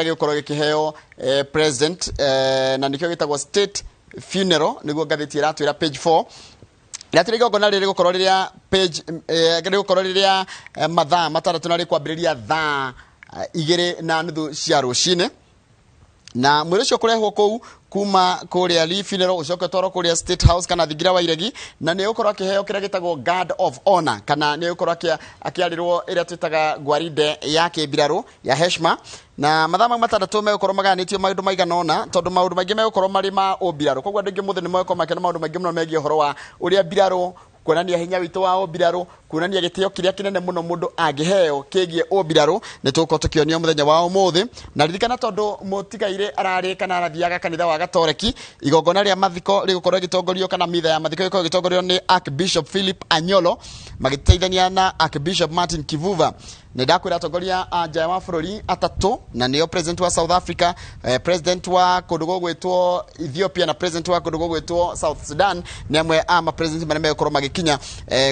Gĩgũkorwo gĩkĩheo president, na nĩkĩo gĩtagwo state funeral, nĩguo ngathĩti ĩratwĩra page 4. Rĩatĩrĩ igongona rĩrĩ rĩgũkorwo rĩrĩa page rĩgũkorwo rĩrĩa mathaa 6 na rĩkwambĩrĩria thaa 2:30 cia rũcinĩ, na mwĩrĩ ũcio kũrehwo kũu kuma kũrĩa Lee Funeral, ũcoke ũtwarwo kũrĩa State House kana thingira wa iregi, na nĩ ũgũkorwo akĩheo kĩrĩa gĩtagwo guard of honor, kana nĩ ũgũkorwo akĩarĩrwo ĩrĩa twĩtaga gwaride ya kĩmbirarũ ya heshma. Na mathaa mau 6 megũkorwo magayanĩtio maũndũ maigana ũna, tondũ maũndũ maingĩ megũkorwo marĩ ma ũmbirarũ. Koguo andũ aingĩ mũthĩ nĩ megũkorwo makĩona maũndũ maingĩ mũno megiĩ ũhoro wa ũrĩa mbirarũ, kuonania hinya witũ wa ũmbirarũ, kuonania gĩtĩo kĩrĩa kĩnene mũno mũndũ angĩheo kĩgiĩ ũmbirarũ, nĩ tũgũkorwo tũkĩonio mũthenya wa ũmũthĩ. Na ririkana, tondũ mũtigairĩ ararĩ kana arathiaga kanitha wa Gatoreki, igongona rĩa mathiko rĩgũkorwo rĩgĩtongorio, kana mitha ya mathiko ĩgũkorwo ĩgĩtongorio nĩ Archbishop Philip Anyolo magĩteithania na Archbishop Martin Kivuva. Nĩ ndakwĩra atongoria a nja wa bũrũri atatũ, na nĩo president wa South Africa, president wa kũndũ gũgwĩtwo Ethiopia na president wa kũndũ gũgwĩtwo South Sudan, nĩ amwe a ma president marĩa megũkorwo magĩkinya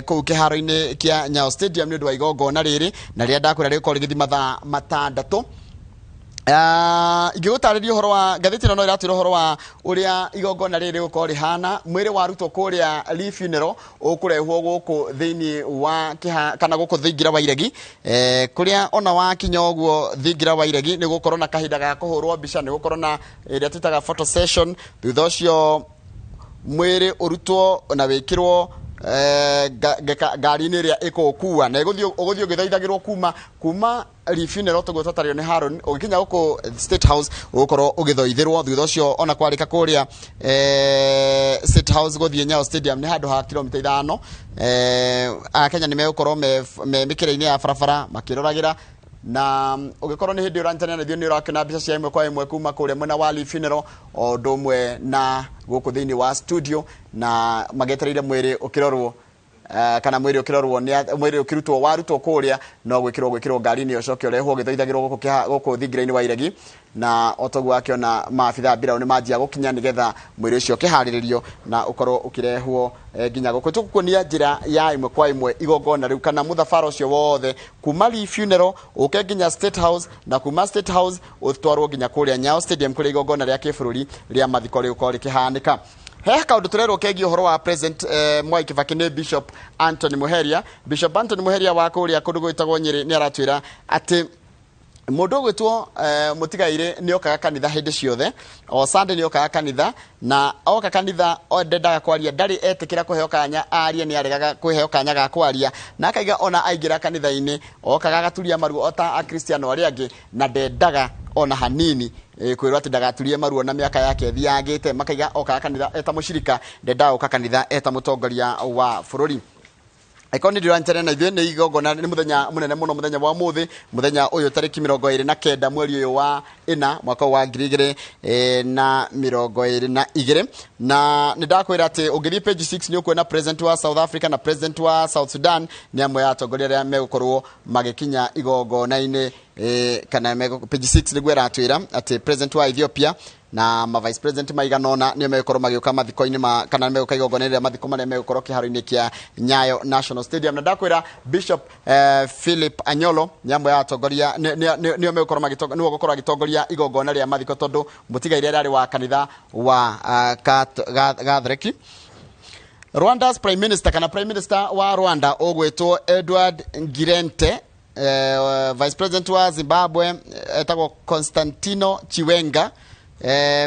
kũu kĩharo-inĩ kĩa Nyayo Stadium nĩ ũndũ wa igongona rĩrĩ, na rĩrĩa ndakwĩra rĩgũkorwo rĩgĩthiĩ mathaa 6. Ingĩgũtarĩria ũhoro wa ngathĩti ĩno, no ĩratwĩra ũhoro wa ũrĩa igongona rĩrĩ rĩgũkorwo rĩhana. Mwĩrĩ warutwo kũrĩa Lee Funeral ũkũrehwo gũkũ thĩinĩ wa kĩha kana gũkũ thingira wa iregi, kũrĩa ona wakinya ũguo thingira wa iregi nĩ gũkorwo na kahinda ga kũhũrwo mbica, nĩ gũkorwo na ĩrĩa twĩtaga photo session. Thutha ũcio mwĩrĩ ũrutwo na wĩkĩrwo ngari-inĩ ĩrĩa ĩkũũkua, na ĩgũthiĩ ũgũthiĩ ũgĩthaithagĩrwo kuma Lee Funeral tũguo twatario nĩ Haron, ũgĩkinya gũkũ State House ũgũkorwo ũgĩthoithĩrwo. Thutha ũcio ona kwarĩka kũrĩa State House gũthiĩ Nyayo Stadium nĩ handũ ha kilomita 5. Akenya nĩ megũkorwo me mĩkĩra-inĩ ya barabara makĩroragĩra, na ũgĩkorwo nĩ hĩndĩ ũranyitanĩra na ithuĩ, nĩ ũrakĩona mbica cia ĩmwe kwa ĩmwe kuma kũrĩa mwena wa Lee Funeral o ũndũ ũmwe na gũkũ thĩinĩ wa studio, na magĩetereire mwĩrĩ ũkĩrorwo, kana mwĩrĩ ũkĩrorwo mwĩrĩ ũkĩrutwo, warutwo kũrĩa no gwĩkĩrwo ngari-inĩ, ũcoke ũrehwo ũgĩthaithagĩrwo gũkũ thingira-inĩ wa iregi. Na o toguo akĩona maabitha a mbirarũ nĩ manjia gũkinya nĩgetha mwĩrĩ ũcio ũkĩharĩrĩrio na ũkorwo ũkĩrehwo nginya gũkũ. Tũgũkuonia njĩra ya ĩmwe kwa ĩmwe igongona rĩu kana mũthabara ũcio wothe kuma Lee Funeral ũke nginya State House, na kuma State House ũtwarwo nginya kũrĩa Nyayo Stadium, kũrĩa igongona rĩa kĩbũrũri rĩa mathiko rĩgũkorwo rĩkĩhanĩka. He kaũndũ tũrerwo kegiĩ ũhoro wa President Mwai Kibaki nĩ Bishop Anthony Muheria. Bishop Anthony Muheria wa kũrĩa kũndũ gwĩtagwo Nyĩrĩ nĩ aratwĩra atĩ mũndũ ũgwĩtwo mũtigairĩ nĩ okaga kanitha hĩndĩ ciothe, o Sunday nĩ okaga kanitha, na oka kanitha ndendaga kwaria, ndarĩ etĩkĩra kũheo kanya arie, nĩ aregaga kũheo kanya ga kwaria, na akaiga ona aingĩra kanitha-inĩ okaga agaturia maru o ta akristiano arĩa angĩ, na ndendaga ona hanini kwĩrwo atĩ ndagaturie maru ona mĩaka yake ĩthiangĩte. Makaiga okaga kanitha eta mũcirika, ndendaga gũka kanitha eta mũtongoria wa bũrũri. Angĩkorwo nĩ ndĩranyitanĩra na ithuĩ, nĩ igongona, nĩ mũthenya mũnene mũno mũthenya wa ũmũthĩ, mũthenya ũyũ tarĩki 29 mweri ũyũ wa 4 mwaka wa 2022. Na nĩ ndakwĩra atĩ ũngĩthiĩ page 6 nĩ ũkuona president wa South Africa na president wa South Sudan nĩ amwe a atongoria arĩa megũkorwo magĩkinya igongona-inĩ, kana page 6 nĩguo ĩratwĩra atĩ president wa Ethiopia na ma vice president maigana ũna nĩo megũkorwo magĩũka mathiko-inĩ ma kana megũka igongona rĩa mathiko marĩa megũkorwo kĩharo-inĩ kĩa Nyayo National Stadium. Na ndakwĩra Bishop Philip Anyolo nĩ amwe a atongoria, nĩo megũkorwo magĩtongoria, nĩwe ũgũkorwo agĩtongoria igongona rĩa mathiko, tondũ mũtigaire arĩ wa kanitha wa Gatholeki. Rwanda's prime minister, kana prime minister wa Rwanda ũgwĩtwo Edward Ngirente, vice president wa Zimbabwe etagwo Constantino Chiwenga,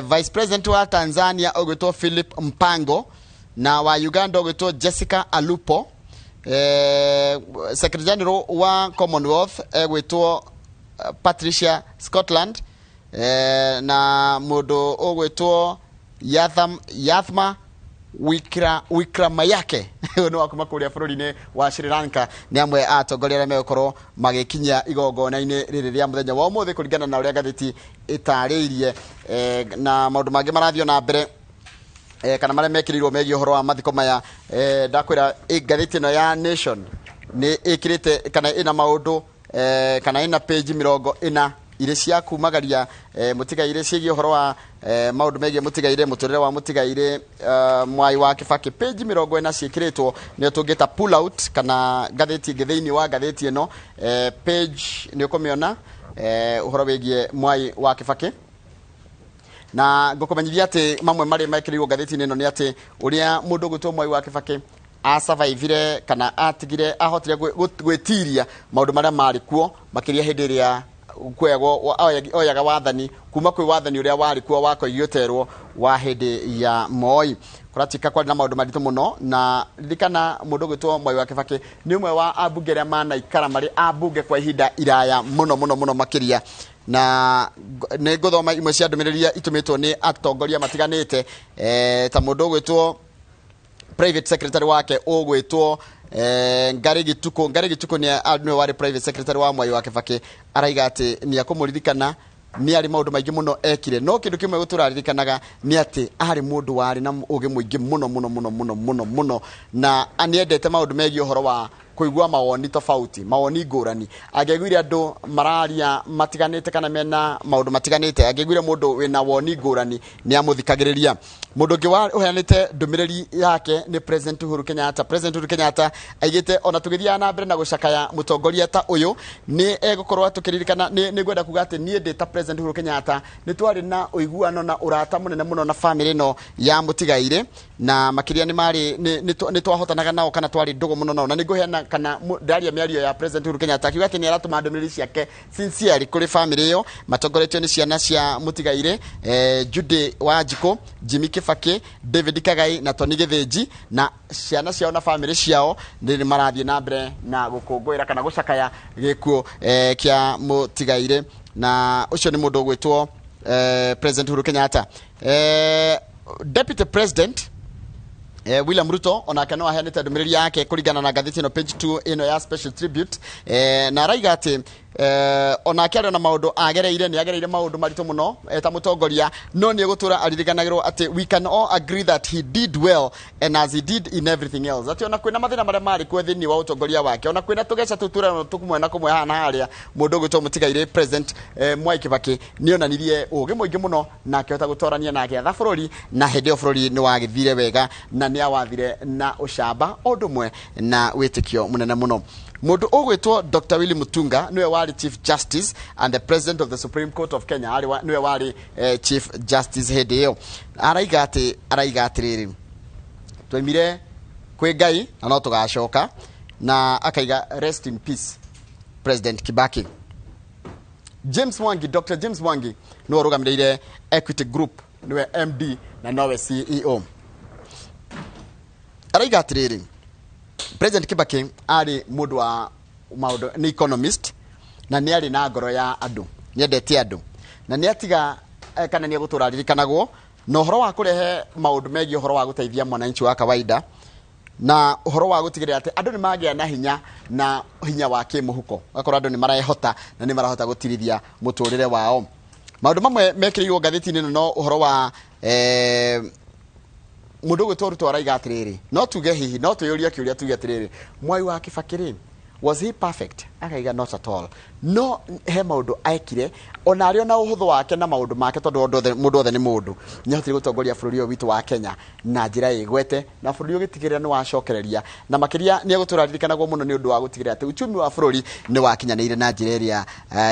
vice president wa Tanzania ũgwĩtwo Philip Mpango, na wa Uganda ũgwĩtwo Jessica Alupo, secretary general wa Commonwealth egwĩtwo Patricia Scotland, na mũndũ ũgwĩtwo Yathma Wickramayake nĩ wa kuma kũrĩa bũrũri-inĩ wa Sri Lanka, nĩ amwe a atongoria arĩa megũkorwo magĩkinyia igongona-inĩ rĩrĩ rĩa mũthenya wa ũmũthĩ, kũringana na ũrĩa ngathĩti ĩtarĩirie. Na maũndũ mangĩ marathiĩ na mbere, kana marĩa mekĩrĩirwo megiĩ ũhoro wa mathiko maya, ndakwĩra ngathĩti ĩno ya Nation nĩ ĩkĩrĩte kana ĩna maũndũ, kana ĩna page 40 irĩ cia kumagaria mũtigairĩ, ciĩgiĩ ũhoro wa maũndũ megiĩ mũtigairĩ, mũtũrĩre wa mũtigairĩ Mwai wa Kibaki. Page 40 ciĩkĩrĩtwo, nĩyo tũngĩta pull out kana ngathĩti ĩngĩ thĩinĩ wa ngathĩti ĩno. Page nĩ ũkũmĩona. Ũhoro wĩgiĩ Mwai wa Kibaki, na ngũkũmenyithia atĩ mamwe marĩa mekĩrĩirwo ngathĩti-inĩ ĩno nĩ atĩ ũrĩa mũndũ ũgwĩtwo Mwai wa Kibaki asurvivire kana atigire ahotire gwĩtiria maũndũ marĩa marĩ kuo, makĩria hĩndĩ ĩrĩa kuoyagwo oyaga wathani kuma kwĩ wathani ũrĩa warĩ kuo wa Koigi Ũterwo wa hĩndĩ ya Moi. Kũratuĩka kwarĩ na maũndũ maritũ mũno. Na ririkana, mũndũ ũgwĩtwo Mwai wa Kibaki nĩ ũmwe wa ambunge arĩa manaikara marĩ ambunge kwa ihinda iraya mũno mũno mũno makĩria. Na nĩ ngũthoma imwe cia ndũmĩrĩri iria itũmĩtwo nĩ atongoria matiganĩte, ta mũndũ ũgwĩtwo private secretary wake ũgwĩtwo Ngari Gituku. Ngari Gituku nĩ nĩwe warĩ private secretary wa Mwai wa Kibaki. Araiga atĩ nĩ akũmũririkana, nĩ arĩ maũndũ maingĩ mũno ekire, no kĩndũ kĩmwe gũtũraririkanaga nĩ atĩ arĩ mũndũ warĩ na ũgĩ mũingĩ mũno mũno mũno mũno mũno mũno, na nĩendete maũndũ megiĩ ũhoro wa kũigua mawoni tofauti, mawoni ngũrani. Angĩaiguire andũ mararia matiganĩte kana mena maũndũ matiganĩte, angĩaiguire mũndũ wĩna woni ngũrani, nĩ amũthikagĩrĩria. Mũndũ ũngĩ ũheanĩte ndũmĩrĩri yake nĩ President Uhuru Kenyatta. President Uhuru Kenyatta aigĩte ona tũgĩthiaga na mbere na gũcakaya mũtongoria ta ũyũ, nĩ egũkorwo tũkĩririkana. Nĩ ngwenda kuga atĩ niĩ ndĩ ta President Uhuru Kenyatta nĩ twarĩ na ũiguano na ũrata mũnene mũno na famĩlĩ ĩno ya mũtigairĩ, na makĩria nĩ marĩ nĩ twahotanaga nao kana twarĩ ndũgũ mũno nao. Na nĩ ngũheana kana ndaria mĩario ya President Uhuru Kenyatta akiuga atĩ nĩ aratũma ndũmĩrĩri ciake sincerely kũrĩ famĩlĩ ĩyo matongoretio nĩ ciana cia mũtigairĩ, Judy Wanjikũ, Jimmy Kibaki, David Kagai na Tony Gĩthĩnji, na ciana ciao na famĩlĩ ciao nĩ marathiĩ na mbere na gũkũngũĩra kana gũcakaya gĩkuũ kĩa mũtigairĩ. Na ũcio nĩ mũndũ ũgwĩtwo President Uhuru Kenyatta. Deputy President William Ruto onake no aheanĩte ndũmĩrĩri yake kũringana na ngathĩti ĩno, page 2 ĩno ya special tribute, na araiga atĩ onake arĩ na maũndũ agereire, nĩ agereire maũndũ maritũ mũno ta mũtongoria, no nĩ egũtũra aririkanagĩrwo atĩ we can all agree that he did well and as he did in everything else, atĩ ona kwĩna mathĩna marĩa marĩ kuo thĩinĩ wa ũtongoria wake, ona kwĩna tũgeca tũu tũrĩa tũkũmwe na kũmwe haha na harĩa, mũndũ ũgwĩtwo mũtigairĩ President Mwai Kibaki nĩ onanirie ũgĩ mũingĩ mũno na akĩhota gũtorania na agĩatha bũrũri, na hĩndĩ ĩyo bũrũri nĩ wagĩthire wega na nĩ awathire na ũcamba o ũndũ ũmwe na wĩtĩkio mũnene mũno. Mũndũ ũgwĩtwo Dr. Willy Mutunga nĩwe warĩ Chief Justice and the President of the Supreme Court of Kenya, arĩ nĩwe warĩ Chief Justice hĩndĩ ĩyo. Araiga atĩ, araiga atĩrĩrĩ, twaimire kwĩ Ngai na no tũgacoka, na akaiga rest in peace, President Kibaki. James Mwangi, Dr. James Mwangi nĩwe ũrũgamĩrĩire Equity Group, nĩwe MD na nowe CEO. Araiga atĩrĩrĩ, President Kibaki arĩ mũndũ wa maũndũ, nĩ economist, na nĩ arĩ na ngoro ya andũ, nĩ endete andũ, na nĩ atiga kana nĩ egũtũra aririkanagwo na ũhoro wa kũrehe maũndũ megiĩ ũhoro wa gũteithia mwananchi wa kawaida na ũhoro wa gũtigĩrĩra atĩ andũ nĩ magĩa na hinya na hinya wa kĩmũhuko, gakorwo andũ nĩ marehota na nĩ marahota gũtirithia mũtũrĩre wao. Maũndũ mamwe mekĩrĩirwo ngathĩti-inĩ ĩno no ũhoro wa mũndũ ũgwĩtwo Ruto. Araiga atĩrĩrĩ, no tuge hihi no twĩyũrie kĩũria tuge atĩrĩrĩ, Mwai wa Kibaki rĩ, was he perfect? Akaiga not at all, no he maũndũ ekire ona arĩ ona ũhũthũ wake na maũndũ make, tondũ mũndũ othe nĩ mũndũ, nĩ ahotire gũtongoria bũrũri ũyũ witũ wa Kenya na njĩra ĩgwete, na bũrũri ũgĩtigĩrĩra nĩ wacokereria, na makĩria nĩ egũtũra aririkanagwo mũno nĩ ũndũ wa gũtigĩrĩra atĩ uchumi wa bũrũri nĩ wakinyanĩire na njĩra ĩrĩa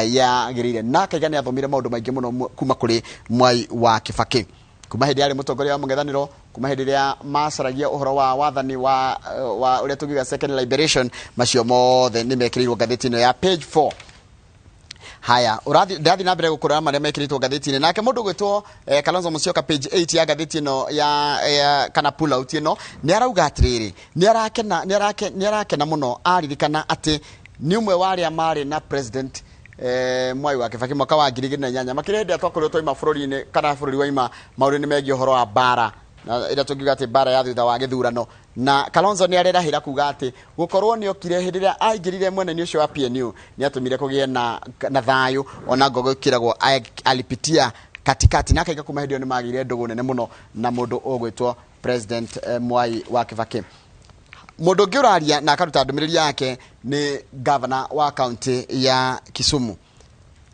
yagĩrĩire. Na akaiga nĩ athomire maũndũ maingĩ mũno kuma kũrĩ Mwai wa Kibaki, kuma hĩndĩ yarĩ mũtongoria wa mũng'ethanĩro, kuma hĩndĩ ĩrĩa macaragia ũhoro wa wathani wa ũrĩa tũngiuga second liberation. Macio mothe nĩ mekĩrĩirwo ngathĩti ĩno ya page 4. Haya, urathi ndathi na mbere gũkũra marĩa mekĩrĩtwo ngathĩti-inĩ. Nake mũndũ ũgwĩtwo Kalonzo Musyoka, page 8 ya ngathĩti ĩno ya kana pull out ĩno, nĩ arauga atĩrĩrĩ, nĩ arakena mũno aririkana atĩ nĩ ũmwe wa arĩa marĩ na President Mwai wa Kibaki mwaka wa 2008, makĩria hĩndĩ ĩrĩa twakorirwo twaima bũrũri-inĩ kana bũrũri waima maũndũ-inĩ megiĩ ũhoro wa mbara na ĩrĩa tũngiuga atĩ mbara ya thutha wa gĩthurano. Na Kalonzo nĩ arerahĩra kuga atĩ gũkorwo nĩ okire hĩndĩ ĩrĩa aingĩrire mwena-inĩ ũcio wa PNU nĩ atũmire kũgĩe na thayũ, ona ngogo ĩkĩragwo alipitia katikati, na akaiga kuma hĩndĩ ĩyo nĩ magĩire ndũgũ nene mũno na mũndũ ũgwĩtwo President Mwai wa Kibaki. Mũndũ ũngĩ ũraria na akaruta ndũmĩrĩri yake nĩ gavana wa kaunti ya Kisumu.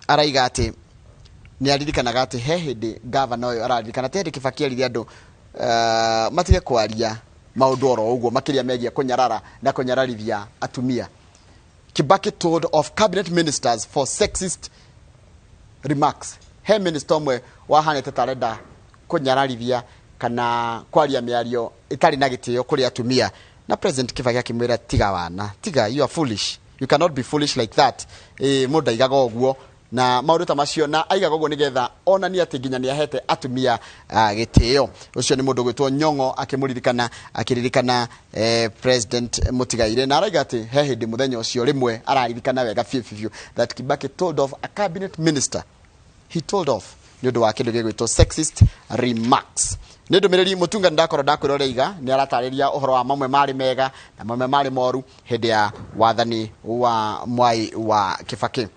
Araiga atĩ nĩ aririkanaga atĩ he hĩndĩ gavana ũyũ araririkana atĩ hĩndĩ Kibaki erire andũ matige kwaria maũndũ oro ũguo, makĩria megiĩ kũnyarara na kũnyararithia atumia. Kibaki told of cabinet ministers for sexist remarks. He minister ũmwe wahanĩte ta arenda kũnyararithia kana kwaria mĩario ĩtarĩ na gĩtĩo kũrĩ atumia, na President Kibaki akĩmwĩra, "Tiga wana, tiga, you are foolish, you cannot be foolish like that." Mũndũ aigaga ũguo na maũndũ ta macio, na aigaga ũguo nĩgetha onanie atĩ nginya nĩ ahete atumia gĩtĩo. Ũcio nĩ mũndũ gwĩtwo Nyong'o akĩmũririkana, akĩririkana President Mũtigaire, na araiga atĩ he hĩndĩ mũthenya ũcio rĩmwe araririkana wega biũ biũ that Kibaki told off a cabinet minister. He told off nĩ ũndũ wa kĩndũ gĩgwĩtwo sexist remarks. Nĩ ndũmĩrĩri mũtunga ndakorwo ndakwĩra ũrĩa iga nĩ aratarĩria ũhoro wa mamwe marĩ mega na mamwe marĩ moru hĩndĩ ya wathani wa Mwai wa Kibaki.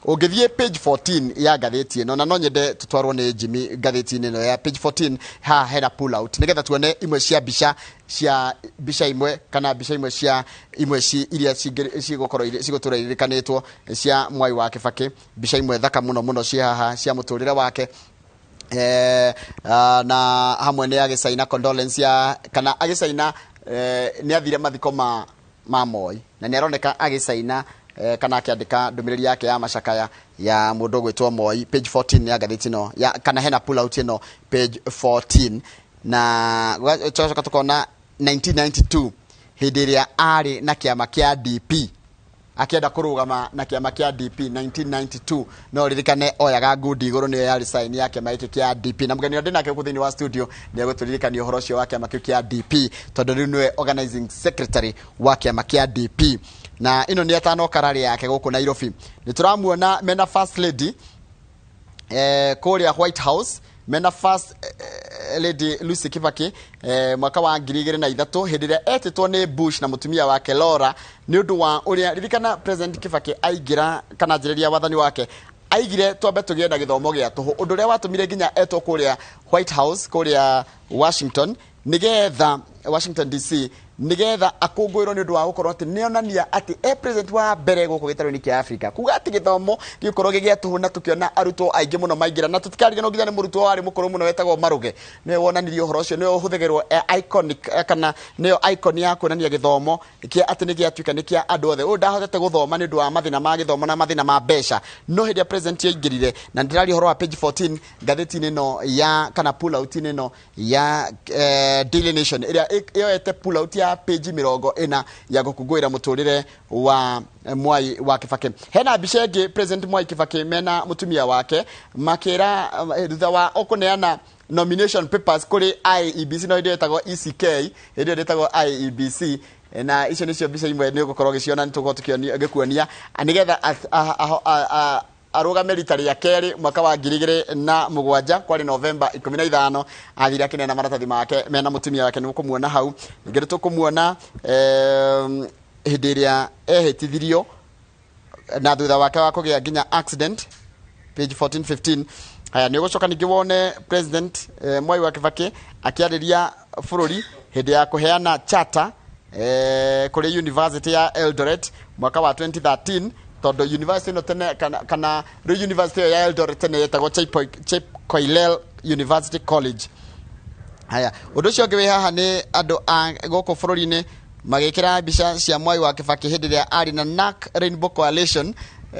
Ũngĩthiĩ page 14 ya ngathĩti ĩno, na no nyende tũtwarwo nĩ Jimmy ngathĩti-inĩ ĩno ya page 14, haha hena pull out nĩgetha tuone imwe cia mbica, cia mbica imwe kana mbica imwe cia imwe iria cigũkorwo cigũtũra iririkanĩtwo cia Mwai wa Kibaki. Mbica imwe thaka mũno mũno ciĩ haha cia mũtũrĩre wake, na hamwe nĩ agĩcaina condolence ya kana agĩcaina, nĩ athire mathiko ma Moi, na nĩ aroneka agĩcaina kana akĩandĩka ndũmĩrĩri yake ya macakaya ya mũndũ ũgwĩtwo Moi. Page 14 ya ngathĩti ĩno ya, kana hena pull out ĩno page 14. Na tũgacoka tũkona 1992, hĩndĩ ĩrĩa arĩ na kĩama kĩa DP, akĩenda kũrũgama na kĩama kĩa DP 1992. No ririkane oyaga ngundi igũrũ, nĩyo yarĩ sign ya kĩama gĩkĩ kĩa DP. Na mũgeni ũrĩa ndĩnake gũkũ thĩinĩ wa studio nĩ egũtũririkania ũhoro ũcio wa kĩama kĩu kĩa DP, tondũ rĩu nĩwe organizing secretary wa kĩama kĩa DP. Na ĩno nĩ atanoka rally yake gũkũ Nairobi. Nĩ tũramuona mena First Lady kũrĩa White House, mena First Lady Lucy Kibaki, mwaka wa 2003, hĩndĩ ĩrĩa etĩtwo nĩ Bush na mũtumia wake Laura, nĩ ũndũ wa ũrĩa ririkana President Kibaki aingĩra kana anjĩrĩria wathani wake aigire twambe tũgĩe na gĩthomo gĩa tũhũ, ũndũ ũrĩa watũmire nginya etwo kũrĩa White House, kũrĩa Washington, nĩgetha Washington DC, nĩgetha akũngũĩrwo nĩ ũndũ wa gũkorwo atĩ nĩonania atĩ e president wa mbere gũkũ gĩtarũ-inĩ kĩa Africa kuga atĩ gĩthomo gĩgũkorwo gĩ gĩa tũhũ, na tũkĩona arutwo aingĩ mũno maingĩra. Na tũtikariganĩrwo nginya nĩ mũrutwo warĩ mũkũrũ mũno wetagwo Maruge, nĩwe wonanirie ũhoro ũcio, nĩwe ũhũthagĩrwo iconic, kana nĩyo icon ya kuonania gĩthomo kĩa atĩ nĩ gĩatuĩka nĩ kĩa andũ othe. Ũyũ ndahotete gũthoma nĩ ũndũ wa mathĩna ma gĩthomo na mathĩna ma mbeca, no hĩndĩ ya president yaingĩrire. Na ndĩraria ũhoro wa page 14 ngathĩti-inĩ ĩno ya kana pull out-inĩ ĩno ya Daily Nation, ĩrĩa yoete pull out ya page 40 ya gũkũngũĩra mũtũrĩre wa Mwai wa Kibaki. Hena mbica ĩngĩ President Mwai Kibaki mena mũtumia wake makĩra thutha wa kũneana nomination papers kũrĩ IEBC, no hĩndĩ ĩyo ĩtagwo ECK, hĩndĩ ĩyo ĩtagwo IEBC. Na icio nĩcio mbica imwe nĩ ũgũkorwo ũgĩciona, nĩ tũgũkorwo ngĩkuonia nĩgetha arũgame rita rĩa kerĩ mwaka wa 2007, kwarĩ Novemba 15, athire akĩneana maratathi make mena mũtumia wake. Nĩ ũkũmuona hau. Ningĩ nĩ tũkũmuona hĩndĩ ĩrĩa ehĩtithirio na thutha wake wa kũgĩa nginya accident, page 14 15. Haya, nĩ ũgũcoka ningĩ wone President Mwai wa Kibaki akĩarĩria bũrũri hĩndĩ ya kũheana charter kũrĩ University ya Eldoret mwaka wa 2013, tondũ university ĩno tene kana rĩu university ĩyo ya Eldoret tene yetagwo Chepkoilel University College. Haya, ũndũ ũcio ũngĩ wĩ haha nĩ andũ a gũkũ bũrũri-inĩ magĩkĩra mbica cia Mwai wa Kibaki hĩndĩ ĩrĩa arĩ na NARC Rainbow Coalition,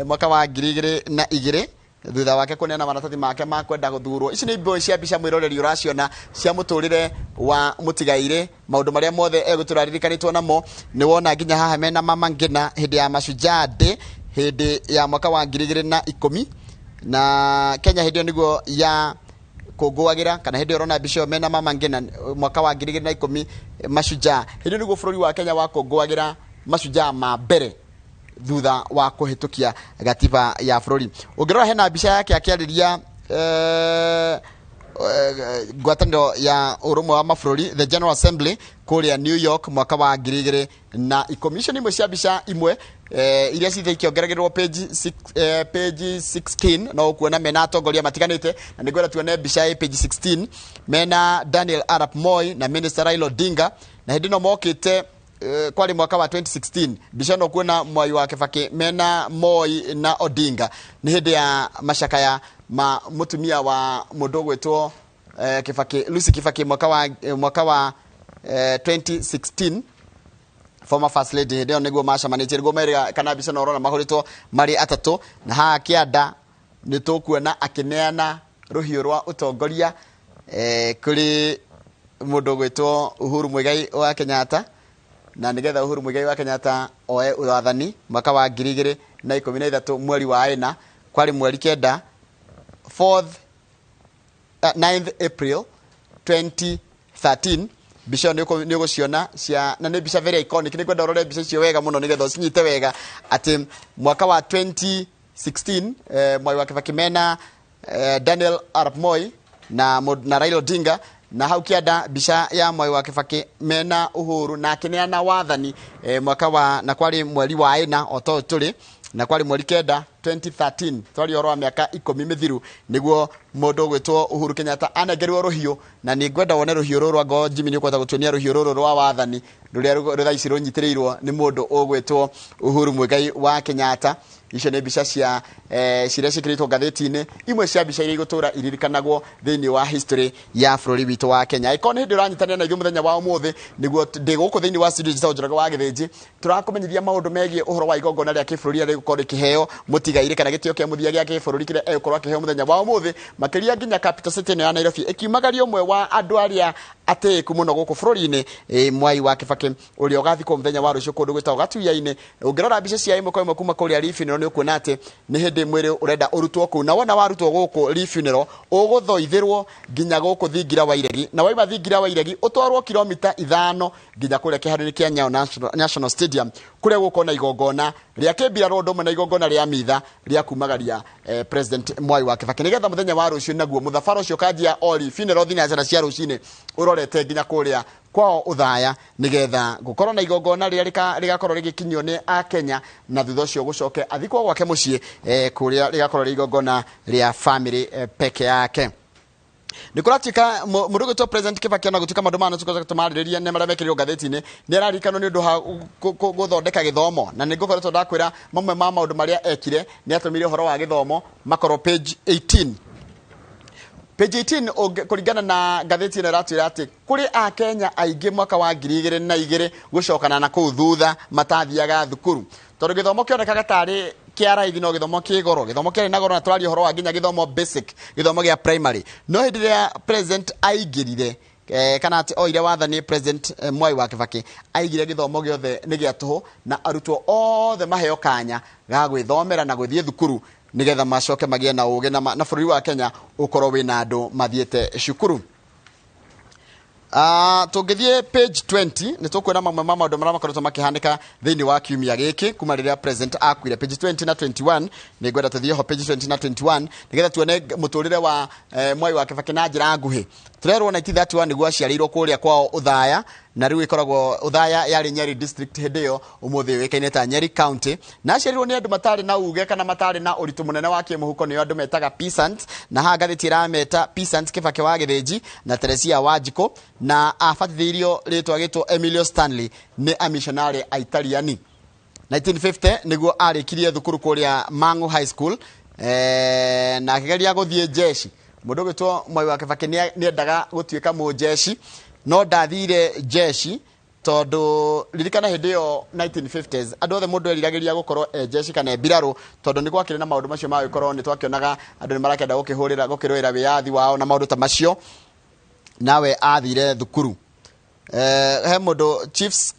mwaka wa 2002, thutha wake kũneana maratathi make ma kwenda gũthurwo. Ici nĩ imwe cia mbica mwĩroreri ũraciona cia mũtũrĩre wa mũtigairĩ, maũndũ marĩa mothe egũtũra aririkanĩtwo namo. Nĩ wona nginya haha mena Mama Ngina hĩndĩ ya Mashujaa Day, hĩndĩ ya mwaka wa 2010, na Kenya hĩndĩ ĩyo nĩguo ya kũngũagĩra, kana hĩndĩ ĩyo ũrona mbica ĩyo mena Mama Ngina mwaka wa 2010, Mashujaa, hĩndĩ ĩyo nĩguo bũrũri wa Kenya wakũngũagĩra mashujaa ma mbere thutha wa kũhĩtũkia gatiba ya bũrũri. Ũngĩrora hena mbica yake akĩarĩria ngwatanĩro ya Ũrũmwe wa Mabũrũri, the General Assembly, kũrĩa New York mwaka wa 2010. Icio nĩ imwe cia mbica imwe iria cithe ikĩongeragĩrwo page 16. No ũkuona mena atongoria matiganĩte, na nĩngwenda tuone mbica ĩ page 16 mena Daniel Arap Moi na Minister Raila Odinga, na hĩndĩ ĩno mokĩte, kwarĩ mwaka wa 2016. Mbica ĩno kuona Mwai wa Kibaki mena Moi na Odinga nĩ hĩndĩ ya macakaya ma mũtumia wa mũndũ ũgwĩtwo Kibaki, Lucy Kibaki, mwaka wa 2016, former First Lady. Hĩndĩ ĩyo nĩguo macemanĩtie, nĩguo merĩga kana mbica ĩno ũrona mahũrĩtwo marĩ atatũ. Na haha kĩanda Nĩ tũkuona akĩneana rũhiũ rwa ũtongoria kũrĩ mũndũ ũgwĩtwo Uhuru Muigai wa Kenyatta, na nĩgetha Uhuru Muigai wa Kenyatta oe wathani mwaka wa 2013 mweri wa ĩna, kwarĩ mweri 9, 4th, 9th April 2013. Mbica ĩyo nĩ ũgũciona cia, na nĩ mbica very iconic. Nĩ ngwenda ũrore mbica icio wega mũno nĩgetha ũcinyite wega, atĩ mwaka wa 2016 Mwai wa Kibaki mena Daniel Arap Moi na Raila Odinga, na hau kĩanda mbica ya Mwai wa Kibaki mena Uhuru na akĩneana wathani mwaka wa, na kwarĩ mweri wa ĩna o to tũrĩ, na kwarĩ mweri 9 2013. Twari ũhoro wa mĩaka 10 mĩthiru nĩguo mũndũ ũgwĩtwo Uhuru Kenyatta anengerirwo rũhiũ. Na nĩ ngwenda wone rũhiũ rũrũ rwa Jimmy, nĩ ũkũhota gũtuonia rũhiũ rũrũ rwa wathani rũrĩa thaa ici rũnyitĩrĩirwo nĩ mũndũ ũgwĩtwo Uhuru Muigai wa Kenyatta. Icio nĩ mbica cia ciria ciĩkĩrĩtwo ngathĩti-inĩ, imwe cia mbica iria igũtũra iririkanagwo thĩinĩ wa history ya bũrũri witũ wa Kenya. Ĩkorwo nĩ hĩndĩ ũranyitanĩra na ithuĩ mũthenya wa ũmũthĩ, nĩguo ndĩ gũkũ thĩinĩ wa studio njĩtagwo Njoroge wa Gĩthĩnji, tũrakũmenyithia maũndũ megiĩ ũhoro wa igongona rĩa kĩbũrũri rĩrĩa rĩgũkorwo rĩkĩheo mũtigairĩ, kana gĩtĩo kĩa mũthia gĩa kĩbũrũri kĩrĩa egũkorwo akĩheo mũthenya wa ũmũthĩ, makĩria nginya capital city ĩno ya Nairobi ĩkiumagaria ũmwe wa andũ arĩa atĩĩku mũno gũkũ bũrũri-inĩ, Mwai wa Kibaki, ũrĩa ũgathikwo mũthenya wa rũciũ kũndũ gwĩtagwo Gatuya-inĩ. Ũngĩrora mbica cia ĩmwe kwa ĩmwe kuma kũrĩa Lee Funeral, nĩ ũkuona atĩ nĩ hĩndĩ mwĩrĩ ũrenda ũrutwo kũu, na wona warutwo gũkũ Lee Funeral ũgũthoithĩrwo nginya gũkũ Thingira wa Iregi, na waima Thingira wa Iregi ũtwarwo kilomita 5 nginya kũrĩa kĩharo-inĩ kĩa Nyayo National Stadium, kũrĩa gũkorwo na igongona rĩa kĩmbirarũ ũndũ ũmwe na igongona rĩa mitha rĩa kumagaria President Mwai wa Kibaki, nĩgetha mũthenya wa rũciũ naguo mũthabara ũcio ũkanjia o Lee Funeral thinacara cia rũcinĩ ũrorete nginya kũrĩa kwao Ũthaya, nĩgetha gũkorwo na igongona rĩrĩa rĩgakorwo rĩgĩkinyio nĩ Akenya, na thutha ũcio gũcoke athikwo gwake mũciĩ, kũrĩa rĩgakorwo rĩ igongona rĩa family peke yake. Nĩ kũratuĩka mũndũ ũgwĩtwo President Kibaki, ona gũtuĩka maũndũ maya nĩtũkoretwo tũmarĩrĩria nĩ marĩa mekĩrirwo ngathĩti-inĩ, nĩ ararikanwo nĩ ũndũ wa gũthondeka gĩthomo, na nĩ ngũkoretwo ndakwĩra mamwe ma maũndũ marĩa ekire nĩ atũmire ũhoro wa gĩthomo makorwo page 18. Page 18, kũringana na ngathĩti ĩno, ĩratwĩra atĩ kũrĩ Akenya aingĩ mwaka wa 2002 gũcokana na kũu thutha matathiaga thukuru, tondũ gĩthomo kĩonekaga tarĩ kĩa raithi, no gĩthomo kĩ goro, gĩthomo kĩarĩ na goro, na tũraria ũhoro wa nginya gĩthomo basic, gĩthomo gĩa primary. No hĩndĩ ĩrĩa president aingĩrire, kana atĩ oire wathani, President Mwai wa Kibaki aigire gĩthomo gĩothe nĩ gĩa tũhũ, na arutwo othe maheo kanya ga gwĩthomera na gũthiĩ thukuru, nĩgetha macoke magĩe na ũgĩ na bũrũri wa Kenya ũkorwo wĩna andũ mathiĩte cukuru. Tũngĩthiĩ page 20, nĩ tũkuona mamwe ma maũndũ marĩa makoretwo makĩhanĩka thĩinĩ wa kiumia gĩkĩ kuma rĩrĩa president akuire. Page 20 na 21, nĩ ngwenda tũthiĩ ho page 20 na 21 nĩgetha tuone mũtũrĩre wa Mwai wa Kibaki na njĩra nguhĩ. Tũrerwo 1931 nĩguo aciarĩirwo kũrĩa kwao Ũthaya, na rĩu ĩkoragwo Ũthaya yarĩ Nyeri district hĩndĩ ĩyo, ũmũthĩ yũĩkaine ta Nyeri County. Na aciarirwo nĩ andũ matarĩ na uge kana matarĩ na ũritũ mũnene wa kĩmũhuko, nĩo andũ metaga peasants, na haha ngathĩti ĩrameta peasants Kibaki wa Gĩthĩnji na Teresia Wanjikũ, na abatithĩirio rĩtwa gĩtwo Emilio Stanley nĩ amishonarĩ a Italiani. 1950 nĩguo arĩkirie thukuru kũrĩa Mang'u High School, na akĩgeria gũthiĩ jeshi. Mũndũ ũgwĩtwo Mwai wa Kibaki nĩendaga gũtuĩka mũjeshi, no ndathire jeshi, tondũ ririkana hĩndĩ ĩyo 1950s andũ othe mũndũ eriragĩria gũkorwo e jeshi kana e mbirarũ, tondũ nĩ gwakĩrĩ na maũndũ macio ma gũkorwo nĩ twakĩonaga andũ nĩ marakĩenda gũkĩhũrĩra gũkĩrũĩra wĩyathi wao na maũndũ ta macio. Nawe athire thukuru, he mũndũ chief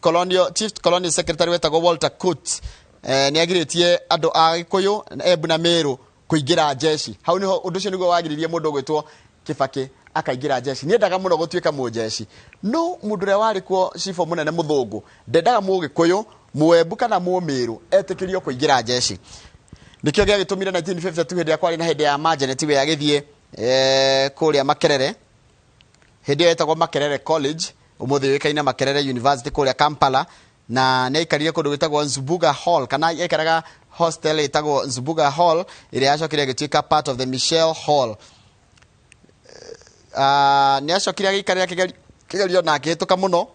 colonial secretary wetagwo Walter Coates, nĩ agirĩtie andũ a Gĩkũyũ, Embu na Meru kũingĩra jeshi. Hau niho ũndũ ũcio nĩguo wagiririe mũndũ ũgwĩtwo Kibaki akaingĩra jeshi. Nĩendaga mũno gũtuĩka mũjeshi, no mũndũ ũrĩa warĩ kuo cibũ mũnene mũthũngũ ndendaga mũgĩkũyũ, mũembu kana mũmĩrũ etĩkĩrio kũingĩra jeshi. Nĩkĩo gĩagĩtũmire 1952, hĩndĩ ĩrĩa kwarĩ na hĩndĩ ya Majanet, we agĩthiĩ kũrĩa Makerere, hĩndĩ ĩyo ĩtagwo Makerere College, ũmũthĩ yũĩkaine Makerere University, kũrĩa Kampala. Na nĩ aikarire kũndũ gwĩtagwo Nsubuga Hall, kana aikaraga hostel ĩtagwo Nsubuga Hall, ĩrĩa yacokire ĩgĩtuĩka part of the Michelle Hall. Nĩ acokire agĩikarĩra kĩgerio na akĩhĩtũka mũno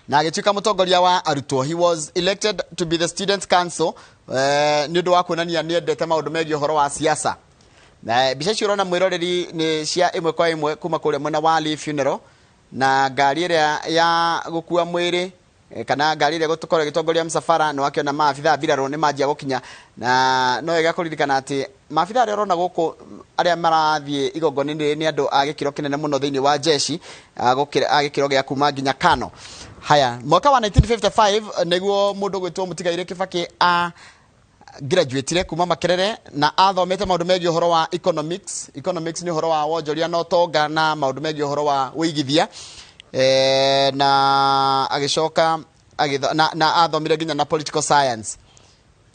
na agĩtuĩka mũtongoria wa arutwo. He was elected to be the students council, nĩ ũndũ wa kuonania nĩ endete maũndũ megiĩ ũhoro wa siasa. Na mbica icio ũrona, mwĩroreri, nĩ cia ĩmwe kwa ĩmwe kuma kũrĩa mwena wa Lee Funeral, na ngari ĩrĩa ya gũkua mwĩrĩ, kana ngari ĩrĩa gũkorwo ĩgĩtongoria msafara. Nĩ wakĩona maabitha mbirarũ nĩ manjia gũkinya, na no wega kũririkana atĩ Maabitha arĩa ũrona gũkũ arĩa marathiĩ igongona-inĩ nĩ andũ a gĩkĩro kĩnene mũno thĩinĩ wa jeshi, a gĩkĩro gĩa kuma nginya Kano. Haya, mwaka wa 1955 nĩguo mũndũ gwĩtwo Mũtigairĩ Kibaki a graduatire kuma Makerere, na athomete maũndũ megiĩ ũhoro wa economics. Economics nĩ ũhoro wa wonjoria na ũtonga na maũndũ megiĩ ũhoro wa ũigithia, na agĩcoka na athomire nginya na political science.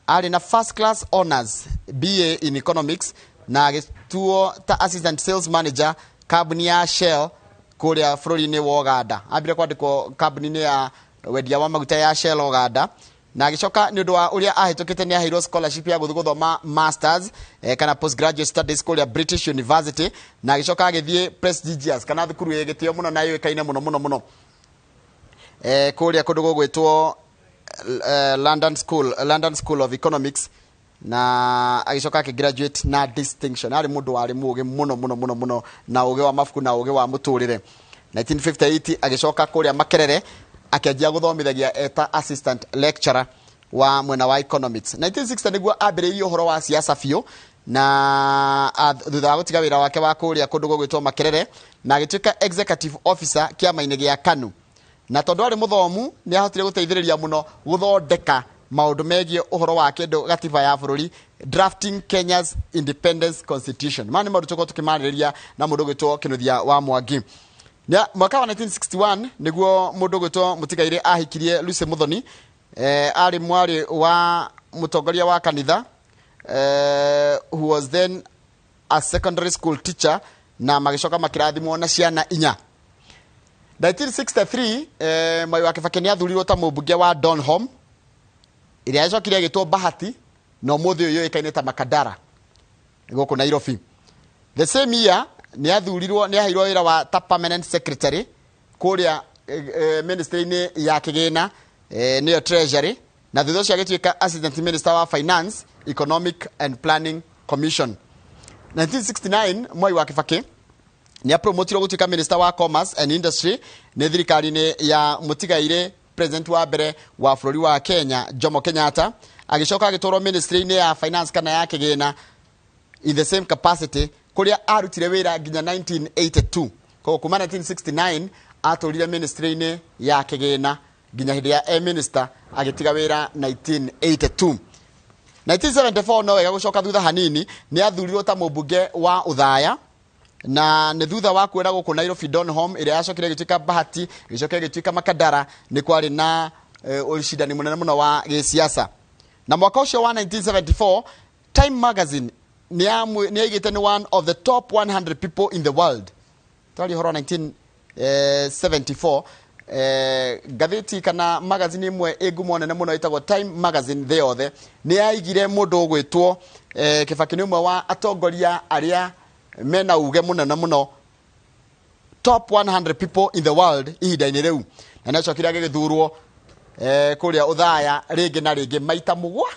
Arĩ na first class honors BA in economics, na agĩtuo ta assistant sales manager kambuni ya Shell kũrĩa bũrũri-inĩ wa Uganda. Ambire kwandĩkwo kambuni-inĩ ya wendia wa maguta ya Shell Uganda, na agĩcoka nĩ ũndũ wa ũrĩa ahĩtũkĩte nĩ aheirwo scholarship ya gũthiĩ gũthoma masters, kana postgraduate studies kũrĩa British University, na agĩcoka agĩthiĩ prestigious kana thukuru ĩ gĩtĩo mũno na yũĩkaine mũno mũno mũno, kũrĩa kũndũ gũgwĩtwo London School of Economics, na agĩcoka akĩgraduate na distinction. Arĩ mũndũ warĩ mũũgĩ mũno mũno mũno mũno, na ũgĩ wa mabuku na ũgĩ wa mũtũrĩre. 1958 agĩcoka kũrĩa Makerere, akĩanjia gũthomithagia eta assistant lecturer wa mwena wa economics. 1960 nĩguo ambĩrĩirie ũhoro wa siasa biũ, na thutha wa gũtiga wĩra wake wa kũrĩa kũndũ gũgwĩtwo Makerere, na agĩtuĩka executive officer kĩama-inĩ gĩa KANU. Na tondũ arĩ mũthomu, nĩ ahotire gũteithĩrĩria mũno gũthondeka maũndũ megiĩ ũhoro wa kĩndũ gatiba ya bũrũri, drafting Kenya's independence constitution. Maya nĩ maũndũ tũkorwo tũkĩmarĩrĩria na mũndũ ũgwĩtwo Kĩnuthia wa Mwangi. Mwaka wa 1961 nĩguo mũndũ ũgwĩtwo Mũtigairĩ ahikirie Lucy Muthoni, arĩ mwarĩ wa mũtongoria wa kanitha, who was then a secondary school teacher, na magĩcoka makĩrathimwo na ciana inya. 1963 Mwai wa Kibaki nĩ athurirwo ta mũmbunge wa Donholm, ĩrĩa yacokire ĩgĩtwo Bahati, na ũmũthĩ ũyũ yũĩkaine ta Makadara gũkũ Nairobi. The same year nĩ athurirwo, nĩ aheirwo wĩra wa ta permanent secretary kũrĩa ministry-inĩ ya kĩgĩna, nĩyo Treasury, na thutha ũcio agĩtuĩka assistant minister wa Finance, Economic and Planning Commission. 1969 Mwai wa Kibaki nĩ apromotirwo gũtuĩka minister wa Commerce and Industry nĩ thirikari-inĩ ya mũtigairĩ president wa mbere wa bũrũri wa Kenya, Jomo Kenyatta. Agĩcoka agĩtwarwo ministry-inĩ ya Finance kana ya kĩgĩna in the same capacity, kũrĩa arutire wĩra nginya 1982. Koguo kuma 1969 atũrire ministry-inĩ ya kĩgĩna nginya hĩndĩ ya e minister agĩtiga wĩra 1982. 1974, no wega gũcoka thutha hanini, nĩ athurirwo ta mũmbunge wa Ũthaya, na nĩ thutha wa kuona gũkũ Nairobi Donholm, ĩrĩa yacokire ĩgĩtuĩka Bahati, ĩgĩcoka ĩgĩtuĩka Makadara, nĩ kwarĩ na ũcindani mũnene mũno wa gĩsiasa. Na mwaka ũcio wa 1974 Time Magazine nĩ yaigĩte nĩ one of the top 100 people in the world. Twari ũhoro wa 1974, ngathĩti kana magazine ĩmwe ĩ ngumo nene mũno ĩtagwo Time Magazine thĩ yothe nĩ yaigire mũndũ ũgwĩtwo Kibaki nĩ ũmwe wa atongoria arĩa mena uge mũnene mũno, top 100 people in the world ihinda-inĩ rĩu. Na nĩ acokire agĩgĩthurwo kũrĩa Ũthaya rĩngĩ na rĩngĩ, maita mũgwa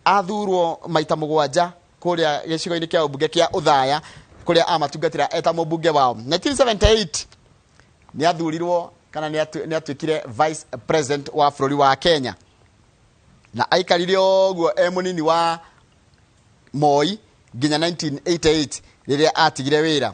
athurwo maita mũgwanja kũrĩa gĩcigo-inĩ kĩa ũmbunge kĩa Ũthaya, kũrĩa amatungatĩra eta mũmbunge wao. 1978 nĩ athurirwo kana nĩ atuĩkire vice president wa bũrũri wa Kenya, na aikarire ũguo e mũnini wa Moi nginya 1988 rĩrĩa atigire wĩra.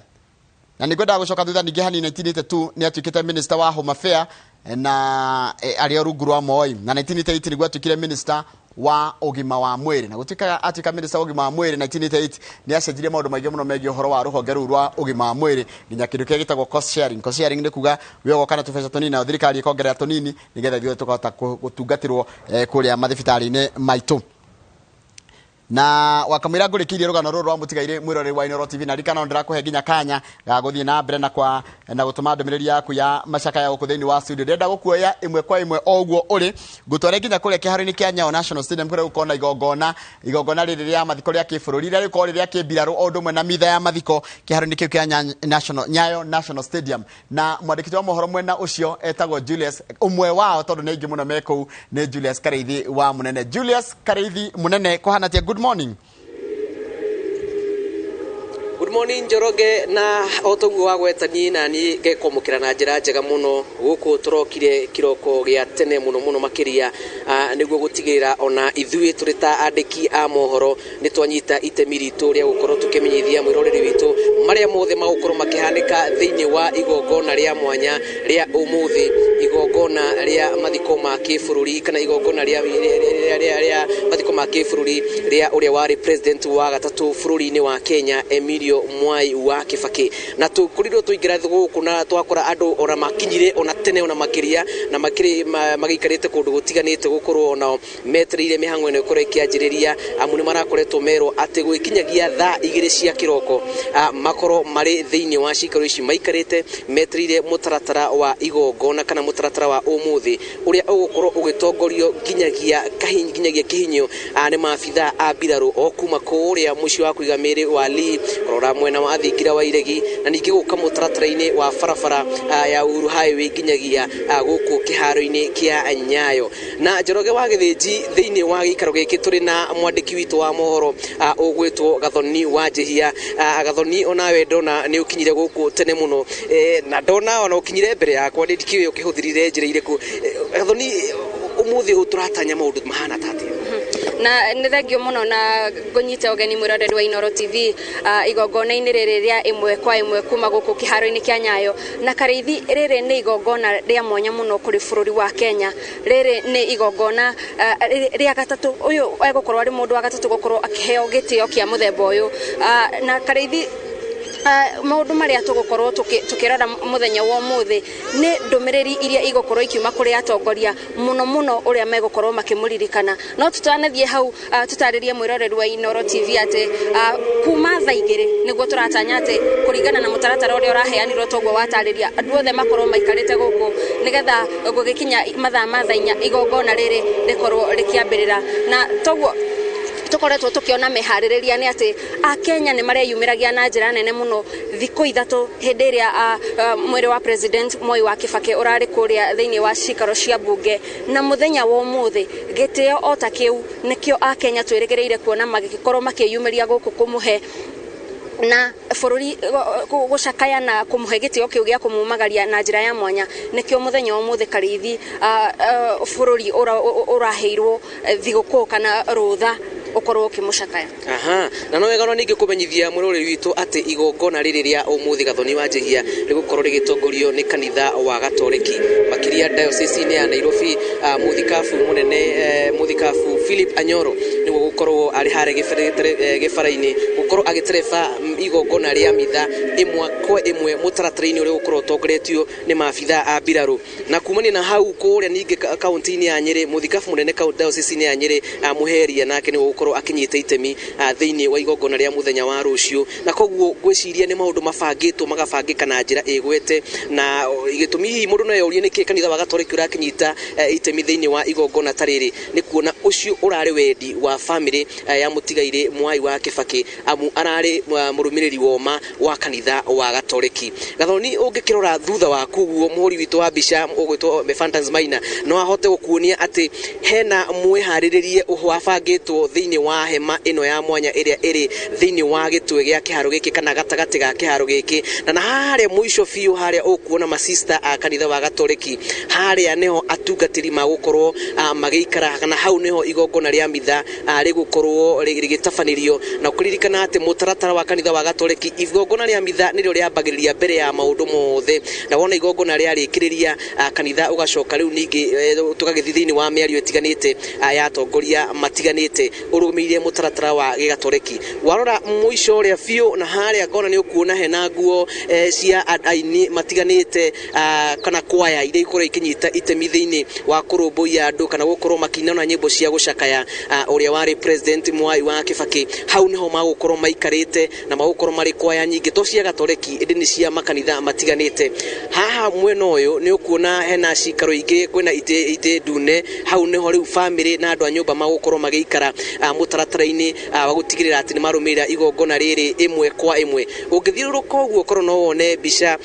Na nĩ ngwendaga gũcoka thutha ningĩ hanini, 1982 nĩ atuĩkĩte minister wa Home Affairs na arĩ o rungu rwa Moi, na 1988 nĩguo atuĩkire minister wa ũgima wa mwĩrĩ. Na gũtuĩka atuĩka minister wa ũgima wa mwĩrĩ 1988, nĩ acenjirie maũndũ maingĩ mũno megiĩ ũhoro wa rũhonge rũu rwa ũgima wa mwĩrĩ, nginya kĩndũ kĩrĩa gĩtagwo cost sharing. Cost sharing nĩ kuga we ũgoka na tũbeca tũnini, nayo thirikari ĩkongerera tũnini, nĩgetha ithuĩ tũkahota gũtungatĩrwo kũrĩa mathibitarĩ-inĩ maitũ. Na wakamwĩra ngũrĩkĩirie rũgano rũrũ rwa mũtigairĩ mwĩroreri wa Inooro TV, na ririkana ndĩrakũhe nginya kanya ga gũthiĩ na mbere na kwa na gũtũma ndũmĩrĩri yaku ya macakaya gũkũ thĩinĩ wa studio. Ndĩrenda gũkuoya ĩmwe kwa ĩmwe o ũguo ũrĩ, ngũtware nginya kũrĩa kĩharo-inĩ kĩa Nyayo National Stadium, kũrĩa gũkorwo na igongona rĩrĩ rĩa mathiko rĩa kĩbũrũri, rĩrĩa rĩkorwo rĩ rĩa kĩmbirarũ o ũndũ ũmwe na mitha ya mathiko kĩharo-inĩ kĩu kĩa Nyayo National Stadium. Na mwandĩki wa mohoro mwena ũcio etagwo Julius, ũmwe wao tondũ nĩ aingĩ mũno me kũu, nĩ Julius Kareithi wa Mũnene. Julius Kareithi Mũnene, kũhana atĩa? Good morning. Good Morning Njoroge, na o toguo wagweta niĩ na niĩ ngekwamũkĩra na njĩra njega mũno. Gũkũ tũrokire kĩroko gĩa tene mũno mũno makĩria, nĩguo gũtigĩrĩra ona ithuĩ tũrĩ ta andĩki a mohoro nĩ twanyita itemi ritũ rĩa gũkorwo tũkĩmenyithia mwĩroreri witũ marĩa mothe magũkorwo makĩhanĩka thĩinĩ wa igongona rĩa mwanya rĩa ũmũthĩ, igongona rĩa mathiko ma kĩbũrũri kana igongona rĩa mathiko ma kĩbũrũri rĩa ũrĩa warĩ president wa gatatũ bũrũri-inĩ wa Kenya, Emilio Mwai wa Kibaki. Na tũkorirwo tũingĩra gũkũ na twakora andũ ona makinyire ona tene ona makĩria, na makĩrĩ magĩikarĩte kũndũ gũtiganĩte gũkorwo onao metereire mĩhang'o ĩno ĩkorwo ĩkĩanjĩrĩria, amu nĩ marakoretwo merwo atĩ gwĩkinyagia thaa 2 cia kĩroko, makorwo marĩ thĩinĩ wa cikaro ici maikarĩte metereire mũtaratara wa igongona kana mũtaratara wa ũmũthĩ ũrĩa ũgũkorwo ũgĩtongorio nginyagia kĩhinyio nĩ maabithaa a mbirarũ o kuma kũrĩa mũciĩ wa kũiga mĩĩrĩ wa Lee kũrora mwena wa thingira wa Iregi, na ningĩ gũka mũtaratara-inĩ wa barabara ya Uhuru Highway nginyagia gũkũ kĩharo-inĩ kĩa Nyayo. Na Njoroge wa Gĩthĩnji, thĩinĩ wa gĩikaro gĩkĩ tũrĩ na mwandĩki witũ wa mohoro ũgwĩtwo Gathoni wa Njĩhia. Gathoni, onawe ndona nĩ ũkinyire gũkũ tene mũno, na ndona ona ũkinyire mbere yakwa, nĩ ndikĩũĩ ũkĩhũthĩrire njĩra irĩkũ. Gathoni, ũmũthĩ ũyũ tũratanya maũndũ mahana ta atĩa? Na nĩ thengio mũno na ngũnyita ũgeni mwĩroreri wa Inooro TV igongona-inĩ rĩrĩ rĩa ĩmwe kwa ĩmwe kuma gũkũ kĩharo-inĩ kĩa Nyayo. Na Karĩithi, rĩrĩ nĩ igongona rĩa mwanya mũno kũrĩ bũrũri wa Kenya. Rĩrĩ nĩ igongona rĩa gatatũ, ũyũ egũkorwo arĩ mũndũ wa gatatũ gũkorwo akĩheo gĩtĩo kĩa mũthemba ũyũ. Na Karĩithi, maũndũ marĩa tũgũkorwo tũkĩrora mũthenya wa ũmũthĩ nĩ ndũmĩrĩri iria igũkorwo ikiuma kũrĩ atongoria, mũno mũno ũrĩa megũkorwo makĩmũririkana. No tũtanathiĩ hau, tũtarĩrie mwĩroreri wa Inooro TV atĩ kuma thaa 2 nĩguo tũratanya atĩ kũringana na mũtaratara ũrĩa ũraheanirwo toguo watarĩria, andũ othe makorwo maikarĩte gũkũ nĩgetha gũgĩkinya mathaa ma thaa 4 igongona rĩrĩ rĩkorwo rĩkĩambĩrĩra. Na toguo tũkoretwo tũkĩona meharĩrĩria nĩ atĩ Akenya nĩ mareyumĩragia na njĩra nene mũno thikũ 3 hĩndĩ ĩrĩa mwĩrĩ wa President Moi wa Kibaki ũrarĩ kũrĩa thĩinĩ wa cikaro cia mbunge. Na mũthenya wa ũmũthĩ gĩtĩo o ta kĩu nĩkĩo Akenya twĩrĩgĩrĩire kuona magĩkorwo makĩyumĩria gũkũ kũmũhe na bũrũri gũcakaya na kũmũhe gĩtĩo kĩu gĩa kũmumagaria na njĩra ya mwanya. Nĩkĩo mũthenya wa ũmũthĩ Karĩithi, bũrũri ũraheirwo thigũkũ kana rũtha ũkorwo ũkĩmũcakaya. Aha, na no wega no ningĩ kũmenyithia mwĩroreri witũ atĩ igongona rĩrĩ rĩa ũmũthĩ, Gathoni wa Njĩhia, rĩgũkorwo rĩgĩtongorio nĩ kanitha wa Gatoreki makĩria diocese-inĩ ya Nairobi. Mũthikabu mũnene, mũthikabu Philip Anyoro, nĩguo gũkorwo arĩ harĩa gĩbara-inĩ gũkorwo agĩtereba igongona rĩa mitha ĩmwe kwa ĩmwe mũtaratara-inĩ ũrĩa ũgũkorwo ũtongoretio nĩ maabithaa a mbirarũ. Na kumania na hau kũrĩa ningĩ kaunti-inĩ ya Nyĩrĩ, mũthikabu mũnene diocese-inĩ ya Nyĩrĩ, Mũheria, nake nĩwe gũkorwo akinyĩte itemi thĩinĩ wa igongona rĩa mũthenya wa rũciũ. Na koguo ngwĩciria nĩ maũndũ mabangĩtwo magabangĩka na njĩra ĩgwete, na gĩtũmi hihi mũndũ no eyũrie nĩkĩ kanitha wa Gatoreki ũrakĩnyita itemi thĩinĩ wa igongona ta rĩrĩ, nĩ kuona ũcio ũrarĩ wendi wa bamĩrĩ ya mũtigairĩ Mwai wa Kibaki, amu ararĩ mũrũmĩrĩri woma wa kanitha wa Gatoreki. Gathoni, ũngĩkĩrora thutha waku ũguo, mũhũri witũ wa mbica ũgwĩtwo Fantans Maina no ahote gũkuonia atĩ hena mwĩharĩrĩrie wabangĩtwo thĩinĩ wa hema ĩno ya mwanya ĩrĩa ĩrĩ thĩinĩ wa gĩtwe gĩa kĩharo gĩkĩ kana gatagatĩ ga kĩharo gĩkĩ. Na harĩa mũico biũ harĩa ũkuona masista a kanitha wa Gatoreki, harĩa nĩho atungatĩri magũkorwo magĩikara, kana hau nĩho igongona rĩa mitha rĩgũkorwo rĩgĩtabanĩrio. Na kũririkana atĩ mũtaratara wa kanitha wa Gatoreki, igongona rĩa mitha nĩrĩo rĩambagĩrĩria mbere ya maũndũ mothe, na wona igongona rĩarĩkĩrĩria, kanitha ũgacoka rĩu ningĩ tũgagĩthiĩ thĩinĩ wa mĩario ĩtiganĩte ya atongoria matiganĩte ũrũmĩrĩire mũtaratara wa gĩgatoreki. Warora mũico ũrĩa biũ na harĩa ngona nĩ ũkuona hena nguo cia aini matiganĩte, kana kwaya iria ikorwo ikĩnyita itemi thĩinĩ wa kũrũmbũiya andũ kana gũkorwo makĩina na nyĩmbo cia gũcakaya ũrĩa warĩ President Mwai wa Kibaki. Hau nĩho magũkorwo maikarĩte na magũkorwo marĩ kwaya nyingĩ to cia Gatoreki ĩndĩ nĩ cia makanitha matiganĩte. Haha mwena ũyũ nĩ ũkuona hena cikaro ingĩ, kwĩna itĩ ndune, hau nĩho rĩu bamĩrĩ na andũ a nyũmba magũkorwo magĩikara. mũtaratara-inĩ wa gũtigĩrĩra atĩ nĩ marũmĩrĩra igongona rĩrĩ ĩmwe kwa ĩmwe. Ũngĩthiũrũrũka ũguo korwo no wone mbica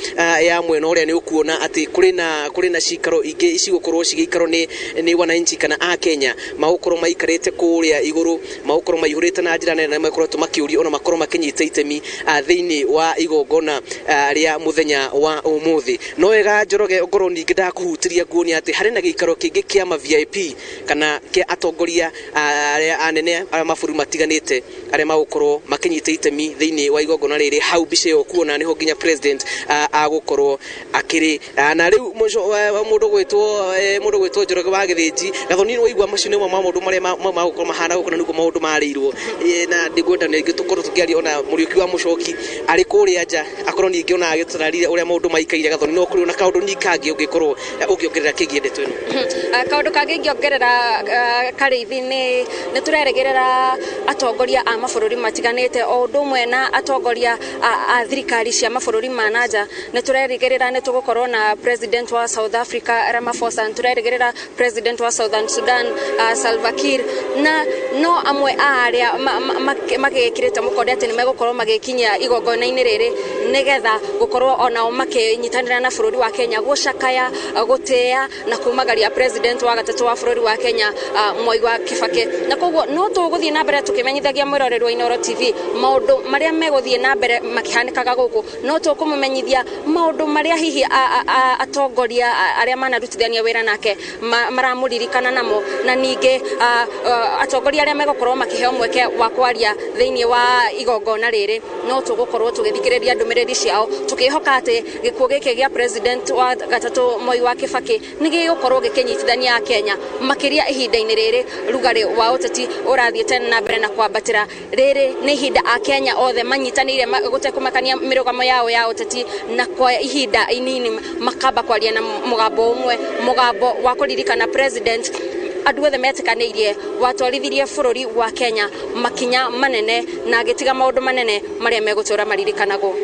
ya mwena ũrĩa nĩ ũkuona atĩ kũrĩ na cikaro ingĩ cigũkorwo cigĩikarwo nĩ wananchi kana a Kenya magũkorwo maikarĩte kũrĩa igũrũ, magũkorwo maihũrĩte na njĩra nene na makoretwo makĩũrio ona makorwo makĩnyita itemi thĩinĩ wa igongona rĩa mũthenya wa ũmũthĩ. No wega Njoroge ũkorwo ningĩ ndakũhutĩria nguonia atĩ harĩ na gĩikaro kĩngĩ kĩa ma VIP kana kĩa atongoria arĩa anene a mabũrũri matiganĩte arĩa magũkorwo makĩnyita itemi thĩinĩ wa igongona rĩrĩ. Hau mbica ĩyo kuona nĩho nginya president agũkorwo akĩrĩ. Na rĩu mũndũ gwĩtwo Njoroge wa Gĩthĩnji Gathoni, waigua macio nĩmo maũndũ marĩa magũkorwo mahana gũkũ na nĩguo maũndũ marĩirwo, na ndĩngwenda ningĩ tũkorwo tũkĩaria ona Mũriũki wa Mũcoki arĩ kũrĩa nja akorwo ningĩ ona agĩtũtarĩria ũrĩa maũndũ maikaire. Gathoni, no kũrĩ ona kaũndũ ningĩ kangĩ ũngĩkorwo ũngĩongerera kĩgiĩ ndeto ĩno? Kaũndũ kangĩ ingĩongerera Karĩithi nĩ tũrerĩgĩrĩra atongoria a mabũrũri matiganĩte o ũndũ ũmwe na atongoria a thirikari cia mabũrũri ma na nja. Nĩ tũrerĩgĩrĩra nĩ tũgũkorwo na president wa South Africa Ramaphosa, nĩ tũrerĩgĩrĩra president wa Southern Sudan Salva Kiir, na no amwe a arĩa magĩkĩrĩte mũkonde atĩ nĩ megũkorwo magĩkinyia igongona-inĩ rĩrĩ nĩgetha gũkorwo onao makĩnyitanĩra na bũrũri wa Kenya gũcakaya, gũtĩĩa na kumagaria president wa gatatũ wa bũrũri wa Kenya Mwai wa Kibaki. Na koguo no tũgũthiĩ na mbere tũkĩmenyithagia mwĩroreri wa Inooro TV maũndũ marĩa megũthiĩ na mbere makĩhanĩkaga gũkũ, no tũkũmũmenyithia maũndũ marĩa hihi atongoria arĩa manarutithania wĩra nake maramũririkana namo, na ningĩ atongoria arĩa megũkorwo makĩheo mweke wa kwaria thĩinĩ wa igongona rĩrĩ no tũgũkorwo tũgĩthikĩrĩria ndũmĩrĩri ciao tũkĩhoka atĩ gĩkuũ gĩkĩ gĩa president wa gatatũ Moi wa Kibaki nĩ gĩgũkorwo gĩkĩnyitithania Kenya makĩria ihinda-inĩ rĩrĩ rugarĩ wa ũteti ũrathiĩte na mbere na kwambatĩra. Rĩrĩ nĩ ihinda a Kenya othe manyitanĩire gũtekũmakania mĩrũgamo yao ya ũteti, na kwa ihinda inini makamba kwaria na mũgambo ũmwe, mũgambo wa kũririkana president andũ othe metĩkanĩirie watwarithirie bũrũri wa Kenya makinya manene na agĩtiga maũndũ manene marĩa megũtũra maririkanagwo.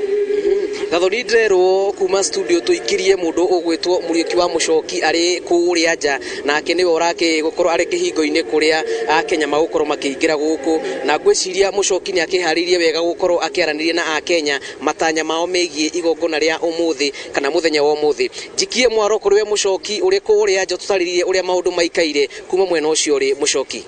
Gathoni, ndĩrerwo kuma studio tũikirie mũndũ ũgwĩtwo Mũriũki wa Mũcoki arĩ kũrĩa nja, nake nĩwe ũrakĩgũkorwo arĩ kĩhingo-inĩ kũrĩa Akenya magũkorwo makĩingĩra gũkũ, na ngwĩciria Mũcoki nĩ akĩharĩirie wega gũkorwo akĩaranĩria na Akenya matanya mao megiĩ igongona rĩa ũmũthĩ kana mũthenya wa ũmũthĩ. Njikie mwaro kũrĩ we Mũcoki ũrĩ kũrĩa nja, tũtarĩrie ũrĩa maũndũ maikaire kuma mwena ũcio ũrĩ Mũcoki.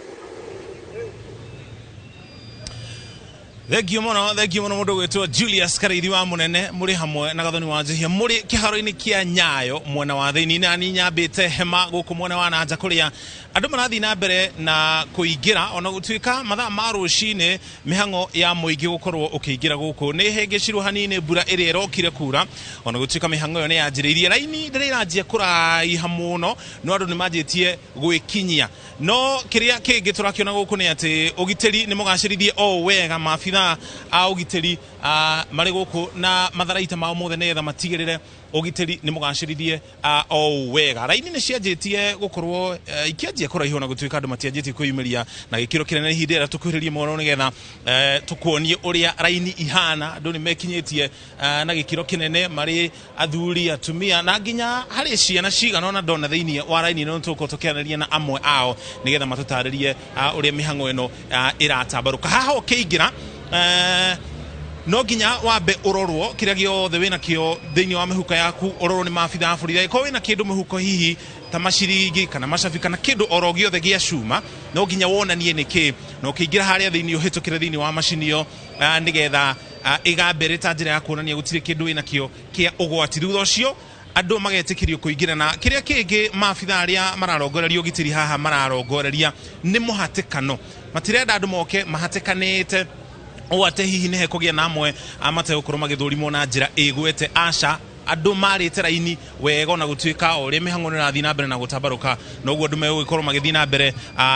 Thank you muno, thank you muno mundu gwitwo Julius Karaithi wa Munene, muri hamwe na Gathoni wa Njihia muri kiharo-ini kia Nyayo mwena wa thiini, na ni nyambite hema guku mwena wa nanja kuria andu marathii na mbere na kuingira ona gutuika mathaa ma rucini mihango ya muingi gukorwo ukiingira guku ni hengecirwo hanini mbura iria irokire kura, ona gutuika mihango iyo ni yanjiriirie raini ndiri iranjia kuraiha muno no andu ni manjitie gwikinyia. No kiria kingi turakiona guku ni ati ugitiri ni mugacirithie o wega, maabitha a ugitiri mari guku na matharaita mao mothe nigetha matigirire ugitiri ni mugacirithie o wega. Raini ni cianjitie gukorwo ikianjia kuraihwo na gutuika andu matianjitie kwiyumiria na gikiro kinene ihinda rĩrĩa tukuhĩrĩrie mũno nigetha tukuonie uria raini ihana. Andu ni mekinyitie na gikiro kinene mari athuri, atumia na nginya hari ciana cigana ona ndona thiini wa raini no tuko tukianĩria na amwe ao nigetha matutaririe uria mihango ĩno ĩratambarũka. Haha ũkĩingĩra no nginya wambe urorwo kiria giothe wina kio thiini wa mihuko yaku, urorwo ni maabitha a borithi. Angĩkorwo wina kindu mihuko hihi ta maciringi kana macabi kana kindu oro giothe gia cuma, no nginya wonanie niki, na ũkĩingĩra harĩa thiini ũhĩtũkĩre thiini wa macini ĩyo nigetha ĩgambere ta njĩra ya kuonania gũtirĩ kĩndũ wĩna kĩo kĩa ũgwati. Thutha ũcio andũ magetĩkĩrio kũingĩra. Na kĩrĩa kĩngĩ maabitha arĩa mararongoreria ũgitĩri haha mararongoreria nĩ mũhatĩkano, matirenda andũ moke mahatĩkanĩte o ate hihi nĩ hekũgĩa na amwe mategũkorwo magĩthũrimwo na njĩra ĩgwete. Aca, andũ marĩte raini wega ona gũtuĩka o ũrĩa mĩhang'o nĩ ĩrathiĩ na mbere na gũtambarũka noguo andũ megũgĩkorwo magĩthiĩ na mbere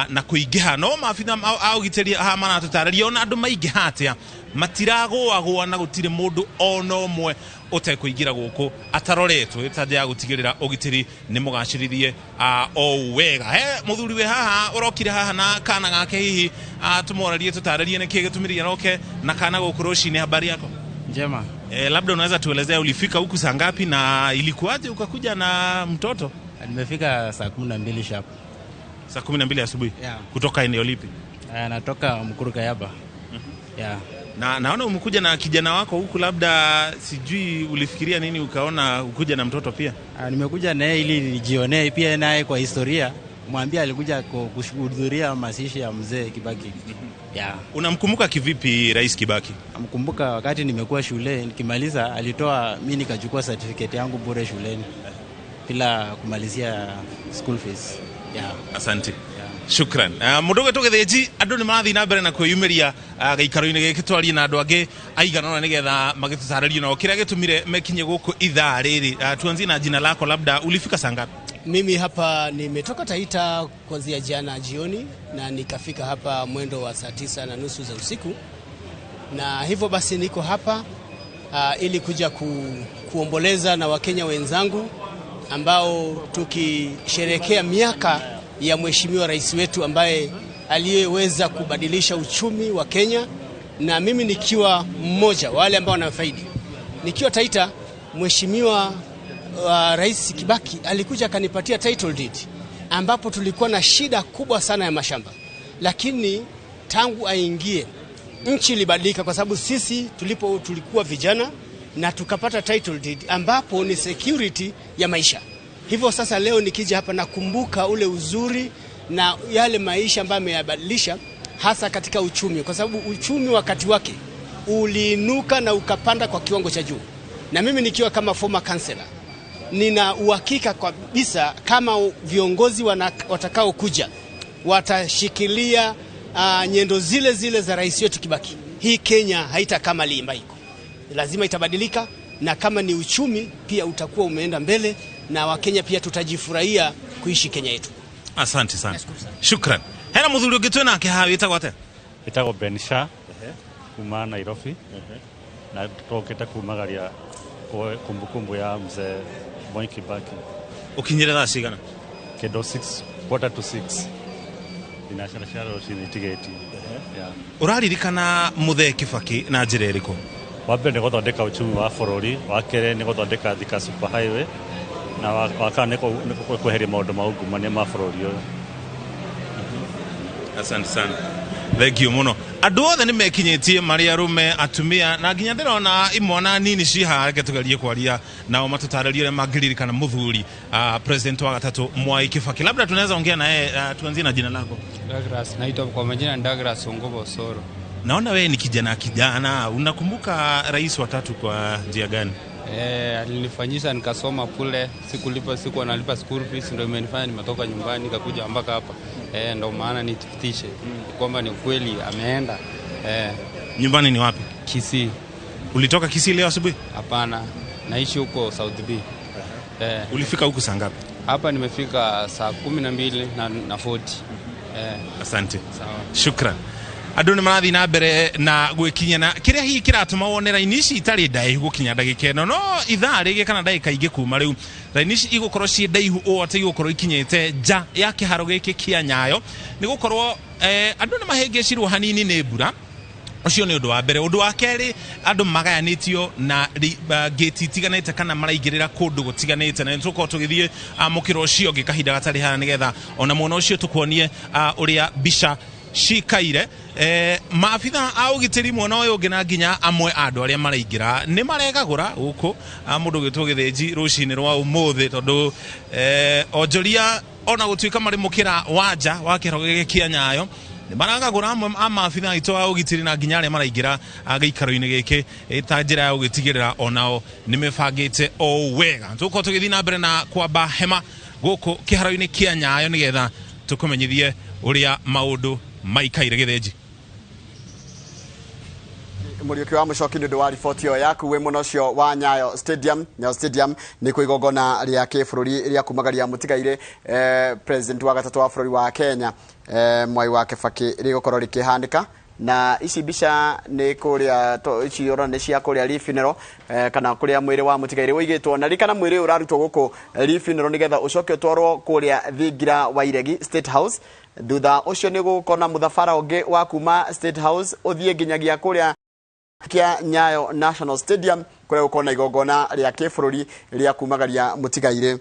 na kũingĩha. No maabitha a ũgitĩri haha maratũtarĩria ona andũ maingĩha atĩa matiragũagũa na gũtirĩ mũndũ ona ũmwe ũtekũingĩra gũkũ ataroretwo, ta njĩra ya gũtigĩrĩra ũgitĩri nĩ mũgacĩrithie o wega. He mũthuri wĩ haha ũrokire haha na kana gake, hihi tũmorarie tũtarĩrie nĩkĩ gĩtũmĩrie aroke na kana gũkũ rũcinĩ. Habari yako? Njema. Labda unaweza tuelezea ulifika huku saa ngapi na ilikuwaje ukakuja na mtoto? Nimefika saa 12 sharp. Saa 12 asubuhi? Yeah. Kutoka eneo lipi? Natoka Mukuru Kayaba. Yeah. Na naona umekuja na kijana wako huku, labda sijui ulifikiria nini ukaona ukuja na mtoto pia? Nimekuja naye ili nijionee pia naye kwa historia. Mwambie alikuja kuhudhuria mazishi ya mzee Kibaki. Yeah. Unamkumbuka kivipi Rais Kibaki? Namkumbuka wakati nimekuwa shule, nikimaliza alitoa mimi nikachukua certificate yangu bure shuleni bila kumalizia school fees. Yeah. Asante. Shukran. Mũndũ ũgwĩtwo Gĩthĩnji, andũ nĩ marathiĩ na mbere na kwĩyumĩria gĩikaro-inĩ gĩkĩ, twarie na andũ angĩ aigana ũna nĩgetha magĩtũtarĩrie nao kĩrĩa gĩtũmire mekinye gũkũ ithaa rĩrĩ. Tuanzie na jina lako, labda ulifika saa ngapi? Mimi hapa nimetoka Taita kuanzia jana jioni na nikafika hapa mwendo wa saa 9:30 za usiku, na hivyo basi niko hapa ili kuja kuomboleza na Wakenya wenzangu ambao tukisherehekea miaka ya mheshimiwa rais wetu ambaye aliyeweza kubadilisha uchumi wa Kenya, na mimi nikiwa mmoja wale ambao wanafaidi. Nikiwa Taita, mheshimiwa Rais Kibaki alikuja akanipatia title deed, ambapo tulikuwa na shida kubwa sana ya mashamba, lakini tangu aingie nchi ilibadilika, kwa sababu sisi tulikuwa vijana na tukapata title deed ambapo ni security ya maisha. Hivyo sasa leo nikija hapa nakumbuka ule uzuri na yale maisha ambayo ameyabadilisha, hasa katika uchumi, kwa sababu uchumi wakati wake uliinuka na ukapanda kwa kiwango cha juu. Na mimi nikiwa kama former councillor, nina uhakika kabisa kama viongozi watakao kuja watashikilia nyendo zile zile za rais wetu Kibaki, hii Kenya haita kama limbaiko, lazima itabadilika, na kama ni uchumi pia utakuwa umeenda mbele, na Wakenya pia tutajifurahia kuishi Kenya yetu. Asante sana. Shukran. Hena muthuri ũngĩ twĩ nake haha, wĩtagwo atĩa? Wĩtagwo Ben Shah kuma Nairobi, na tũkĩte kumagaria kumbukumbu ya mzee Mwai Kibaki. Ũkinyire thaa cigana? Kĩndũ 6, 5:45. Thinacara cia rũcinĩ itigĩtie. Yeah. Ũraririkana Muthee Kibaki na njĩra ĩrĩkũ? Wa mbere nĩ gũthondeka uchumi wa bũrũri, wa kerĩ nĩ gũthondeka Thika Super Highway, na wa kana nĩ kweheria maũndũ ma ungumania ma bũrũri ũyũ. Asante sana. Thank you mũno. Andũ othe nĩ mekinyĩtie, marĩ arũme, atumia, na nginya ndĩrona imwana nini ci haha. Reke tũgerie kwaria nao matũtarĩrie ũrĩa mangĩririkana mũthuri president wa gatatũ Mwai Kibaki. Labda tunaweza ongea na yeye. Tuanzie na jina lako. Douglas, naitwa kwa majina Douglas Ongobo Osoro. Naona wewe ni kijana kijana, unakumbuka rais wa tatu kwa njia gani? Alinifanyisha nikasoma kule, sikulipa, sikuwa nalipa school fees, ndio imenifanya nimetoka nyumbani nikakuja mpaka hapa. Ndio maana nithibitishe kwamba ni kweli ameenda. Nyumbani ni wapi? Kisii. Ulitoka Kisii leo asubuhi? Hapana, naishi huko South B. Ulifika huku saa ngapi? Hapa nimefika saa 12 na 40. Asante. Sawa. Shukran. Andũ nĩ marathiĩ na mbere na gwĩkinya, na kĩrĩa hihi kĩratũma wone raini ici itarĩ ndaihu gũkinya ndagĩka ĩno, no ithaa rĩngĩ kana ndagĩka ingĩ kuma rĩu raini ici igũkorwo ciĩ ndaihu ũũ atĩ igũkorwo ikinyĩte nja ya kĩharo gĩkĩ kĩa Nyayo, nĩ gũkorwo andũ nĩ mahĩngĩcirwo hanini nĩ mbura. Ũcio nĩ ũndũ wa mbere. Ũndũ wa kerĩ, andũ magayanĩtio na gate itiganĩte kana maraingĩrĩra kũndũ gũtiganĩte, na nĩ tũgũkorwo tũgĩthiĩ mũkĩra ũcio ũngĩ kahinda gatarĩ haha, nĩgetha ona mwena ũcio tũkuonie ũrĩa mbica cikaire. Maabitha a ũgitĩri mwena ũyũ ũngĩ na nginya amwe a andũ arĩa maraingĩra nĩ maregagũra gũkũ mũndũ ũgwĩtwo Gĩthĩnji rũcinĩ rwa ũmũthĩ, tondũ onjoria ona gũtuĩka marĩ mũkĩra wa nja wa kĩharo gĩkĩ kĩa Nyayo, nĩ maragagũra amwe a maabitha aitũ a ũgitĩri na nginya arĩa maraingĩra gĩikaro-inĩ gĩkĩ, ta njĩra ya gũgĩtigĩrĩra onao nĩ mebangĩte o wega. Tũgũkorwo tũgĩthiĩ na mbere na kwamba hema gũkũ kĩharo-inĩ kĩa Nyayo nĩgetha tũkũmenyithie ũrĩa maũndũ maikaire. Gĩthĩnji. Mũriũki wa Mũcoki, nĩ ũndũ wa riboti ĩyo yaku wĩ mwena ũcio wa Nyayo Stadium. Nyayo Stadium nĩ kuo igongona rĩa kĩbũrũri rĩa kumagaria mũtigairĩ president wa gatatũ wa bũrũri wa Kenya, Mwai wa Kibaki, rĩgũkorwo rĩkĩhanĩka. Na ici mbica nĩ kũrĩa ici ũrona nĩ cia kũrĩa Lee Funeral, kana kũrĩa mwĩrĩ wa mũtigairĩ ũigĩtwo. Na ririkana mwĩrĩ ũyũ ũrarutwo gũkũ Lee Funeral nĩgetha ũcoke ũtwarwo kũrĩa Thingira wa Iregi State House. Thutha ũcio nĩ gũgũkorwo na mũthabara ũngĩ wa kuma State House ũthiĩ nginyagia kũrĩa kĩa Nyayo National Stadium, kũrĩa gũkorwo na igongona rĩa kĩbũrũri rĩa kumagaria mũtigairĩ.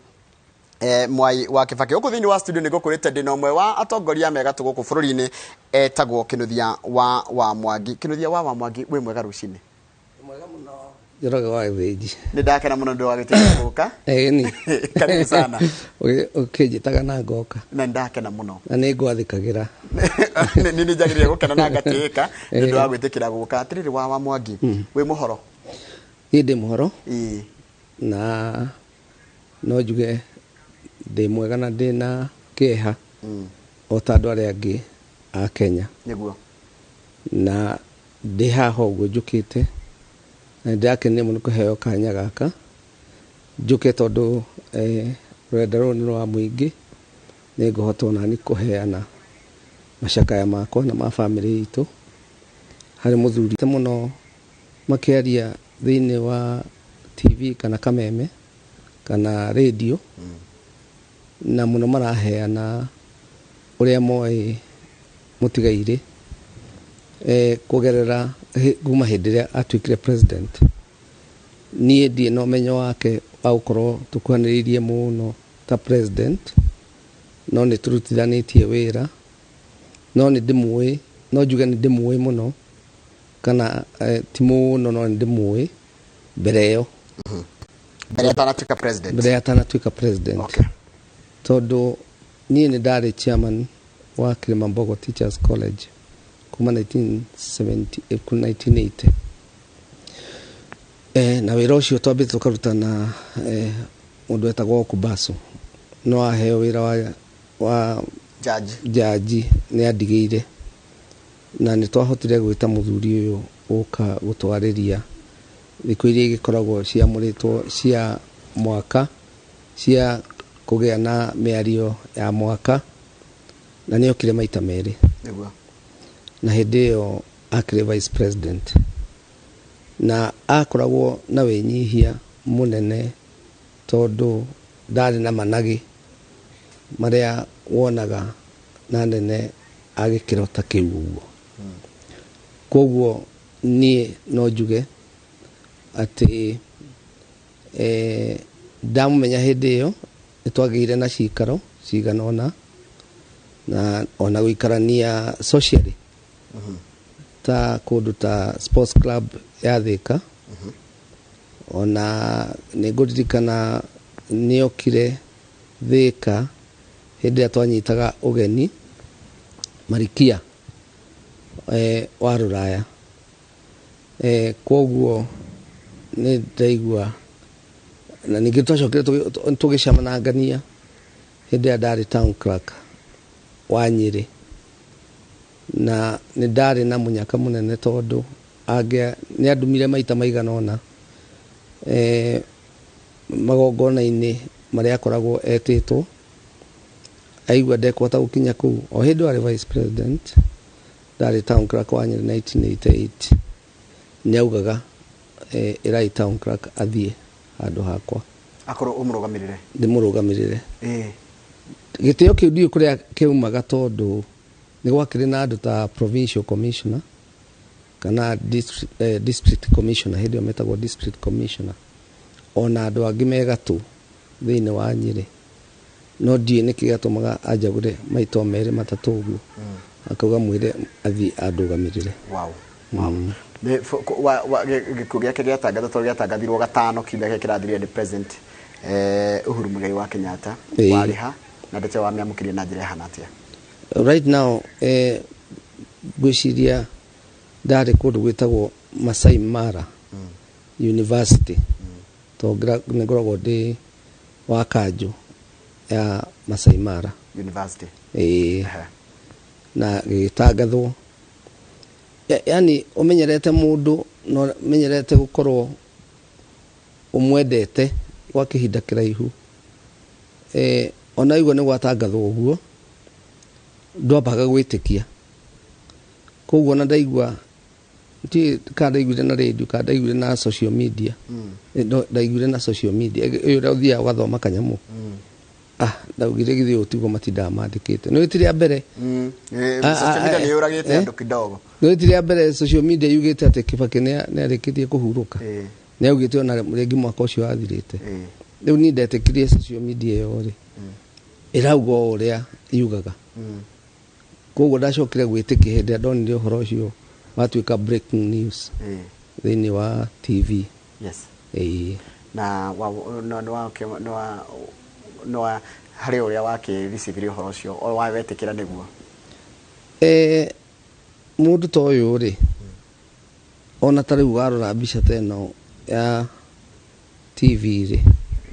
Mwai wa Kibaki. Gũkũ thĩinĩ wa studio nĩ ngũkwĩrĩte ndĩna ũmwe wa atongoria mega tũ gũkũ bũrũri-inĩ, etagwo Kinuthia wa Mwangi. Kinuthia wa Mwangi, wĩ mwega rũcinĩ? Njoroge wa Gĩthĩnji. Nĩ ndakena mũno ndĩ wa gĩtĩkĩra gũka. Ĩni. Karibu sana. Ũkĩnjĩtaga na ngoka. Na nĩ ndakena mũno. Na nĩ ngwathĩkagĩra. Nĩ njagĩrĩire gũkena na ngatĩĩka nĩ ũndũ wa gwĩtĩkĩra gũka. Atĩrĩrĩ, wa Mwangi, wĩ mũhoro? Niĩ ndĩ mũhoro. Ĩĩ. Na no njuge ndĩ mwega na ndĩ na kĩeha o ta andũ arĩa angĩ a Kenya. Nĩguo. Na ndĩ haha ũguo njũkĩte na nĩndĩrakenire mũno kũheo kanya gaka njũke tondũ rũrenda rũrũ nĩ rwa mũingĩ, nĩ ngũhota onani kũheana macakaya makwa na ma bamĩrĩ itũ harĩ mũthuri mũno makĩaria thĩinĩ wa TV kana kameme kana radio, na mũno maraheana ũrĩa moĩ mũtigairĩ kũgerera kuma hĩndĩ ĩrĩa atuĩkire president. Niĩ ndirĩ na ũmenyo wake wa gũkorwo tũkuhanĩrĩirie mũno ta president, no nĩ tũrutithanĩtie wĩra, no nĩ ndĩmũĩ, no njuge nĩ ndĩmũĩ mũno kana ti mũno, no nĩ ndĩmũĩ mbere ĩyo. Mbere atanatuĩka president. Mbere atanatuĩka president. Okay. Tondũ niĩ nĩ ndarĩ chairman wa Kilimambogo Teachers College kuma 1970, 1980. Na wĩra ũcio twambĩte tũkaruta na mũndũ wetagwo Okubasu, no aheo wĩra wa jaji, jaji nĩ andigĩire, na nĩ twahotire gwĩta mũthuri ũyũ ũka gũtwarĩria thikũ iria igĩkoragwo ciamũrĩtwo cia mwaka cia kũgĩa na mĩario ya mwaka, na nĩ okire maita merĩ. Nĩguo. Na hĩndĩ ĩyo akĩrĩ vice president, na akoragwo na wĩnyihia mũnene tondũ ndarĩ na managĩ marĩa wonaga na nene agĩkĩro ta kĩu ũguo. Koguo niĩ no njuge atĩ ndamũmenya hĩndĩ ĩyo nĩ twagĩire na cikaro cigana ũna na ona gũikarania socially ta kũndũ ta sports club ya Thika. Ona nĩ ngũririkana nĩokire Thika hĩndĩ ĩrĩa twanyitaga ũgeni Marikia wa Rũraya. Koguo nĩ ndaigua na ningĩ twacokire tũgĩcemanangania hĩndĩ ĩrĩa ndarĩ town clerk wa Nyĩrĩ, na nĩ ndarĩ na mũnyaka mũnene tondũ nĩ andũmire maita maigana ũna magongona-inĩ marĩa akoragwo etĩtwo, aigua ndekũhota gũkinya kũu. O hĩndĩ arĩ vice president, ndarĩ town clerk wa Nyĩrĩ 1988, nĩ augaga ĩrai town clerk athiĩ handũ hakwa akorwo ũmũrũgamĩrĩre. Ndĩmũrũgamĩrĩre. Gĩtĩo kĩu ndiũĩ kũrĩa kĩumaga tondũ nĩ gwakĩrĩ na andũ ta provincial commissioner kana district commissioner, hĩndĩ ĩyo metagwo district commissioner, ona andũ angĩ me gatũ thĩinĩ wa Nyĩrĩ, no ndiũĩ nĩkĩ gĩatũmaga anjagũre maita o merĩ matatũ ũguo, akauga mwĩre athiĩ andũgamĩrĩre. Wow. Gĩkuũ gĩake gĩatangathwo tondũ gĩatangathirwo gatano kiumia gĩkĩ kĩrathirire nĩ president Uhuru Muigai wa Kenyatta. Warĩ ha na ndeto wamĩamũkĩria na njĩra ĩhana atĩa? Right now ngwĩciria ndarĩ kũndũ gwĩtagwo Masai Mara University, tondũ nĩ ngoragwo ndĩ wa kanjũ ya Masai Mara University. Ĩĩ. Na gĩgĩtangathwo, yani ũmenyerete mũndũ na ũmenyerete gũkorwo ũmwendete gwa kĩhinda kĩraihu, ona igua nĩ gwatangathwo ũguo ndwambaga gwĩtĩkia. Koguo ona ndaigua kana ndaiguire na radio kana ndaiguire na social media, ndaiguire na social media ũyũ ũrĩa ũthiaga ũgathoma kanyamũ, ndaugire githĩ ũyũ tiguo matindaga mandĩkĩte. Nĩ ti rĩa mbere. Social media nĩ yũragĩte andũ kidogo. Nĩ ti rĩa mbere social media yugĩte atĩ Kibaki nĩ arĩkĩtie kũhurũka. Nĩ augĩte ona rĩngĩ mwaka ũcio wathirĩte. Rĩu niĩ ndetĩkirie social media ĩyo rĩ, ĩrauga o ũrĩa yugaga. Koguo ndacokire gwĩtĩkia hĩndĩ ĩrĩa ndonire ũhoro ũcio watuĩka breaking news thĩinĩ wa TV. Ĩĩ. Na wa no no wa no wa no wa harĩ ũrĩa wakĩricibire ũhoro ũcio o wa wetĩkĩra nĩguo? Mũndũ ta ũyũ rĩ, ona ta rĩu warora mbica ta ĩno ya TV rĩ,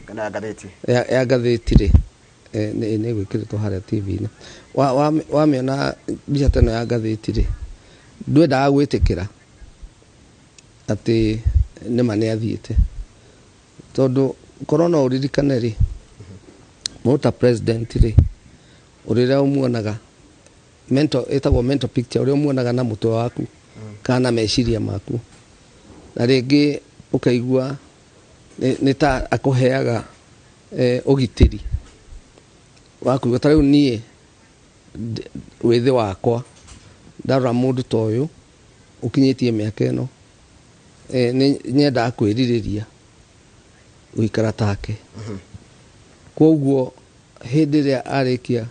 Kana ngathĩti. Ya ngathĩti rĩ, nĩ ĩgwĩkĩrĩtwo harĩa TV-inĩ. Wamĩona mbica ta ĩno ya ngathĩti rĩ, ndwendaga gwĩtĩkĩra atĩ nĩma nĩ athiĩte, tondũ korwo no ũririkane rĩ, mũndũ ta president rĩ, ũrĩa ũmuonaga mental, ĩtagwo mental picture, ũrĩa ũmuonaga na mũtwe waku kana na meciria maku, na rĩngĩ ũkaigua nĩ ta akũheaga ũgitĩri wa kũigua. Ta rĩu niĩ wĩthĩ wakwa, ndarora mũndũ ta ũyũ ũkinyĩtie mĩaka ĩno, nĩ nyendaga kwĩrirĩria gũikara take. Koguo hĩndĩ ĩrĩa arĩkia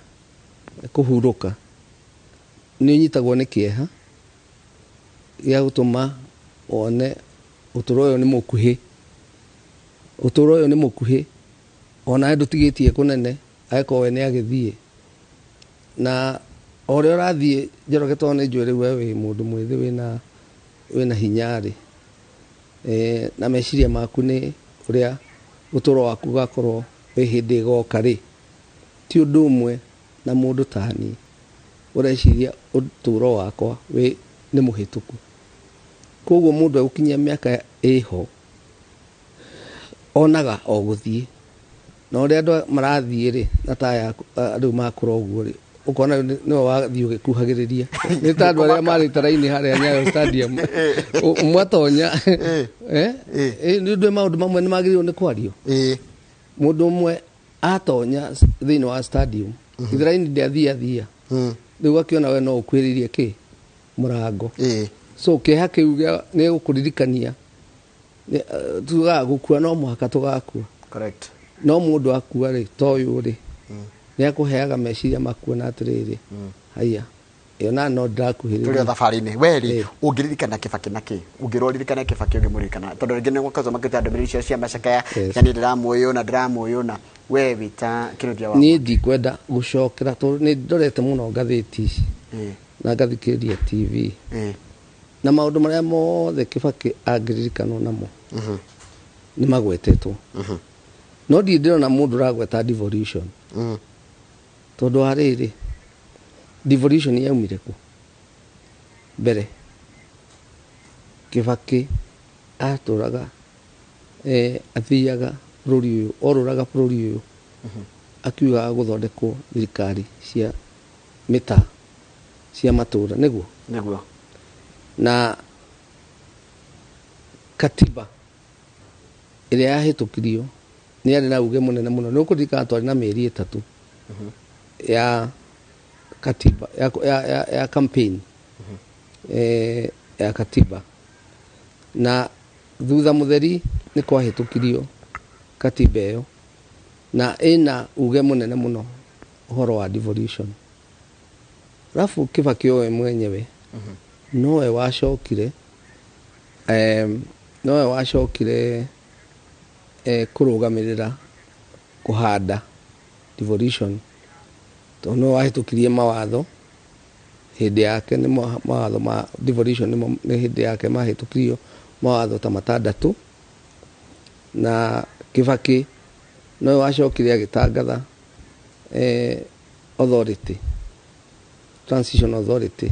kũhurũka, nĩ ũnyitagwo nĩ kĩeha gĩa gũtũma wone ũtũũro ũyũ nĩ mũkuhĩ, ũtũũro ũyũ nĩ mũkuhĩ, onawe ndũtigĩtie kũnene angĩkorwo we nĩ agĩthiĩ. Na o ũrĩa ũrathiĩ, Njoroge, tondũ nĩ njũĩ rĩu we wĩ mũndũ mwĩthĩ wĩna hinya rĩ, na meciria maku nĩ ũrĩa ũtũũro waku ũgakorwo wĩ hĩndĩ ĩgoka rĩ, ti ũndũ ũmwe na mũndũ tani ũreciria ũtũũro wakwa wĩ nĩ mũhĩtũku. Koguo mũndũ egũkinyia mĩaka ĩho onaga o gũthiĩ, na ũrĩa andũ marathiĩ rĩ, na ta aya rĩu makũra ũguo rĩ, ũkona rĩu nĩwe wathiĩ ũgĩkuhagĩrĩria, nĩ ta andũ arĩa marĩ taraini harĩa Nyayo Stadium. Mwatonya, nĩ ũndũ maũndũ mamwe nĩ magĩrĩirwo nĩ kwario. Mũndũ ũmwe atonya thĩinĩ wa stadium, itharaini ndĩathia thia, rĩu akĩona we no ũkuhĩrĩirie kĩ mũrango. So kĩeha kĩu nĩ gũkũririkania. Tugaga gũkua no mũhaka tũgakua. No mũndũ akua rĩ, ta ũyũ rĩ, nĩ akũheaga meciria makuona atĩrĩrĩ, haiya, ĩyo na no Tũrĩ o ndĩrakuhĩrĩria. Thabarĩ-inĩ. We rĩ, ũngĩririkana Kĩbakĩ na kĩ? Ũngĩrwo ririkana Kĩbakĩ, ũngĩmũririkana, tondũ rĩngĩ nĩ gũkazo makĩte ndũmĩrĩri icio cia macakaya, yani ndĩramũyũna ndĩramũyũna, we wĩ ta kĩrũthia wa Niĩ ndikwenda gũcokera, tondũ nĩ ndorete mũno ngathĩti ici na ngathikĩrĩria TV na maũndũ marĩa mothe Kĩbakĩ angĩririkanwo namo nĩ magwetetwo, no ndirĩ ndĩrona mũndũ ũragweta devolution, tondũ wa rĩrĩ, devolution yaumire kũ? Mbere Kĩbakĩ atũraga, athiaga bũrũri ũyũ, orũraga bũrũri ũyũ akiugaga gũthondekwo thirikari cia mĩtaa, cia matũra, nĩguo? Nĩguo. Na katiba ĩrĩa yahĩtũkirio nĩ yarĩ na uge mũnene mũno. Nĩ ũkũririkana twarĩ na mĩeri 3 ya katiba ya campaign ya katiba, na thutha mũtheri nĩ kwahĩtũkirio katiba ĩyo, na ĩna uge mũnene mũno ũhoro wa devolution. Alafu Kĩbakĩ owe mwenyewe nowe wacokire kũrũgamĩrĩra kũhanda devolution, tondũ nĩwe wahĩtũkirie mawatho hĩndĩ yake. Nĩ mawatho ma devolution nĩ hĩndĩ yake mahĩtũkirio mawatho ta matandatũ. Na Kĩbakĩ nowe wacokire agĩtangatha authority, transition authority,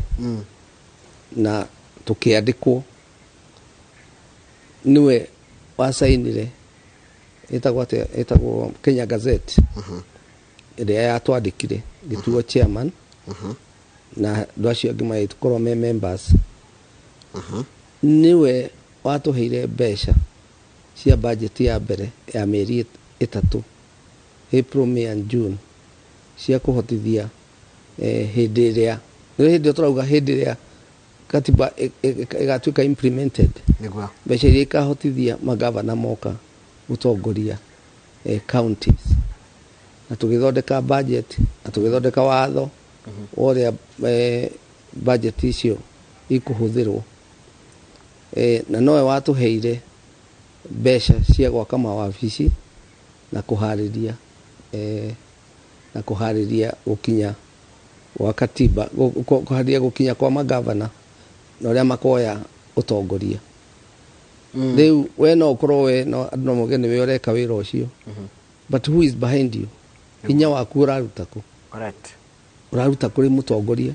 na tũkĩandĩkwo. Nĩwe wacainire, ĩtagwo atĩa, ĩtagwo Kenya Gazette ĩrĩa yatwandĩkire gĩtuo chairman, na andũ acio angĩ magĩkorwo me members. Nĩwe watũheire mbeca cia budget ya mbere ya mĩeri 3, April, May and June, cia kũhotithia hĩndĩ ĩrĩa, nĩ hĩndĩ ĩyo tũrauga, hĩndĩ ĩrĩa katiba ĩgatuĩka implemented, mbeca iria ikahotithia magavana moka gũtongoria. counties, na tũgĩthondeka budget na tũgĩthondeka watho wa ũrĩa budget icio ikũhũthĩrwo. Na nowe watũheire mbeca cia gwaka mawabici na kũharĩria na kũharĩria gũkinya gwa katiba, kũharĩria gũkinya kwa magavana na ũrĩa makoya ũtongoria. Rĩu we no ũkorwo we no andũ no mauge nĩwe ũreka wĩra ũcio, but who is behind you? Hinya waku ũraruta kũ? Correct. Ũraruta kũrĩ mũtongoria,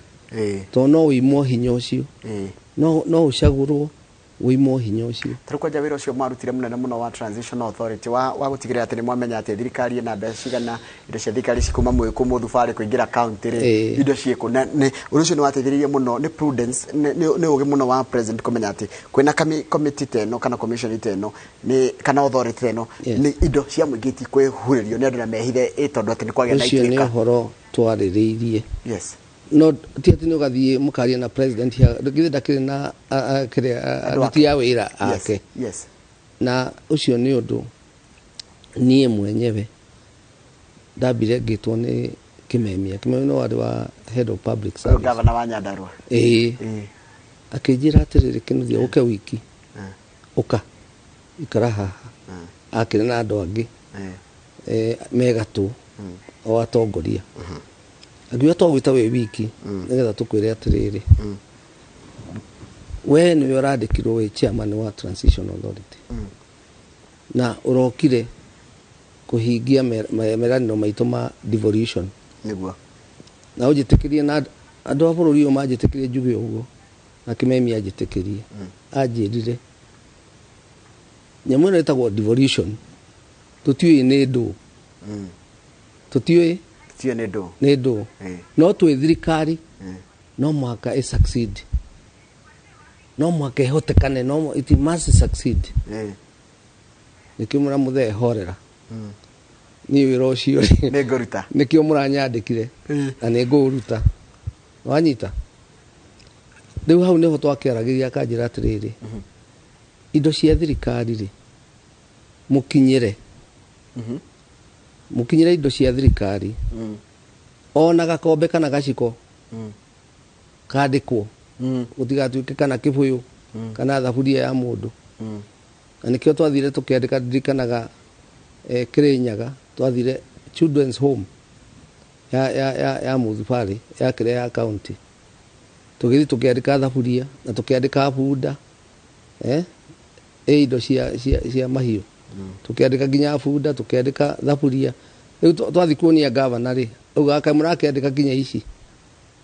tondũ no ũimwo hinya ũcio, no ũcagũrwo ũimwo hinya ũcio. Tarĩu kwanja wĩra ũcio mwarutire mũnene mũno wa Transitional Authority wa gũtigĩrĩra atĩ nĩ mwamenya atĩ thirikari ĩna mbeca cigana, indo cia thirikari cikuma kuma mũthubarĩ kũingĩra county rĩ, indo ciĩkũ, na nĩ ũndũ ũcio nĩ wateithĩrĩirie mũno. Nĩ prudence, nĩ ũgĩ mũno wa president kũmenya atĩ kwĩna committee ta ĩno kana commission ta ĩno nĩ kana authority ta ĩno, nĩ indo cia mũingĩ itikwĩhurĩrio nĩ andũ na mehithe ĩ tondũ atĩ nĩ kwagĩa na Ũcio nĩ ituĩka. ũhoro twarĩrĩirie. No ti atĩ nĩ ũgathiĩ mũkaria na president githĩ ndakĩrĩ na kĩrĩa Andũ aruti ake. a wĩra ake. Na ũcio nĩ ũndũ niĩ mwenyewe ndambire ngĩtwo nĩ Kimemia. Kimemia no warĩ wa head of public Ũyũ service. Gavana wa Nyandarua. Ĩĩ. Akĩnjĩra atĩrĩrĩ, "Kĩnuthia, ũke wiki, ũka ikara haha." Akĩrĩ na andũ angĩ megatũ o atongoria. Akiuga, "Twagwĩta wĩ wiki nĩgetha tũkwĩre atĩrĩrĩ, we nĩwe ũrandĩkirwo wĩ chairman wa Transition Authority na ũrokire kũhingia meranĩro maitũ ma devolution." Na ũnjĩtĩkĩrie na andũ a bũrũri ũyũ manjĩtĩkĩrie njuge ũguo, na Kĩmemia anjĩtĩkĩrie, anjĩrire nyamũ ĩno ĩtagwo devolution tũtiũĩ nĩ ndũ, tũtiũĩ. Tio nĩ ndũ. Nĩ ndũ. No twĩ thirikari no mũhaka ĩ succeed, no mũhaka ĩhotekane, no it must succeed. Nĩkĩo mũramũthee horera, niĩ wĩra ũcio rĩ, Nĩ ngũruta. Nĩkĩo mũranyandĩkire na nĩ ngũũruta. Wanyita? Rĩu hau nĩho twakĩaragĩria, akanjĩra atĩrĩrĩ, indo cia thirikari rĩ, mũkinyĩre, mũkinyĩre indo cia thirikari, ona gakombe kana gaciko kandĩkwo, gũtigatuĩke kana kĩbũyũ kana thaburia ya mũndũ. Na nĩkĩo twathire tũkĩandĩka, ndirikanaga Kĩrĩnyaga twathire children's home ya mũthubarĩ ya kĩrĩa ya county, tũgĩthiĩ tũkĩandĩka thaburia na tũkĩandĩka bunda, ĩ indo cia mahiũ, tũkĩandĩka nginya bunda, tũkĩandĩka thaburia. Rĩu twathiĩ kuonia gavana rĩ, augaga, "Kaĩ mũrakĩandĩka nginya ici?"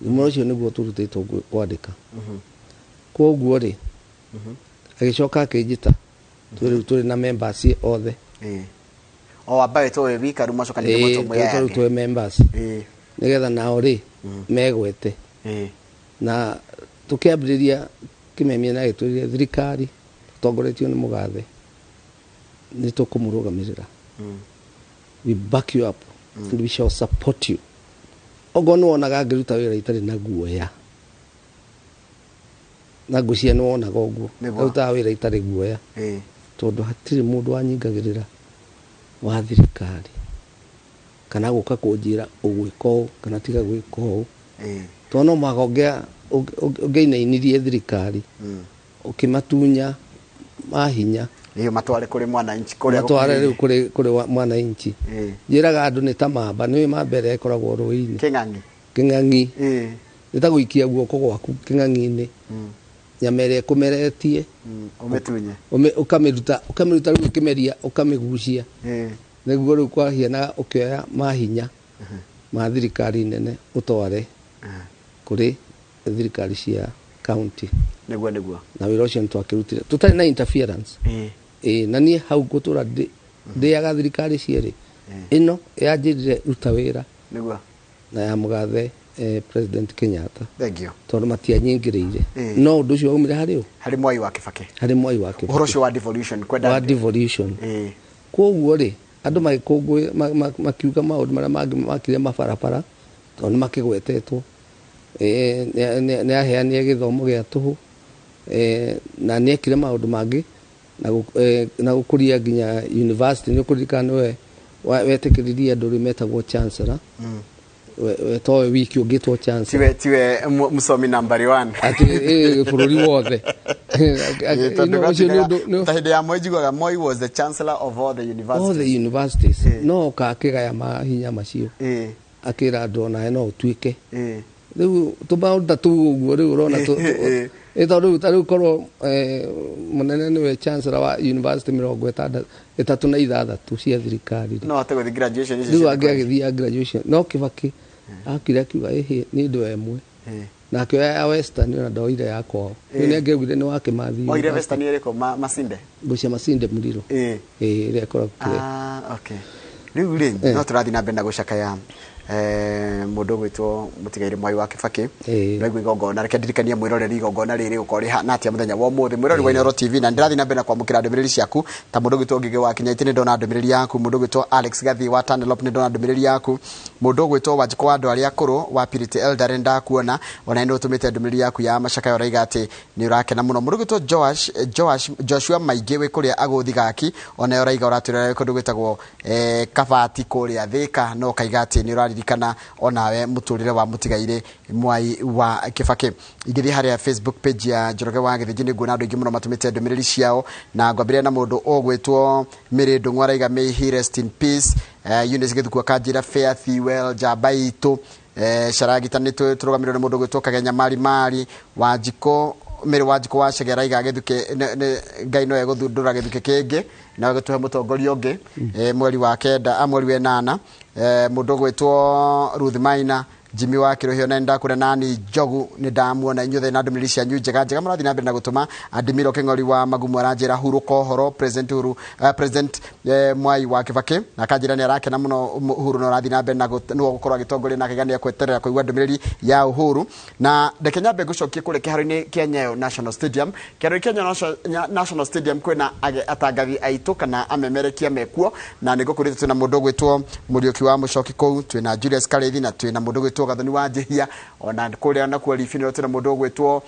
Mũno ũcio nĩguo tũrutĩtwo kwandĩka. Koguo rĩ, agĩcoka akĩnjĩta twĩ rĩu tũrĩ na members othe. O wamba wĩtwo wĩ wika, rĩu macoka ningĩ mwĩtwo mwĩ aya rĩu angĩ. Twĩ members nĩgetha nao rĩ megwete. Na tũkĩambĩrĩria, Kĩmemia na agĩtwĩrire thirikari tũtongoretio nĩ mũgathe nĩ tũkũmũrũgamĩrĩra, we back you up and we shall support you. Okorwo nĩ wonaga ngĩruta wĩra itarĩ na guoya, na ngwĩciria nĩ wonaga ũguo, ndarutaga wĩra itarĩ guoya, tondũ hatirĩ mũndũ wanyingagĩrĩra wa thirikari kana gũka kũnjĩra ũgwĩka ũũ kana tiga gwĩka ũũ, tondũ no mũhaka ũngĩainainirie thirikari ũkĩmatunya mahinya. Nĩyo matware kũrĩ mwananchi kũrĩa Matware rĩu gũkuhĩrĩirie. kũrĩ mwananchi. Njĩraga andũ nĩ ta mamba, nĩ mamba ĩrĩa ĩkoragwo rũĩ-inĩ. Kĩng'ang'i. Kĩng'ang'i. Nĩ ta gũikia guoko gwaku kĩng'ang'i-inĩ, nyama ĩrĩa ĩkũmeretie. Ũmĩtunye. Ũkamĩruta rĩu ĩkĩmeria, ũkamĩgucia, nĩguo rĩu kwahiana ũkĩoya mahinya ma thirikari nene ũtware kũrĩ thirikari cia county. Nĩguo, nĩguo. Na wĩra ũcio nĩ twakĩrutire tũtarĩ na interference. Ĩĩ, na niĩ hau ngũtũra ndĩaga thirikari cierĩ, ĩno yanjĩrire ruta wĩra na ya mũgathe President Kenyatta. Thank you. Tondũ matianyingĩrĩire, no ũndũ ũcio waumire harĩ ũ? Harĩ Mwai wa Kĩbakĩ. Harĩ Mwai wa Kĩbakĩ. Ũhoro ũcio wa devolution kwenda. Wa devolution. Koguo rĩ, andũ magĩkũngũĩ makiuga maũndũ marĩa mangĩ makire mabarabara, tondũ nĩ makĩgwetetwo. Nĩ aheanire gĩthomo gĩa tũhũ, na nĩ ekire maũndũ mangĩ na gũkũria nginya university. Nĩ ũkũririkana nĩwe Wetĩkĩririe andũ rĩu metagwo chancellor. Towe wiki ũngĩtwo chancellor. Tiwe msomi nambari 1. Atĩ bũrũri wothe. Ta hĩndĩ ya Moi njiguaga Moi was the chancellor of all the universities. All the universities. No oka akĩgaya mahinya macio. Akĩra andũ onawe no ũtuĩke. Rĩu tũmaũndũ ta tũu ũguo rĩu ũrona tondũ ta rĩu korwo mũnene nĩwe chancellor wa university 36 cia thirikari. No ahote gũthiĩ graduation icio. Rĩu angĩ agĩthiĩ graduation. No Kibaki akire akiuga ĩhĩ niĩ ndĩ ĩmwe. Na akĩoya ya Western ona ndoire ya kwao. Rĩu nĩ angĩaugire nĩ wa Kĩmathi. Oire Western ĩrĩkũ? Masinde? Ngũcia Masinde Muliro. Ĩrĩa ĩkoragwo kĩrĩa. Okay. Rĩu rĩ no tũrathiĩ na mbere na gũcakaya mũndũ ũgwĩtwo mũtigairĩ Mwai wa Kibaki. Ndĩraigua igongona, reke ndirikanie mwĩroreri igongona rĩrĩ gũkorwo rĩ na atĩa mũthenya wa ũmũthĩ. Mwĩroreri wa Inooro TV, na ndĩrathiĩ na mbere na kwamũkĩra ndũmĩrĩri ciaku ta mũndũ ũgwĩtwo Ngĩgĩ wa Kinyaitĩ, nĩ ndona ndũmĩrĩri yaku. Mũndũ ũgwĩtwo Alex Gathi wa Tanelop, nĩ ndona ndũmĩrĩri yaku. Mũndũ ũgwĩtwo Wanjikũ wa andũ arĩa akũrũ wa Purity Elder, ndakuona ona nĩ ũtũmĩte ndũmĩrĩri yaku ya macakaya ũraiga atĩ nĩ ũrakena mũno. Mũndũ ũgwĩtwo Joshua Maingĩ wĩ kũrĩa Agũthi Gaki, ona ũraiga ũratwĩra kũndũ gwĩtagwo Kabati kũrĩa Thĩka, no ũkaiga atĩ nĩ ũraririkana onawe mũtũrĩre wa mũtigairĩ Mwai wa Kibaki. Ingĩthiĩ harĩa Facebook page ya Njoroge wa Gĩthĩnji nĩ nguona andũ aingĩ mũno matũmĩte ndũmĩrĩri ciao, na ngwambĩrĩria na mũndũ ũgwĩtwo Mĩrĩ Ndũng'ũ araiga may he rest in peace. Eunice Gĩthuku akanjĩra fare thee well njamba itũ. Caragita nĩ tũrũgamĩrĩirwo nĩ mũndũ ũgwĩtwo Kagenya Mari Mari. Wanjikũ Mĩrĩ Wanjikũ wa Chege araiga gĩthukĩ Ngai no egũthundũra gĩthukĩ kĩngĩ na gĩtũhe mũtongoria ũngĩ mweri wa 9 mweri wa 8. Mũndũ ũgwĩtwo Ruth Maina, Jimmy wa Kĩrũhio, na ndakũra nani Njogu nĩ ndamuona inyuothe na ndũmĩrĩri cianyu njega njega mũrathiĩ na mbere na gũtũma. Adimiro Kĩng'ori wa Magumu aranjĩra hurũka ũhoro President Uhuru, President Mwai wa Kibaki, na akanjĩra nĩ arakena mũno Uhuru na ũrathiĩ na mbere na nĩwe ũgũkorwo agĩtongoria, na akaiga nĩ ekweterera kũigua ndũmĩrĩri ya Uhuru. Na reke nyambe ngũcokie kũrĩa kĩharo-inĩ kĩa Nyayo National Stadium. Kĩharo-inĩ kĩa Nyayo National Stadium kwĩna atangathi aitũ kana amemerekia mekuo, na nĩ ngũkwĩrĩte twĩna mũndũ ũgwĩtwo Mũriũki wa Mũcoki kũu, twĩna Julius Kareithi, na twĩna mũndũ ũgwĩtwo Gathoni wa Njihia, ona kũrĩa nakuo Ribinĩro twĩna mũndũ ũgwĩtwo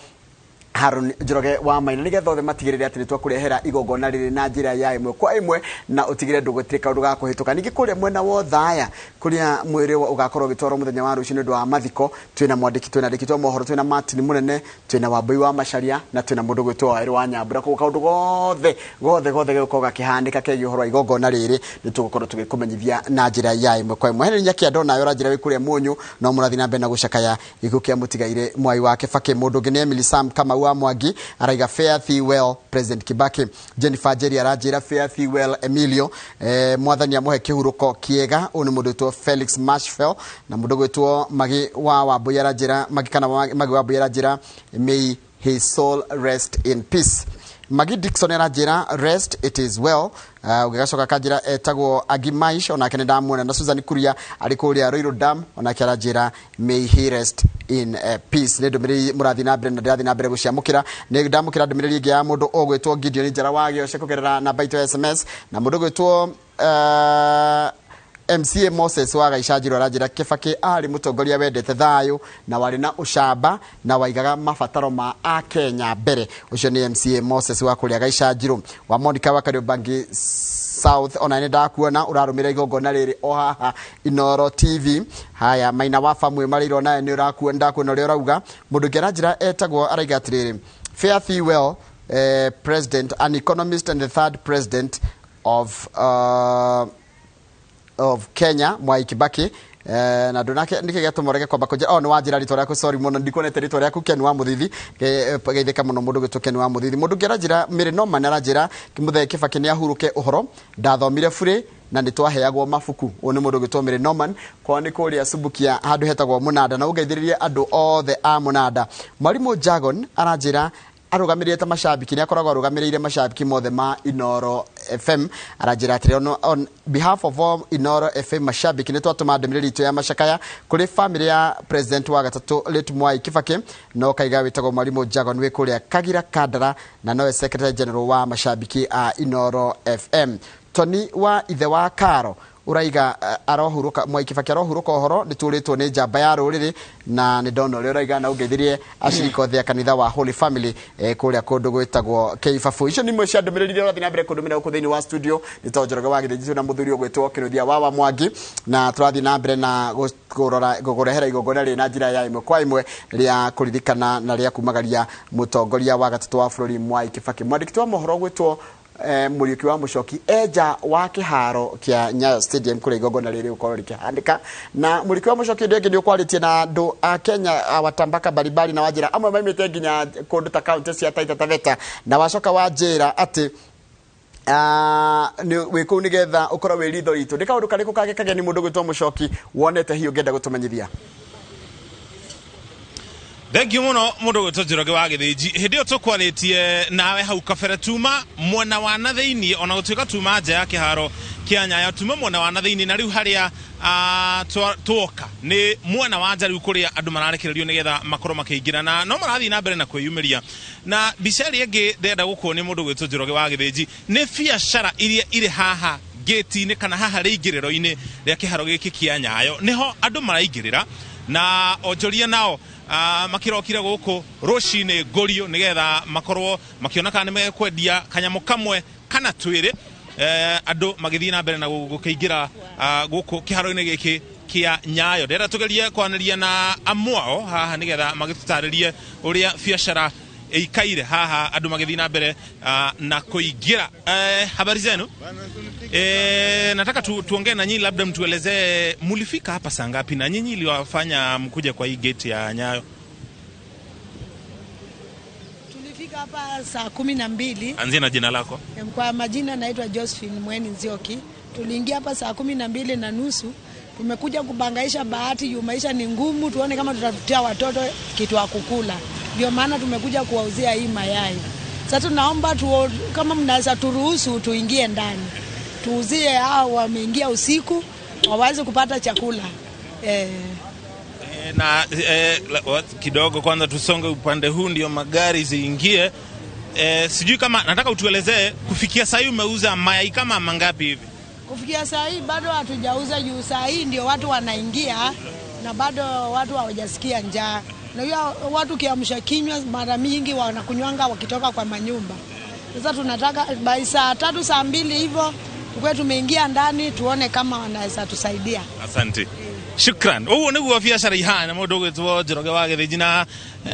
Haron Njoroge wa Maina, nĩgetha othe matigĩrĩre atĩ nĩtwakũrehera igongona rĩrĩ na njĩra ya ĩmwe kwa ĩmwe, na ũtigĩrĩre ndũgũtirĩ kaũndũ ga kũhĩtũka. Ningĩ kũrĩa mwena wa Othaya kũrĩa mwĩrĩ ũgakorwo ũgĩtwarwo mũthenya wa rũciũ nĩ ũndũ wa mathiko, twĩna mwandĩki, twĩna andĩki twa mohoro, twĩna Martin Mũnene, twĩna Wambui wa Macharia, na twĩna mũndũ ũgwĩtwo Wawerũ wa Nyambura. Koguo kaũndũ gothe gothe gothe gegũkorwo gakĩhanĩka kegiĩ ũhoro wa igongona rĩrĩ nĩtũgũkorwo tũgĩkũmenyithia na njĩra ya ĩmwe kwa ĩmwe. Henry Nyakĩanda onawe ũranjĩra wĩ kũrĩa Mũnyũ, no mũrathiĩ na mbere na gũcakaya gĩkuũ kĩa mũtigairĩ Mwai wa Kibaki. Mũndũ ũngĩ nĩ Emily Sam Kamau wa Mwangi araiga fare thee well President Kibaki. Jennifer Njeri aranjĩra fare thee well Emilio, mwathani amũhe kĩhurũko kĩega. Ũyũ nĩ mũndũ wĩtwo Felix Mashfell, na mũndũ ũgwĩtwo Magi wa Wambui aranjĩra Magi kana Magi wa Wambui aranjĩra may his soul rest in peace. Magi Dixon aranjĩra rest it is well. Ũgĩgacoka kanjĩra etagwo Agi Maish, onake nĩ ndamuona, na Susan Kuria arĩ kũrĩa Ruiru Dam, onake aranjĩra may he rest in peace. Nĩ ndũmĩrĩri mũrathiĩ na mbere na ndĩrathiĩ na mbere gũciamũkĩra. Nĩ ndamũkĩra ndũmĩrĩri ĩngĩ ya mũndũ ũgwĩtwo Gideon Njara wa Gĩoce kũgerera namba itũ ya SMS, na mũndũ ũgwĩtwo MCA Moses wa Gaicanjirũ aranjĩra Kibaki arĩ mũtongoria wendete thayũ na warĩ na ũcamba na waigaga mabataro ma Akenya mbere. Ũcio nĩ MCA Moses wa kũrĩa Gaicanjirũ. Wa Monica wa Kariobangi South, ona nĩ ndakuona ũrarũmĩrĩra igongona rĩrĩ o haha Inooro TV. Haya, Maina wa Famwe marĩirwo nawe nĩ ũrakuona, ndakuona ũrĩa ũrauga. Mũndũ ũngĩ aranjĩra etagwo araiga atĩrĩrĩ, fare thee well President, an economist and the third president of Kenya, Mwai Kibaki. Na ndunake nĩkĩ gĩatũma ũrege kwamba kũnjĩra? Oh, nĩ wanjĩra rĩtwa rĩaku, sorry mũno ndikuonete rĩtwa rĩaku, Ken wa Mũthithi. Geithĩka mũno mũndũ ũgwĩtwo Ken wa Mũthithi. Mũndũ ũngĩ aranjĩra Mary Norman aranjĩra Mũthee Kibaki nĩ ahurũke ũhoro, ndathomire burĩ na nĩ twaheagwo mabuku. Ũyũ nĩ mũndũ ũgwĩtwo Mary Norman, kwao nĩ kũrĩa Subukia handũ hetagwo Mũnanda, na ũngeithĩrĩrie andũ othe a Mũnanda. Mwarimũ Jagon aranjĩra arũgamĩrĩire ta macambĩki, nĩ akoragwo arũgamĩrĩire macambĩki mothe ma Inooro FM. Aranjĩra atĩrĩ, on behalf of all Inooro FM macambĩki, nĩ twatũma ndũmĩrĩri itũ ya macakaya kũrĩ family ya president wa gatatũ late Mwai Kibaki, no kaiga wĩtagwo Mwarimũ Jagon wĩ kũrĩa Kagira Kandara, na nowe secretary general wa macambĩki a Inooro FM. Tony wa ithe wa Karo Uraiga arohuruka Mwai Kibaki arohuruka uhoro nituritwo ni njamba ya ruriri na ni ndona uria uraiga na ungeithirie acirika othe a kanitha wa Holy Family kuria kundu gwitagwo Keibabu. Icio ni imwe cia ndumiriri iria urathii na mbere kundumira guku thiini wa studio. Ni to Njoroge wa Githinji na muthuri ugwitwo Kinuthia wa Mwangi, na turathii na mbere na kurora gugurehera igongona ri na njira ya imwe kwa imwe ria kuririkana na ria kumagaria mutongoria wa gatatu wa bururi Mwai Kibaki. Mwandiki wa mohoro gwitwo Muriuki wa Mucoki eja wa kiharo kia Nyayo Stadium kuria igongona riri ukorwo rikihandika. Na Muriuki wa Mucoki ndio ngi ukwaritie na andu a Kenya awatambaka baribari na wajira amwe maimite nginya kundu ta county cia Taita Taveta, na wacoka wanjira ati wĩ kũu nĩgetha ũkorwo wĩ ritho ritũ. Nĩ kaũndũ karĩkũ kangĩ kageni mũndũ gwĩtwo Mũcoki wonete hihi ũngĩenda gũtũmenyithia? Thank you muno mundu gwitwo Njoroge wa Githinji. Hindi iyo tukwaritie nawe hau kabere tuma mwena wa na thiini, ona gutuika tuma nja ya kiharo kia Nyayo, tuma mwena wa na thiini, na riu haria tuoka ni mwena wa nja riu kuria andu mararekererio nigetha makorwo makiingira na no marathii na mbere na kwiyumiria. Na mbica ĩrĩa ĩngĩ ndĩrenda gũkuonia mũndũ gwitwo Njoroge wa Githinji nĩ biacara iria irĩ haha gate-inĩ kana haha rĩingĩrĩro-inĩ rĩa kĩharo gĩkĩ kĩa Nyayo, nĩho andũ maraingĩrĩra na onjoria nao makirokire guku rucini ngorio nigetha makorwo makiona kana nimekwendia kanyamu kamwe kana twiri, andu magithii na mbere na gukiingira guku kiharo-ini giki kia Nyayo. Ndĩrenda tugerie kwaniria na amwao haha nigetha magitutaririe uria biacara ikaire haha andu magithii na mbere na kuingira. Habari zenu? Nataka tuongee na nyinyi, labda mtuelezee mulifika hapa saa ngapi na nyinyi iliwafanya mkuja kwa hii gate ya Nyayo? Tulifika hapa saa 12. Anzia na jina lako. Kwa majina naitwa Josephine Mweni Nzioki. Tuliingia hapa saa 12:30. Tumekuja kubangaisha bahati juu maisha ni ngumu, tuone kama tutatutia watoto kitu ya kukula. Ndio maana tumekuja kuwauzia hii mayai. Sasa tunaomba kama mnaweza turuhusu tuingie ndani. Tuuzie hao wameingia usiku waweze kupata chakula. Na kidogo kwanza tusonge upande huu ndio magari ziingie. Sijui kama nataka utuelezee kufikia saa hii umeuza mayai kama mangapi hivi? Kufikia saa hii bado hatujauza juu saa hii ndio watu wanaingia na bado watu hawajasikia njaa. Na hiyo watu kiamsha kinywa mara mingi wanakunywanga wakitoka kwa manyumba. Sasa tunataka by saa 3 saa 2 hivyo tukwe tumeingia ndani tuone kama wanaweza tusaidia. Asante. Shukran. Uguo niguo biacara ihana mundu gwitwo Njoroge wa Githinji na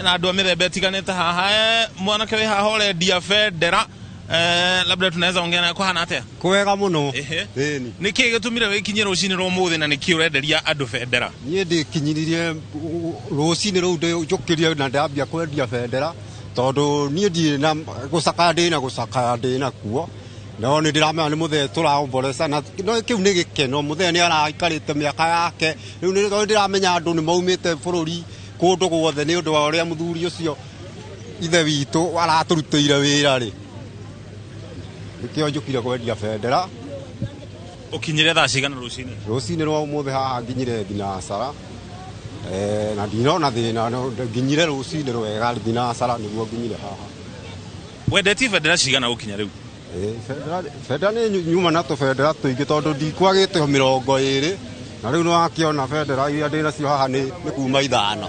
andu a mithemba itiganite haha. Mwanake wi haha urendia bendera, labda tunaweza ongea naye kuhana atia? Kwega muno. Ĩni. Niki gitumire wikinyie rucini rwa umuthi na niki urenderia andu bendera? Niĩ ndikinyiririe rucini rũu njũkĩrie na ndambia kwendia bendera tondu niĩ ndirĩ na gũcakaya, ndĩ na gũcakaya ndĩ nakuo, no nĩ ndĩramenya nĩ mũthee tũraomboreca na no kĩu nĩ gĩkeno. Mũthee nĩ araikarĩte mĩaka yake rĩu, nĩ ndĩramenya andũ nĩ maumĩte bũrũri kũndũ guothe nĩ ũndũ wa ũrĩa mũthuri ũcio ithe witũ aratũrutĩire wĩra rĩ, nĩkĩo njũkire kwendia bendera. Ũkinyire thaa cigana rũcinĩ? Rũcinĩ rwa ũmũthĩ haha nginyire thinacara, na ndinona thĩna, nginyire rũcinĩ rwega thinacara nĩguo nginyire haha. Wendetie bendera cigana gũkinya rĩu? Bendera nĩ nyuma na tũbendera tũingĩ tondũ ndikwagĩte 20, na rĩu nĩwakĩona bendera iria ndĩnacio haha nĩ kuma 5.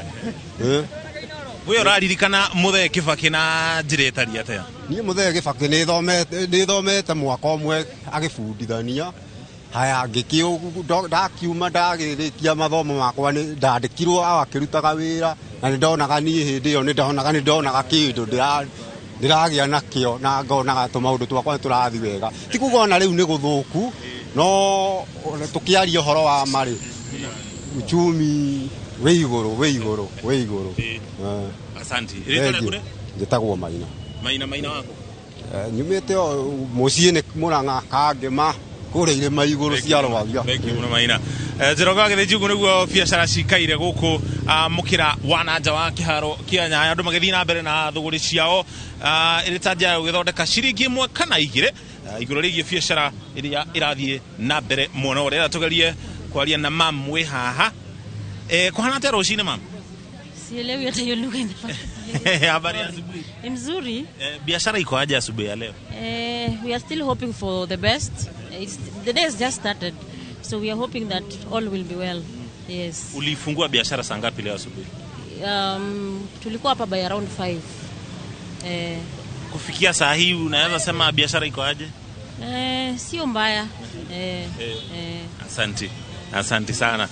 We ũraririkana Mũthee Kibaki na njĩra ĩtariĩ atĩa? Niĩ Mũthee Kibaki nĩthomete mwaka ũmwe agĩbundithania. Haya ndakiuma ndagĩrĩkia mathomo makwa ndandĩkirwo akĩrutaga wĩra na nĩndonaga niĩ hĩndĩ ĩyo nĩndonaga kĩndũ ndĩragĩa nakĩo na ngonaga tũmaũndũ twakwa nĩtũrathiĩ wega. Ti kuga ona rĩu nĩ gũthũku, no tũkĩaria ũhoro wa ma rĩ, uchumi wĩ igũrũ wĩ igũrũ wĩ igũrũ. Asante. Rĩtwa rĩaku nĩ? Njĩtagwo Maina. Maina, Maina waku? Nyumĩte mũciĩ nĩ Mũrang'a Kangema kũrĩa irĩma igũrũ cia Rwathia. Thank you mũno Maina. Njoroge wa Githinji, ũguo nĩguo biacara cikaire gũkũ mũkĩra wa na nja wa kĩharo kĩa Nyayo, andũ magĩthiĩ na mbere na thũgũrĩ ciao ĩrĩ ta njĩra ya gũgĩthondeka ciringi 1 kana 2 igũrũ rĩgiĩ biacara ĩrĩa ĩrathiĩ na mbere mũno. Rĩrĩa tũgerie kwaria na mam wĩ haha. Kuhana atĩa rũcinĩ mam? Sielewi hata hiyo lugha inafaa. Habari ya asubuhi. Ni mzuri. Biashara iko aje asubuhi ya leo? We are still hoping for the best. The day has just started. So we are hoping that all will be well. Yes. Ulifungua biashara saa ngapi leo asubuhi? Tulikuwa hapa by around 5. Kufikia saa hii unaweza sema biashara iko aje? Sio mbaya. Asante. Asante sana.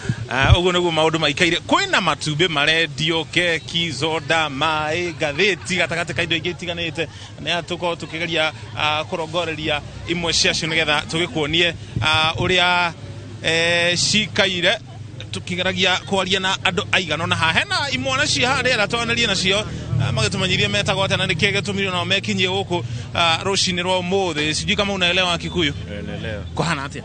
Uguo niguo maundu maikaire. Kwina matumbĩ marendio, keki, soda, maĩ, ngathĩti gatagatĩ ka indo ingĩ itiganĩte. Nĩ tũkorwo tũkĩgeria kũrongoreria imwe ciacio nĩgetha tũgĩkuonie ũrĩa cikaire, tukigeragia kwaria na andũ aigana ũna haha. Hena imwana ci haha ndĩrenda twaranĩrie nacio, magĩtũmenyithie metagwo atĩa na nĩkĩ gĩtũmire nao mekinyie gũkũ rũcinĩ rwa ũmũthĩ. Sijui kama unaelewa Kikuyu. Naelewa. Kũhana atĩa?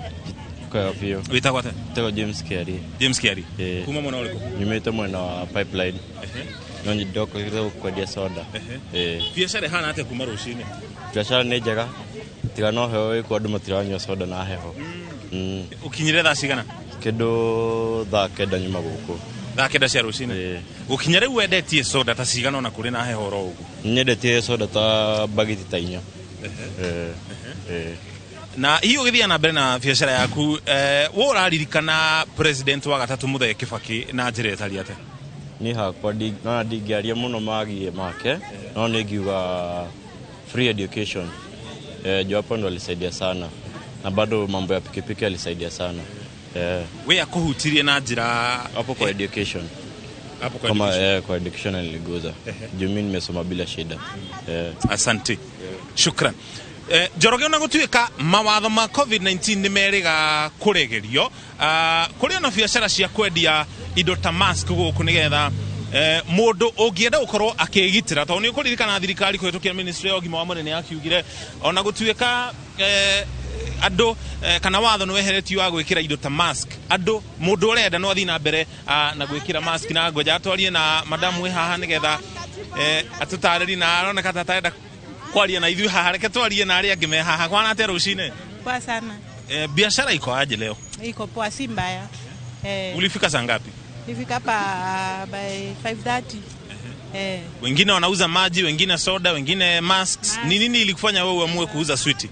Kwa biũ. Wĩtagwo atĩa? Wĩtagwo James Kiari. James Kiari. Eh. Kuma mwena ũrĩkũ? Nyumĩte mwena wa Pipeline. No nyendokire kwendia soda. Eh. Biacara ĩhana atĩa kuma rũcinĩ? Biacara nĩ njega. Tiga no heho ĩkuo andũ matiranyua soda na heho. Ũkinyire thaa cigana? Kĩndũ thaa 9 nyuma gũkũ. Thaa 9 cia rũcinĩ? Gũkinya rĩu wendetie soda ta cigana ona kũrĩ na heho oro ũguo? Nyendetie soda ta bagiti ta 4. Na hihi ũgĩthiĩ na mbere na biacara yaku, we ũraririkana president wa gatatũ Muthee Kibaki na njĩra ĩtariĩ atĩa? Niĩ hakwa nona ndingĩaria mũno magie make, no nĩ ngiuga free education. Juu hapo ndo alisaidia sana. Na bado mambo ya pikipiki alisaidia sana. We akuhutirie na njĩra hapo kwa education. Hapo kwa Kama, education. kwa education aliguza. Juu mimi nimesoma bila shida. Asante. Shukran. Njoroge ona gũtuĩka mawatho ma COVID-19 nĩ merĩga kũregerio, kũrĩ ona biacara cia kwendia indo ta mask gũkũ nĩgetha mũndũ ũngĩenda gũkorwo akĩgitĩra, tondũ nĩ ũkũririkana thirikari kũhĩtũkĩra ministry ya ũgima wa mwĩrĩ nĩ yakiugire ona gũtuĩka andũ kana watho nĩ weheretio wa gwĩkĩra indo ta mask, andũ mũndũ ũrenda no athiĩ na mbere na gwĩkĩra mask. Na ngoja atwarie na madamu wĩ haha nĩgetha atũtarĩrie, na aroneka ta atarenda kwaria na ithuĩ haha. Reke twarie na arĩa angĩ me haha. Kwana atĩa rũcinĩ? Poa sana. Biashara iko aje leo? Iko poa, si mbaya. Ulifika saa ngapi? Nilifika hapa by 5:30. Wengine wanauza maji, wengine soda, wengine masks. Ni nini ilikufanya wewe uamue kuuza switi?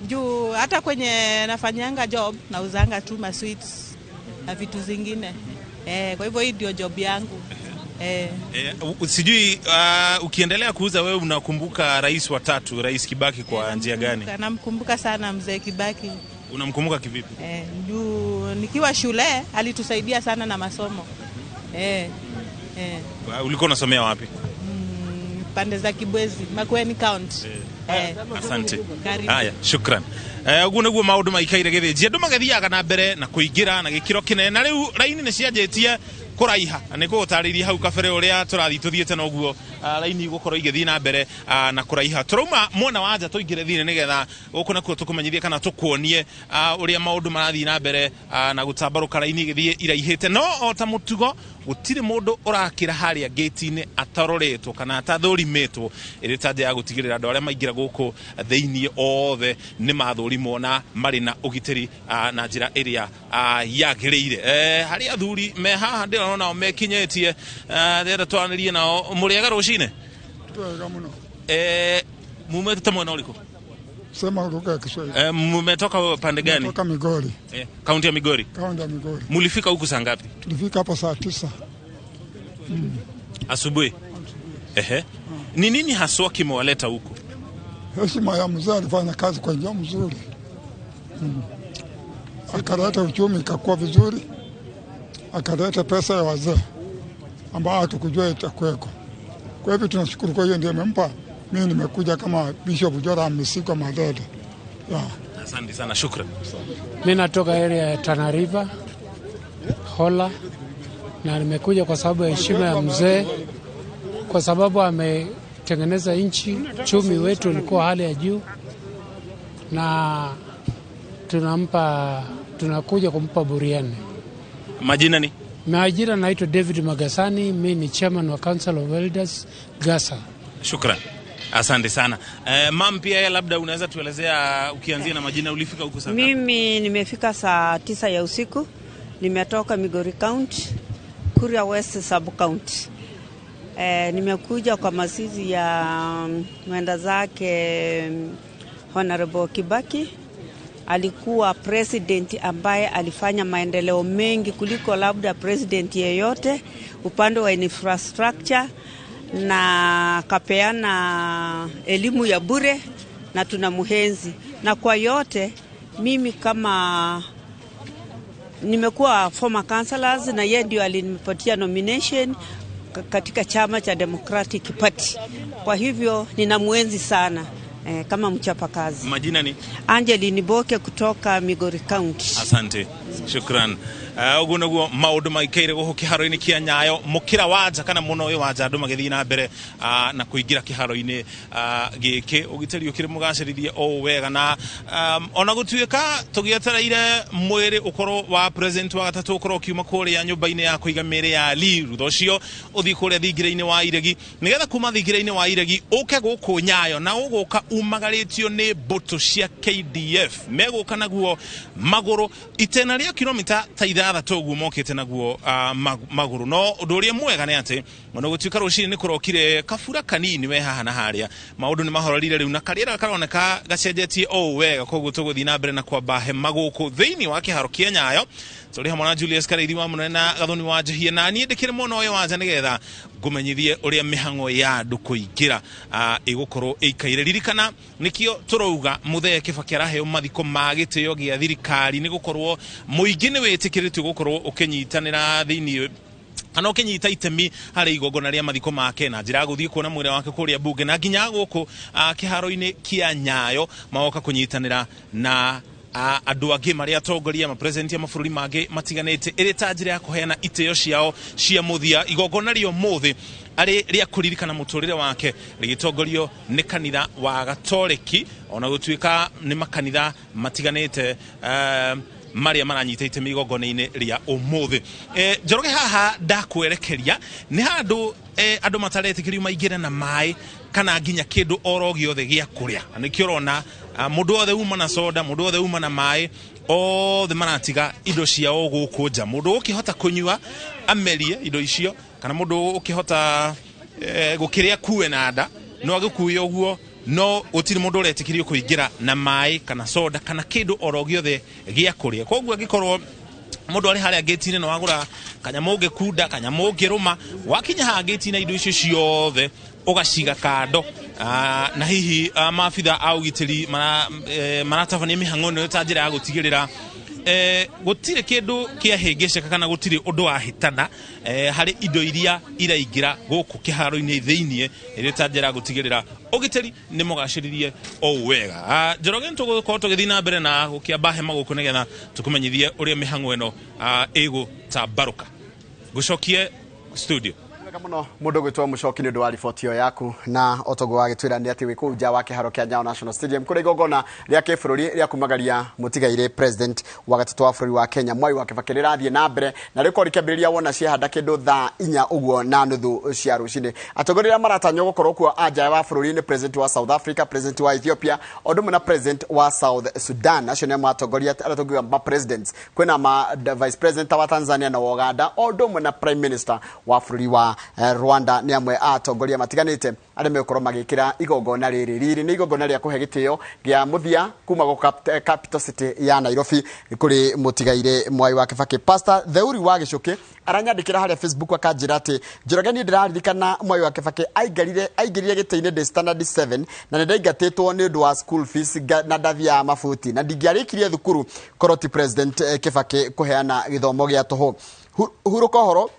Juu hata kwenye nafanyanga job nauzanga tu ma sweets na vitu zingine. Kwa hivyo hii ndio job yangu. Sijui ukiendelea kuuza wewe unakumbuka rais wa tatu, Rais Kibaki kwa njia gani? Namkumbuka sana mzee Kibaki. Unamkumbuka kivipi? Juu nikiwa shule alitusaidia sana na masomo. Ulikuwa unasomea wapi? Pande za Kibwezi, Makueni County. Asante. Karibu. Haya, shukran. Uguo niguo maundu maikaire githinji. Andu magithiaga na mbere na kuingira na gikiro kinene, na riu raini ni cianjitie kuraiha. Na nĩngũgũtarĩria hau kabere ũrĩa tũrathiĩ tũthiĩte na ũguo, raini igũkorwo igĩthiĩ na mbere na kũraiha. Tũrauma mwena wa nja tũingĩre thĩinĩ nĩgetha gũkũ nakuo tũkũmenyithie kana tũkuonie ũrĩa maũndũ marathiĩ na mbere na gũtambarũka raini igĩthiĩ iraihĩte. No o ta mũtugo gũtirĩ mũndũ ũrakĩra harĩa gate-inĩ atarorĩtwo kana atathũrimĩtwo, ĩrĩ ta njĩra ya gũtigĩrĩra andũ arĩa maingĩra gũkũ thĩinĩ othe nĩ mathũrimwo na marĩ na ũgitĩri na njĩra ĩrĩa yagĩrĩire. Harĩ athuri me haha ndĩrona nao mekinyĩtie, ndĩrenda twaranĩrie nao. Mũrĩega rũcinĩ? Twega mũno. Mumete ta mwena ũrĩkũ? Sema lugha ya Kiswahili. Mmetoka pande gani? Kutoka Migori. Kaunti ya Migori. Kaunti ya Migori. Mulifika huku saa ngapi? Tulifika hapo saa 9. Asubuhi. Ni nini haswa kimewaleta huku? Heshima ya mzee, alifanya kazi kwa njia mzuri. Akaleta uchumi ikakuwa vizuri. Akaleta pesa ya wazee ambao hatukujua itakuweko. Kwa hivyo tunashukuru, kwa hiyo ndio imempa. Mimi nimekuja kama Bishop Joram Misiko Madede. Asante sana, shukran. Mimi natoka area ya Tana River, Hola, na nimekuja kwa sababu ya heshima ya mzee, kwa sababu ametengeneza nchi, uchumi wetu ulikuwa hali ya juu, na tunakuja kumpa buriani. Majina ni? Majina naitwa David Magasani, mimi ni chairman wa Council of Elders Gasa. Shukran. Asante sana. Mam, pia labda unaweza tuelezea ukianzia na majina, ulifika huku saa ngapi? Mimi nimefika saa 9 ya usiku. Nimetoka Migori County, Kuria West Sub County. Nimekuja kwa mazishi ya mwenda zake Honorable Kibaki Alikuwa president ambaye alifanya maendeleo mengi kuliko labda president yeyote upande wa infrastructure, na akapeana elimu ya bure na tunamuhenzi. Na kwa yote mimi kama nimekuwa former councillors na yeye ndio alinipatia nomination katika chama cha Democratic Party. Kwa hivyo ninamuenzi sana kama mchapakazi. Majina ni? Angeline Boke kutoka Migori County. Asante, shukran. Ũguo nĩguo maũndũ maikaire gũkũ kĩharo-inĩ kĩa Nyayo, mũkĩra wa nja kana mũno ũyũ wa nja, andũ magĩthiĩ na mbere na kũingĩra kĩharo-inĩ gĩkĩ. Ũgitĩri ũkĩrĩ mũgacĩrithie o wega, na ona gũtuĩka tũgĩetereire mwĩrĩ ũkorwo wa president wa gatatũ ũkorwo ũkiuma kũrĩa nyũmba-inĩ ya kũiga mĩĩrĩ ya Lee, thutha ũcio ũthiĩ kũrĩa thingira-inĩ wa Iregi, nĩgetha kuma thingira-inĩ wa Iregi ũke gũkũ Nyayo, na ũgũka umagarĩtio nĩ mbũtũ cia KDF. Megũka naguo magũrũ itena rĩa kilomita ta 6 ũguo mokĩte naguo magũrũ. No ũndũ ũrĩa mwega nĩ atĩ ona gũtuĩka rũcinĩ nĩ kũrokire kabura kanini we haha na harĩa, maũndũ nĩ mahorerire rĩu na karĩera karoneka gacenjetie o wega. Koguo tũgũthiĩ na mbere na kwamba hema gũkũ thĩinĩ wa kĩharo kĩa Nyayo, tũrĩ hamwe na Julius Karaithi wa Mũnene na Gathoni wa Njihia, na niĩ ndĩkĩrĩ mwena ũyũ wa nja nĩgetha ngũmenyithie ũrĩa mĩhang'o ya andũ kũingĩra ĩgũkorwo ĩikaire. Ririkana nĩkĩo tũrauga Mũthee Kibaki araheo mathiko ma gĩtĩo gĩa thirikari, nĩ gũkorwo mũingĩ nĩ wĩtĩkĩrĩtio gũkorwo ũkĩnyitanĩra thĩinĩ kana ũkĩnyita itemi harĩ igongona rĩa mathiko make na njĩra ya gũthiĩ kuona mwĩrĩ wake kũrĩa bunge, na nginya gũkũ kĩharo-inĩ kĩa Nyayo magoka kũnyitanĩra na andũ angĩ marĩa atongoria mapresidenti a mabũrũri mangĩ matiganĩte, ĩrĩ ta njĩra ya kũheana itĩo ciao cia mũthia. Igongona rĩa ũmũthĩ arĩ rĩa kũririkana mũtũrĩre wake rĩgĩtongorio nĩ kanitha wa Gatoreki, ona gũtuĩka nĩ makanitha matiganĩte marĩa maranyita itemi igongona-inĩ rĩa ũmũthĩ. Njoroge, haha ndakwerekeria nĩ handũ andũ mataretĩkĩrio maingĩre na maĩ kana nginya kĩndũ oro gĩothe gĩa kũrĩa, na nĩkĩo ũrona mũndũ wothe uma na soda, mũndũ wothe uma na maĩ, othe maratiga indo ciao gũkũ nja. Mũndũ ũkĩhota kũnyua amerie indo icio, kana mũndũ ũkĩhota gũkĩrĩa kuwe na nda no agĩkuie ũguo, no gũtirĩ mũndũ ũretĩkĩrio kũingĩra na maĩ kana soda kana kĩndũ oro gĩothe gĩa kũrĩa. Koguo angĩkorwo mũndũ arĩ harĩa ngĩti-inĩ na wagũra kanyamũ ũngĩkunda, kanyamũ ũngĩrũma, wakinya haha ngĩti-inĩ indo icio ciothe ũgaciga kando. Na hihi maabitha a ũgitĩri maratabania mĩhang'o ĩno ta njĩra ya gũtigĩrĩra gũtirĩ kĩndũ kĩahĩngĩcĩka kana gũtirĩ ũndũ wahĩtana harĩ indo iria iraingĩra gũkũ kĩharo-inĩ thĩiniĩ, ĩrĩ ta njĩra ya gũtigĩrĩra ũgitĩri nĩ mũgacĩrithie o wega. Njoroge, nĩ tũgũkorwo tũgĩthiĩ na mbere na gũkĩamba hema gũkũ nĩgetha tũkũmenyithie ũrĩa mĩhang'o ĩno ĩgũtambarũka. Ngũcokie studio. Wega muno mundu gwitwo Mucoki ni undu wa riboti ĩyo yaku, na otoguo wagĩtwĩra nĩ atĩ wĩ kũu nja wa kĩharo kĩa Nyayo National Stadium kũrĩa igongona rĩa kĩbũrũri rĩa kumagaria mũtigairĩ president wa gatatũ wa bũrũri wa Kenya Mwai wa Kibaki rĩrathiĩ na mbere, na rĩkorwo rĩkĩambĩrĩria wona ciahanda kĩndũ thaa 4 ũguo na nuthu cia rũcinĩ. Atongoria arĩa maratanywo gũkorwo kuo a nja wa bũrũri nĩ president wa South Africa, president wa Ethiopia, o ũndũ ũmwe na president wa South Sudan. Acio nĩ atongoria arĩa tũngiuga ma presidents. Kwĩna ma vice president wa Tanzania na wa Uganda, o ũndũ ũmwe na prime minister wa bũrũri wa Rwanda, nĩ amwe a atongoria matiganĩte arĩa megũkorwo magĩkĩra igongona rĩrĩ. Rĩrĩ nĩ igongona rĩa kũhe gĩtĩo gĩa mũthia kuma gũkũ capital city ya Nairobi kũrĩ mũtigairĩ Mwai wa Kibaki. Pastor Theuri wa Gĩcũkĩ aranyandĩkĩra harĩa Facebook akanjĩra atĩ, "Njoroge, niĩ ndĩraririkana Mwai wa Kibaki aingĩrire gĩtĩ-inĩ ndĩ standard 7 na nĩ ndaingatĩtwo nĩ ũndũ wa school fees na ndathiaga mabuti na ndingĩarĩkirie thukuru korwo ti President Kibaki kũheana gĩthomo gĩa tũhũ. Hurũka ũhoro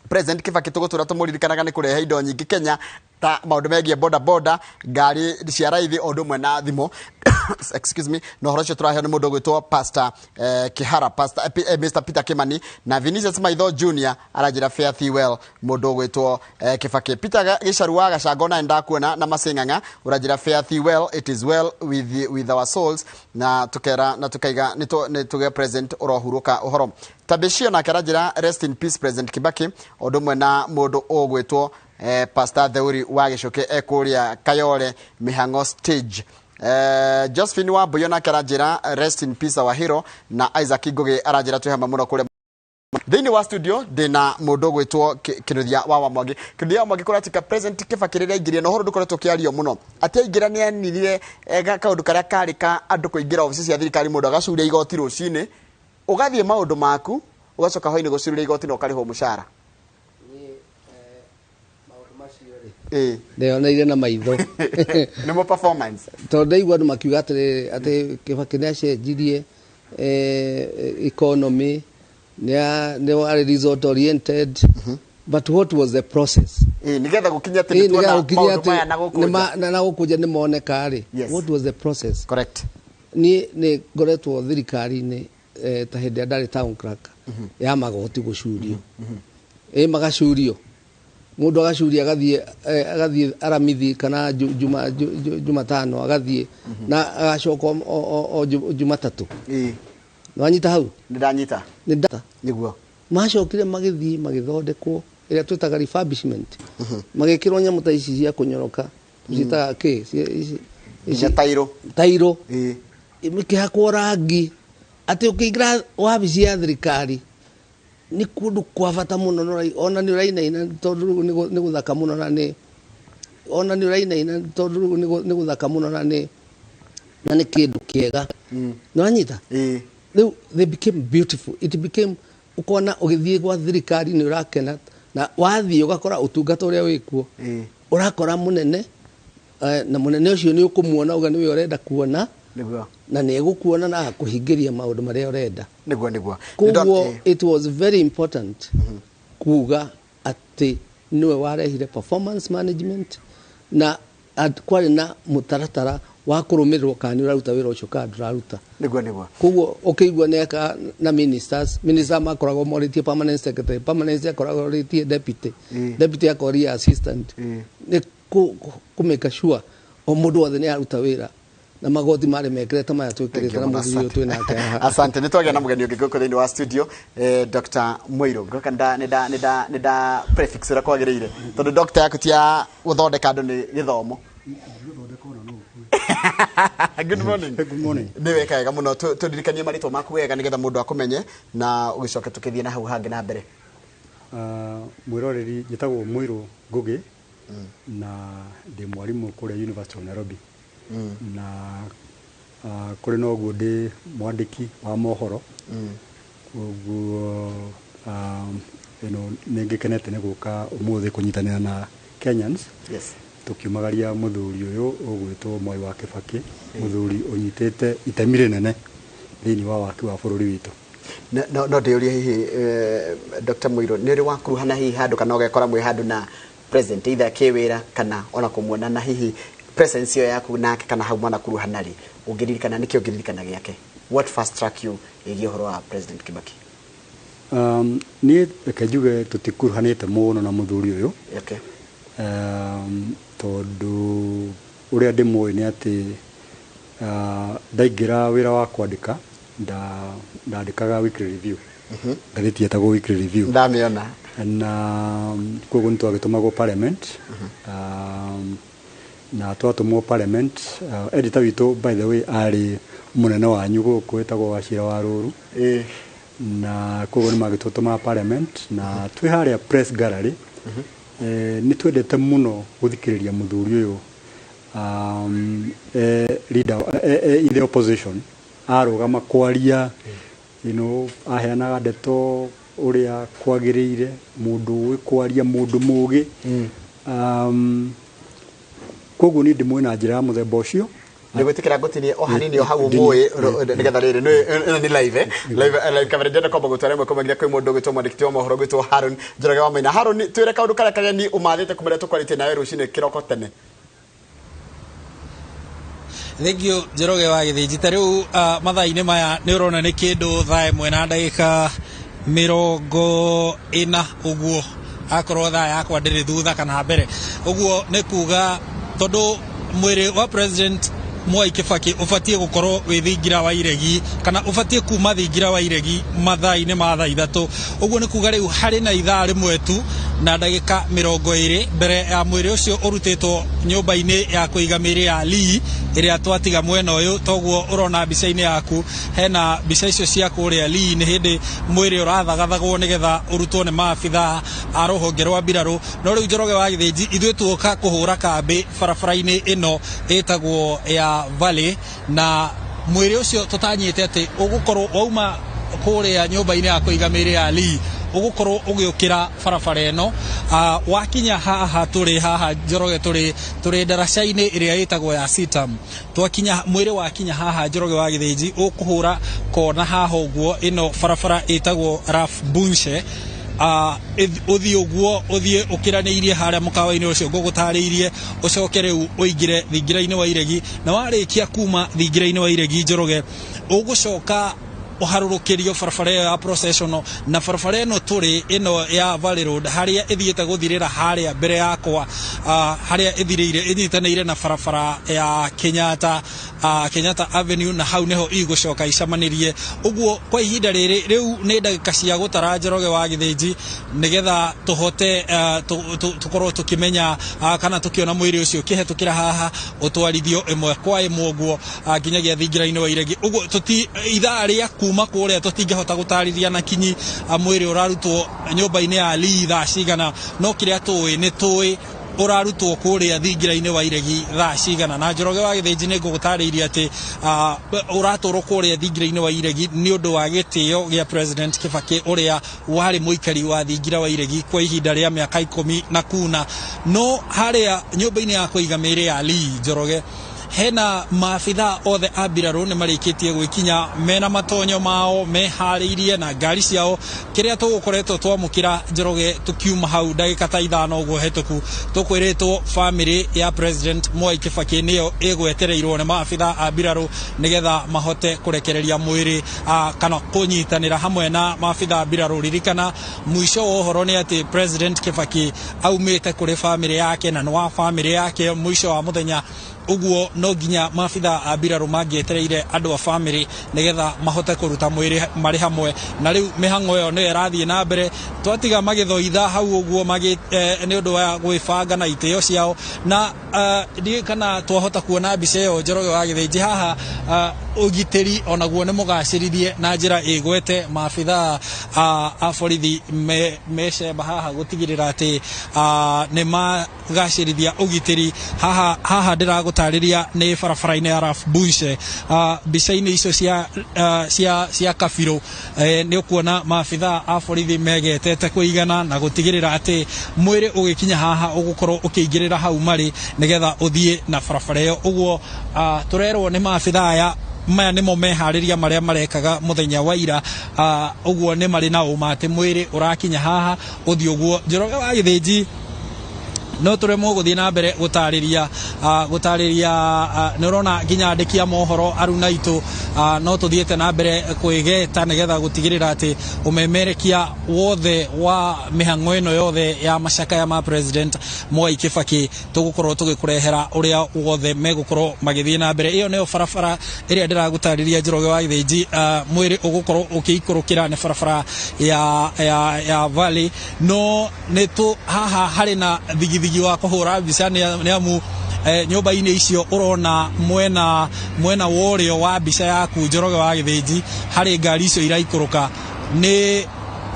President Kibaki, tũgũtũra tũmũririkanaga nĩ kũrehe indo nyingĩ Kenya ta maũndũ megiĩ boda boda, ngari cia raithi, o ũndũ ũmwe na thimũ." Excuse me. Na ũhoro ũcio tũraheo nĩ mũndũ ũgwĩtwo Pastor Kihara, Pastor Mr Peter Kimani. Na Vinicius Maitho Junior aranjĩra, "Fare thee well, mũndũ ũgwĩtwo Kibaki." Peter Gĩcaru wa Gacango na ndakuona na Macing'ang'a ũranjĩra, "Fare thee well, it is well with our souls," na tukera na tukaiga nĩ tuge president ũrohurũka ũhoro. Tabishio nake aranjĩra, "Rest in peace, President Kibaki," o ũndũ ũmwe na mũndũ ũgwĩtwo Pastor Theuri wa Gĩcũkĩ ekũrĩa Kayole Mĩhang'o stage. Josephine Wambuyo nake aranjĩra, "Rest in peace, our hero." Na Isaac Ngugi aranjĩra, "Twĩ hamwe mũno kũrĩa." Thĩinĩ wa studio ndĩna mũndũ ũgwĩtwo Kĩnuthia wa Wamwangi. Kĩnuthia wa Mwangi, kũratika President Kibaki rĩrĩa aingĩrire, na ũhoro ndũkoretwo ũkĩario mũno atĩ aingĩra nĩ aninire kaũndũ karĩa karĩ ka andũ kũingĩra obici cia thirikari, mũndũ agacuria igoti rũcinĩ, ũgathiĩ maũndũ maku, ũgacoka hwainĩ gũcuria igoti na ũkarĩhwo mũcara. Ndeyoneire na maitho. Nĩmo performance. Tondũ ndaigua andũ makiuga atĩrĩrĩ, atĩ Kibaki nĩ acenjirie economy, nĩ warĩ result oriented, but what was the process? Nĩgetha gũkinya atĩ nĩ tuona maũndũ maya na gũkũnja. Na gũkũnja nĩ moneka rĩ. What was the process? Niĩ nĩ ngoretwo thirikari-inĩ, ta hĩndĩ ĩrĩa ndarĩ town clerk, ya magoti gũcurio, ĩ magacurio, mũndũ agacuria agathiĩ aramithi kana Jumatano agathiĩ na agacoka o Jumatatũ. Nĩwanyita hau? Nĩ ndanyita. Nĩ nda Nĩguo. Macokire magĩthiĩ magĩthondekwo ĩrĩa twĩtaga refurbishment, magĩkĩrwo nyamũ ta ici cia kũnyoroka, tũciĩtaga kĩ? Nginya tairo. Tairo ikĩhakwo rangi, atĩ ũkĩingĩra wabici ya thirikari nĩ kũndũ kwa bata mũno, ona nĩ ũrainaina tondũ rĩu nĩ gũthaka mũno, na nĩ ona nĩ ũrainaina tondũ rĩu nĩ gũthaka mũno, na nĩ kĩndũ kĩega. Nĩwanyita? Rĩu they became beautiful, it became ũkona ũgĩthiĩ gwa thirikari nĩ ũrakena, na wathiĩ ũgakora ũtungata ũrĩa wĩkuo, ũrakora mũnene, na mũnene ũcio nĩ ũkũmuona uga nĩwe ũrenda kuona, na nĩ egũkuona na akũhingĩria maũndũ marĩa ũrenda. Nĩguo. Koguo it was very important kuga atĩ nĩwe warehire performance management, na kwarĩ na mũtaratara wa kũrũmĩrĩrwo kana nĩ ũraruta wĩra ũcio kana ndũraruta. Nĩguo. Koguo ũkĩigua nĩ eka na ministers, minister makoragwo morĩtie permanent secretary, permanent akoragwo orĩtie deputy, deputy akoria assistant, nĩ kũ make sure o mũndũ wothe nĩ aruta wĩra, na magoti marĩ mekĩre ta maya twĩkĩrĩte na mũthuri ũyũ twĩ nake haha. Asante. Nĩ twagĩa na mũgeni ũngĩ gũkũ thĩinĩ wa studio, Dr. Mũirũ. Ngoka nĩ nda prefix ũrĩa kwagĩrĩire, tondũ doctor yaku ti ya gũthondeka andũ, nĩ gĩthomo. Good morning. Good morning. Nĩ weka wega mũno. Tũririkanie marĩtwa maku wega nĩgetha mũndũ akũmenye, na ũgĩcoke tũkĩthiĩ na hau hangĩ na mbere. Mwĩroreri, njĩtagwo Mũirũ Ngũgĩ na ndĩ mwarimũ kũrĩa University of Nairobi, na kũrĩ na ũguo ndĩ mwandĩki wa mohoro. Koguo ĩno nĩ ngĩkenete nĩ gũka ũmũthĩ kũnyitanĩra na Kenyans tũkiumagaria mũthuri ũyũ ũgwĩtwo Mwai wa Kĩbakĩ, mũthuri ũnyitĩte itemi rĩnene thĩinĩ wa waki wa bũrũri witũ. No ndĩũrie hihi, Dr. Mũirũ, nĩ ũrĩ wakuruhana hihi handũ kana ũgekora mwĩ handũ na president, either kĩwĩra kana ona kũmuona, na hihi presence ĩyo yaku nake kana hau mwanakuruhana rĩ, ũngĩririkana nĩkĩ ũngĩririkana gĩake? What first struck you ĩgiĩ ũhoro wa President Kibaki? Niĩ reke njuge tũtikuruhanĩte mũno na mũthuri ũyũ, tondũ ũrĩa ndĩmũĩ nĩ atĩ ndaingĩra wĩra wa kwandĩka, ndandĩkaga Weekly Review, ngathĩti yetagwo Weekly Review. Ndamĩona. Na koguo nĩ twagĩtũmagwo parliament, na twatũmwo parliament, editor witũ, by the way, arĩ mũnene wanyu gũkũ wĩtagwo Wachira wa Rũru, na koguo nĩ magĩtũtũmaga parliament, na twĩ harĩa press gallery, nĩ twendete mũno gũthikĩrĩria mũthuri ũyũ, leader in the opposition, arũgama kwaria, aheanaga ndeto ũrĩa kwagĩrĩire, mũndũ ũĩ kwaria, mũndũ mũgĩ. Koguo niĩ ndĩmũĩ na njĩra ya mũthemba ũcio. Nĩ gwĩtĩkĩra ngũtinie o hanini o hau ũmũĩ, nĩgetha rĩrĩ ĩno nĩ live coverage. Ndĩrenda kwamba gũtwara ĩmwe kwa ĩmwe nginya kwĩ mũndũ ũgwĩtwo mwandĩki wa mohoro ũgwĩtwo Haron Njoroge wa Maina. Haron, twĩre kaũndũ karĩa kageni ũmathĩte kũmĩrĩa tũkwarĩtie nawe rũcinĩ kĩroko tene. Thank you, Njoroge wa Gĩthĩnji. Ta rĩu mathaa-inĩ maya nĩ ũrona nĩ kĩndũ 1:40 ũguo, akorwo thaa yakwa ndĩrĩ thutha kana mbere ũguo, nĩ kuga tondũ mwĩrĩ wa President Mwai Kibaki ũbatiĩ gũkorwo wĩ thingira wa iregi, kana ũbatiĩ kuma thingira wa iregi mathaa-inĩ ma 3:00 ũguo, nĩ kuga rĩu harĩ na ithaa rĩmwe tu. na ndagĩka 20 mbere ya mwĩrĩ ũcio ũrutĩtwo nyũmba-inĩ ya kũiga mĩĩrĩ ya Lee ĩrĩa twatiga mwena ũyũ. Toguo ũrona mbica-inĩ yaku hena mbica icio cia kũrĩa Lee, nĩ hĩndĩ mwĩrĩ ũrathagathagwo nĩgetha ũrutwo nĩ maabitha a rũhonge rwa mbirarũ. No rĩu Njoroge wa Gĩthĩnji, ithuĩ tuoka kũhũra kambĩ barabara-inĩ ĩno ĩtagwo ya Valley, na mwĩrĩ ũcio tũtanyĩte atĩ ũgũkorwo wauma kũrĩa nyũmba-inĩ ya kũiga mĩĩrĩ ya Lee ũgũkorwo ũgĩũkĩra barabara ĩno. Wakinya haha tũrĩ haha Njoroge, tũrĩ ndaraca-inĩ ĩrĩa ĩtagwo ya Sitam. Twakinya mwĩrĩ wakinya haha Njoroge wa Gĩthĩnji, ũkũhũra kona haha ũguo, ĩno barabara ĩtagwo Ralph Bunche. Ũthiĩ ũguo, ũthiĩ ũkĩranĩirie harĩa mũkawa-inĩ ũcio ngũgũtarĩirie, ũcoke rĩu ũingĩre thingira-inĩ wa Iregi, na warĩkia kuma thingira-inĩ wa Iregi Njoroge, ũgũcoka ũharũrũkĩrio barabara ĩyo ya processional. Na barabara ĩno tũrĩ ĩno ya Valley Road, harĩa ĩthiĩte gũthirĩra harĩa mbere yakwa, harĩa ĩthirĩire ĩnyitanĩire na barabara ya Kenyatta, Kenyatta Avenue, na hau nĩho igũcoka icamanĩrie. Ũguo kwa ihinda rĩrĩ rĩu nĩ ndagĩka cia gũtara Njoroge wa Gĩthĩnji, nĩgetha tũhote tũkorwo tũkĩmenya kana tũkĩona mwĩrĩ ũcio ũkĩhetũkĩra haha ũtwarithio ĩmwe kwa ĩmwe ũguo nginyagia thingira-inĩ wa Iregi. Ũguo tũti ithaa rĩa kuma kũrĩa tũtingĩhota gũtarĩria na kinyi mwĩrĩ ũrarutwo nyũmba-inĩ ya Lee thaa cigana, no kĩrĩa tũĩ nĩ tũĩ ũrarutwo kũrĩa thingira-inĩ wa Iregi thaa cigana. Na Njoroge wa Gĩthĩnji, nĩ ngũgũtarĩirie atĩ ũratwarwo kũrĩa thingira-inĩ wa Iregi nĩ ũndũ wa gĩtĩo gĩa President Kibaki, ũrĩa warĩ mũikari wa thingira wa Iregi kwa ihinda rĩa mĩaka 10 na kuna. No harĩa nyũmba-inĩ ya kũiga mĩĩrĩ ya Lee Njoroge, hena maabitha othe a mbirarũ nĩ marĩkĩtie gwĩkinya mena matonyo mao, meharĩirie na ngari ciao. Kĩrĩa tũgũkoretwo twamũkĩra Njoroge tũkiuma hau ndagĩka ta 5 ũguo hetũku, tũkwĩrĩtwo famĩlĩ ya President Mwai Kibaki nĩyo ĩgwetereirwo nĩ maabitha a mbirarũ nĩgetha mahote kũrekereria mwĩrĩ kana kũnyitanĩra hamwe na maabitha a mbirarũ. Ririkana mũico wa ũhoro nĩ atĩ President Kibaki aumĩte kũrĩ famĩlĩ yake na nĩ wa famĩlĩ yake mũico wa mũthenya. Ũguo no nginya maabitha a mbirarũ mangĩetereire andũ a famĩlĩ nĩgetha mahote kũruta mwĩrĩ marĩ hamwe. Na rĩu mĩhang'o ĩyo nĩyo ĩrathiĩ na mbere, twatiga magĩthoitha hau ũguo nĩ ũndũ wa gwĩbanga na itĩo ciao. Na ndiũĩ kana twahota kuona mbica ĩyo Njoroge wa Gĩthĩnji haha. Ũgitĩri onaguo nĩ mũgacĩrithie na njĩra ĩgwete, maabitha a borithi mecemba haha gũtigĩrĩra atĩ nĩ magacĩrithia ũgitĩri haha. Haha ndĩragũtarĩria nĩ barabara-inĩ ya Ralph Bunche. Mbica-inĩ icio cia kabirũ nĩ ũkuona maabitha a borithi megetete kũigana na gũtigĩrĩra atĩ mwĩrĩ ũgĩkinya haha ũgũkorwo ũkĩingĩrĩra hau marĩ nĩgetha ũthiĩ na barabara ĩyo. Ũguo tũrerwo nĩ maabitha aya, maya nĩmo meharĩria marĩa marekaga mũthenya wa ira. Ũguo nĩ marĩ na ũma atĩ mwĩrĩ ũrakinya haha ũthiĩ ũguo. Njoroge wa Gĩthĩnji, no tũremwo gũthiĩ na mbere gũtarĩria. Nĩ ũrona nginya andĩki a mohoro aruna itũ no tũthiĩte na mbere kwĩgeta nĩgetha gũtigĩrĩra atĩ ũmemerekia wothe wa mĩhang'o ĩno yothe ya macakaya ma President Mwai Kibaki tũgũkorwo tũgĩkũrehera ũrĩa wothe megũkorwo magĩthiĩ na mbere. Ĩyo nĩyo barabara ĩrĩa ndĩragũtarĩria Njoroge wa Gĩthĩnji, mwĩrĩ ũgũkorwo ũkĩikũrũkĩra nĩ barabara ya Valley. No nĩ tũ haha harĩ na thigithigi wa kũhũra mbica, nĩ amu nyũmba-inĩ icio ũrona mwena wa ũrĩo wa mbica yaku Njoroge wa Gĩthĩnji, harĩ ngari icio iraikũrũka nĩ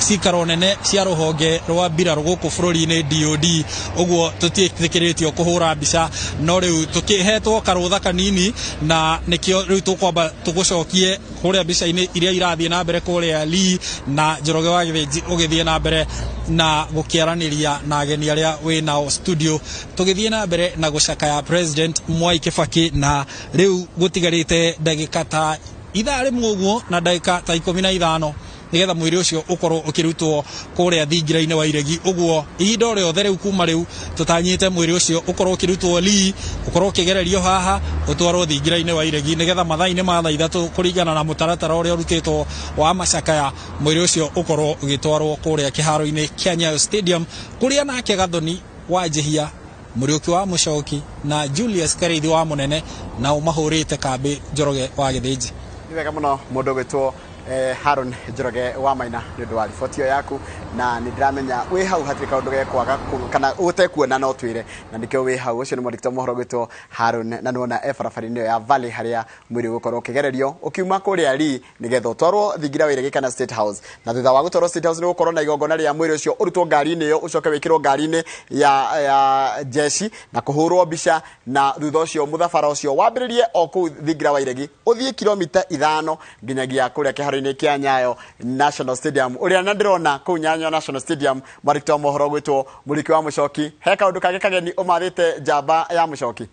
cikaro nene cia rũhonge rwa mbirarũ gũkũ bũrũri-inĩ DOD. Ũguo tũtiĩtĩkĩrĩtio kũhũra mbica, no rĩu tũkĩhetwo karũtha kanini, na nĩkĩo rĩu tũkwamba tũgũcokie kũrĩa mbica-inĩ iria irathiĩ na mbere kũrĩa Lee, na Njoroge wa Gĩthĩnji ũgĩthiĩ na mbere na gũkĩaranĩria na ageni arĩa wĩ nao studio, tũgĩthiĩ na mbere na gũcakaya President Mwai Kibaki. Na rĩu gũtigarĩte ndagĩka ta ithaa rĩmwe ũguo na ndagĩka ta 15 nĩgetha mwĩrĩ ũcio ũkorwo ũkĩrutwo kũrĩa thingira-inĩ wa Iregi. Ũguo ihinda o rĩothe rĩu kuma rĩu tũtanyĩte mwĩrĩ ũcio ũkorwo ũkĩrutwo Lee, ũkorwo ũkĩgererio haha, ũtwarwo thingira-inĩ wa Iregi, nĩgetha mathaa-inĩ ma thaa 3 kũringana na mũtaratara ũrĩa ũrutĩtwo wa macakaya, mwĩrĩ ũcio ũkorwo ũgĩtwarwo kũrĩa kĩharo-inĩ kĩa Nyayo Stadium, kũrĩa nake Gathoni wa Njihia, Mũriũki wa Mũcoki na Julius Kariithi wa Mũnene nao mahũrĩte kambĩ. Njoroge wa Gĩthĩnji. Nĩ wega mũno mũndũ ũgwĩtwo Haron Njoroge wa Maina nĩ ũndũ wa riboti ĩyo yaku, na nĩ ndĩramenya wĩ hau hatirĩ kaũndũ gekwaga kana ũtekuona no twĩre, na nĩkĩo wĩ hau. Ũcio nĩ mwandĩki wa mohoro gwĩtwo Haron, na nĩwona e barabara-inĩ ĩyo ya Valley harĩa mwĩrĩ ũgũkorwo ũkĩgererio ũkiuma kũrĩa Lee nĩgetha ũtwarwo thingira wa Iregi kana State House, na thutha wa gũtwarwo State House nĩ gũkorwo na igongona rĩa mwĩrĩ ũcio ũrutwo ngari-inĩ ĩyo, ũcoke wĩkĩrwo ngari-inĩ ya jeshi na kũhũrwo mbica, na thutha ũcio mũthabara ũcio wambĩrĩrie o kũu thingira wa Iregi ũthiĩ kilomita 5 nginyagia kũrĩa kĩharo-inĩ kĩa Nyayo National Stadium, ũrĩa na ndĩrona kũu Nyayo National Stadium mwandĩki wa mohoro gwĩtwo Mũriki wa Mũcoki. He kaũndũ kangĩ kageni ũmathĩte njamba ya Mũcoki?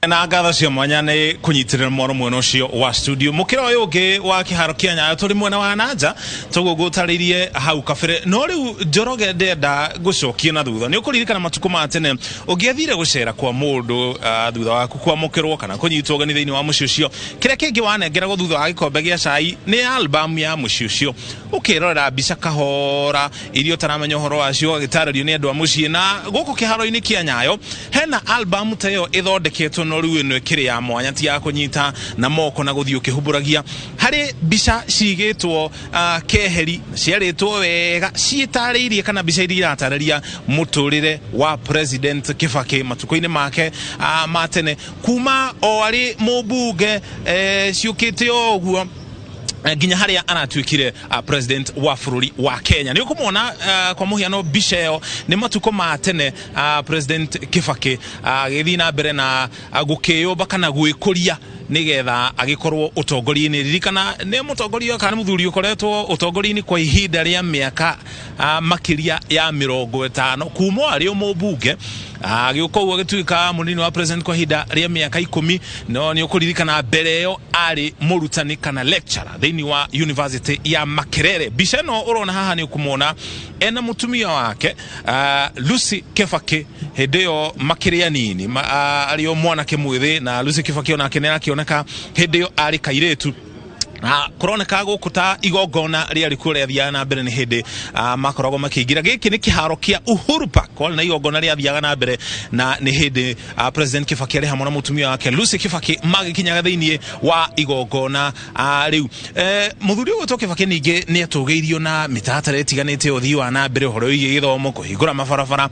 Na ngatho cia mwanya nĩ kũnyitĩrĩra mwaro mwena ũcio wa studio. Mũkĩra ũyũ ũngĩ wa kĩharo kĩa Nyayo tũrĩ mwena wa nanja toguo ngũtarĩirie hau kabere, no rĩu Njoroge ndenda gũcokia na thutha. Nĩ ũkũririkana matukũ ma tene ũngĩathire gũcera kwa mũndũ thutha waku kwamũkĩrwo kana kũnyitwo ũgeni thĩinĩ wa mũciĩ ũcio, kĩrĩa kĩngĩ wanengeragwo thutha wa gĩkombe gĩa cai nĩ album ya mũciĩ ũcio, ũkĩrorera mbica kahora iria ũtaramenya ũhoro wacio, ũgagĩtarĩrio nĩ andũ a mũciĩ. Na gũkũ kĩharo-inĩ kĩa Nyayo hena album ta ĩyo ĩthondeketwo, no rĩu ĩno ĩkĩrĩ ya mwanya, ti ya kũnyita na moko na gũthiĩ ũkĩhumbũragia. Harĩ mbica cigĩtwo keheri, ciarĩtwo wega, ciĩtarĩirie kana mbica iria iratarĩria mũtũrĩre wa President Kibaki matukũ-inĩ make ma tene, kuma o arĩ mũmbunge ciũkĩte o ũguo nginya harĩa aratuĩkire president wa bũrũri wa Kenya. Nĩ ũkũmwona kwa mũhiano mbica ĩyo nĩ matukũ ma tene President Kibaki agĩthiĩ na mbere na gũkĩyũmba kana gwĩkũria nĩgetha agĩkorwo ũtongoria-inĩ. Ririkana nĩ mũtongoria kana mũthuri ũkoretwo ũtongoria-inĩ kwa ihinda rĩa mĩaka makĩria ya 50 kuma arĩ mũmbunge, agĩũka ũguo agĩtuĩka mũnini wa president kwa ihinda rĩa mĩaka 10. No nĩ ũkũririkana mbere ĩyo arĩ mũrutani kana lecturer thĩinĩ wa University ya Makerere. Mbica ĩno ũrona haha nĩ ũkũmwona ena mũtumia wake Lucy Kibaki hĩndĩ ĩyo makĩrĩ anini, arĩ o mwanake mwĩthĩ, na Lucy Kibaki onake nĩ arakĩoneka hĩndĩ ĩyo arĩ kairĩtu. Na kũroneka gũkũ ta igongona rĩarĩ kuo rĩathiaga na mbere nĩ hĩndĩ makoragwo makĩingĩra. Gĩkĩ nĩ kĩharo kĩa Uhuru Park, kwarĩ na igongona rĩathiaga na mbere, na nĩ hĩndĩ President Kibaki arĩ hamwe na mũtumia wake Lucy Kibaki magĩkinyaga thĩinĩ wa igongona rĩu. Mũthuri ũyũ gwĩtwo Kibaki ningĩ nĩ atũgĩirio na mĩtaratara ĩtiganĩte ũthii wa na mbere ũhoro wĩgiĩ gĩthomo, kũhingũra mabarabara,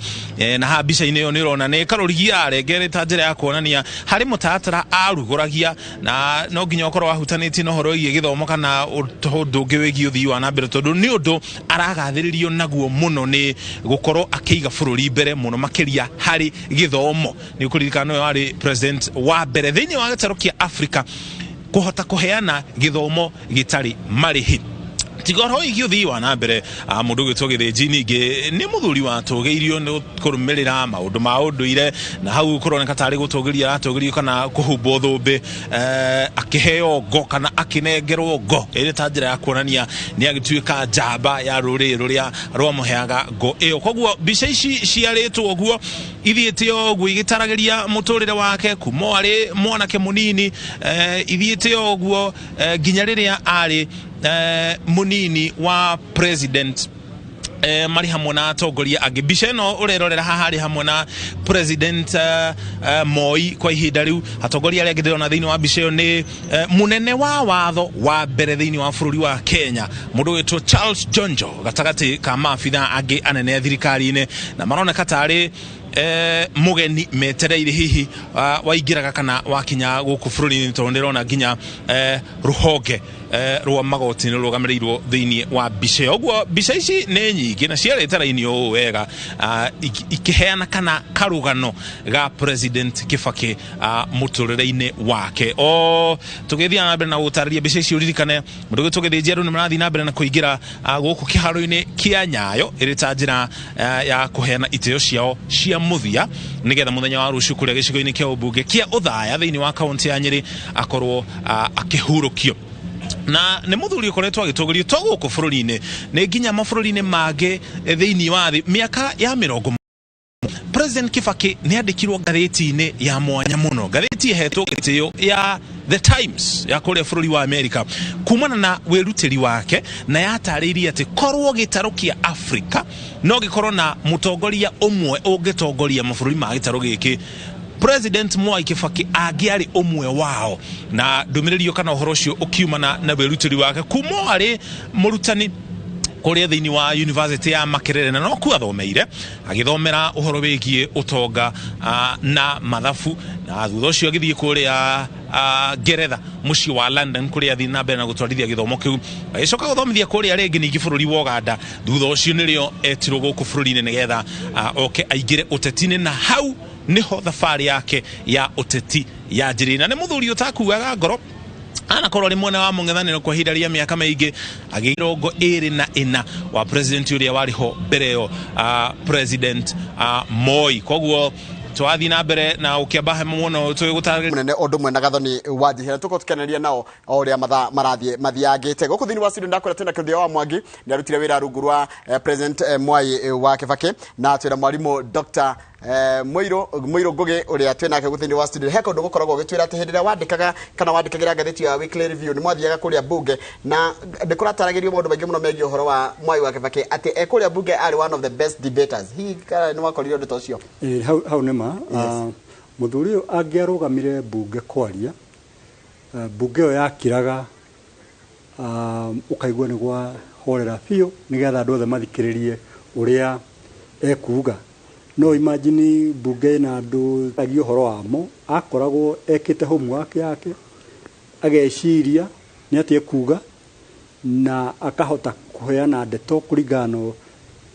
na haha mbica-inĩ ĩyo nĩ ũrona nĩ karũrigi arengerete ta njĩra ya kuonania harĩ mũtaratara arugũragia, na no nginya ũkorwo wahutanĩtie na ũhoro wĩgiĩ gĩthomo kana ũndũ ũngĩ wĩgiĩ ũthii wa na mbere, tondũ nĩ ũndũ aragathĩrĩrio naguo mũno nĩ gũkorwo akĩiga bũrũri mbere mũno makĩria harĩ gĩthomo. Nĩ ũkũririkana nĩwe warĩ president wa mbere thĩinĩ wa gĩtarũ kĩa Afrika kũhota kũheana gĩthomo gĩtarĩ marĩhi. Tiga ũhoro wĩgiĩ ũthii wa na mbere, mũndũ ũgwĩtwo Gĩthĩnji ningĩ nĩ mũthuri watũgĩirio nĩ kũrũmĩrĩra maũndũ ma ũndũire, na hau kũroneka tarĩ gũtũgĩria aratũgĩrio kana kũhumbwo thũmbĩ, akĩheo ngo kana akĩnengerwo ngo ĩrĩ ta njĩra ya kuonania nĩ agĩtuĩka njamba ya rũrĩrĩ rũrĩa rwamũheaga ngo ĩyo. Koguo mbica ici ciarĩtwo ũguo ithiĩte ũguo igĩtaragĩria mũtũrĩre wake kuma arĩ mwanake mũnini, ithiĩte ũguo nginya rĩrĩa arĩ mũnini wa president, marĩ hamwe na atongoria angĩ. Mbica ĩno ũrerorera haha arĩ hamwe na President Moi kwa ihinda rĩu. Atongoria arĩa angĩ ndĩrona thĩinĩ wa mbica ĩyo nĩ mũnene wa watho wa mbere thĩinĩ wa bũrũri wa Kenya, mũndũ wĩtwo Charles Jonjo, gatagatĩ ka maabitha angĩ anene a thirikari-inĩ, na maroneka tarĩ mũgeni metereire hihi waingĩraga kana wakinya gũkũ bũrũri-inĩ, tondũ ndĩrona nginya rũhonge rwa magoti nĩ rũrũgamĩrĩirwo thĩinĩ wa mbica ĩyo. Ũguo mbica ici nĩ nyingĩ na ciarĩte raini ũũ wega, ikĩheana kana karũgano ga President Kibaki mũtũrĩre-inĩ wake. O tũgĩthiĩ na mbere na gũtarĩria mbica ici, ũririkane mũndũ ũgĩtwo Gĩthĩnji andũ nĩ marathiĩ na mbere na kũingĩra gũkũ kĩharo-inĩ kĩa Nyayo ĩrĩ ta njĩra ya kũheana itĩo ciao cia mũthia, nĩgetha mũthenya wa rũciũ kũrĩa gĩcigo-inĩ kĩa ũmbunge kĩa Othaya thĩinĩ wa kaunti ya Nyĩrĩ akorwo akĩhurũkio. Na nĩ mũthuri ũkoretwo agĩtũgĩrio to gũkũ bũrũri-inĩ, nĩ nginya mabũrũri-inĩ mangĩ thĩinĩ wa thĩ. Mĩaka ya 40 President Kibaki nĩ andĩkirwo ngathĩti-inĩ ya mwanya mũno, ngathĩti ĩhetwo gĩtĩo ya The Times ya kũrĩa bũrũri wa Amerika, kumana na wĩrutĩri wake, na yatarĩirie atĩ korwo gĩtarũ kĩa Afrika no gĩkorwo na mũtongoria ũmwe ũngĩtongoria mabũrũri ma gĩtarũ gĩkĩ, President Mwai Kibaki angĩarĩ ũmwe wao, na ndũmĩrĩri kana ũhoro ũcio ũkiumana na wĩrutĩri wake kuma arĩ mũrutani kũrĩa thĩinĩ wa University ya Makerere, na no kuo athomeire, agĩthomera ũhoro wĩgiĩ ũtonga na mathabu, na thutha ũcio agĩthiĩ kũrĩa Ngeretha, mũciĩ wa London, kũrĩa athiĩ na mbere na gũtwarithia gĩthomo kĩu, agĩcoka gũthomithia kũrĩa rĩngĩ ningĩ bũrũri wa Ũganda. Thutha ũcio nĩrĩo etirwo gũkũ bũrũri-inĩ nĩgetha oke aingĩre ũteti-inĩ, na hau niho thabarĩ yake ya ũteti yanjĩrĩire. Na nĩ mũthuri ũtakuaga ngoro, anakorwo arĩ mwena wa mũng'ethanĩro kwa ihinda rĩa mĩaka mĩingĩ, agĩrongo 24 wa president ũrĩa warĩ ho mbere ĩyo, President Moi. Koguo twathiĩ na mbere na ũkĩamba hema mũno tũgĩgũtarĩria Munene ũndũ mwena Gathoni wa Njihera, tukorwo tukianĩria nao o ũrĩa mathaa marathiĩ mathiangĩte gũkũ thĩinĩ wa studio. Ndakwĩra twĩna Kĩrũthia wa Mwangi, nĩ arutire wĩra rungu rwa President Mwai wa Kibaki, na twĩna mwarimũ Dr. Mũirũ Ngũgĩ, ũrĩa twĩnake gũkũ thĩinĩ wa studio. He kaũndũ gũkoragwo ũgĩtwĩra atĩ hĩndĩ ĩrĩa wandĩkaga kana wandĩkagĩra ngathĩti ya Weekly Review, nĩ mwathiaga kũrĩa bunge na nĩ kũrataragĩrio maũndũ maingĩ mũno megiĩ ũhoro wa Mwai wa Kibaki, atĩ e kũrĩa bunge arĩ one of the best debaters. Hihi kana nĩ wakorire ũndũ ta ũcio? Ĩ, hau nĩ ma. Mũthuri ũyũ angĩarũgamire mbunge kwaria, mbunge ĩyo yakiraga, ũkaigua nĩ gwahorera biũ, nĩgetha andũ othe mathikĩrĩrie ũrĩa ekuga. No imagine mbunge ĩna andũ agia ũhoro wamo, akoragwo ekĩte homework yake, ageciria nĩ atĩa ekuga, na akahota kũheana ndeto kũringana na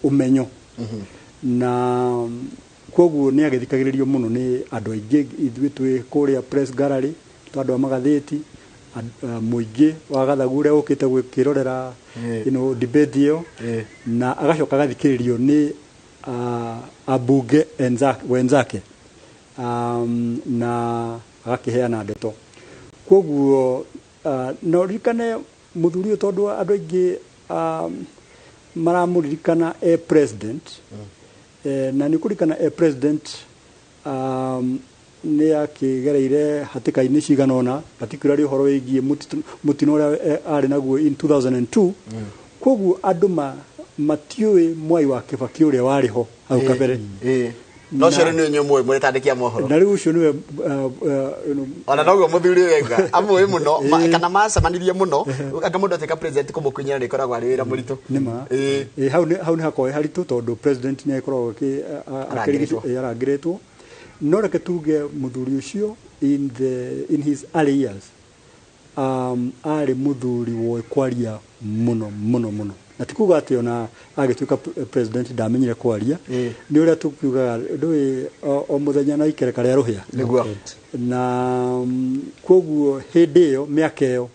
ũmenyo, na koguo nĩ agĩthikagĩrĩrio mũno nĩ andũ aingĩ. Ithuĩ twĩ kũrĩa press gallery, twa andũ a magathĩti, mũingĩ wa gathagu ũrĩa ũkĩte gwĩkĩrorera debate ĩyo, na agacoka agathikĩrĩrio nĩ ambunge wenzake, na agakĩheana ndeto. Koguo na ũririkane mũthuri ũyũ, tondũ andũ aingĩ maramũririkana e president, na nĩ kũririkana e president nĩ akĩgereire hatĩka-inĩ cigana ũna, particularly ũhoro wĩgiĩ mũtino ũrĩa arĩ naguo in 2002. Koguo andũ matiũĩ Mwai wa Kibaki ũrĩa warĩ ho hau kabere. No cio rĩu nĩ inyuĩ mũĩ mũrĩ tandĩki a mohoro. Na rĩu ũcio nĩwe Ona noguo mũthuri ũyũ enga amũĩ mũno, kana macemanirie mũno. Anga mũndũ atuĩka president, kũmũkinyĩra nĩ ĩkoragwo arĩ wĩra mũritũ. Nĩma. Hau nĩ hakoragwo haritũ, tondũ president nĩ akoragwo Arangĩrĩtwo. Arangĩrĩtwo. No reke tuge mũthuri ũcio in his early years arĩ mũthuri woĩ kwaria mũno mũno mũno, na ti kuga atĩ ona agĩtuĩka president ndamenyire kwaria. Nĩ ũrĩa tũkiugaga, ndũĩ o mũthenya na ikereka rĩa rũhĩa. Nĩguo. Na koguo hĩndĩ ĩyo, mĩaka ĩyo,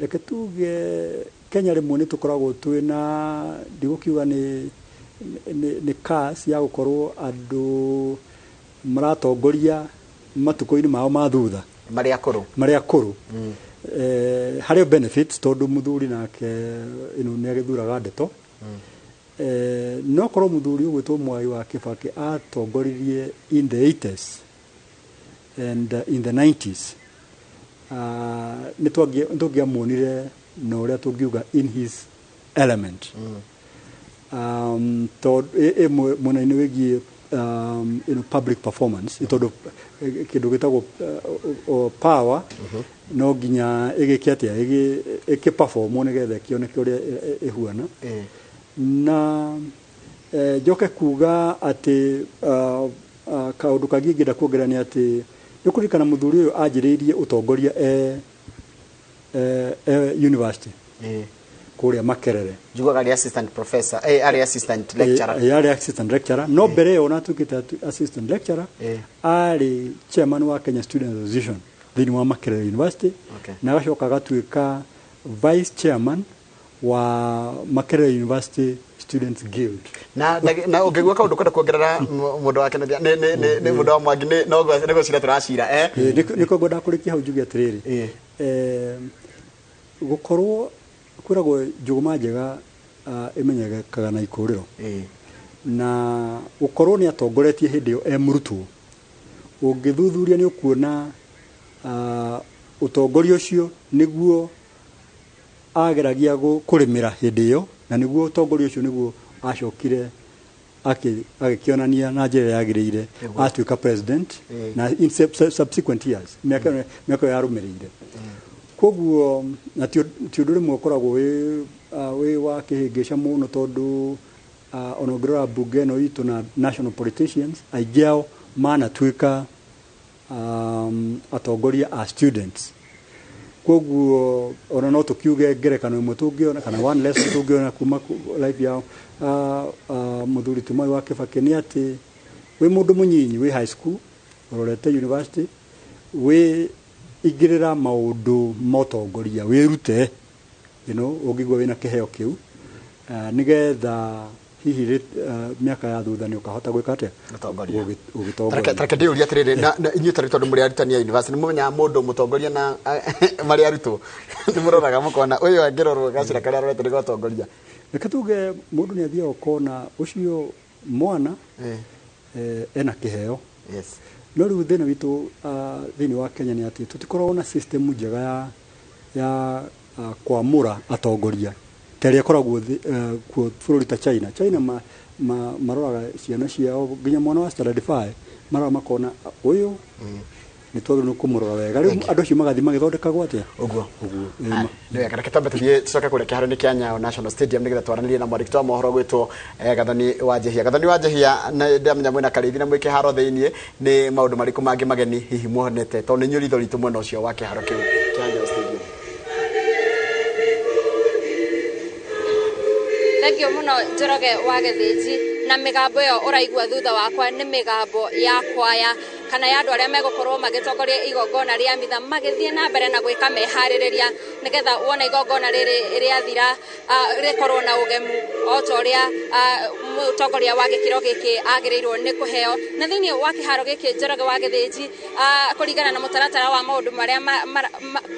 reke tuge Kenya rĩmwe nĩ tũkoragwo twĩna, ndigũkiuga nĩ curse ya gũkorwo andũ maratongoria matukũ-inĩ mao ma thutha. Marĩa akũrũ. Marĩa akũrũ. Harĩ benefits, tondũ mũthuri nake nĩ agĩthuraga ndeto. No korwo mũthuri ũgwĩtwo Mwai wa Kibaki atongoririe in the 80s and in the 90s, nĩ tũngĩamuonire na ũrĩa tũngiuga in his element, tondũ ĩmwe mwena-inĩ wĩgiĩ public performance, tondũ kĩndũ gĩtagwo power no nginya ĩgĩke atĩa, ĩkĩ-performwo nĩgetha ĩkĩoneke ũrĩa ĩhuana. Na njoke kuga atĩ kaũndũ kangĩ ingĩenda kuongerera nĩ atĩ nĩ kũririkana mũthuri ũyũ anjĩrĩirie ũtongoria e university kũrĩa Makerere. Njiguaga arĩ assistant professor, arĩ assistant lecturer. Arĩ assistant lecturer, no mbere ĩyo ona atuĩkĩte assistant lecturer, arĩ chairman wa Kenya Student Association thĩinĩ wa Makerere University, na agacoka agatuĩka vice chairman wa Makerere University Students Guild. Na ũngĩgua kaũndũ kwenda kuongerera, mũndũ wa Kennedy, nĩ mũndũ wa Mwangi, nĩ no nĩ gũcira tũracira. Nĩko ngwenda kũrĩkia hau njuge atĩrĩrĩ, gũkorwo kwĩragwo njũgũma njega ĩmenyekaga na ikũrĩro, na gũkorwo nĩ atongoretie hĩndĩ ĩyo e mũrutwo, ũngĩthuthuria nĩ ũkuona ũtongoria ũcio nĩguo ageragia kũrĩmĩra hĩndĩ ĩyo, na nĩguo ũtongoria ũcio nĩguo acokire Agĩkĩonania na njĩra yagĩrĩire atuĩka president na in subsequent years, mĩaka ĩyo yarũmĩrĩire. Koguo na ti ũndũ rĩmwe ũkoragwo wĩ wa kĩhĩngĩca mũno, tondũ ona ũngĩrora mbunge ĩno itũ na national politicians aingĩ ao manatuĩka atongoria a students. Koguo ona no tũkiuge ngerekano ĩmwe tũngĩona kana one lesson tũngĩona kuma life yao mũthuri ti Mwai wa Kibaki nĩ atĩ wĩ mũndũ mũnyinyi wĩ high school ũrorete university wĩ ingĩrĩra maũndũ ma ũtongoria, wĩrute, ũngĩigua wĩna kĩheo kĩu, nĩgetha hihi mĩaka ya thutha nĩ ũkahota gwĩka atĩa? Gũgĩtongoria. Tareke ndĩũrie atĩrĩrĩ, na inyuĩ tarĩ tondũ mũrĩ arutani a university, nĩ mũmenyaga mũndũ mũtongoria na marĩ arutwo nĩ mũroraga mũkona ũyũ angĩrorwo gacĩra karĩa arorete nĩ gotongoria? Reke tuge mũndũ nĩ athiaga ũkona ũcio mwana ena kĩheo. No rĩu thĩna witũ thĩinĩ wa Kenya nĩ atĩ tũtikoragwo na system njega ya kwamũra atongoria ta ĩrĩa ĩkoragwo kuo bũrũri ta China. China maroraga ciana ciao nginya mwana wa standard 5, marora makona ũyũ nĩ twagĩrĩirwo nĩ kũmũrora wega. Rĩu andũ acio magathiĩ magĩthondekagwo atĩa? Ũguo. Ũguo. Nĩ wega, reke twambe tũthiĩ tũcoke kũrĩa kĩharo-inĩ kĩa Nyayo National Stadium nĩgetha twaranĩrie na mwandĩki wa mohoro gwĩtwo Gathoni wa Njehia. Gathoni wa Njehia, ndamenya mwĩna Karĩithi na mwĩ kĩharo thĩiniĩ, nĩ maũndũ marĩkũ mangĩ mageni hihi muonete, tondũ nĩ inyuĩ ritho ritũ mwena ũcio wa kĩharo kĩu kĩa Nyayo Stadium? Thengio mũno Njoroge wa Gĩthĩnji. Na mĩgambo ĩyo ũraigua thutha wakwa nĩ mĩgambo ya kwaya kana ya andũ arĩa megũkorwo magĩtongoria igongona rĩa mitha, magĩthiĩ na mbere na gwĩka meharĩrĩria nĩgetha wona igongona rĩrĩ rĩathira rĩkorwo na ũgemu o ta ũrĩa mũtongoria wa gĩkĩro gĩkĩ agĩrĩirwo nĩ kũheo. Na thĩinĩ wa kĩharo gĩkĩ Njoroge wa Gĩthĩnji, kũringana na mũtaratara wa maũndũ marĩa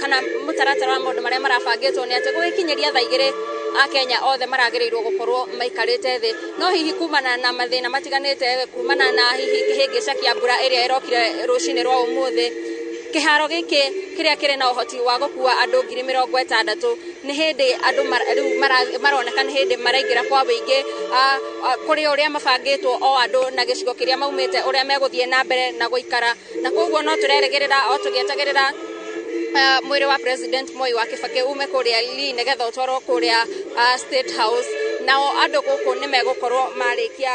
kana mũtaratara wa maũndũ marĩa marabangĩtwo nĩ atĩ gũgĩkinyĩria thaa 2 Akenya othe maragĩrĩirwo gũkorwo maikarĩte thĩ. No hihi kumana na mathĩna matiganĩte, kumana na hihi kĩhĩngĩca kĩa mbura ĩrĩa ĩrokire rũcinĩ rwa ũmũthĩ, kĩharo gĩkĩ kĩrĩa kĩrĩ na ũhoti wa gũkua andũ 60,000 nĩ hĩndĩ andũ rĩu maroneka nĩ hĩndĩ maraingĩra kwa wĩingĩ kũrĩ ũrĩa mabangĩtwo o andũ na gĩcigo kĩrĩa maumĩte ũrĩa megũthiĩ na mbere na gũikara. Na koguo no tũrerĩgĩrĩra o tũgĩetagĩrĩra mwĩrĩ wa President Moi wa Kibaki ume kũrĩa Lee nĩgetha ũtwarwo kũrĩa State House. Nao andũ gũkũ nĩ megũkorwo marĩkia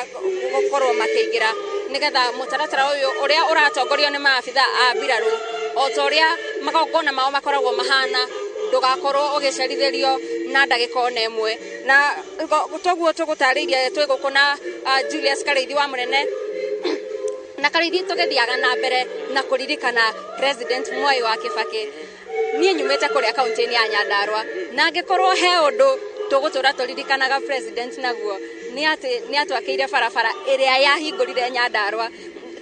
gũkorwo makĩingĩra nĩgetha mũtaratara ũyũ ũrĩa ũratongorio nĩ maabitha a mbirarũ o ta ũrĩa magongona mao makoragwo mahana ndũgakorwo ũgĩcerithĩrio na ndagĩka ona ĩmwe. Na toguo tũgũtarĩirie twĩ gũkũ na Julius Karĩithi wa Mũnene. Na Karĩithi, tũgĩthiaga na mbere na kũririkana President Mwai wa Kibaki, niĩ nyumĩte kũrĩa kaunti-inĩ ya Nyandarua, na angĩkorwo he ũndũ tũgũtũra tũririkanaga president naguo nĩ atĩ nĩ atwakĩire barabara ĩrĩa yahingũrire Nyandarua,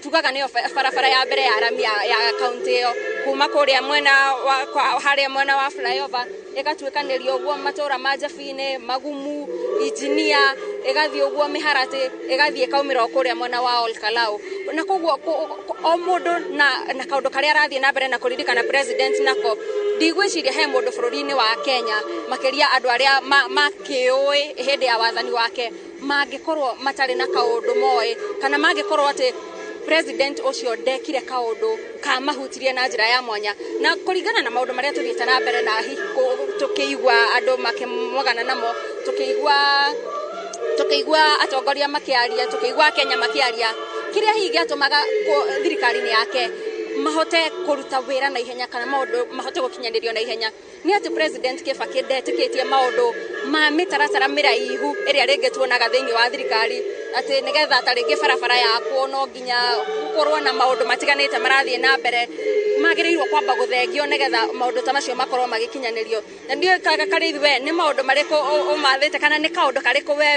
tugaga nĩyo barabara ya mbere ya rami ya kaunti ĩyo, kuma kũrĩa mwena wa harĩa mwena wa flyover ĩgatuĩkanĩrio ũguo matũra ma Njabinĩ, Magumu, Injinia, ĩgathiĩ ũguo Mĩharatĩ, ĩgathiĩ ĩkaumĩra o kũrĩa mwena wa Olkalau. Na koguo o mũndũ na kaũndũ karĩa arathiĩ na mbere na kũririkana president nako, ndigwĩciria he mũndũ bũrũri-inĩ wa Kenya, makĩria andũ arĩa makĩũĩ hĩndĩ ya wathani wake, mangĩkorwo matarĩ na kaũndũ moĩ kana mangĩkorwo atĩ president ũcio ndekire kaũndũ kamahutirie na njĩra ya mwanya. Na kũringana na maũndũ marĩa tũthiĩte na mbere na hihi tũkĩigua andũ makĩmwagana namo, tũkĩigua atongoria makĩaria, tũkĩigua Kenya makĩaria, kĩrĩa hihi gĩatũmaga thirikari-inĩ yake mahote kũruta wĩra na ihenya kana maũndũ mahote gũkinyanĩrio na ihenya nĩ atĩ President Kibaki ndetĩkĩtie maũndũ ma mĩtaratara mĩraihu ĩrĩa rĩngĩ tuonaga thĩinĩ wa thirikari, atĩ nĩgetha ta rĩngĩ barabara yakwo no nginya gũkorwo na maũndũ matiganĩte marathiĩ na mbere magĩrĩirwo kwamba gũthengio nĩgetha maũndũ ta macio makorwo magĩkinyanĩrio. Na ndiũĩ Karĩithi, we nĩ maũndũ marĩkũ ũmathĩte kana nĩ kaũndũ karĩkũ we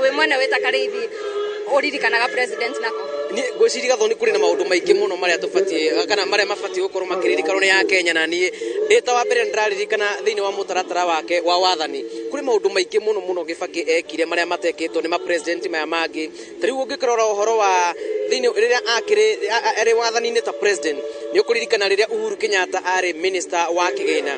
wĩ mwene wĩta Karĩithi ũririkanaga president nako? Niĩ ngwĩciria Gathoni kũrĩ na maũndũ maingĩ mũno marĩa tũbatiĩ kana marĩa mabatiĩ gũkorwo makĩririkanwo nĩ Akenya. Na niĩ ndĩ ta wa mbere nĩndĩraririkana thĩinĩ wa mũtaratara wake wa wathani kũrĩ maũndũ maingĩ mũno mũno Kibaki ekire marĩa matekĩtwo nĩ ma-president maya mangĩ. Ta rĩu ũngĩkĩrora ũhoro wa thĩinĩ rĩrĩa akĩrĩ arĩ wathani-inĩ ta president, nĩ ũkũririkana rĩrĩa Uhuru Kenyatta arĩ minister wa kĩgĩna,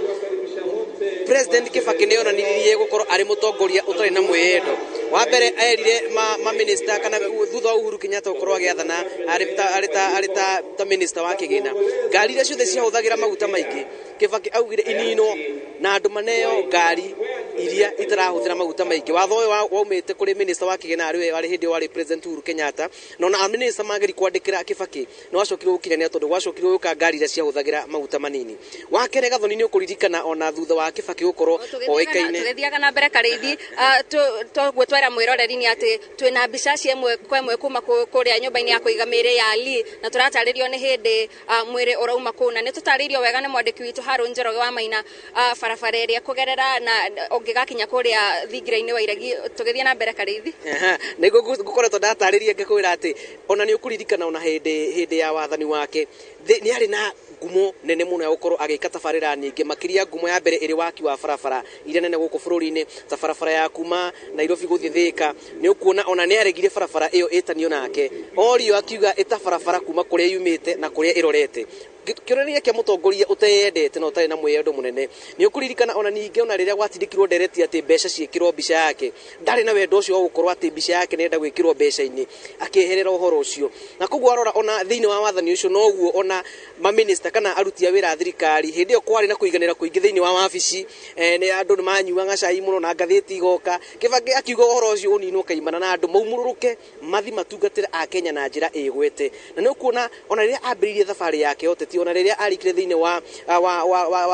President Kibaki nĩ onanirie gũkorwo arĩ mũtongoria ũtarĩ na mwĩyendo. Wa mbere erire ma minister kana thutha wa Uhuru Kenyatta gukorwo agĩathana arĩ ta minister wa kĩgĩna, ngari iria ciothe ciahũthagĩra maguta maingĩ Kibaki augire ininwo na andũ maneo ngari iria itarahũthĩra maguta maingĩ. Watho ũyũ waumĩte kũrĩ minister wa kĩgĩna arĩ hĩndĩ ĩyo warĩ President Uhuru Kenyatta, na ona minister mageri kwandĩkĩra Kibaki nĩ wacokire gũkinyania tondũ gwacokire gũka ngari iria ciahũthagĩra maguta manini. Wa kerĩ Gathoni nĩ ũkũririkana ona thutha wa Kibaki gũkorwo oĩkaine. Tũgĩthiaga na mbere Karĩithi, toguo twera mwĩroreri nĩ atĩ twĩna mbica cia ĩmwe kwa ĩmwe kuma kũrĩa nyũmba-inĩ ya kũiga mĩĩrĩ ya Lee, na tũratarĩrio nĩ hĩndĩ mwĩrĩ ũrauma kũu, na nĩ tũtarĩirio wega nĩ mwandĩki witũ Harũn Njoroge wa Maina barabara ĩrĩa kũgerera na ũngĩgakinya kũrĩa thingira-inĩ wa Iregi. Tũgĩthiĩ na mbere Karĩithi. Nĩguo ngũkoretwo ndatarĩria ngĩkwĩra atĩ ona nĩ ũkũririkana ona hĩndĩ ya wathani wake nĩ arĩ na ngumo nene mũno ya gũkorwo agĩka tabarĩra nyingĩ, makĩria ngumo ya mbere ĩrĩ waki wa barabara iria nene gũkũ bũrũri-inĩ ta barabara ya kuma Nairobi gũthiĩ Thika. Nĩ ũkuona ona nĩ aregire barabara ĩyo ĩtanio nake orio akiuga ĩta barabara kuma kũrĩa yumĩte na kũrĩa ĩrorete. Kĩonereria kĩa mũtongoria ũteyendete na ũtarĩ na mwĩyendo mũnene. Nĩ ũkũririkana ona ningĩ ona rĩrĩa gwatindĩkirwo ndereti atĩ mbeca ciĩkĩrwo mbica yake, ndarĩ na wendo ũcio wa gũkorwo atĩ mbica yake nĩenda gwĩkĩrwo mbeca-inĩ, akĩeherera ũhoro ũcio. Na koguo arora ona thĩinĩ wa wathani ũcio noguo ona maminista kana aruti a wĩra a thirikari hĩndĩ ĩyo kwarĩ na kũiganĩra kũingĩ thĩinĩ wa wabici, nĩ andũ nĩ manyuaga cai mũno na ngathĩti igoka. Kibaki akiuga ũhoro ũcio ũninwo kaimana na andũ maumũrũrũke mathi matungatĩre a Kenya na njĩra ĩgwete. Na nĩ ũkuona ona rĩrĩa ambĩrĩirie thabarĩ yake ya ũteti, ona rĩrĩa arikire thĩinĩ wa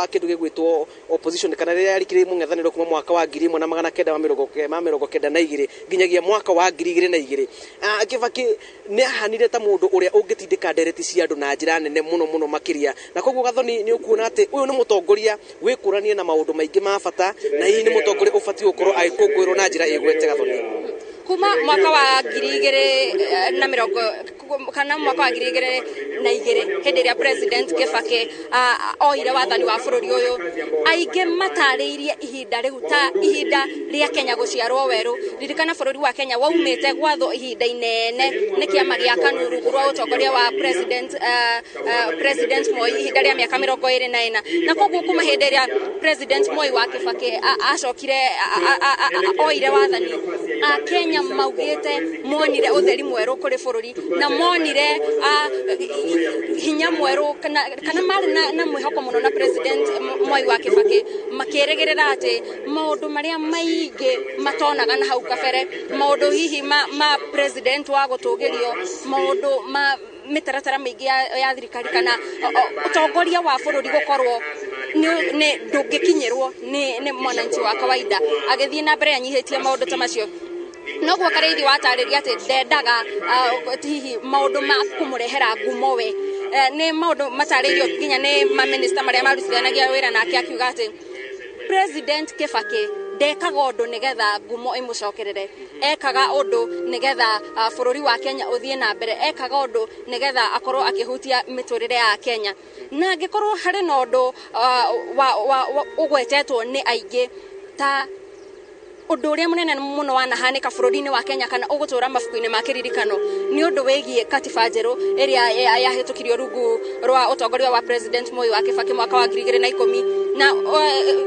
kĩndũ gĩgwĩtwo opposition, kana rĩrĩa arikire mũng'ethanĩro kuma mwaka wa 1992 nginyagia mwaka wa 2002, Kibaki nĩ ahanire ta mũndũ ũrĩa ũngĩtindĩka ndereti cia andũ na njĩra nene mũno mũno makĩria. Na koguo Gathoni nĩ ũkuona atĩ ũyũ nĩ mũtongoria wĩkũranie na maũndũ maingĩ ma bata, na hihi nĩ mũtongoria ũbatiĩ gũkorwo agĩkũngũĩrwo na njĩra ĩgwete Gathoni. Kuma mwaka wa 2020 kana mwaka wa 2002 hĩndĩ ĩrĩa President Kibaki oire wathani wa bũrũri ũyũ, aingĩ matarĩirie ihinda rĩu ta ihinda rĩa Kenya gũciarwo werũ. Ririkana bũrũri wa Kenya waumĩte gwathwo ihinda inene nĩ kĩama gĩa KANU rungu rwa ũtongoria wa President Moi ihinda rĩa mĩaka 24, na koguo kuma hĩndĩ ĩrĩa President Moi wa Kibaki acokire oire wathani, Akenya maugĩte monire ũtheri mwerũ kũrĩ bũrũri na monire hinya mwerũ kana marĩ na mwĩhoko mũno na President Moi wa Kibaki, makĩrĩgĩrĩra atĩ maũndũ marĩa maingĩ matonaga na hau kabere, maũndũ hihi ma president wa gũtũgĩrio, maũndũ ma mĩtaratara mĩingĩ ya thirikari kana ũtongoria wa bũrũri gũkorwo nĩ ndũngĩkinyĩrwo nĩ mwananchi wa kawaida, agĩthiĩ na mbere anyihĩtie maũndũ ta macio. Noguo Karĩithi watarĩria atĩ ndendaga hihi maũndũ ma kũmũrehera ngumo we. Nĩ maũndũ matarĩirio nginya nĩ maminista marĩa marutithanagia wĩra nake, akiuga atĩ President Kibaki ndekaga ũndũ nĩgetha ngumo ĩmũcokerere, ekaga ũndũ nĩgetha bũrũri wa Kenya ũthiĩ na mbere, ekaga ũndũ nĩgetha akorwo akĩhutia mĩtũrĩre ya Kenya. Na angĩkorwo harĩ na ũndũ ũgwetetwo nĩ aingĩ ta ũndũ ũrĩa mũnene mũno wanahanĩka bũrũri-inĩ wa Kenya kana ũgũtũra mabuku-inĩ ma kĩririkano nĩ ũndũ wĩgiĩ katiba njerũ ĩrĩa yahĩtũkirio rungu rwa ũtongoria wa President Moi wa Kibaki mwaka wa 2010. Na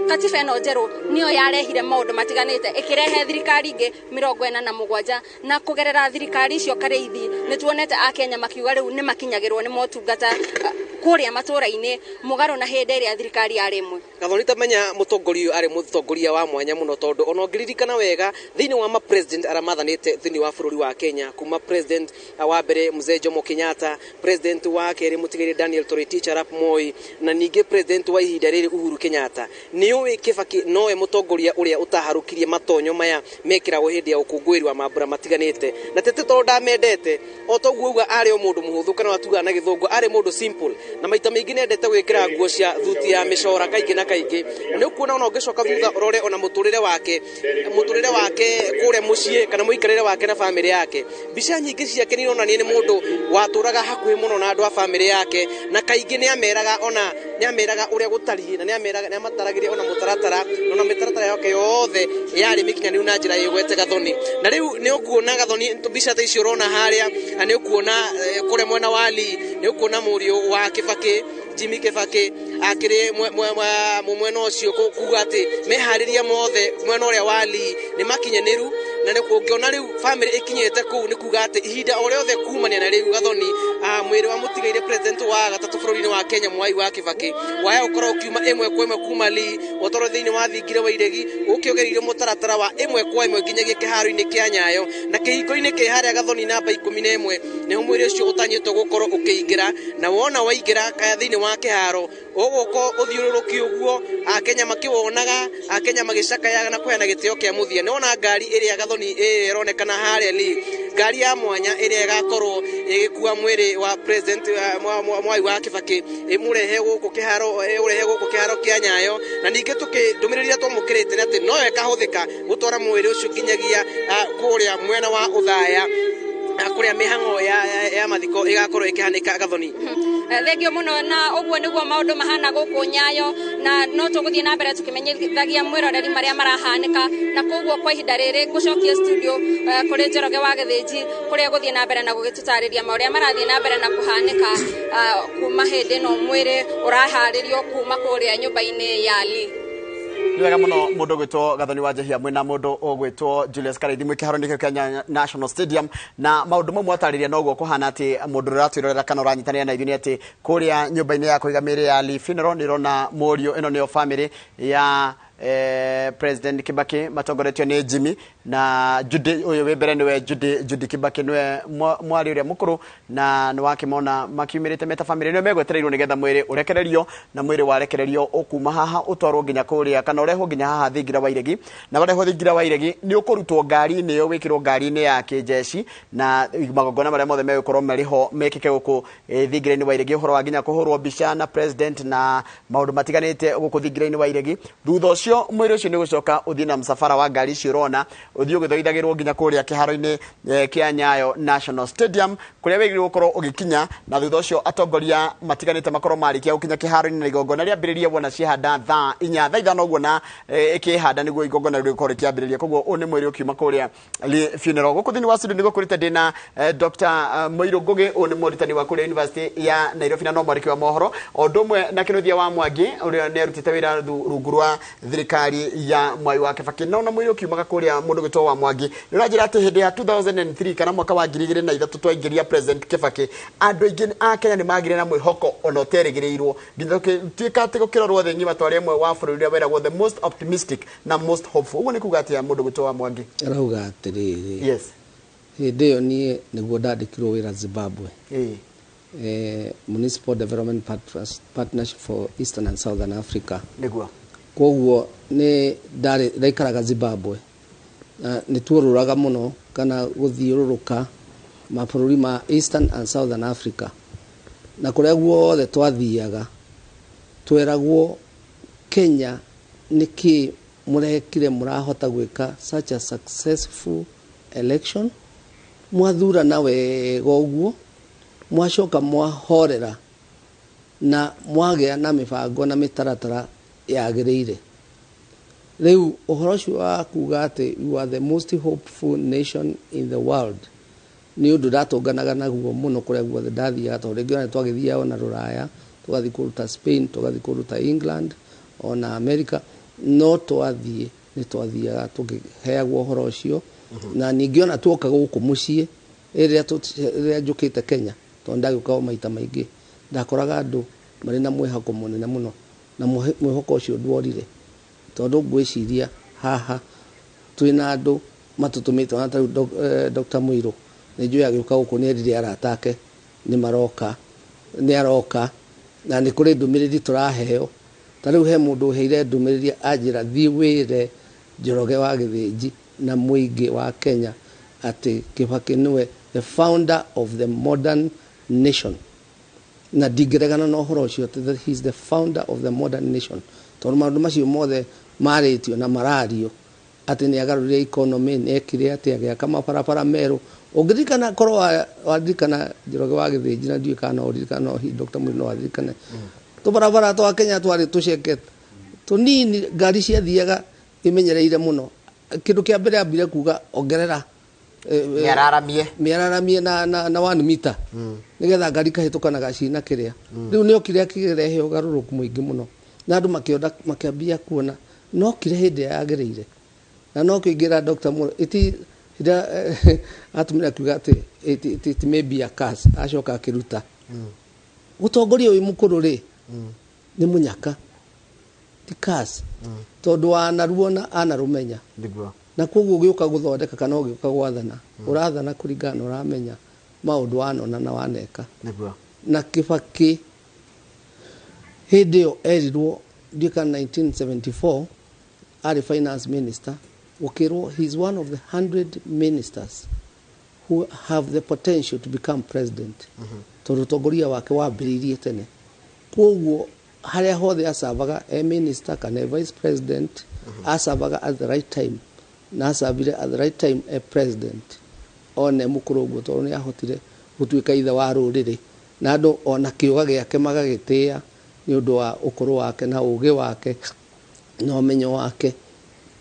katiba ĩno njerũ nĩyo yarehire maũndũ matiganĩte, ĩkĩrehe thirikari ingĩ 47, na kũgerera thirikari icio Karĩithi nĩ tuonete Akenya makiuga rĩu nĩ makinyagĩrwo nĩ motungata kũrĩa matũra-inĩ mũgarũ na hĩndĩ ĩrĩa thirikari yarĩ ĩmwe. Gathoni tamenya mũtongoria ũyũ arĩ mũtongoria wa mwanya mũno, tondũ ona ũngĩririkana wega thĩinĩ wa ma president arĩa mathanĩte thĩinĩ wa bũrũri wa Kenya, kuma president wa mbere Mzee Jomo Kenyatta, president wa kerĩ mũtigĩrĩ Daniel Toroitich arap Moi, na ningĩ president wa ihinda rĩrĩ Uhuru Kenyatta, nĩ ũĩ Kibaki nowe mũtongoria ũrĩa ũtaharũkirie matonyo maya mekĩragwo hĩndĩ ya ũkũngũĩri wa mambura matiganĩte. Na tete tondũ ndamendete o toguo auga arĩ o mũndũ mũhũthũ, kana watugaga na gĩthũngũ arĩ mũndũ simple, na maita maingĩ nĩendete gwĩkĩra nguo cia thuti ya mĩcora kaingĩ na kaingĩ. Na nĩ ũkuona ona ũngĩcoka thutha ũrore ona mũtũrĩre wake kũrĩa mũciĩ kana mũikarĩre wake na bamĩrĩ yake, mbica nyingĩ ciake nĩ ironania nĩ mũndũ watũraga hakuhĩ mũno na andũ a bamĩrĩ yake, na kaingĩ nĩ ameraga ona nĩ ameraga ũrĩa gũtariĩ, na nĩ ameraga nĩ amataragĩria ona mũtaratara, ona mĩtaratara yake yothe yarĩ mĩkinyanĩru na njĩra ĩgwete Gathoni. Na rĩu nĩ ũkuona Gathoni mbica ta icio ũrona harĩa, na nĩ ũkuona kũrĩa mwena wa Lee, nĩ ũkuona mũriũ wa Kibaki Jimmy Kibaki akĩrĩ mwena ũcio, kuga atĩ meharĩria mothe mwena ũrĩa wa Lee nĩ makinyanĩru, Na nĩ ũngĩona rĩu family ĩkinyĩte kũu, nĩ kuga atĩ ihinda o rĩothe kumania na rĩu, Gathoni, mwĩrĩ wa mũtigaire president wa gatatũ bũrũri-inĩ wa Kenya, Mwai wa Kibaki, waya gũkorwo ũkiuma ĩmwe kwa ĩmwe kuma Lee ũtwarwo thĩinĩ wa thingira wa Iregi, ũkĩongereire mũtaratara wa ĩmwe kwa ĩmwe nginyagia kĩharo-inĩ kĩa Nyayo. Na kĩhingo-inĩ kĩ harĩa, Gathoni, namba 11 nĩho mwĩrĩ ũcio ũtanyĩtwo gũkorwo ũkĩingĩra. Na wona waingĩra kaya thĩinĩ wa kĩharo, ũgũka ũthiũrũrũkio ũguo, Akenya makĩwonaga, Akenya magĩcakayaga na kũheana gĩtĩo kĩa mũthia. Nĩ wona ngari ĩrĩa, Gathoni, ĩrĩa ĩronekana harĩa Lee, ngari ya mwanya ĩrĩa ĩgakorwo ĩgĩkua mwĩrĩ wa president Mwai wa Kibaki, ĩmũrehe gũkũ kĩharo, ĩũrehe gũkũ kĩharo kĩa Nyayo. Na ningĩ tũkĩ ndũmĩrĩri iria twamũkĩrĩte nĩ atĩ noyo ĩkahũthĩka gũtwara mwĩrĩ ũcio nginyagia kũrĩa mwena wa Ũthaya, kũrĩa mĩhang'o ya mathiko ĩgakorwo ĩkĩhanĩka, Gathoni. Thengio mũno. Na ũguo nĩguo maũndũ mahana gũkũ Nyayo, na no tũgũthiĩ na mbere tũkĩmenyithagia mwĩroreri marĩa marahanĩka. Na koguo kwa ihinda rĩrĩ ngũcokie studio kũrĩ Njoroge wa Gĩthĩnji, kũrĩa gũthiĩ na mbere na gũgĩtũtarĩria maũrĩa marathiĩ na mbere na kũhanĩka kuma hĩndĩ ĩno mwĩrĩ ũraharĩrio kuma kũrĩa nyũmba-inĩ ya Lee. Nĩ wega mũno. Mũndũ ũgwĩtwo Gathoni wa Njehia mwĩna mũndũ ũgwĩtwo Julius Karaithi mwĩ kĩharo-inĩ kĩu kĩa National Stadium, na maũndũ mau mwatarĩria noguo kũhana, atĩ mũndũ ũrĩa ũratwĩrorera kana ũranyitanĩra na ithuĩ nĩ atĩ kũrĩa nyũmba-inĩ ya kũiga mĩĩrĩ ya Lee Funeral nĩ ĩrona mũriũ, ĩno nĩyo family ya President Kibaki, matongoretio nĩ Jimmy na Judy. Ũyũ wĩ mbere nĩwe Judy, Judy Kibaki, nĩwe mwarĩ ũrĩa mũkũrũ, na nĩ wakĩmona makiumĩrĩte meta family, nĩo megwetereirwo nĩgetha mwĩrĩ ũrekererio. Na mwĩrĩ warekererio ũkuma haha ũtwarwo nginya kũrĩa, kana ũrehwo nginya haha thingira wa Iregi. Na warehwo thingira wa Iregi, nĩ ũkũrutwo ngari-inĩ ĩyo, wĩkĩrwo ngari-inĩ ya kĩnjeci, na magongona marĩa mothe megũkorwo marĩ ho mekĩke gũkũ thingira-inĩ wa Iregi, ũhoro wa nginya kũhũrwo mbica na president na maũndũ matiganĩte gũkũ thingira-inĩ wa Iregi. Thutha ũcio mwĩrĩ ũcio nĩ ũgũcoka ũthiĩ na msafara wa ngari icio ũrona, ũthiĩ ũgĩthoithagĩrwo nginya kũrĩa kĩharo-inĩ kĩa Nyayo National Stadium, kũrĩa wĩgĩrĩirwo gũkorwo ũgĩkinya. Na thutha ũcio atongoria matiganĩte makorwo marĩkia gũkinya kĩharo-inĩ na igongona rĩambĩrĩrie. Wona ciehanda thaa 4, thaa 5 ũguo, na ĩkĩhanda nĩguo igongona rĩu rĩgũkorwo rĩkĩambĩrĩria. Koguo ũyũ nĩ mwĩrĩ ũkiuma kũrĩa funeral. Gũkũ thĩinĩ wa studio nĩguo kũrĩte ndĩna Dr. Mũirũ Ngũgĩ. Ũyũ nĩ mũrutani wa kũrĩa University ya Nairobi na no mwandĩki wa mohoro, o ũndũ ũmwe na Kĩnuthia wa Mwangi, ũrĩa nĩ arutĩte wĩra rungu rwa thirikari ya Mwai wa Kibaki. No na mwĩrĩ ũkiumaga kũrĩa, mũndũ gwĩtwo wa Mwangi, nĩ ũranjĩra atĩ hĩndĩ ya 2003 kana mwaka wa 2003 twaingĩria President Kibaki, andũ aingĩ a Kenya nĩ magire na mwĩhoko ona ũterĩgĩrĩirwo, nginya tuĩka atĩ gũkĩrorwo thĩ ng'ima twarĩ ĩmwe wa bũrũri ũrĩa weragwo the most optimistic na most hopeful. Ũguo nĩ kuga atĩa, mũndũ gwĩtwo wa Mwangi? Arauga atĩrĩrĩ, hĩndĩ ĩyo niĩ nĩguo ndandĩkirwo wĩra Zimbabwe, Municipal Development Partnership for Eastern and Southern Africa. Koguo nĩ ndarĩ ndaikaraga Zimbabwe, na nĩ tuorũraga mũno kana gũthiũrũrũka mabũrũri ma Eastern and Southern Africa, na kũrĩa guothe twathiaga tweragwo, "Kenya, nĩkĩ mũrekire mũrahota gwĩka such a successful election? Mwathurana wega ũguo, mwacoka mwahorera na mwagĩa na mĩbango na mĩtaratara yagĩrĩire." Rĩu ũhoro ũcio wa kuga atĩ you are the most hopeful nation in the world nĩ ũndũ ndatũnganaga naguo mũno kũrĩa guothe ndathiaga, tondũ rĩngĩ ona nĩtwagĩthiaga ona rũraya, tũgathiĩ kũndũ ta Spain, tũgathiĩ kũndũ ta England, ona America. No twathiĩ nĩ twathiaga tũkĩheagwo ũhoro ũcio. Na ningĩ ona tuoka gũkũ mũciĩ, rĩrĩa njũkĩte Kenya, tondũ ndagĩũka o maita maingĩ, ndakoraga andũ marĩ na mwĩhoko mũnene mũno, na mwĩhoko ũcio ndworire, tondũ ngwĩciria haha twĩna andũ matũtũmĩte. Ona ta rĩu Dr. Mũirũ nĩ njũĩ agĩũka gũkũ nĩ erire arata ake nĩ maroka, nĩ aroka, na nĩ kũrĩ ndũmĩrĩri tũraheo. Ta rĩu he mũndũ ũheire ndũmĩrĩri anjĩra, "Thiĩ wĩre Njoroge wa Gĩthĩnji na mũingĩ wa Kenya atĩ Kibaki nĩwe the founder of the modern nation." Na ndingĩregana na ũhoro ũcio atĩ that he is the founder of the modern nation, tondũ maũndũ macio mothe marĩtio na marario atĩ nĩ agarũrire economy, nĩ ekire atĩ agĩaka mabarabara merũ. Ũngĩririkana, korwo waririkana, Njoroge wa Gĩthĩnji, na ndiũĩ kana no ũririkane, no hihi Dr. Mũirũ no aririkane, tũbarabara twa Kenya twarĩ tũceke tũnini, ngari ciathiaga imenyereire mũno. Kĩndũ kĩa mbere ambire kuga ongerera Mĩararamie. Mĩararamie na 1 meter nĩgetha ngari ikahĩtũkanaga cina kĩrĩa. Rĩu nĩ okire akĩrehe ũgarũrũku mũingĩ mũno, na andũ makĩona, makĩambia kuona no kire hĩndĩ ĩrĩa yagĩrĩire. Na no kĩingĩra Dr. Mũrũ iti Hĩndĩ atumire akiuga atĩ it may be a curse, acoka akĩruta. Gũtongoria wĩ mũkũrũ rĩ, nĩ mũnyaka, ti curse, tondũ wanaruona anarũmenya. Na koguo ũgĩũka gũthondeka kana ũgĩũka gwathana, ũrathana kũringana na ũramenya maũndũ wanona na waneka. Na Kibaki hĩndĩ ĩyo erirwo, ndiũĩ kana 1974 arĩ finance minister, gũkĩrwo he is one of the 100 ministers who have the potential to become president, tondũ ũtongoria wake wambĩrĩirie tene. Koguo harĩa hothe acavaga e minister kana e vice president, acavaga at the right time, na acavire at the right time e president one mũkũrũ ũguo, tondũ nĩ ahotire gũtuĩka ithe wa rũrĩrĩ, na andũ ona kĩũga gĩake magagĩtĩĩa nĩ ũndũ wa ũkũrũ wake na ũgĩ wake na ũmenyo wake.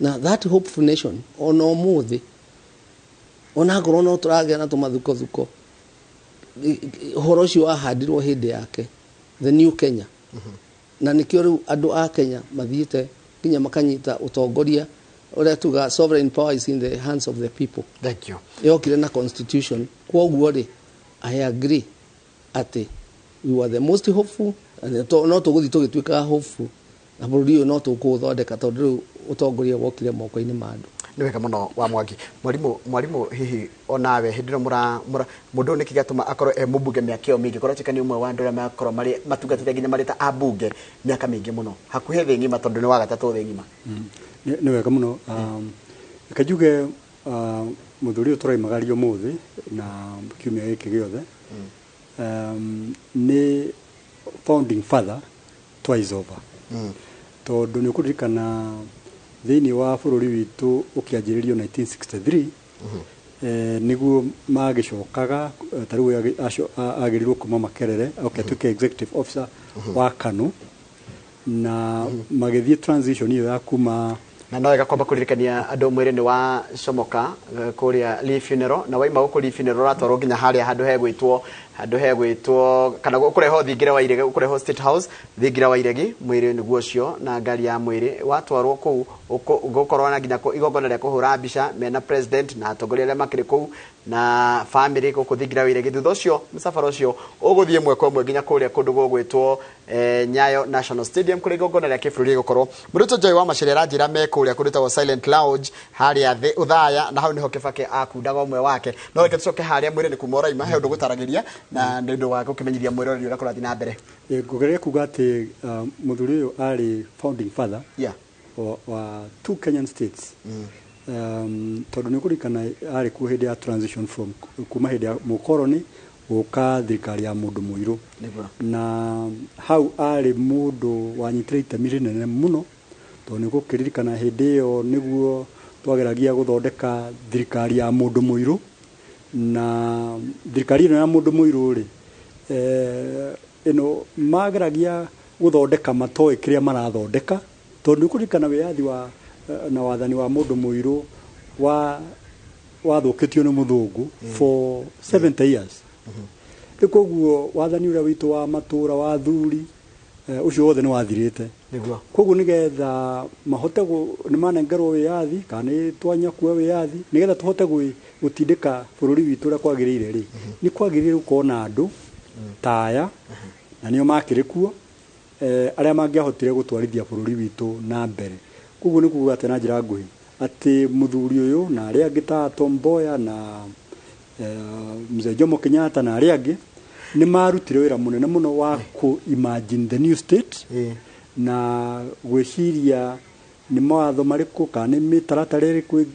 Na that hopeful nation, ona ũmũthĩ, onakorwo no tũragĩa na tũmathukothuko, ũhoro ũcio wahandirwo hĩndĩ yake, the new Kenya. Na nĩkĩo rĩu andũ a Kenya mathiĩte nginya makanyita ũtongoria ũrĩa tuga sovereign power is in the hands of the people. Thank you. Yokire na constitution. Kwoguo rĩ, I agree atĩ we were the most hopeful, and no tũgũthiĩ tũgĩtuĩkaga hopeful, na bũrũri ũyũ no tũkũũthondeka, tondũ rĩu ũtongoria wokire moko-inĩ ma andũ. Nĩ wega mũno wa Mwangi. Mwarimũ, hihi onawe hĩndĩ ĩno mũra mũndũ ũyũ nĩkĩ gĩatũma akorwo e mũmbunge mĩaka ĩyo mĩingĩ? Kũratuĩka nĩ ũmwe wa andũ arĩa makorwo marĩ matungatĩte nginya marĩ ta ambunge mĩaka mĩingĩ mũno, hakuhĩ thĩ ng'ima, tondũ nĩ wa gatatũ thĩ ng'ima. Nĩ wega mũno. Reke njuge, mũthuri ũyũ tũraimagaria ũmũthĩ na kiumia gĩkĩ gĩothe nĩ founding father twice over, tondũ nĩ ũkũririkana thĩinĩ wa bũrũri witũ ũkĩanjĩrĩrio 1963, nĩguo magĩcokaga, ta rĩu agĩrirwo kuma Makerere oke atuĩke executive officer wa KANU, na magĩthiĩ transition ĩyo ya kuma Na no wega kwamba kũririkania andũ mwĩrĩ nĩ wa comoka kũrĩa Lee Funeral, na waima gũkũ Lee Funeral ũratwarwo nginya harĩa handũ hegwĩtwo kana ũkũrehwo thingira wa Iregi, ũkũrehwo State House, thingira wa Iregi. Mwĩrĩ nĩguo ũcio na ngari ya mwĩrĩ watwarwo kũu, gũkorwo na nginya igongona rĩa kũhũra mbica mena president na atongoria arĩa makĩrĩ kũu na family gũkũ thingira wa Iregi. Thutha ũcio mũcabara ũcio ũgũthiĩ ĩmwe kwa ĩmwe nginya kũrĩa kũndũ gũgwĩtwo Nyayo National Stadium, kũrĩa igongona rĩa kĩbũrũri rĩgũkorwo. Mũrutwo Joy wa Macharia aranjĩra me kũrĩa kũndũ Silent Lounge harĩa thĩ Ũthaya, na hau nĩho Kibaki akundaga ũmwe wake. No reke tũcoke harĩa mwĩrĩ nĩ kuma ũraima, he ũndũ gũtaragĩria na nĩ ũndũ wa gũkĩmenyithia mwĩroreri ũrĩa kũrathiĩ na mbere. Ngũgeria kuga atĩ mũthuri ũyũ arĩ founding father wa two Kenyan states, tondũ nĩ ũkũririkana arĩ kuo hĩndĩ ya transition from kuma hĩndĩ ya mũkoroni gũka thirikari ya mũndũ mũirũ. Na hau arĩ mũndũ wanyitire itemi rĩnene mũno, tondũ nĩ ũgũkĩririkana hĩndĩ ĩyo nĩguo twageragia gũthondeka thirikari ya mũndũ mũirũ. Na thirikari ĩno ya mũndũ mũirũ rĩ, ĩno mageragia gũthondeka matoĩ kĩrĩa marathondeka, tondũ nĩ ũkũririkana wĩyathi wa na wathani wa mũndũ mũirũ wa wathũkĩtio nĩ mũthũngũ for 70 years. Rĩu koguo wathani ũrĩa witũ wa matũra wa thuri, ũcio wothe nĩ wathirĩte. Koguo nĩgetha mahote nĩ manengerwo wĩyathi kana nĩ twanyakua wĩyathi, nĩgetha tũhote gũtindĩka bũrũri witũ ũrĩa kwagĩrĩire rĩ, nĩ kwagĩrĩire gũkorwo na andũ ta aya, na nĩo makĩrĩ kuo, arĩa mangĩahotire gũtwarithia bũrũri witũ na mbere. Koguo nĩ kuga atĩ na njĩra nguhĩ atĩ mũthuri ũyũ na arĩa angĩ ta Tom Mboya na mzee Jomo Kenyatta na arĩa angĩ nĩ marutire wĩra mũnene mũno wa kũ imagine the new state na gwĩciria nĩ mawatho marĩkũ kana nĩ mĩtaratara ĩrĩkũ,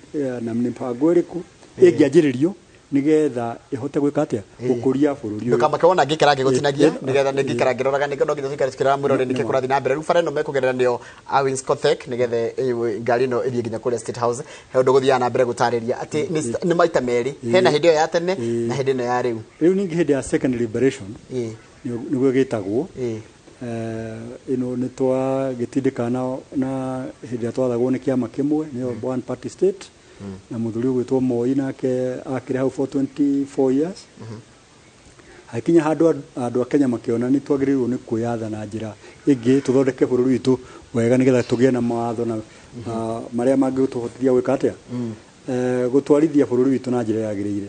na mĩbango ĩrĩkũ ĩngĩanjĩrĩrio nĩgetha ĩhote gwĩka atĩa, gũkũria bũrũri ũyũ. Ndũkamake wona ngĩikara ngĩgũtinagia, nĩgetha nĩ ngĩikara ngĩroraga nĩkĩo no nginya tũikare tukĩrora mwĩrore nĩkĩ kũrathiĩ na mbere. Rĩu bara ĩno mekũgerera nĩyo Awins Kothek, nĩgetha ngari ĩno ĩthiĩ nginya kũrĩa State House. He ũndũ gũthiaga na mbere gũtarĩria atĩ nĩ maita merĩ, hena hĩndĩ ĩyo ya tene na hĩndĩ ĩno ya rĩu. Rĩu ningĩ hĩndĩ ya second liberation, nĩguo gĩtagwo, ĩno nĩ twagĩtindĩkana na hĩndĩ ĩrĩa twathagwo nĩ kĩama kĩmwe, nĩyo one party state, na mũthuri ũgwĩtwo Moi nake akĩrĩ hau for 24 years. Hakinya handũ andũ a Kenya makĩona nĩ twagĩrĩirwo nĩ kwĩyatha na njĩra ĩngĩ, tũthondeke bũrũri witũ wega nĩgetha tũgĩe na mawatho na marĩa mangĩtũhotithia gwĩka atĩa. Gũtwarithia bũrũri witũ na njĩra yagĩrĩire.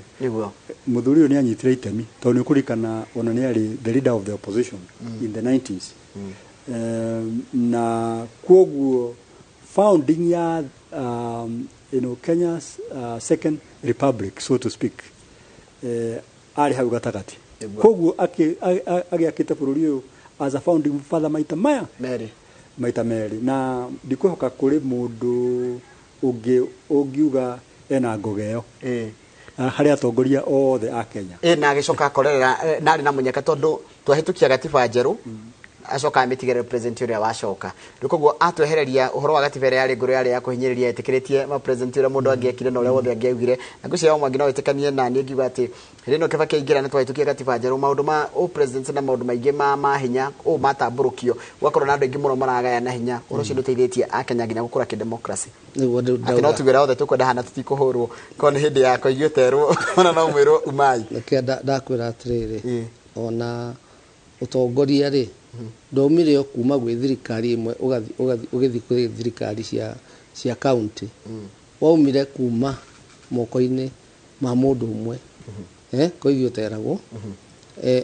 Mũthuri ũyũ nĩ anyitire itemi, tondũ nĩ ũkũririkana ona nĩ arĩ the leader of the opposition in the 90s. Na kwoguo founding ya Kenya's second republic, so to speak, arĩ hau gatagatĩ. Kwoguo agĩakĩte bũrũri ũyũ as a founding father maita maya merĩ. Maita merĩ, na ndikwĩhoka kũrĩ mũndũ ũngĩ ũngiuga ena ngoga ĩyo harĩ atongoria othe a Kenya. Na agĩcoka akorerera narĩ na mũnyaka, tondũ twahĩtũkia gatiba njerũ, acoka amĩtigĩrĩra president ũrĩa wacoka. Rĩu koguo atwehereria ũhoro wa gatiba ĩrĩa yarĩ ngũrũ, yarĩ ya kũhinyĩrĩria, ĩtĩkĩrĩtie ma president ũrĩa mũndũ angĩekire na ũrĩa wothe angĩaugire. Na ngwĩciria o Mwangi no wĩtĩkanie na niĩ ngiuga atĩ hĩndĩ ĩno Kibaki aingĩra na twahĩtũkia gatiba njerũ, maũndũ ma ũ president na maũndũ maingĩ ma mahinya ũ matambũrũkio, gũgakorwo na andũ aingĩ mũno maragaya na hinya. Ũhoro ũcio nĩ ũteithĩtie akenya nginya gũkũra kĩdemocracy, Nĩguo atĩ no tuge ũrĩa othe tũkwenda hana tũtikũhũrwo korwo nĩ hĩndĩ ya koigi ũterwo ona no mwĩrwo umai. Nĩkĩo ndakwĩra atĩrĩrĩ, ona ũtongoria rĩ, ndaumire o kuma gwĩ thirikari ĩmwe ũgĩthiĩ kwĩ thirikari cia county. Waumire kuma moko-inĩ ma mũndũ ũmwe, koigi ũteragwo,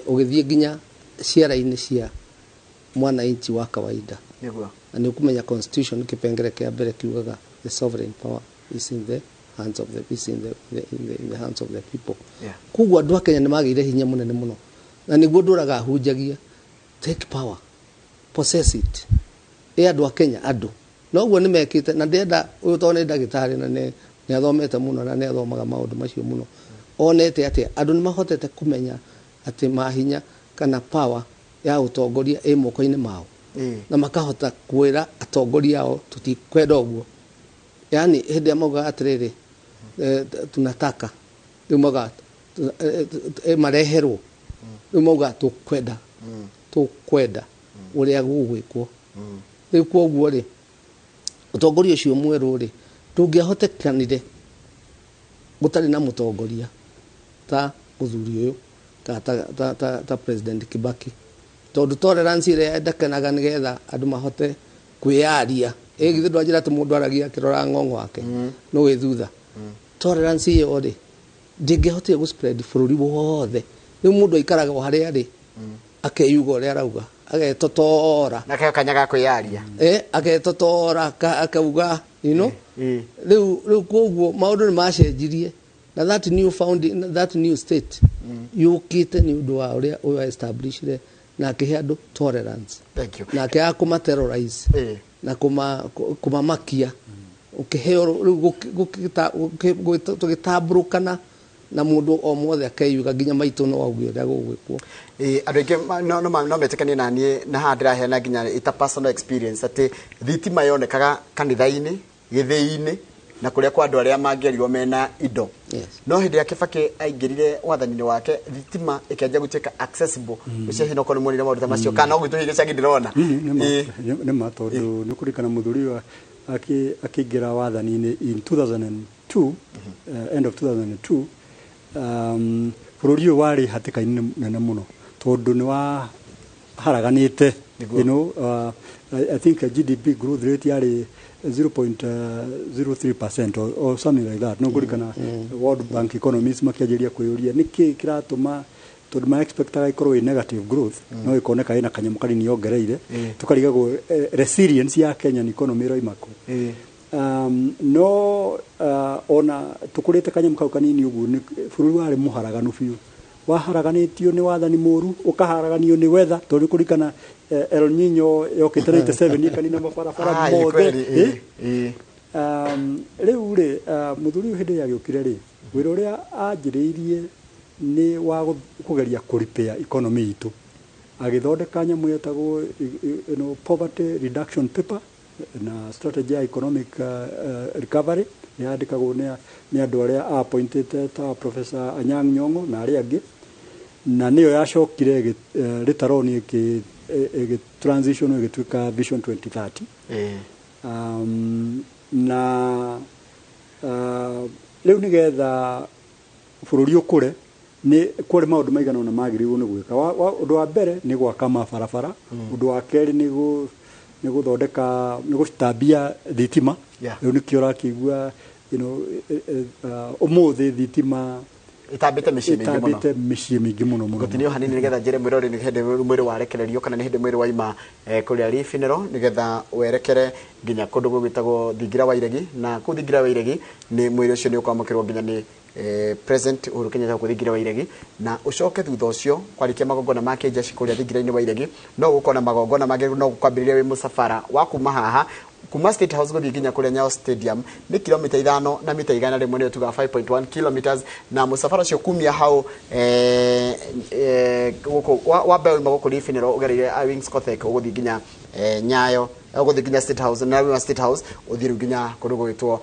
ũgĩthiĩ nginya ciara-inĩ cia mwananchi wa kawaida. Na nĩ ũkũmenya constitution kĩpengere kĩa mbere kiugaga the sovereign power is in the hands of the is in the, the, in the, in the hands of the people. Koguo andũ a Kenya nĩ magĩire hinya mũnene mũno, na nĩguo ndũraga hunjagia take power, possess it. Ĩ andũ a Kenya, andũ noguo nĩ mekĩte. Na ndĩrenda ũyũ, tondũ nĩ ndagĩtarĩ na nĩ athomete mũno na nĩ athomaga maũndũ macio mũno, onete atĩ andũ nĩ mahotete kũmenya atĩ mahinya kana power ya ũtongoria ĩ moko-inĩ mao, na makahota kwĩra atongoria ao tũtikwenda ũguo. Yani hĩndĩ ĩrĩa maugaga atĩrĩrĩ, tunataka, rĩu maugaga mareherwo, rĩu maugaga tũkwenda ũrĩa gũgwĩkwo. Rĩu kwoguo rĩ, ũtongoria ũcio mwerũ rĩ, ndũngĩahotekanire gũtarĩ na mũtongoria ta mũthuri ũyũ ta President Kibaki, tondũ tolerance ĩrĩa yendekanaga nĩgetha andũ mahote kwĩyaria, ĩ githĩ ndwanjĩra atĩ mũndũ aragia akĩrora ng'ong'o wake no wĩ thutha. Tolerance ĩyo rĩ, ndĩngĩahotire gũ spread bũrũri wothe. Rĩu mũndũ aikaraga o harĩa arĩ, akeyuga ũrĩa arauga, agetotora. Na kayo kanya ga kwĩyaria. Agetotora, akauga rĩu koguo maũndũ nĩ macenjirie, na that new founding, that new state yũkĩte nĩ ũndũ wa ũrĩa ũyũ establishire na akĩhe andũ tolerance. Thank you. Na akĩaga kũma terrorize na kũmamakia, ũkĩheo rĩu tũgĩtambũrũkana na mũndũ o mwothe akeyuga, nginya maitũ no auge ũrĩa gũgwĩkwo. Andũ aingĩ no metĩkanie na niĩ, na haha ndĩraheana nginya ita personal experience, atĩ thitima yonekaga kanitha-inĩ, gĩthĩi-inĩ, na kũrĩa kwa andũ arĩa mangĩerirwo mena indo. No hĩndĩ ya Kibaki aingĩrire wathani-inĩ wake, thitima ĩkĩanjia gũtuĩka accessible. Ũcio hihi nokorwo nĩ muonire maũndũ ta macio, kana no gwitũ hihi gĩcagi ndĩrona. Nĩ ma, tondũ nĩ kũririkana mũthuri ũyũ akĩingĩra wathani-inĩ in 2002, end of 2002, bũrũri ũyũ warĩ hatĩka-inĩ nene mũno, tondũ nĩ waharaganĩte. I think GDP growth rate yarĩ 0.03% or something like that. No ngũririkana World Bank economists makĩanjĩrĩria kwĩyũria nĩkĩ kĩratũma, tondũ ma expectaga ĩkorwo ĩ negative growth, no ĩkoneka ĩna kanyamũ kanini yongereire. Tũkarigagwo resilience ya Kenyan economy ĩroima kũ. No ona tũkũrĩte kanyamũ kau kanini ũguo, nĩ bũrũri warĩ mũharaganu biũ, waharaganĩtio nĩ wathani mũru, ũkaharaganio nĩ weather, tondũ kũririkana El Nino yokĩte 97 ĩkanina mabarabara mothe. Rĩu rĩ, mũthuri ũyũ hĩndĩ ĩrĩa agĩũkire rĩ, wĩra ũrĩa anjĩrĩirie nĩ wa kũgeria kũrepair economy itũ. Agĩthondeka nyamũ yetagwo poverty reduction paper na strategy ya economic recovery, yandĩkagwo nĩ andũ arĩa appointĩte ta Professor Anyang' Nyong'o na arĩa angĩ, na nĩyo yacokire later on ĩgĩ transition ĩgĩtuĩka Vision 2030. Na rĩu nĩgetha bũrũri ũkũre, nĩ kũrĩ maũndũ maigana ũna magĩrĩirwo nĩ gwĩka. Ũndũ wa mbere nĩ gwaka mabarabara. Ũndũ wa kerĩ nĩ gũthondeka, nĩ gũcitambia thitima. Rĩu nĩkĩo ũrakĩigua Ũmũthĩ thitima itambĩte mĩciĩ mĩingĩ mũno. Itambĩte mĩciĩ mĩingĩ mũno mũno. Gũtinio hanini nĩgetha njĩre mwĩrori nĩ hĩndĩ mwĩrĩ warekererio kana nĩ hĩndĩ mwĩrĩ waima kũrĩa Lee Funeral nĩgetha werekere nginya kũndũ gũgwĩtagwo Thingira wa Iregi, na kũu Thingira wa Iregi nĩ mwĩrĩ ũcio nĩ ũkwamũkĩrwo nginya nĩ President Uhuru Kenyatta gũkũ Thingira wa Iregi, na ũcoke thutha ũcio kwarĩkia magongona ma kĩnjaci kũrĩa Thingira-inĩ wa Iregi no gũkorwo na magongona mangĩ, no gũkwambĩrĩria wĩ mũcabara wa kuma haha kuma State House gũthiĩ nginya kũrĩa Nyayo Stadium nĩ kilomita 5 na mita 100 nĩyo tugaga 5.1 kilometers, na mũcabara ũcio kumia hau gũkũ wambe uma gũkũ Lee Funeral ũgereire Wings Kothek ũgũthiĩ nginya Nyayo, ũgũthiĩ nginya State House, na wima State House ũthiĩ rĩu nginya kũndũ gũgwĩtwo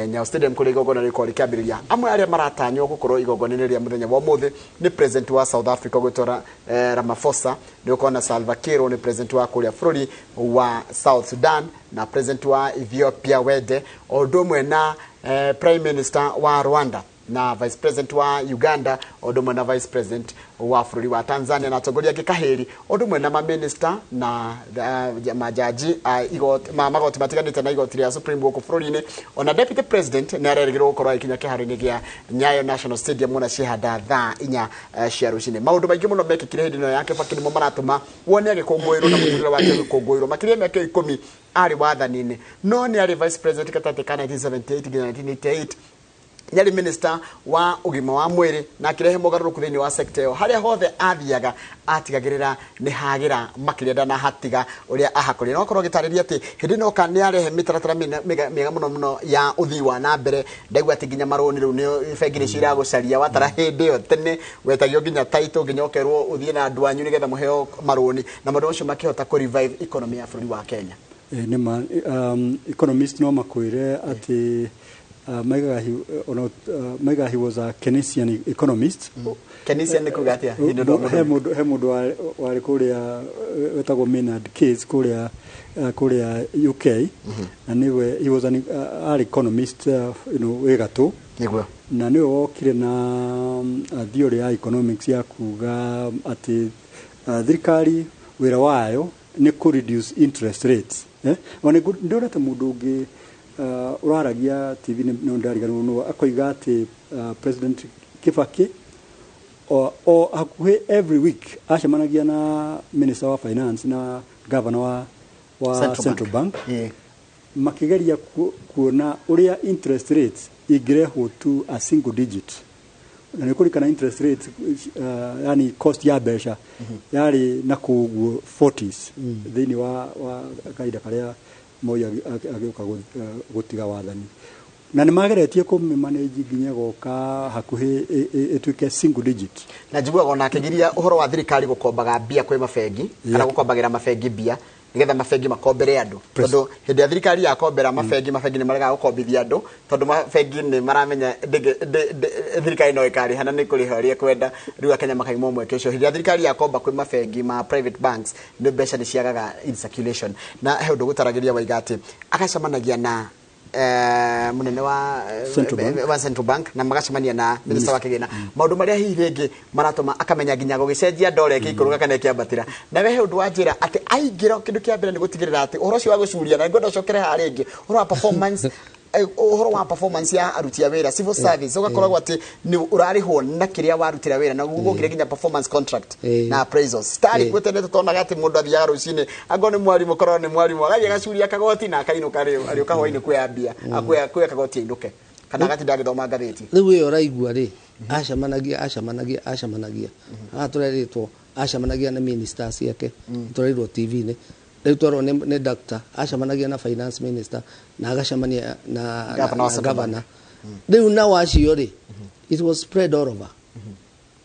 Nyayo Stadium kũrĩa igongona rĩkorwo rĩkĩambĩrĩria. Amwe arĩa maratanywo gũkorwo igongona-inĩ rĩa mũthenya wa ũmũthĩ nĩ President wa South Africa ũgwĩtwo Ramaphosa, nĩ ũkorwo na Salva Kiir nĩ President wa kũrĩa bũrũri wa South Sudan, na President wa Ethiopia Wede, o ũndũ ũmwe na Prime Minister wa Rwanda na Vice President wa Uganda, o ũndũ ũmwe na Vice President wa bũrũri wa Tanzania na atongoria angĩ kahĩri, o ũndũ ũmwe na maminista na majaji ma magoti matiganĩte na igoti rĩa Supreme gũkũ bũrũri-inĩ. Ona Deputy President nĩ arerĩgĩrĩrwo gũkorwo agĩkinya kĩharo-inĩ gĩa Nyayo National Stadium ona ciehanda thaa 4 cia rũcinĩ. Maũndũ maingĩ mũno mekĩkire hĩndĩ ĩno ya Kibaki nĩmo maratũma wone agĩkũngũĩrwo na mũtũrĩre wake ũgĩkũngũĩrwo makĩria mĩaka 10 arĩ wathani-inĩ. No nĩ arĩ Vice President gatagatĩ ka 1978 nginya 1988, nĩ minister wa ũgima wa mwĩrĩ na akĩrehe mogarũrũku thĩinĩ wa sector ĩyo. Harĩa hothe athiaga atigagĩrĩra nĩ hagĩra makĩria ndanahatiga ũrĩa ahakorire. No akorwo agĩtarĩria atĩ hĩndĩ ĩno oka nĩ arehe mĩtaratara mĩega mũno mũno ya ũthii wa na mbere. Ndaigua atĩ nginya marũni rĩu nĩ bengi nĩcio iragũcaria, watara hĩndĩ ĩyo tene wetagio nginya title nginya ũkerwo ũthiĩ na andũ anyu nĩgetha mũheo marũni, na maũndũ macio makĩhota kũ revive economy ya bũrũri wa Kenya. Nĩ ma economist no makwĩre atĩ maigaga he was a Keynesian economist. Keynesian nĩ kuga atĩa? He mũndũ warĩ kũrĩa wetagwo Maynard Keynes kũrĩa UK, na nĩwe he was an economist wĩ gatũ. Nĩguo. Na nĩwe wokire na theory ya economics ya kuga atĩ thirikari wĩra wayo nĩ kũ reduce interest rates. Ona ndĩronete mũndũ ũngĩ ũraragia TV nĩ ndariganĩrwo nũ akoiga atĩ President Kibaki o hakuhĩ every week acemanagia na Minister wa Finance na Governor wa Central Bank, makĩgeria kuona ũrĩa interest rates ingĩrehwo to a single digit. Na nĩ kũririkana interest rates, yani cost ya mbeca yarĩ na kũguo 40s thĩinĩ wa kahinda karĩa Moi agĩũka gũtiga wathani, na nĩ mageretie kũmĩmanage nginya ĩgoka hakuhĩ ĩtuĩke single digit. Na njiguaga ona akĩgiria ũhoro wa thirikari gũkombaga mbia kwĩ mabengi kana gũkombagĩra mabengi mbia nĩgetha mabengi makombere andũ, tondũ hĩndĩ ya thirikari yakombera mabengi nĩ maregaga gũkombithia andũ tondũ mabengi nĩ maramenya thirikari no ĩkarĩha na nĩ kũrĩha ũrĩa ĩkwenda. Rĩu Akenya makaimwo mweke ũcio. Hĩndĩ ya thirikari yakomba kwĩ mabengi ma private banks nĩ mbeca nĩ ciagaga in circulation. Na he ũndũ gũtaragĩria waiga atĩ agacemanagia na munene wa Central Bank na magacemania na minister wa kĩgĩna, maũndũ marĩa hihi rĩngĩ maratũma akamenya nginya gũgĩcenjia ndora ĩkĩikũrũka kana ĩkĩambatĩra. Na we he ũndũ wa njĩra atĩ aingĩra kĩndũ kĩa mbere nĩ gũtigĩrĩra atĩ ũhoro ũcio wa gũcuria, na ngwenda ũcokere haha rĩngĩ ũhoro wa performance, ũhoro wa performance ya aruti a wĩra civil service, ũgakoragwo atĩ nĩ ũrarĩhwo na kĩrĩa warutĩra wĩra, na gũkire nginya performance contract na appraisals. Tarĩ kuo tene tũtonaga atĩ mũndũ athiaga rũcinĩ angorwo nĩ mwarimũ korwo nĩ mwarimũ agathiĩ agacuria kagoti na akainũka rĩu arĩũka hwainĩ kuoya mbia kuoya kagoti ainũke kana agatinda agĩthoma ngathĩti. Rĩu ĩyo ũraigua rĩ, acemanagia haha tũrerĩtwo acemanagia na ministers ciake, tũrerirwo TV-inĩ rĩu twerwo nĩ doctor acemanagia na finance minister na agacemania na governor. Rĩu nao acio rĩ, it was spread all over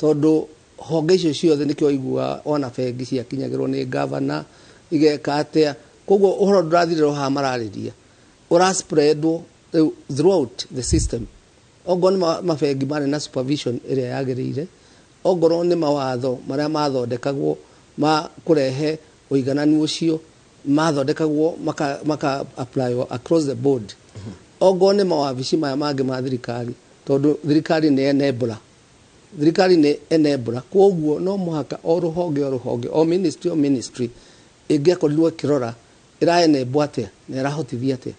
tondũ honge icio ciothe nĩkĩo waigua ona bengi ciakinyagĩrwo nĩ governor igeka atĩa. Koguo ũhoro ndũrathirĩrwo haha mararĩria, ũraspreadwo rĩu throughout the system. Ongorwo nĩ mabengi marĩ na supervision ĩrĩa yagĩrĩire, ongorwo nĩ mawatho marĩa mathondekagwo ma kũrehe ũigananu ũcio mathondekagwo maka apply across the board. Ongorwo nĩ mawabici maya mangĩ ma thirikari, tondũ thirikari nĩ enabler, thirikari nĩ enabler, koguo no mũhaka o rũhonge o rũhonge o ministry o ministry ĩngĩakorirwo ĩkĩrora ĩra enable atĩa na ĩrahotithia atĩa,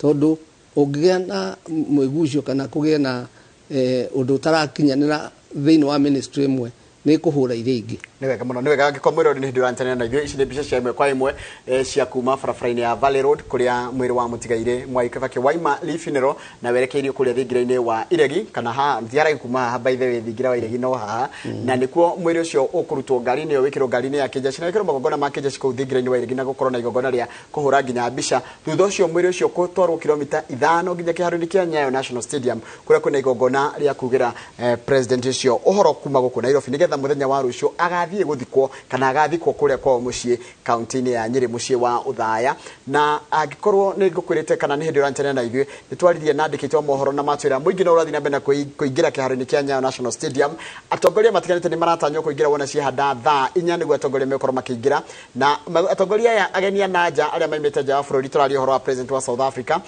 tondũ Ũngĩgĩa na mũigucio kana kũgĩe na ũndũ ũtarakinyanĩra thĩinĩ wa ministry ĩmwe, nĩ kũhũra iria ingĩ. Nĩ wega mũno, nĩ wega. Angĩkorwo mwĩrori nĩ hĩndĩ ũranyitanĩra na ithuĩ, ici nĩ mbica cia ĩmwe kwa ĩmwe cia kuma barabara-inĩ ya Valley Road, kũrĩa mwĩrĩ wa mũtigairĩ Mwai Kibaki waima Lee Funeral na werekeirio kũrĩa thingira-inĩ wa Iregi, kana ha ti haraihu kuma haha, by the way, thingira wa Iregi no haha, na nĩkuo mwĩrĩ ũcio ũkũrutwo ngari-inĩ ĩyo, wĩkĩrwo ngari-inĩ ya kĩnjaci na wĩkĩrwo magongona ma kĩnjaci kũu thingira-inĩ wa Iregi, na gũkorwo na igongona rĩa kũhũra nginya mbica. Thutha ũcio mwĩrĩ ũcio gũtwarwo kilomita 5 nginya kĩharo-inĩ kĩa Nyayo National Stadium, kũrĩa kwĩna igongona rĩa kugĩra president ũcio ũhoro kuma gũkũ Nairobi, nĩgetha mũthenya wa rũciũ agathiĩ gũthikwo kana agathikwo kũrĩa kwao mũciĩ kaunti-inĩ ya Nyĩrĩ, mũciĩ wa Ũthaya. Na angĩkorwo nĩ ngũkwĩrĩte kana nĩ hĩndĩ ũranyitanĩra na ithuĩ, nĩ twaririe na andĩkĩtwo mohoro na matwĩra mũingĩ no ũrathiĩ na mbere na kũingĩra kĩharo-inĩ kĩa Nyayo National Stadium. Atongoria matiganĩte nĩ maratanywo kũingĩra wona ciahanda thaa 4, nĩguo atongoria megũkorwo makĩingĩra, na atongoria aya ageni a na nja arĩa maimĩte nja wa bũrũri, tũraria ũhoro wa president wa South Africa,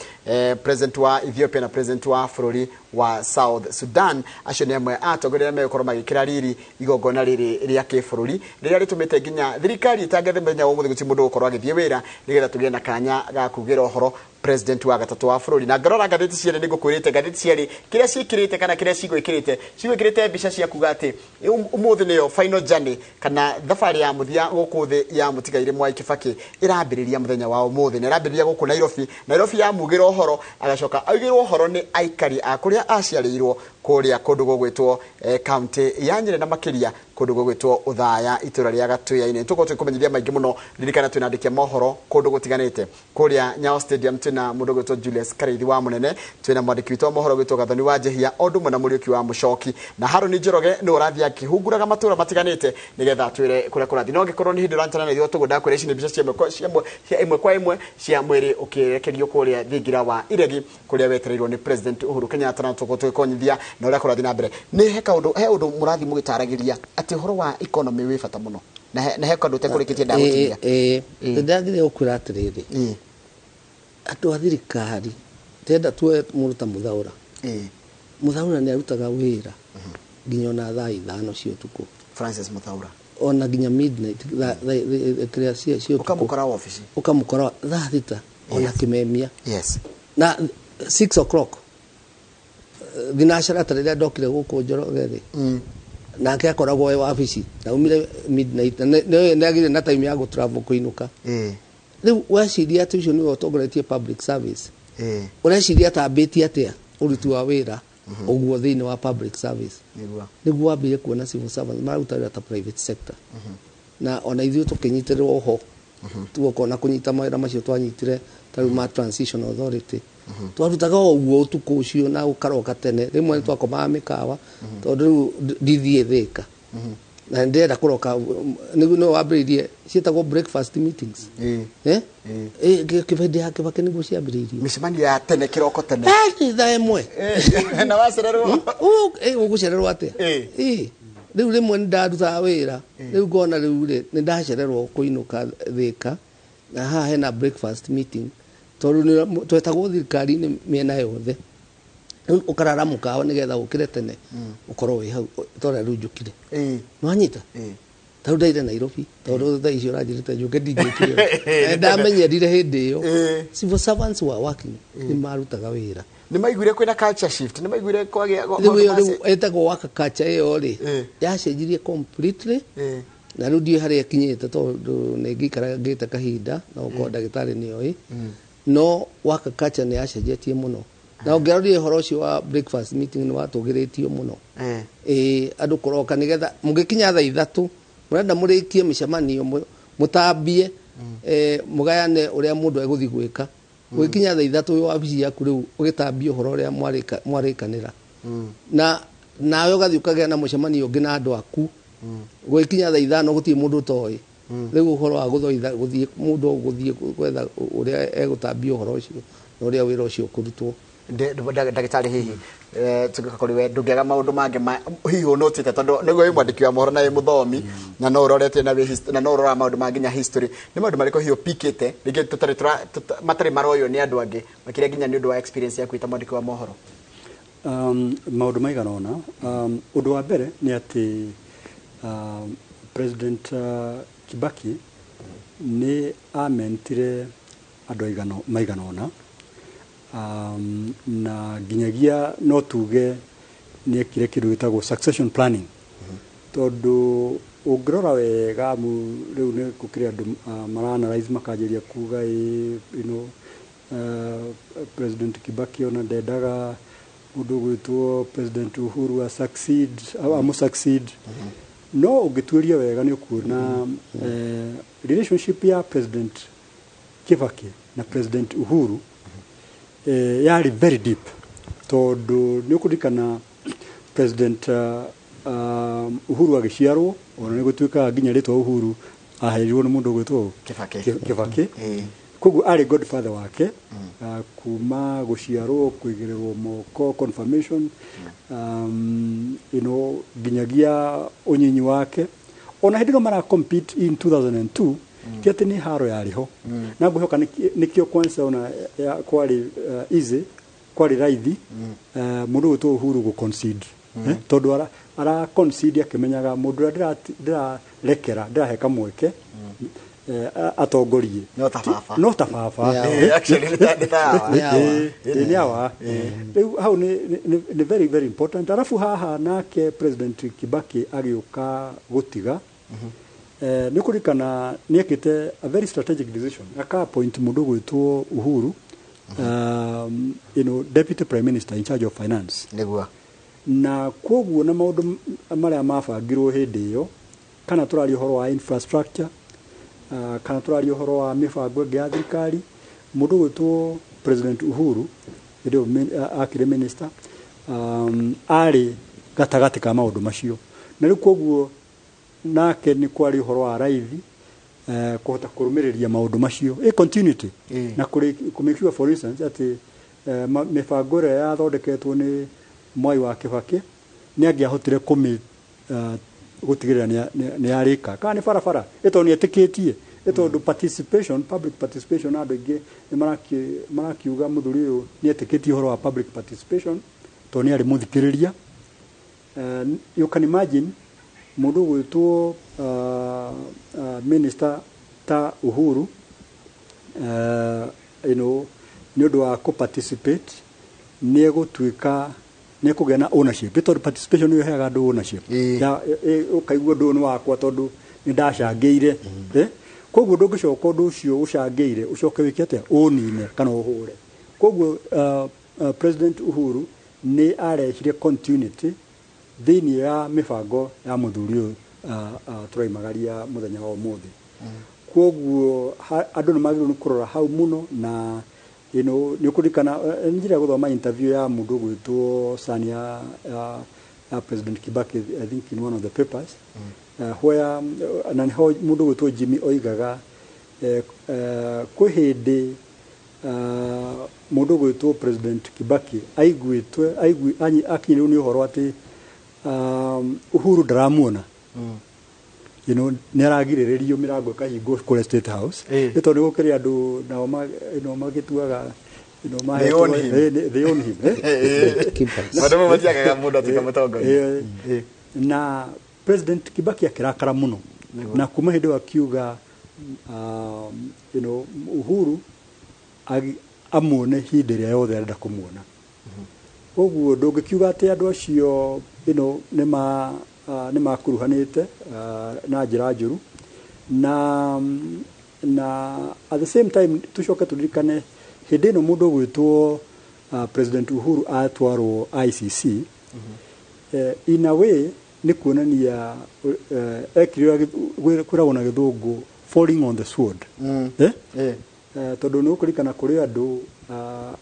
president wa Ethiopia na president wa bũrũri wa South Sudan. Acio nĩ amwe a atongoria arĩa megũkorwo magĩkĩra riri igongona rĩrĩ rĩa kĩbũrũri, rĩrĩa rĩtũmĩte nginya thirikari ĩtangathe mũthenya wa ũmũthĩ gũtirĩ mũndũ ũgũkorwo agĩthiĩ wĩra, nĩgetha tũgĩe na kanya ga kugĩra ũhoro president wa gatatũ wa bũrũri. Na ngarora ngathĩti cierĩ, nĩ ngũkwĩrĩte ngathĩti cierĩ kĩrĩa ciĩkĩrĩte kana kĩrĩa cigwĩkĩrĩte mbica cia kuga atĩ ũmũthĩ nĩyo final journey kana thabarĩ ya mũthia gũkũ thĩ ya mũtigairĩ Mwai Kibaki ĩrambĩrĩria mũthenya wa ũmũthĩ, na ĩrambĩrĩria gũkũ Nairobi. Nairobi yamugĩra ũhoro, agacoka augĩrwo ũhoro nĩ aikari a kũrĩa aciarĩirwo, kũrĩa kũndũ gũgwĩtwo kaunti ya Nyĩrĩ, na makĩria kũndũ gũgwĩtwo Ũthaya, itũra rĩa Gatũya-inĩ. Tũkorwo tũkũmenyithia maingĩ mũno. Ririkana twĩna andĩki a mohoro kũndũ gũtiganĩte. Kũrĩa Nyayo Stadium twĩna mũndũ ũgwĩtwo Julius Karĩithi wa Mũnene, twĩna mwandĩki witũ wa mohoro gwĩtwo Gathoni wa Njehia, o ũndũ ũmwe na Mũriũki wa Mũcoki, na Harũni Njoroge nĩ ũrathiĩ akĩhunguraga matũra matiganĩte nĩgetha atwĩre kũrĩa kũrathiĩ. No angĩkorwo nĩ hĩndĩ ũranyitanĩra na ithuĩ, tũgũnda kwĩra ici nĩ mbica cia ĩmwe kwa ĩmwe cia mwĩrĩ ũkĩrekerio kũrĩa thingira wa Iregi, kũrĩa wetereirwo nĩ President Uhuru Kenyatta, na tũgũkorwo tũgĩkonyithia na ũrĩa kũrathiĩ na mbere. Nĩ he kaũndũ, he ũndũ mũrathiĩ mũgĩtaragĩria atĩ ũhoro wa economy wĩ bata mũno, na he kaũndũ ũtekũrĩkĩtie ndagũtigia. Ndĩragĩria gũkwĩra atĩrĩrĩ, andũ a thirikari tenda tuoe mũndũ ta Mũthaũra. Mũthaũra nĩ arutaga wĩra nginya ona thaa 5 cia ũtukũ. Francis Mũthaũra. Ona nginya midnight, kĩrĩa cia ũtukũ. Ũkamũkora wabici. Ũkamũkora thaa 6 ona kĩmemia. Na 6 o'clock thinacara, ta rĩrĩa ndokire gũkũ Njoroge rĩ, nake akoragwo e wabici na umire midnight, na nĩ agĩire na time ya gũ travel kũinũka. Rĩu weciria atĩ ũcio nĩwe ũtongoretie public service, ũreciria atambĩtie atĩa ũruti wa wĩra ũguo thĩinĩ wa public service? Nĩguo wambire kuona civil servants mararuta wĩra ta private sector, na ona ithuĩ tũkĩnyitĩrĩrwo ho, tuokona kũnyita mawĩra macio twanyitire ta rĩu ma Transition Authority, twarutaga o ũguo ũtukũ ũcio na ũkaroka tene. Rĩmwe nĩ twakomaga mĩkawa, tondũ rĩu ndithiĩ Thĩka na ndĩrenda kũroka, nĩguo nĩwe wambĩrĩirie ciĩtagwo breakfast meetings. Kĩbindi ya Kĩbakĩ nĩguo ciambĩrĩirie. Mĩcemanio ya tene, kĩroko tene. Thaa 1. Na wacererwo? Ũgũcererwo atĩa? Rĩu rĩmwe nĩ ndarutaga wĩra, rĩu ngona rĩu rĩ nĩ ndacererwo kũinũka Thĩka, na haha hena breakfast meeting, tondũ twetagwo thirikari-inĩ mĩena yothe. Rĩu ũkarara mũkawa nĩgetha ũkĩre tene ũkorwo wĩ hau torĩa rĩu njũkire. Nĩwanyita? Ta rĩu ndaire Nairobi, tondũ thaa icio ũranjĩrĩte njũke ndingĩũkire. Ndamenyerire hĩndĩ ĩyo civil servants were working, nĩ marutaga wĩra. Nĩ maiguire kwĩna culture shift, nĩ maiguire kwagĩa rĩu ĩyo rĩu ĩtagwo work culture ĩyo rĩ, yacenjirie completely, na rĩu ndiũĩ harĩa ĩkinyĩte, tondũ nĩ ngĩikara ngĩte kahinda na gũkorwo ndagĩtarĩ nĩoĩ, no work culture nĩ yacenjetie mũno, na ũngĩarorire ũhoro ũcio wa breakfast meeting nĩ watũgĩrĩtio mũno. Ĩĩ, andũ kũroka nĩgetha mũgĩkinya thaa 3 mũrenda mũrĩkie mĩcemanio, mũtambie mũgayane ũrĩa mũndũ egũthiĩ gwĩka. Gũgĩkinya thaa 3 wĩ wabici yaku, rĩu ũgĩtambia ũhoro ũrĩa mwarĩkanĩra, na nawe ũgathiĩ ũkagĩa na mũcemanio ũngĩ na andũ aku. Gũgĩkinya thaa 5 gũtirĩ mũndũ ũtoĩ rĩu ũhoro wa gũthoitha gũthiĩ, mũndũ gũthiĩ gwetha ũrĩa egũtambia ũhoro ũcio na ũrĩa wĩra ũcio ũkũrutwo. Ndagĩtarĩ, hihi tũgĩũka kũrĩ we, ndũngĩaga maũndũ mangĩ hihi ũnũtĩte, tondũ nĩguo wĩ mwandĩki wa mohoro na wĩ mũthomi, na no ũrorete na no ũroraga maũndũ ma nginya history, nĩ maũndũ marĩkũ hihi ũpikĩte rĩngĩ tũtarĩ matarĩ maroywo nĩ andũ angĩ, makĩria nginya nĩ ũndũ wa experience yaku ta mwandĩki wa mohoro? Maũndũ maigana ũna. Ũndũ wa mbere nĩ atĩ President Kibaki nĩ amentire andũ maigana ũna. Na nginyagia no tuge nĩ ekire kĩndũ gĩtagwo succession planning, tondũ ũngĩrora wega amu rĩu nĩ gũkĩrĩ andũ mara analyze makanjĩria kuga ĩ, President Kibaki ona ndendaga mũndũ ũgwĩtwo President Uhuru a succeed, amũ succeed. No ũngĩtuĩria wega nĩ ũkuona relationship ya President Kibaki na President Uhuru yarĩ very deep, tondũ nĩ ũkũririkana President Uhuru agĩciarwo, ona nĩ gũtuĩkaga nginya rĩtwa Uhuru aheirwo nĩ mũndũ ũgwĩtwo Kibaki. Kibaki. Koguo arĩ godfather wake kuma gũciarwo, kũigĩrĩrwo moko, confirmation, nginyagia ũnyinyi wake. Ona hĩndĩ ĩno mara compete in 2002, ti atĩ nĩ haro yarĩ ho. Na ngwĩhoka nĩkĩo kwanza ona kwarĩ easy, kwarĩ raithi mũndũ ũgwĩtwo Uhuru gũ concede. Tondũ ara concede akĩmenyaga mũndũ ũrĩa ndĩrarekera, ndĩrahe kamweke atongorie No ta baba. No ta baba. Actually nĩ ta awa. Nĩ awa. Rĩu hau nĩ very very important. Arabu haha nake President Kibaki agĩũka gũtiga, nĩ ũkũririkana nĩ ekĩte a very strategic decision, aka appoint mũndũ ũgwĩtwo Uhuru deputy prime minister in charge of finance. Na kwoguo na maũndũ marĩa mabangirwo hĩndĩ ĩyo, kana tũraria ũhoro wa infrastructure, kana tũraria ũhoro wa mĩbango ĩngĩ ya thirikari, mũndũ ũgwĩtwo President Uhuru hĩndĩ ĩyo akĩrĩ minister, arĩ gatagatĩ ka maũndũ macio. Na rĩu kwoguo nake nĩ kwarĩ ũhoro wa raithi kũhota kũrũmĩrĩria maũndũ macio, a continuity, na kũ make sure, for instance, atĩ mĩbango ĩrĩa yathondeketwo nĩ Mwai wa Kibaki nĩ angĩahotire kũmĩ gũtigĩrĩra nĩ yarĩka, kana nĩ barabara ĩtondũ nĩ etĩkĩtie, ĩtondũ participation, public participation, andũ aingĩ nĩ marakiuga mũthuri ũyũ nĩ etĩkĩtie ũhoro wa public participation tondũ nĩ arĩ mũthikĩrĩria. You can imagine mũndũ ũgwĩtwo minister ta Uhuru nĩ ũndũ wa kũ participate nĩ egũtuĩka nĩ ekũgĩa na ownership, tondũ participation nĩyo ĩheaga andũ ownership. Ũkaigua ũndũ ũyũ nĩ wakwa tondũ nĩ ndacangĩire. Koguo ndũngĩcoka ũndũ ũcio ũcangĩire ũcoke wĩke atĩa, ũnine kana ũhũre. Koguo President Uhuru nĩ arehire continuity thĩinĩ ya mĩbango ya mũthuri ũyũ tũraimagaria mũthenya wa ũmũthĩ. Koguo andũ nĩ magĩrĩirwo nĩ kũrora hau mũno. Na nĩ ũkũririkana nĩ njĩra ya gũthoma interview ya mũndũ ũgwĩtwo son ya President Kibaki, I think in one of the papers, where na nĩho mũndũ ũgwĩtwo Jimmy oigaga kwĩ hĩndĩ mũndũ ũgwĩtwo President Kibaki aiguĩtwe akinyĩrwo nĩ ũhoro atĩ Uhuru ndaramuona, nĩ aragirĩrĩrio mĩrango ĩkahingwo kũrĩa State House, nĩ tondũ nĩ gũkĩrĩ andũ nao magĩtuaga They own him. They own him, eh? Maũndũ mamwe matiagaga mũndũ atuĩka mũtongoria. Na President Kibaki akĩrakara mũno, na kuma hĩndĩ ĩyo akiuga Uhuru amuone hĩndĩ ĩrĩa yothe arenda kũmuona. Koguo ndũngĩkiuga atĩ andũ acio nĩ makuruhanĩte na njĩra njũru. Na at the same time tucoke tũririkane hĩndĩ ĩno mũndũ ũgwĩtwo President Uhuru atwarwo ICC, in a way nĩ kuonania ekire ũrĩa kwĩragwo na gĩthũngũ "falling on the sword", eh? Tondũ nĩ ũkũririkana kũrĩ andũ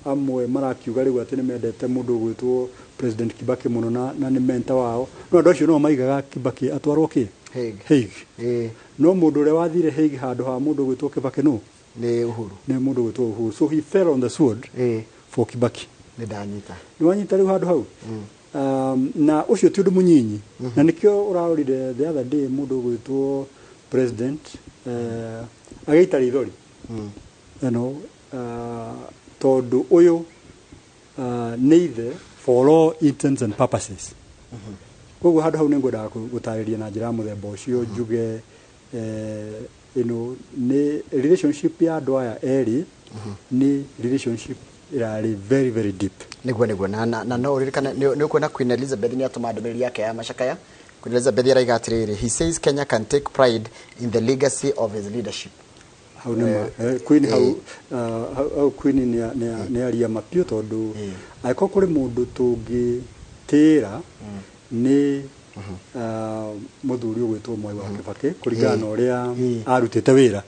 amwe marakiuga rĩu atĩ nĩ mendete mũndũ ũgwĩtwo President Kibaki mũno na nĩ mentor wao, no andũ acio no maigaga Kibaki atwarwo kĩ? Hague. Hague. No mũndũ ũrĩa wathire Hague handũ ha mũndũ ũgwĩtwo Kibaki no Nĩ Uhuru. Nĩ mũndũ ũgwĩtwo Uhuru. So he fell on the sword for Kibaki. Nĩ ndanyita. Nĩ wanyita rĩu handũ hau. Na ũcio ti ũndũ mũnyinyi, na nĩkĩo ũrarorire the other day mũndũ ũgwĩtwo president agĩita rithori tondũ ũyũ nĩ ithe for all intents and purposes. Koguo handũ hau nĩ ngwendaga gũtarĩria na njĩra ya mũthemba ũcio, njuge nĩ relationship ya andũ aya erĩ nĩ relationship. Ĩrarĩ very very deep. Niguo na no uririkane nĩ ũkuona Queen Elizabeth nĩ atũma ndũmĩrĩri yake ya macakaya. Queen Elizabeth araiga atĩrĩrĩ, he says Kenya can take pride in the legacy of his leadership. Hau nĩ ma Queen hau, hau Queen nĩ aria mapiũ, tondũ angĩkorwo kũrĩ mũndũ tũngĩtĩĩra nĩ mũthuri ũgwĩtwo Mwai wa Kibaki, kũringana na ũrĩa arutĩte wĩra.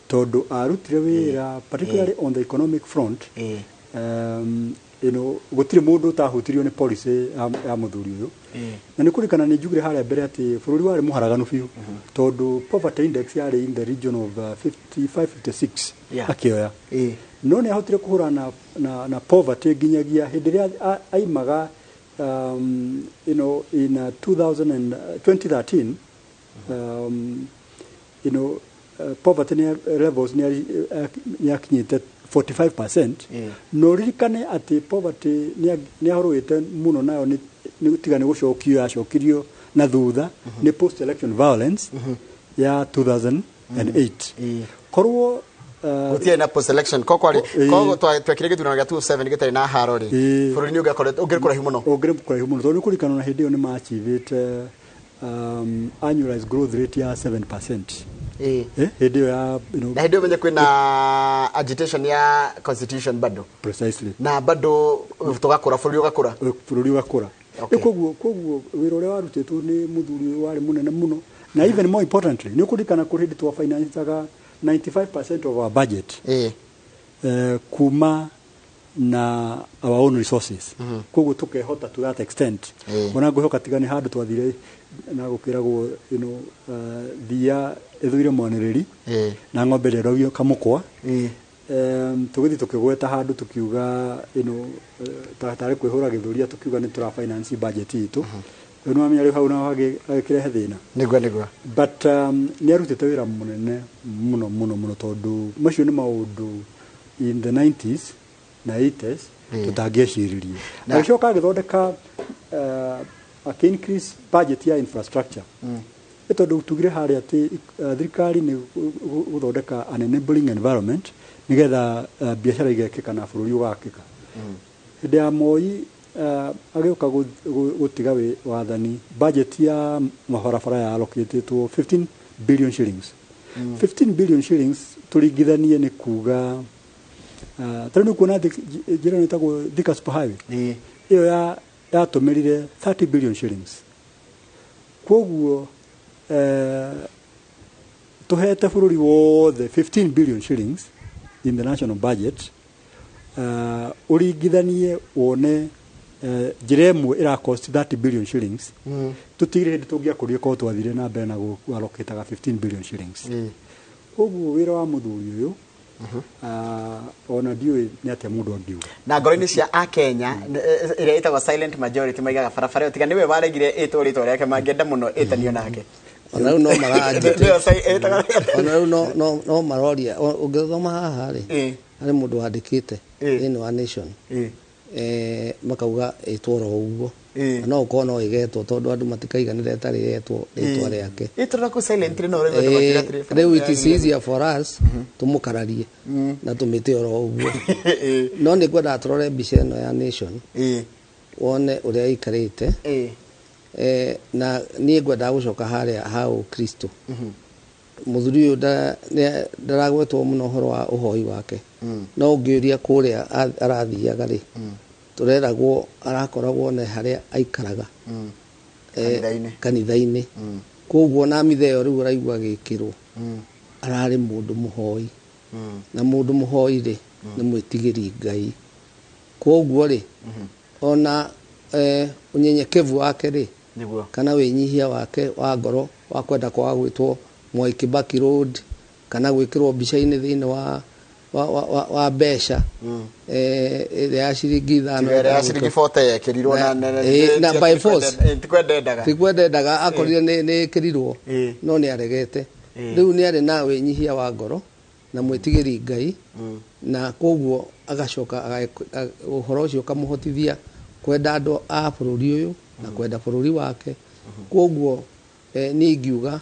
Tondũ arutire wĩra particularly on the economic front. Gũtirĩ mũndũ ũtahutirio nĩ policy ya mũthuri ũyũ, na nĩ kũrikana nĩ njugire harĩa mbere atĩ bũrũri warĩ mũharaganu biũ, tondũ poverty index yarĩ in the region of 55 56 akĩoya. No nĩ ahotire kũhũrana na poverty nginyagia hĩndĩ ĩrĩa aimaga in 2000 and, 2013. Poverty levels nĩ yakinyĩte 45%. No ririkane atĩ poverty nĩ ahũrũĩte mũno nayo nĩ tiga nĩ gũcokio yacokirio na thutha nĩ post election violence ya 2008. Korwo Gũtirĩ na post election ko kwarĩ ko twekire gĩthurano gĩa 2007 gĩtarĩ na haro rĩ, bũrũri nĩ ũngĩakoretwo ũngĩrĩ kũraihu mũno. Ũngĩrĩ kũraihu mũno, tondũ nĩ kũririkana na hĩndĩ ĩyo nĩ maachivĩte annualized growth rate ya 7%. Hĩndĩ ĩyo ya Na hĩndĩ ĩyo menye kwĩna agitation ya constitution bado. Precisely. Na bado tũgakũra, bũrũri ũgakũra. Bũrũri ũgakũra. Koguo wĩra ũrĩa warutĩtwo nĩ mũthuri ũyũ warĩ mũnene mũno, na even more importantly nĩ ũkũririkana kũrĩ hĩndĩ twafinancaga 95% of our budget kuma na our own resources. Koguo tukehota to that extent. Ona ngwĩhoka tiga nĩ handũ twathire na gũkĩragwo thia ĩthũire mwanĩrĩri na ng'ombe ndĩrogio kamũkwa. Tũgĩthiĩ tũkĩgweta handũ tũkiuga tarĩ kwĩhũra gĩthũria, tũkiuga nĩ tũra finance budget itũ. Rĩu nĩ wamenya rĩu hau naho hagĩkĩrehe thĩna. Nĩguo. But nĩ arutĩte wĩra mũnene mũno mũno mũno, tondũ macio nĩ maũndũ in the 90s na 80s tũtangĩeciririe. Agĩcoka agĩthondeka, akĩ increase budget ya infrastructure. Nĩ tondũ tugire harĩa atĩ thirikari nĩ gũthondeka an enabling environment nĩgetha biacara igekĩka na bũrũri ũgakĩka. Hĩndĩ ya Moi, agĩũka gũtiga wathani, budget ya mabarabara ya allocatĩtwo 15 billion shillings. 15 billion shillings tũringithanie nĩ kuga tarĩu nĩ kuona njĩra ĩno ĩtagwo Thika Super Highway, ĩyo yatũmĩrire 30 billion shillings. Koguo tũhete bũrũri wothe 15 billion shillings in the national budget, ũringithanie wone njĩra ĩmwe ĩra cost 30 billion shillings. Tũtigire hĩndĩ tũngĩakũrire korwo twathire na mbere na gũallocataga 15 billion shillings. Koguo wĩra wa mũthuri ũyũ, ona ndiũĩ nĩ atĩa mũndũ angiuga. Na ngoro-inĩ cia akenya ĩrĩa ĩtagwo silent majority maigaga barabara ĩyo tiga nĩwe waregire ĩtwo rĩtwa rĩake, mangĩenda mũno ĩtanio nake. Ona rĩu no mara Nĩyo ona rĩu no maroria. Ũngĩthoma haha rĩ, harĩ mũndũ wandĩkĩte thĩinĩ wa Nation, makauga ĩtwo oro ũguo. Na no ũkorwo no ĩgetwo tondũ andũ matikaiganĩra ĩtarĩ yetwo rĩtwa rĩake. Ĩtũra kũ silent no rĩu andũ makiuga atĩrĩ, Rĩu it is easier for us tũmũkararie na tũmĩte oro ũguo. No nĩ ngwendaga tũrore mbica ĩno ya Nation wone ũrĩa ĩikarĩte. Na niĩ ngwendaga gũcoka harĩa ha Ũkristo. Mũthuri ũyũ ndaragwetwo mũno ũhoro wa ũhoi wake. No ũngĩũria kũrĩa arathiaga rĩ, tũreragwo arakoragwo na harĩa aikaraga. Kanitha-inĩ. Kanitha-inĩ. Koguo na mitha ĩyo rĩu ũraigua agĩkĩrwo, ararĩ mũndũ mũhoi. Na mũndũ mũhoi rĩ, nĩ mwĩtigĩri Ngai. Koguo rĩ, ona ũnyenyekevu wake rĩ, kana wĩnyihia wake wa ngoro wa kwenda kwaga gwĩtwo Mwai Kibaki Road kana gwĩkĩrwo mbica-inĩ thĩinĩ wa mbeca ĩrĩa ya ciringi 5. Tiga ĩrĩa ya ciringi 40 yekĩrirwo na by force. Ti kwenda endaga. Ti kwenda endaga, akorire nĩ ĩkĩrirwo, no nĩ aregete. Rĩu nĩ arĩ na wĩnyihia wa ngoro na mwĩtigĩri Ngai, na koguo agacoka ũhoro ũcio ũkamũhotithia kwenda andũ a bũrũri ũyũ na kwenda bũrũri wake. Koguo niĩ ingiuga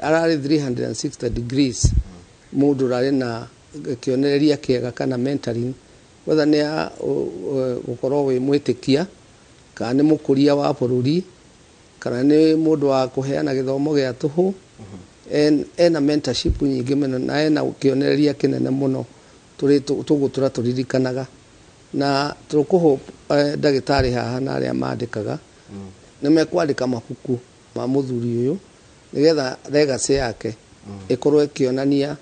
ararĩ 360 degrees mũndũ ũrarĩ na kĩonereria kĩega kana mentoring Whether nĩ ya gũkorwo wĩ mwĩtĩkia, kana nĩ mũkũria wa bũrũri, kana nĩ mũndũ wa kũheana gĩthomo gĩa tũhũ, ena mentorship nyingĩ mũno na ena kĩonereria kĩnene mũno tũgũtũra tũririkanaga. Na tũkũhũ ndagĩtarĩ haha na arĩa mandĩkaga nĩ mekwandĩka mabuku ma mũthuri ũyũ nĩgetha legacy yake ĩkorwo ĩkĩonania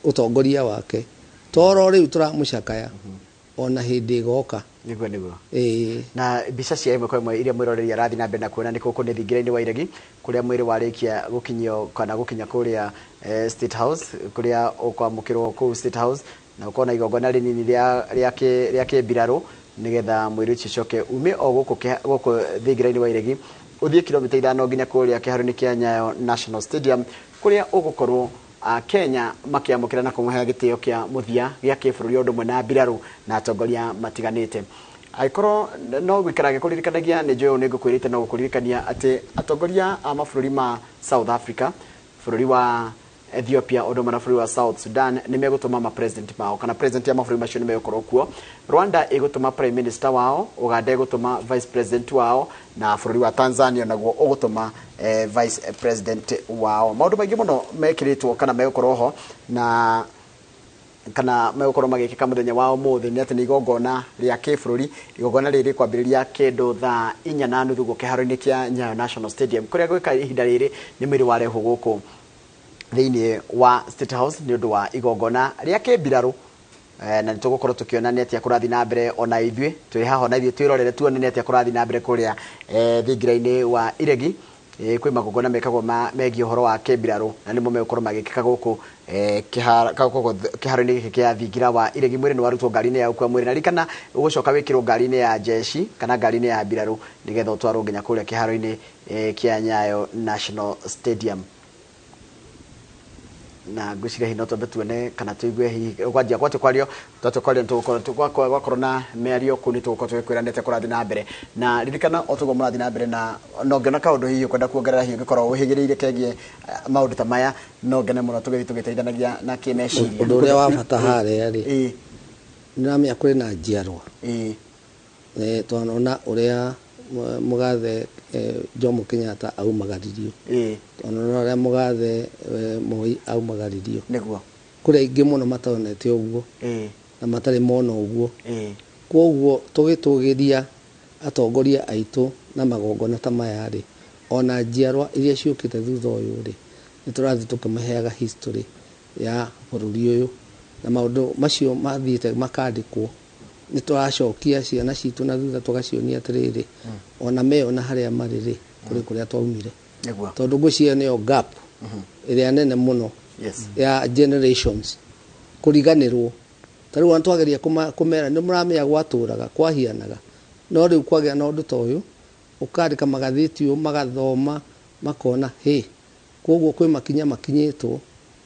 ũtongoria wake. Toro rĩu tũramũcakaya ona hĩndĩ ĩgoka. Nĩguo nĩguo. Ĩĩ. Na mbica cia ĩmwe kwa ĩmwe iria mwĩroreri arathiĩ na mbere na kuona nĩ gũkũ nĩ thingira-inĩ wa Iregi kũrĩa mwĩrĩ warĩkia gũkinyio kana gũkinya kũrĩa State House, kũrĩa ũkwamũkĩrwo kũu State House, na ũkona igongona rĩnini rĩa kĩmbirarũ nĩgetha mwĩrĩ ũcio ũcoke ume o gũkũ thingira-inĩ wa Iregi ũthiĩ kilomita 5 nginya kũrĩa kĩharo-inĩ kĩa Nyayo National Stadium kũrĩa ũgũkorwo Kenya makĩamũkĩra na kũmũhe gĩtĩo kĩa mũthia gĩa kĩbũrũri ũndũ ũmwe na mbirarũ na atongoria matiganĩte. Angĩkorwo no gũikara ngĩkũririkanagia, nĩ njũĩ ũũ nĩ ngũkwĩrĩte, no gũkũririkania atĩ atongoria a mabũrũri ma South Africa, bũrũri wa Ethiopia ũndũ ũmwe na bũrũri wa South Sudan nĩ megũtũma ma president mao, kana president ya mabũrũri macio nĩ megũkorwo kuo. Rwanda ĩgũtũma prime minister wao, Uganda ĩgũtũma vice president wao, na bũrũri wa Tanzania naguo ũgũtũma vice president wao. Maũndũ maingĩ mũno mekĩrĩtwo kana megũkorwo ho na kana megũkorwo magĩkĩka mũthenya wa ũmũthĩ nĩ atĩ nĩ igongona rĩa kĩbũrũri. Igongona rĩrĩ kwambĩrĩria kĩndũ thaa 4:30 gũkũ kĩharo-inĩ kĩa Nyayo National Stadium, kũrĩa gwĩka ihinda rĩrĩ nĩ mwĩrĩ warehwo gũkũ thĩinĩ wa State House nĩ ũndũ wa igongona rĩa kĩmbirarũ. Na nĩ tũgũkorwo tũkĩona nĩ atĩa kũrathiĩ na mbere, ona ithuĩ twĩ haha, ona ithuĩ twĩrorere tuone nĩ atĩa kũrathiĩ na mbere kũrĩa thingira-inĩ wa Iregi. Kwĩ magongona mekagwo megiĩ ũhoro wa kĩmbirarũ na nĩmo megũkorwo magĩkĩka gũkũ kĩharo-inĩ gĩkĩ kĩa thingira wa Iregi. Mwĩrĩ nĩ warutwo ngari-inĩ ya gũkua mwĩrĩ, na ririkana ũgũcoka wĩkĩrwo ngari-inĩ ya jeshi kana ngari-inĩ ya mbirarũ nĩgetha ũtwarwo nginya kũrĩa kĩharo-inĩ kĩa Nyayo National Stadium. Na ngwĩciria hihi no twambe tuone kana tũigue hihi kwanjia gwatũ kwario twatũ kwario nĩ gwakorwo na mĩario kũu nĩ tũgũkorwo tũgĩkwĩra nĩ atĩa kũrathiĩ na mbere. Na ririkana o toguo mũrathiĩ na mbere, na no ngĩona kaũndũ hihi ũkwenda kuongerera, hihi ũngĩkorwo ũhĩgĩrĩire kegiĩ maũndũ ta maya, no ngene mũno tũgĩthiĩ tũgĩteithanagia na kĩmeciria. Ũndũ ũrĩa wa bata harĩa rĩ, nĩramenya kũrĩ na njiarwa. Twanona ũrĩa mũgathe Jomo Kenyatta aumagaririo, twanona ũrĩa mũgathe Moi aumagaririo. Nĩguo. Kũrĩ aingĩ mũno matonete ũguo na matarĩ mona ũguo. Koguo tũgĩtũgĩria atongoria aitũ na magongona ta maya rĩ, ona njiarwa iria ciũkĩte thutha ũyũ rĩ, nĩ tũrathiĩ tũkĩmaheaga history ya bũrũri ũyũ, na maũndũ macio mathiĩte makandĩkwo. Nĩ tũracokia ciana citũ na thutha tũgacionia atĩrĩrĩ, ona meyona harĩa marĩ rĩ, kũrĩ kũrĩa twaumire. Tondũ ngwĩciria nĩyo gap ĩrĩa nene mũno ya generations kũriganĩrwo. Ta rĩu ona twageria kũmera nĩ mũramenya gwatũraga kwahianaga, no rĩu kwagĩa na ũndũ ta ũyũ, ũkandĩka magathĩti ũũ, magathoma makona hĩ, koguo kwĩ makinya makinyĩtwo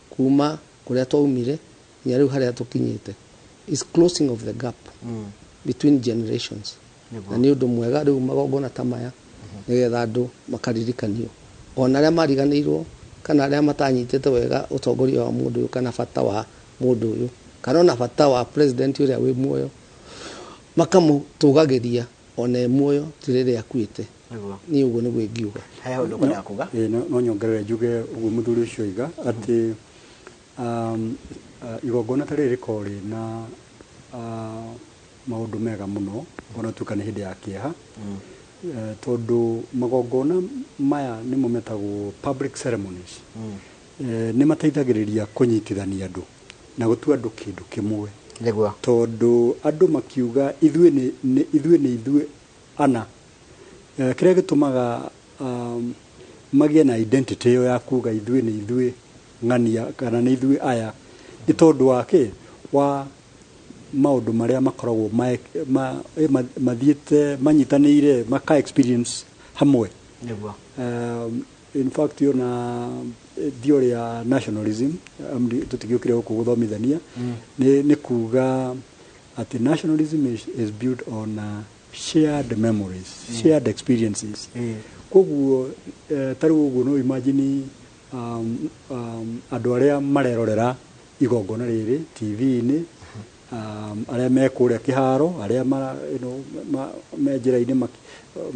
kuma kũrĩa twaumire nginya rĩu harĩa tũkinyĩte. Is closing of the gap between generations. Na nĩ ũndũ mwega rĩu magongona ta maya nĩgetha andũ makaririkanio, ona arĩa mariganĩirwo kana arĩa matanyitĩte wega ũtongoria wa mũndũ ũyũ kana bata wa mũndũ ũyũ kana ona bata wa president ũrĩa wĩ muoyo, makamũtũgagĩria ona e muoyo ti rĩrĩa akuĩte. Niĩ ũguo nĩguo ingiuga. He ũndũ ũkwendaga kuga? No nyongerere njuge ũguo mũthuri ũcio oiga atĩ igongona ta rĩrĩ rĩkoragwo rĩna maũndũ mega mũno ona tuĩka nĩ hĩndĩ ya kĩeha, tondũ magongona maya nĩmo metagwo public ceremonies. Nĩ mateithagĩrĩria kũnyitithania andũ na gũtua andũ kĩndũ kĩmwe. Nĩguo. Tondũ andũ makiuga ithuĩ nĩ ithuĩ ana. Kĩrĩa gĩtũmaga magĩe na identity ĩyo ya kuga ithuĩ nĩ ithuĩ ng'ania kana nĩ ithuĩ aya nĩ tondũ wa kĩ, wa maũndũ marĩa makoragwo mathiĩte manyitanĩire maka experience hamwe. Nĩguo. In fact ona theory ya nationalism tũtigĩũkire gũkũ gũthomithania, nĩ kuga atĩ nationalism is built on shared memories, shared experiences. Koguo ta rĩu ũguo no imagine andũ arĩa marerorera igongona rĩrĩ TV-inĩ, Arĩa me kũrĩa kĩharo, arĩa mara, me njĩra-inĩ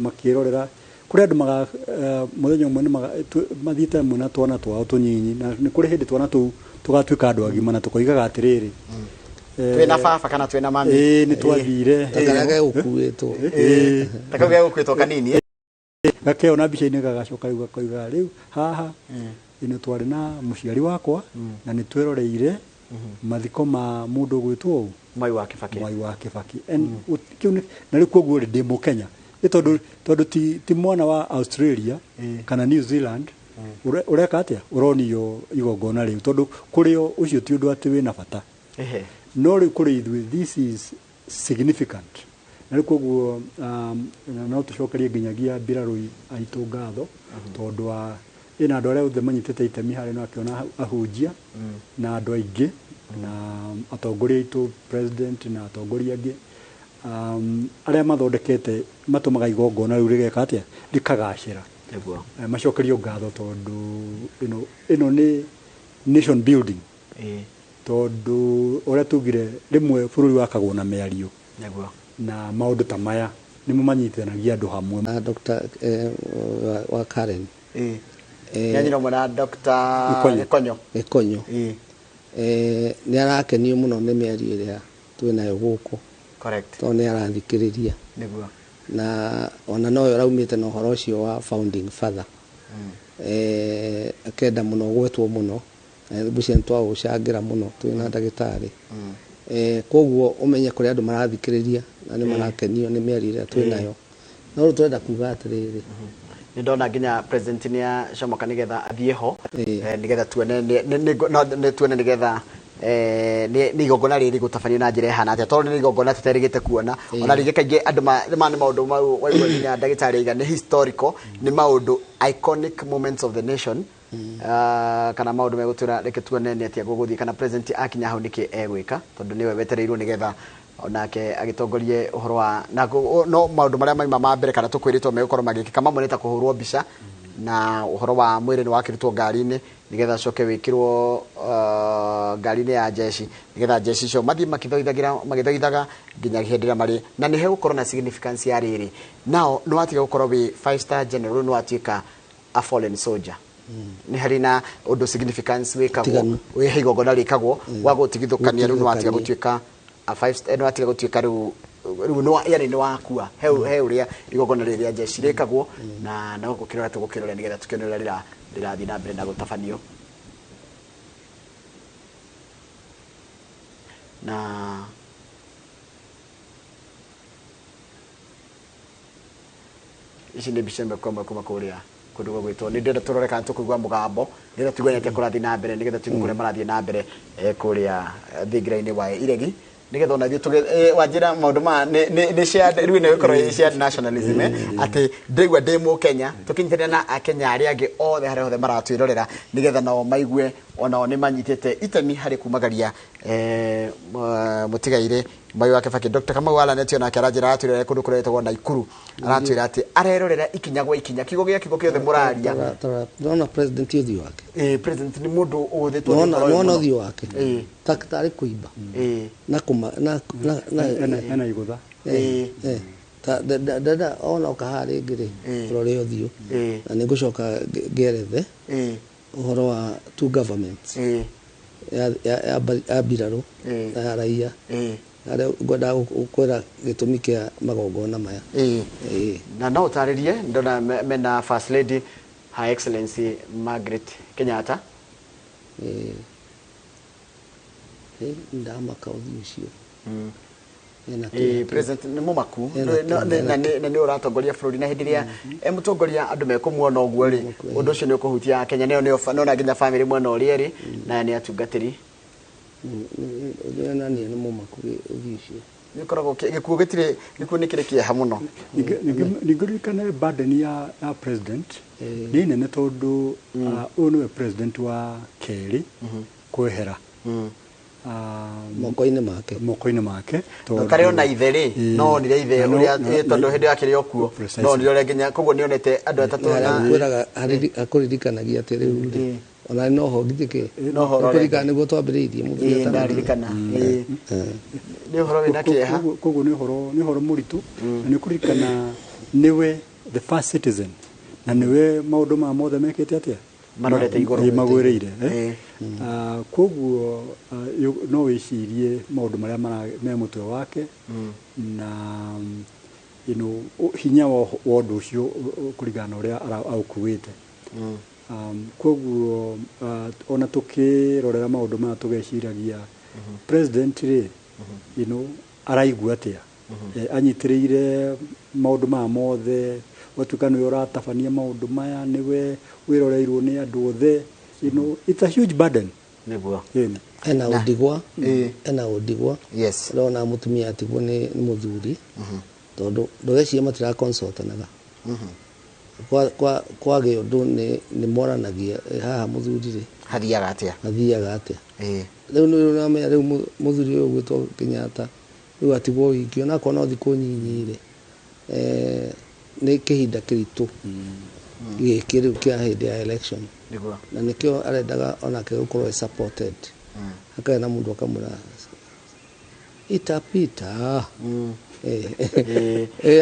makĩrorera, kũrĩ andũ maga mũthenya ũmwe mathiĩte hamwe na twana twao tũnyinyi, na nĩ kũrĩ hĩndĩ twana tũu tũgatuĩka andũ agima na tũkoigaga atĩrĩrĩ, twĩna baba kana twĩna mami, ĩĩ nĩ twathire ta karĩa gegũkuĩtwo, ta kau gegũkuĩtwo kanini gakeona mbica-inĩ gagacoka rĩu gakoigaga rĩu haha ĩno twarĩ na mũciari wakwa na nĩ tweroreire mathiko ma mũndũ ũgwĩtwo ũũ Mwai wa Kibaki, Mwai wa Kibaki. Na rĩu koguo rĩ ndĩ Mũkenya nĩ tondũ ti mwana wa Australia kana New Zealand ũreka atĩa ũronio igongona rĩu, tondũ kũrĩ ũcio ti ũndũ atĩ wĩna bata. No rĩu kũrĩ ithuĩ this is significant. Na rĩu koguo no tũcokerie nginyagia mbirarũ aitũ ngatho tondũ wa ĩna andũ arĩa othe manyitĩte itemi harĩ no akĩona ahunjia na andũ aingĩ na atongoria aitũ, president na atongoria angĩ arĩa mathondekete matũmaga igongona rĩu rĩgeka atĩa rĩkagacĩra. Macokerio ngatho tondũ ĩno nĩ nation building. Tondũ ũrĩa tugire rĩmwe bũrũri wakagwo na mĩario na maũndũ ta maya nĩmo manyitithanagia andũ hamwe. Na Dr. Wa Karen nĩanyina ũmwe na Dr. Gĩkonyo nĩ arakenio mũno nĩ mĩario ĩrĩa twĩnayo gũkũ. Correct. Tondũ nĩ arathikĩrĩria. Nĩguo. Na ona nowe ũraumĩte na ũhoro ũcio wa founding father. Akenda mũno gwetwo mũno. Ngwĩciria nĩ twaũcangĩra mũno twĩna ndagĩtarĩ. Koguo ũmenye kũrĩa andũ marathikĩrĩria na nĩ marakenio nĩ mĩario ĩrĩa twĩnayo. No rĩu tũrenda kuga atĩrĩrĩ, nĩ ndona nginya president nĩ acomoka nĩgetha athiĩ ho, nĩgetha tuone nĩ tuone nĩgetha nĩ igongona rĩrĩ gũtabanio na njĩra ĩhana atĩa, tondũ nĩ igongona tũterĩgĩte kuona. Ona rĩngĩ kaingĩ andũ nĩ maũndũ mau waigua nginya ndagĩtarĩ aiga nĩ historical, nĩ maũndũ iconic moments of the nation, kana maũndũ megũtwĩra reke tuone nĩ atĩa gũgũthiĩ, kana president akinya hau nĩkĩ egwĩka, tondũ nĩwe wetereirwo nĩgetha onake agĩtongorie ũhoro wa na no maũndũ marĩa maima ma mbere kana tũkwĩrĩtwo megũkorwo magĩkĩka mamwe nĩ ta kũhũrwo mbica na ũhoro wa mwĩrĩ nĩ wakĩrutwo ngari-inĩ nĩgetha acoke wĩkĩrwo ngari-inĩ ya jeshi nĩgetha jeshi icio mathiĩ magĩthoithaga nginya hĩndĩ ĩrĩa marĩ na nĩ hegũkorwo na significance ya rĩrĩ. Nao nĩ watiga gũkorwo wĩ 5 star general, nĩ watuĩka a fallen soldier. Nĩ harĩ na ũndũ significance wĩkagwo wĩ igongona rĩkagwo wa gũtigithũkania rĩu nĩ watiga gũtuĩka a 5 star, nĩ watiga gũtuĩka rĩu rĩu yani nĩ wakua he ũrĩa igongona rĩrĩ rĩa jeshi rĩkagwo na no gũkĩrora tũgũkĩrora nĩgetha tũkĩone ũrĩa rĩrathiĩ na mbere na gũtabanio. Na ici nĩ mbica ĩmwe kwa ĩmwe kuma kũrĩa kũndũ gũgwĩtwo nĩ ndĩrenda tũrore kana tũkũigua mũgambo nĩgetha tũigue atĩa kũrathiĩ na mbere nĩgetha tũigue kũrĩa marathiĩ na mbere kũrĩa thingira-inĩ wa Iregi nĩgetha ona ithuĩ wanjĩra maũndũ maya nĩ shared rĩu ĩno ĩgũkorwo ĩ shared nationalism, atĩ ndĩraigua ndĩ Mũkenya tũkĩnyitanĩra na Akenya arĩa angĩ othe harĩa hothe maratwĩrorera nĩgetha nao maigue onao nĩ manyitĩte itemi harĩ kumagaria mũtigairĩ Mwai wa Kibaki. Dr. Kamau Alanetio nake aranjĩra aratwĩrora kũndũ kũrĩa gwĩtagwo Naikuru, aratwĩra atĩ arerorera ikinya gwa ikinya kiugo gĩa kiugo kĩothe mũraria. Ndona president ũthiũ wake. President nĩ mũndũ ũthĩtwo nĩ ũhoro ũyũ. Nona ũthiũ wake tarĩ kũimba na kũma na ena igũtha. Ndenda ona ũka haha rĩngĩ rĩ ũrore ũthiũ na nĩngũcoka ngerethe ũhoro wa two governments ya mbirarũ na ya raia harĩa ngwendaga gũkwĩra gĩtũmi kĩa magongona maya. Na no ũtarĩrie ndona mena First Lady Her Excellency Margaret Kenyatta. Ndamaka ũthiũ ũcio. President nĩ mũmaku na nĩ ũratongoria bũrũri na hĩndĩ ĩrĩa mũtongoria andũ mekũmuona ũguo rĩ ũndũ ũcio nĩ ũkũhutia Kenya nĩyo nona nginya family mwena ũrĩa ĩrĩ na nĩ atungatĩri. Nĩ mũmaku ũthiũ ũcio. Nĩũkoragwo gĩkuũ gĩtirĩ gĩkuũ nĩ kĩrĩ kĩeha mũno. Ningĩ burden ya president nĩ nene tondũ ũyũ nĩwe president wa kerĩ kwehera moko-inĩ make, moko-inĩ make tarĩ ona ithe rĩ no onire ithe ũrĩa tondũ hĩndĩ akĩrĩ o kuo no onire ũrĩa nginya koguo nĩonete andũ atatũ na kwĩraga akũririkanagia atĩ rĩu rĩ Ona no ho githĩ kĩ? No ho ũrorete. Kũririkana nĩguo twambĩrĩirie mũthuri Ĩĩ, atanathiĩ. ndaririkanana. Ĩĩ. Nĩ ũhoro wĩna kĩeha. Koguo nĩ ũhoro mũritũ, na nĩ kũririkana nĩwe the first citizen na nĩwe maũndũ maya mothe mekĩte atĩa. Marorete igũrũ. Ĩĩ, magwĩrĩire, eh? Ĩĩ. Koguo no wĩcirie maũndũ marĩa me mũtwe wake na hinya wa ũndũ ũcio kũringana na ũrĩa aũkuĩte. Koguo ona tũkĩrorera maũndũ maya tũgeciragia president rĩ, araigua atĩa? Anyitĩrĩire maũndũ maya mothe, ũgatuĩka nĩwe ũratabania maũndũ maya, nĩwe wĩroreirwo nĩ andũ othe. It's a huge burden. Nĩguo. Ĩni. Ena ũndigwa. Ĩĩ. Ena ũndigwa. Yes. Ũrona mũtumia atigwo nĩ mũthuri, tondũ ndũgeciria matira consultanaga kwagĩa ũndũ nĩ moranagia, "Eh, haha mũthuri rĩ, hathiaga atĩa?" Hathiaga atĩa? Ĩĩ. Rĩu nĩ ũramenya rĩu mũthuri ũyũ ũgwĩtwo Kenyatta rĩu atigwo wiki, onakorwo no thikũ nyinyi rĩ, nĩ kĩhinda kĩritũ gĩkĩ rĩu kĩa hĩndĩ ya election. Na nĩkĩo arendaga onake gũkorwo e supported, hakagĩa na mũndũ akamwĩra itapita.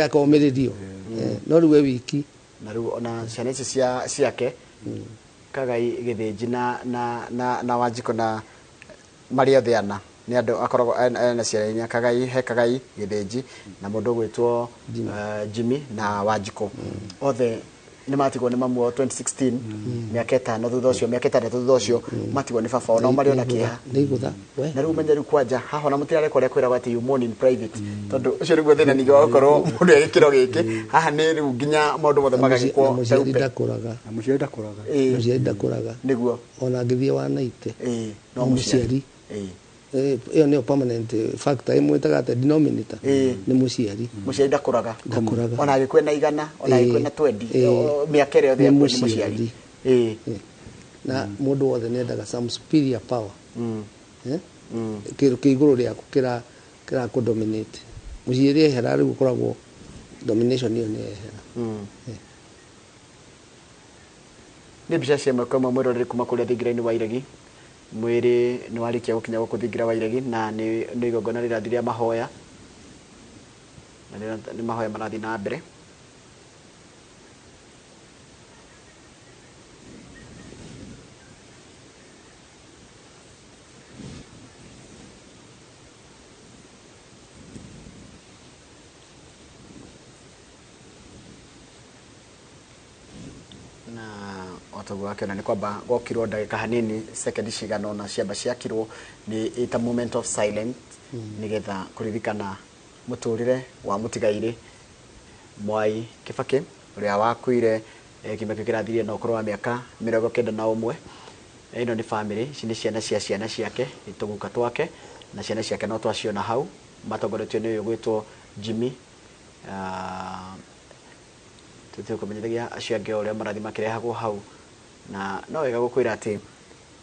Akomĩrĩrio. No rĩu e wiki. Na rĩu ona ciana ici ciake Kagai, Gĩthĩnji na Wanjikũ na marĩ othe ana nĩ andũ akoragwo ena ciana inya. Kagai, he Kagai, Gĩthĩnji na mũndũ ũgwĩtwo Jimmy na Wanjikũ, othe nĩ matigwo nĩ mamu wao 2016, mĩaka 5 thutha ũcio, mĩaka 6 thutha ũcio matigwo nĩ baba wao, nao marĩ ona kĩeha. Nĩ igũtha we. Na rĩu menye rĩu kwanja haha ona mũtirarekwo ũrĩa kwĩragwo atĩ you mourn in private, tondũ ũcio nĩguo thĩna ningĩ wa gũkorwo mũndũ e gĩkĩro gĩkĩ. Haha nĩ rĩu nginya maũndũ mothe magagĩkwo Na mũciari taupe. ndakũraga. Na mũciari ndakũraga. Ĩĩ. Mũciari ndakũraga. Ona angĩthiĩ wa naite, no no mũciari. Ĩyo nĩyo permanent factor ĩmwĩtaga atĩa, denominator. Nĩ mũciari. Mũciari ndakũraga. Ndakũraga. Ona agĩkue na 100, ona agĩkue na 20, mĩaka ĩrĩa yothe Nĩ akue, nĩ mũciari. mũciari. Na mũndũ wothe nĩ endaga some superior power. Eh? Kĩndũ kĩ igũrũ rĩaku kĩra kũ dominate. Mũciari ehera, rĩu ũkoragwo domination ĩyo nĩ yehera. Nĩ mbica cia ĩmwe kwa ĩmwe, mwĩroreri, kuma kũrĩa thingira-inĩ wa Iregi. Mwĩrĩ nĩ warĩkia gũkinya gũkũ thingira wa Iregi na nĩ igongona rĩrathiĩ rĩa mahoya na nĩ mahoya marathiĩ na mbere. Na otoguo wakĩona nĩ kwamba gwokirwo ndagĩka hanini, sekendi cigana ũna, ciamba ciakirwo nĩ ĩta moment of silence, nĩgetha kũririkana mũtũrĩre wa mũtigairĩ Mwai Kibaki ũrĩa wakuire kiumia kĩu kĩrathirire na ũkũrũ wa mĩaka 91. Ĩno nĩ family, ici nĩ ciana cia ciana ciake, nĩ tũguka twake na ciana ciake no twaciona hau matongoretio nĩ ũyũ gwĩtwo Jimmy. Tũkũmenyithagia acio angĩ o ũrĩa marathiĩ makĩrehagwo hau, na no wega gũkwĩra atĩ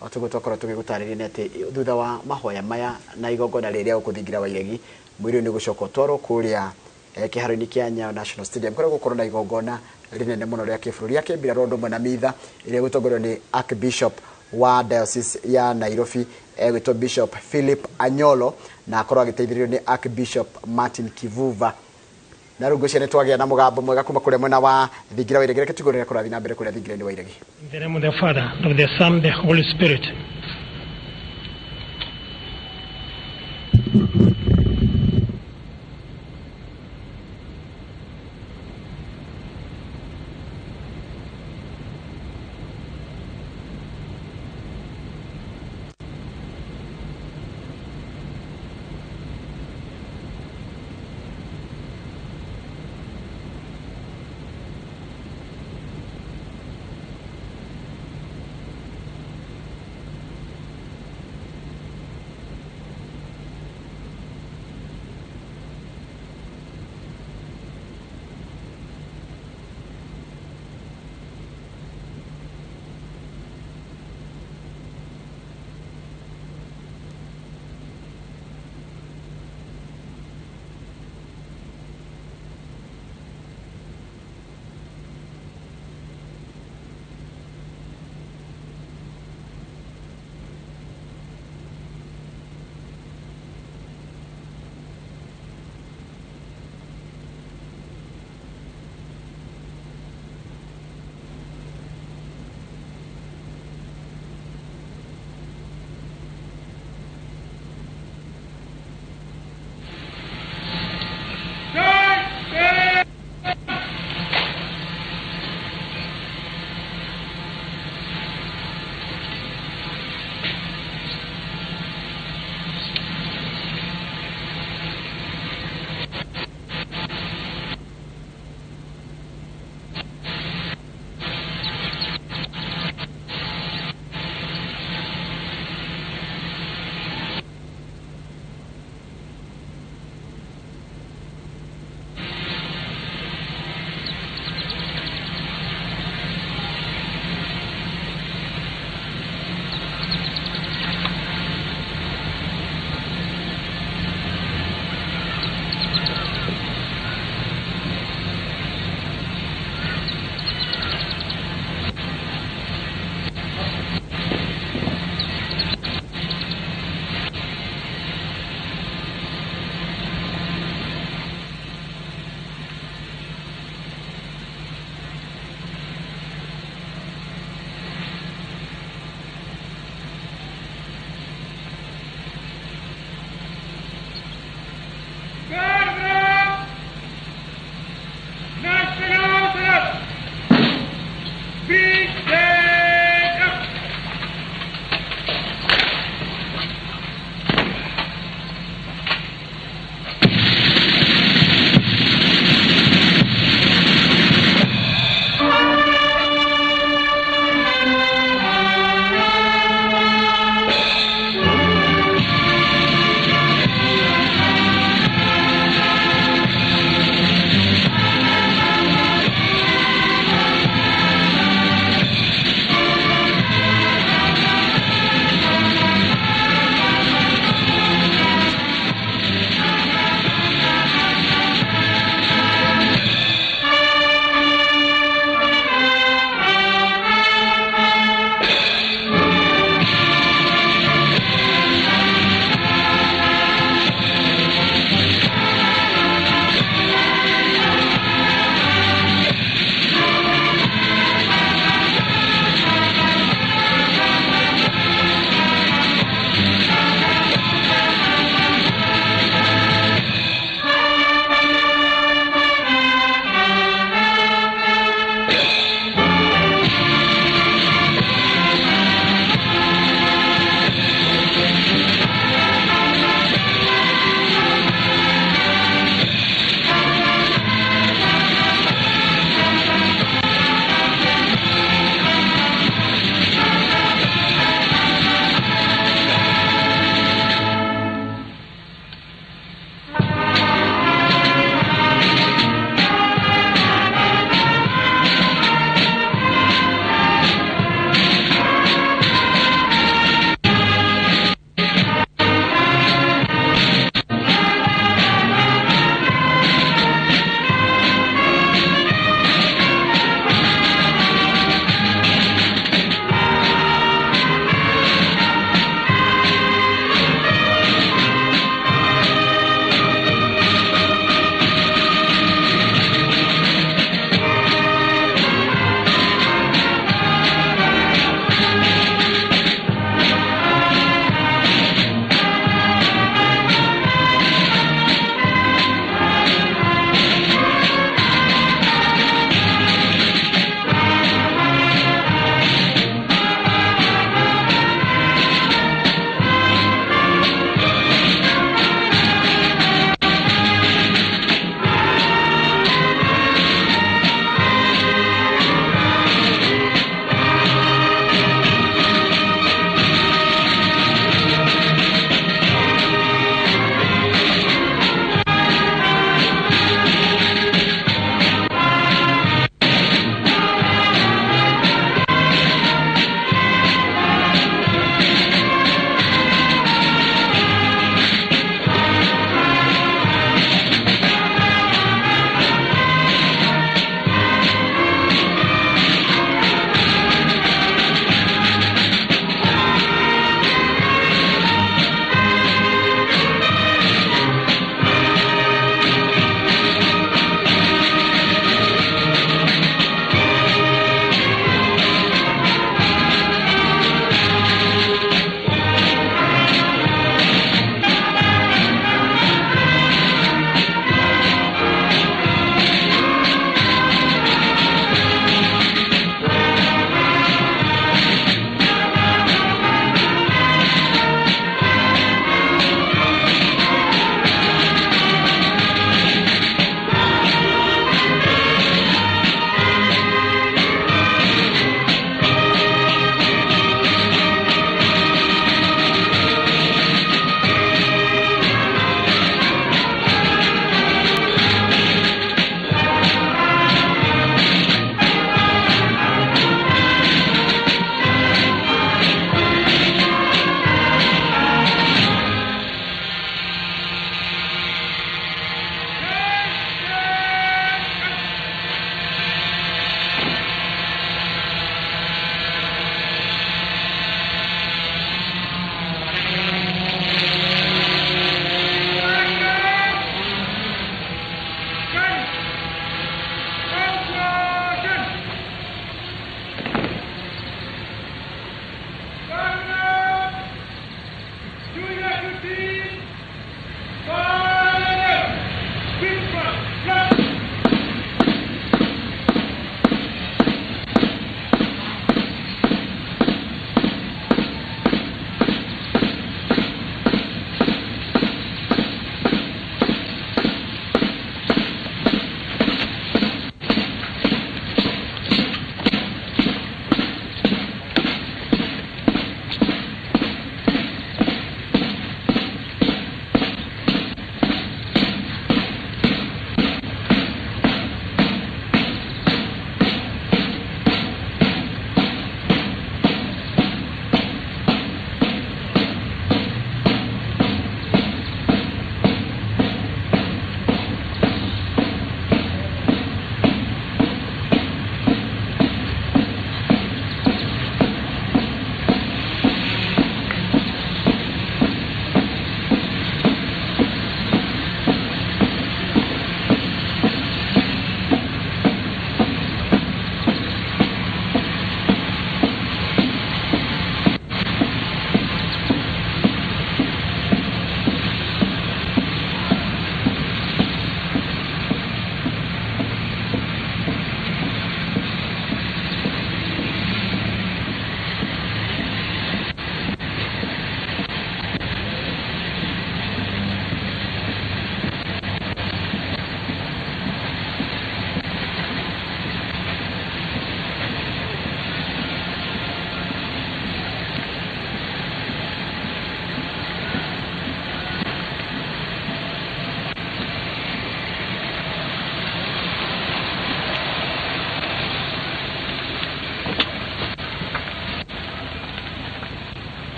o tũguo twakorwo tũgĩgũtarĩria nĩ atĩ thutha wa mahoya maya na igongona rĩrĩa rĩa gũkũ thingira wa Iregi, mwĩrĩ ũyũ nĩ ũgũcoka ũtwarwo kũrĩa kĩharo-inĩ kĩa Nyayo National Stadium, kũrĩa gũkorwo na igongona rĩnene mũno rĩa kĩbũrũri rĩa kĩmbirarũ ũndũ ũmwe na mitha ĩrĩa ĩgũtongorio nĩ Archbishop wa Diocese ya Nairobi egwĩtwo Bishop Philip Anyolo, na akorwo agĩteithĩrĩrio nĩ Archbishop Martin Kivuva. Na rĩu ngwĩciria nĩ twagĩa na mũgambo mwega kuma kũrĩa mwena wa thingira wa Iregi. Reke tũigue ũrĩa kũrathiĩ na mbere kũrĩa thingira-inĩ wa Iregi. In the name of the Father, and of the Son, and the Holy Spirit.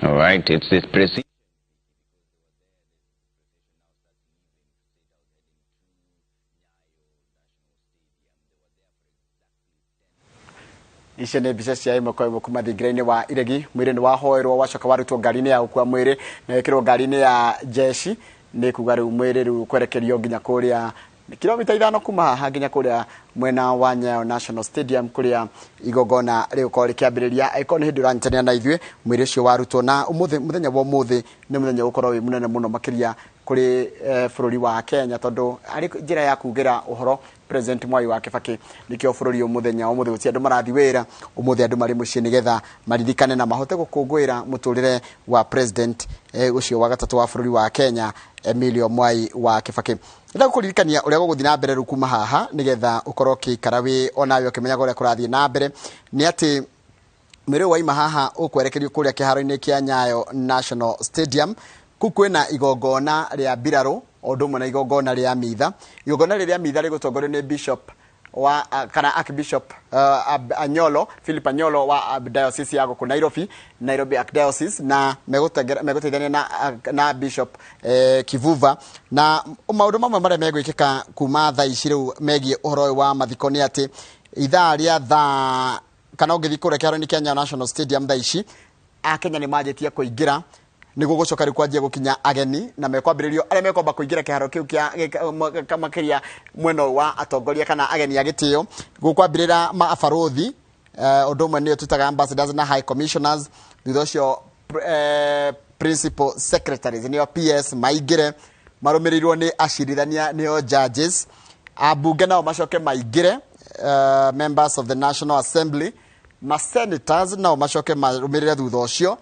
All right, it's this precision. Icio nä mbica cia ĩmwe kwa ĩmwe kuma thingira-inĩ wa Iregi. Mwĩrĩ nĩ wahoerwo, wacoka warutwo ngari-inĩ ya gũkua mwĩrĩ na wekĩrwo ngari-inĩ ya jeshi. Nĩ kuga rĩu mwĩrĩ rĩu kwerekerio nginya kũrĩa kilomita 5 kuma haha nginya kũrĩa mwena wa Nyayo National Stadium kũrĩa igongona rĩgũkorwo rĩkĩambĩrĩria. Angĩkorwo nĩ hĩndĩ ũranyitanĩra na ithuĩ, mwĩrĩ ũcio warutwo na ũmũthĩ, mũthenya wa ũmũthĩ nĩ mũthenya ũgũkorwo wĩ mũnene mũno makĩria kũrĩ bũrũri wa Kenya, tondũ arĩ njĩra ya kugĩra ũhoro President Mwai wa Kibaki. Nikio bũrũri mũthenya wa ũmũthĩ gũtirĩ andũ marathi wĩra, ũmũthĩ andũ marĩ mũciĩ nĩgetha maririkane na mahote gũkũngũĩra mũtũrĩre wa President ũcio wa gatatũ wa bũrũri wa Kenya, Emilio Mwai wa Kibaki. Ndĩrenda gũkũririkania ũrĩa gũgũthiĩ na mbere rĩu kuma haha nĩgetha ũkorwo ũkĩikara wĩ onawe ũkĩmenyaga ũrĩa kũrathiĩ na mbere, nĩ atĩ mwĩrĩ waima haha ũkwerekerio kũrĩa kĩharo-inĩ kĩa Nyayo National Stadium. Kũu kwĩna igongona rĩa mbirarũ o ũndũ ũmwe na igongona rĩa mitha. Igongona rĩrĩa mitha rĩgũtongorio nĩ Bishop wa kana Archbishop Anyolo, Philip Anyolo wa Diocese ya gũkũ Nairobi, Nairobi Archdiocese, na megũteithania na Bishop Kivuva. Na maũndũ mamwe marĩa megwĩkĩka kuma thaa ici rĩu megiĩ ũhoro ũyũ wa mathiko nĩ atĩ ithaa rĩa thaa kana ũngĩthiĩ kũrĩa kĩharo-inĩ kĩa Nyayo National Stadium thaa ici, Akenya nĩ manjĩtie kũingĩra nĩguo gũcoka rĩu kwanjia gũkinya ageni na mekwambĩrĩrio arĩa mekwamba kũingĩra kĩharo kĩu kĩa makĩria mwena wa atongoria kana ageni a gĩtĩo. Gũkwambĩrĩra maabarũthi, ũndũ ũmwe nĩo twĩtaga ambassadors na high commissioners, thutha ũcio principal secretaries nĩo PS maingĩre, Marũmĩrĩirwo nĩ acirithania, nĩo judges. Ambunge nao macoke maingĩre, members of the National Assembly. Ma senators nao macoke marũmĩrĩre thutha ũcio.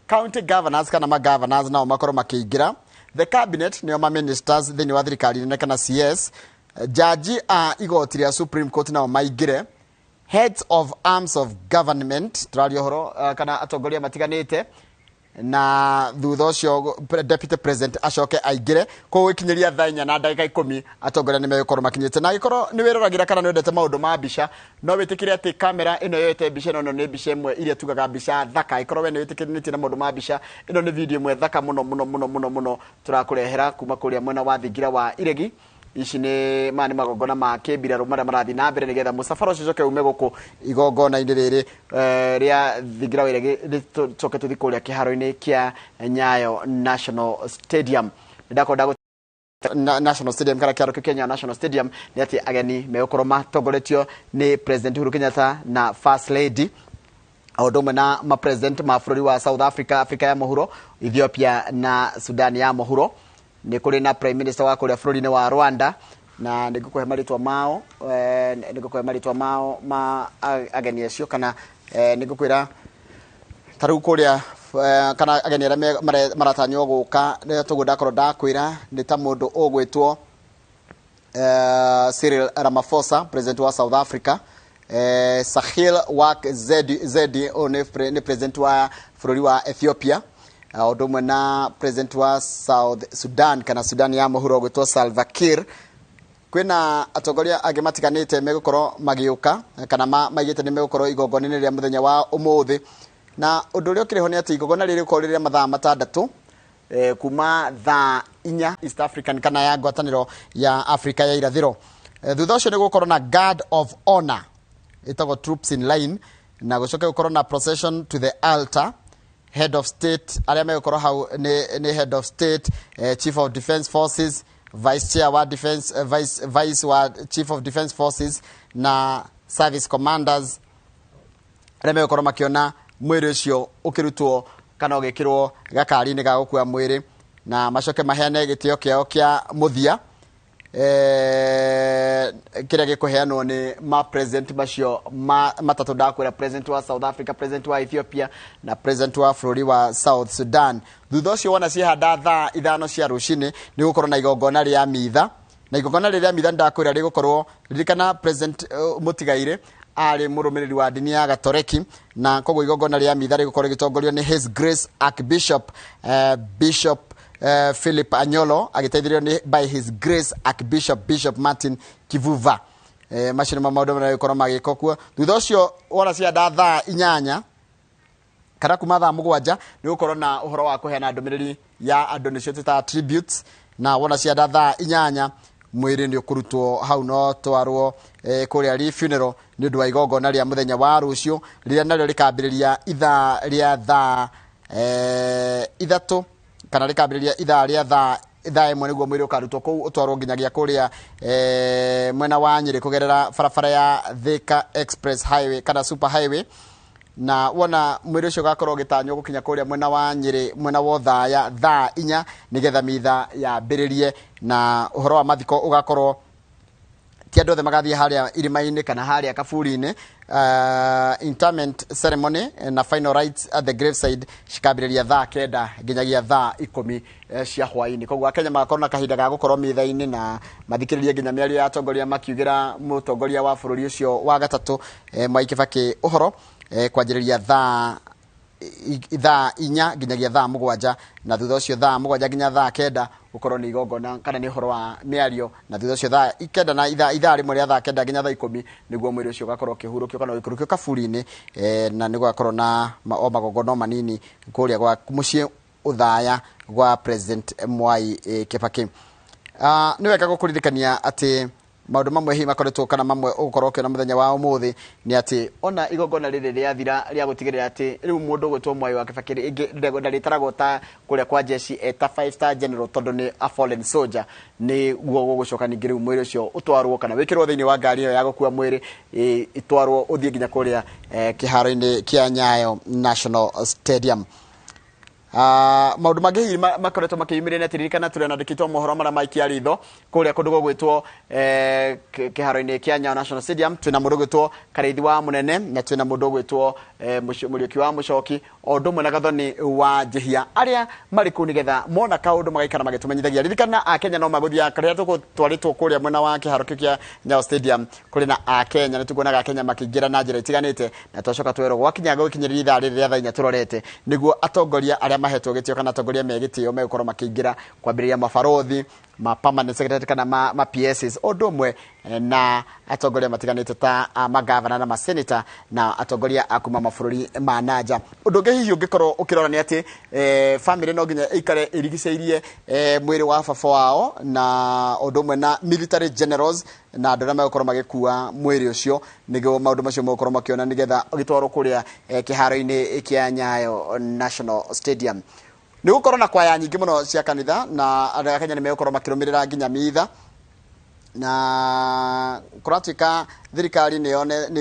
County governors kana ma governors nao makorwo makĩingĩra. The cabinet, nĩo ma ministers thĩinĩ wa thirikari nene kana CS. Jaji a igoti rĩa Supreme Court nao maingĩre. Heads of arms of government, tũraria ũhoro kana atongoria matiganĩte, na thutha ũcio deputy president acoke aingĩre. Koguo gĩkinyĩria thaa 4:10 atongoria nĩ megũkorwo makinyĩte. Na angĩkorwo nĩ wĩroragĩra kana nĩ wendete maũndũ ma mbica, no wĩtĩkĩre atĩ kamera ĩno yoete mbica ĩno. Ĩno nĩ mbica ĩmwe iria tugaga mbica thaka. Ĩkorwo we nĩ wĩtĩkĩrĩtie na maũndũ ma mbica, ĩno nĩ video ĩmwe thaka mũno mũno mũno mũno mũno tũrakũrehera kuma kũrĩa mwena wa thingira wa Iregi. Ici nĩ maya nĩ magongona ma kĩmbirarũ marĩa marathiĩ na mbere nĩgetha mũcabara ũcio ũcoke ume gũkũ igongona-inĩ rĩrĩ rĩa thingira wa Iregi, tũcoke tũthiĩ kũrĩa kĩharo-inĩ kĩa Nyayo National Stadium. Nĩndakorwo National Stadium kana kĩharo kĩu kĩa Nyayo National Stadium nĩ atĩ ageni megũkorwo matongoretio nĩ President Uhuru Kenyatta na First Lady, o ũndũ ũmwe na ma-president ma bũrũri wa South Africa, Afrika ya Mũhuro, Ethiopia na Sudan ya Mũhuro. Nĩ kũrĩ na prime minister wa kũrĩa bũrũri-inĩ wa Rwanda, na nĩ ngũkũhe marĩtwa mao, nĩ ngũkũhe marĩtwa mao ma ageni acio, kana nĩ ngũkwĩra ta rĩu kũrĩa kana ageni arĩa maratanywo gũka toguo ndakorwo ndakwĩra nĩ ta mũndũ ũgwĩtwo Cyril Ramaphosa, president wa South Africa, Sahle-Work Zewde, ũyũ nĩ president wa bũrũri wa Ethiopia, o ũndũ ũmwe na president wa South Sudan kana Sudan ya Mũhuro ũgwĩtwo Salva Kiir. Kwĩna atongoria angĩ matiganĩte megũkorwo magĩũka kana maigĩte nĩ megũkorwo igongona-inĩ rĩa mũthenya wa ũmũthĩ. Na ũndũ ũrĩa ũkĩrĩ ho nĩ atĩ igongona rĩrĩ rĩgũkorwo rĩrĩ mathaa 6, kuma thaa 4 East African kana ya ngwatanĩro ya Afrika ya irathĩro. Thutha ũcio nĩ gũkorwo na guard of honor ĩtagwo troops in line, na gũcoke gũkorwo na procession to the altar. Head of state arĩa megũkorwo hau nĩ head of state, chief of defense forces, vice chair wa defense, vice wa chief of defense forces na service commanders, arĩa megũkorwo makĩona mwĩrĩ ũcio ũkĩrutwo kana ũgĩkĩrwo gakari-inĩ ga gũkua mwĩrĩ, na macoke maheane gĩtĩo kĩao kĩa mũthia kĩrĩa gĩkũheanwo nĩ ma president macio matatũ ndakwĩra, president wa South Africa, president wa Ethiopia na president wa bũrũri wa South Sudan. Thutha ũcio wona ciehanda thaa 5 cia rũcinĩ nĩ gũkorwo na igongona rĩa mitha, na igongona rĩrĩa mitha ndakwĩra rĩgũkorwo, ririkana president mũtigairĩ arĩ mũrũmĩrĩri wa ndini ya Gatoreki, na koguo igongona rĩa mitha rĩgũkorwo rĩgĩtongorio nĩ His Grace Archbishop Bishop Philip Anyolo, agĩteithĩrĩrio nĩ by His Grace Archbishop Bishop Martin Kivuva. Macio nĩmo maũndũ marĩa gũkorwo magĩkwo kuo. Thutha ũcio wona cianda thaa 8 kana kuma thaa 7 nĩ gũkorwo na ũhoro wa kũheana ndũmĩrĩri ya andũ, nĩcio twĩtaga tributes, na wona cianda thaa 8 mwĩrĩ nĩ ũkũrutwo hau no twarwo kũrĩa ri funeral nĩ ũndũ wa igongona rĩa mũthenya wa rũciũ, rĩrĩa narĩo rĩkambĩrĩria ithaa rĩa thaa 3 kana rĩkambĩrĩria ithaa rĩa thaa 1, nĩguo mwĩrĩ ũkarutwo kũu ũtwarwo nginyagia kũrĩa mwena wa Nyĩrĩ kũgerera barabara ya Thika Express Highway kana Super Highway. Na wona mwĩrĩ ũcio ũgakorwo ũgĩtanywo gũkinya kũrĩa mwena wa Nyĩrĩ mwena wa Othaya thaa 4 nĩgetha mitha yambĩrĩrie, na ũhoro wa mathiko ũgakorwo ti andũ othe magathiĩ harĩa irima-inĩ kana harĩa kaburi-inĩ. Interment ceremony na final rites at the graveside cikambĩrĩria thaa 9 nginyagia thaa 10 cia hwaĩ-inĩ. Koguo Akenya magakorwo na kahinda ga gũkorwo mitha-inĩ na mathikĩrĩrie nginya mĩario ya atongoria makiugĩra mũtongoria wa bũrũri ũcio wa gatatũ Mwai Kibaki ũhoro, kwanjĩrĩria thaa 4 nginyagia thaa 7, na thutha ũcio thaa 7 nginya thaa 9 gũkorwo nĩ igongona kana nĩ ũhoro wa mĩario, na thutha ũcio thaa 9 na ithaa rĩmwe rĩa thaa 9 nginya thaa 10 nĩguo mwĩrĩ ũcio ũgakorwo ũkĩhurũkio kana ũgĩikũrũkio kaburi-inĩ, na nĩ gũgakorwo na o magongona manini kũrĩa gwa mũciĩ Othaya gwa President Mwai Kibaki. Nĩ wega gũkũririkania atĩ maũndũ mamwe hihi makoretwo kana mamwe ũgũkorwo ũkĩona mũthenya wa ũmũthĩ nĩ atĩ ona igongona rĩrĩ rĩathira rĩa gũtigĩrĩra atĩ rĩu mũndũ ũgwĩtwo Mwai wa Kibaki rĩngĩ ndarĩtaragwo ta kũrĩa kwa jeshi eta 5 star general tondũ nĩ a fallen soldier, nĩguo gũgũcoka ningĩ rĩu mwĩrĩ ũcio ũtwarwo kana wĩkĩrwo thĩinĩ wa ngari ĩyo ya gũkua mwĩrĩ, ĩtwarwo ũthiĩ nginya kũrĩa kĩharo-inĩ kĩa Nyayo National Stadium. Maundu mangĩ hihi makoretwo makĩyumĩria nĩ ririkana tũrĩ andĩkĩtwo mohoro marĩa maikia ritho kũrĩa kũndũ gũgwĩtwo kĩharo-inĩ kĩa Nyayo National Stadium. Twĩna mũndũ ũgwĩtwo Karĩithi wa Mũnene na twĩna mũndũ ũgwĩtwo Mũriũki wa Mũcoki, o ũndũ ũmwe na Gathoni wa Njĩhia, arĩa marĩ kũu nĩgetha mona kaũndũ magaikara magĩtũmenyithagia. Ririkana Akenya no magũthiĩ karĩa tũgũtwarĩtwo kũrĩa mwena wa kĩharo kĩu kĩa Nyayo Stadium kũrĩ na Akenya, nĩ tukuonaga Akenya makĩingĩra na njĩra itiganĩte, na twacoka twerwo gwakinya gũkinyĩrĩria ithaa rĩrĩ rĩa thaa 4 tũrorete nĩguo atongoria arĩa mahetwo gĩtĩo kana atongoria me gĩtĩo megũkorwo makĩingĩra kwambĩrĩria mabarothi ma permanent secretary kana ma PSs, ũndũ ũmwe na atongoria matiganĩte ta magavana na masenata na atongoria a kuma mabũrũri ma nanja. Ũndũ ũngĩ hihi ũngĩkorwo ũkĩrora nĩ atĩ family no nginya ĩikare ĩrigicĩirie mwĩrĩ wa baba wao, na ũndũ ũmwe na military generals na andũ arĩa megũkorwo magĩkua mwĩrĩ ũcio, nĩguo maũndũ macio megũkorwo makĩona nĩgetha ũgĩtwarwo kũrĩa kĩharo-inĩ kĩa Nyayo National Stadium. Nĩ gũkorwo na kwaya nyingĩ mũno cia kanitha na andũ a Kenya nĩ megũkorwo makĩrũmĩrĩra nginya mitha, na kũratuĩka thirikari nĩ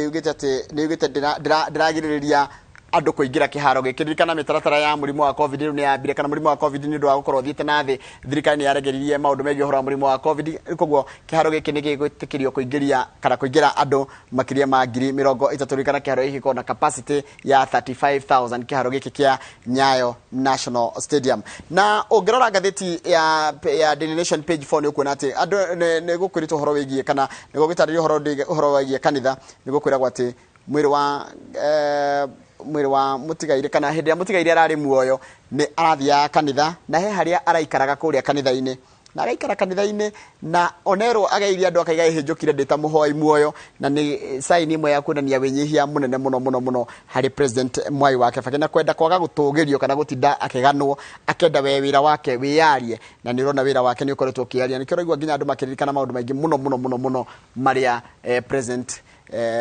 yugĩte atĩ nĩ yugĩte ndĩragirĩrĩria andũ kũingĩra kĩharo gĩkĩ. Ririkana mĩtaratara ya mũrimũ wa COVID rĩu nĩ yambire, kana mũrimũ wa COVID nĩ ũndũ wa gũkorwo ũthiĩte na thĩ, thirikari nĩ yaregereirie maũndũ megiĩ ũhoro wa mũrimũ wa COVID, koguo kĩharo gĩkĩ nĩ gĩgwĩtĩkĩrio kũingĩria kana kũingĩra andũ makĩria ma 30,000. Ririkana kĩharo gĩkĩ gĩkoragwo na capacity ya 35,000, kĩharo gĩkĩ kĩa Nyayo National Stadium. Na ũngĩrora ngathĩti ya Daily Nation page 4 nĩ ũkuona atĩ andũ nĩ gũkwĩrĩtwo ũhoro wĩgiĩ kana nĩ gũgĩtarĩrio ũhoro wĩgiĩ kanitha, nĩ gũkwĩragwo atĩ mwĩrĩ wa mũtigaire kana hĩndĩ ĩrĩa mũtigaire ararĩ muoyo nĩ arathiaga kanitha, na he harĩa araikaraga kũrĩa kanitha-inĩ, na araikara kanitha-inĩ na onerwo ageirie andũ akaiga ĩhĩnjũkire ndĩ ta mũhoi muoyo, na nĩ sign ĩmwe ya kuonania wĩnyihia mũnene mũno mũno mũno harĩ President Mwai wa Kibaki, na kwenda kwaga gũtũgĩrio kana gũtinda akĩganwo, akenda we wĩra wake wĩyarie, na nĩ ũrona wĩra wake nĩ ũkoretwo ũkĩaria. Nĩkĩo ũraigua nginya andũ makĩririkana maũndũ maingĩ mũno mũno mũno mũno marĩa President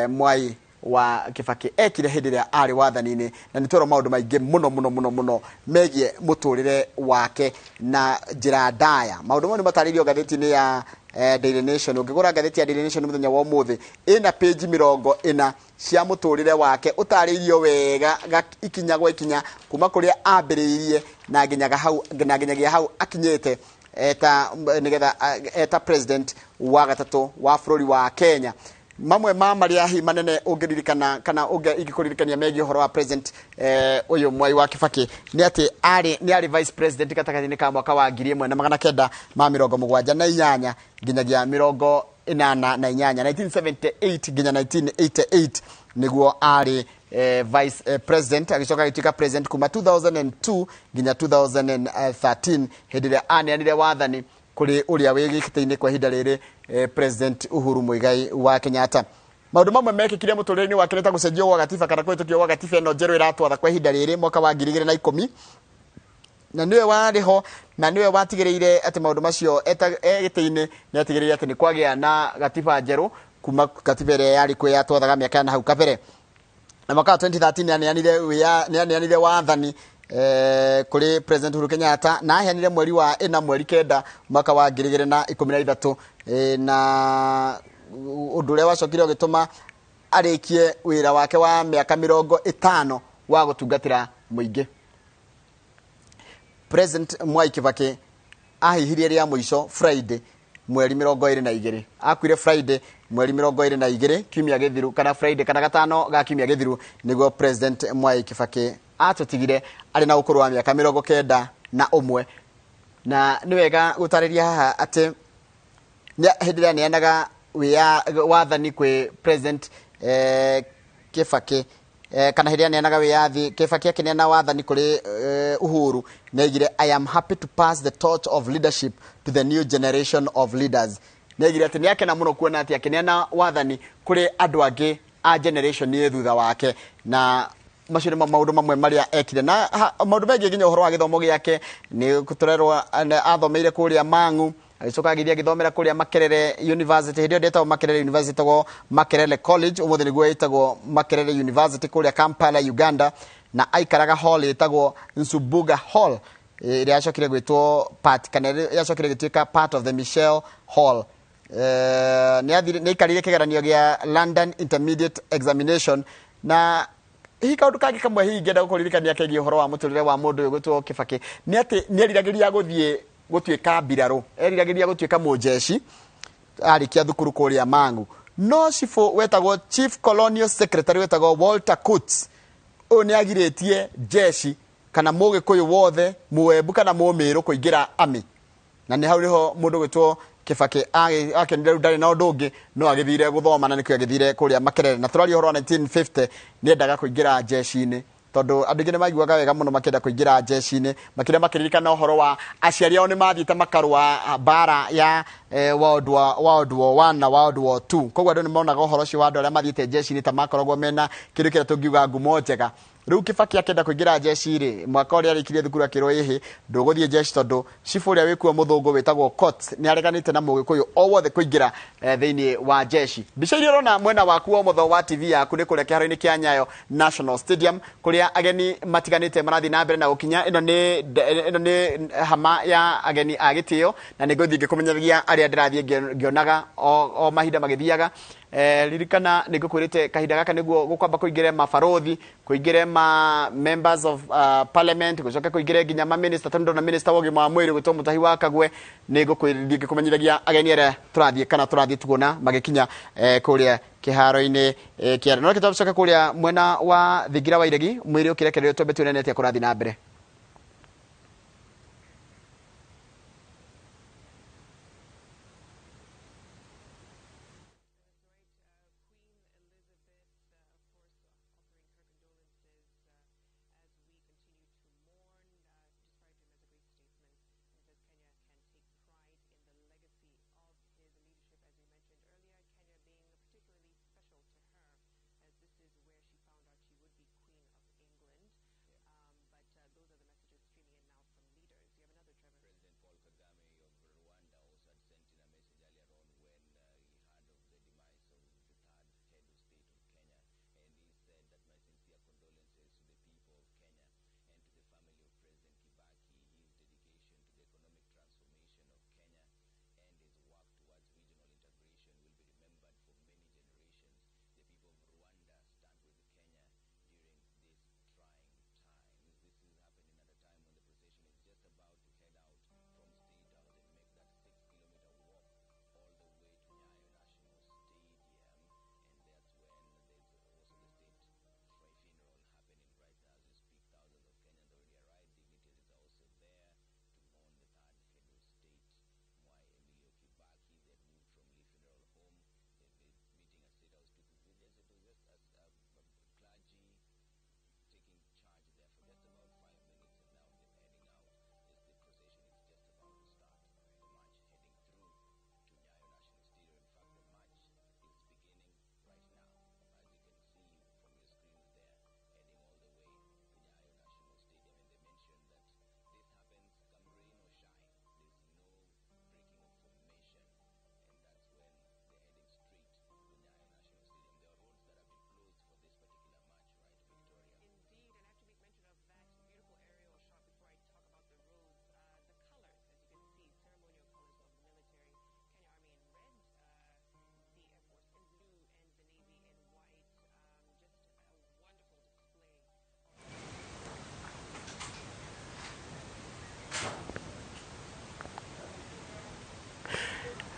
Mwai wa Kibaki ekire hĩndĩ ĩrĩa arĩ wathani-inĩ, na nĩ twerwo maũndũ maingĩ mũno mũno mũno mũno megiĩ mũtũrĩre wake na njĩra ndaya. Maũndũ mau nĩ matarĩirio ngathĩti-inĩ ya Daily Nation. Ũngĩgũra ngathĩti ya Daily Nation mũthenya wa ũmũthĩ, ĩna page 40 cia mũtũrĩre wake ũtarĩirio wega ikinya gwa ikinya kuma kũrĩa ambĩrĩirie na nginyaga hau, na nginyagia hau akinyĩte eta nĩgetha eta president wa gatatũ wa bũrũri wa Kenya. Mamwe ma marĩa hihi manene ũngĩririkana kana ingĩkũririkania megiĩ ũhoro wa president ũyũ Mwai wa Kibaki nĩ atĩ nĩ arĩ vice president gatagatĩ-inĩ ka mwaka wa 1978 nginyagia 88, 1978 nginya 1988 nĩguo arĩ vice president, agĩcoka agĩtuĩka president kuma 2002 nginya 2013 hĩndĩ ĩrĩa aneanire wathani kũrĩ ũrĩa wĩ gĩtĩ-inĩ kwa ihinda rĩrĩ, President Uhuru Muigai wa Kenyatta. Maũndũ mamwe mekĩkire mũtũrĩre-inĩ wake nĩ ta gũcenjio gwa gatiba kana kũhĩtũkio gwa gatiba ĩno njerũ ĩratwatha kwa ihinda rĩrĩ mwaka wa 2010, na nĩwe warĩ ho na nĩwe watigĩrĩire atĩ maũndũ macio e gĩtĩ-inĩ, nĩ atigĩrĩire atĩ nĩ kwagĩa na gatiba njerũ kuma gatiba ĩrĩa yarĩ kuo yatwathaga mĩaka ya na hau kabere. Na mwaka wa 2013 nĩ aneanire wathani kũrĩ President Uhuru Kenyatta, na aheanire mweri wa 4 mweri 9 mwaka wa 2013, na ũndũ ũrĩa wacokire ũgĩtũma arĩkie wĩra wake wa mĩaka 50 wa gũtungatĩra mũingĩ. President Mwai Kibaki ahihirie rĩa mũico Friday mweri 22, akuire Friday mweri 22 kiumia gĩthiru, kana Friday kana gatano ga kiumia gĩthiru nĩguo President Mwai Kibaki atũtigire arĩ na ũkũrũ wa mĩaka 91. Na nĩ wega gũtarĩria haha atĩ hĩndĩ ĩrĩa aneanaga wathani kwĩ President Kibaki, kana hĩndĩ ĩrĩa aneanaga wĩyathi, Kibaki akĩneana wathani kũrĩ Uhuru, nĩaigire, "I am happy to pass the torch of leadership to the new generation of leaders." Nĩaigire atĩ nĩakena mũno kuona atĩ akĩneana wathani kũrĩ andũ angĩ a generation ĩ thutha wake, na macio nĩmo maũndũ mamwe marĩa ekire. Na maũndũ megiĩ nginya ũhoro wa gĩthomo gĩake nĩ tũrerwo athomeire kũrĩa Mang'u, agĩcoka agĩthiĩ agĩthomera kũrĩa Makerere University. Hĩndĩ ĩyo ndĩtagwo Makerere University, ĩtagwo Makerere College, ũmũthĩ nĩguo ĩtagwo Makerere University, kũrĩa Kampala, Uganda, na aikaraga hall ĩtagwo Nsubuga Hall ĩrĩa yacokire gwĩtwo part kana ĩrĩa yacokire gĩtuĩka part of the Michelle Hall. Nĩ aikarire kĩgeranio gĩa London Intermediate Examination, na Hihi kaũndũ kangĩ kamwe hihi ingĩenda gũkũririkania kegiĩ ũhoro wa mũtũrĩre wa mũndũ ũyũ gwĩtwo Kibaki nĩ atĩ nĩ eriragĩria gũthiĩ gũtuĩka mbirarũ, eriragĩria gũtuĩka mũnjeci arĩkia thukuru kũrĩa Mang'u. No cibũ wetagwo Chief Colonial Secretary wetagwo Walter Coates, ũyũ nĩ agirĩtie jeshi kana mũgĩkũyũ wothe, mũembu kana mũmĩrũ kũingĩra army. Na nĩ hau nĩho mũndũ gwĩtwo Kibaki akenire rĩu ndarĩ na ũndũ ũngĩ no agĩthire gũthoma, na nĩkĩo agĩthire kũrĩa Makerere. Na tũraria ũhoro wa 1950, nĩendaga kũingĩra jeshi-inĩ tondũ andũ aingĩ nĩ maiguaga wega mũno makĩenda kũingĩra jeshi-inĩ, makĩria makĩririkana ũhoro wa aciari ao nĩ mathiĩte makarũa mbara ya World War 1 na World War 2. Koguo andũ nĩ monaga ũhoro ũcio wa andũ arĩa mathiĩte jeshi-inĩ ta makoragwo mena kĩndũ kĩrĩa tũngiuga ngumo njega. Rĩu Kibaki akĩenda kũingĩra jeshi rĩ, mwaka ũrĩa arĩkirie thukuru akĩrwo ĩhĩ ndũgũthiĩ jeshi tondũ cibũ ũrĩa wĩkuo mũthũngũ wĩtagwo Coates nĩ areganĩte na mũgĩkũyũ o wothe kũingĩra thĩinĩ wa jeshi. Mbica iria ũrona mwena waku wa ũmotho wa TV yaku nĩ kũrĩa kĩharo-inĩ kĩa Nyayo National Stadium kũrĩa ageni matiganĩte marathiĩ na mbere na gũkinya. Ĩno nĩ hama ya ageni a gĩtĩo, na nĩ ngũthiĩ ngĩkũmenyithagia arĩa ndĩrathiĩ ngĩonaga o mahinda magĩthiaga. Ririkana nĩ ngũkwĩrĩte kahinda gaka nĩguo gũkwamba kũingĩre mabarothi, kũingĩre ma members of parliament, gũcoke kũingĩre nginya ma minister, tondũ ndona minister wa ũgima wa mwĩrĩ gwĩtwo Mutahi wa Kagwe. Nĩ ngũkwĩrĩria ngĩkũmenyithagia ageni arĩa tũrathiĩ kana tũrathiĩ tuona magĩkinya kũrĩa kĩharo-inĩ kĩa. No reke tũcoke kũrĩa mwena wa Thingira wa Iregi, mwĩrĩ ũkĩrekererio twambe tuone nĩ atĩa kũrathiĩ na mbere.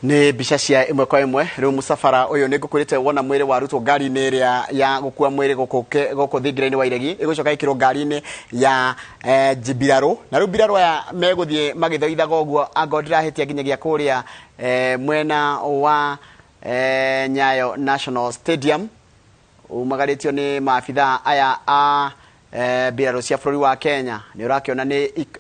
Nĩ mbica cia ĩmwe kwa ĩmwe. Rĩu mũcabara ũyũ nĩ ngũkwĩrĩte wona mwĩrĩ warutwo ngari-inĩ ĩrĩa ya gũkua mwĩrĩ gũkũ thingira-inĩ wa Iregi, ĩgũcoka ĩkĩrwo ngari-inĩ ya mbirarũ. Na rĩu mbirarũ aya megũthiĩ magĩthoithaga ũguo, angorwo ndĩrahĩtia nginyagia kũrĩa mwena wa Nyayo National Stadium, umagarĩtio nĩ maabithaa aya a mbirarũ cia bũrũri wa Kenya. Nĩ ũrakĩona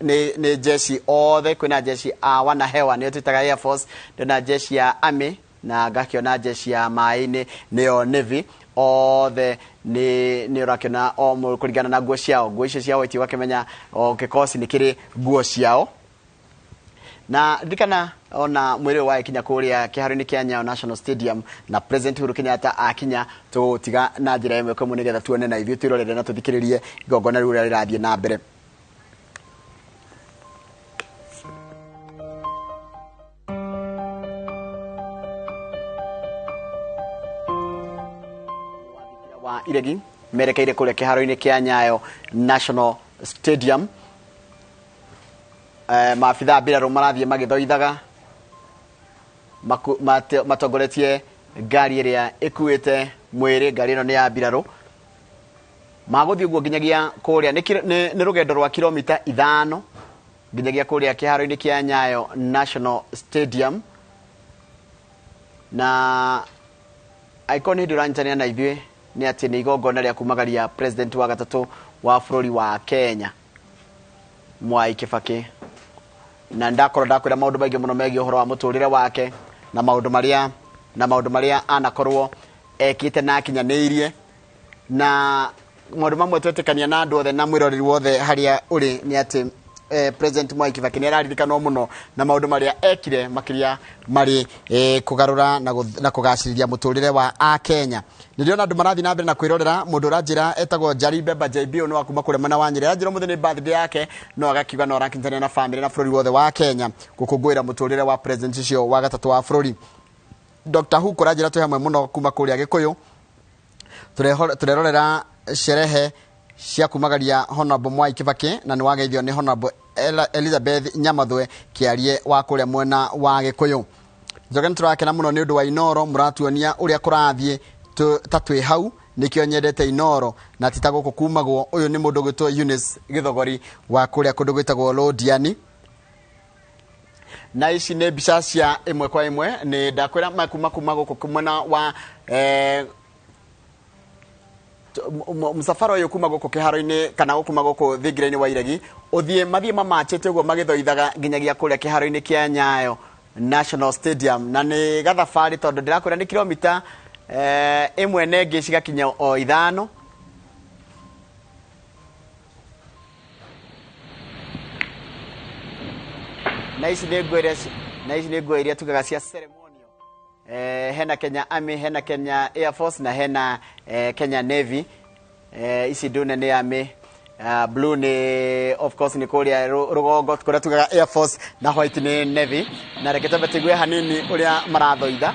nĩ jeshi othe, kwĩna jeshi a wanahewa nĩyo twĩtaga Air Force, ndĩna jeshi ya Army, na ngakĩona jeshi ya maĩ-inĩ nĩyo Navy. Othe nĩ ũrakĩona o kũringana na nguo ciao, nguo icio cia white ũgakĩmenya o kĩkosi nĩ kĩrĩ nguo ciao. Na ririkana ona mwĩrĩ wa ikinya kũrĩa kĩharo-inĩ kĩa Nyayo National Stadium na President Uhuru Kenyatta akinya, tũgũtiga na njĩra ĩmwe kwa ĩmwe nĩgetha tuone na ithuĩ twĩrorere na tũthikĩrĩrie igongona rĩu ũrĩa rĩrathiĩ na mbere. Wa Iregi Merekeire kũrĩa kĩharo-inĩ kĩa Nyayo National Stadium. Maabithaa a mbirarũ marathiĩ magĩthoithaga matongoretie ngari ĩrĩa ĩkuĩte mwĩrĩ. Ngari ĩno nĩ ya mbirarũ, magũthiĩ ũguo nginyagia kũrĩa nĩ rũgendo rwa kilomita 5 nginyagia kũrĩa kĩharo-inĩ kĩa Nyayo National Stadium. Na angĩkorwo nĩ hĩndĩ ũranyitanĩra na ithuĩ, nĩ atĩ nĩ igongona rĩa kumagaria president wa gatatũ wa bũrũri wa Kenya, Mwai Kibaki, na ndakorwo ndakwĩra maũndũ maingĩ mũno megiĩ ũhoro wa mũtũrĩre wake na maũndũ marĩa anakorwo ekĩte na akinyanĩirie. Na maũndũ mamwe twetĩkania na andũ othe na mwĩroreri wothe harĩa ũrĩ nĩ atĩ President Mwai Kibaki nĩ araririkanwo mũno na maũndũ marĩa ekire, makĩria marĩ kũgarũra na kũgacĩrithia mũtũrĩre wa Akenya. Nĩndĩrona andũ marathiĩ na mbere na kwĩrorera. Mũndũ ũranjĩra etagwo Jari Beba JB, ũyũ nĩ wa kuma kũrĩa mwena wa Nyĩrĩ, aranjĩra ũmũthĩ nĩ birthday yake, no agakiuga no arakinyitanĩra na famĩlĩ na bũrũri wothe wa Kenya gũkũngũĩra mũtũrĩre wa president ũcio wa gatatũ wa bũrũri. Dr. Hook ũranjĩra twĩ hamwe mũno kuma kũrĩa Gĩkũyũ, tũrerorera sherehe cia kumagaria Honorable Mwai Kibaki, na nĩ wageithio nĩ Honorable Elizabeth Nyamathwe Kĩarie wa kũrĩa mwena wa Gĩkũyũ. Njoge nĩ tũrakena mũno nĩ ũndũ wa Inoro, mũratuonia ũrĩa kũrathiĩ ta twĩ hau, nĩkĩo nyendete Inoro na ti ta gũkũ kumagwo. Ũyũ nĩ mũndũ ũgwĩtwo Eunice Gĩthogori wa kũrĩa kũndũ gwĩtagwo Londiani. Na ici nĩ mbica cia ĩmwe kwa ĩmwe, nĩ ndakwĩra makuma kuma gũkũ mwena wa mũcabara ũyũ kuma gũkũ kĩharo-inĩ kana kuma gũkũ thingira-inĩ wa Iregi, ũthiĩ mathiĩ mamachĩte ũguo magĩthoithaga nginyagia kũrĩa kĩharo-inĩ kĩa Nyayo National Stadium. Na nĩ gathabarĩ, tondũ ndĩrakwĩra nĩ kilomita 1 na ĩngĩ cigakinya o 5. Na ici nĩ nguo iria tugaga cia ceremonial. Hena Kenya Army, hena Kenya Air Force na hena Kenya Navy. Ici ndune nĩ Army, blue nĩ of course nĩ kũrĩa rũgongo kũrĩa tugaga Air Force, na white nĩ Navy. Na reke twambe tũigue hanini ũrĩa marathoitha.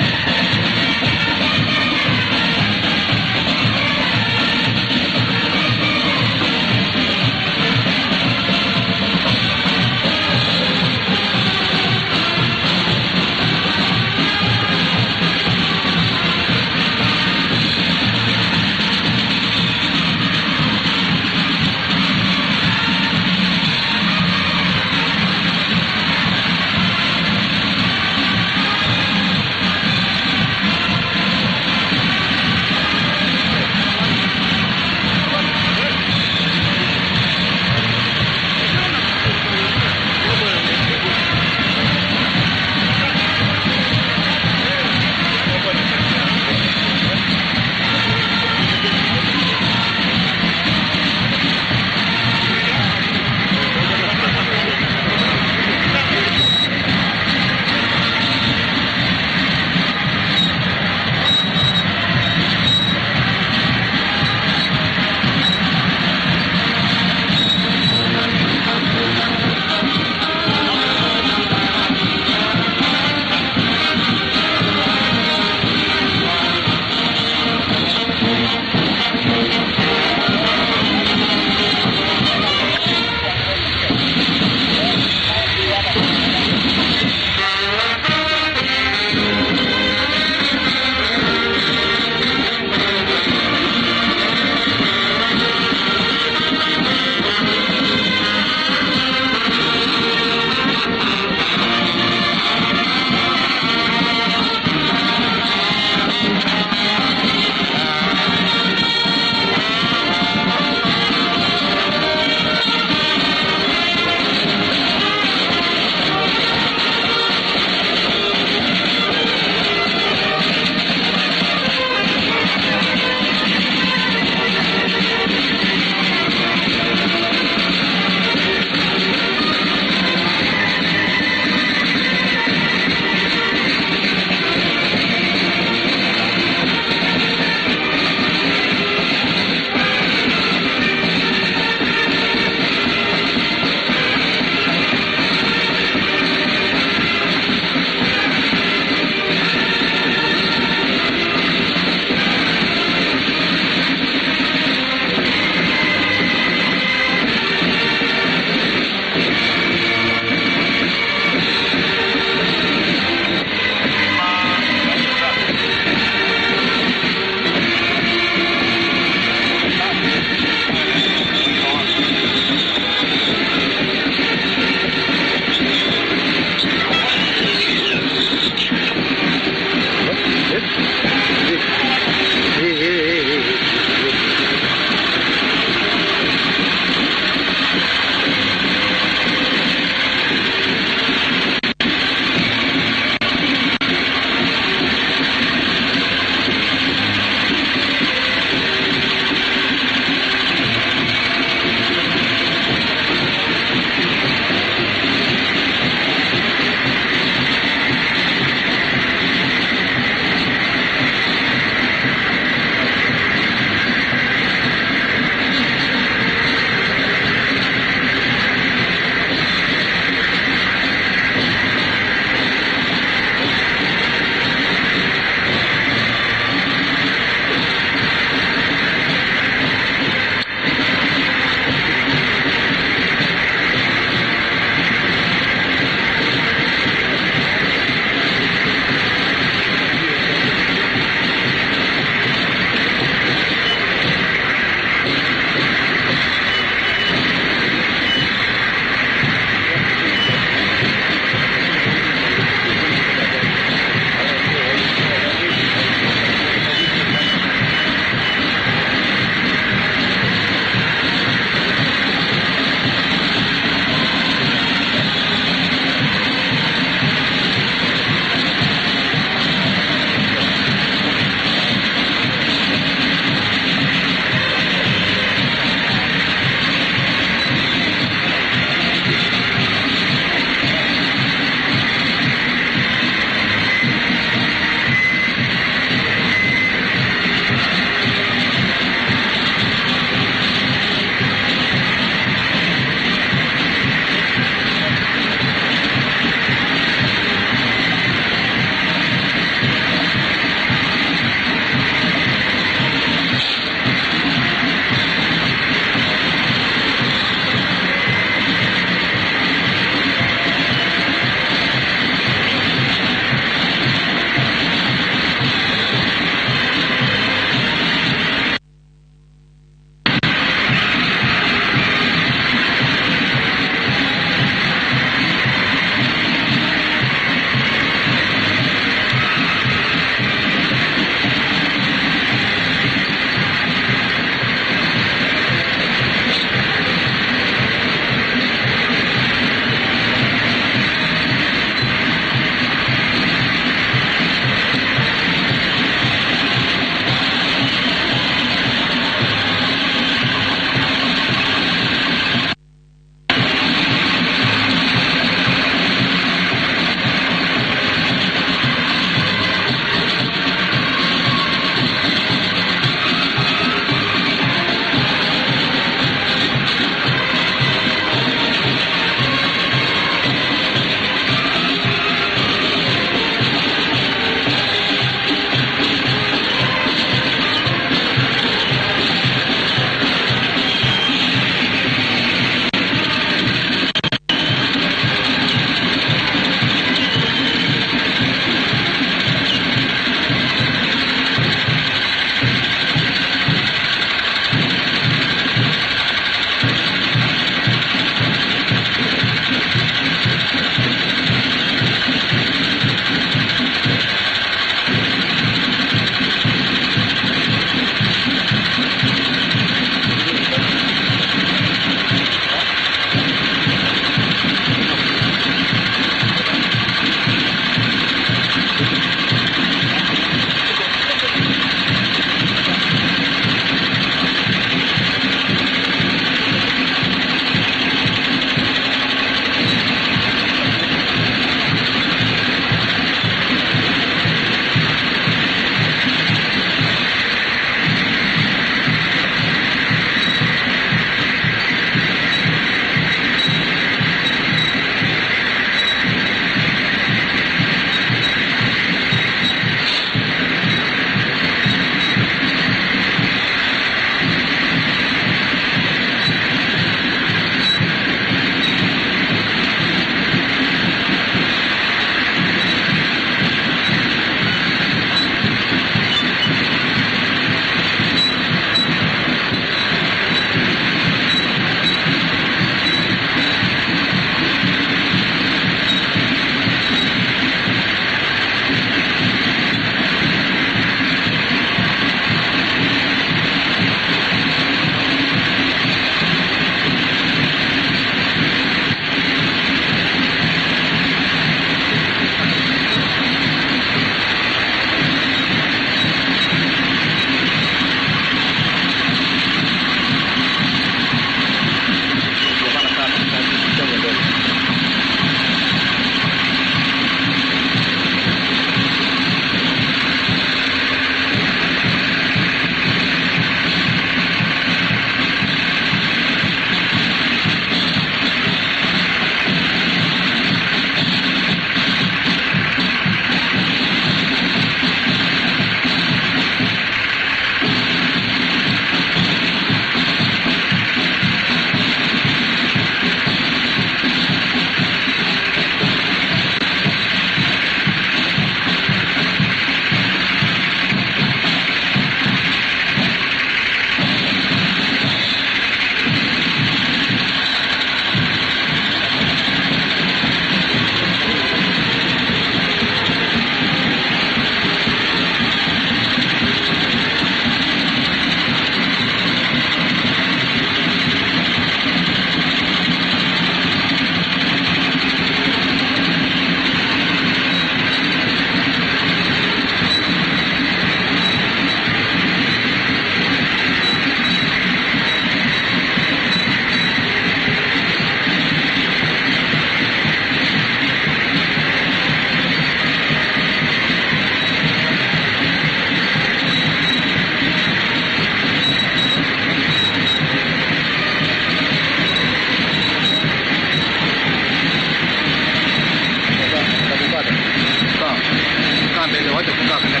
Wacha kukaa katika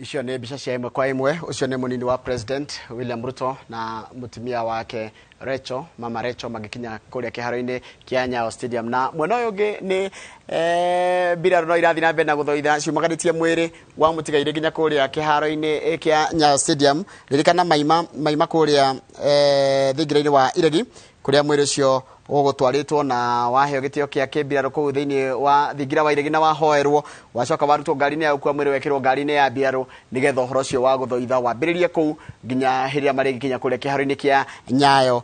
Icio nĩ mbica cia ĩmwe kwa ĩmwe. Ũcio nĩ mũnini wa President William Ruto na mũtumia wake Rachel, mama Rachel, magĩkinya kũrĩa kĩharo-inĩ kĩa Nyayo Stadium. Na mwena ũyũ ũngĩ nĩ mbirarũ no irathiĩ na mbere na gũthoitha ciumaganĩtie mwĩrĩ wa mũtigairĩ nginya kũrĩa kĩharo-inĩ kĩa Nyayo Stadium. Ririkana maima maima kũrĩa thingira-inĩ wa Iregi kũrĩa mwĩrĩ ũcio ũgũtwarĩtwo na waheo gĩtĩo kĩa kĩmbirarũ kũu thĩinĩ wa thingira wa Iregi na wahoerwo, wacoka warutwo ngari-inĩ ya gũkua mwĩrĩ wekĩrwo ngari-inĩ ya mbirarũ nĩgetha ũhoro ũcio wa gũthoitha wambĩrĩrie kũu nginya hĩndĩ ĩrĩa marĩgĩkinya kũrĩa kĩharo-inĩ kĩa Nyayo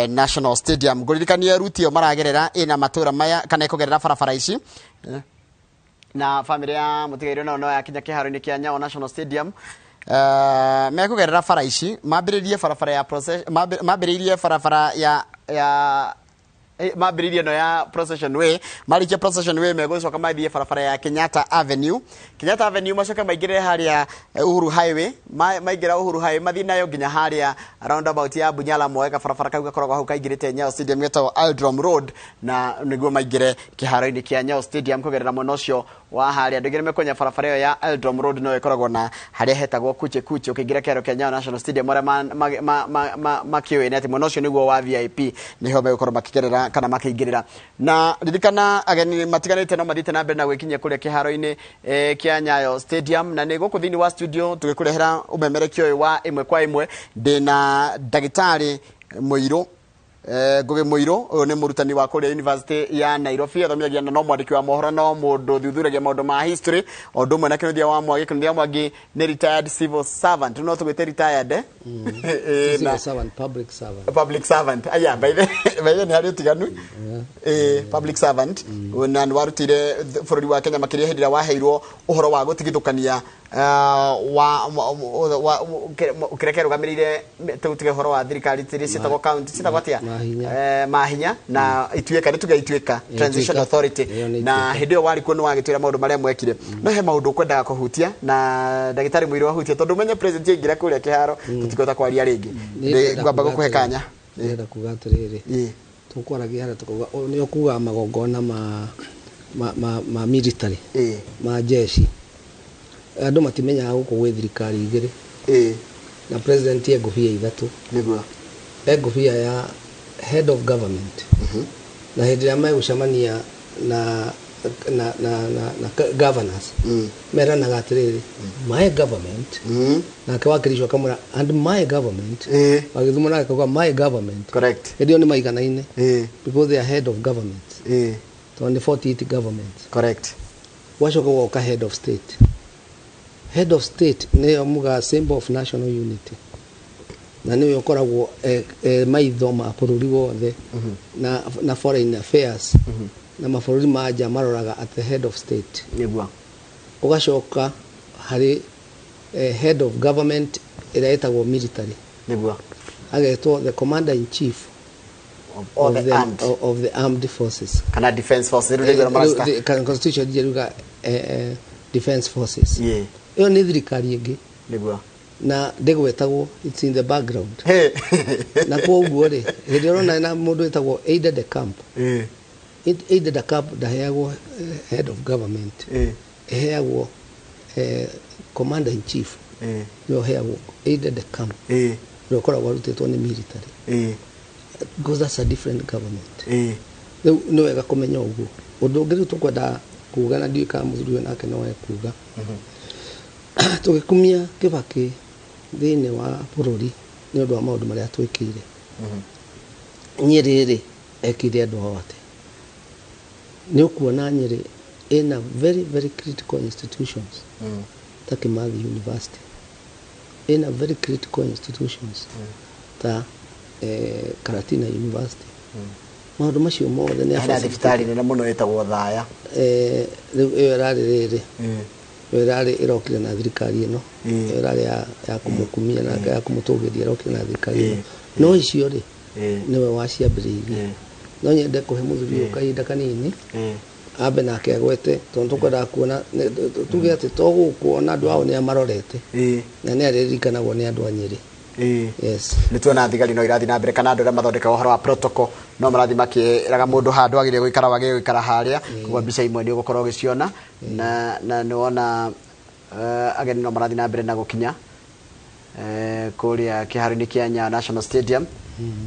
National Stadium. Ngũririkanie ruti ĩyo maragerera ĩna matũra maya kana ĩkũgerera barabara ici, na bamĩrĩ ya mũtigairĩ nayo no yakinya kĩharo-inĩ kĩa Nyayo National Stadium. Mekũgerera bara ici, mambĩrĩrie barabara ya mambĩrĩirie barabara ya mambĩrĩirie ĩno ya Procession Way. Marĩkia Procession Way megũcoka mathiĩ barabara ya Kenyatta Avenue. Kenyatta Avenue macoke maingĩrĩre harĩa Uhuru Highway. Maingĩra Uhuru Highway mathiĩ nayo nginya harĩa roundabout ya Bunyala, moe gabarabara kau gakoragwo hau kaingĩrĩte Nyayo Stadium getagwo Eldrum Road, na nĩguo maingĩre kĩharo-inĩ kĩa Nyayo Stadium kũgerera mwena ũcio wa harĩa. Andũ aingĩ nĩmekũmenya barabara ĩyo ya Eldrum Road no ĩkoragwo na harĩa hetagwo Kuche Kuche ũkĩingĩra kĩharo kĩa Nyayo National Stadium. Arĩa makĩũĩ nĩ atĩ mwena ũcio nĩguo wa VIP, nĩho megũkorwo makĩgerera kana makĩingĩrĩra. Na ririkana ageni matiganĩte no mathiĩte na mbere na gwĩkinyia kũrĩa kĩharo-inĩ kĩa Nyayo Stadium. Na nĩ gũkũ thĩinĩ wa studio tũgĩkũrehera ũmemerekio ũyũ wa ĩmwe kwa ĩmwe, ndĩna ndagĩtarĩ Mũirũ, Ngugi Mũirũ. Ũyũ nĩ mũrutani wa kũrĩa University ya Nairobi, athomithagia na no mwandĩki wa mohoro, no mũndũ thuthuragia maũndũ ma history, o ũndũ ũmwe na Kĩnuthia wa Mwangi. Kĩnuthia wa Mwangi nĩ retired civil servant, no tũgwĩte retired Civil servant, public servant. Public servant, aya, by the nĩ harĩ ũtiganu. Public servant, na nĩ warutire bũrũri wa Kenya makĩria hĩndĩ ĩrĩa waheirwo ũhoro wa gũtigithũkania wa kĩrĩa kĩarũgamĩrĩire tũtige ũhoro wa thirikari iria ciĩtagwo county, ciĩtagwo atĩa, mahinya na ituĩka, nĩ tuge ituĩka Transition Authority. Na hĩndĩ ĩyo warĩ kuo nĩ wagĩtwĩra maũndũ marĩa mwekire. No he maũndũ ũkwendaga kũhutia na ndagĩtarĩ Mũirũ ahutie, tondũ ũmenye president aingĩra kũrĩa kĩharo tũtikũhota kwaria rĩngĩ. Ngwamba gũkũhe kanya. Ndĩrenda kuga atĩrĩrĩ, tũkwaragia harĩa tũkauga nĩ ũkuga magongona ma military, ma jeshi. Andũ matimenyaga gũkũ gwĩ thirikari igĩrĩ, na president e ngũbia ithatũ. Nĩguo e ngũbia ya head of government, na hĩndĩ ĩrĩa megũcemania na na na na na governors, meranaga atĩrĩrĩ, "My government," nake wakiricio akamwĩra, "And my government," wagĩthumo nake akauga, "My government." Correct. Hĩndĩ ĩyo nĩ maiganaine because they are head of government, tondũ nĩ 48 governments. Correct. Wacoka woka head of state. Head of state nĩyo muga symbol of national unity, na nĩwe ũkoragwo maitho ma bũrũri wothe na foreign affairs, na mabũrũri ma nja maroraga at the head of state. Nĩguo. Ũgacoka harĩ head of government ĩrĩa ĩtagwo military. Nĩguo. Agetwo the commander in chief of the armed, of the armed forces kana defense forces rĩu nĩguo maracita. Constitution njeruga defense forces. Ĩyo nĩ thirikari ĩngĩ. Nĩguo. Na ndĩgwetagwo, it's in the background. Na koguo rĩ, hĩndĩ ĩrĩa ũrona na mũndũ wĩtagwo aide de camp, aide de camp ndaheagwo head of government, ĩheagwo commander in chief. Nĩwe ũheagwo aide de camp, ũrĩa ũkoragwo arutĩtwo nĩ military, because that's a different government. Rĩu nĩ wega kũmenya ũguo. Ũndũ ũngĩ rĩu tũkwenda kuga, na ndiũĩ kana mũthuri ũyũ nake no ekuga, tũgĩkumia Kĩbakĩ thĩinĩ wa bũrũri nĩ ũndũ wa maũndũ marĩa twĩkĩire Nyĩrĩ rĩ, ekire andũ ao atĩa? Nĩ ũkuona Nyĩrĩ ĩna very very critical institutions ta Kimathi University, ĩna very critical institutions ta Karatina University. Maũndũ macio mothe nĩ Hena thibitarĩ nene mũno ĩtagwo Thaya. Rĩu ĩyo ĩrarĩ rĩrĩ, ĩyo ĩrarĩ ĩrokire na thirikari ĩno, ĩyo ĩrarĩ ya kũmũkumia na ya kũmũtũgĩria, ĩrokire na thirikari ĩno. No icio rĩ, nĩwe waciambĩrĩirie. No nyende kũhe mũthuri ũyũ kahinda kanini ambe nake agwete, tondũ tũkwendaga kuona tuge atĩ to gũkũ, ona andũ ao nĩ amarorete na nĩ arĩririkanagwo nĩ andũ a Nyĩrĩ. Yes. Nĩ tuona thigari no irathiĩ na mbere, kana andũ arĩa mathondekaga ũhoro wa protocol no marathiĩ makĩraga mũndũ handũ agĩrĩire gũikara, wagĩrĩire gũikara harĩa. Koguo mbica imwe nĩ ũgũkorwo ũgĩciona na nĩ wona ageni no marathiĩ na mbere na gũkinya kũrĩa kĩharo-inĩ kĩa Nyayo National Stadium.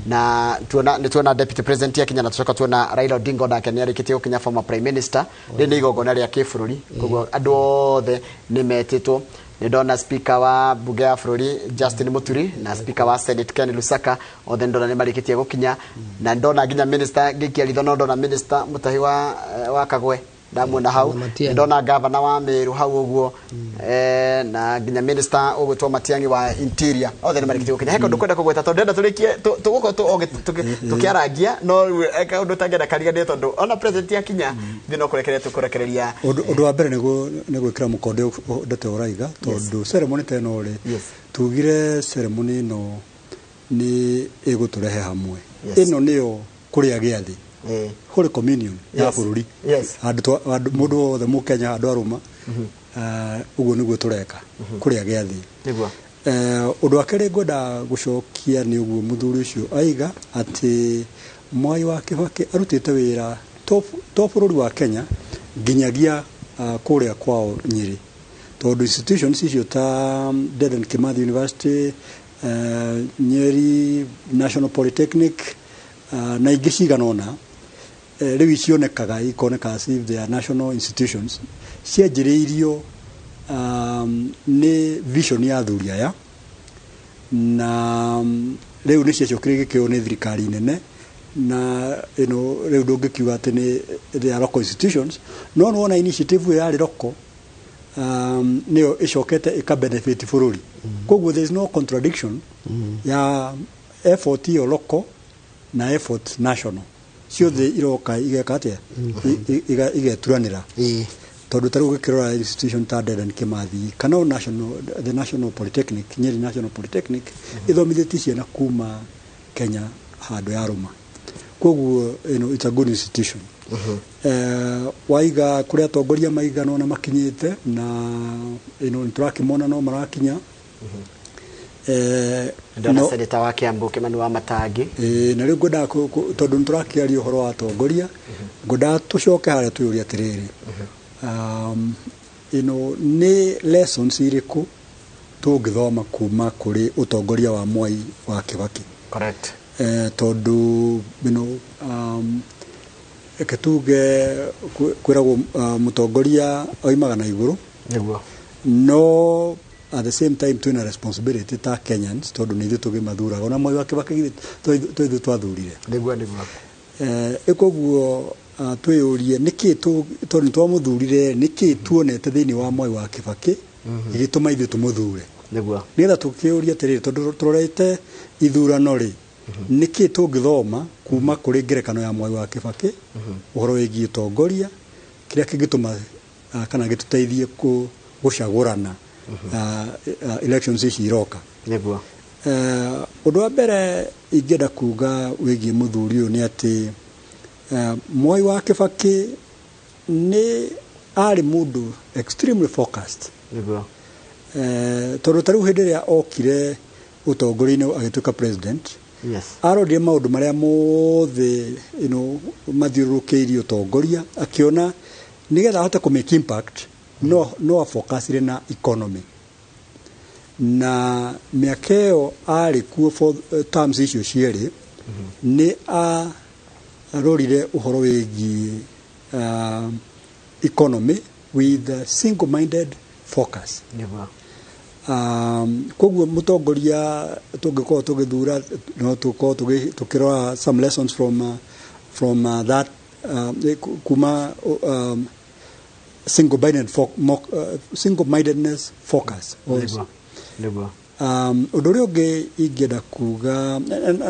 Na tuona nĩ tuona Deputy President akinya, na tucoka tuona Raila Odinga nake nĩ arĩkĩtie gũkinya, former Prime Minister. Rĩrĩ nĩ igongona rĩa kĩbũrũri, koguo andũ othe nĩ metĩtwo. Nĩ ndona Speaker wa bunge ya bũrũri Justin Muturi na Speaker wa Senate Ken Lusaka, othe ndona nĩ marĩkĩtie gũkinya. Na ndona nginya minister, ngĩikia ritho no ndona Minister Mutahi wa Kagwe, ndamuona hau. Matiang'i. Ndona Gavana wa Meru hau ũguo, na nginya minister ũgwĩtwo Matiang'i wa Interior, othe nĩ marĩkĩtie gũkinya. He kaũndũ kwenda kũgweta, tondũ ndĩrenda tũrĩkie tũgũkorwo tũkĩarangia, no rĩu kaũndũ tangĩenda kariganie, tondũ ona President akinya ithuĩ no kũrekereria tũkũrekereria. Ũndũ wa mbere nĩ gwĩkĩra mũkonde ndeto ũraiga, tondũ ceremony ta ĩno rĩ, tugire ceremony ĩno nĩ ĩgũtũrehe hamwe. Ĩno nĩyo kũrĩa gĩathĩ, Holy Communion ya bũrũri. Handũ mũndũ wothe Mũkenya handũ arũma, ũguo nĩguo tũreka kũrĩa gĩathĩ. Ũndũ wa kerĩ ngwenda gũcokia nĩ ũguo mũthuri ũcio aiga atĩ Mwai wa Kĩbakĩ arutĩte wĩra to bũrũri wa Kenya, nginyagia kũrĩa kwao Nyĩrĩ, tondũ institutions icio ta Dedan Kimathi University, Nyeri National Polytechnic, na ingĩ cigana ũna, rĩu icionekaga ikoneka as if they are national institutions, cianjĩrĩirio nĩ vision ya athuri aya, na rĩu nĩ ciacokire gĩkĩoywo nĩ thirikari nene, na ĩno rĩu ndũngĩkiuga atĩ nĩ they are local institutions, no nĩwona initiative ĩyo yarĩ local, nĩyo ĩcokete ĩka benefit bũrũri. Koguo there is no contradiction ya effort ĩyo local na effort national, ciothe iroka igeka atĩa? Igeturanĩra, tondũ ta rĩu ũgĩkĩrora institution ta Dedan Kimathi kana o national, the National Polytechnic, Nyeri National Polytechnic, ĩthomithĩtie ciana kuma Kenya handũ yarũma. Koguo it's a good institution. Waiga kũrĩ atongoria maigana ona makinyĩte, na nĩ tũrakĩmona no marakinya. Ndona Senator wa Kiambu Kimani wa Matangi. Ĩĩ, na rĩu ngwendaga tondũ nĩ tũrakĩaria ũhoro wa atongoria, ngwendaga tũcoke harĩa twĩyũrie atĩrĩrĩ, nĩ lessons irĩkũ tũngĩthoma kuma kũrĩ ũtongoria wa Mwai wa Kĩbakĩ? Tondũ reke tuge kwĩragwo mũtongoria oimaga na igũrũ. No at the same time twĩna responsibility ta Kenyans, tondũ nĩ ithuĩ tũgĩmathuraga. Ona Mwai wa Kĩbakĩ githĩ to ithuĩ twathurire? Nĩguo nĩguo. Koguo twĩyũrie nĩkĩ tondũ nĩ twamũthurire, nĩkĩ tuonete thĩinĩ wa Mwai wa Kĩbakĩ gĩgĩtũma ithuĩ tũmũthure? Nĩgetha tũkĩũrie atĩrĩrĩ, tondũ tũrorete ithurano rĩ, nĩkĩ tũngĩthoma kuma kũrĩ ngerekano ya Mwai wa Kĩbakĩ ũhoro wĩgiĩ ũtongoria, kĩrĩa kĩngĩtũma kana gĩtũteithie gũcagũrana elections ici iroka? Ũndũ wa mbere ingĩenda kuga wĩgiĩ mũthuri ũyũ nĩ atĩ Mwai wa Kĩbakĩ nĩ arĩ mũndũ extremely focused. Tondũ ta rĩu hĩndĩ ĩrĩa okire ũtongoria-inĩ agĩtuĩka president, arorire maũndũ marĩa mothe mathiũrũrũkĩirie ũtongoria, akĩona nĩgetha ahote kũ make impact no afocusire na economy. Na mĩaka ĩyo arĩ kuo, for terms icio cierĩ, nĩ arorire ũhoro wĩgiĩ economy with a single minded focus. Koguo mũtongoria tũngĩkorwo tũgĩthura, no tũkorwo tũkĩrora some lessons from that kuma single mindedness focus. Nĩguo nĩguo. Ũndũ ũrĩa ũngĩ ingĩenda kuga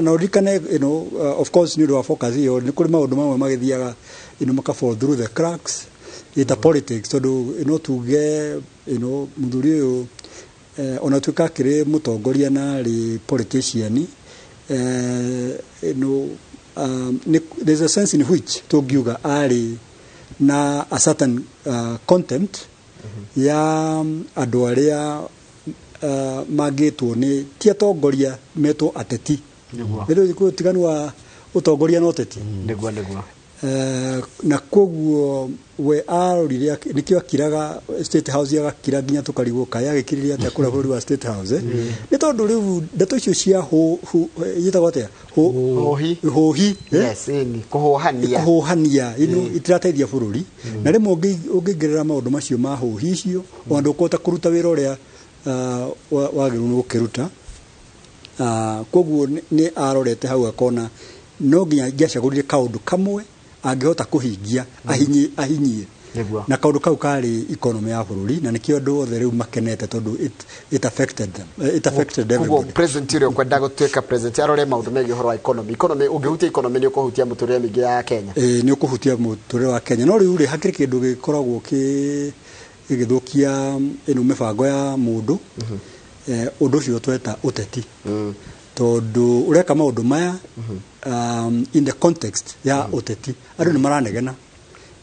na ũririkane, of course nĩ ũndũ wa focus ĩyo, nĩ kũrĩ maũndũ mamwe magĩthiaga maka fall through the cracks ita politics, tondũ no tuge mũthuri ũyũ, ona tuĩka akĩrĩ mũtongoria na arĩ politician, There's a sense in which tũngiuga arĩ na a certain contempt ya andũ arĩa mangĩtwo nĩ ti atongoria, metwo ateti. Nĩ rĩu ũtiganu wa ũtongoria na ũteti. Nĩguo nĩguo. Na koguo we arorire nĩkĩo akiraga State House, agakira nginya tũkarigwo kaĩ agĩkirĩria atĩa kũrĩa bũrũri wa State House, eh? Nĩ tondũ rĩu ndeto icio cia yĩtagwo atĩa? Hũhi. Hũhi, eh? Yes, ĩni kũhũhania. Kũhũhania ino itirateithia bũrũri, na rĩmwe ũngĩingĩrĩra maũndũ macio ma hũhi icio, ona ndũkũhota kũruta wĩra ũrĩa wagĩrĩirwo nĩ gũkĩruta. Koguo nĩ arorete hau akona no nginya angĩacagũrire kaũndũ kamwe angĩhota kũhingia, ahinyie ahinyie. Na kaũndũ kau karĩ economy ya bũrũri, na nĩkĩo andũ othe rĩu makenete tondũ it affected them. It affected Koguo everybody. President ũrĩa ũkwenda gũtuĩka president arore maũndũ megiĩ ũhoro wa economy. Economy, ũngĩhutia economy nĩ ũkũhutia mũtũrĩre mĩingĩ ya Kenya. Ĩĩ, nĩ ũkũhutia mũtũrĩre wa Kenya, no rĩu rĩ, hakĩrĩ kĩndũ gĩkoragwo kĩ gĩgĩthũkia ĩno mĩbango ya mũndũ. Ũndũ ũcio tweta ũteti, tondũ ũreka maũndũ maya in the context ya ũteti, andũ nĩ maranegena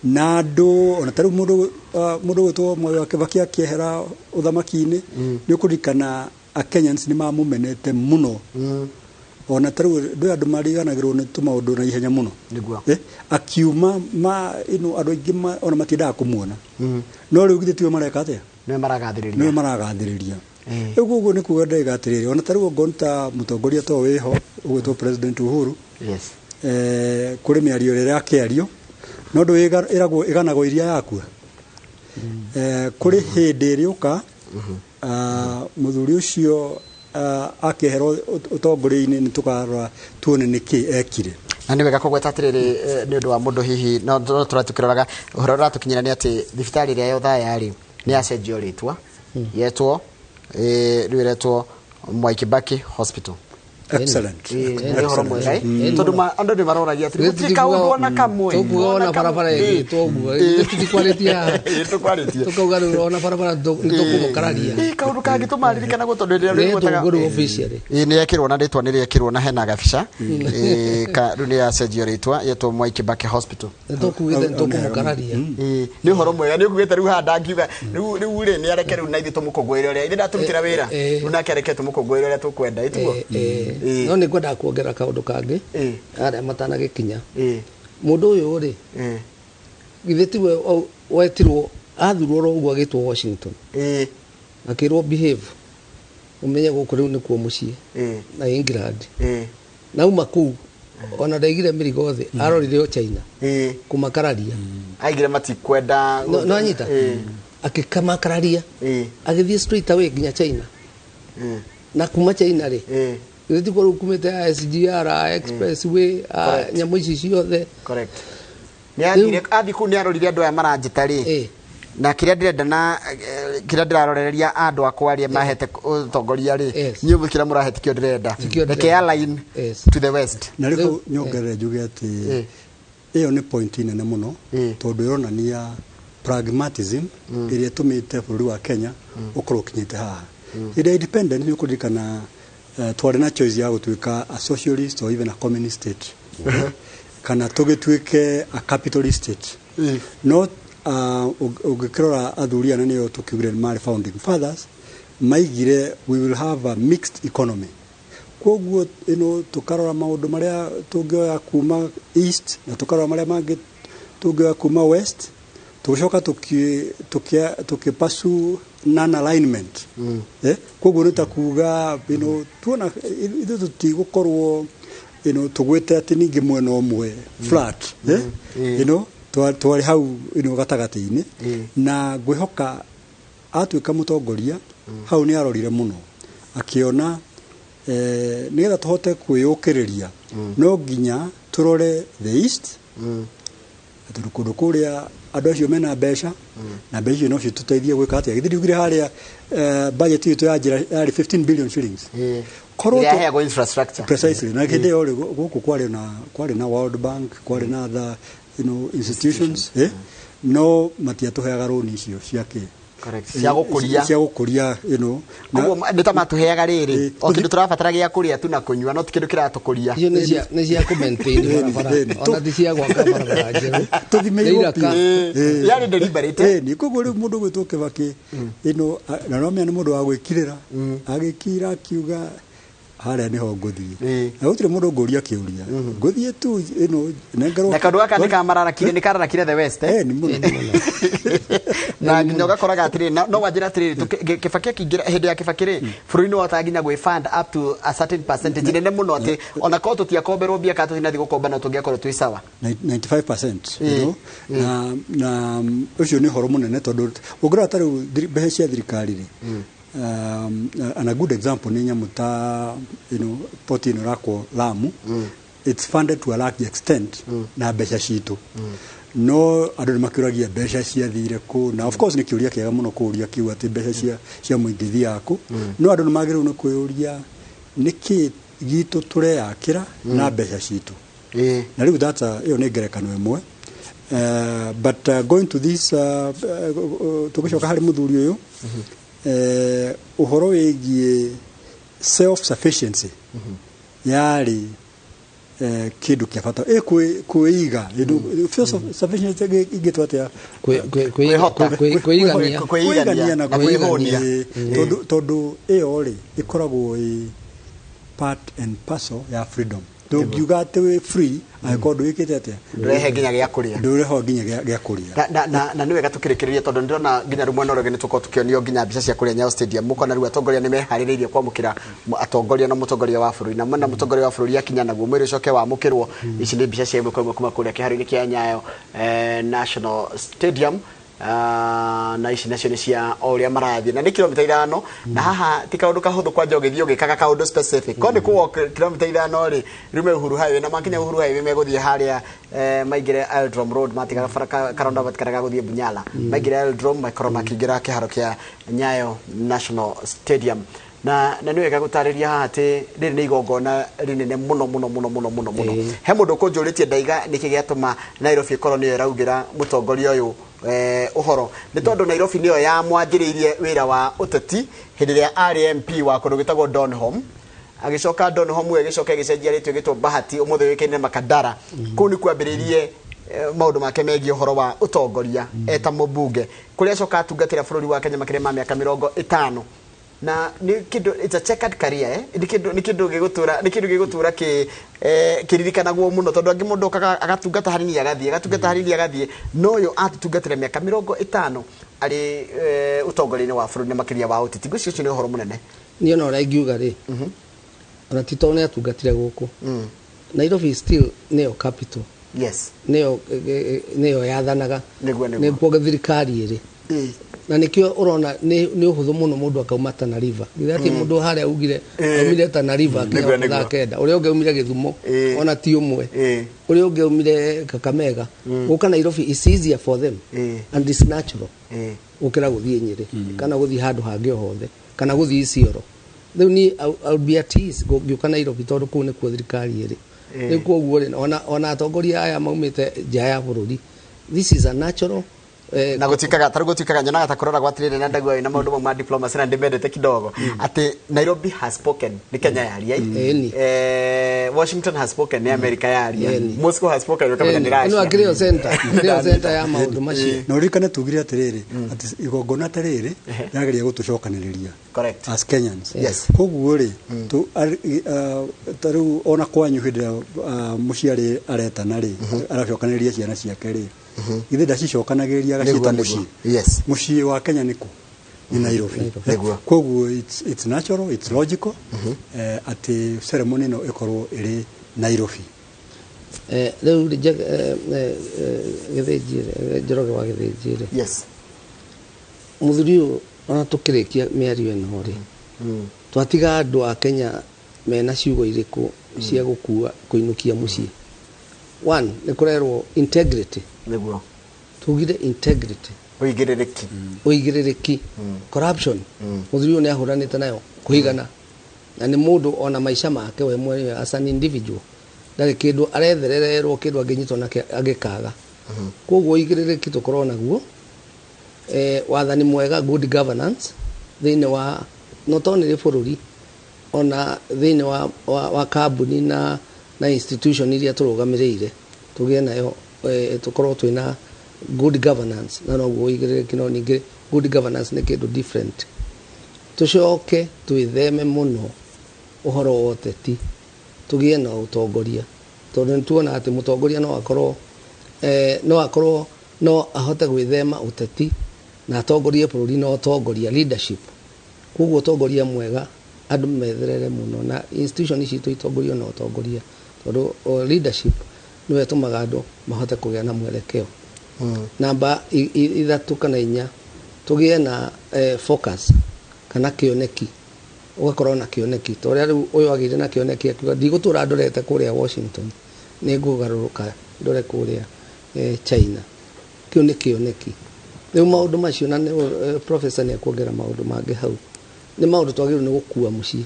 na andũ ona ta rĩu mũndũ gwĩtwo Mwai wa Kibaki akĩehera ũthamaki-inĩ, nĩ ũkũririkana a Kenyans nĩ mamũmenete mũno. Ona ta rĩu ndũ andũ mariganagĩrwo nĩ tũmaũndũ na ihenya mũno. Akiuma ma ino andũ aingĩ ona matiendaga kũmuona, no rĩu githĩ tiwe mareka atĩa? Nĩwe maragathĩrĩria. Nĩwe maragathĩrĩria. Rĩu koguo nĩ kuga ndaiga atĩrĩrĩ, ona ta rĩu okorwo nĩ ta mũtongoria to wĩho ũgwĩtwo President Uhuru, kũrĩ mĩario ĩrĩa ĩrakĩario, no ndũ ĩragwo ĩganagwo iria yakua. Kũrĩ hĩndĩ ĩrĩũka mũthuri ũcio akĩehera ũtongoria-inĩ, nĩ tũkarora tuone nĩkĩ ekire. Na nĩ wega kũgweta atĩrĩrĩ, nĩ ũndũ wa mũndũ hihi no tũratukĩroraga ũhoro ũratũkinyĩra nĩ atĩ thibitarĩ ĩrĩa ya Othaya rĩ, nĩ yacenjio rĩtwa, yetwo rĩu ĩretwo Mwai Kibaki Hospital. Excellent. Nĩ ũhoro mwega, eh? Tondũ andũ nĩ maroragia atĩrĩ, gũtirĩ kaũndũ ona kamwe. Tũkuga ona barabara ĩgĩtwo ũguo, tũtikwarĩtie haha. Tũkwarĩtie. Tũkauga rĩu ona barabara nĩ tũkũmũkararia. Kaũndũ kangĩtũma ririkanagwo tondũ hĩndĩ ĩrĩa Rĩtwo rĩgwetaga- ũguo rĩu officially. Ĩĩ, nĩ yekĩrwo na rĩtwa nĩ rĩekĩrwo na hena gabica. Rĩu nĩ yacenjio rĩtwa, yetwo Mwai Kibaki Hospital. Nĩ tũkugĩte nĩ tũkũmũkararia. Ĩĩ, nĩ ũhoro mwega nĩ ũkugĩte rĩu haha ndangiuga rĩu rĩ, nĩ areke rĩu na ithuĩ tũmũkũngũĩre ũrĩa ithuĩ ndatũrutĩra wĩra, rĩu nake areke tũmũkũngũĩre ũrĩa tũkwenda, ĩtiguo? No nĩ ngwendaga kuongerera kaũndũ kangĩ arĩa matanagĩkinya. Mũndũ ũyũ rĩ, githĩ tiwe wetirwo athurwo oro ũguo agĩtwo Washington, akĩrwo behave, ũmenye gũkũ rĩu nĩkuo mũciĩ na England, na uma kũu ona ndaigire mĩrigo thĩ, arorire o China kũmakararia. Aigire matikwenda. No anyita akĩkamakararia, agĩthiĩ straight away nginya China, na kuma China rĩ, githĩ tikuo rĩu kumĩte a SGR, a expressway, a nyamũ ici ciothe? Correct. Nĩ athire, athiĩ kũu nĩ arorire andũ aya maranjĩta rĩ, na kĩrĩa ndĩrenda na kĩrĩa ndĩraroreria andũ akwa arĩa mahete ũtongoria rĩ, inyuĩ kĩrĩa mũrahe tikĩo ndĩrenda. Tikĩo reke ndĩrenda. align to the west. Na rĩu nyongerere njuge atĩ ĩyo nĩ point nene mũno, tondũ ĩronania pragmatism ĩrĩa ĩtũmĩte bũrũri wa Kenya ũkorwo ũkinyĩte haha. Hĩndĩ ya independence, nĩ ũkũririkana twarĩ na choice ya gũtuĩka a socialist or even a communist state, kana tũgĩtuĩke a capitalist state. No ũngĩkĩrora athuri aya nĩo tũkiugire nĩ marĩ founding fathers, maigire we will have a mixed economy. Koguo ĩno tũkarora maũndũ marĩa tũngĩoya kuma east na tũkarora marĩa mangĩ tũngĩoya kuma west, tũgĩcoka tũkĩ pursue non alignment. Koguo nĩ ta kuga tuona ithuĩ tũtigũkorwo tũgwĩte atĩ ningĩ mwena ũmwe flat, eh? Twarĩ hau gatagatĩ-inĩ, na ngwĩhoka atuĩka mũtongoria hau nĩ arorire mũno akĩona nĩgetha tũhote kwĩyũkĩrĩria no nginya tũrore the east, tondũ kũndũ kũrĩa andũ acio mena mbeca, na mbeca icio no citũteithie gwĩka atĩa. Githĩ ndiugire harĩa budget itũ ya njĩra yarĩ 15 billion shillings? Korwo Ĩrĩa yaheagwo infrastructure. Precisely. Na hĩndĩ ĩyo rĩ, gũkũ kwarĩ na World Bank, kwarĩ na other institutions, no matiatũheaga rũni icio cia kĩ Correct. Cia gũkũria. Cia gũkũria, you know. Koguo nĩ ta matũheaga rĩrĩ o kĩndũ tũrabatara gĩa kũrĩa tu na kũnyua, no ti kĩndũ kĩratũkũria. Icio nĩ cia kũ maintain barabara, ona ti cia gwaka barabara njerũ. Tũthimĩirwo Nĩ iraka. biũ. Yarĩ deliberate. Ĩni, koguo rĩu mũndũ gwĩtwo Kĩbakĩ ĩno, na no menya nĩ mũndũ wa gwĩkirĩra, agĩkira akiuga harĩa nĩho ngũthiĩ, na gũtirĩ mũndũ ngũria kĩũria, ngũthiĩ tu ĩno nengerwo. Na kaũndũ gaka nĩ kamararakire, nĩ kararakire the West, eh? Nĩ mũno. Na nginya ũgakoraga atĩrĩrĩ, no wanjĩra atĩrĩrĩ, Kĩbakĩ akĩingĩra, hĩndĩ ya Kĩbakĩ rĩ, bũrũri nĩ wahotaga nginya gwĩ fund up to a certain percentage nene mũno, atĩ ona korwo tũtiakomberwo mbia kana tũtinathiĩ gũkomba, no tũngĩakorwo twĩ sawa. 95%, you know? Na ũcio nĩ ũhoro mũnene, tondũ ũngĩrora ta rĩu mbeca cia thirikari rĩ, and a good example nĩ nyamũ ta port ĩno ĩrakwo Lamu. It's funded to a large extent na mbeca citũ, no andũ nĩ makĩũragia mbeca ciathire kũ, na of course nĩ kĩũria kĩega mũno kũũria kĩu atĩ mbeca cia mũingĩ ithiaga kũ, no andũ nĩ magĩrĩirwo nĩ kwĩyũria nĩkĩ gitũ tũreyakĩra na mbeca citũ. Na rĩu ĩyo nĩ ngerekano ĩmwe. But going to this, tũgĩcoka harĩ mũthuri ũyũ, ũhoro wĩgiĩ self sufficiency yarĩ kĩndũ kĩa bata, kwĩiga self sufficiency ingĩtwo atĩa? Kwĩigania. Kwĩigania na na kwĩhũnia. Tondũ ĩyo rĩ ĩkoragwo ĩ part and parcel ya freedom. Ndũngiuga atĩ wĩ free angĩkorwo ndwĩkĩte atĩa? Ndũrehe nginya gĩa kũrĩa. Ndũreho nginya gĩa kũrĩa. Na nĩ wega tũkĩrĩkĩrĩria, tondũ ndĩrona nginya rĩu mwena ũrĩa ũngĩ nĩ tũkorwo tũkĩonio nginya mbica cia kũrĩa Nyayo Stadium, mũkona rĩu atongoria nĩ meharĩrĩirie kwamũkĩra atongoria na mũtongoria wa bũrũri, na mwena mũtongoria wa bũrũri akinya naguo mwĩrĩ ũcoke wamũkĩrwo. Ici nĩ mbica cia ĩmwe kwa ĩmwe kuma kũrĩa kĩharo-inĩ kĩa Nyayo National Stadium. Na ici nacio nĩ cia o ũrĩa marathiĩ, na nĩ kilomita 5, na haha ti kaũndũ kahũthũ kwanja ũgĩthiĩ ũgĩkaga kaũndũ specific ko nĩ kũ walk kilomita 5 rĩ, rĩu me Uhuru Highway, na makinya Uhuru Highway megũthiĩ harĩa maingĩre Eldrum Road, matigaga bara karoundabout karĩa ga gũthiĩ Bunyala, maingĩre Eldrum makorwo makĩingĩra kĩharo kĩa Nyayo National Stadium. Na nĩ wega gũtarĩria haha atĩ rĩrĩ nĩ igongona rĩnene mũno mũno mũno mũno mũno mũno. He mũndũ ũkũnjũrĩtie ndaiga nĩkĩ gĩatũma Nairobi ĩkorwo nĩyo ĩraugĩra mũtongoria ũyũ ũhoro. Nĩ tondũ Nairobi nĩyo yamwanjĩrĩirie wĩra wa ũteti hĩndĩ ĩrĩa arĩ MP wa kũndũ gwĩtagwo Donholm, agĩcoka Donholm ĩyo ĩgĩcoka ĩgĩcenjia rĩtwa ĩgĩtwo Bahati, ũmũthĩ yũĩkaine Makadara. Kũu nĩ kwambĩrĩirie maũndũ make megiĩ ũhoro wa ũtongoria eta mũmbunge, kũrĩa acoka atungatĩra bũrũri wa Kenya makĩria ma mĩaka 50, na nĩ kĩndũ, it's a checkered career, eh? Nĩ kĩndũ gĩgũtũra, nĩ kĩndũ gĩgũtũra kĩ kĩririkanagwo mũno, tondũ angĩ mũndũ okaga agatungata hanini agathiĩ, agatungata hanini agathiĩ, no ũyũ atũtungatĩra mĩaka 50 arĩ ũtongoria-inĩ wa bũrũri na makĩria wa ũteti. Ngwĩciria ũcio nĩ ũhoro mũnene. Niĩ ona ũrĩa ingiuga rĩ, ona ti tondũ nĩ atungatire gũkũ, Nairobi still nĩyo capital, nĩyo yathanaga. Nĩguo. Nĩkuo thirikari ĩrĩ, na nĩkĩo ũrona nĩ ũhũthũ mũno mũndũ akauma Tana River. Githĩ atĩ mũndũ harĩa ugire aumire Tana River akinya thaa 9, ũrĩa ũngĩ aumire Gĩthumo, ona ti ũmwe, ũrĩa ũngĩ aumire Kakamega, gũka Nairobi is easier for them and it's natural gũkĩra gũthiĩ Nyĩrĩ kana gũthiĩ handũ hangĩ o hothe kana gũthiĩ Isiolo. Rĩu niĩ I would be at ease ngĩũka Nairobi, tondũ kũu nĩkuo thirikari ĩrĩ. Rĩu koguo rĩ, ona atongoria aya maumĩte nja ya bũrũri, this is a natural Na gũtuĩkaga tarĩu gũtuĩkaga nyonaga ta kũrora atĩrĩrĩ, na ndaigua wĩna maũndũ mau ma diplomacy na ndĩmendete kidogo, atĩ Nairobi has spoken, nĩ Kenya yaria. Washington has spoken, nĩ America yaria. Moscow has spoken, ũkamenya nĩ Ĩno Russia. akĩrĩ o center, nĩyo center ya maũndũ macio. Na ũririkane tugire atĩrĩrĩ atĩ igongona ta rĩrĩ rĩageria gũtũcokanĩrĩria as Kenyans. Koguo rĩ, ta rĩu ona kwanyu hĩndĩ ĩrĩa mũciari aretana rĩ, aracokanĩrĩria ciana ciake rĩ, githĩ ndacicokanagĩrĩria agacita mũciĩ? Mũciĩ wa Kenya nĩ kũ? Nĩ Nairobi. Koguo it's natural, it's logical atĩ ceremony ĩno ĩkorwo ĩrĩ Nairobi. Rĩu rĩ, Gĩthĩnji rĩ, Njoroge wa Gĩthĩnji rĩ, mũthuri ũyũ, ona tũkĩrĩkia mĩario ĩno rĩ, twatiga andũ a Kenya mena ciugo irĩkũ cia gũkua kũinũkia mũciĩ? One, nĩ kũrerwo integrity. Tugire integrity. Ũigĩrĩrĩki. Ũigĩrĩrĩki. Corruption, mũthuri ũyũ nĩ ahũranĩte nayo kũigana, na nĩ mũndũ ona maica make we mwenyewe as an individual ndarĩ kĩndũ aretherererwo, kĩndũ angĩnyitwo nake angĩkaga. Koguo ũigĩrĩrĩki tũkorwo naguo. Wathani mwega, good governance, thĩinĩ wa not only bũrũri, ona thĩinĩ wa kambuni na institution iria tũrũgamĩrĩire, tũgĩe nayo, tũkorwo twĩna good governance, na noguo ũigĩrĩrĩki. No ningĩ good governance nĩ kĩndũ different. Tũcoke twĩtheme mũno ũhoro wa ũteti, tũgĩe na ũtongoria, tondũ nĩ tuona atĩ mũtongoria no akorwo no ahote gwĩthema ũteti na atongorie bũrũri na ũtongoria, leadership. Koguo ũtongoria mwega andũ metherere mũno, na institution citũ itongorio na ũtongoria, tondũ leadership nĩwe ĩtũmaga andũ mahote kũgĩa na mwerekeo. Namba 3 kana 4, tũgĩe na focus kana kĩoneki, ũgakorwo na kĩoneki ta ũrĩa rĩu ũyũ agĩire na kĩoneki, akiuga, "Ndigũtũra ndorete kũrĩa Washington, nĩ ngũgarũrũka ndore kũrĩa China." Kĩu nĩ kĩoneki. Rĩu maũndũ macio na professor nĩ ekuongerera maũndũ mangĩ hau, nĩ maũndũ twagĩrĩirwo nĩ gũkua mũciĩ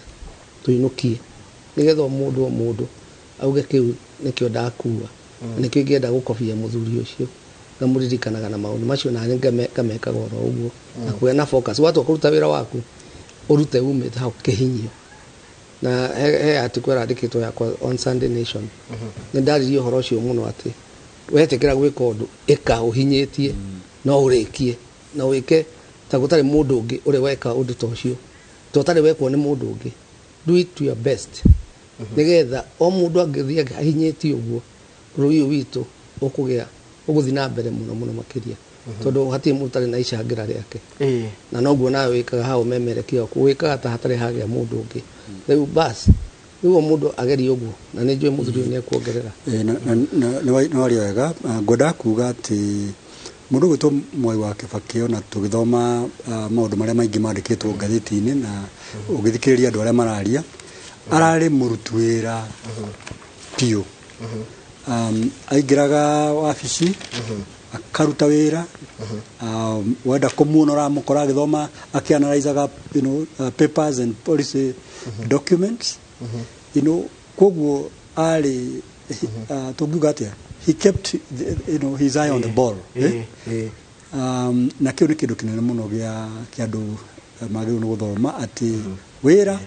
tũinũkie, nĩgetha o mũndũ o mũndũ auge, "Kĩu nĩkĩo ndakua na nĩkĩo ingĩenda gũkobia mũthuri ũcio, ngamũririkanaga na maũndũ macio, na niĩ ngamekaga oro ũguo." Na kũgĩa na focus, watua kũruta wĩra waku, ũrute umĩte hau kĩhinyio. Na he article ĩrandĩkĩtwo yakwa on Sunday Nation, nĩ ndaririe ũhoro ũcio mũno, atĩ wetĩkĩra gwĩka ũndũ, ĩka ũhinyĩtie, no ũrĩkie na wĩke ta gũtarĩ mũndũ ũngĩ ũrĩ weka ũndũ ta ũcio, ta ũtarĩ wekwo nĩ mũndũ ũngĩ. Do it to your best, nĩgetha o mũndũ angĩthiĩ ahinyĩtie ũguo, bũrũri ũyũ witũ ũkũgĩa, ũgũthiĩ na mbere mũno mũno makĩria, tondũ hatirĩ mũndũ ũtarĩ na icangĩra rĩake. Na noguo nawe wĩkaga hau ũmemerekia waku, wĩkaga ta hatarĩ hagĩa mũndũ ũngĩ. Rĩu bas, rĩu o mũndũ agerie ũguo, na nĩ njũĩ mũthuri ũyũ nĩ ekuongerera. Nĩ waria wega. Ngwendaga kuga atĩ mũndũ ũgwĩtwo Mwai wa Kĩbakĩ, ona tũgĩthoma maũndũ marĩa maingĩ mandĩkĩtwo ngathĩti-inĩ na ũgĩthikĩrĩria andũ arĩa mararia, ararĩ mũruti wĩra biũ. Aingĩraga wabici akaruta wĩra. Wenda kũmuona, ũramũkora agĩthoma, akĩanalyzaga papers and policy documents. Koguo arĩ, tũngiuga atĩa, he kept his eye on the ball, eh? Na kĩu nĩ kĩndũ kĩnene mũno gĩa andũ magĩrĩirwo nĩ gũthoma, atĩ wĩra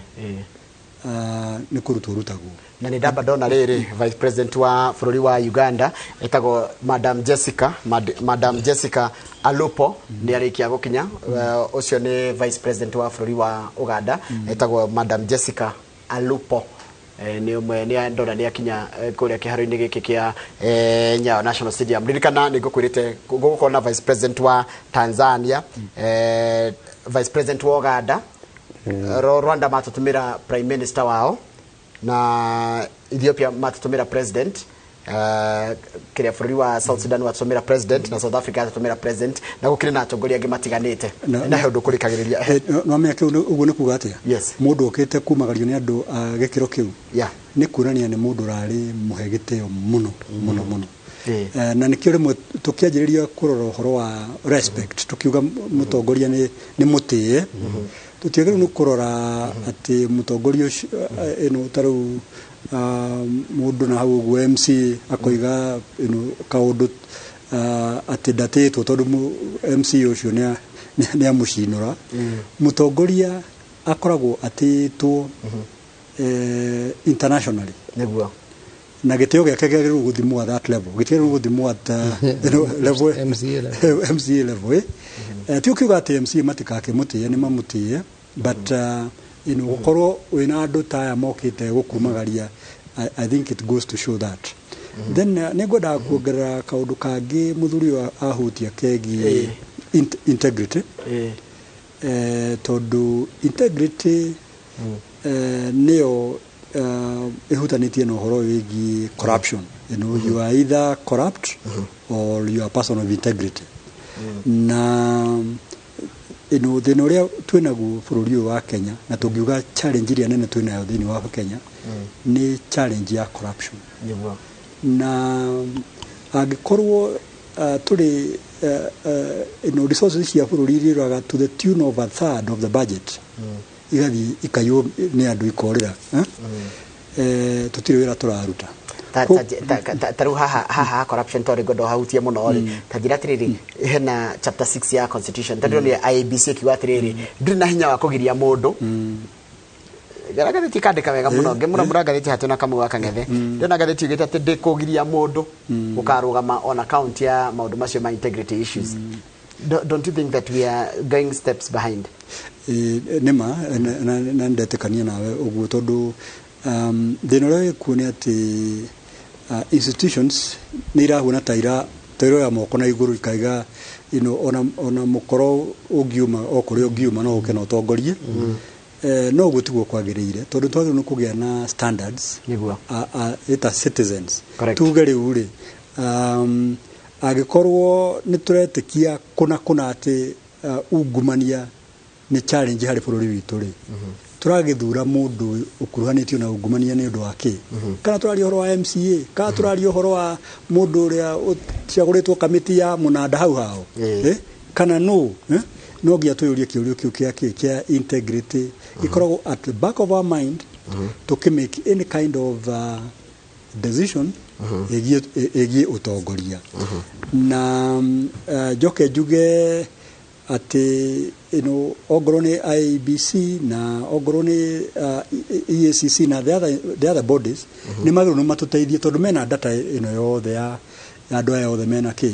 nĩ kũrutwo ũrutagwo. Na nĩ ndamba ndona rĩrĩ, vice president wa bũrũri wa Uganda etagwo Madam Jessica Alupo nĩ arĩkia gũkinya. Ũcio nĩ vice president wa bũrũri wa Uganda, etagwo Madam Jessica Alupo. Nĩ ũmwe nĩ ndona nĩ akinya kũrĩa kĩharo-inĩ gĩkĩ kĩa Nyayo National Stadium. Ririkana nĩ ngũkwĩrĩte gũgũkorwo na vice president wa Tanzania, vice president wa Uganda. Rwanda matũtũmĩra prime minister wao, na Ethiopia matũtũmĩra president, kĩrĩa bũrũri wa South Sudan watũtũmĩra president, na South Africa yatũtũmĩra president, na gũkĩrĩ na atongoria angĩ matiganĩte. Na he ũndũ kũrĩkagĩrĩria. No kĩu ũguo nĩ kuga atĩa? Yes. Mũndũ ũkĩte kumagario nĩ andũ a gĩkĩro kĩu nĩ kuonania nĩ mũndũ ũrarĩ mũhe gĩtĩo mũno mũno mũno. Na nĩkĩo rĩmwe tũkĩanjĩrĩria kũrora ũhoro wa respect, tũkiuga mũtongoria nĩ mũtĩe, tũtiagĩrĩirwo nĩ kũrora atĩ mũtongoria ũcio, ĩno ta rĩu mũndũ na hau ũguo MC akoiga ĩno kaũndũ, atĩ ndatĩtwo tondũ MC ũcio nĩ amũcinũra. Mũtongoria akoragwo atĩĩtwo internationally. Na gĩtĩo gĩake kĩagĩrĩirwo gũthimwo at that level, gĩtiagĩrĩirwo gũthimwo at level MCA level. MCA level, eh? Ti ũkiuga atĩ MCA matikakĩmũtĩe, nĩ mamũtĩe, but gũkorwo wĩna andũ ta aya mokĩte gũkumagaria, I think it goes to show that. Then nĩ ngwendaga kuongerera kaũndũ kangĩ mũthuri ũyũ ahutia kegiĩ integrity, tondũ integrity nĩyo ĩhutanĩtie na ũhoro wĩgiĩ corruption. You are either corrupt or you are a person of integrity. Na thĩna ũrĩa twĩnaguo bũrũri ũyũ wa Kenya, na tũngiuga challenge ĩrĩa nene twĩnayo thĩinĩ wa Kenya, nĩ challenge ya corruption. Na angĩkorwo tũrĩ resources cia bũrũri irĩraga to the tune of a third of the budget, igathiĩ ikaiywo nĩ andũ, ikorĩra, eh? Tũtirĩ wĩra tũraruta. Ta rĩu haha corruption tondũ ngwenda ũhahutie mũno rĩ, ta njĩra atĩrĩrĩ, hena chapter 6 ya constitution, tondũ ndĩronire IEBC ĩkiuga atĩrĩrĩ, ndĩrĩ na hinya wa kũgiria mũndũ. Gara ngathĩti ikandĩka wega mũno, ngĩmũra ngathĩti hatũ na Kamau wa Kang'ethe, ndĩrona ngathĩti yugĩte atĩ ndĩkũgiria mũndũ gũkarũgama on account ya maũndũ macio ma integrity issues. Don't you think that we are going steps behind? Nĩma na ndetĩkania nawe ũguo, tondũ thĩna ũrĩa wĩkuo nĩ atĩ institutions nĩ irahuana ta iroya moko na igũrũ ikaiga ona mũkoro ũngiuma o kũrĩa ũngiuma no ũke na ũtongorie. No ũguo tiguo kwagĩrĩire, tondũ twagĩrĩirwo nĩ kũgĩa na standards ita citizens. Tuge rĩu rĩ, angĩkorwo nĩ tũretĩkia kũna kũna atĩ ungumania nĩ challenge harĩ bũrũri witũ rĩ, tũragĩthura mũndũ ũkuruhanĩtio na ungumania nĩ ũndũ wa kĩ? Kana tũraria ũhoro wa MCA, kana tũraria ũhoro wa mũndũ ũrĩa ũcagũrĩtwo kamĩtĩ ya mũnanda hau hao, kana no no nginya twĩyũrie kĩũrio kĩu kĩa kĩ kĩa integrity gĩkoragwo at the back of our mind tũkĩ make any kind of decision ĩgiĩ ũtongoria. Na njoke njuge atĩ ongorwo nĩ IEBC na ongorwo nĩ EACC na the other bodies nĩ magĩrĩirwo nĩ matũteithie, tondũ mena data ĩno yothe ya andũ aya othe mena kĩ,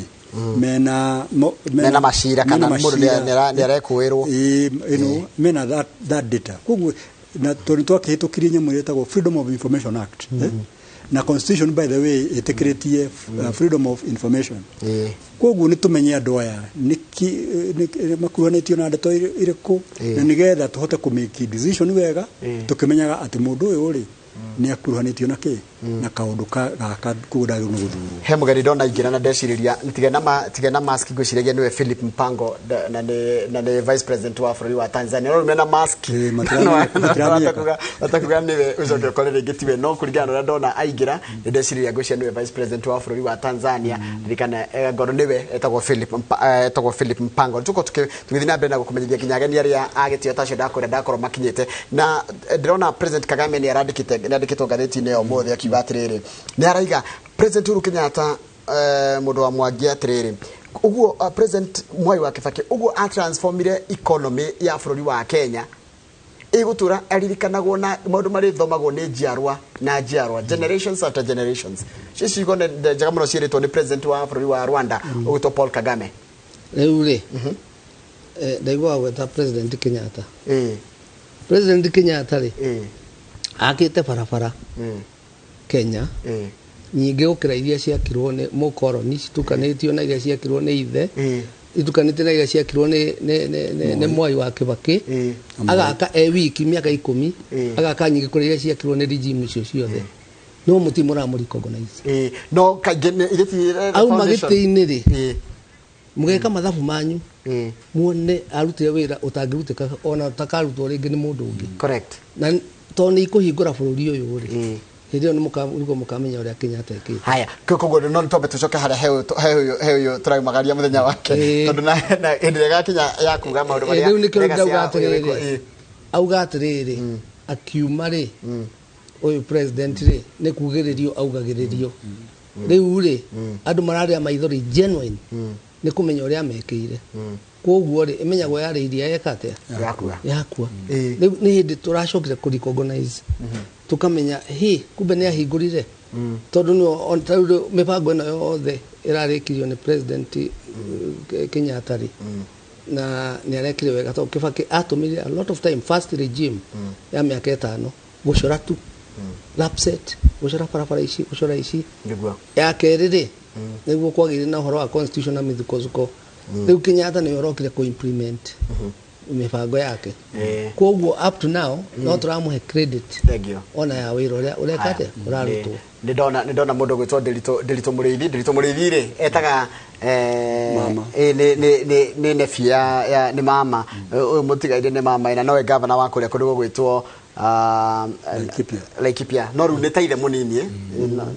mena macira kana mũndũ nĩ arekũĩrwo, mena that data. Koguo na tondũ twakĩhĩtũkirie nyamũ ĩrĩa ĩtagwo Freedom of Information Act, na constitution by the way ĩtĩkĩrĩtie freedom of information. Koguo nĩ tũmenye andũ aya nĩkĩ makuruhanĩtio na ndeto irĩkũ, na nĩgetha tũhote kũ make decision wega tũkĩmenyaga atĩ mũndũ ũyũ rĩ nĩ akuruhanĩtio na kĩ na kaũndũ gaka, koguo ndagĩrĩirwo nĩ gũthurwo. He mũgeni ndona ingĩra na ndecirĩria tige na mask, ngwĩciragia nĩwe Philip Mpango, na nĩ vice president wa bũrũri wa Tanzania, no rĩu mena mask batakuga nĩwe, ũcoke ũkore rĩngĩ tiwe, no kũringana na ũrĩa ndona aingĩra nĩ ndecirĩria ngwĩciria nĩwe vice president wa bũrũri wa Tanzania. Ririkana ngoro nĩwe etagwo Philip Mpango. Tũkorwo tũgĩthiĩ na mbere na gũkũmenyithia nginya ageni arĩa a gĩtĩo tacio ndakwĩra ndakorwo makinyĩte, na ndĩrona President Kagame nĩ arandĩkĩte, nĩ andĩkĩtwo ngathĩti-inĩ ya ũmũthĩ akiuga atĩrĩrĩ, nĩ araiga President Uhuru Kenyatta, mũndũ wa Mwangi atĩrĩrĩ, ũguo President Mwai wa Kibaki ũguo atransformire economy ya bũrũri wa Kenya ĩgũtũra aririkanagwo na maũndũ marĩthomagwo nĩ njiarwa na njiarwa, generations after generations. Cio ciugo nĩ njega mũno ciĩrĩtwo nĩ president wa bũrũri wa Rwanda ũgwĩtwo Paul Kagame. Rĩu rĩ, ndaigua gweta President Kenyatta. President Kenyatta rĩ, akĩte barabara Kenya nyingĩ gũkĩra iria ciakirwo nĩ mũkoroni citukanĩtio na iria ciakirwo nĩ ithe, itukanĩte na iria ciakirwo nĩ Mwai wa Kibaki. Agaka e wiki mĩaka 10, agaka nyingĩ kũrĩ iria ciakirwo nĩ regime icio ciothe, no mũti mũramũ recognize. No kaingĩ ithe ti auma gĩtĩ-inĩ rĩ, mũgeka mathabu manyu muone arutire wĩra ũtangĩrutĩka ona ũtakarutwo rĩngĩ nĩ mũndũ ũngĩ. Correct. Na tondũ nĩ ikũhingũra bũrũri ũyũ rĩ, hĩndĩ ĩyo nĩguo mũkamenya ũrĩa Kenyatta ekĩte. Haya, koguo no twambe tũcoke harĩa he ũyũ tũraumagaria mũthenya wake, tondũ na hĩndĩ ĩrĩa ĩgakinya ya kuga maũndũ marĩa rĩu nĩkĩo legacy ndauga ya ũyũ atĩrĩrĩ, auga atĩrĩrĩ, akiuma rĩ, ũyũ president rĩ, nĩ kugĩrĩrio augagĩrĩrio. Rĩu rĩ, andũ mararĩa maithori genuine nĩ kũmenya ũrĩa mekĩire. Koguo rĩ, ĩmenyagwo yarĩ iria yeka atĩa? Yakua. Yakua. Rĩu nĩ hĩndĩ tũracokire kũ recognize, tũkamenya hi kumbe nĩ ahingũrire, tondũ nĩ ta rĩu mĩbango ĩno yothe ĩrarĩkirio nĩ President Kenyatta rĩ, na nĩ arekire wega, tondũ Kibaki atũmĩrire a lot of time first regime ya mĩaka 5 gũcora tu lapset, gũcora barabara ici, gũcora ici. Ya kerĩ rĩ, nĩguo kwagĩire na ũhoro wa constitution na mĩthukozuko. Rĩu Kenyatta nĩwe ũrokire kũ implement mĩbango yake. Koguo up to now no tũramũhe credit Thank you. ona ya wĩra ũrĩa ũreka atĩa, ũrarutwo. Nĩ ndona mũndũ ũgwĩtwo Ndĩritũ Mũrĩithi. Ndĩritũ Mũrĩithi rĩ, etaga Mama. Nĩ nephew ya nĩ mama ũyũ mũtigaire, nĩ mama, na nowe gavana wa kũrĩa kũndũ gũgwĩtwo Laikipia. Laikipia, no rĩu nĩ ta ithe mũnini,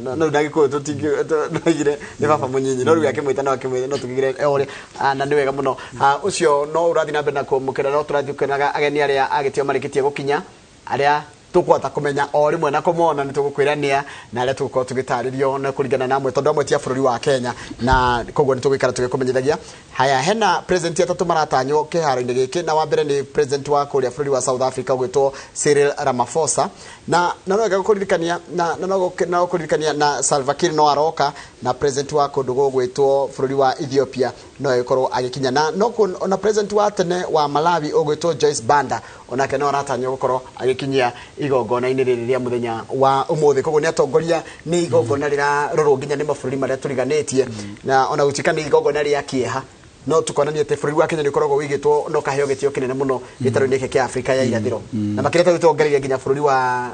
no rĩu na Gĩkũyũ tũtingĩoigire nĩ baba mũnyinyi, no rĩu akĩmwĩta no akĩmwĩta no tũkĩgire ũrĩa, na nĩ wega mũno. Ũcio no ũrathiĩ na mbere na kũmũkĩra, no tũrathiĩ kũonaga ageni arĩa agĩtio marĩkĩtie gũkinya arĩa Tũkũhota kũmenya o rĩmwe na kũmona nĩ tũgũkwĩra nĩa na arĩa tũgũkorwo tũgĩtarĩrio na kũringana na amwe, tondũ amwe ti a bũrũri wa Kenya, na koguo nĩ tũgũikara tũgĩkũmenyithagia. Haya, hena president atatũ maratanywo kĩharo-inĩ gĩkĩ, na wa mbere nĩ president wa kũrĩa bũrũri wa South Africa ũgwĩtwo Cyril Ramaphosa, na no wega gũkũririkania na no gũkũririkania na Salva Kiir no aroka, na president wa kũndũ gũgwĩtwo bũrũri wa Ethiopia no agĩkorwo agĩkinya, na no ona president wa tene wa Malawi ũgwĩtwo Joyce Banda onake no aratanywo gũkorwo agĩkinyia igongona-inĩ rĩrĩ rĩa mũthenya wa ũmũthĩ. Koguo nĩ atongoria, nĩ igongona rĩrarorwo nginya nĩ mabũrũri marĩa tũriganĩtie, na ona gũtuĩka nĩ igongona rĩa kĩeha, no tukonania atĩ bũrũri wa Kenya nĩ ũkoragwo wĩigĩtwo na ũkaheo gĩtĩo kĩnene mũno gĩtarũ-inĩ gĩkĩ kĩa Afrika ya Irathĩro, na makĩria ta rĩu tuongereire nginya bũrũri wa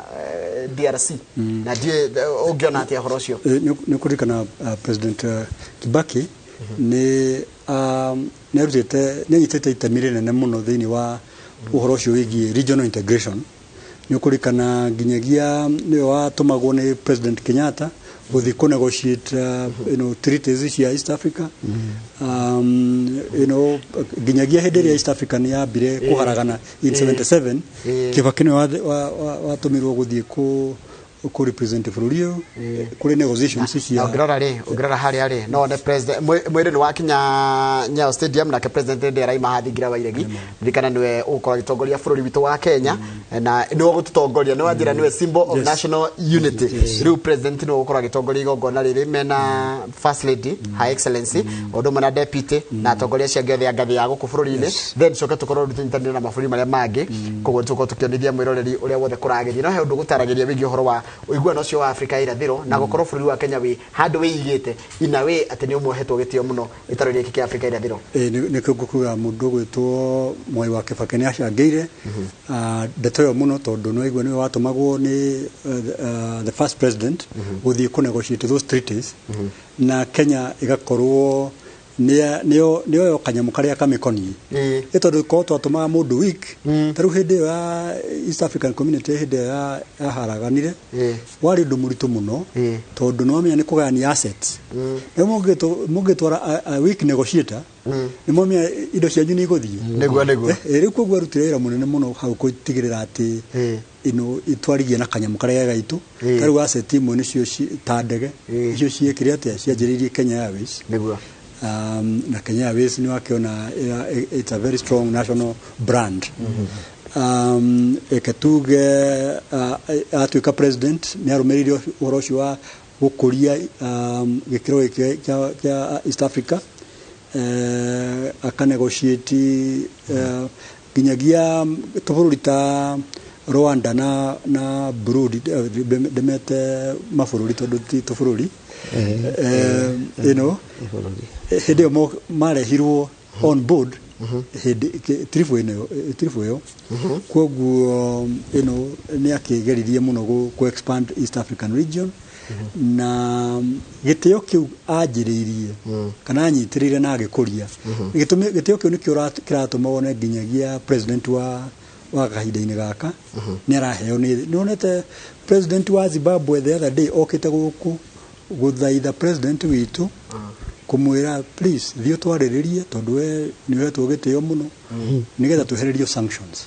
DRC, na ndiũĩ ũngĩona atĩa ũhoro ũcio. Nĩ kũririkana President Kibaki nĩ arutĩte, nĩ anyitĩte itemi rĩnene mũno thĩinĩ wa ũhoro ũcio wĩgiĩ regional integration. Nĩ ũkũririkana nginyagia nĩwe watũmagwo nĩ President Kenyatta gũthiĩ kũ negotiate treaties cia East Africa, nginyagia hĩndĩ ĩrĩa East Africa nĩ yambire kũharagana in 77. Kibaki nĩwe watũmirwo gũthiĩ kũ represent bũrũri ũyũ kũrĩ negotiations Na cia ũngĩrora rĩ, ũngĩrora harĩa rĩ, no one president mwĩrĩ nĩ wakinya Nyayo Stadium, nake president ndĩ araima hathingira wa iregi. Ririkana nĩwe ũgũkorwo agĩtongoria bũrũri witũ wa Kenya, na nĩwe ũgũtũtongoria, nĩ wanjĩra nĩwe symbol of national unity. Rĩu president nĩwe ũgũkorwo agĩtongoria igongona rĩrĩ mena First Lady, Her Excellency, ũndũ ũmwe na deputy na atongoria acio angĩ othe a ngathĩ ya gũkũ bũrũri-inĩ. Then coke tũkorwo rĩu tũnyitanĩire na mabũrũri marĩa mangĩ. Koguo tũkorwo tũkĩonithia mwĩroreri ũrĩa wothe kũragĩthiĩ. No he ũndũ gũtaragĩria wĩgiĩ ũhoro wa ũiguano ũcio wa Afrika ya Irathĩro, na gũkorwo bũrũri wa Kenya wĩ handũ wĩigĩte in a way atĩ nĩ ũmwe ũhetwo gĩtĩo mũno gĩtarũ-inĩ gĩkĩ kĩa Afrika ya Irathĩro. Nĩkĩo ngũkuga mũndũ ũgwĩtwo Mwai wa Kibaki nĩ acangĩire ndeto ĩyo mũno, tondũ nĩ waigua nĩwe watũmagwo nĩ the first president gũthiĩ kũ negotiate those treaties, na Kenya ĩgakorwo nĩyo kanyamũ karĩa kamĩkoniĩ, ĩ tondũ korwo twatũmaga mũndũ weak. Ta rĩu hĩndĩ ĩyo ya East African Community, hĩndĩ ĩyo yaharaganire, warĩ ũndũ mũritũ mũno, tondũ nĩ wamenya nĩ kũgayania assets. Rĩu mũngĩtwara a weak negotiator, nĩ mwamenya indo cianyu nĩ igũthiĩ. Nĩguo. Rĩu koguo arutire wĩra mũnene mũno hau gũtigĩrĩra atĩ ĩno itwarigie na kanyamũ karĩa gaitũ. Ta rĩu asset imwe nĩcio ta ndege icio ciĩkire atĩa, cianjĩrĩirie Kenya Airways. Na Kenya Airways nĩ wakĩona it's a very strong national brand. Eke tuge atuĩka president nĩ arũmĩrĩire ũhoro ũcio wa gũkũria gĩkĩro gĩkĩ kĩa East Africa, akanegotiate nginyagia tũbũrũri ta Rwanda na Burundi, ndĩmete mabũrũri tondũ ti tũbũrũri, hĩndĩ ĩyo marehirwo on board hĩndĩ tiribu ĩno, tiribu ĩyo. Koguo ĩno nĩ akĩgeririe mũno kũ expand East African region, na gĩtĩo kĩu anjĩrĩirie kana anyitĩrĩire na agĩkũria gĩtĩo kĩu nĩkĩo kĩratũma wone nginyagia president wa kahinda-inĩ gaka nĩ araheo. Nĩ wonete president wa Zimbabwe the other day okĩte gũkũ gũthaitha president witũ, kũmwĩra, "Please thiĩ ũtwarĩrĩrie, tondũ we nĩ ũhetwo gĩtĩo mũno, nĩgetha twehererio sanctions."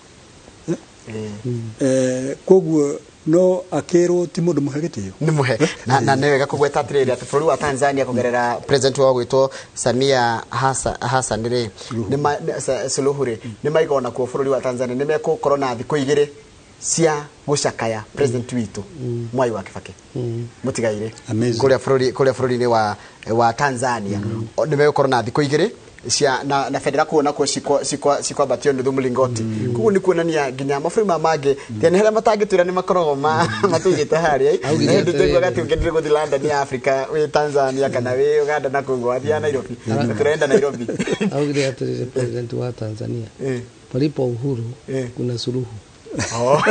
Koguo no akĩrwo ti mũndũ mũhe gĩtĩo. Nĩ mũhe, na nĩ wega kũgweta atĩrĩrĩ atĩ bũrũri wa Tanzania kũgerera president wao gwĩtwo Samia Hassan rĩ, Suluhu rĩ, nĩ maiga ona kuo bũrũri wa Tanzania nĩ mekũkorwo na thikũ 2 cia gũcakaya president witũ Mwai wa Kibaki mũtigaire. Amazing. Kũrĩa bũrũri-inĩ wa Tanzania nĩ megũkorwo na thikũ 2 cia na bendera kuo nakuo cikwambatio nuthu mũlingoti. Koguo nĩ kuonania nginya mabũrũri maya mangĩ tia nĩ harĩa matangĩtwĩra nĩ makoragwo matũigĩte harĩa. Augire Na hĩndĩ tũiguaga atĩrĩrĩ. atĩ ũngĩendire gũthiĩ London ya Africa wĩ Tanzania kana wĩ Uganda na kũguo wathiaga Nairobi. Tũrenda Nairobi. Augire atĩrĩrĩ, president wa Tanzania, palipo uhuru kuna suluhu. Oh.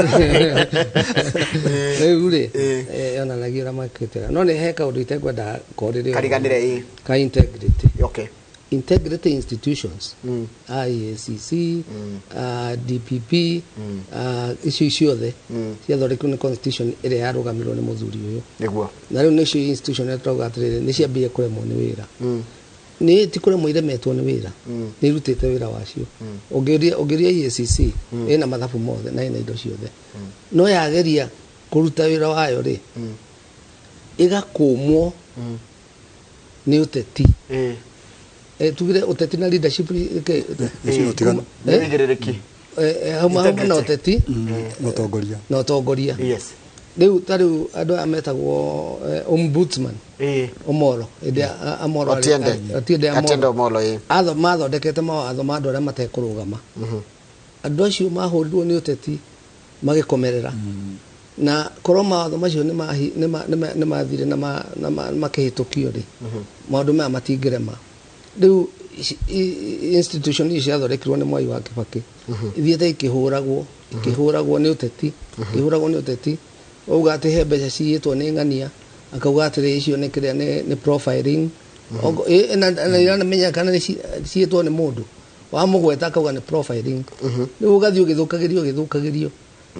Rĩu rĩ, yonanagia ũrĩa makĩte, no nĩ he kaũndũ itekwenda korĩrĩ Kariganĩre, ĩ. ka integrity. Integrity institutions, IACC, DPP, icio ciothe ciathondekirwo nĩ constitution ĩrĩa yarũgamirwo nĩ mũthuri ũyũ. Na rĩu nĩcio institution ĩrĩa tũrauga atĩrĩrĩ nĩ ciambire kũremwo nĩ wĩra. Nĩ ti kũremwo iremetwo nĩ wĩra, nĩ irutĩte wĩra wacio. Ũngĩũria EACC, ĩna mathabu mothe na ĩna indo ciothe, no yageria kũruta wĩra wayo rĩ, ĩgakũmwo nĩ ũteti. Tugire ũteti na leadership. Nĩcio ũtiganu. Nĩ ũigĩrĩrĩki. Hauma na ũteti na ũtongoria. Na ũtongoria. Rĩu ta rĩu andũ aya metagwo ombudsman, Omolo, hĩndĩ ya Amolo Otiende. Otiende. Otiende Amolo. Omolo, ĩĩ. Atho mathondekete mawatho ma andũ arĩa matekũrũgama. Andũ acio mahũrirwo nĩ ũteti magĩkomerera, na korwo mawatho macio nĩ mathire na makĩhĩtũkio rĩ, maũndũ maya matingĩrema. Rĩu institution ici ciathondekirwo nĩ Mwai wa Kĩbakĩ ithiĩte ikĩhũragwo, ikĩhũragwo nĩ ũteti, ikĩhũragwo nĩ ũteti. Wauga atĩ he mbeca ciyĩtwo nĩ ng'ania, akauga atĩrĩ icio nĩ kĩrĩa, nĩ profiling. Na iramenya kana nĩ ciĩtwo nĩ mũndũ wamũgweta, akauga nĩ profiling. Rĩu ũgathiĩ ũgĩthũkagĩrio, ũgĩthũkagĩrio.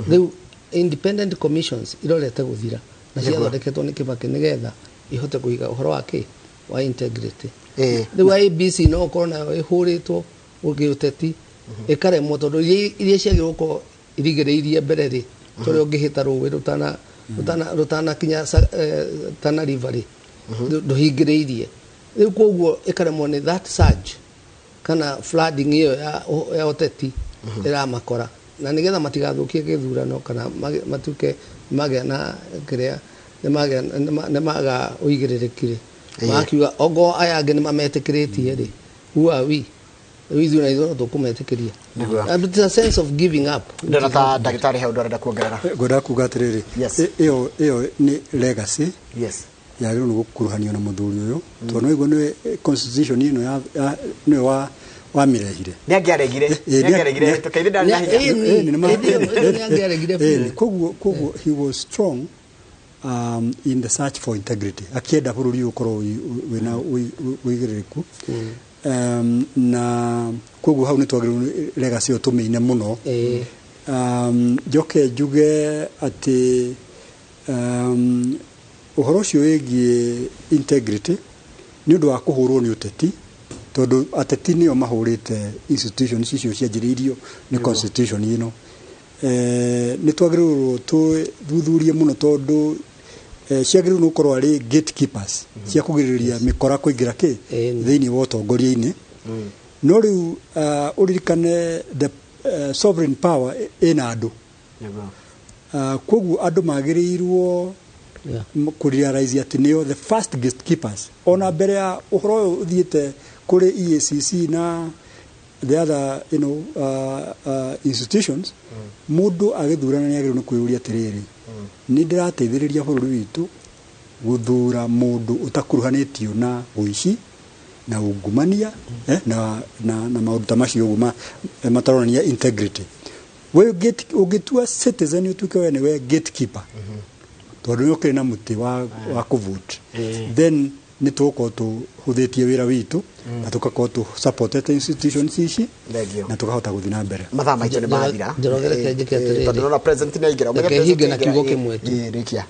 Rĩu independent commissions irorete gũthira na ciathondeketwo nĩ Kĩbakĩ nĩgetha ihote kũiga ũhoro wa kĩ wa integrity. Rĩu IEBC no ũkorwo nayo ĩhũrĩtwo gĩũteti, ĩkaremwo, tondũ iria ciagĩrĩirwo gũkorwo irigĩrĩirie mbere rĩ, tũrĩa ũngĩhĩta rũĩ rũtanakinya Tana River rĩ, ndũhingĩrĩirie. Rĩu koguo ĩkaremwo nĩ that surge kana flooding ĩyo ya ũteti ĩramakora, na nĩgetha matigathũkie gĩthurano kana matuĩke magĩa na kĩrĩa nĩmaga ũigĩrĩrĩki rĩ, makiuga ongo aya angĩ nĩmametĩkĩrĩtie rĩ, who are we? Rĩu ithuĩ na ithuĩ no tũkũmetĩkĩria. But it's a sense of giving up. Ndĩrona ta ndagĩtarĩ he ũndũ arenda kuongerera. Ngwendaga kuga atĩrĩrĩ, ĩyo nĩ legacy yagĩrĩirwo nĩ gũkuruhanio na mũthuri ũyũ, tondũ nĩguo nĩwe constitution ĩno nĩwe wamĩrehire. Nĩ angĩaregire, nĩ angĩaregire tũkaire ndarĩ na hinya. Nĩ angĩaregire biũ. Koguo he was strong in the search for integrity, akĩenda bũrũri ũyũ ũkorwo wĩna ũigĩrĩrĩku, na koguo hau nĩ twagĩrĩirwo nĩ legacy ĩyo tũmĩine mũno. Njoke njuge atĩ ũhoro ũcio wĩgiĩ integrity nĩ ũndũ wa kũhũrwo nĩ ũteti, tondũ ateti nĩo mahũrĩte institutions icio cianjĩrĩirio nĩ constitution ĩno. Nĩ twagĩrĩirwo tũthuthurie mũno, tondũ ciagĩrĩirwo nĩ gũkorwo arĩ gatekeepers cia kũgirĩrĩria mĩkora kũingĩra kĩ thĩinĩ wa ũtongoria-inĩ. No rĩu ũririkane the sovereign power ĩna andũ. Koguo andũ magĩrĩirwo kũrealize atĩ nĩo the first gatekeepers, ona mbere ya ũhoro ũyũ ũthiĩte kũrĩ EACC na the other institutions. Mũndũ agĩthurana nĩ agĩrĩirwo nĩ kwĩyũria atĩrĩrĩ, nĩ ndĩrateithĩrĩria bũrũri witũ gũthura mũndũ ũtakuruhanĩtio na ũici na ungumania, na maũndũ ta macio ũguo mataronania integrity. We ũngĩtua citizen ũtuĩke we nĩwe gatekeeper, tondũ nĩ ũkĩrĩ na mũtĩ wa kũvote, then nĩ tũgũkorwo tũhũthĩtie wĩra witũ na tũgakorwo tũ supportete institutions ici Thank na tũkahota gũthiĩ na mbere. Mathaa maitũ nĩ mathira. Njoroge, reke njĩke atĩrĩrĩ. Tondũ nona president nĩ aingĩra. Reke hinge na kiugo kĩmwe tu. Rĩkia.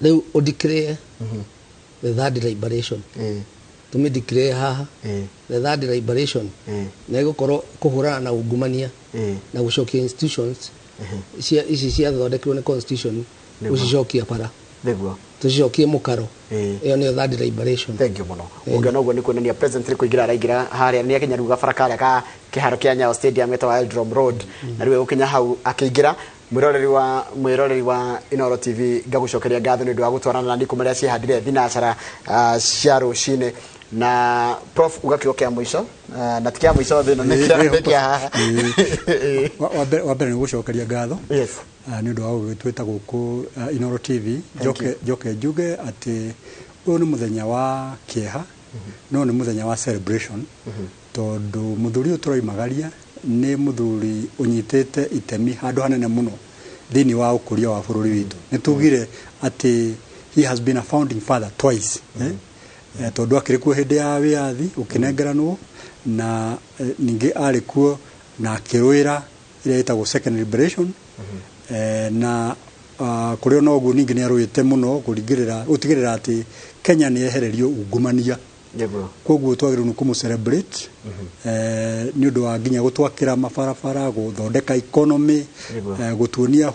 Rĩu ũdeclare the third liberation, tũmĩ declare haha the third liberation, na ĩgũkorwo kũhũrana na ungumania na gũcokia institutions cia ici ciathondekirwo nĩ constitution, gũcicokia bara, tũcicokie mũkaro. Ĩyo nĩyo third liberation. Thank you mũno. Ũngĩona ũguo nĩ kuonania president nĩ kũingĩra araingĩra harĩa, nĩ akinya rĩu gabara karĩa ka kĩharo kĩa Nyayo Stadium ĩtagwo Eldrom Road, na rĩu egũkinya hau akĩingĩra. Mwĩroreri wa Inooro TV, ngagũcokeria ngatho nĩ ũndũ wa gũtwarana na niĩ kuma rĩrĩa ciĩhandire thinacara cia rũcinĩ. Na prof, uga kiugo kĩa mũico, na ti kĩa mũico thĩ ĩno, nĩ kĩa haha. Wa mbere nĩ gũcokeria ngatho nĩ ũndũ wa gũgĩtwĩta gũkũ Inooro TV. Njoke njuge atĩ ũyũ nĩ mũthenya wa kĩeha, no nĩ mũthenya wa celebration, tondũ mũthuri ũyũ tũroimagaria nĩ mũthuri ũnyitĩte itemi handũ hanene mũno thĩinĩ wa ũkũria wa bũrũri witũ. Nĩ tugire atĩ he has been a founding father twice, eh? Tondũ akĩrĩ kuo hĩndĩ ya wĩyathi ũkĩnengeranwo, na ningĩ arĩ kuo na akĩrũĩra ĩrĩa ĩtagwo second liberation, na kũrĩ ona ũguo ningĩ nĩ arũĩte mũno kũringĩrĩra gũtigĩrĩra atĩ Kenya nĩ yehererio ungumania. Koguo twagĩrĩirwo nĩ kũmũ celebrate nĩ ũndũ wa nginya gũtwakĩra mabarabara, gũthondeka economy, gũtuonia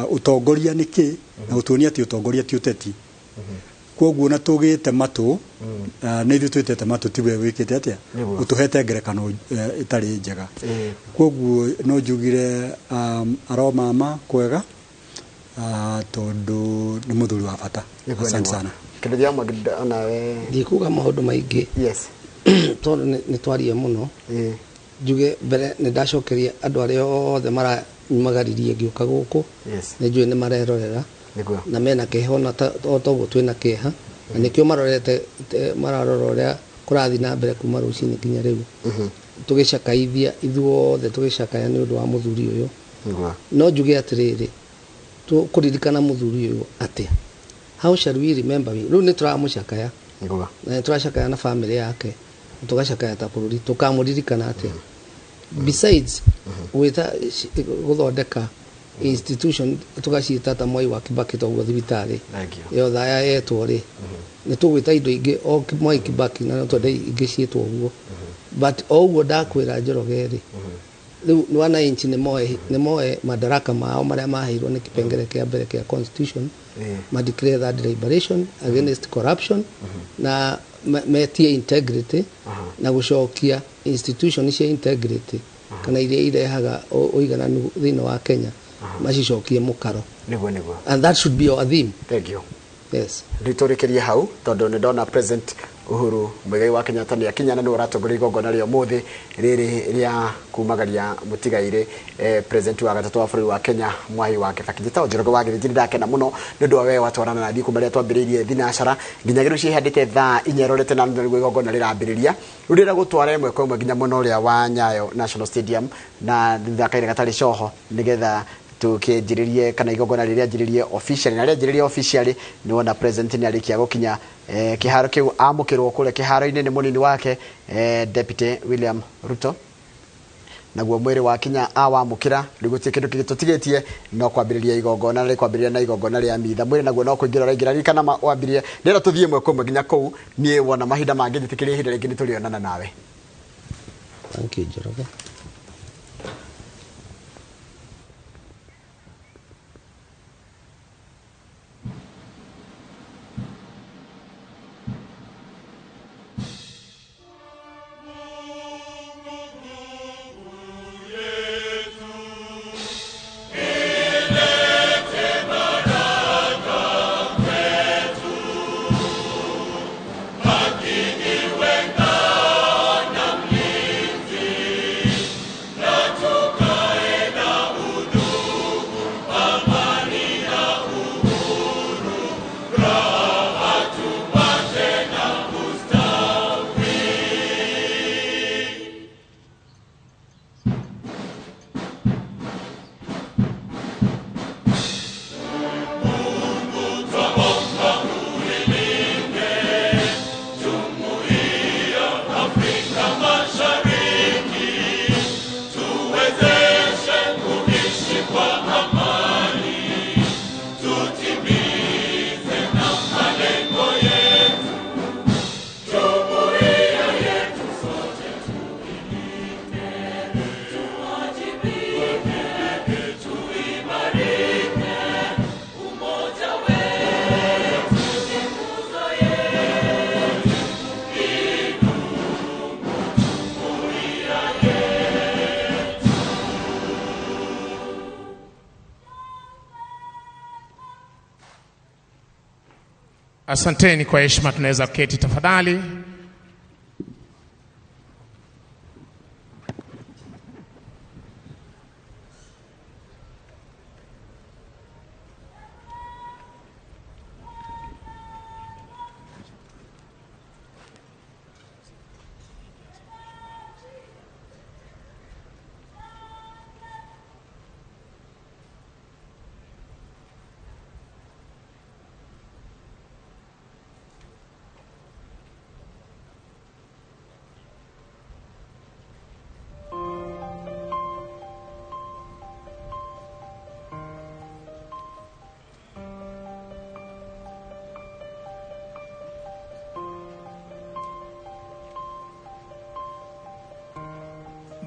ũtongoria nĩ kĩ, na gũtuonia atĩ ũtongoria ti ũteti. Koguo na tũgĩte matũ, nĩ ithuĩ twĩtete matũ, tiwe wĩkĩte atĩa, ũtũhete ngerekano ĩtarĩ njega. Koguo no njugire aromama kwega, tondũ nĩ mũthuri wa bata. Asante sana. Kĩndũ gĩa mwaki onawe ndikuga maũndũ maingĩ. Yes. Tondũ nĩ twaria mũno. Njuge mbere nĩ ndacokeria andũ arĩa othe maranyumagaririe ngĩũka gũkũ. Nĩ njũĩ nĩ marerorera na mena kĩeha ona o toguo twĩna kĩeha, na nĩkĩo marorete, mararora ũrĩa kũrathiĩ na mbere kuma rũcinĩ nginya rĩu. Tũgĩcakaithia ithuothe, tũgĩcakaya nĩ ũndũ wa mũthuri ũyũ. No njuge atĩrĩrĩ, tũkũririkana mũthuri ũyũ atĩa? How shall we remember him? Rĩu nĩ tũramũcakaya na nĩ tũracakaya na family yake, tũgacakaya ta bũrũri, tũkamũririkana atĩa? Besides gwĩta gũthondeka institution tũgaciĩta ta Mwai wa Kibaki, toguo thibitarĩ ĩyo thaya yetwo rĩ, nĩ tũgwĩta indo ingĩ o Mwai Kibaki, na no twende ingĩ ciĩtwo ũguo. But o ũguo ndakwĩra Njoroge rĩ, rĩu wananchi nĩ moe madaraka mao marĩa maheirwo nĩ kĩpengere kĩa mbere kĩa constitution, ma declare that liberation against corruption, na metie integrity na gũcokia institution cia integrity kana iria irehaga ũigananu thĩinĩ wa Kenya, macicokie mũkaro. Nĩguo. And that should be our theme. Thank you. Yes. Nĩtũrĩkĩrie hau tondũ nĩ ndona President Uhuru Muigai wa Kenyatta nĩ akinya na nĩwe ũratongoria igongona rĩa ũmũthĩ rĩrĩ rĩa kumagaria mũtigairĩ President wa gatatũ wa bũrũri wa Kenya Mwai wa Kibaki. Njĩtagwo Njoroge wa Gĩthĩnji, nĩndakena mũno nĩ ũndũ wa we watwarana na niĩ kuma rĩrĩa twambĩrĩirie thinacara nginya rĩu ciĩhandĩte thaa 4 rorete na nuthu nĩguo igongona rĩrambĩrĩria. Rĩu ndĩrenda gũtwara ĩmwe kwa ĩmwe nginya mwena ũrĩa wa Nyayo National Stadium na thakaire gatarĩ coho nĩgetha tukĩanjĩrĩrie kana igongona rĩrĩa rĩanjĩrĩrie officially, na rĩanjĩrĩria officially nĩ wona President nĩ arĩkia gũkinya kĩharo kĩu, amũkĩrwo kũrĩa kĩharo-inĩ nĩ mũnini wake Deputy William Ruto, naguo mwĩrĩ wakinya awamũkĩra. Rĩu gũtirĩ kĩndũ kĩngĩ tũtigĩtie no kwambĩrĩria igongona, na rĩkwambĩrĩria na igongona rĩa mitha. Mwĩrĩ naguo no kũingĩra ũraingĩra. Ririkana wambĩrĩrie ndĩrenda tũthiĩ ĩmwe kwa ĩmwe nginya kũu. Niĩ wona mahinda mangĩ njĩtĩkĩrie ihinda rĩngĩ nĩtũrĩonana nawe. Thank you, Njoroge. Asanteni kwa heshima, tunaweza kuketi tafadhali.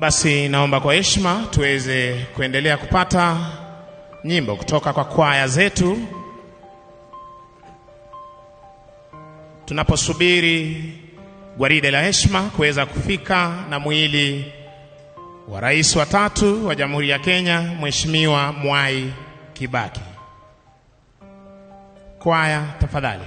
Basi naomba kwa heshima tuweze kuendelea kupata nyimbo kutoka kwa kwaya zetu tunaposubiri gwaride la heshima kuweza kufika na mwili wa rais wa tatu wa Jamhuri ya Kenya, Mheshimiwa Mwai Kibaki. Kwaya tafadhali.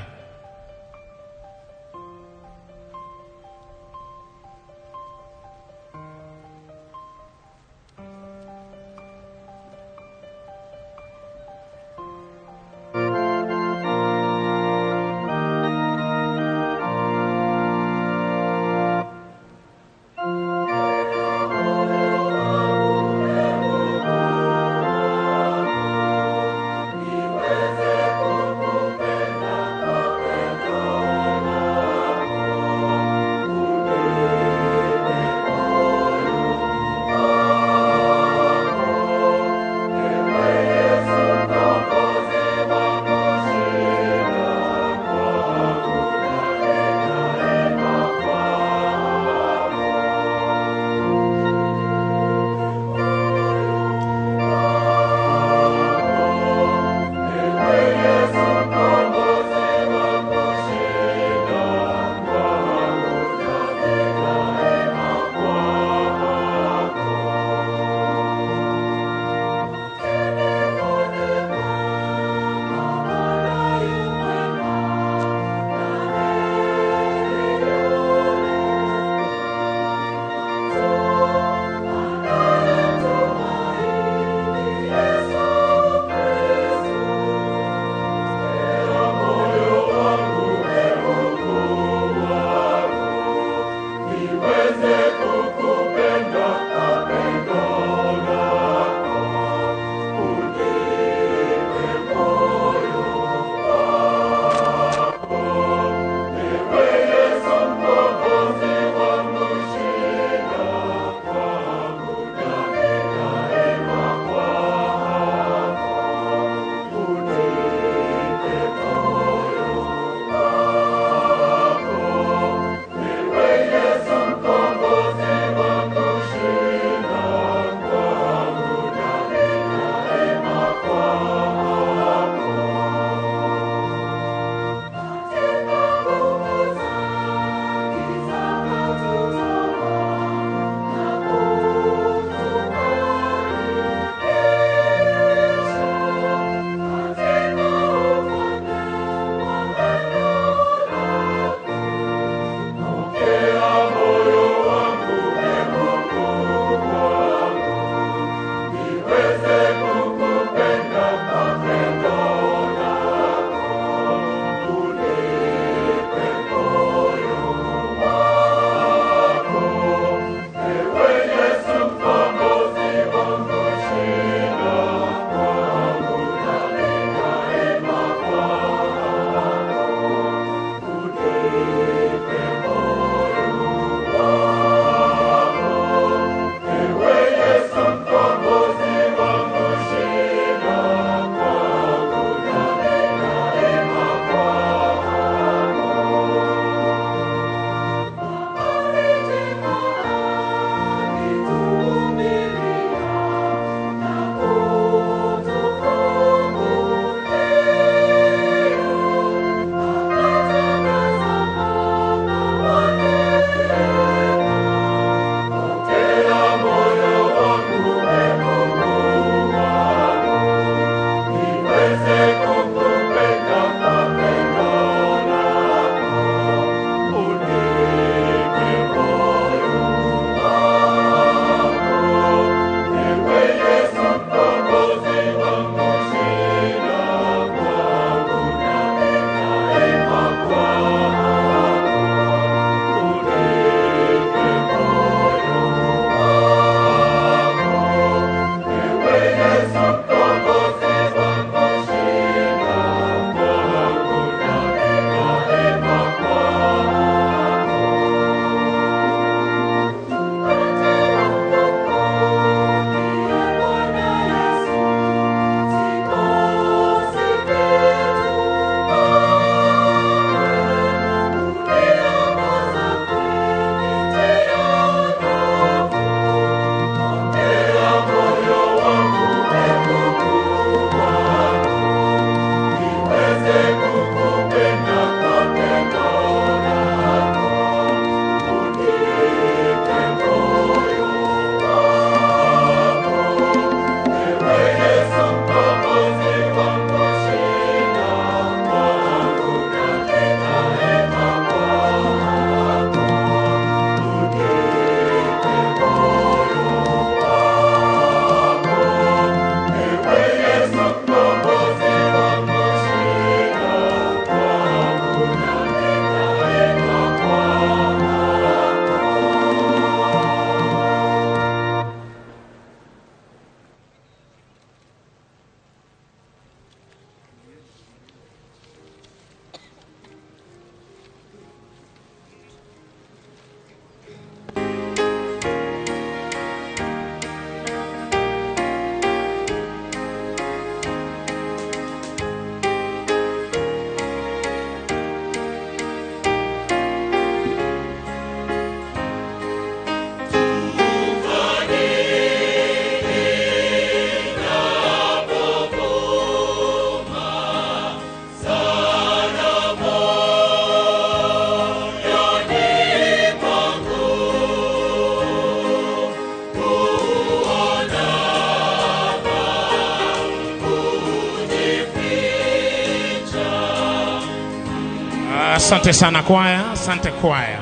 Asante sana kwaya, asante kwaya,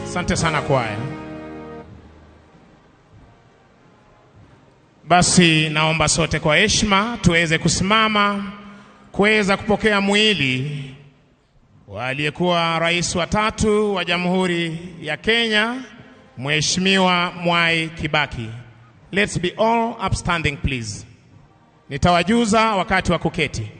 asante sana kwaya. Basi naomba sote kwa heshima tuweze kusimama kuweza kupokea mwili wa aliyekuwa rais wa tatu wa Jamhuri ya Kenya, Mheshimiwa Mwai Kibaki. Let's be all upstanding please. Nitawajuza wakati wa kuketi.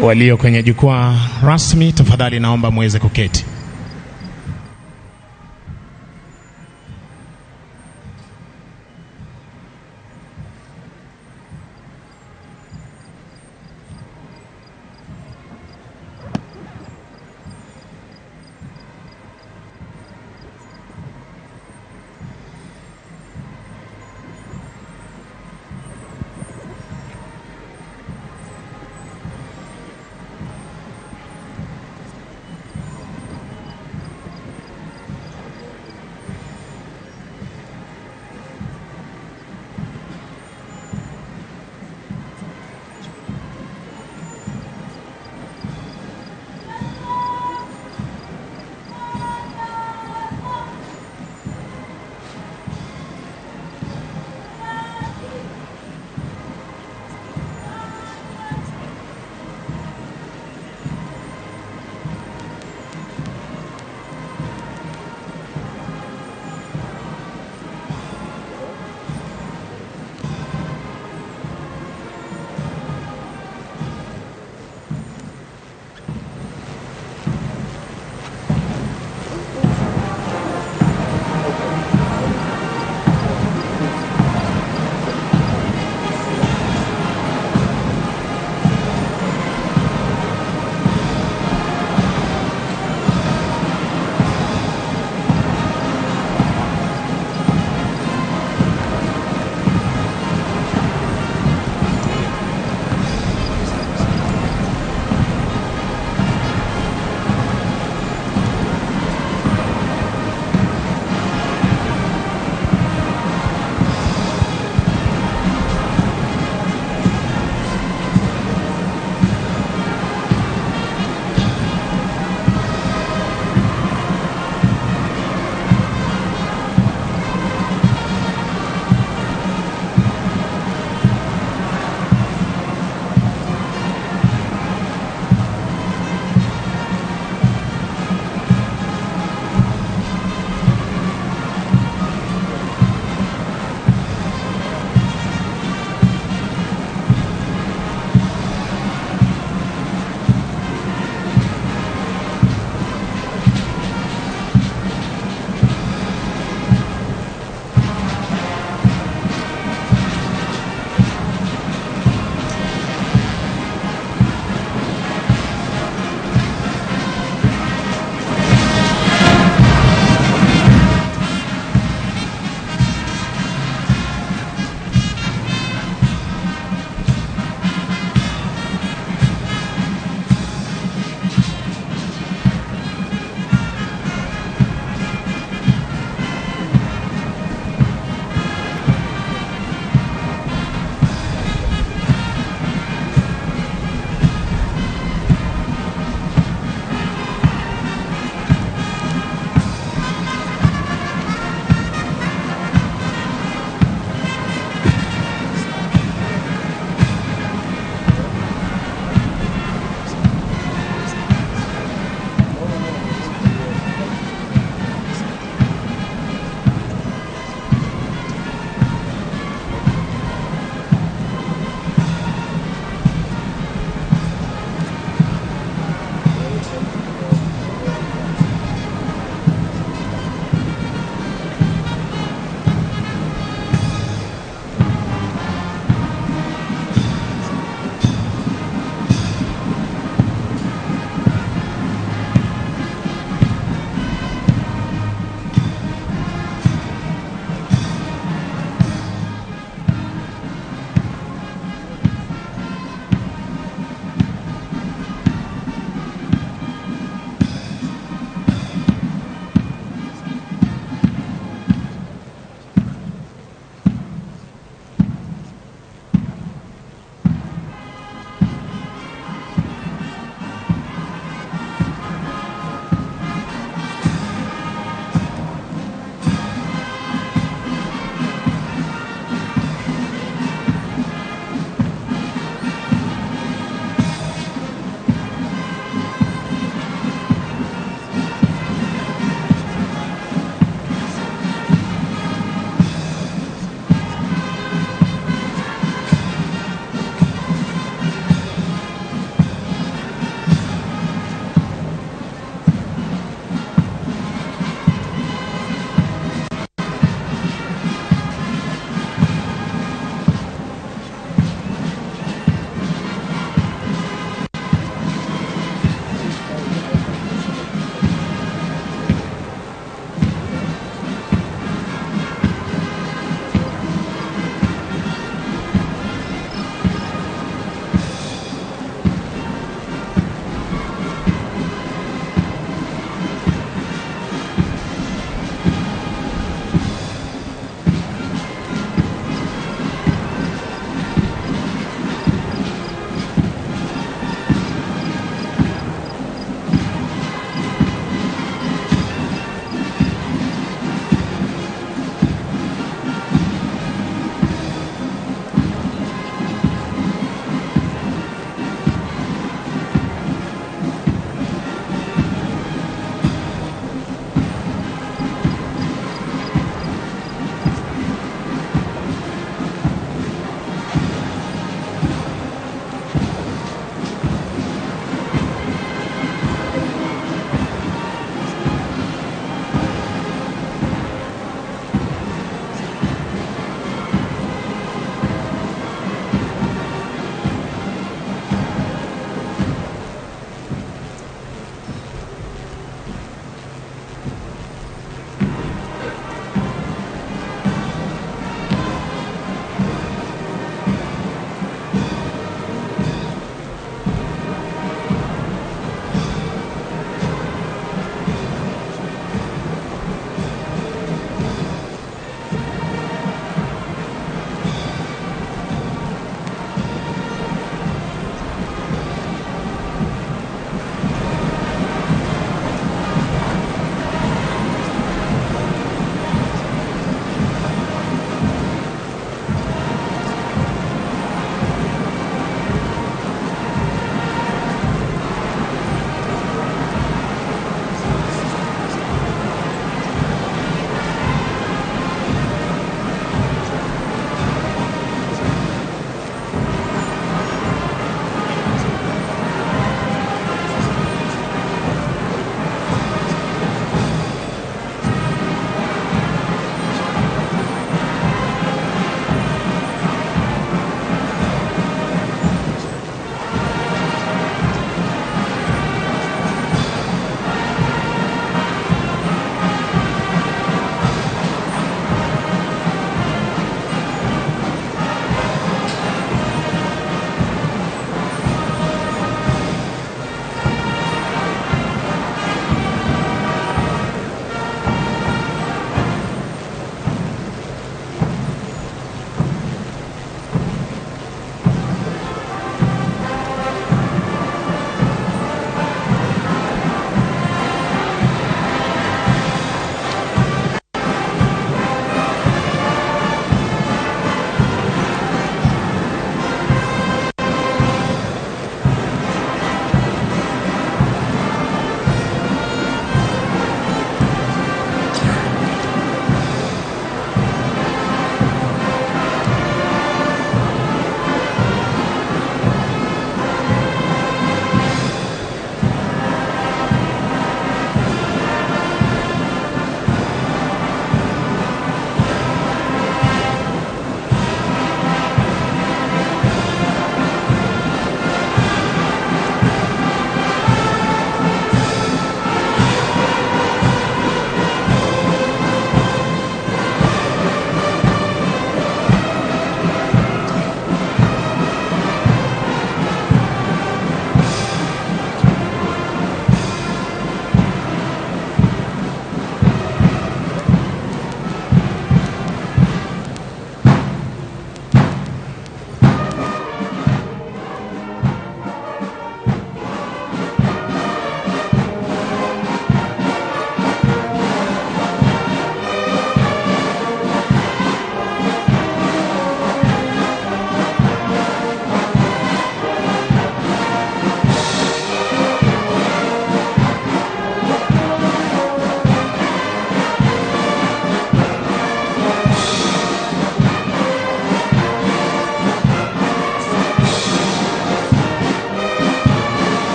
Walio kwenye jukwaa rasmi, tafadhali naomba muweze kuketi.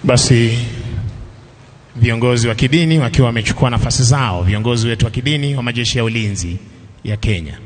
Basi viongozi wa kidini wakiwa wamechukua nafasi zao, viongozi wetu wa kidini wa majeshi ya ulinzi ya Kenya.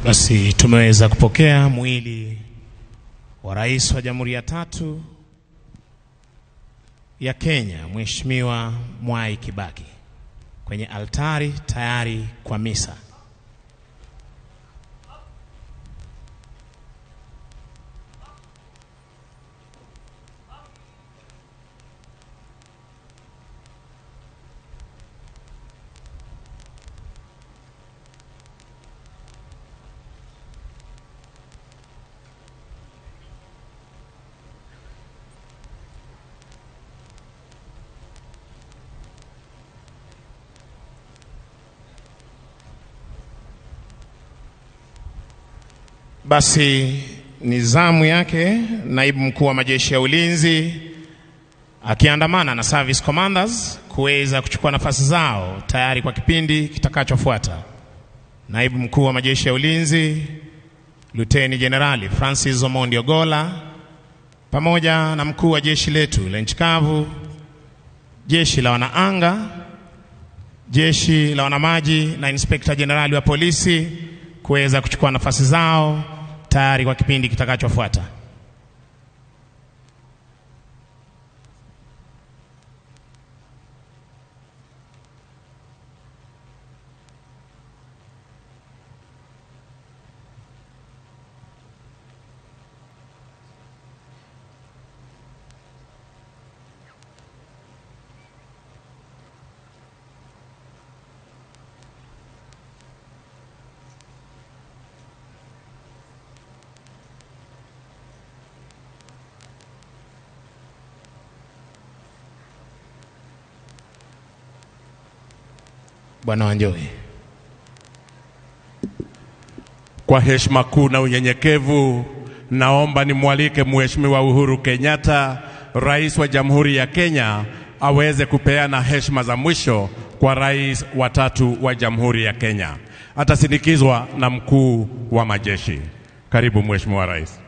Basi tumeweza kupokea mwili wa Rais wa Jamhuri ya Tatu ya Kenya, Mheshimiwa Mwai Kibaki, kwenye altari tayari kwa misa. Basi ni zamu yake naibu mkuu wa majeshi ya ulinzi akiandamana na service commanders kuweza kuchukua nafasi zao tayari kwa kipindi kitakachofuata. Naibu mkuu wa majeshi ya ulinzi Luteni Jenerali Francis Omondi Ogolla pamoja na mkuu wa jeshi letu la nchi kavu, jeshi la wanaanga, jeshi la wanamaji na inspekta jenerali wa polisi kuweza kuchukua nafasi zao tayari kwa kipindi kitakachofuata. Bwana Wanjohi. Kwa heshima kuu na unyenyekevu, naomba nimwalike Mheshimiwa Uhuru Kenyatta, Rais wa Jamhuri ya Kenya, aweze kupeana heshima za mwisho kwa Rais wa tatu wa Jamhuri ya Kenya. Atasindikizwa na mkuu wa majeshi. Karibu Mheshimiwa Rais.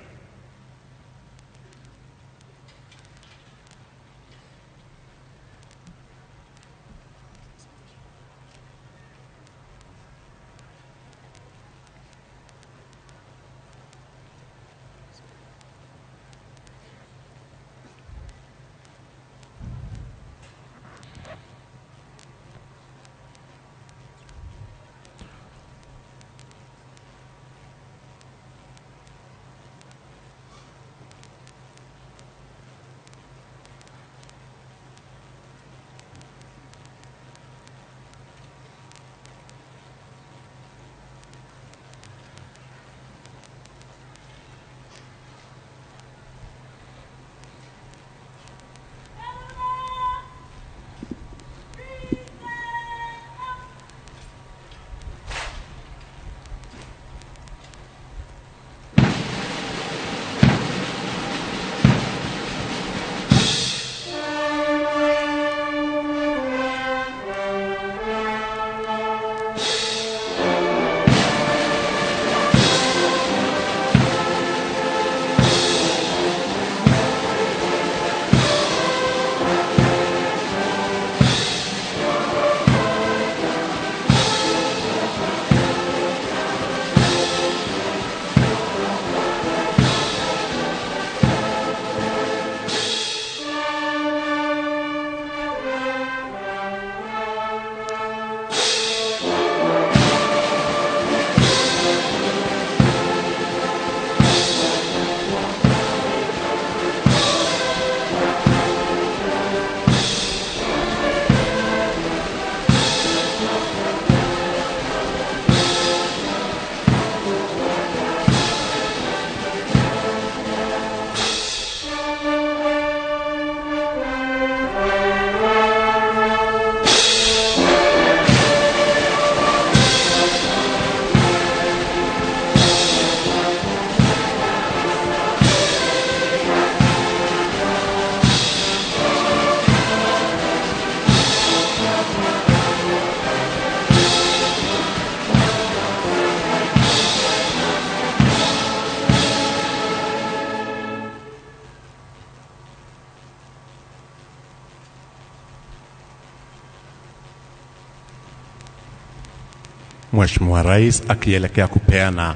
Mheshimiwa Rais akielekea kupeana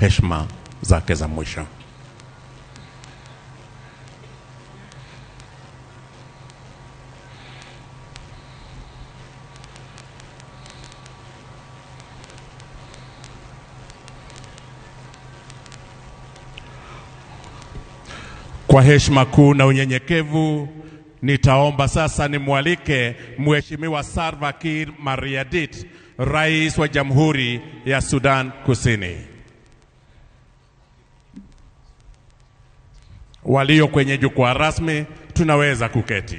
heshima zake za mwisho. Kwa heshima kuu na unyenyekevu, nitaomba sasa nimwalike Mheshimiwa Salva Kiir Mayardit, Rais wa Jamhuri ya Sudan Kusini. Walio kwenye jukwaa rasmi tunaweza kuketi.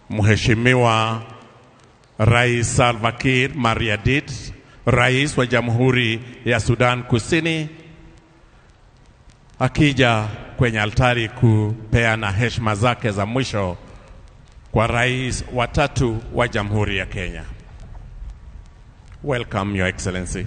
Mheshimiwa Rais Salva Kiir Mayardit, Rais wa Jamhuri ya Sudan Kusini, akija kwenye altari kupeana heshima zake za mwisho kwa Rais wa tatu wa Jamhuri ya Kenya. Welcome, Your Excellency.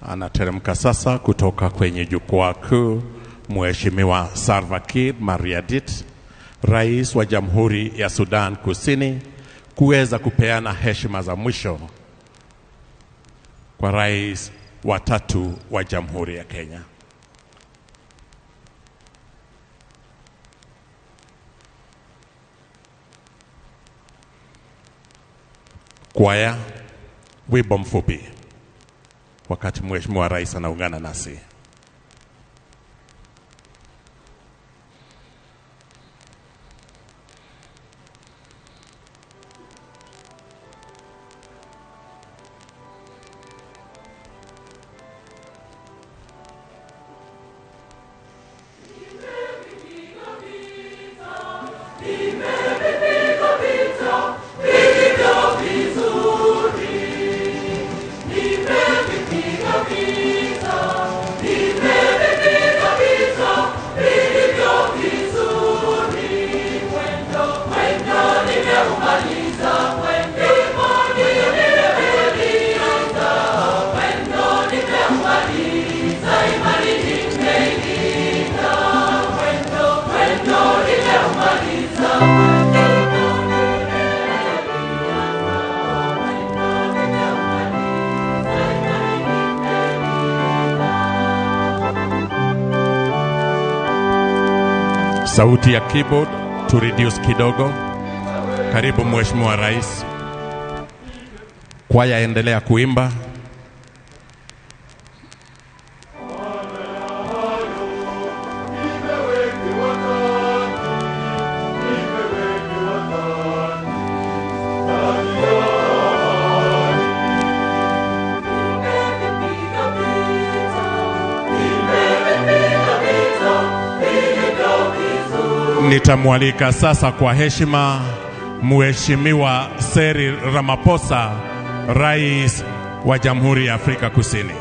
Anateremka sasa kutoka kwenye jukwaa kuu Mheshimiwa Salva Kiir Mayardit, Rais wa Jamhuri ya Sudan Kusini, kuweza kupeana heshima za mwisho kwa Rais wa tatu wa Jamhuri ya Kenya. Kwaya, wimbo mfupi wakati Mheshimiwa Rais anaungana nasi. Sauti ya keyboard to reduce kidogo. Karibu Mheshimiwa Rais. Kwaya endelea kuimba. Nitamwalika sasa kwa heshima Mheshimiwa Cyril Ramaphosa, Rais wa Jamhuri ya Afrika Kusini.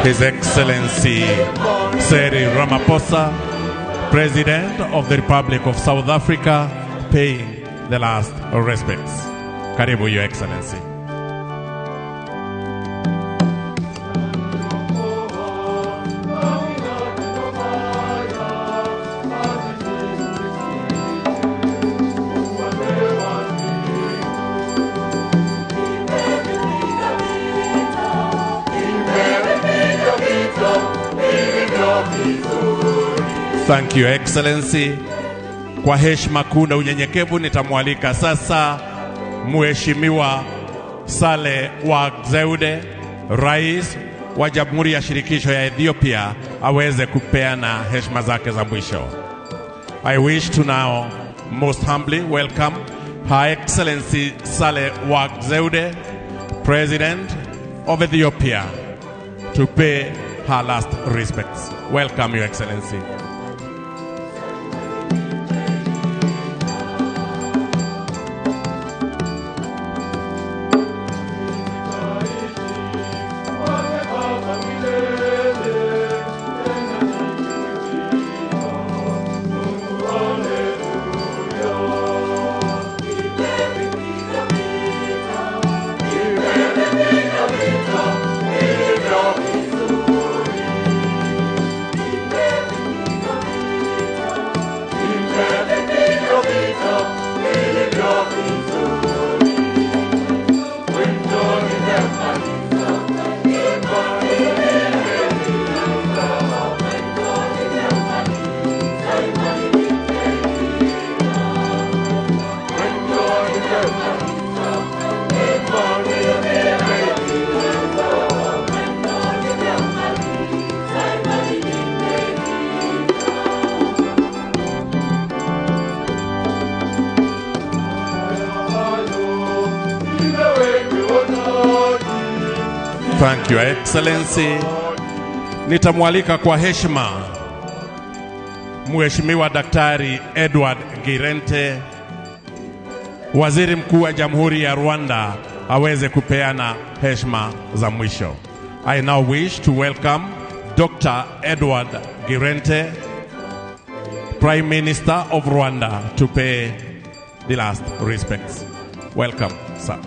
His Excellency Cyril Ramaphosa, President of the Republic of South Africa, paying the last respects. Karibu, Your Excellency. Thank you, Excellency. Kwa heshima kuu na unyenyekevu nitamwalika sasa Mheshimiwa Sahle-Work Zewde, Rais wa Jamhuri ya Shirikisho ya Ethiopia, aweze kupeana heshima zake za mwisho. I wish to now most humbly welcome Her Excellency Sahle-Work Zewde, President of Ethiopia, to pay her last respects. Welcome, Your Excellency. Thank you, Excellency. Nitamwalika kwa heshima Mheshimiwa Daktari Edward Ngirente, Waziri Mkuu wa Jamhuri ya Rwanda, aweze kupeana heshima za mwisho. I now wish to welcome Dr. Edward Ngirente, Prime Minister of Rwanda, to pay the last respects. Welcome, sir.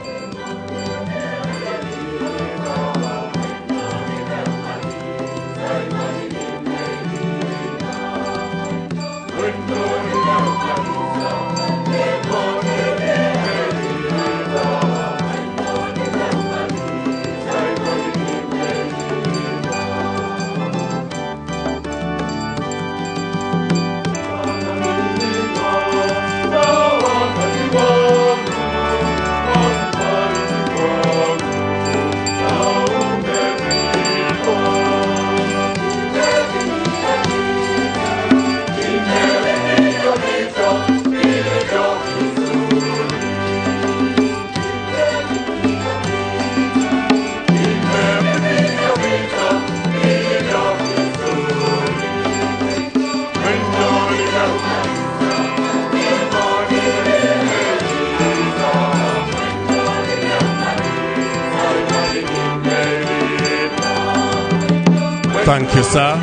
Thank you, sir.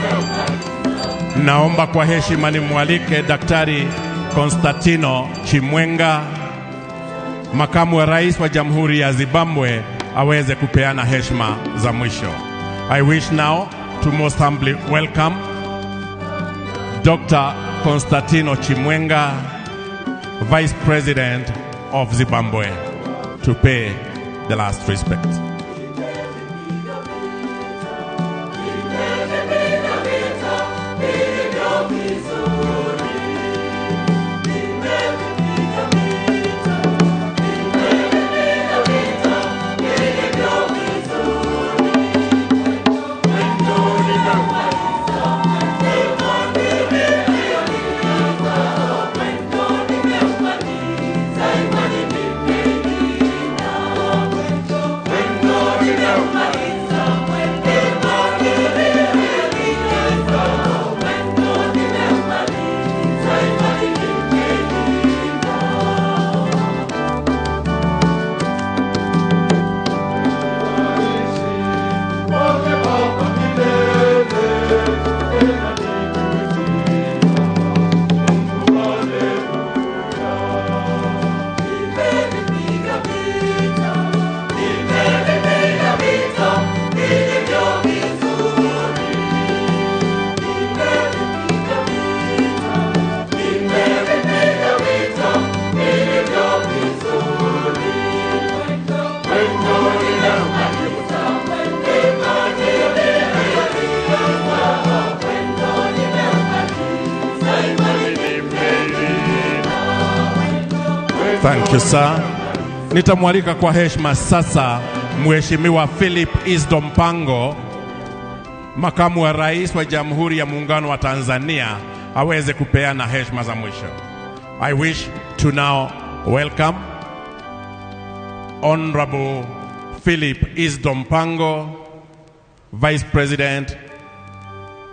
Naomba kwa heshima nimwalike Daktari Constantino Chiwenga, Makamu wa Rais wa Jamhuri ya Zimbabwe, aweze kupeana heshima za mwisho. I wish now to most humbly welcome Dr. Constantino Chiwenga, Vice President of Zimbabwe, to pay the last respect. Thank you, sir. Nitamwalika kwa heshima sasa Mheshimiwa Philip Isdor Mpango, Makamu wa Rais wa Jamhuri ya Muungano wa Tanzania, aweze kupeana heshima za mwisho. I wish to now welcome Honorable Philip Isdor Mpango, Vice President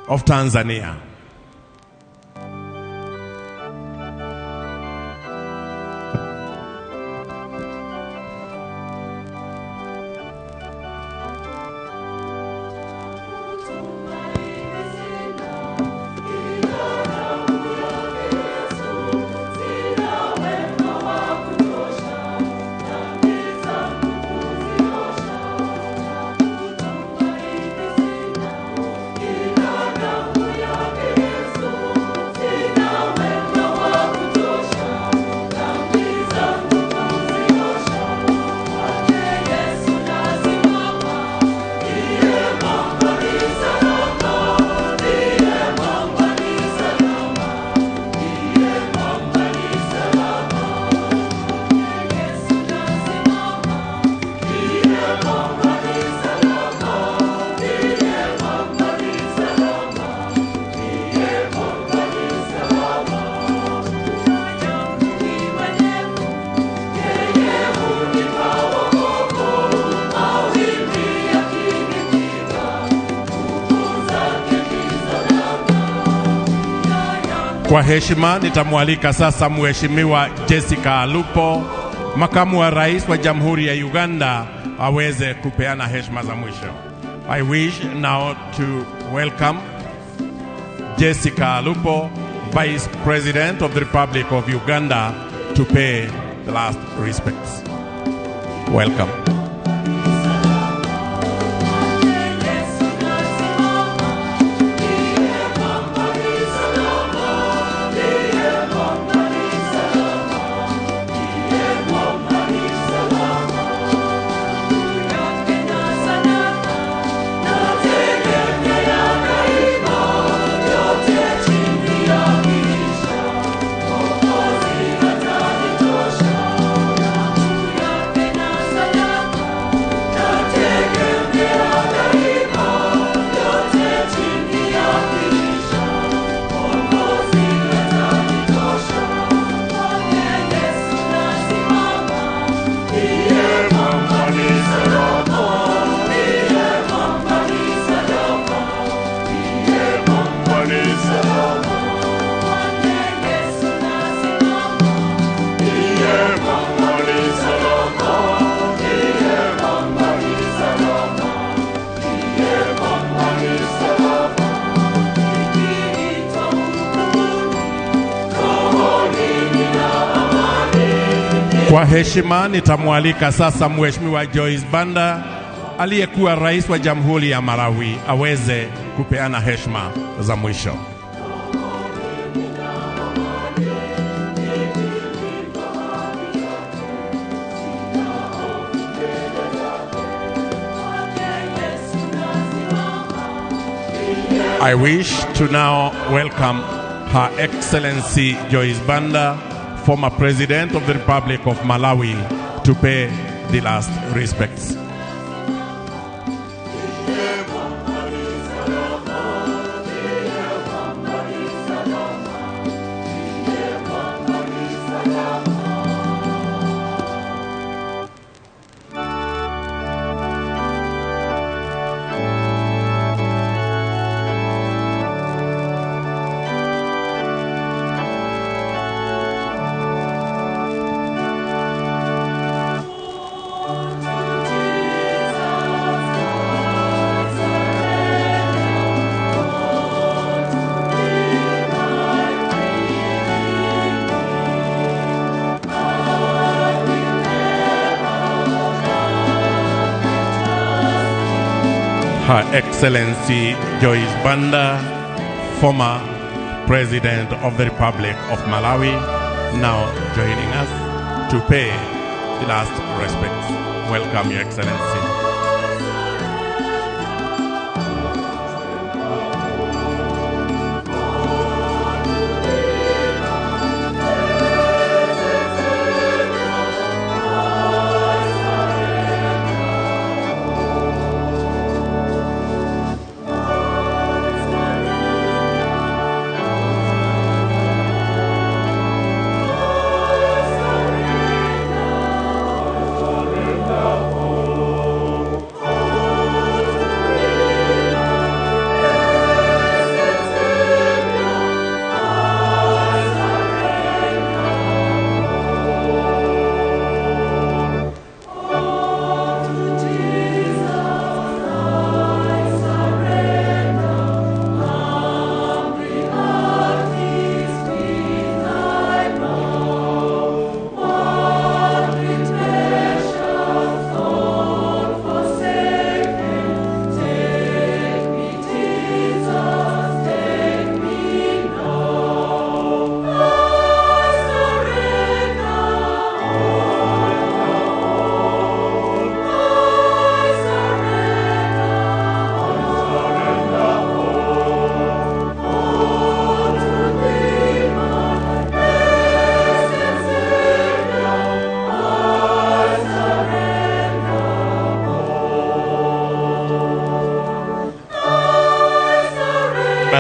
of Tanzania. Kwa heshima nitamwalika sasa Mheshimiwa Jessica Alupo, Makamu wa Rais wa Jamhuri ya Uganda, aweze kupeana heshima za mwisho. I wish now to welcome Jessica Alupo, Vice President of the Republic of Uganda, to pay the last respects. Welcome. Kwa heshima nitamwalika sasa Mheshimiwa Joyce Banda, aliyekuwa rais wa Jamhuri ya Malawi, aweze kupeana heshima za mwisho. I wish to now welcome Her Excellency Joyce Banda, former President of the Republic of Malawi, to pay the last respects. Her Excellency Joyce Banda, former President of the Republic of Malawi, now joining us to pay the last respects. Welcome, Your Excellency.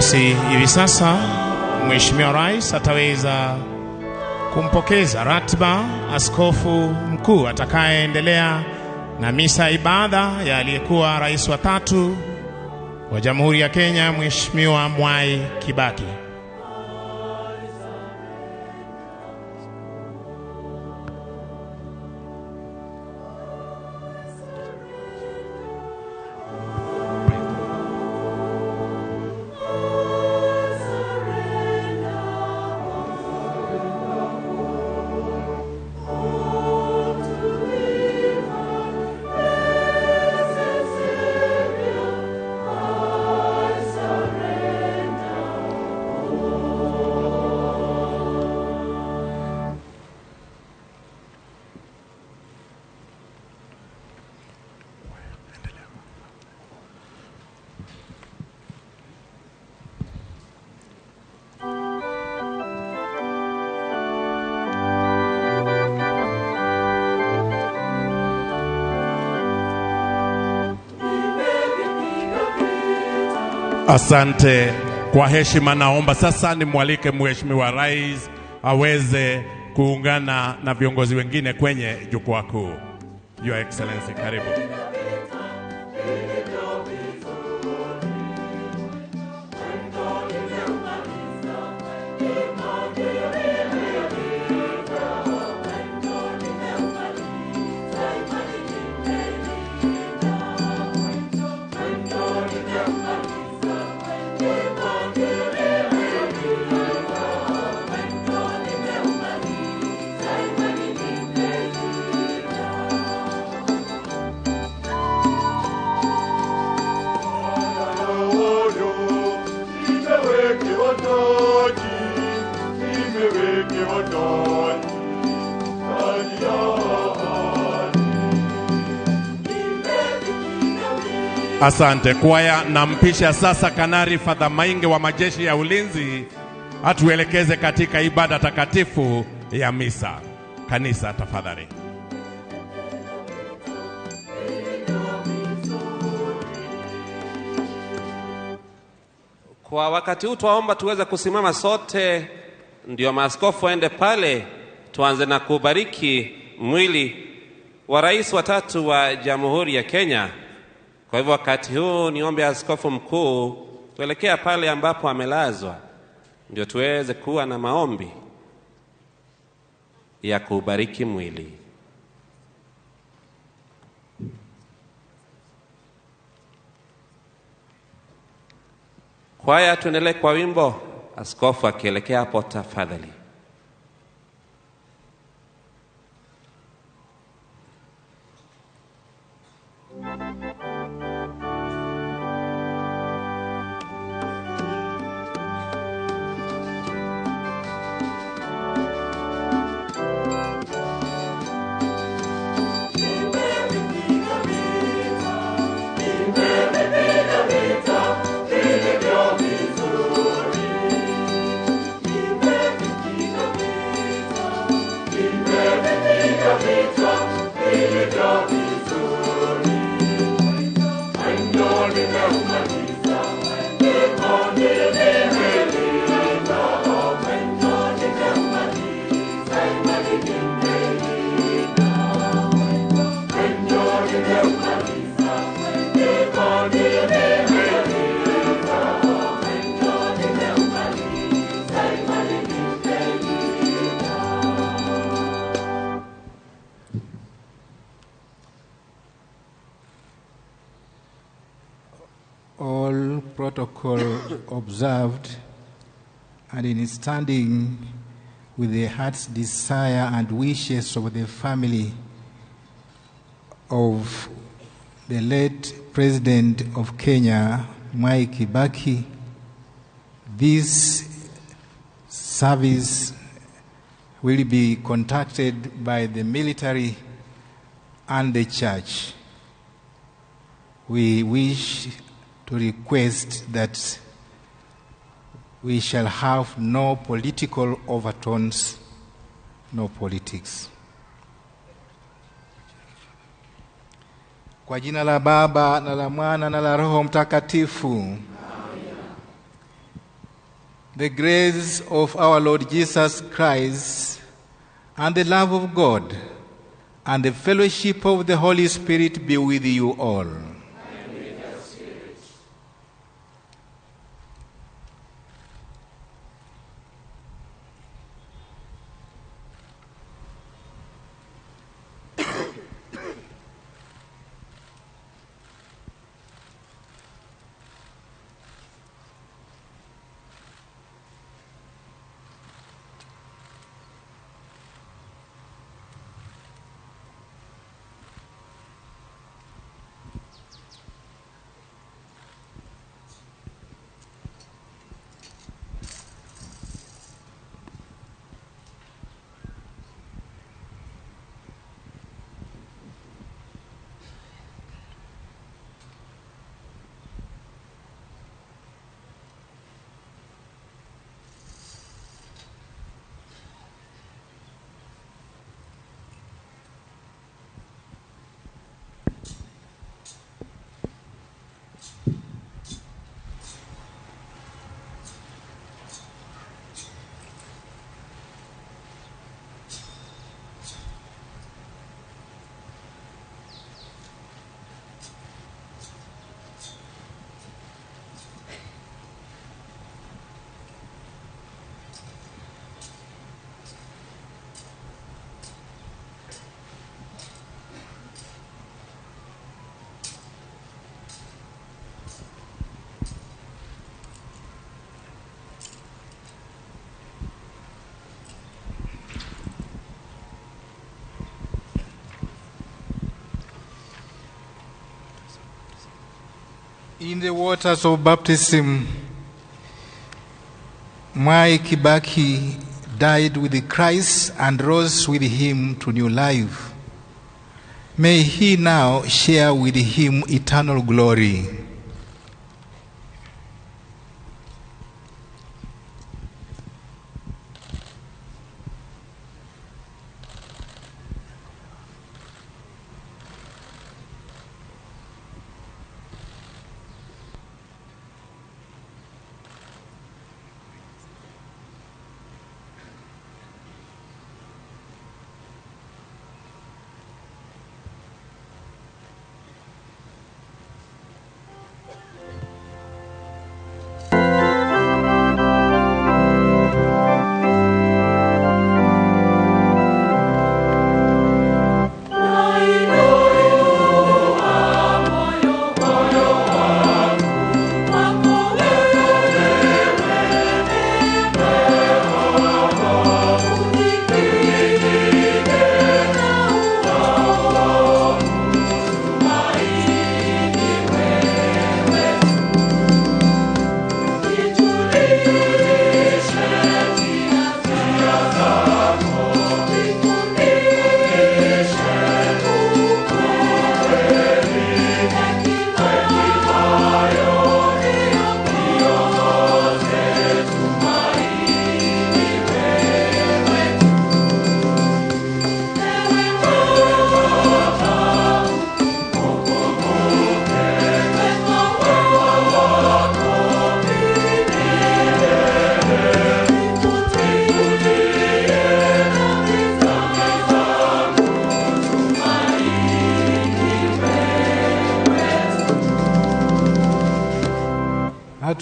Basi hivi sasa Mheshimiwa Rais ataweza kumpokeza ratiba askofu mkuu atakayeendelea na misa ibada ya aliyekuwa rais wa tatu wa Jamhuri ya Kenya, Mheshimiwa Mwai Kibaki. Asante. Kwa heshima naomba sasa nimwalike Mheshimiwa Rais aweze kuungana na viongozi wengine kwenye jukwaa kuu. Your Excellency, karibu. Asante kwaya. Nampisha sasa Kanari Father Mainge wa majeshi ya ulinzi atuelekeze katika ibada takatifu ya misa. Kanisa tafadhali. Kwa wakati huu twaomba tuweze kusimama sote, ndio maaskofu waende pale, tuanze na kubariki mwili wa rais wa tatu wa Jamhuri ya Kenya. Kwa hivyo wakati huu niombe askofu mkuu tuelekea pale ambapo amelazwa, ndio tuweze kuwa na maombi ya kubariki mwili. Kwaya, tuendelee kwa wimbo, askofu akielekea hapo tafadhali. All protocol observed, and in standing with the heart's desire and wishes of the family of the late President of Kenya, Mwai Kibaki, this service will be conducted by the military and the church. We wish to request that we shall have no political overtones, no politics. Kwa jina la Baba na la Mwana na la Roho Mtakatifu. The grace of our Lord Jesus Christ and the love of God and the fellowship of the Holy Spirit be with you all. And with your spirit. In the waters of baptism, Mwai Kibaki died with Christ and rose with him to new life. May he now share with him eternal glory.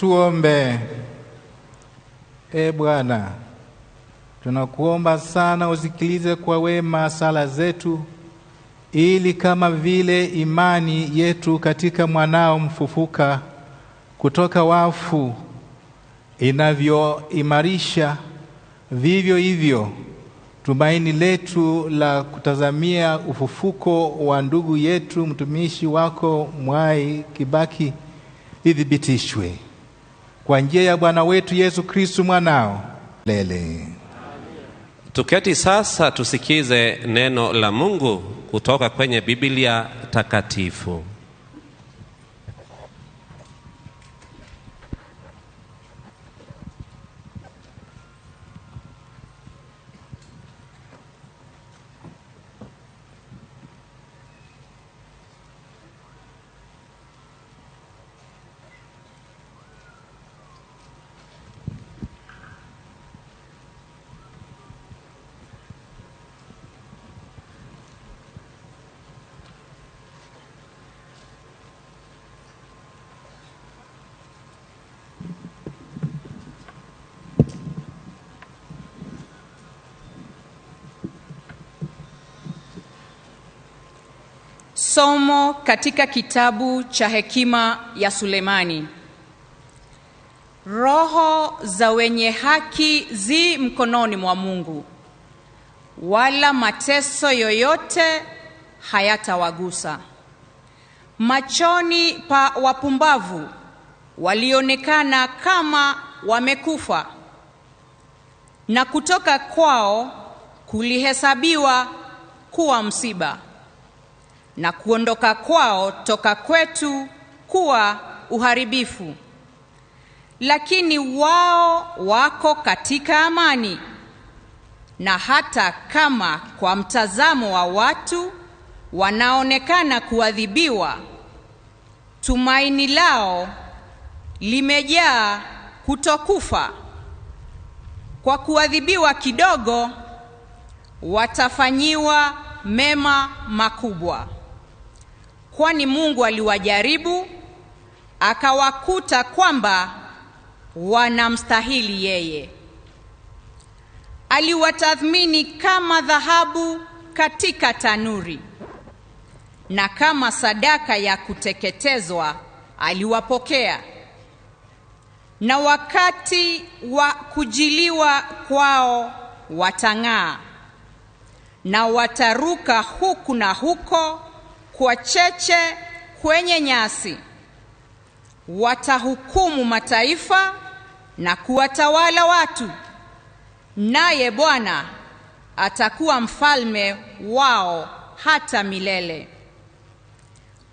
Tuombe. E Bwana, tunakuomba sana usikilize kwa wema sala zetu, ili kama vile imani yetu katika mwanao mfufuka kutoka wafu inavyoimarisha, vivyo hivyo tumaini letu la kutazamia ufufuko wa ndugu yetu mtumishi wako Mwai Kibaki ithibitishwe kwa njia ya Bwana wetu Yesu Kristo mwanao. Lele. Tuketi sasa tusikize neno la Mungu kutoka kwenye Biblia takatifu. Somo katika kitabu cha Hekima ya Sulemani. Roho za wenye haki zi mkononi mwa Mungu, wala mateso yoyote hayatawagusa. Machoni pa wapumbavu walionekana kama wamekufa, na kutoka kwao kulihesabiwa kuwa msiba, na kuondoka kwao toka kwetu kuwa uharibifu. Lakini wao wako katika amani, na hata kama kwa mtazamo wa watu wanaonekana kuadhibiwa, tumaini lao limejaa kutokufa. Kwa kuadhibiwa kidogo watafanyiwa mema makubwa, kwani Mungu aliwajaribu akawakuta kwamba wanamstahili yeye. Aliwatathmini kama dhahabu katika tanuri, na kama sadaka ya kuteketezwa aliwapokea. Na wakati wa kujiliwa kwao watang'aa, na wataruka huku na huko kwa cheche kwenye nyasi. Watahukumu mataifa na kuwatawala watu, naye Bwana atakuwa mfalme wao hata milele.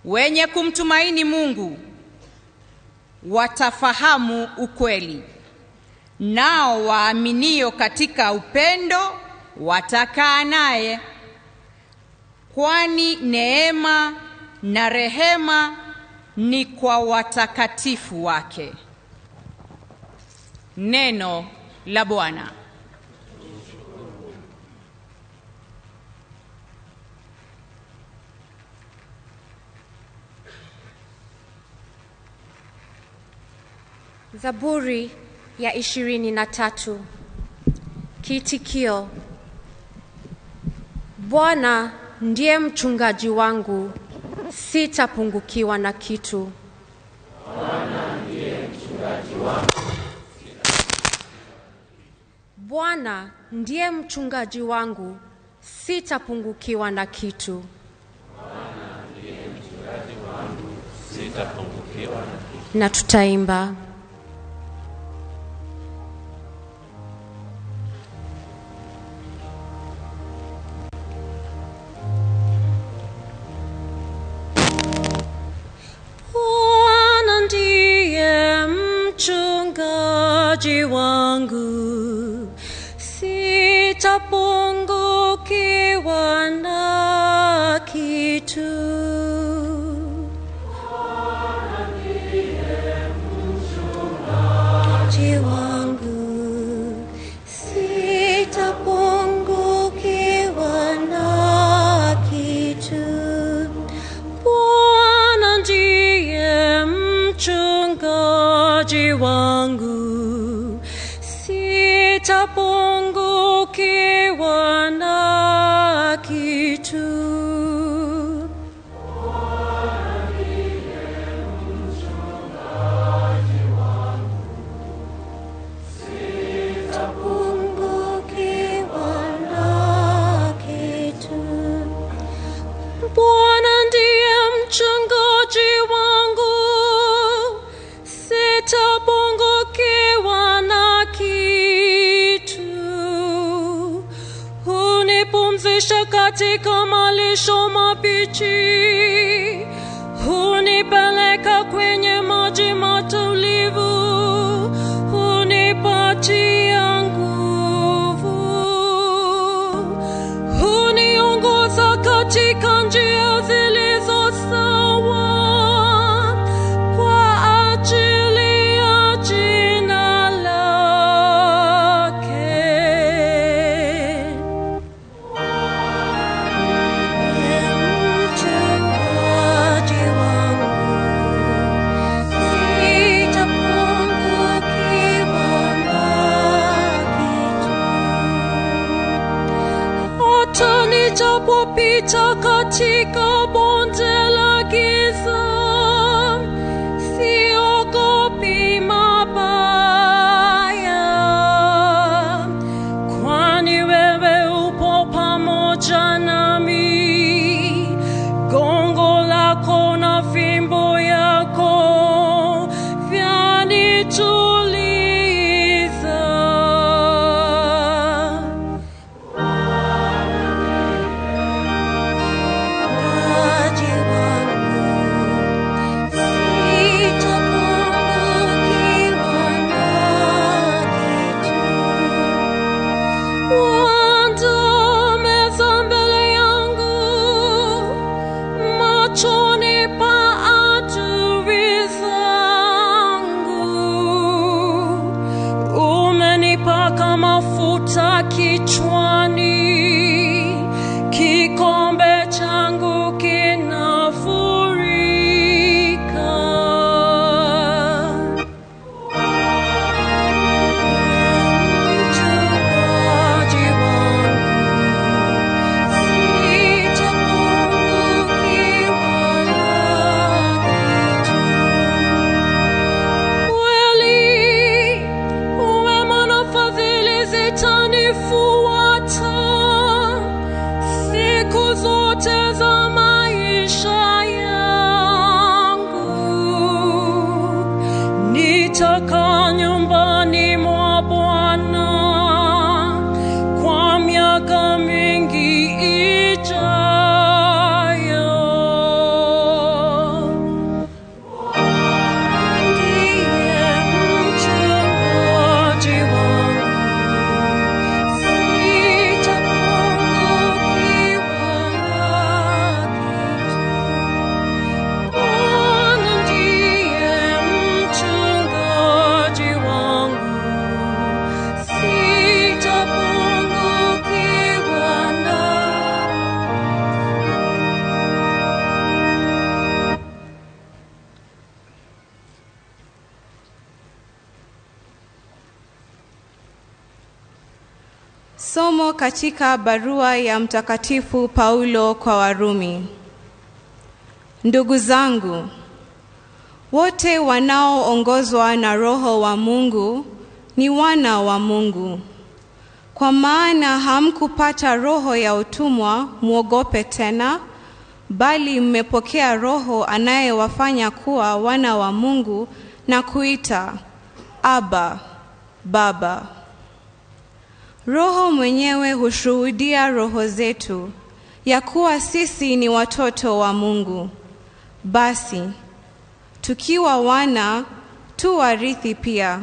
Wenye kumtumaini Mungu watafahamu ukweli, nao waaminio katika upendo watakaa naye, kwani neema na rehema ni kwa watakatifu wake. Neno la Bwana. Zaburi ya 23. Kiitikio: Bwana ndiye mchungaji wangu, sitapungukiwa na kitu. Bwana ndiye mchungaji wangu. Bwana ndiye mchungaji wangu, sitapungukiwa na kitu. Bwana ndiye mchungaji wangu, sitapungukiwa na kitu. Na tutaimba. Mchungaji wangu, sitapungukiwa na kitu. Bwana ndiye mchungaji wangu, sitapungukiwa na kitu. Bwana ndiye mchungaji wangu, sitapungukiwa na kitu. Bwana ndiye mchungaji wangu, sitapungukiwa na kitu. Bwana ndiye mchungaji wangu, sitapungukiwa na kitu. Hunipumzisha katika malisho mabichi, hunipeleka kwenye maji matulivu, hunipatia nguvu, huniongoza katika njia zilizo sawa kwa ajili ya jina lake. Mchungaji wangu, sitapungukiwa na Nijapopita katika bonde la giza, siogopi mabaya, kwani wewe upo pamoja nami. Gongo lako na fimbo yako vyanituliza. Mchungaji wangu, sitapungukiwa na kitu. Waandaa meza mbele yangu machoni pa adui zangu. Umenipaka mafuta kichwani, kikombe changu kinafurika. Mchungaji wangu, sitapungukiwa na kitu. Kweli wema na fadhili zitanifuata siku zote za maisha yangu. Nitakaa nyumbani mwa Bwana kwa miaka mingi ijayo. Ndiye mchungaji wangu, sitapungukiwa na kitu. Bwana ndiye mchungaji wangu, sitapungukiwa na. Somo katika barua ya Mtakatifu Paulo kwa Warumi. Ndugu zangu, wote wanaoongozwa na Roho wa Mungu ni wana wa Mungu. Kwa maana hamkupata roho ya utumwa mwogope tena, bali mmepokea Roho anayewafanya kuwa wana wa Mungu na kuita Abba, Baba. Roho mwenyewe hushuhudia roho zetu ya kuwa sisi ni watoto wa Mungu. Basi tukiwa wana tu warithi pia,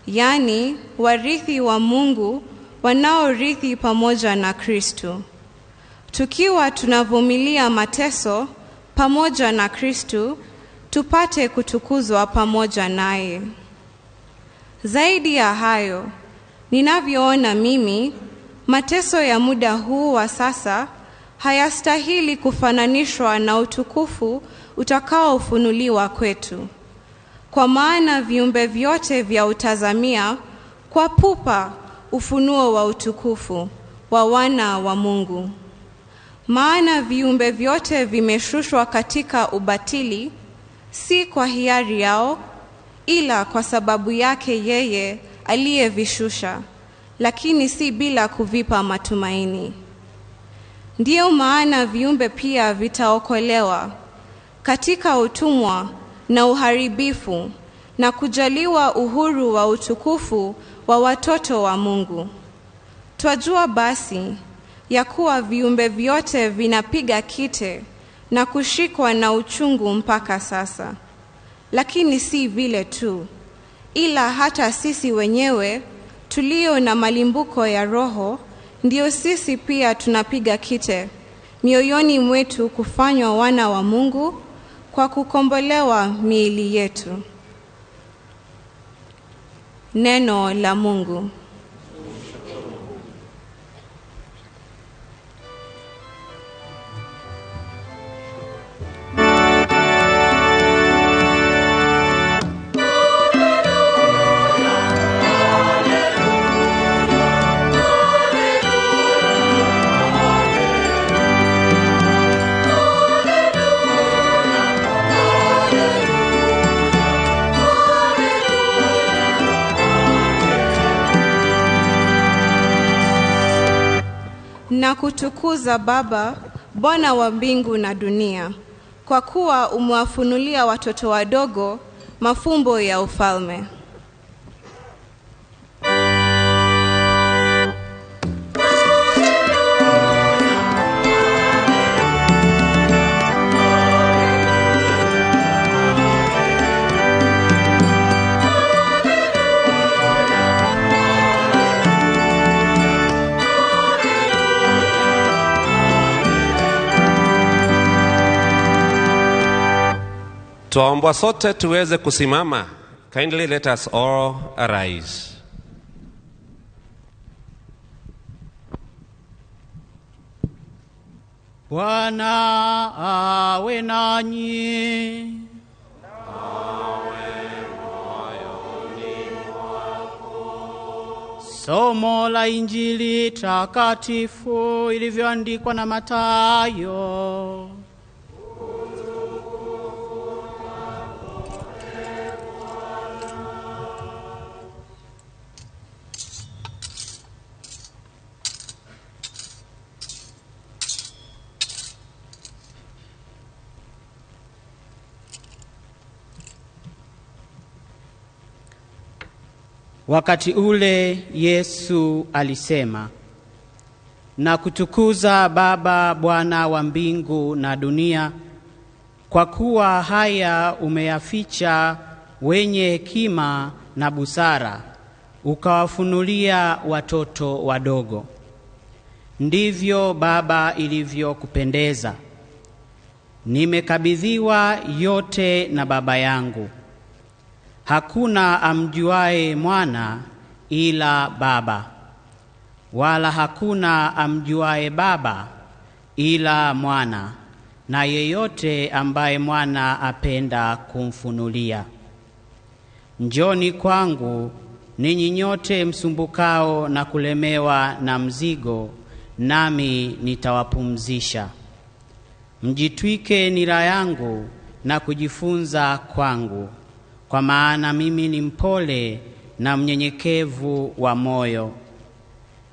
yaani warithi wa Mungu wanaorithi pamoja na Kristo. Tukiwa tunavumilia mateso pamoja na Kristo, tupate kutukuzwa pamoja naye. Zaidi ya hayo, ninavyoona mimi, mateso ya muda huu wa sasa hayastahili kufananishwa na utukufu utakaofunuliwa kwetu. Kwa maana viumbe vyote vya utazamia kwa pupa ufunuo wa utukufu wa wana wa Mungu. Maana viumbe vyote vimeshushwa katika ubatili, si kwa hiari yao, ila kwa sababu yake yeye aliyevishusha, lakini si bila kuvipa matumaini. Ndiyo maana viumbe pia vitaokolewa katika utumwa na uharibifu na kujaliwa uhuru wa utukufu wa watoto wa Mungu. Twajua basi ya kuwa viumbe vyote vinapiga kite na kushikwa na uchungu mpaka sasa. Lakini si vile tu, ila hata sisi wenyewe tulio na malimbuko ya Roho, ndio sisi pia tunapiga kite mioyoni mwetu kufanywa wana wa Mungu kwa kukombolewa miili yetu. Neno la Mungu. Hallelujah. Na kutukuza Baba, Bwana wa mbingu na dunia, kwa kuwa umewafunulia watoto wadogo mafumbo ya ufalme. Twaombwa sote tuweze kusimama. Kindly let us all arise. Bwana awe nanyi. Somo la Injili takatifu ilivyoandikwa na Mathayo. Wakati ule Yesu alisema, na kutukuza Baba, Bwana wa mbingu na dunia, kwa kuwa haya umeyaficha wenye hekima na busara, ukawafunulia watoto wadogo. Ndivyo Baba ilivyokupendeza. Nimekabidhiwa yote na Baba yangu. Hakuna amjuae mwana ila Baba, wala hakuna amjuae Baba ila Mwana, na yeyote ambaye Mwana apenda kumfunulia. Njoni kwangu ninyi nyote msumbukao na kulemewa na mzigo, nami nitawapumzisha. Mjitwike nira yangu na kujifunza kwangu, kwa maana mimi ni mpole na mnyenyekevu wa moyo,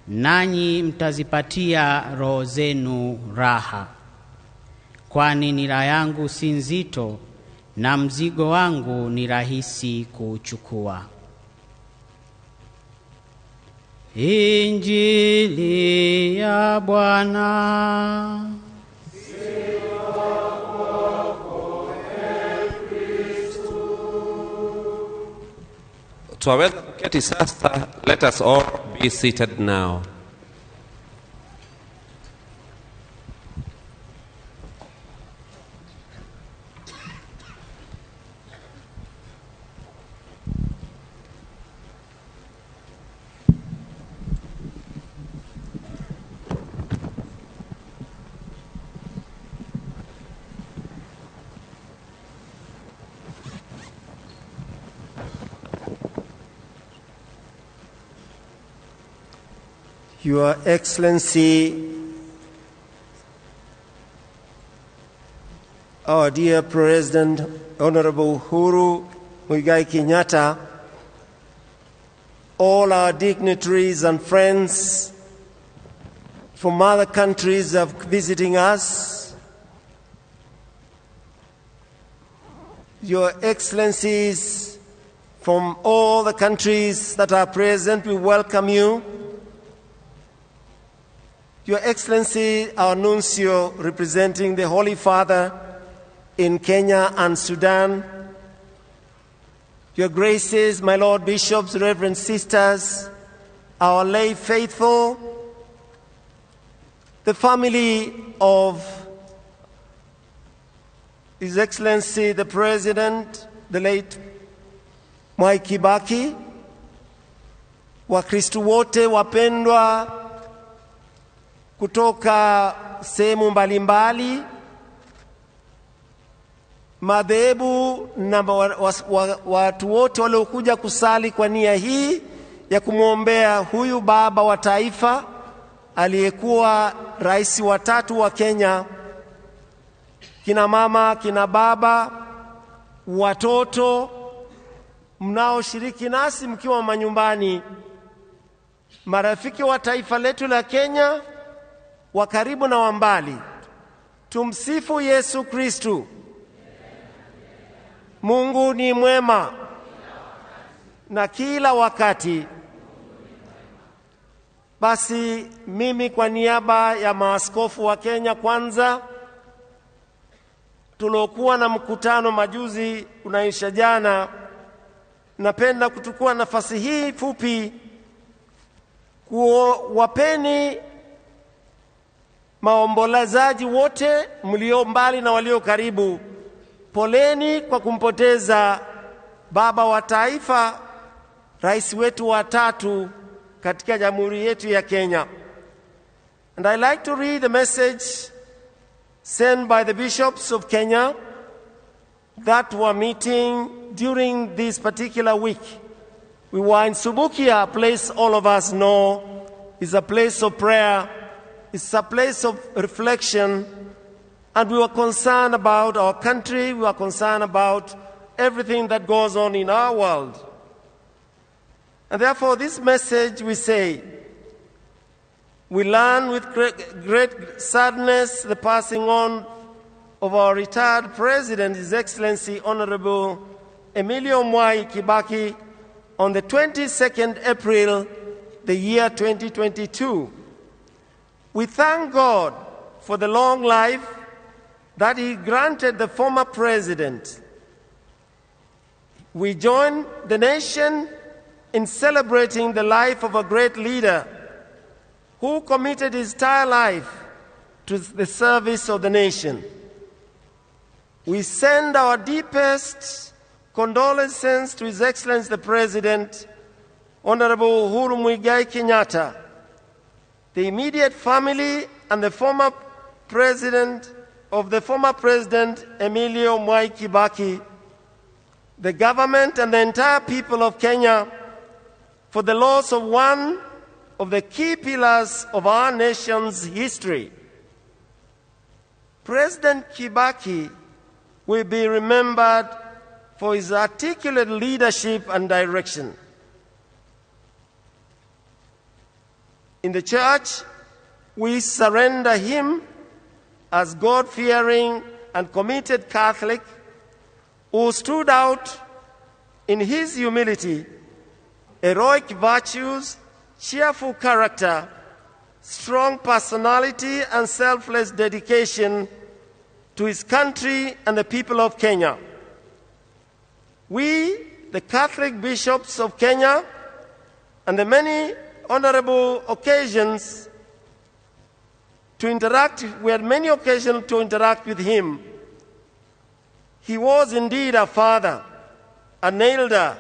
nanyi mtazipatia roho zenu raha. Kwani nira yangu si nzito na mzigo wangu ni rahisi kuuchukua. Injili ya Bwana. Twaweza kuketi sasa. Let us all be seated now. Your Excellency, our dear President, Honorable Uhuru Muigai Kenyatta, all our dignitaries and friends from other countries are visiting us, Your Excellencies from all the countries that are present, we welcome you. Your Excellency, our Nuncio representing the Holy Father in Kenya and Sudan, Your Graces, my Lord Bishops, Reverend Sisters, our lay faithful, the family of His Excellency the President, the late Mwai Kibaki, Wakristo wote wapendwa kutoka sehemu mbalimbali, madhehebu na watu wote waliokuja kusali kwa nia hii ya kumwombea huyu baba wa taifa aliyekuwa rais wa tatu wa Kenya. Kina mama, kina baba, watoto mnaoshiriki nasi mkiwa manyumbani, marafiki wa taifa letu la Kenya wa karibu na wa mbali, tumsifu Yesu Kristu. Mungu ni mwema na kila wakati. Basi mimi kwa niaba ya maaskofu wa Kenya kwanza, tuliokuwa na mkutano majuzi unaisha jana, napenda kuchukua nafasi hii fupi kuwapeni maombolezaji wote mlio mbali na walio karibu, poleni kwa kumpoteza baba wa taifa, rais wetu wa tatu katika jamhuri yetu ya Kenya. And I like to read the message sent by the bishops of Kenya that were meeting during this particular week. We were in Subukia, a place all of us know is a place of prayer, it's a place of reflection, and we were concerned about our country, we were concerned about everything that goes on in our world. And therefore, this message we say, we learn with great sadness the passing on of our retired president, His Excellency Honorable Emilio Mwai Kibaki, on the 22nd April, the year 2022. We thank God for the long life that He granted the former president. We join the nation in celebrating the life of a great leader who committed his entire life to the service of the nation. We send our deepest condolences to His Excellency the President, Honorable Uhuru Muigai Kenyatta, the immediate family, and the former president of the former President Emilio Mwai Kibaki, the government and the entire people of Kenya for the loss of one of the key pillars of our nation's history. President Kibaki will be remembered for his articulate leadership and direction. In the church, we surrender him as God-fearing and committed Catholic who stood out in his humility, heroic virtues, cheerful character, strong personality, and selfless dedication to his country and the people of Kenya. We, the Catholic bishops of Kenya, and the many honorable occasions to interact, we had many occasions to interact with him. He was indeed a father, an elder,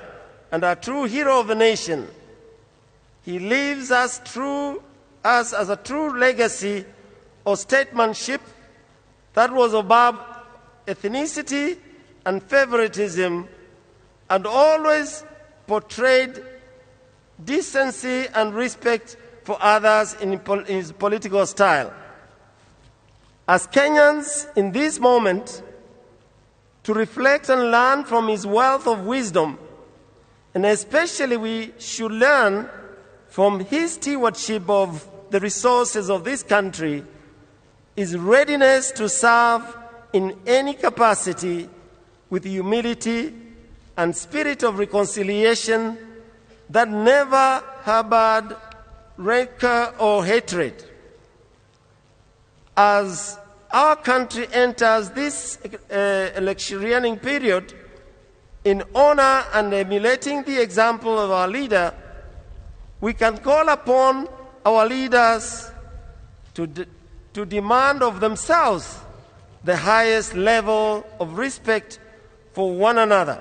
and a true hero of the nation. He leaves us as a true legacy of statesmanship that was above ethnicity and favoritism, and always portrayed decency and respect for others in his political style. As Kenyans in this moment, to reflect and learn from his wealth of wisdom, and especially we should learn from his stewardship of the resources of this country, his readiness to serve in any capacity with humility and spirit of reconciliation that never harbored rancor or hatred. As our country enters this electioneering period, in honor and emulating the example of our leader, we can call upon our leaders to demand of themselves the highest level of respect for one another,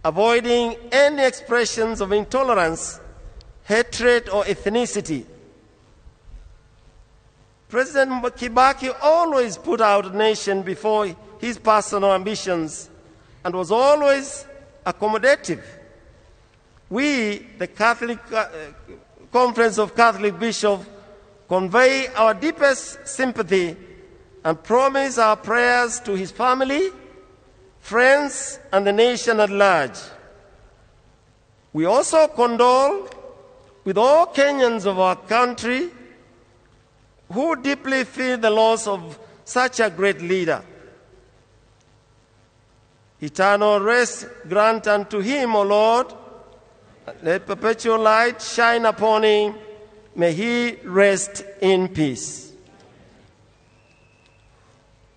avoiding any expressions of intolerance, hatred, or ethnicity. President Kibaki always put our nation before his personal ambitions and was always accommodative. We, the Catholic Conference of Catholic Bishops, convey our deepest sympathy and promise our prayers to his family, friends, and the nation at large. We also condole with all Kenyans of our country who deeply feel the loss of such a great leader. Eternal rest grant unto him, O Lord. Let perpetual light shine upon him. May he rest in peace.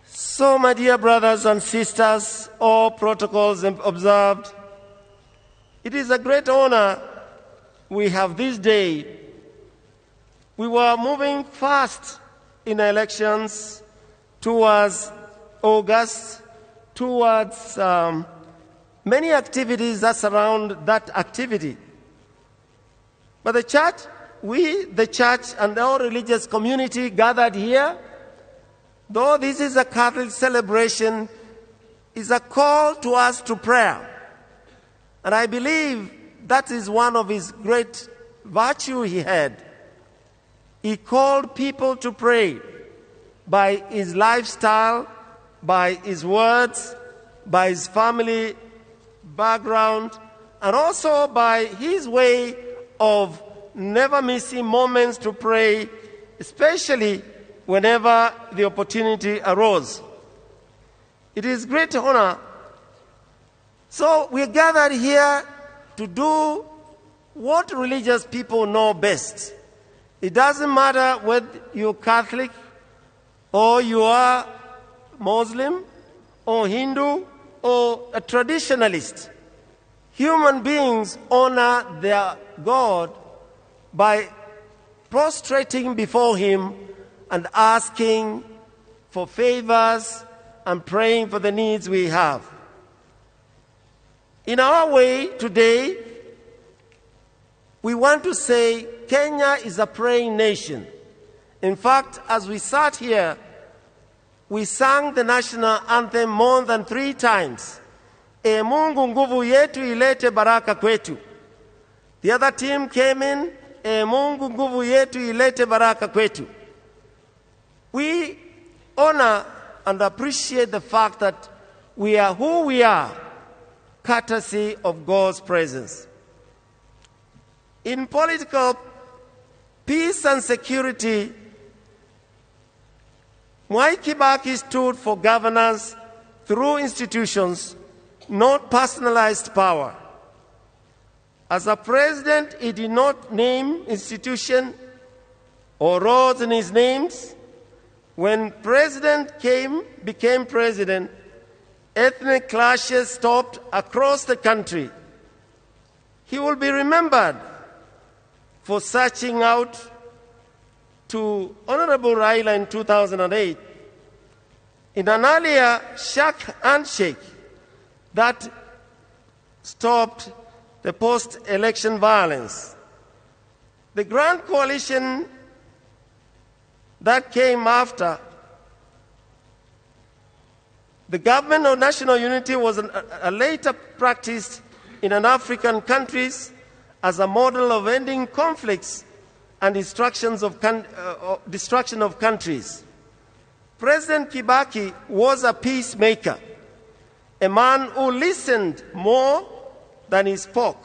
So, my dear brothers and sisters, all protocols observed, it is a great honor we have this day. We were moving fast in elections towards August, towards many activities that surround that activity. But the church, we, the church and our religious community gathered here, though this is a Catholic celebration, is a call to us to prayer. And I believe that is one of his great virtue he had. He called people to pray by his lifestyle, by his words, by his family background, and also by his way of never missing moments to pray, especially whenever the opportunity arose. It is great honor. So we gathered here to do what religious people know best. It doesn't matter whether you're Catholic or you are Muslim or Hindu or a traditionalist. Human beings honor their God by prostrating before him and asking for favors and praying for the needs we have. In our way today, we want to say Kenya is a praying nation. In fact, as we sat here, we sang the national anthem more than 3 times. E Mungu nguvu yetu ilete baraka kwetu. The other team came in, E Mungu nguvu yetu ilete baraka kwetu. We honor and appreciate the fact that we are who we are, courtesy of God's presence. In political peace and security, Mwai Kibaki stood for governance through institutions, not personalized power. As a president, he did not name institution or roads in his names. When president became president, ethnic clashes stopped across the country. He will be remembered for searching out to Honorable Raila in 2008 in an earlier shark handshake that stopped the post-election violence. The Grand Coalition that came after the government of national unity was a later practiced in an African countries as a model of ending conflicts and destruction of countries. President Kibaki was a peacemaker, a man who listened more than he spoke.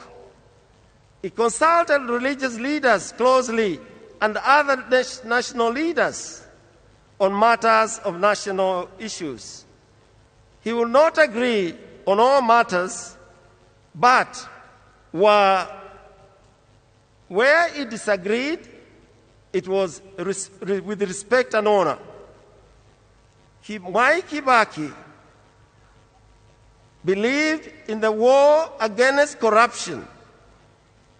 He consulted religious leaders closely and other national leaders on matters of national issues. He will not agree on all matters, but where he disagreed, it was with respect and honor. Mwai Kibaki believed in the war against corruption,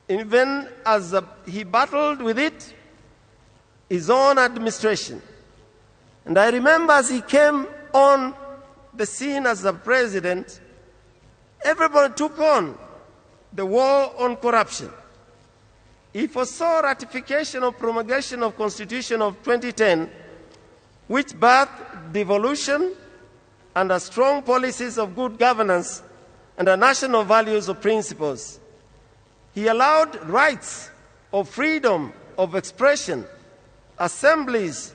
even as he battled with it, his own administration. And I remember as he came on the scene as a president, everybody took on the war on corruption. He foresaw ratification of promulgation of Constitution of 2010, which birthed devolution and a strong policies of good governance and a national values of principles. He allowed rights of freedom of expression, assemblies.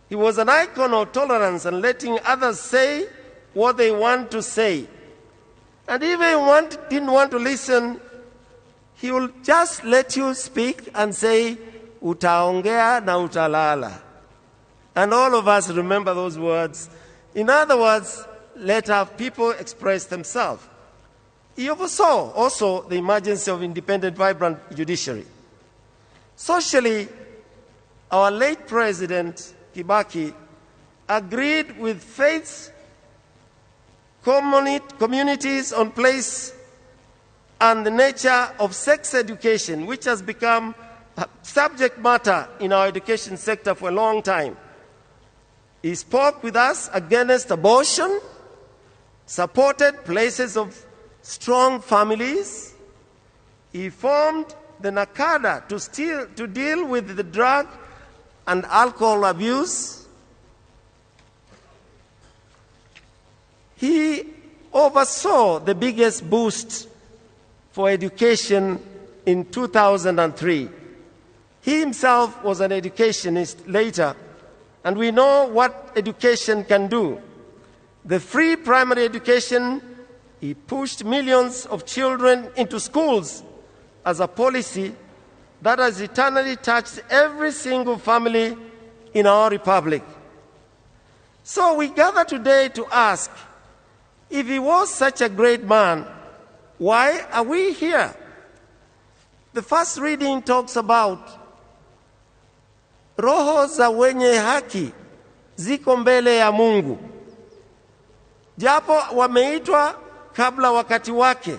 He was an icon of tolerance and letting others say what they want to say. And even one didn't want to listen, he will just let you speak and say, utaongea na utalala. And all of us remember those words. In other words, let our people express themselves. He oversaw also the emergence of independent, vibrant judiciary. Socially, our late president, Kibaki, agreed with faiths, communities on place and the nature of sex education, which has become a subject matter in our education sector for a long time. He spoke with us against abortion, supported places of strong families. He formed the NACADA to deal with the drug and alcohol abuse. He oversaw the biggest boost for education in 2003. He himself was an educationist later, and we know what education can do. The free primary education, he pushed millions of children into schools as a policy that has eternally touched every single family in our republic. So we gather today to ask, if he was such a great man, why are we here? The first reading talks about roho za wenye haki ziko mbele ya Mungu, japo wameitwa kabla wakati wake,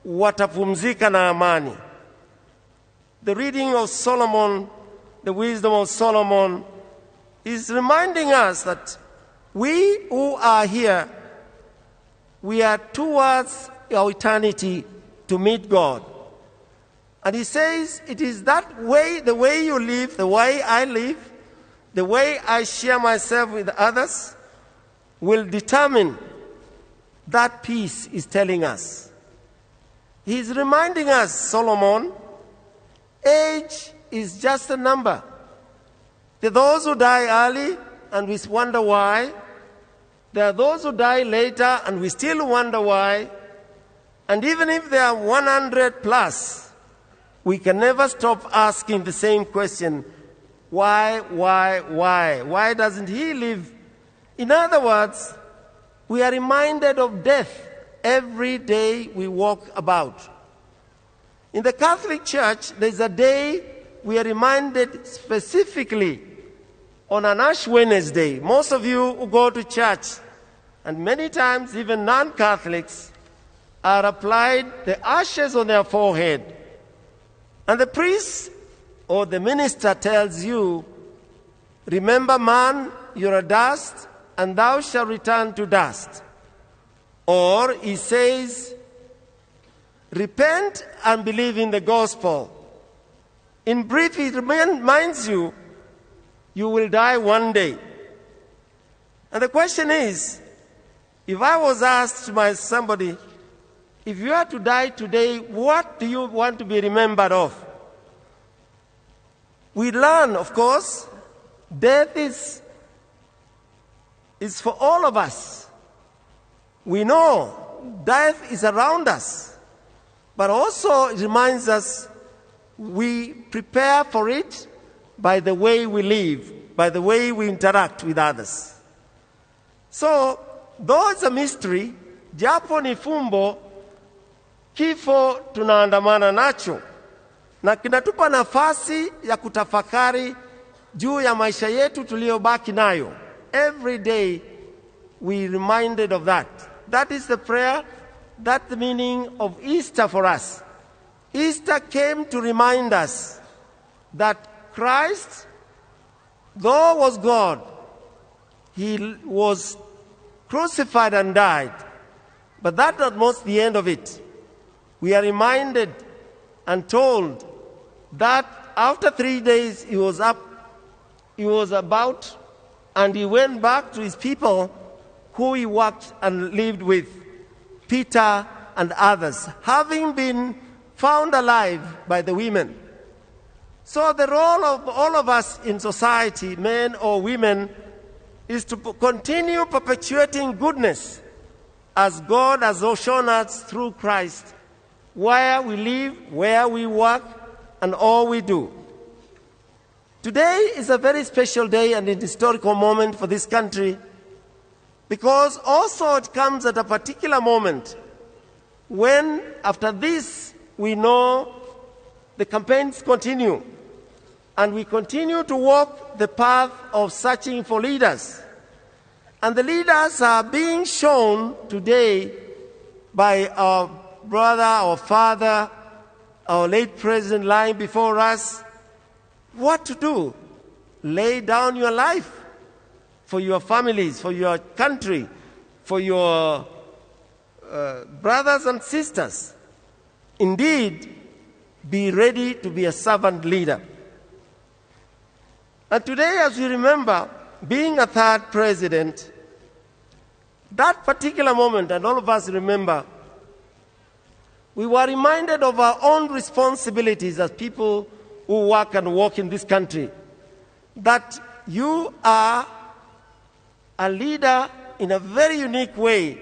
watapumzika na amani. The reading of Solomon, the wisdom of Solomon, is reminding us that we who are here, we are towards our eternity to meet God. And he says it is that way, the way you live, the way I live, the way I share myself with others, will determine that peace is telling us. He's reminding us, Solomon, age is just a number. There are those who die early and we wonder why. There are those who die later and we still wonder why. And even if they are 100 plus, we can never stop asking the same question. Why, why? Why doesn't he live? In other words, we are reminded of death every day we walk about. In the Catholic Church, there's a day we are reminded specifically on an Ash Wednesday. Most of you who go to church, and many times even non-Catholics, are applied the ashes on their forehead. And the priest or the minister tells you, remember man, you're a dust, and thou shalt return to dust. Or he says, repent and believe in the gospel. In brief, he reminds you, you will die one day. And the question is, if I was asked by somebody, if you are to die today, what do you want to be remembered of? We learn, of course, death is for all of us. We know death is around us, but also it reminds us we prepare for it by the way we live, by the way we interact with others. So, though it's a mystery, japo ni fumbo, kifo tunaandamana nacho na kinatupa nafasi ya kutafakari juu ya maisha yetu tuliyobaki nayo. Every day we reminded of that. That is the prayer, that's the meaning of Easter for us. Easter came to remind us that Christ, though was God, he was crucified and died. But that not most the end of it. We are reminded and told that after 3 days he was up, he was about, and he went back to his people who he worked and lived with, Peter and others, having been found alive by the women. So the role of all of us in society, men or women, is to continue perpetuating goodness as God has shown us through Christ, where we live, where we work, and all we do. Today is a very special day and an historical moment for this country, because also it comes at a particular moment when, after this, we know the campaigns continue, and we continue to walk the path of searching for leaders. And the leaders are being shown today by our brother, our father, our late president lying before us, what to do. Lay down your life for your families, for your country, for your brothers and sisters. Indeed, be ready to be a servant leader. And today, as we remember, being a third president, that particular moment, and all of us remember, we were reminded of our own responsibilities as people who work and walk in this country, that you are a leader in a very unique way,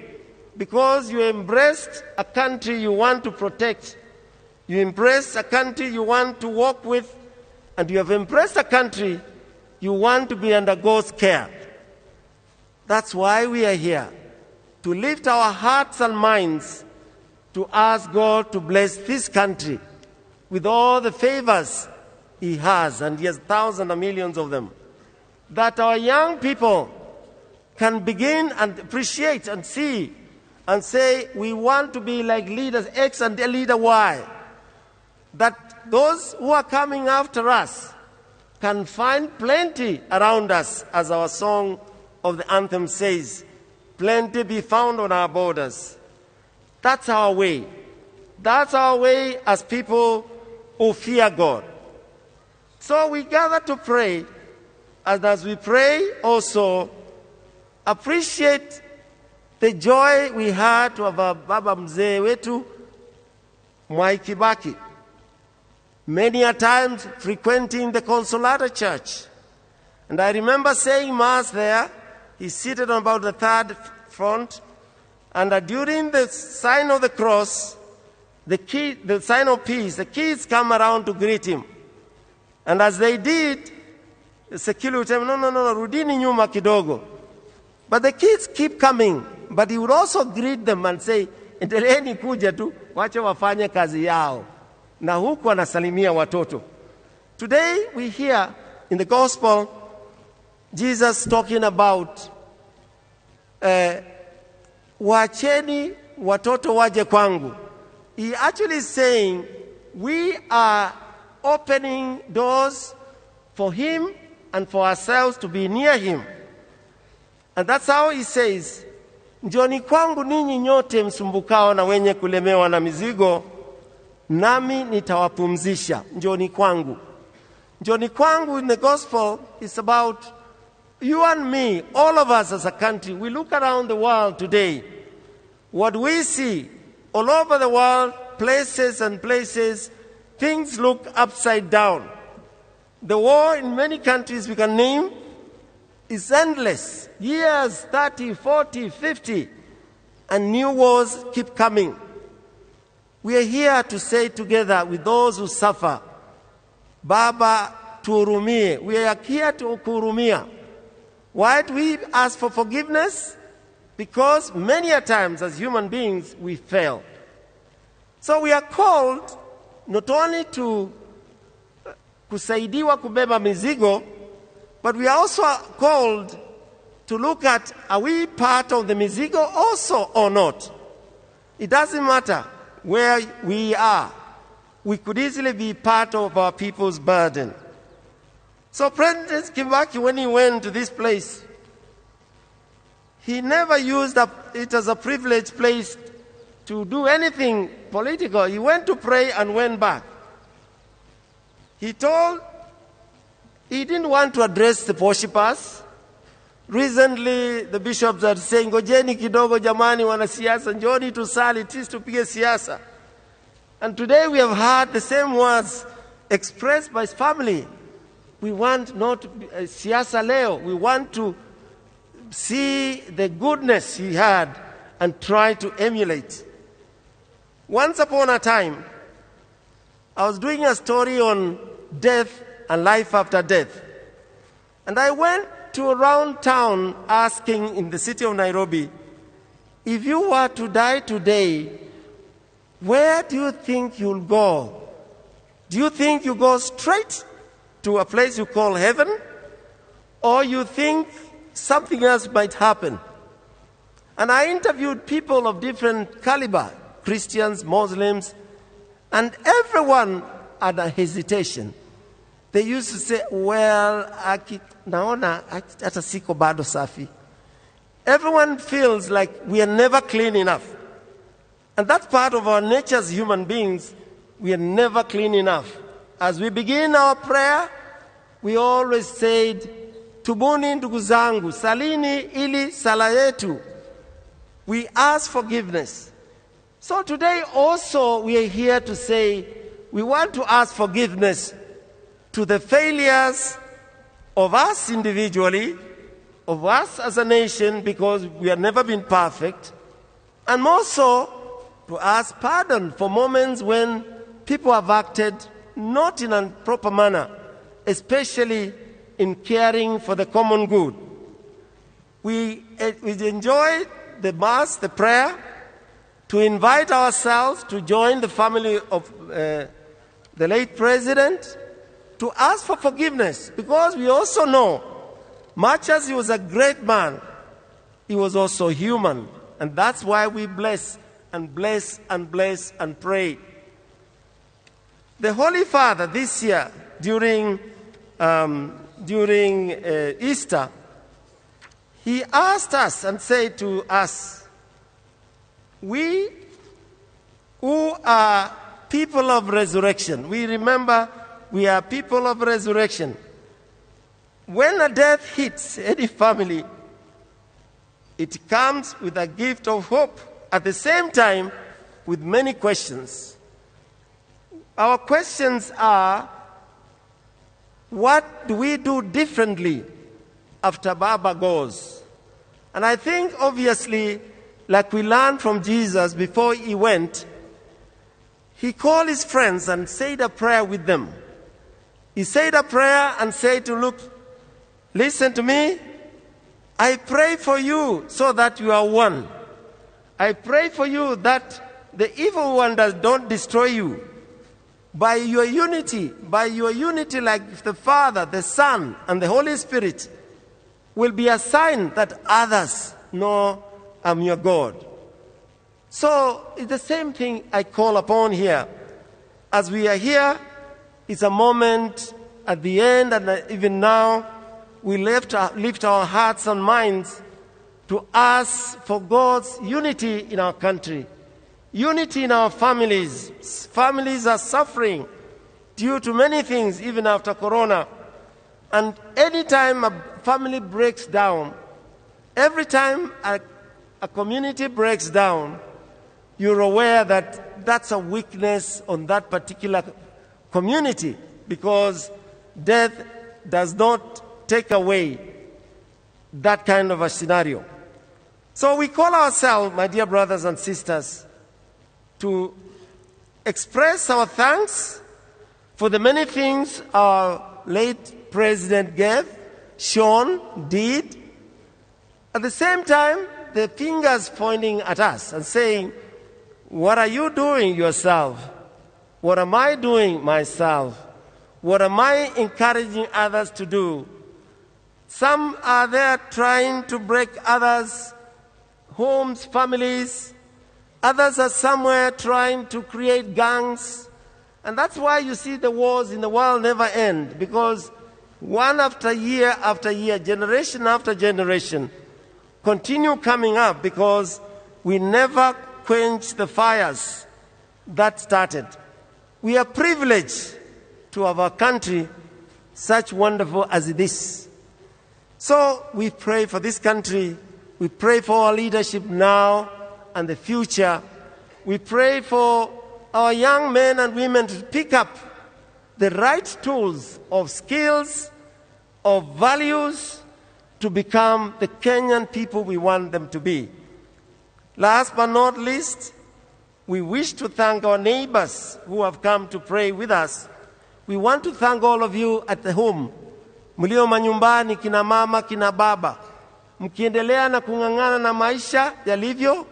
because you embraced a country you want to protect, you embrace a country you want to work with, and you have embraced a country you want to be under God's care. That's why we are here, to lift our hearts and minds to ask God to bless this country with all the favors He has, and He has thousands and millions of them, that our young people can begin and appreciate and see and say, we want to be like leaders X and leader Y, that those who are coming after us can find plenty around us, as our song of the anthem says, plenty be found on our borders. That's our way. That's our way as people who fear God. So we gather to pray, and as we pray also, appreciate the joy we had to have our Baba Mzee wetu, Mwai Kibaki, many a times frequenting the Consolata Church. And I remember saying Mass there. He's seated on about the third front. And during the sign of the cross, the sign of peace, the kids come around to greet him. And as they did, the security would tell him, no, no, no, rudini nyuma kidogo. But the kids keep coming. But he would also greet them and say, endeleeni kuja tu, wache wafanye kazi yao. Na huku anasalimia watoto. Today we hear in the gospel, Jesus talking about wacheni watoto waje kwangu. He actually is saying we are opening doors for him and for ourselves to be near him. And that's how he says, njoni kwangu ninyi nyote msumbukao na wenye kulemewa na mizigo, nami nitawapumzisha. Njoni kwangu. Njoni kwangu in the gospel is about you and me, all of us as a country. We look around the world today. What we see all over the world, places and places, things look upside down. The war in many countries we can name is endless. Years, 30, 40, 50, and new wars keep coming. We are here to say together with those who suffer, Baba tuhurumie. We are here to kuhurumia. Why do we ask for forgiveness? Because many a times as human beings we fail. So we are called not only to kusaidiwa kubeba mizigo, but we are also called to look at, are we part of the mizigo also or not? It doesn't matter where we are. We could easily be part of our people's burden. So President Kibaki, when he went to this place, he never used it as a privileged place to do anything political. He went to pray and went back. He didn't want to address the worshippers. Recently, the bishops are saying, ngojeni kidogo jamani wanasiasa, njoni tusali, sisi tupige siasa. And today we have heard the same words expressed by his family. We want not siasa leo. We want to see the goodness he had and try to emulate. Once upon a time, I was doing a story on death and life after death. And I went to around town asking in the city of Nairobi, if you were to die today, where do you think you'll go? Do you think you go straight to a place you call heaven? Or you think something else might happen? And I interviewed people of different caliber, Christians, Muslims, and everyone had a hesitation. They used to say, well, aki, naona hata siko bado safi. Everyone feels like we are never clean enough. And that's part of our nature as human beings. We are never clean enough. As we begin our prayer, we always said, Tubuni ndugu zangu, salini ili sala yetu. We ask forgiveness. So today also we are here to say we want to ask forgiveness to the failures of us individually, of us as a nation, because we have never been perfect, and more so to ask pardon for moments when people have acted not in a proper manner, especially in caring for the common good. We enjoy the Mass, the prayer, to invite ourselves to join the family of the late president, to ask for forgiveness, because we also know, much as he was a great man, he was also human. And that's why we bless and bless and bless and pray. The Holy Father this year, during Easter, he asked us and said to us, we who are people of resurrection, we remember we are people of resurrection. When a death hits any family, it comes with a gift of hope, at the same time with many questions. Our questions are, what do we do differently after Baba goes? And I think, obviously, like we learned from Jesus before he went, he called his friends and said a prayer with them. He said a prayer and said to look, listen to me, I pray for you so that you are one. I pray for you that the evil one does not destroy you. By your unity like the Father, the Son, and the Holy Spirit will be a sign that others know I'm your God. So it's the same thing I call upon here. As we are here, it's a moment at the end, and even now, we lift our hearts and minds to ask for God's unity in our country, unity in our families. Families are suffering due to many things, even after Corona. And any time a family breaks down, every time a community breaks down, you're aware that that's a weakness on that particular community, because death does not take away that kind of a scenario. So we call ourselves, my dear brothers and sisters, to express our thanks for the many things our late president gave, shown, did. At the same time, the fingers pointing at us and saying, what are you doing yourself? What am I doing myself? What am I encouraging others to do? Some are there trying to break others' homes, families. Others are somewhere trying to create gangs. And that's why you see the wars in the world never end, because one after year, generation after generation, continue coming up, because we never quench the fires that started. We are privileged to have our country such wonderful as this. So we pray for this country. We pray for our leadership now and the future. We pray for our young men and women to pick up the right tools of skills, of values, to become the Kenyan people we want them to be. Last but not least, we wish to thank our neighbors who have come to pray with us. We want to thank all of you at the home, mlio manyumbani, kina mama, kina baba, mkiendelea na kung'ang'ana na maisha yalivyo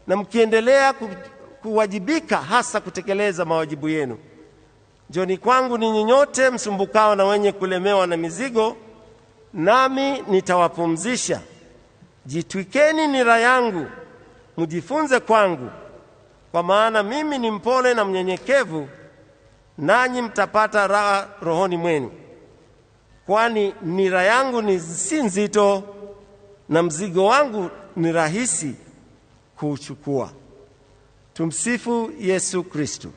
na mkiendelea kuwajibika hasa kutekeleza mawajibu yenu. Njoni kwangu ninyi nyote msumbukao na wenye kulemewa na mizigo, nami nitawapumzisha. Jitwikeni nira yangu, mjifunze kwangu, kwa maana mimi ni mpole na mnyenyekevu, nanyi mtapata raha rohoni mwenu. Kwani nira yangu ni si nzito na mzigo wangu ni rahisi kuuchukua. Tumsifu Yesu Kristo.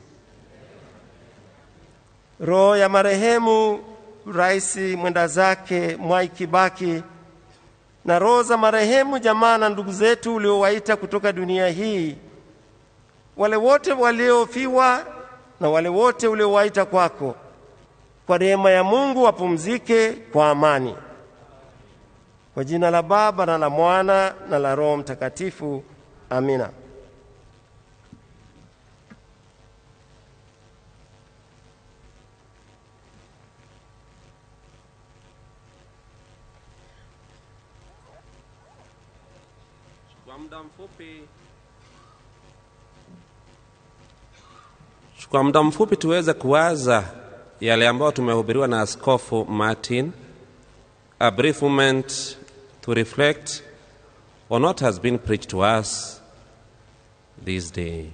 Roho ya marehemu Rais mwenda zake Mwai Kibaki na roho za marehemu jamaa na ndugu zetu uliowaita kutoka dunia hii, wale wote waliofiwa na wale wote uliowaita kwako, kwa rehema ya Mungu wapumzike kwa amani. Kwa jina la Baba na la Mwana na la Roho Mtakatifu, amina. Kwa muda mfupi tuweze kuwaza yale ambayo tumehubiriwa na Askofu Martin. A brief moment to reflect on what has been preached to us this day.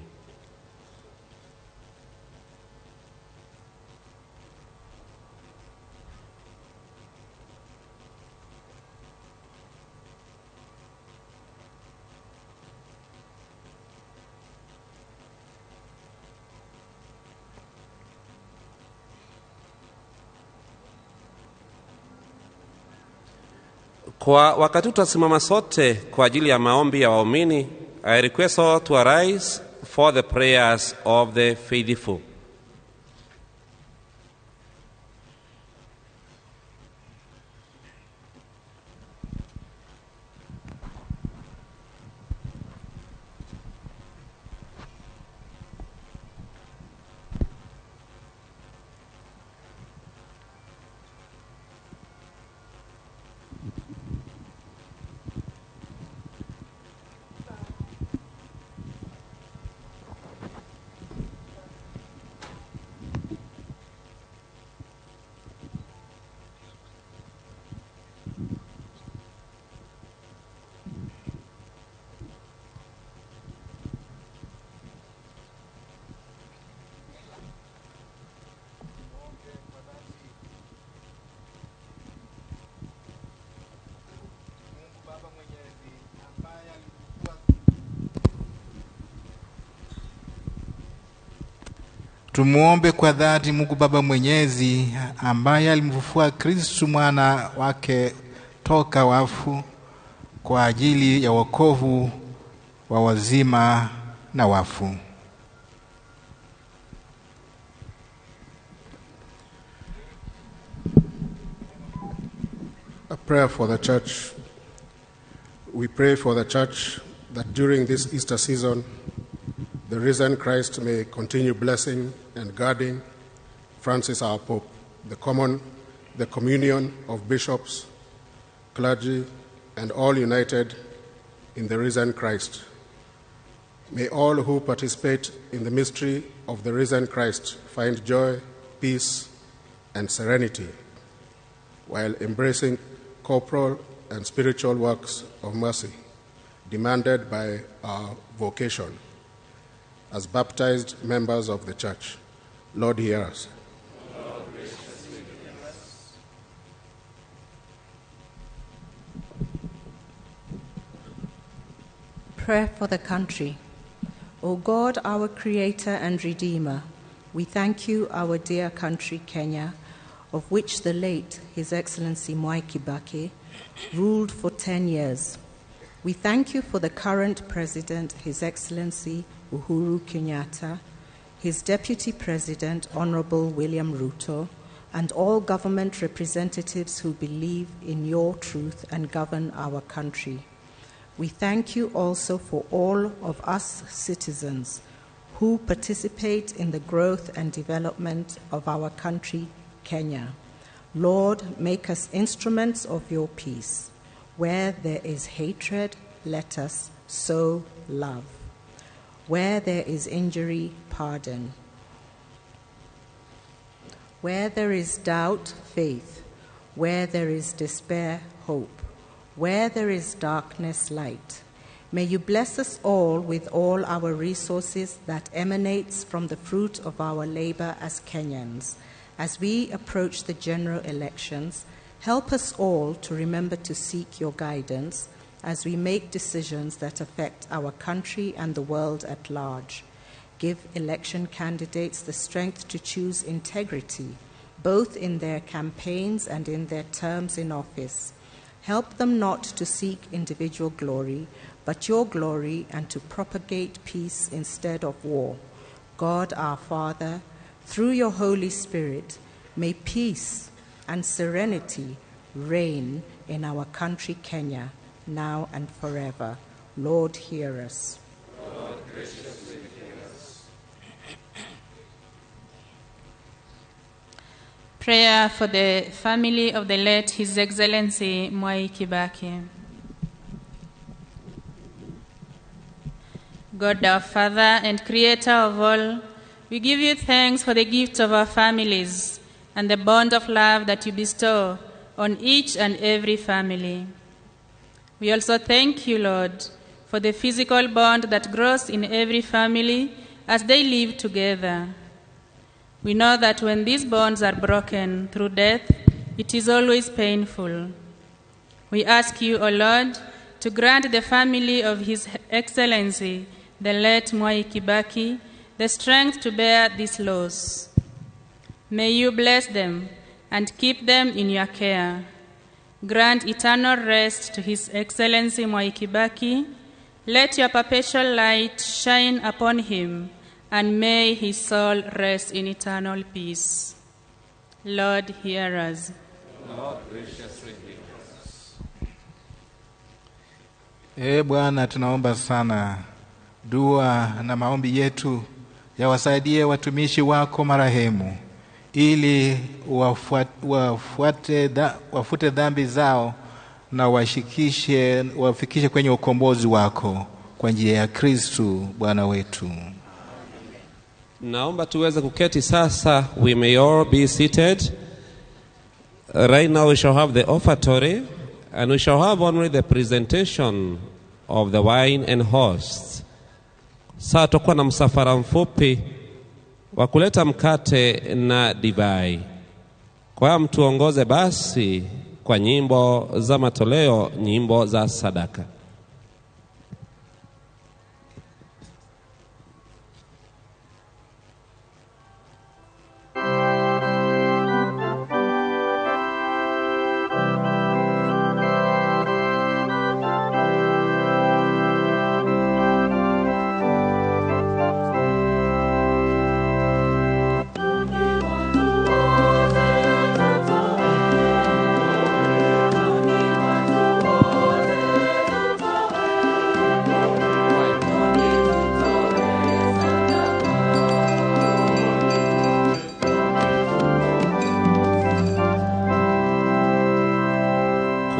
Kwa wakati tutasimama sote kwa ajili ya maombi ya waumini. I request all to arise for the prayers of the faithful. Tumuombe kwa dhati Mungu Baba Mwenyezi, ambaye alimfufua Kristo mwana wake toka wafu kwa ajili ya wokovu wa wazima na wafu. A prayer for the church. We pray for the church that during this Easter season, the risen Christ may continue blessing and guarding Francis our Pope, the communion of bishops, clergy, and all united in the risen Christ. May all who participate in the mystery of the risen Christ find joy, peace, and serenity while embracing corporal and spiritual works of mercy demanded by our vocation as baptized members of the church. Lord, hear us. Lord, graciously hear us. Prayer for the country. O God, our Creator and Redeemer, we thank you, our dear country, Kenya, of which the late His Excellency Mwai Kibaki ruled for 10 years. We thank you for the current President, His Excellency Uhuru Kenyatta, his Deputy President, Honorable William Ruto, and all government representatives who believe in your truth and govern our country. We thank you also for all of us citizens who participate in the growth and development of our country, Kenya. Lord, make us instruments of your peace. Where there is hatred, let us sow love. Where there is injury, pardon. Where there is doubt, faith. Where there is despair, hope. Where there is darkness, light. May you bless us all with all our resources that emanates from the fruit of our labor as Kenyans. As we approach the general elections, help us all to remember to seek your guidance as we make decisions that affect our country and the world at large. Give election candidates the strength to choose integrity, both in their campaigns and in their terms in office. Help them not to seek individual glory, but your glory, and to propagate peace instead of war. God our Father, through your Holy Spirit, may peace and serenity reign in our country, Kenya, now and forever. Lord, hear us. Lord, graciously hear us. Prayer for the family of the late His Excellency Mwai Kibaki. God our Father and Creator of all, we give you thanks for the gift of our families and the bond of love that you bestow on each and every family. We also thank you, Lord, for the physical bond that grows in every family as they live together. We know that when these bonds are broken through death, it is always painful. We ask you, O Lord, to grant the family of His Excellency, the late Mwai Kibaki, the strength to bear this loss. May you bless them and keep them in your care. Grant eternal rest to His Excellency Mwai Kibaki. Let your perpetual light shine upon him, and may his soul rest in eternal peace. Lord, hear us. Lord, graciously hear us. Ee Bwana, tunaomba sana dua na maombi yetu yawasaidie watumishi wako marehemu, ili wafute dhambi zao na wafikishe kwenye ukombozi wako kwa njia ya Kristu Bwana wetu. Naomba tuweze kuketi sasa. We may all be seated. Right now we shall have the offertory, and we shall have only the presentation of the wine and hosts. Sasa tutakuwa na msafara mfupi wa kuleta mkate na divai. Kwa hiyo mtuongoze basi kwa nyimbo za matoleo, nyimbo za sadaka.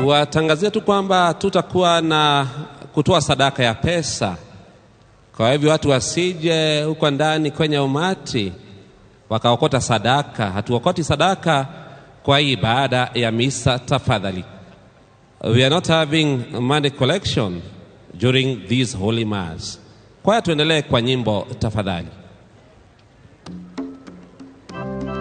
Kuwatangazia tu kwamba tutakuwa na kutoa sadaka ya pesa. Kwa hivyo watu wasije huko ndani kwenye umati wakaokota sadaka. Hatuokoti sadaka kwa ibada ya misa, tafadhali. We are not having money collection during this holy mass. Kwa hiyo tuendelee kwa nyimbo tafadhali. Thank you.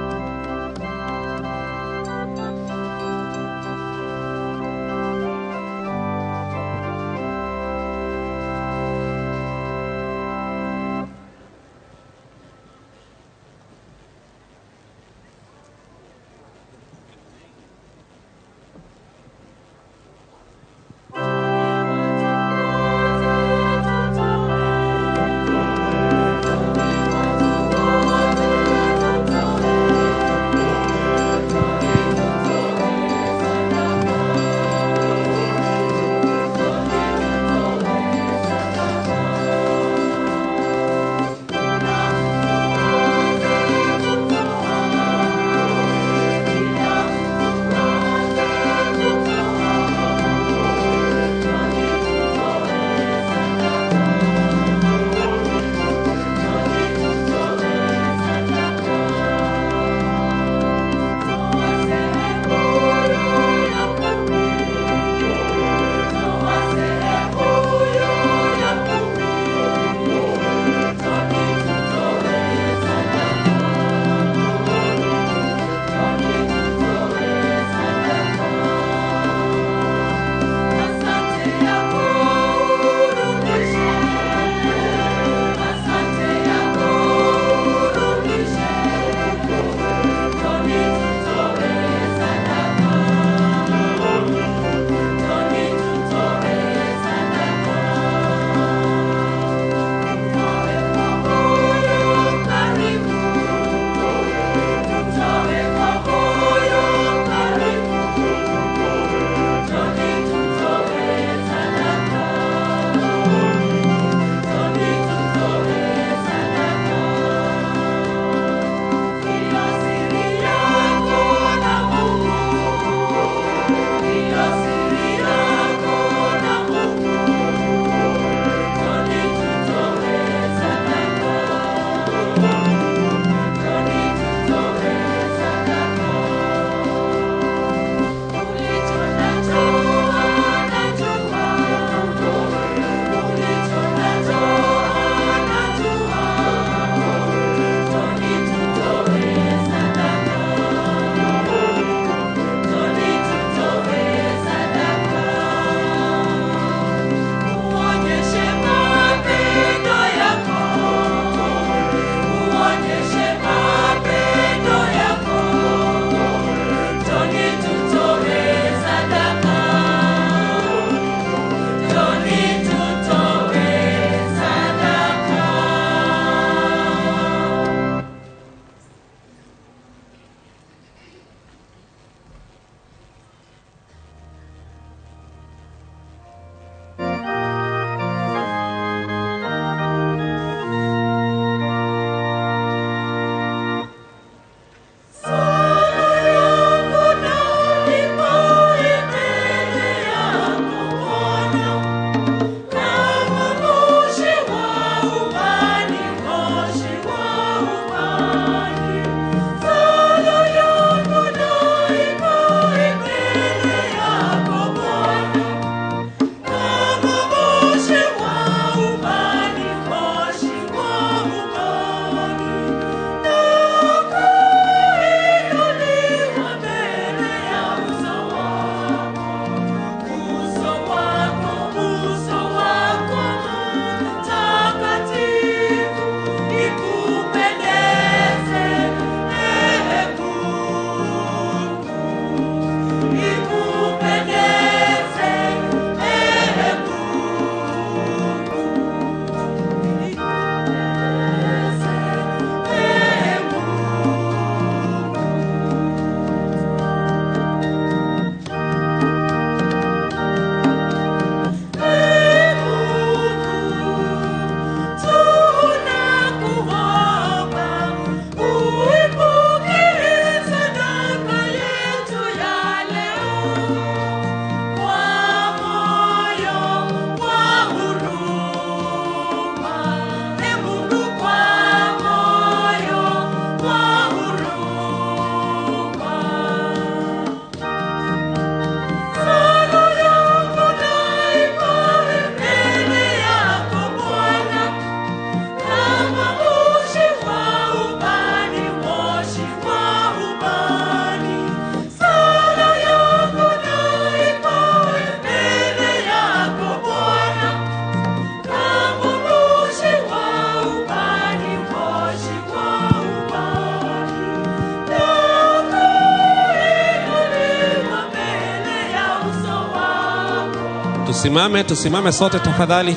Tusimame, tusimame sote tafadhali.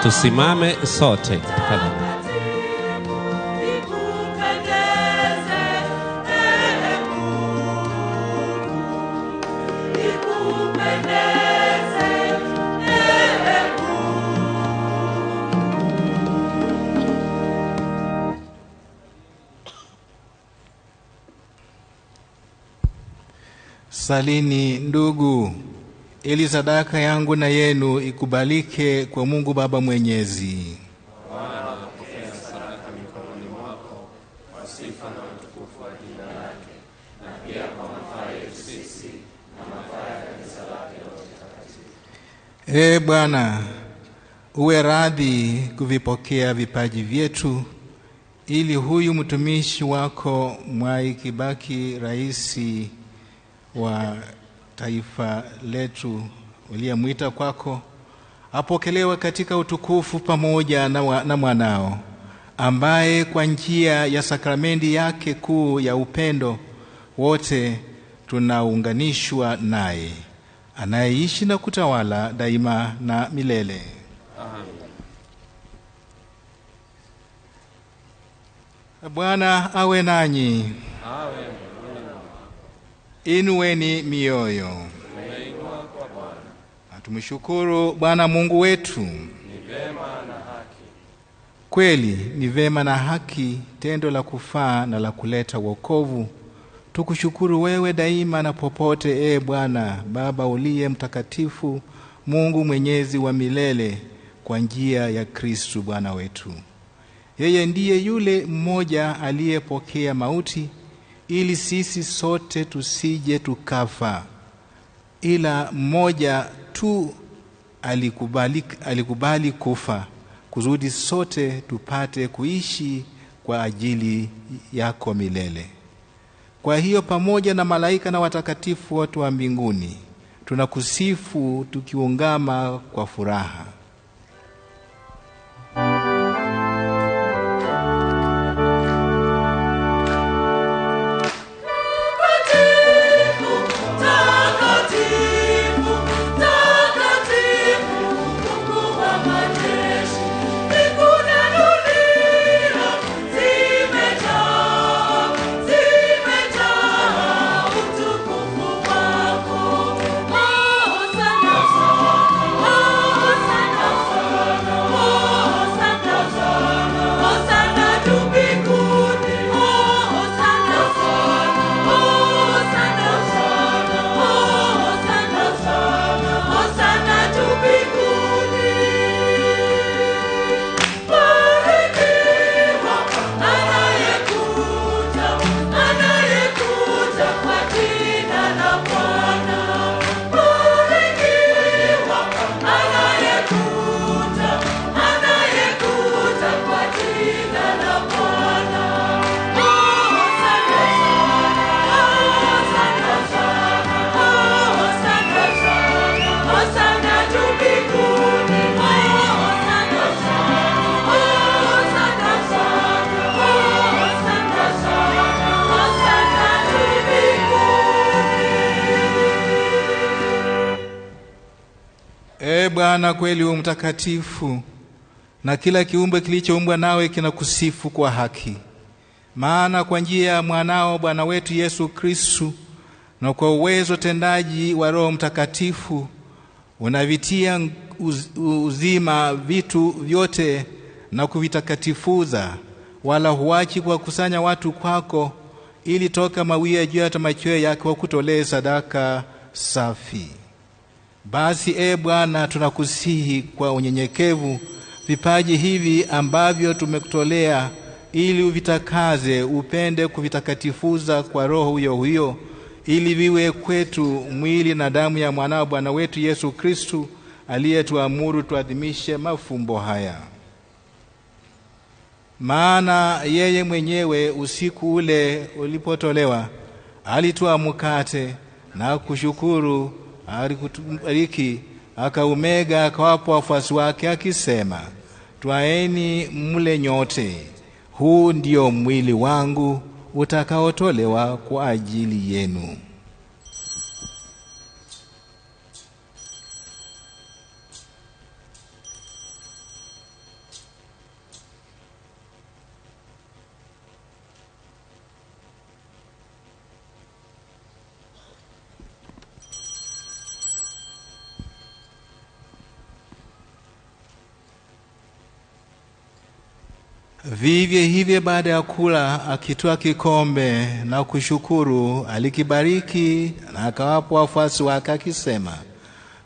Tusimame sote tafadhali. Salini ndugu, ili sadaka yangu na yenu ikubalike kwa Mungu Baba Mwenyezi. Bwana anapokea sadaka mikononi mwako kwa sifa na utukufu wa jina lake, na pia kwa mafaa yetu sisi na mafaa ya kanisa lake lote takatifu. Ee Bwana, uwe radhi kuvipokea vipaji vyetu, ili huyu mtumishi wako Mwai Kibaki, rais wa taifa letu uliyemwita kwako, apokelewe katika utukufu pamoja na mwanao, ambaye kwa njia ya sakramenti yake kuu ya upendo wote tunaunganishwa naye, anayeishi na kutawala daima na milele. Amen. Bwana awe nanyi. Awe. Inueni mioyo. Tumshukuru Bwana Mungu wetu. Ni vema na haki. Kweli ni vema na haki, tendo la kufaa na la kuleta wokovu. Tukushukuru wewe daima na popote, e Bwana Baba uliye mtakatifu, Mungu mwenyezi wa milele, kwa njia ya Kristu Bwana wetu. Yeye ndiye yule mmoja aliyepokea mauti ili sisi sote tusije tukafa, ila mmoja tu alikubali kufa kusudi sote tupate kuishi kwa ajili yako milele. Kwa hiyo pamoja na malaika na watakatifu wote wa mbinguni tunakusifu tukiungama kwa furaha. Bwana kweli u mtakatifu, na kila kiumbe kilichoumbwa nawe kinakusifu kwa haki. Maana kwa njia ya mwanao Bwana wetu Yesu Kristu na kwa uwezo tendaji wa Roho Mtakatifu unavitia uzima vitu vyote na kuvitakatifuza, wala huachi kuwakusanya watu kwako, ili toka mawia juu hata machweo yake wakutolee sadaka safi. Basi e Bwana, tunakusihi kwa unyenyekevu vipaji hivi ambavyo tumekutolea, ili uvitakaze, upende kuvitakatifuza kwa Roho huyo huyo, ili viwe kwetu mwili na damu ya mwanao Bwana wetu Yesu Kristu, aliyetuamuru tuadhimishe mafumbo haya. Maana yeye mwenyewe usiku ule ulipotolewa alitwaa mkate na kushukuru, alikubariki, akaumega, akawapa wafuasi wake akisema, twaeni mle nyote, huu ndio mwili wangu utakaotolewa kwa ajili yenu. Vivyo hivyo baada ya kula, akitwaa kikombe na kushukuru, alikibariki na akawapa wafuasi wake akisema,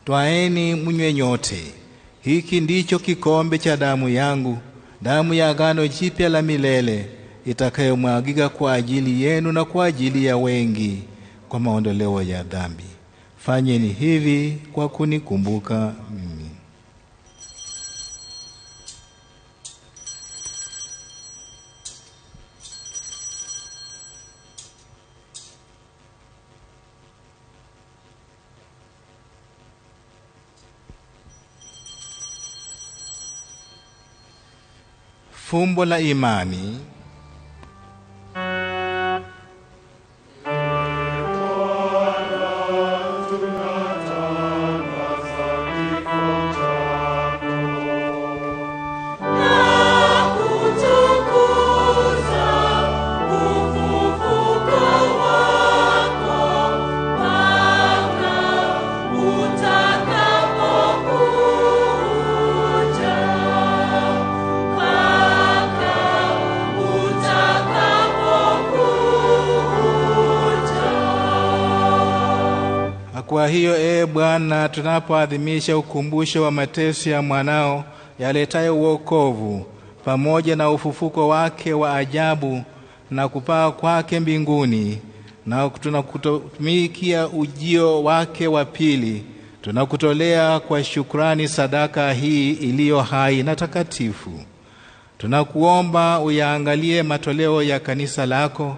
twaeni mnywe nyote, hiki ndicho kikombe cha damu yangu, damu ya agano jipya la milele, itakayomwagika kwa ajili yenu na kwa ajili ya wengi kwa maondoleo ya dhambi. Fanyeni hivi kwa kunikumbuka mimi. Fumbo la imani. Kwa hiyo, ee Bwana, tunapoadhimisha ukumbusho wa mateso ya mwanao yaletayo wokovu, pamoja na ufufuko wake wa ajabu na kupaa kwake mbinguni, na tunakutumikia ujio wake wa pili, tunakutolea kwa shukrani sadaka hii iliyo hai na takatifu. Tunakuomba uyaangalie matoleo ya kanisa lako,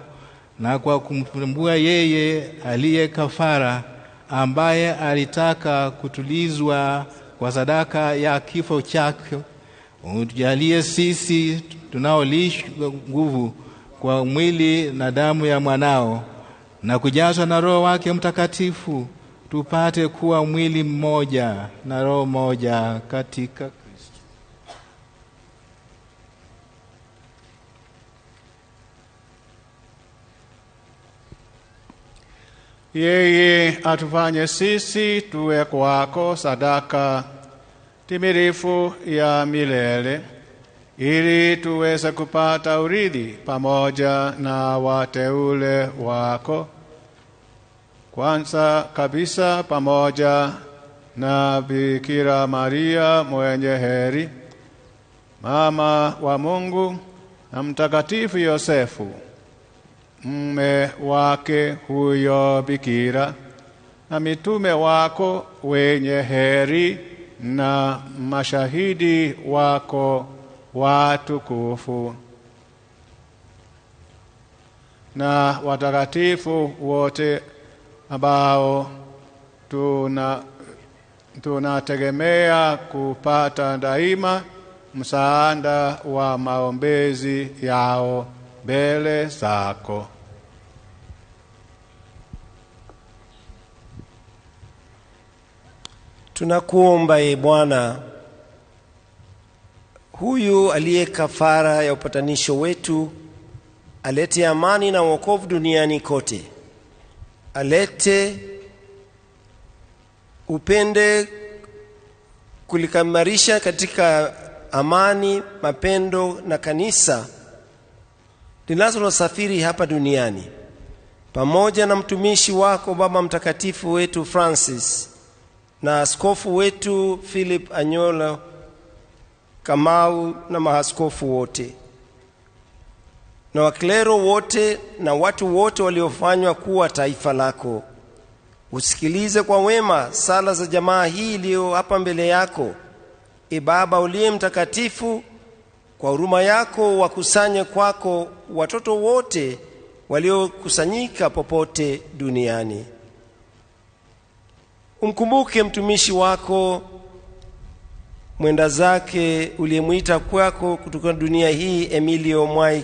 na kwa kumtambua yeye aliye kafara, ambaye alitaka kutulizwa kwa sadaka ya kifo chake, utujalie sisi tunaolishwa nguvu kwa mwili na damu ya mwanao na kujazwa na Roho wake Mtakatifu, tupate kuwa mwili mmoja na roho moja katika Kristo. Yeye atufanye sisi tuwe kwako sadaka timirifu ya milele, ili tuweze kupata urithi pamoja na wateule wako, kwanza kabisa pamoja na Bikira Maria mwenye heri, mama wa Mungu, na Mtakatifu Yosefu mme wake huyo Bikira, na mitume wako wenye heri na mashahidi wako watukufu, na watakatifu wote ambao tunategemea kupata daima msaada wa maombezi yao mbele zako. Tunakuomba e Bwana, huyu aliye kafara ya upatanisho wetu alete amani na wokovu duniani kote, alete upende kulikamarisha katika amani, mapendo na kanisa linalosafiri hapa duniani, pamoja na mtumishi wako Baba Mtakatifu wetu Francis na askofu wetu Philip Anyolo Kamau na maaskofu wote na waklero wote na watu wote waliofanywa kuwa taifa lako. Usikilize kwa wema sala za jamaa hii iliyo hapa mbele yako. E Baba uliye mtakatifu, kwa huruma yako wakusanye kwako watoto wote waliokusanyika popote duniani. Umkumbuke mtumishi wako mwenda zake uliyemuita kwako kutoka dunia hii, Emilio Mwai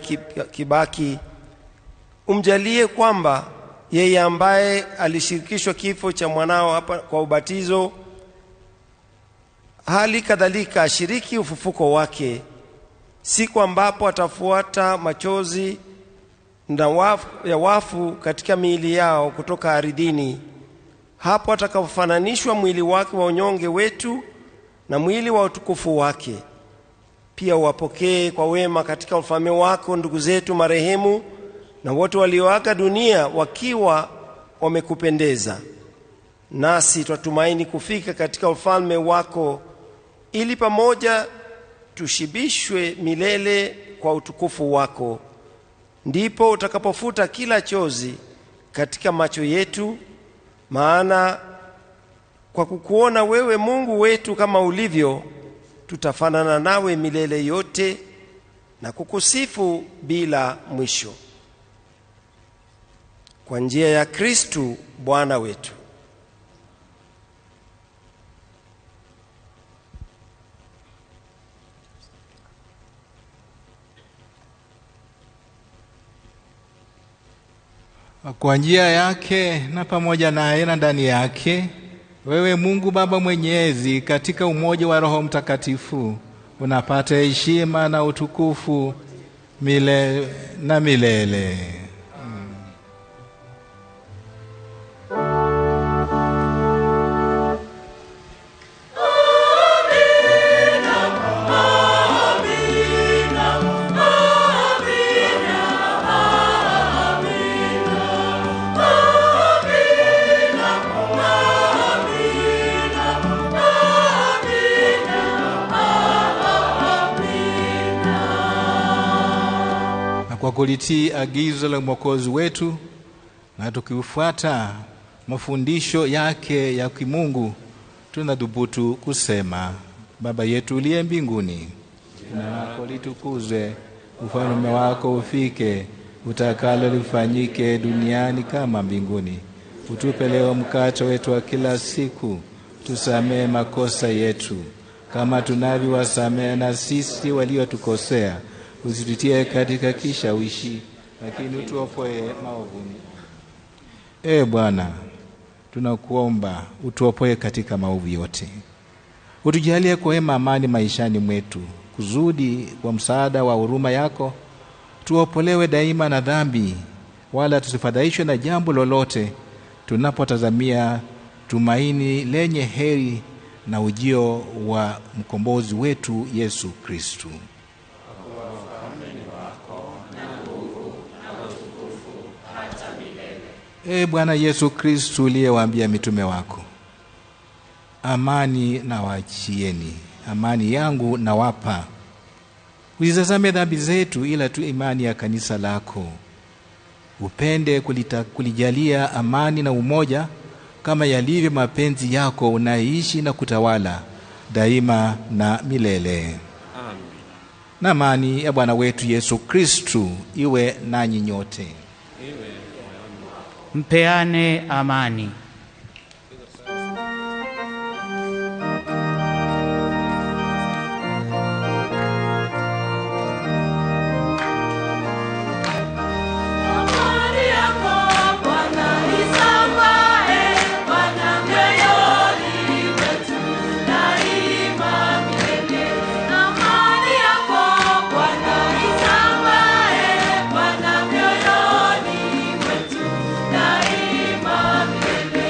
Kibaki. Umjalie kwamba yeye ambaye alishirikishwa kifo cha mwanao hapa kwa ubatizo, hali kadhalika ashiriki ufufuko wake, siku ambapo atafuata machozi na ya wafu katika miili yao kutoka ardhini, hapo atakapofananishwa mwili wake wa unyonge wetu na mwili wa utukufu wake. Pia uwapokee kwa wema katika ufalme wako ndugu zetu marehemu na wote walioaga dunia wakiwa wamekupendeza. Nasi twatumaini kufika katika ufalme wako, ili pamoja tushibishwe milele kwa utukufu wako. Ndipo utakapofuta kila chozi katika macho yetu, maana kwa kukuona wewe Mungu wetu kama ulivyo, tutafanana nawe milele yote na kukusifu bila mwisho. Kwa njia ya Kristu Bwana wetu. Kwa njia yake na pamoja naye na ndani yake, wewe Mungu Baba Mwenyezi, katika umoja wa Roho Mtakatifu, unapata heshima na utukufu milele na milele. Kwa kulitii agizo la Mwokozi wetu na tukiufuata mafundisho yake ya kimungu, tunadhubutu kusema: Baba yetu uliye mbinguni, jina lako litukuzwe, ufalme wako ufike, utakalo lifanyike duniani kama mbinguni. Utupe leo mkate wetu wa kila siku, tusamee makosa yetu kama tunavyowasamea na sisi waliotukosea, usitutie katika kishawishi, lakini utuopoe maovuni. E Bwana, tunakuomba utuopoe katika maovu yote, utujalie kwa wema amani maishani mwetu, kuzudi kwa msaada wa huruma yako tuopolewe daima na dhambi, wala tusifadhaishwe na jambo lolote, tunapotazamia tumaini lenye heri na ujio wa mkombozi wetu Yesu Kristu. E Bwana Yesu Kristu, uliyewaambia mitume wako, amani nawaachieni, amani yangu nawapa, usitazame dhambi zetu, ila tu imani ya kanisa lako. Upende kulijalia amani na umoja kama yalivyo mapenzi yako, unaishi na kutawala daima na milele. Amen. Na amani ya Bwana wetu Yesu Kristu iwe nanyi nyote. Mpeane amani. Daima milele.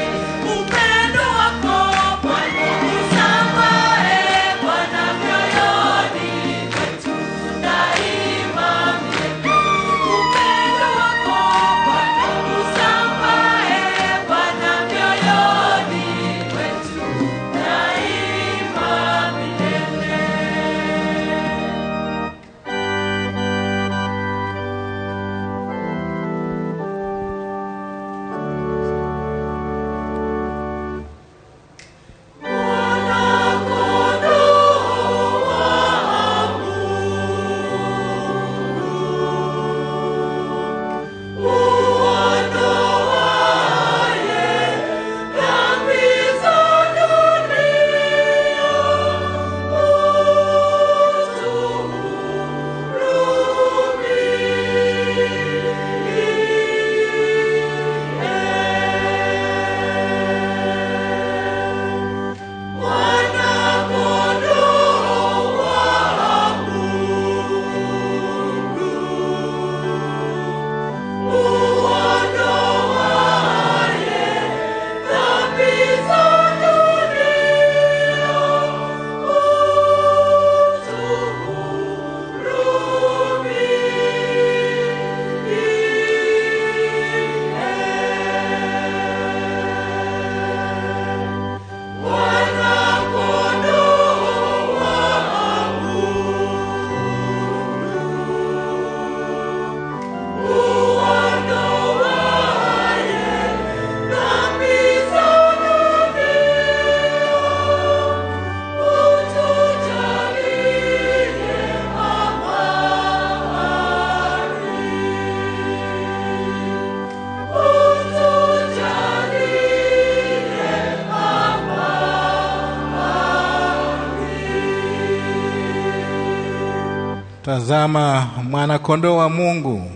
Tazama mwana-kondoo wa Mungu,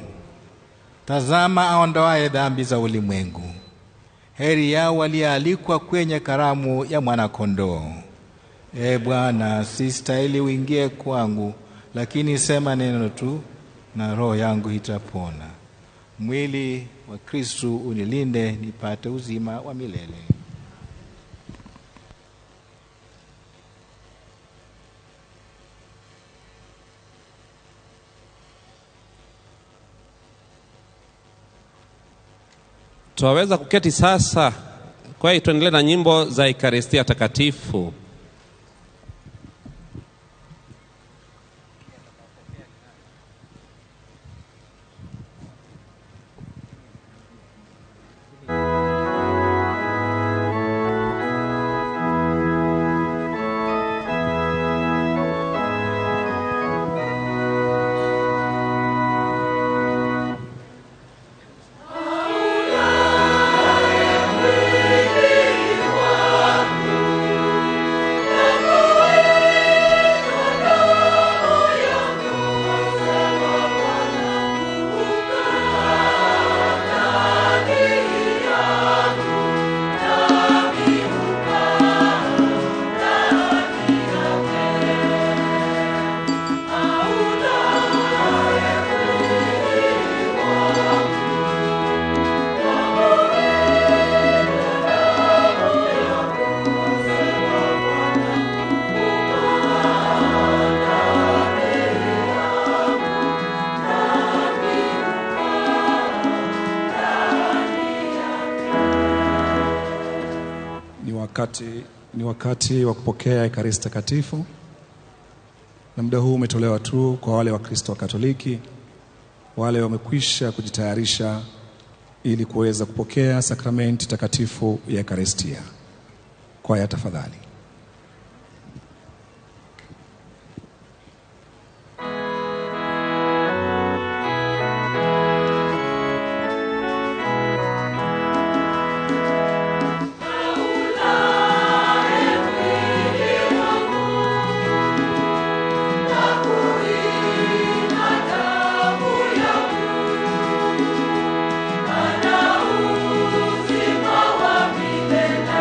tazama aondoaye dhambi za ulimwengu. Heri yao walioalikwa kwenye karamu ya mwana-kondoo. E Bwana, si stahili uingie kwangu, lakini sema neno tu na roho yangu itapona. Mwili wa Kristu unilinde nipate uzima wa milele. Twaweza kuketi sasa. Kwa hiyo tuendelee na nyimbo za Ekaristia Takatifu. Ni wakati wa kupokea Ekaristi Takatifu, na muda huu umetolewa tu kwa wale Wakristo wa Katoliki, wale wamekwisha kujitayarisha ili kuweza kupokea sakramenti takatifu ya Ekaristia. Kwaya tafadhali. Uzima wa milele.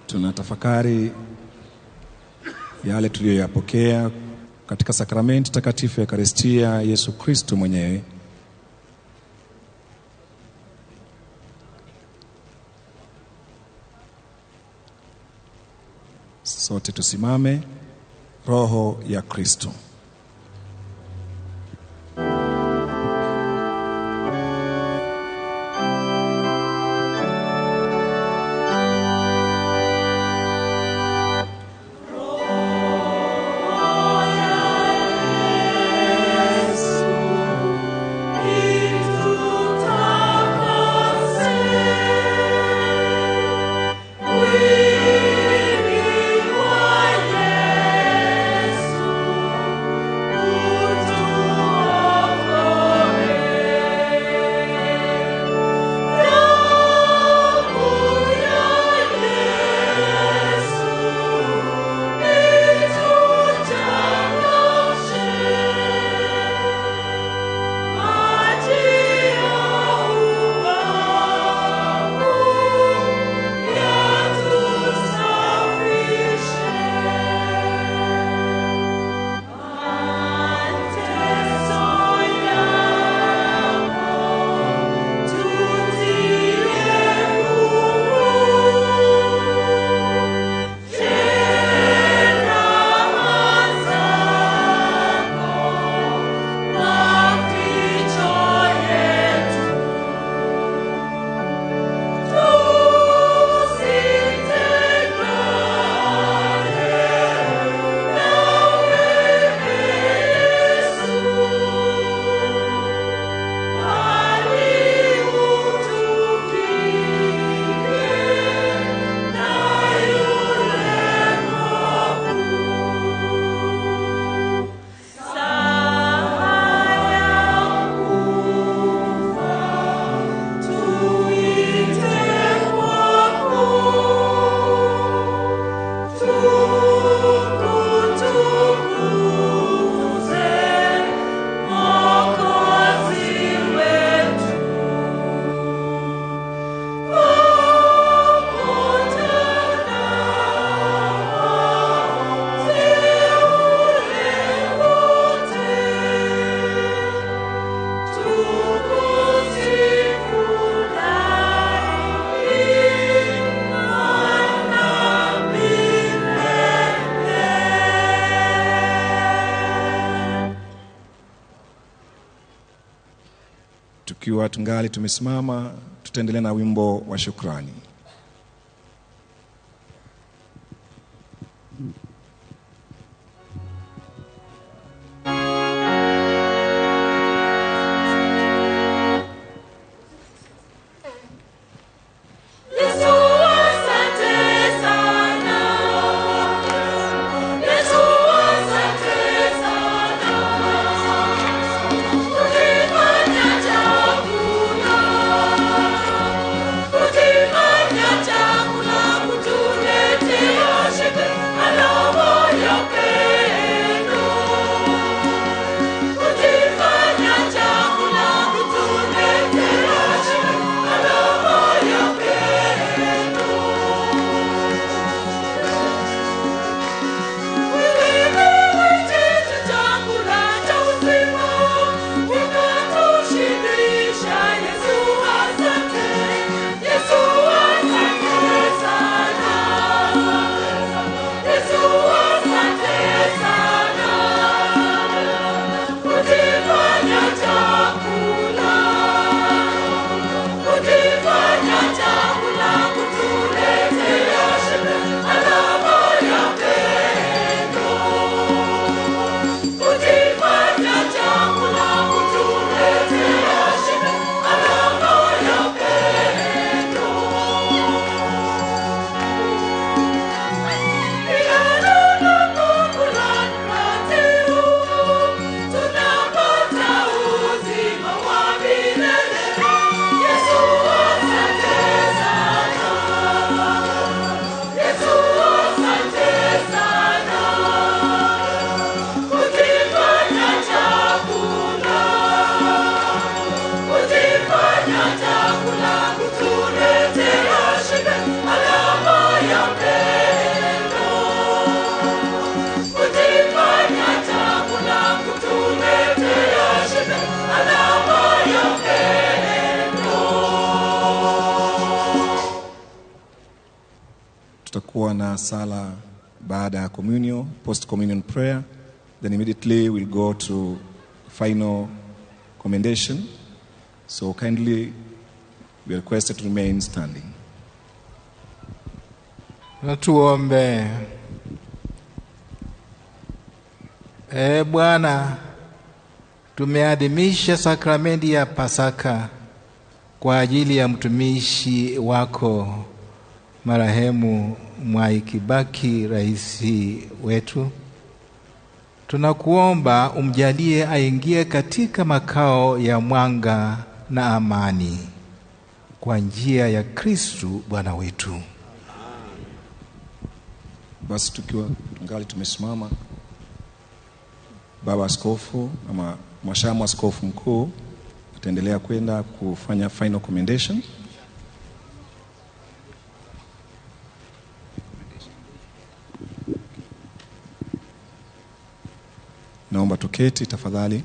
Tunatafakari yale tuliyoyapokea katika sakramenti takatifu ya Ekaristia, Yesu Kristo mwenyewe. Sote tusimame. Roho ya Kristo. Tukiwa tungali tumesimama, tutaendelea na wimbo wa shukrani. Chakula, Tutakuwa na sala baada ya communion, post communion prayer, then immediately we'll go to final commendation. So kindly we are requested to remain standing. Na tuombe. Ee Bwana, tumeadhimisha sakramenti ya Pasaka kwa ajili ya mtumishi wako marehemu Mwai Kibaki, rais wetu. Tunakuomba umjalie aingie katika makao ya mwanga na amani kwa njia ya Kristu Bwana wetu. Basi tukiwa tungali tumesimama, Baba Askofu ama Mwashamu Askofu Mkuu ataendelea kwenda kufanya final commendation. Naomba tuketi tafadhali.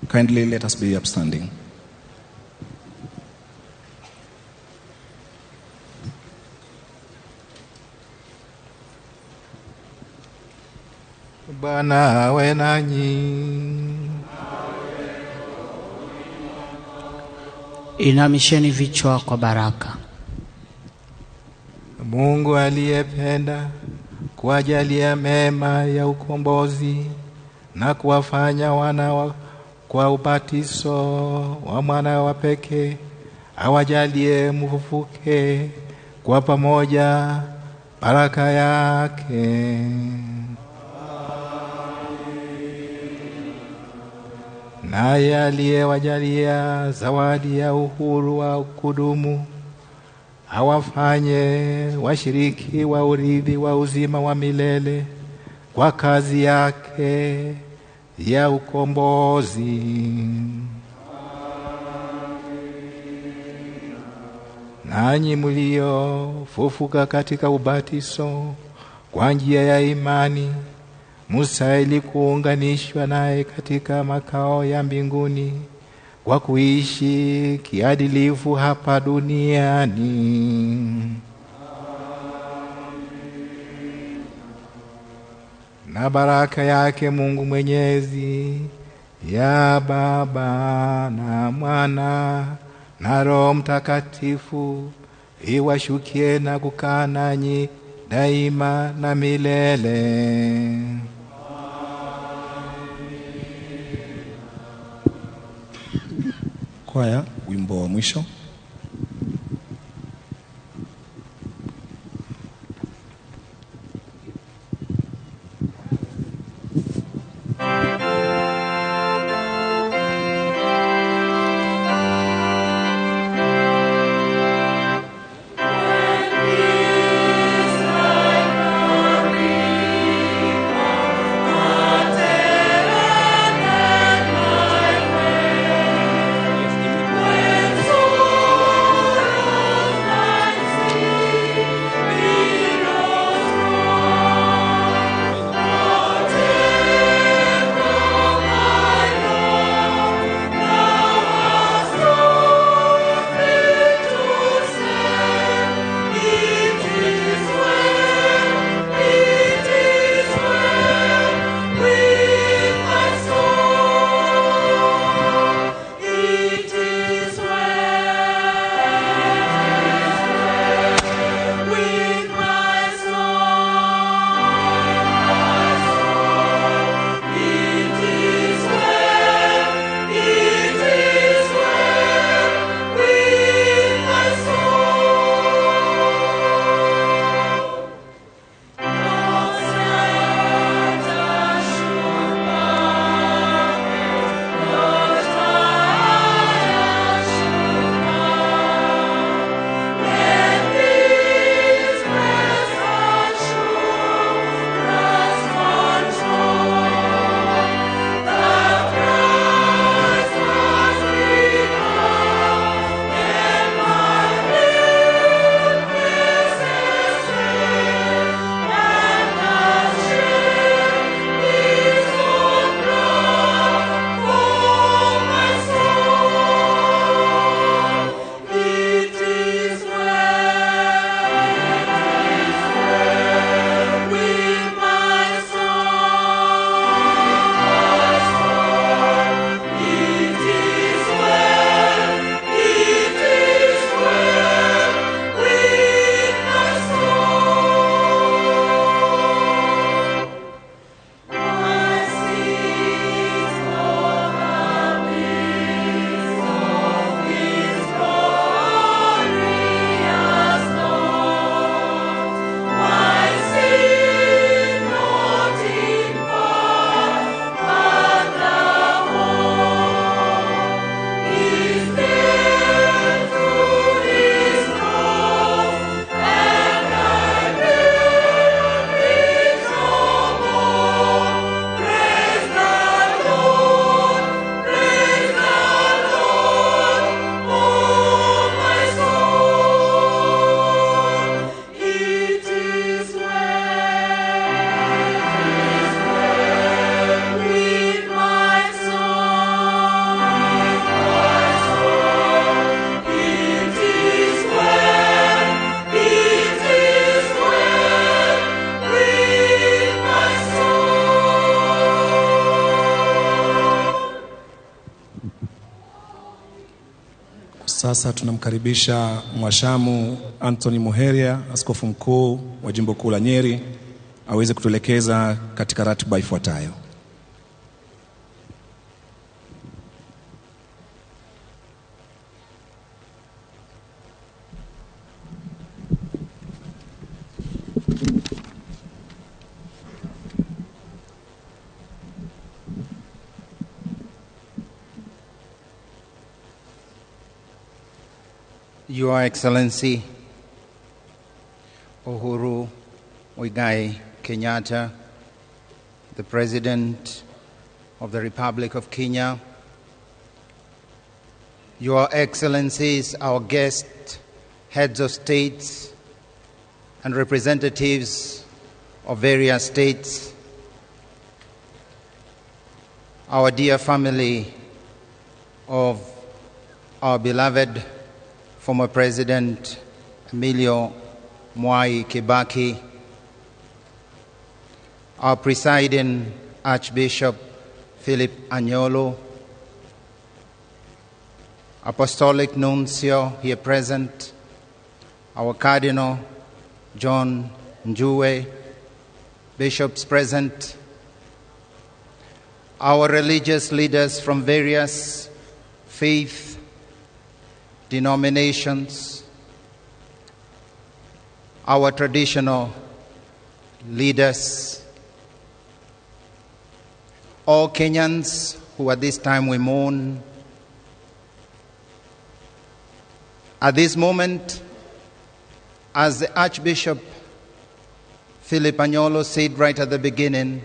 Kindly let us be upstanding. Bwana awe nanyi. Inamisheni vichwa kwa baraka. Mungu aliyependa kuwajalia mema ya ukombozi na kuwafanya wana wa kwa ubatizo wa mwana wa pekee, awajalie mfufuke kwa pamoja baraka yake. Naye aliyewajalia zawadi ya uhuru wa kudumu, awafanye washiriki wa urithi wa uzima wa milele kwa kazi yake ya ukombozi. Nanyi mliofufuka katika ubatizo kwa njia ya imani, mustahili kuunganishwa naye katika makao ya mbinguni kwa kuishi kiadilifu hapa duniani. Na baraka yake Mungu Mwenyezi, ya Baba na Mwana na Roho Mtakatifu, iwashukie na kukaa nanyi daima na milele. Kwaya, wimbo wa mwisho. When Sasa tunamkaribisha Mwashamu Anthony Muheria, askofu mkuu wa jimbo kuu la Nyeri, aweze kutuelekeza katika ratiba ifuatayo. Your Excellency Uhuru Muigai Kenyatta, the President of the Republic of Kenya, Your Excellencies, our guests, heads of states and representatives of various states, our dear family of our beloved former President Emilio Mwai Kibaki, our presiding Archbishop Philip Anyolo, Apostolic Nuncio here present, our Cardinal John Njue, bishops present, our religious leaders from various faith denominations, our traditional leaders, all Kenyans who at this time we mourn. At this moment, as the Archbishop Philip Anyolo said right at the beginning,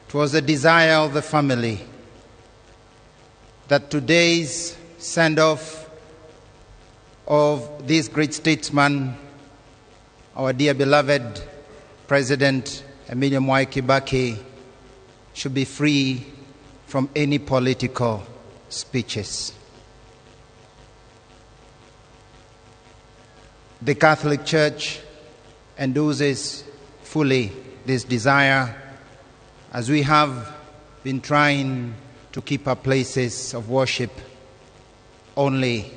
it was the desire of the family that today's send-off of this great statesman, our dear beloved President Emilio Mwai Kibaki, should be free from any political speeches. The Catholic Church endorses fully this desire, as we have been trying to keep our places of worship only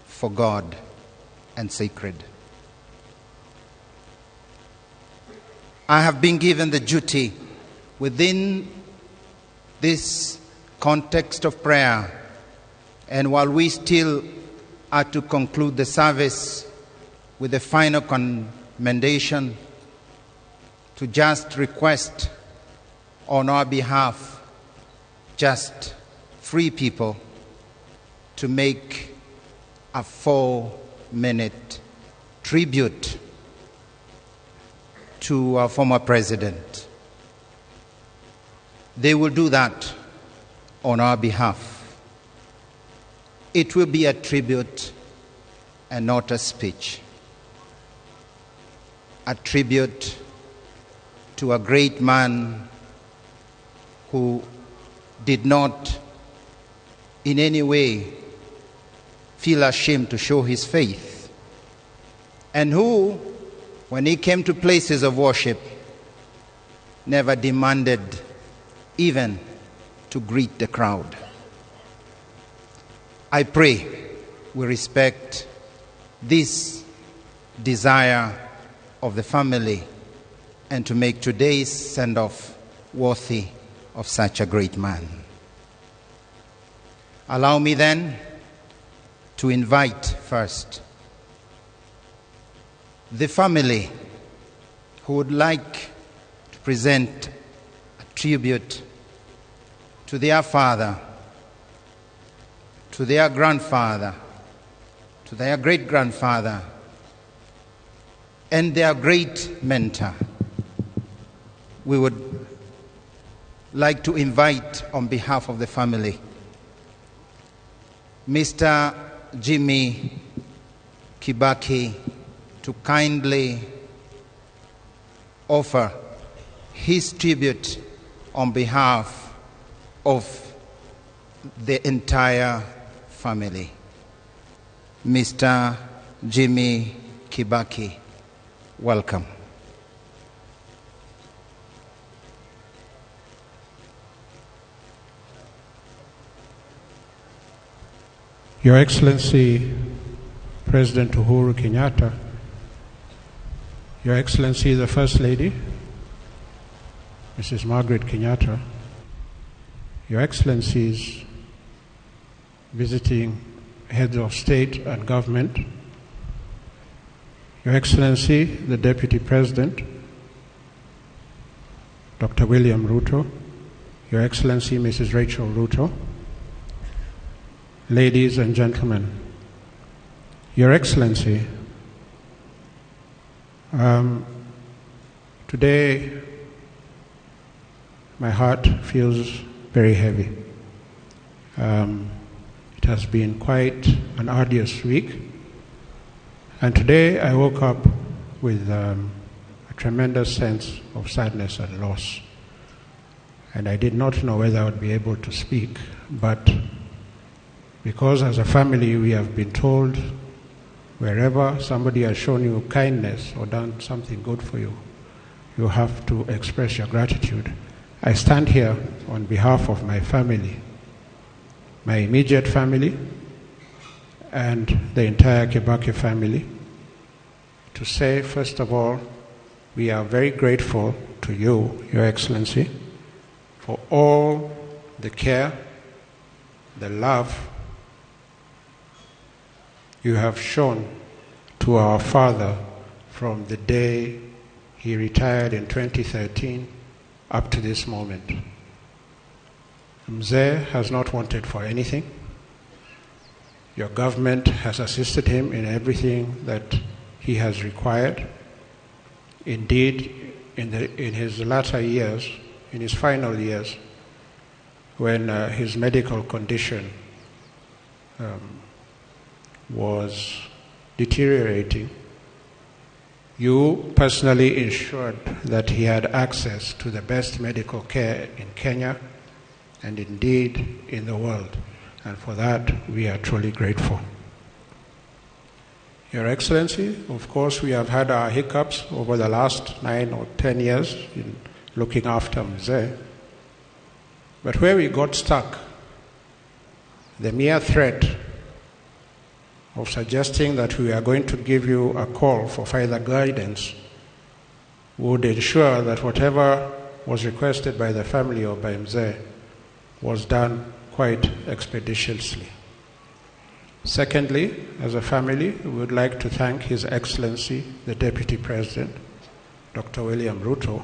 for God and sacred. I have been given the duty within this context of prayer, and while we still are to conclude the service with the final commendation, to just request on our behalf just three people to make a 4-minute tribute to our former president. They will do that on our behalf. It will be a tribute and not a speech. A tribute to a great man who did not in any way feel ashamed to show his faith, and who, when he came to places of worship, never demanded even to greet the crowd. I pray we respect this desire of the family and to make today's send-off worthy of such a great man. Allow me then to invite first the family who would like to present a tribute to their father, to their grandfather, to their great-grandfather, and their great mentor. We would like to invite, on behalf of the family, Mr. Jimmy Kibaki to kindly offer his tribute on behalf of the entire family. Mr. Jimmy Kibaki, welcome. Your Excellency, President Uhuru Kenyatta, Your Excellency, the First Lady, Mrs. Margaret Kenyatta, Your Excellencies, visiting heads of state and government, Your Excellency, the Deputy President, Dr. William Ruto, Your Excellency, Mrs. Rachel Ruto, ladies and gentlemen, Your Excellency, today my heart feels very heavy. It has been quite an arduous week, and today I woke up with a tremendous sense of sadness and loss. And I did not know whether I would be able to speak, but because as a family we have been told wherever somebody has shown you kindness or done something good for you, you have to express your gratitude. I stand here on behalf of my family, my immediate family, and the entire Kibaki family, to say, first of all, we are very grateful to you, Your Excellency, for all the care, the love you have shown to our father from the day he retired in 2013 up to this moment. Mzee has not wanted for anything. Your government has assisted him in everything that he has required. Indeed, in his latter years, in his final years, when his medical condition was deteriorating, you personally ensured that he had access to the best medical care in Kenya and indeed in the world. And for that, we are truly grateful. Your Excellency, of course, we have had our hiccups over the last 9 or 10 years in looking after Mzee. But where we got stuck, the mere threat of suggesting that we are going to give you a call for further guidance would ensure that whatever was requested by the family or by Mzee was done quite expeditiously. Secondly, as a family, we would like to thank His Excellency, the Deputy President, Dr. William Ruto,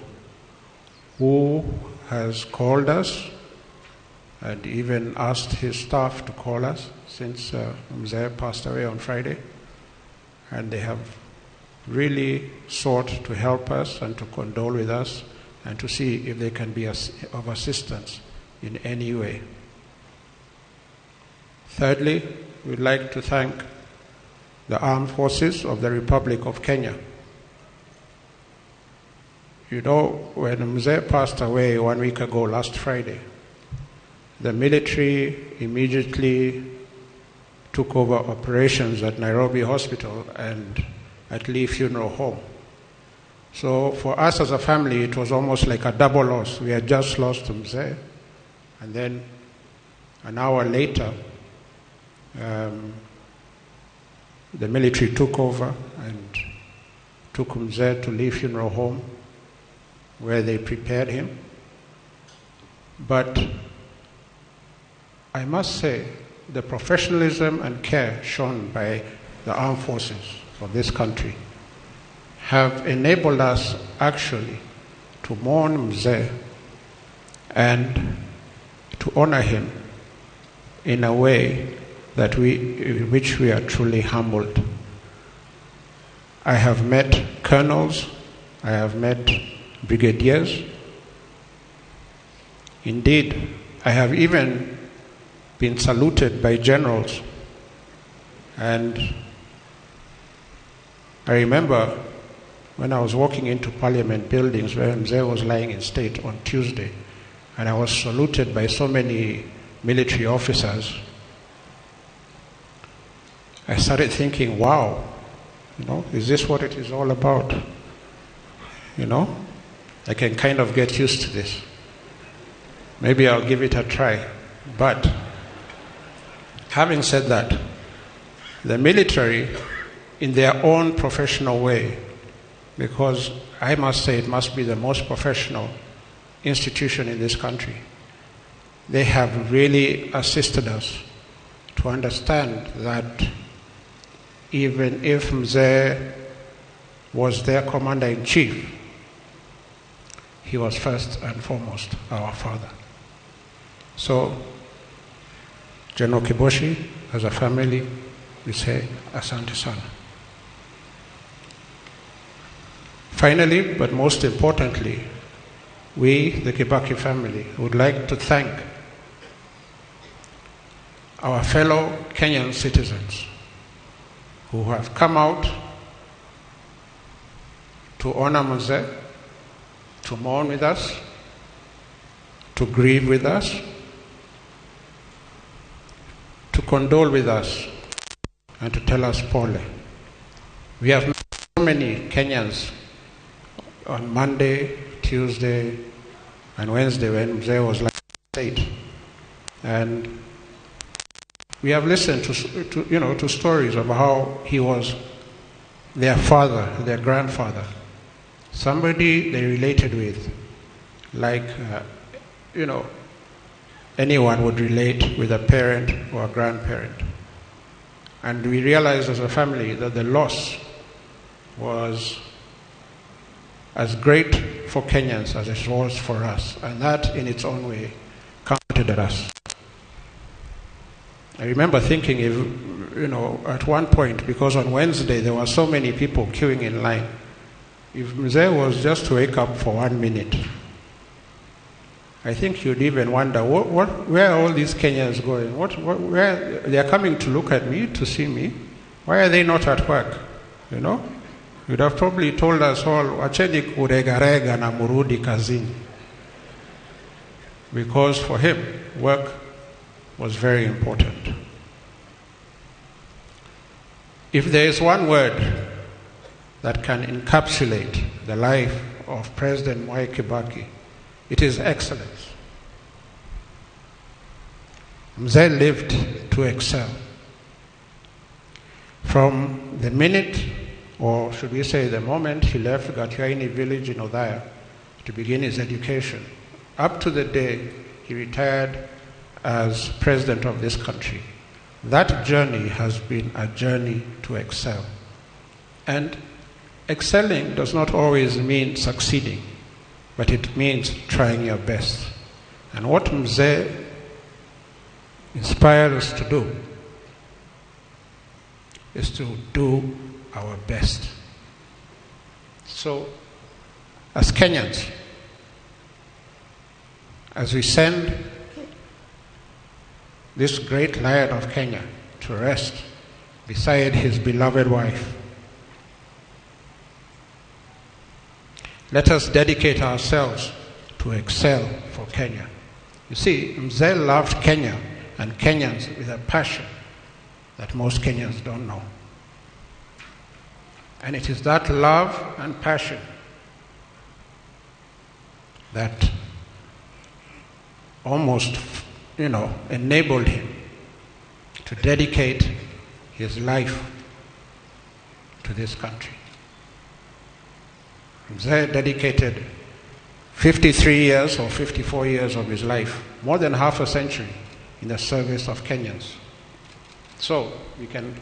who has called us and even asked his staff to call us since Mzee passed away on Friday. And they have really sought to help us and to condole with us and to see if they can be of assistance in any way. Thirdly, we'd like to thank the Armed Forces of the Republic of Kenya. You know, when Mzee passed away 1 week ago, last Friday, the military immediately took over operations at Nairobi Hospital and at Lee Funeral Home. So for us as a family, it was almost like a double loss. We had just lost Mzee, and then an hour later, the military took over and took Mzee to Lee Funeral Home, where they prepared him. But I must say, the professionalism and care shown by the armed forces of this country have enabled us actually to mourn Mzee and to honor him in a way that in which we are truly humbled. I have met colonels, I have met brigadiers. Indeed, I have even been saluted by generals. And I remember when I was walking into Parliament buildings where Mzee was lying in state on Tuesday, and I was saluted by so many military officers. I started thinking, wow, you know, is this what it is all about? You know, I can kind of get used to this. Maybe I'll give it a try. But having said that, The military, in their own professional way, because I must say it must be the most professional institution in this country, they have really assisted us to understand that even if Mzee was their commander-in-chief, he was first and foremost our father. So, General Kiboshi, as a family, we say asante sana. Finally, but most importantly, we, the Kibaki family, would like to thank our fellow Kenyan citizens who have come out to honor Mzee, to mourn with us, to grieve with us, to condole with us, and to tell us pole. We have met so many Kenyans on Monday, Tuesday, and Wednesday when Mzee was like state. And we have listened to stories of how he was their father, their grandfather, somebody they related with, like, anyone would relate with a parent or a grandparent. And we realized as a family that the loss was as great for Kenyans as it was for us, and that in its own way comforted us. I remember thinking, if, at one point, because on Wednesday there were so many people queuing in line, if Mzee was just to wake up for 1 minute, I think you'd even wonder, where are all these Kenyans going? Where they are coming to look at me, to see me? Why are they not at work? You'd have probably told us all, wacheni kuregarega na murudi kazini. Because for him, work was very important. If there is one word that can encapsulate the life of President Mwai Kibaki, it is excellence. Mzee lived to excel. From the minute, or should we say the moment, he left Gatiaini village in Othaya to begin his education, up to the day he retired as president of this country, that journey has been a journey to excel. And excelling does not always mean succeeding, but it means trying your best. And what Mzee inspired us to do is to do our best. So, as Kenyans, as we send this great lion of Kenya to rest beside his beloved wife, let us dedicate ourselves to excel for Kenya. You see, Mzee loved Kenya and Kenyans with a passion that most Kenyans don't know. And it is that love and passion that almost, enabled him to dedicate his life to this country. Mzee dedicated 53 years or 54 years of his life, more than half a century, in the service of Kenyans. So we can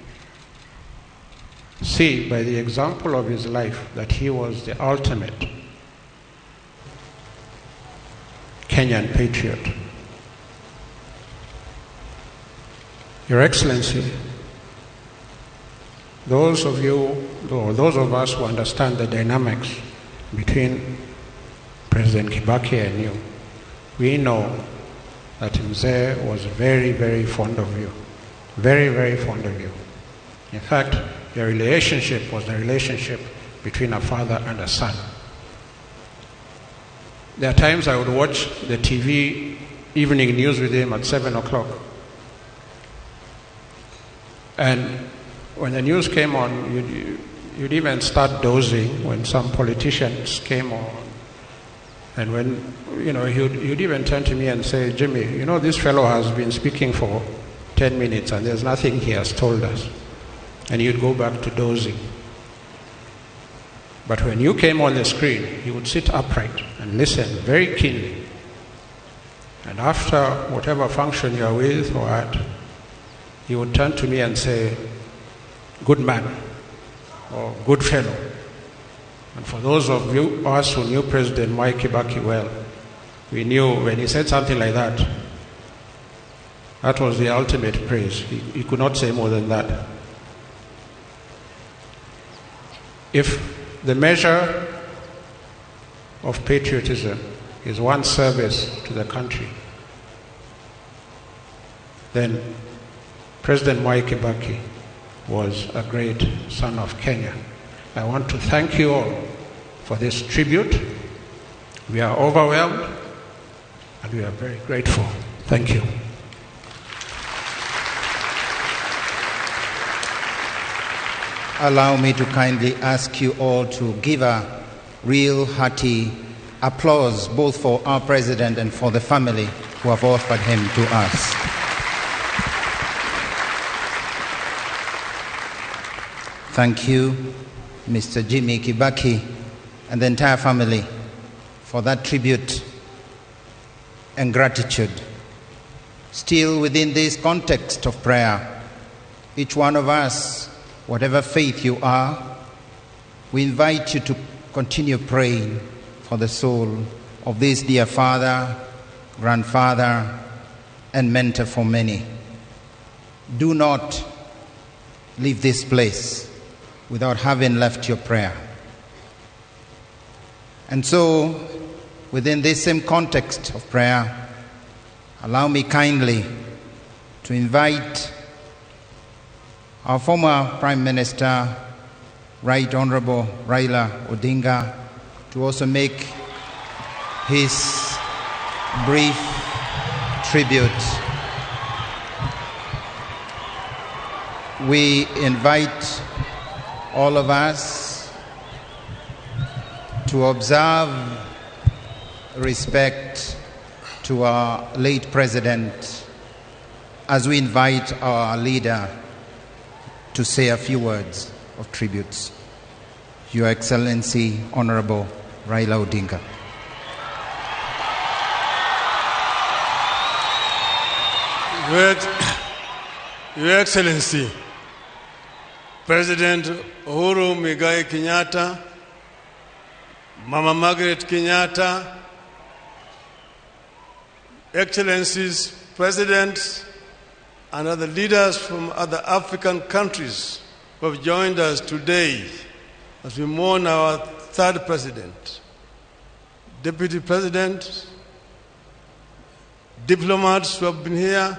see by the example of his life that he was the ultimate Kenyan patriot. Your Excellency, those of you, or those of us who understand the dynamics between President Kibaki and you, we know that Mzee was very, very fond of you. Very, very fond of you. In fact, your relationship was the relationship between a father and a son. There are times I would watch the TV evening news with him at 7 o'clock. And when the news came on, you'd even start dozing when some politicians came on. And when, you'd even turn to me and say, Jimmy, this fellow has been speaking for 10 minutes and there's nothing he has told us. And you'd go back to dozing. But when you came on the screen, he would sit upright and listen very keenly. And after whatever function you are with or at, he would turn to me and say, "Good man," or "Good fellow." And for those of you, us who knew President Mwai Kibaki well, we knew when he said something like that, that was the ultimate praise. He could not say more than that. If the measure of patriotism is one's service to the country, then President Mwai Kibaki was a great son of Kenya. I want to thank you all for this tribute. We are overwhelmed and we are very grateful. Thank you. Allow me to kindly ask you all to give a real hearty applause both for our president and for the family who have offered him to us. Thank you, Mr. Jimmy Kibaki and the entire family, for that tribute and gratitude. Still within this context of prayer, each one of us, whatever faith you are, we invite you to continue praying for the soul of this dear father, grandfather, and mentor for many. Do not leave this place without having left your prayer. And so, within this same context of prayer, allow me kindly to invite our former Prime Minister, Right Honorable Raila Odinga, to also make his brief tribute. We invite all of us to observe respect to our late president as we invite our leader to say a few words of tributes. Your Excellency, Honorable Raila Odinga. Your Excellency, President Uhuru Muigai Kenyatta, Mama Margaret Kenyatta, Excellencies, Presidents, and other leaders from other African countries who have joined us today as we mourn our third president, Deputy President, diplomats who have been here,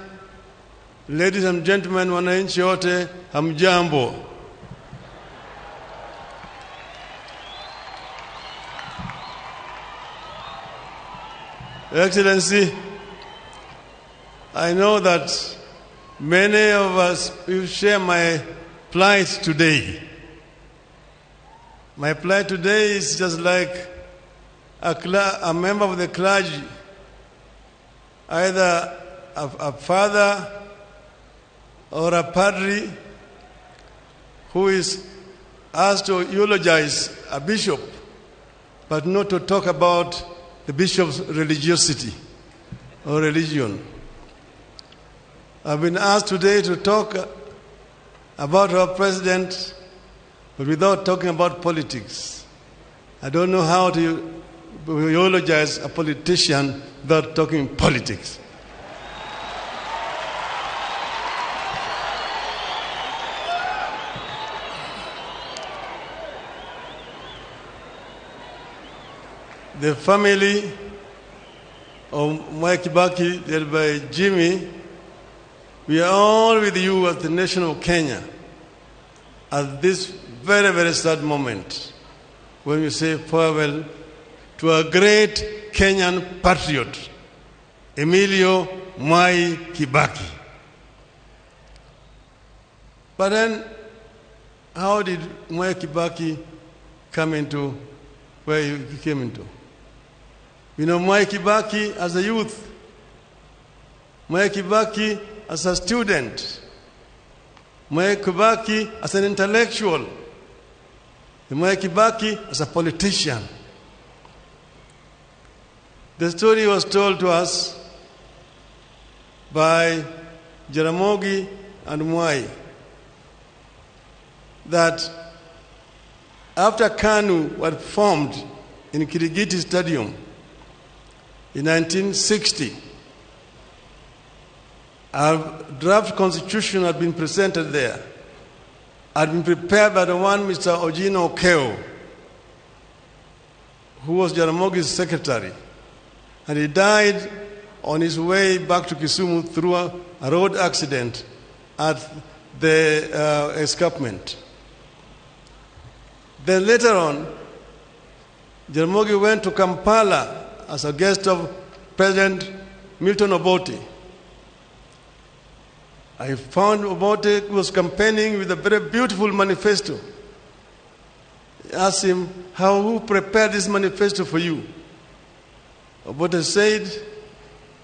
ladies and gentlemen, wananchi wote, hamjambo. Your Excellency, I know that many of us will share my plight today. My plight today is just like a member of the clergy, either a father or a padre who is asked to eulogize a bishop, but not to talk about the bishop's religiosity or religion. I've been asked today to talk about our president, but without talking about politics. I don't know how to eulogize a politician without talking politics. The family of Mwai Kibaki, led by Jimmy, we are all with you as the nation of Kenya at this very, very sad moment when we say farewell to a great Kenyan patriot, Emilio Mwai Kibaki. But then, how did Mwai Kibaki come into where he came into? You know, Mwai Kibaki as a youth, Mwai Kibaki as a student, Mwai Kibaki as an intellectual, the Mwai Kibaki as a politician. The story was told to us by Jaramogi and Mwai that after KANU was formed in Kirigiti Stadium in 1960, a draft constitution had been presented there, had been prepared by the one Mr. Ojino Okeo, who was Jaramogi's secretary. And he died on his way back to Kisumu through a road accident at the escarpment. Then later on, Jaramogi went to Kampala as a guest of President Milton Obote. I found Obote was campaigning with a very beautiful manifesto. I asked him, who prepared this manifesto for you? Obote said,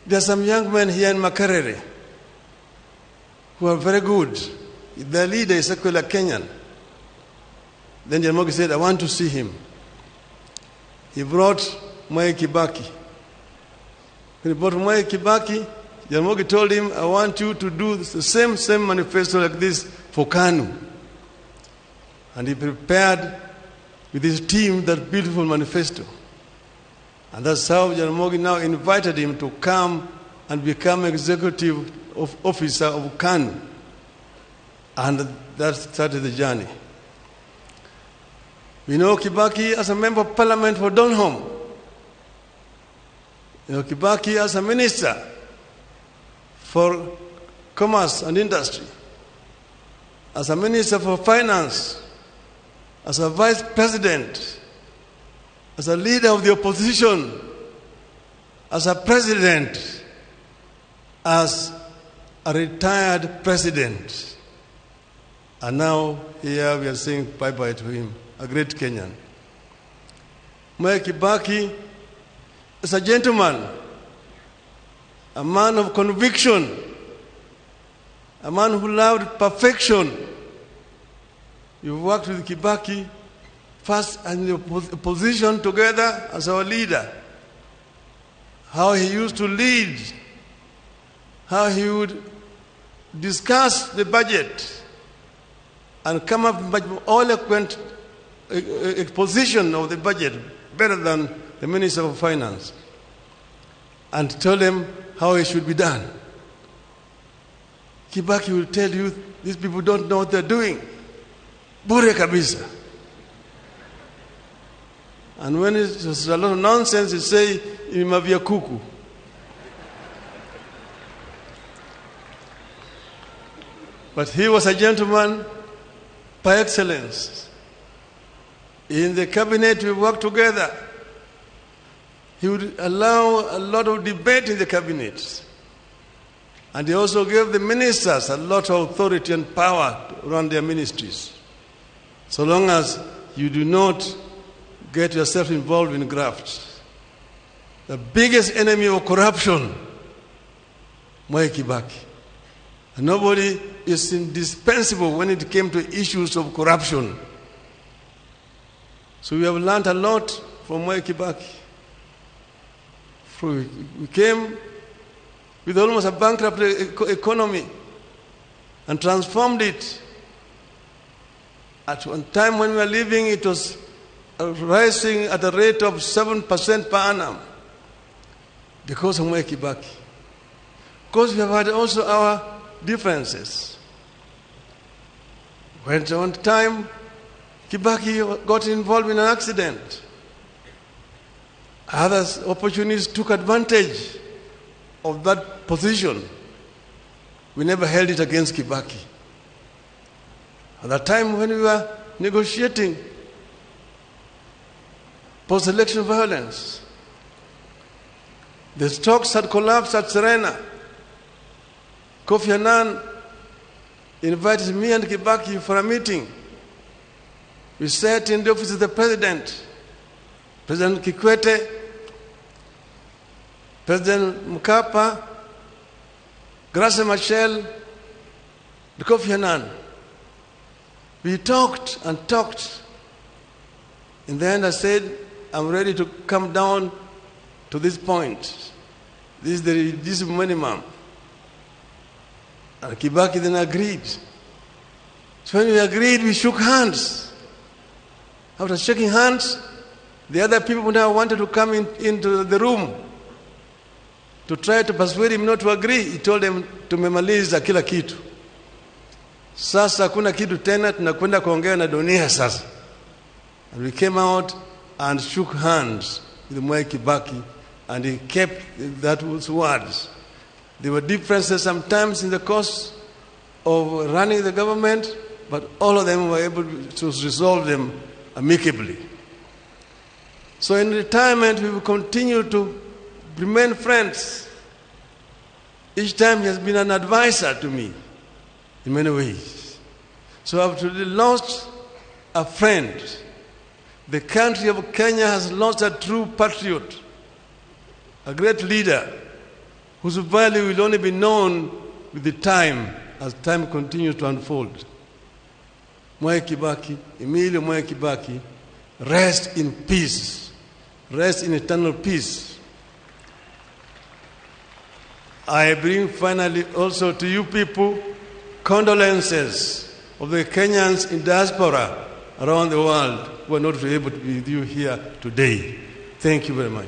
there are some young men here in Makerere who are very good. Their leader is actually a Kenyan. Then Jaramogi said, I want to see him. He brought Mwai Kibaki. When he brought Mwai Kibaki, Jaramogi told him, I want you to do the same manifesto like this for KANU. And he prepared with his team that beautiful manifesto. And that's how Jaramogi now invited him to come and become executive officer of KANU. And that started the journey. We know Kibaki as a member of parliament for Donholm. We know Kibaki as a minister for commerce and industry, as a minister for finance, as a vice president, as a leader of the opposition, as a president, as a retired president. And now here we are saying bye-bye to him, a great Kenyan. Mwai Kibaki is a gentleman, a man of conviction, a man who loved perfection. You worked with Kibaki first in the opposition together as our leader. How he used to lead, how he would discuss the budget and come up with eloquent exposition of the budget better than the Minister of Finance, and tell them how it should be done. Kibaki will tell you, these people don't know what they're doing. Bure kabisa. And when it's a lot of nonsense, you say, imavia kuku. But he was a gentleman by excellence. In the cabinet, we worked together. He would allow a lot of debate in the cabinet. And he also gave the ministers a lot of authority and power to run their ministries. So long as you do not get yourself involved in graft. The biggest enemy of corruption, Mwai Kibaki. And nobody is indispensable when it came to issues of corruption. So we have learned a lot from Mwai Kibaki. We came with almost a bankrupt economy and transformed it. At one time when we were leaving, it was rising at a rate of 7% per annum because of Mwai Kibaki. Of course, we have had also our differences. When at one time, Kibaki got involved in an accident. Other opportunists took advantage of that position. We never held it against Kibaki. At that time when we were negotiating post-election violence, the stocks had collapsed at Serena. Kofi Annan invited me and Kibaki for a meeting. We sat in the office of the president, President Kikwete, President Mkapa, Graça Machel, and Kofi Annan. We talked and talked. In the end, I said, I'm ready to come down to this point. This is the reduced minimum. And Kibaki then agreed. So when we agreed, we shook hands. After shaking hands, the other people now wanted to come into the room to try to persuade him not to agree. He told them, tumemaliza kila kitu. Sasa hakuna kitu tena, tunakwenda kuongea na dunia sasa. And we came out and shook hands with Mwai Kibaki, and he kept those words. There were differences sometimes in the course of running the government, but all of them were able to resolve them amicably. So in retirement, we will continue to remain friends. Each time he has been an advisor to me in many ways. So I've truly lost a friend. The country of Kenya has lost a true patriot, a great leader, whose value will only be known with the time, as time continues to unfold. Mwai Kibaki, Emilio Mwai Kibaki, rest in peace, rest in eternal peace. I bring finally also to you people condolences of the Kenyans in diaspora around the world who are not able to be with you here today. Thank you very much.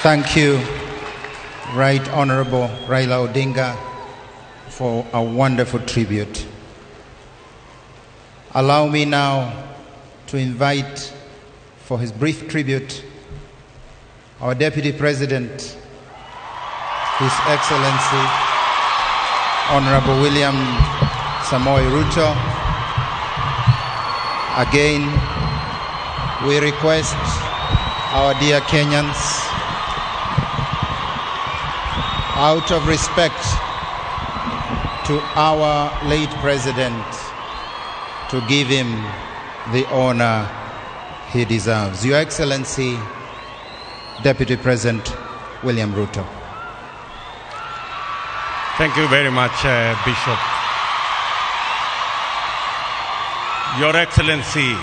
Thank you, Right Honorable Raila Odinga, for a wonderful tribute. Allow me now to invite for his brief tribute our Deputy President, His Excellency Honorable William Samoei Ruto. Again, we request our dear Kenyans, out of respect to our late president, to give him the honor he deserves. Your Excellency, Deputy President William Ruto. Thank you very much, Bishop. Your Excellency,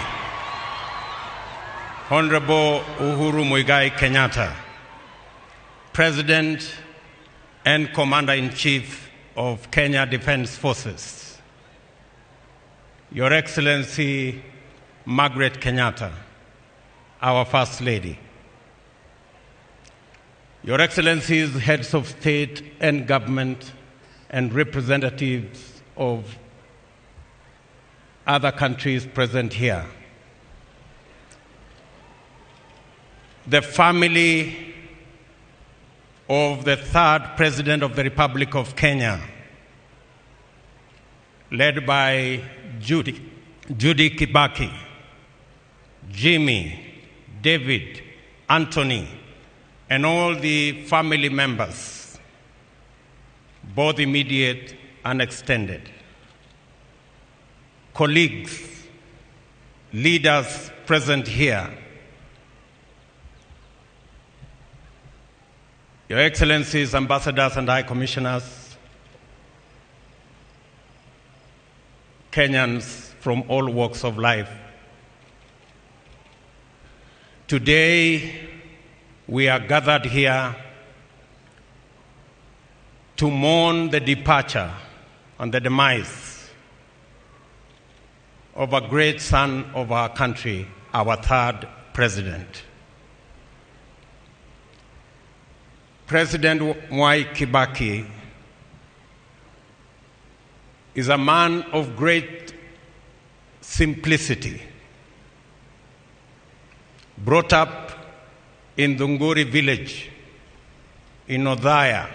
Honorable Uhuru Muigai Kenyatta, President and Commander-in-Chief of Kenya Defense Forces. Your Excellency, Margaret Kenyatta, our First Lady. Your Excellencies, Heads of State and Government, and representatives of other countries present here. The family of the third President of the Republic of Kenya, led by Judy Kibaki, Jimmy, David, Anthony, and all the family members, both immediate and extended, colleagues, leaders present here, Your Excellencies, Ambassadors and High Commissioners, Kenyans from all walks of life. Today, we are gathered here to mourn the departure and the demise of a great son of our country, our third president. President Mwai Kibaki is a man of great simplicity, brought up in Thunguri village in Othaya.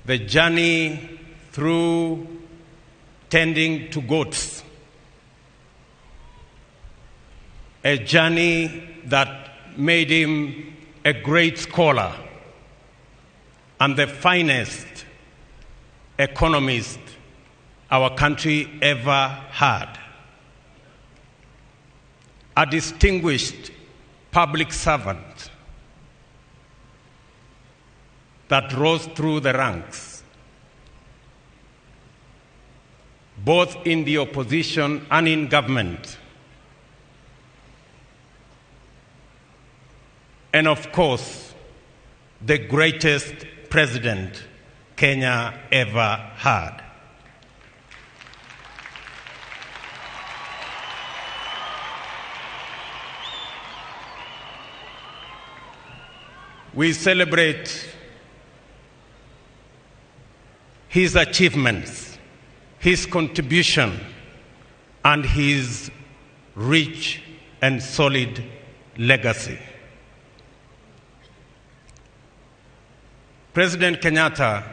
The journey through tending to goats, a journey that made him a great scholar and the finest economist our country ever had. A distinguished public servant, that rose through the ranks, both in the opposition and in government. And of course, the greatest president Kenya ever had. We celebrate his achievements, his contribution, and his rich and solid legacy. President Kenyatta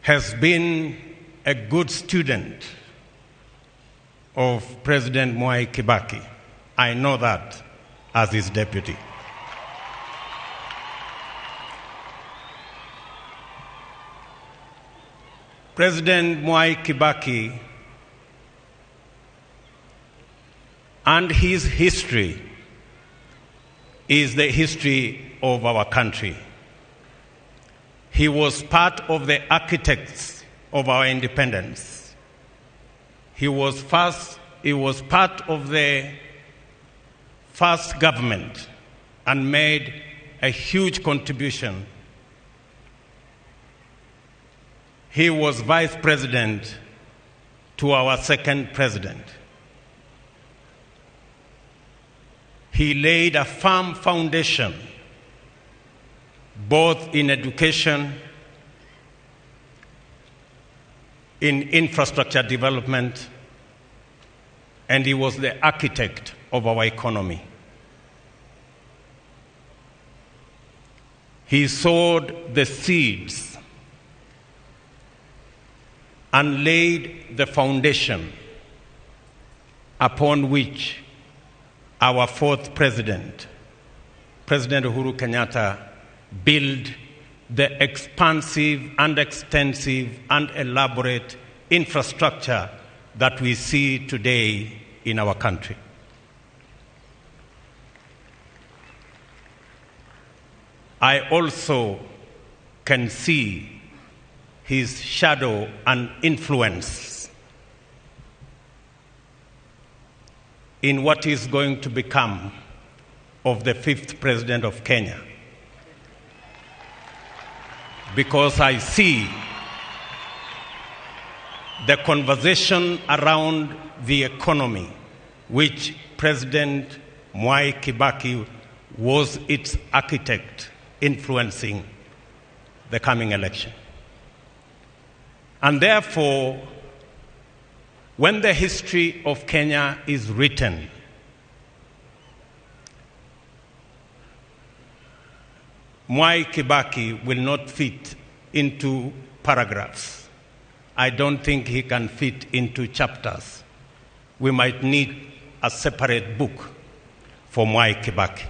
has been a good student of President Mwai Kibaki. I know that as his deputy. President Mwai Kibaki and his history is the history of our country. He was part of the architects of our independence. He was part of the first government and made a huge contribution. He was vice president to our second president. He laid a firm foundation both in education, in infrastructure development, and he was the architect of our economy. He sowed the seeds and laid the foundation upon which our fourth president, President Uhuru Kenyatta, built the expansive and extensive and elaborate infrastructure that we see today in our country. I also can see his shadow and influence in what is going to become of the fifth president of Kenya. Because I see the conversation around the economy, which President Mwai Kibaki was its architect influencing the coming election. And therefore, when the history of Kenya is written, Mwai Kibaki will not fit into paragraphs. I don't think he can fit into chapters. We might need a separate book for Mwai Kibaki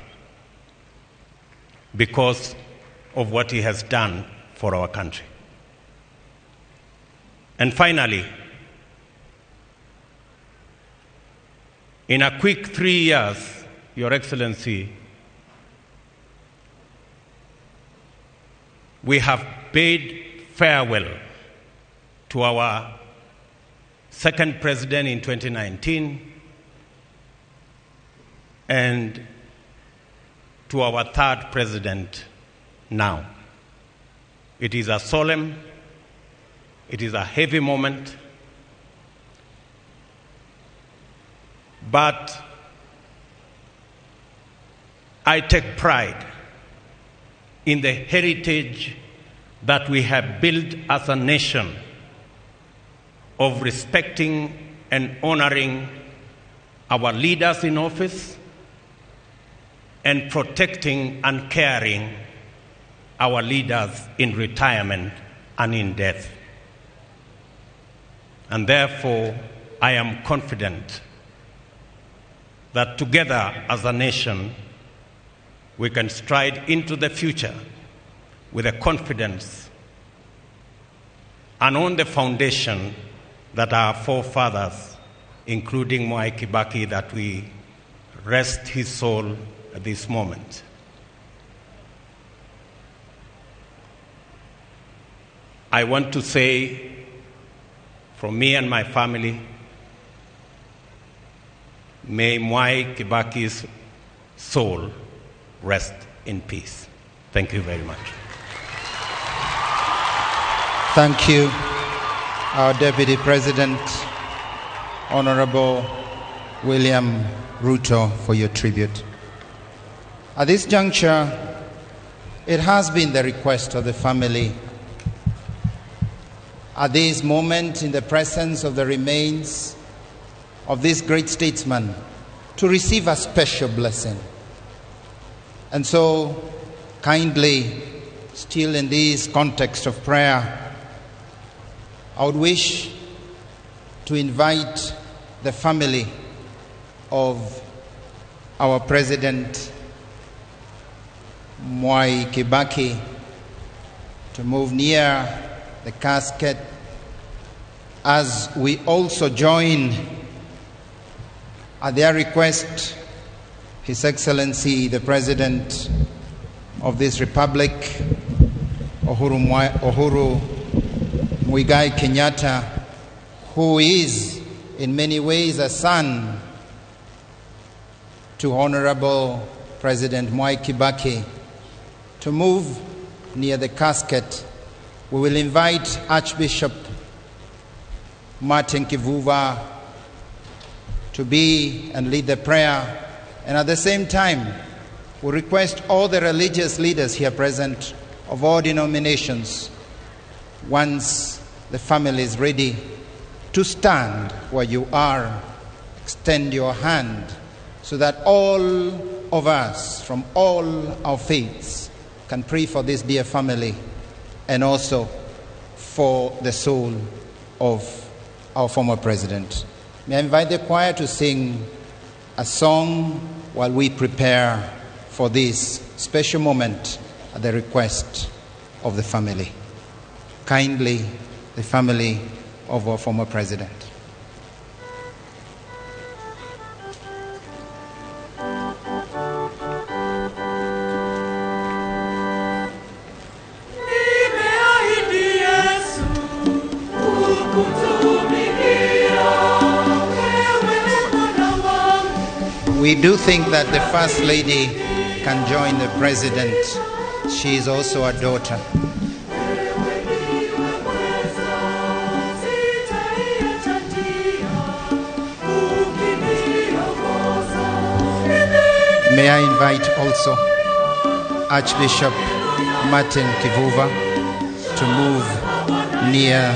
because of what he has done for our country. And finally, in a quick 3 years, Your Excellency, we have bid farewell to our second president in 2019 and to our third president now. It is a solemn, it is a heavy moment, but I take pride in the heritage that we have built as a nation of respecting and honoring our leaders in office and protecting and caring our leaders in retirement and in death. And therefore, I am confident that together as a nation, we can stride into the future with a confidence and on the foundation that our forefathers, including Mwai Kibaki, that we rest his soul at this moment, I want to say, from me and my family, may Mwai Kibaki's soul rest in peace. Thank you very much. Thank you, our Deputy President, Honorable William Ruto, for your tribute. At this juncture, it has been the request of the family at this moment, in the presence of the remains of this great statesman, to receive a special blessing. And so, kindly, still in this context of prayer, I would wish to invite the family of our President Mwai Kibaki to move near the casket as we also join, at their request, His Excellency the President of this Republic, Uhuru Muigai Kenyatta, who is in many ways a son to Honorable President Mwai Kibaki, to move near the casket. We will invite Archbishop Martin Kivuva to be and lead the prayer. And at the same time, we request all the religious leaders here present of all denominations, once the family is ready, to stand where you are, extend your hand, so that all of us from all our faiths can pray for this dear family and also for the soul of our former president. May I invite the choir to sing a song while we prepare for this special moment at the request of the family. Kindly, the family of our former president. Nimeahidi Yesu kukutumikia wewe Bwana wangu. We do think that the First Lady can join the president. She is also a daughter. May I invite also Archbishop Martin Kivuva to move near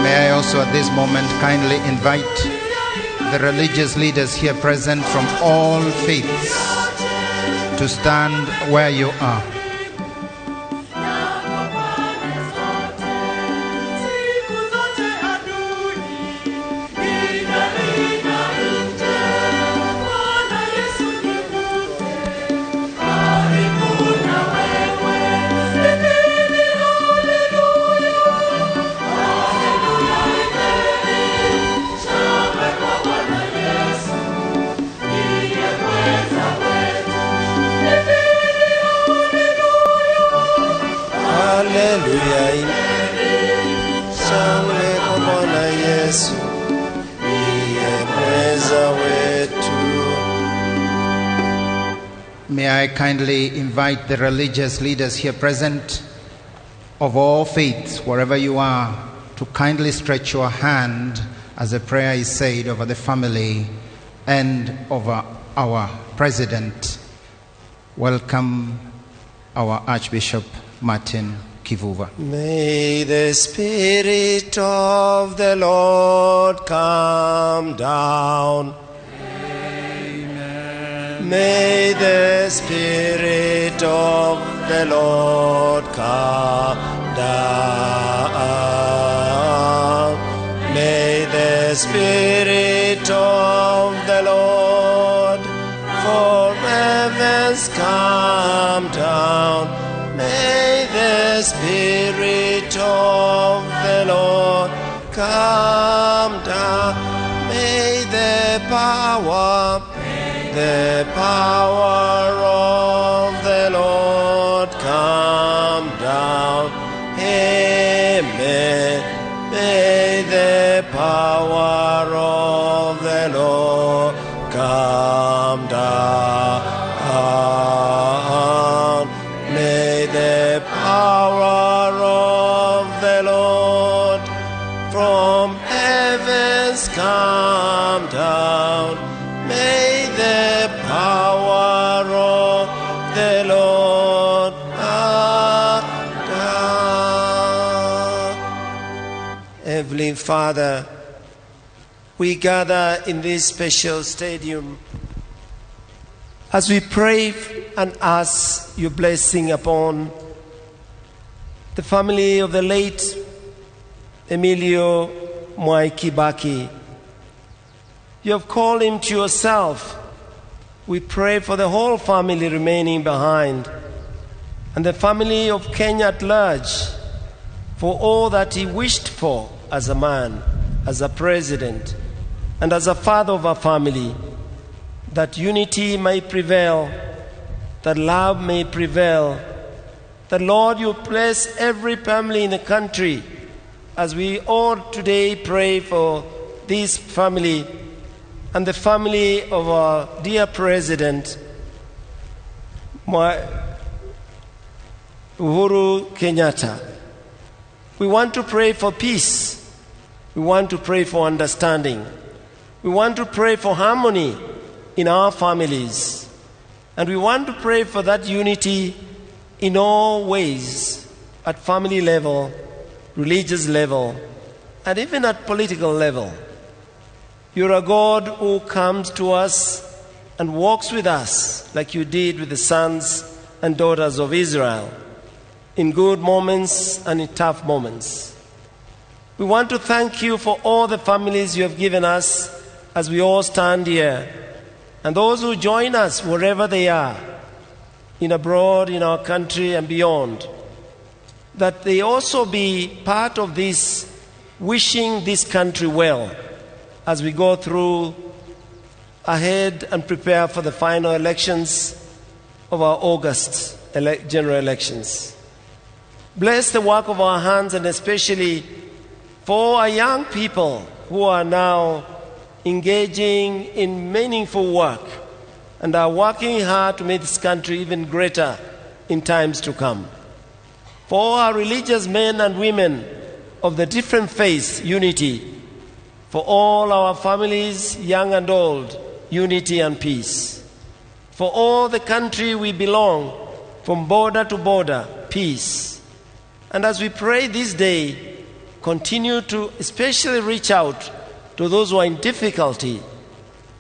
May I also at this moment kindly invite the religious leaders here present from all faiths to stand where you are. Haleluya, shangwe kwa Bwana Yesu, ndiye mweza wetu. May I kindly invite the religious leaders here present of all faiths, wherever you are, to kindly stretch your hand as a prayer is said over the family and over our president. Welcome our Archbishop Martin Kivuva. May the Spirit of the Lord come down. Amen. May the Spirit of the Lord come down. May the Spirit of the Lord from heavens come down. May the Spirit of the Lord come down. May the power of the Lord come down. Amen. May the power of the Lord come down. May the power of the Lord from heavens come down. May the power of the Lord come down. Heavenly Father, we gather in this special stadium as we pray and ask your blessing upon the family of the late Emilio Mwai Kibaki. You have called him to yourself. We pray for the whole family remaining behind and the family of Kenya at large, for all that he wished for as a man, as a president, and as a father of a family, that unity may prevail, that love may prevail, that, Lord, you bless every family in the country as we all today pray for this family and the family of our dear president, Uhuru Kenyatta. We want to pray for peace. We want to pray for understanding. We want to pray for harmony in our families. And we want to pray for that unity in all ways, at family level, religious level, and even at political level. You're a God who comes to us and walks with us like you did with the sons and daughters of Israel, in good moments and in tough moments. We want to thank you for all the families you have given us as we all stand here, and those who join us wherever they are, in abroad, in our country and beyond, that they also be part of this wishing this country well as we go through ahead and prepare for the final elections of our August general elections. Bless the work of our hands, and especially for our young people who are now engaging in meaningful work and are working hard to make this country even greater in times to come. For our religious men and women of the different faiths, unity. For all our families, young and old, unity and peace. For all the country we belong, from border to border, peace. And as we pray this day, continue to especially reach out to those who are in difficulty,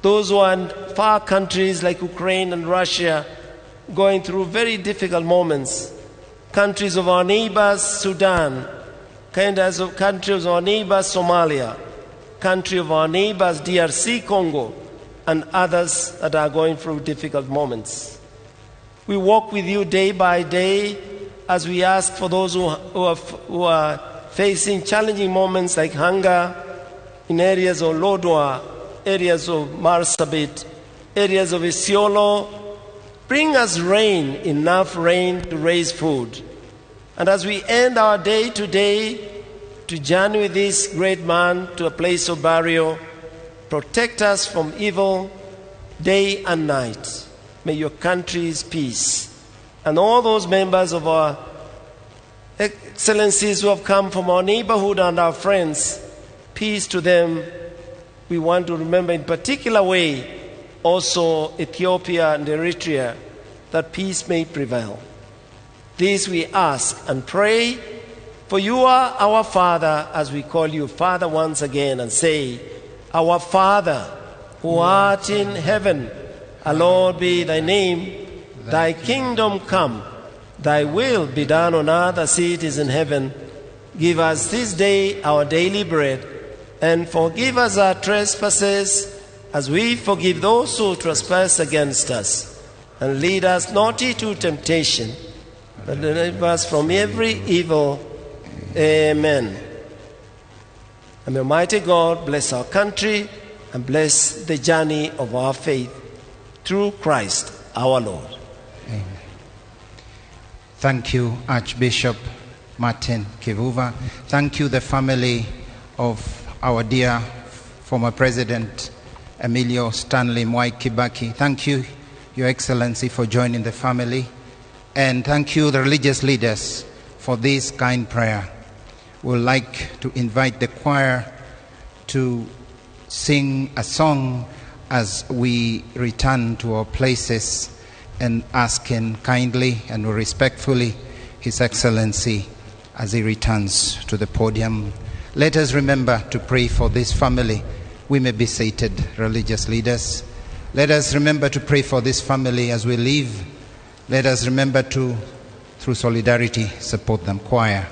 those who are in far countries like Ukraine and Russia, going through very difficult moments, countries of our neighbors, Sudan, countries of our neighbors, Somalia, country of our neighbors, DRC, Congo, and others that are going through difficult moments. We walk with you day by day as we ask for those who are facing challenging moments like hunger in areas of Lodwar, areas of Marsabit, areas of Isiolo. Bring us rain, enough rain to raise food. And as we end our day today, to journey with this great man to a place of burial, protect us from evil day and night. May your country's peace. And all those members of our excellencies who have come from our neighborhood and our friends, peace to them. We want to remember in particular way also Ethiopia and Eritrea, that peace may prevail. This we ask and pray, for you are our Father, as we call you Father once again and say, Our Father, who art in heaven, hallowed be thy name. Thy kingdom come, thy will be done on earth as it is in heaven. Give us this day our daily bread, and forgive us our trespasses, as we forgive those who trespass against us. And lead us not into temptation, but deliver us from every evil. Amen. And may Almighty God bless our country and bless the journey of our faith through Christ our Lord. Amen. Thank you, Archbishop Martin Kivuva. Thank you, the family of our dear former President Emilio Stanley Mwai Kibaki. Thank you, Your Excellency, for joining the family. And thank you, the religious leaders, for this kind prayer. We would like to invite the choir to sing a song as we return to our places and asking kindly and respectfully His Excellency as he returns to the podium. Let us remember to pray for this family. We may be seated, religious leaders. Let us remember to pray for this family as we leave. Let us remember to, through solidarity, support them. Choir.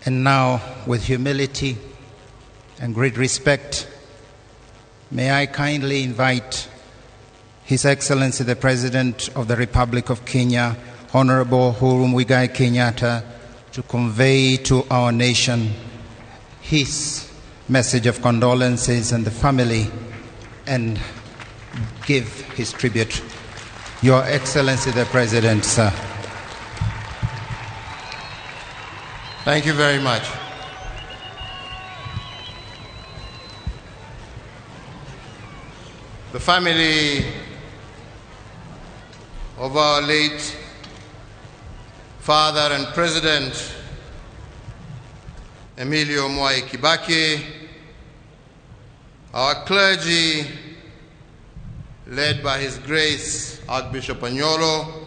And now, with humility and great respect, may I kindly invite His Excellency the President of the Republic of Kenya, Honorable Uhuru Muigai Kenyatta, to convey to our nation his message of condolences and the family and give his tribute. Your Excellency the President, sir. Thank you very much. The family of our late father and president, Emilio Mwai Kibaki, our clergy, led by His Grace Archbishop Anyolo,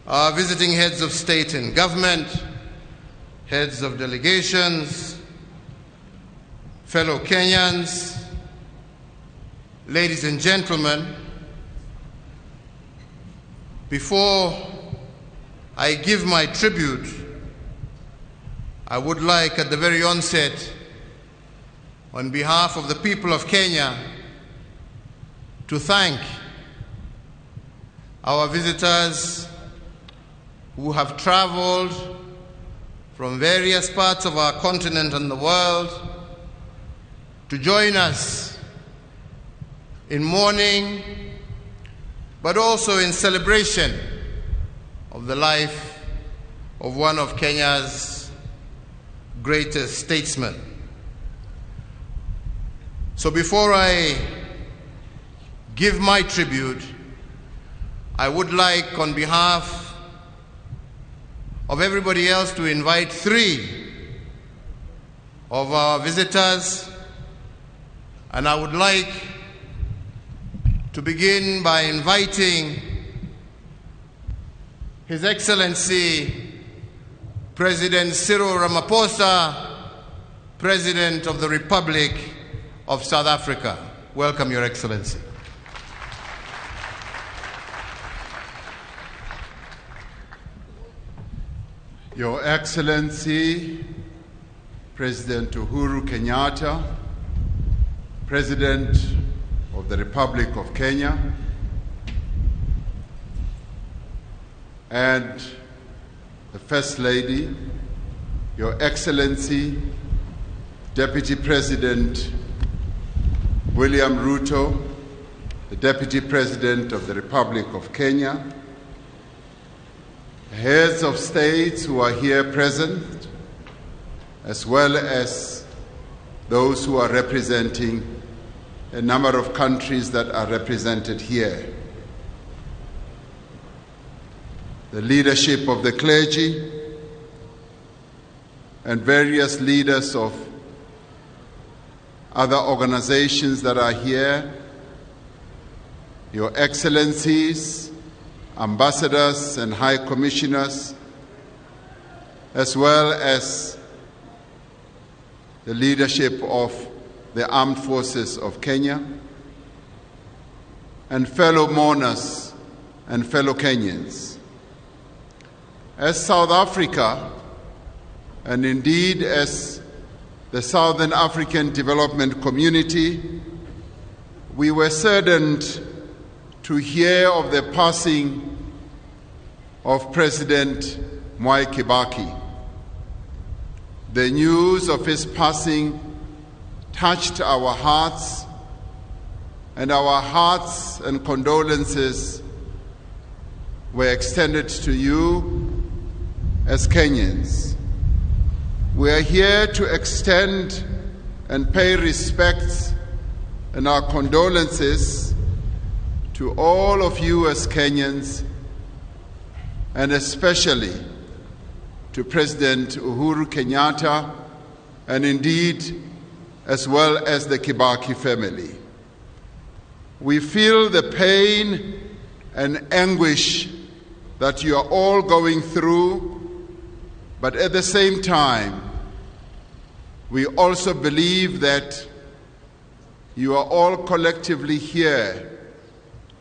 our visiting heads of state and government, heads of delegations, fellow Kenyans, ladies and gentlemen, before I give my tribute, I would like at the very onset, on behalf of the people of Kenya, to thank our visitors who have traveled from various parts of our continent and the world to join us in mourning, but also in celebration of the life of one of Kenya's greatest statesmen. So before I give my tribute, I would like, on behalf of everybody else, to invite three of our visitors, and I would like to begin by inviting His Excellency President Cyril Ramaphosa, President of the Republic of South Africa. Welcome, Your Excellency. Your Excellency, President Uhuru Kenyatta, President of the Republic of Kenya, and the First Lady, Your Excellency, Deputy President William Ruto, the Deputy President of the Republic of Kenya, heads of states who are here present, as well as those who are representing a number of countries that are represented here. The leadership of the clergy and various leaders of other organizations that are here, Your Excellencies, ambassadors and high commissioners, as well as the leadership of the Armed Forces of Kenya, and fellow mourners and fellow Kenyans. As South Africa, and indeed as the Southern African Development Community, we were saddened to hear of the passing of President Mwai Kibaki. The news of his passing touched our hearts, and our hearts and condolences were extended to you as Kenyans. We are here to extend and pay respects and our condolences to all of you as Kenyans, and especially to President Uhuru Kenyatta, and indeed as well as the Kibaki family. We feel the pain and anguish that you are all going through, but at the same time, we also believe that you are all collectively here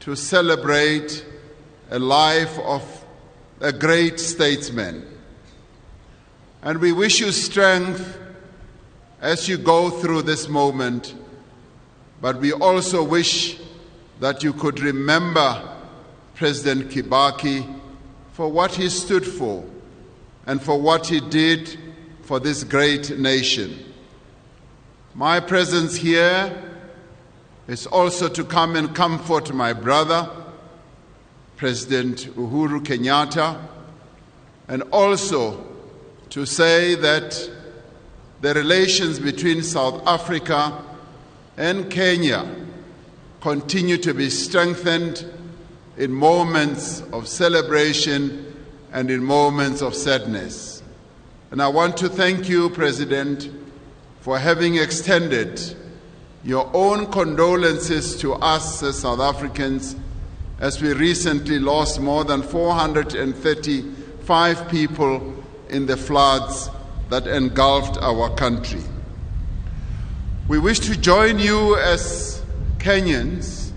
to celebrate a life of a great statesman. And we wish you strength as you go through this moment, but we also wish that you could remember President Kibaki for what he stood for and for what he did for this great nation. My presence here is also to come and comfort my brother, President Uhuru Kenyatta, and also to say that the relations between South Africa and Kenya continue to be strengthened in moments of celebration and in moments of sadness. And I want to thank you, President, for having extended your own condolences to us as South Africans as we recently lost more than 435 people in the floods that engulfed our country. We wish to join you as Kenyans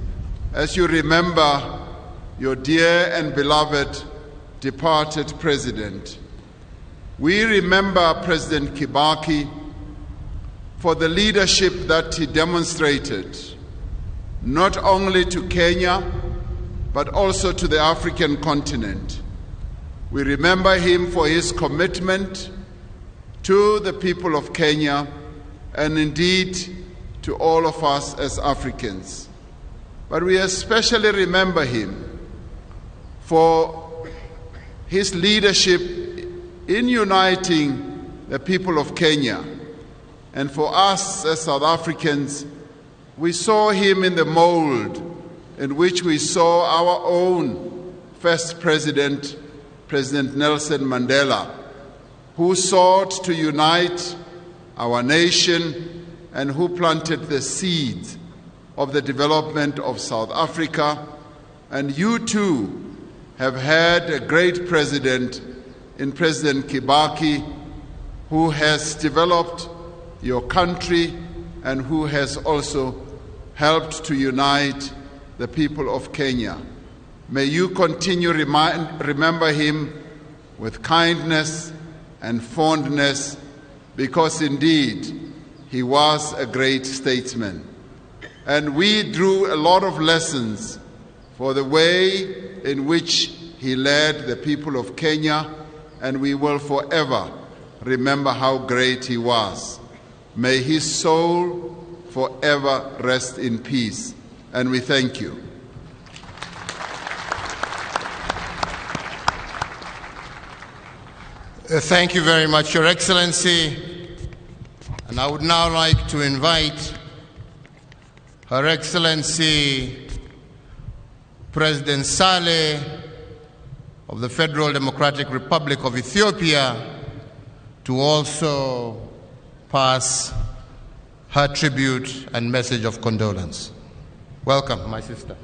as you remember your dear and beloved departed president. We remember President Kibaki for the leadership that he demonstrated, not only to Kenya, but also to the African continent. We remember him for his commitment to the people of Kenya and indeed to all of us as Africans. But we especially remember him for his leadership in uniting the people of Kenya. And for us as South Africans, we saw him in the mold in which we saw our own first president, President Nelson Mandela, who sought to unite our nation and who planted the seeds of the development of South Africa. And you too have had a great president in President Kibaki, who has developed your country and who has also helped to unite the people of Kenya. May you continue remember him with kindness and fondness, because indeed he was a great statesman. And we drew a lot of lessons for the way in which he led the people of Kenya, and we will forever remember how great he was. May his soul forever rest in peace. And we thank you. Thank you very much, Your Excellency. And I would now like to invite Her Excellency President Sahle of the Federal Democratic Republic of Ethiopia to also pass her tribute and message of condolence. Welcome, my sister.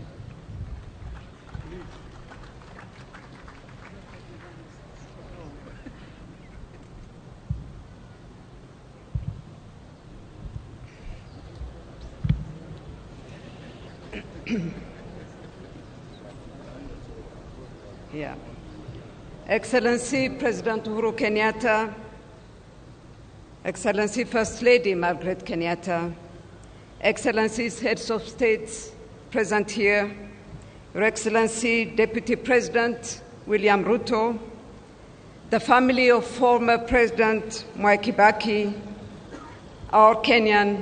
Yeah. Excellency President Uhuru Kenyatta, Excellency First Lady Margaret Kenyatta, Excellencies Heads of States present here, Your Excellency Deputy President William Ruto, the family of former President Mwai Kibaki, our Kenyan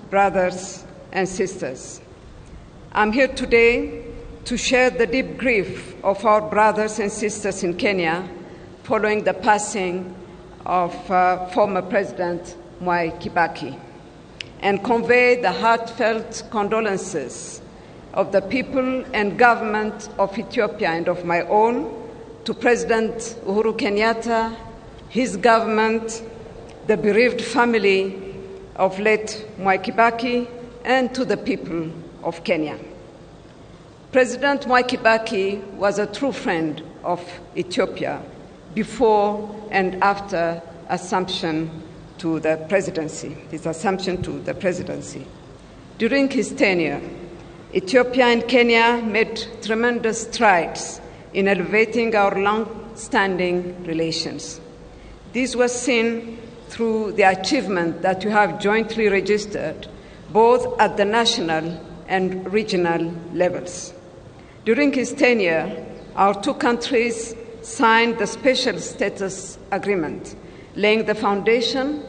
brothers and sisters. I'm here today to share the deep grief of our brothers and sisters in Kenya following the passing of former President Mwai Kibaki, and convey the heartfelt condolences of the people and government of Ethiopia and of my own to President Uhuru Kenyatta, his government, the bereaved family of late Mwai Kibaki, and to the people of Kenya. President Mwai Kibaki was a true friend of Ethiopia before and after assumption to the presidency, his assumption to the presidency. During his tenure, Ethiopia and Kenya made tremendous strides in elevating our long-standing relations. This was seen through the achievement that you have jointly registered, both at the national and regional levels. During his tenure, our two countries signed the Special Status Agreement, laying the foundation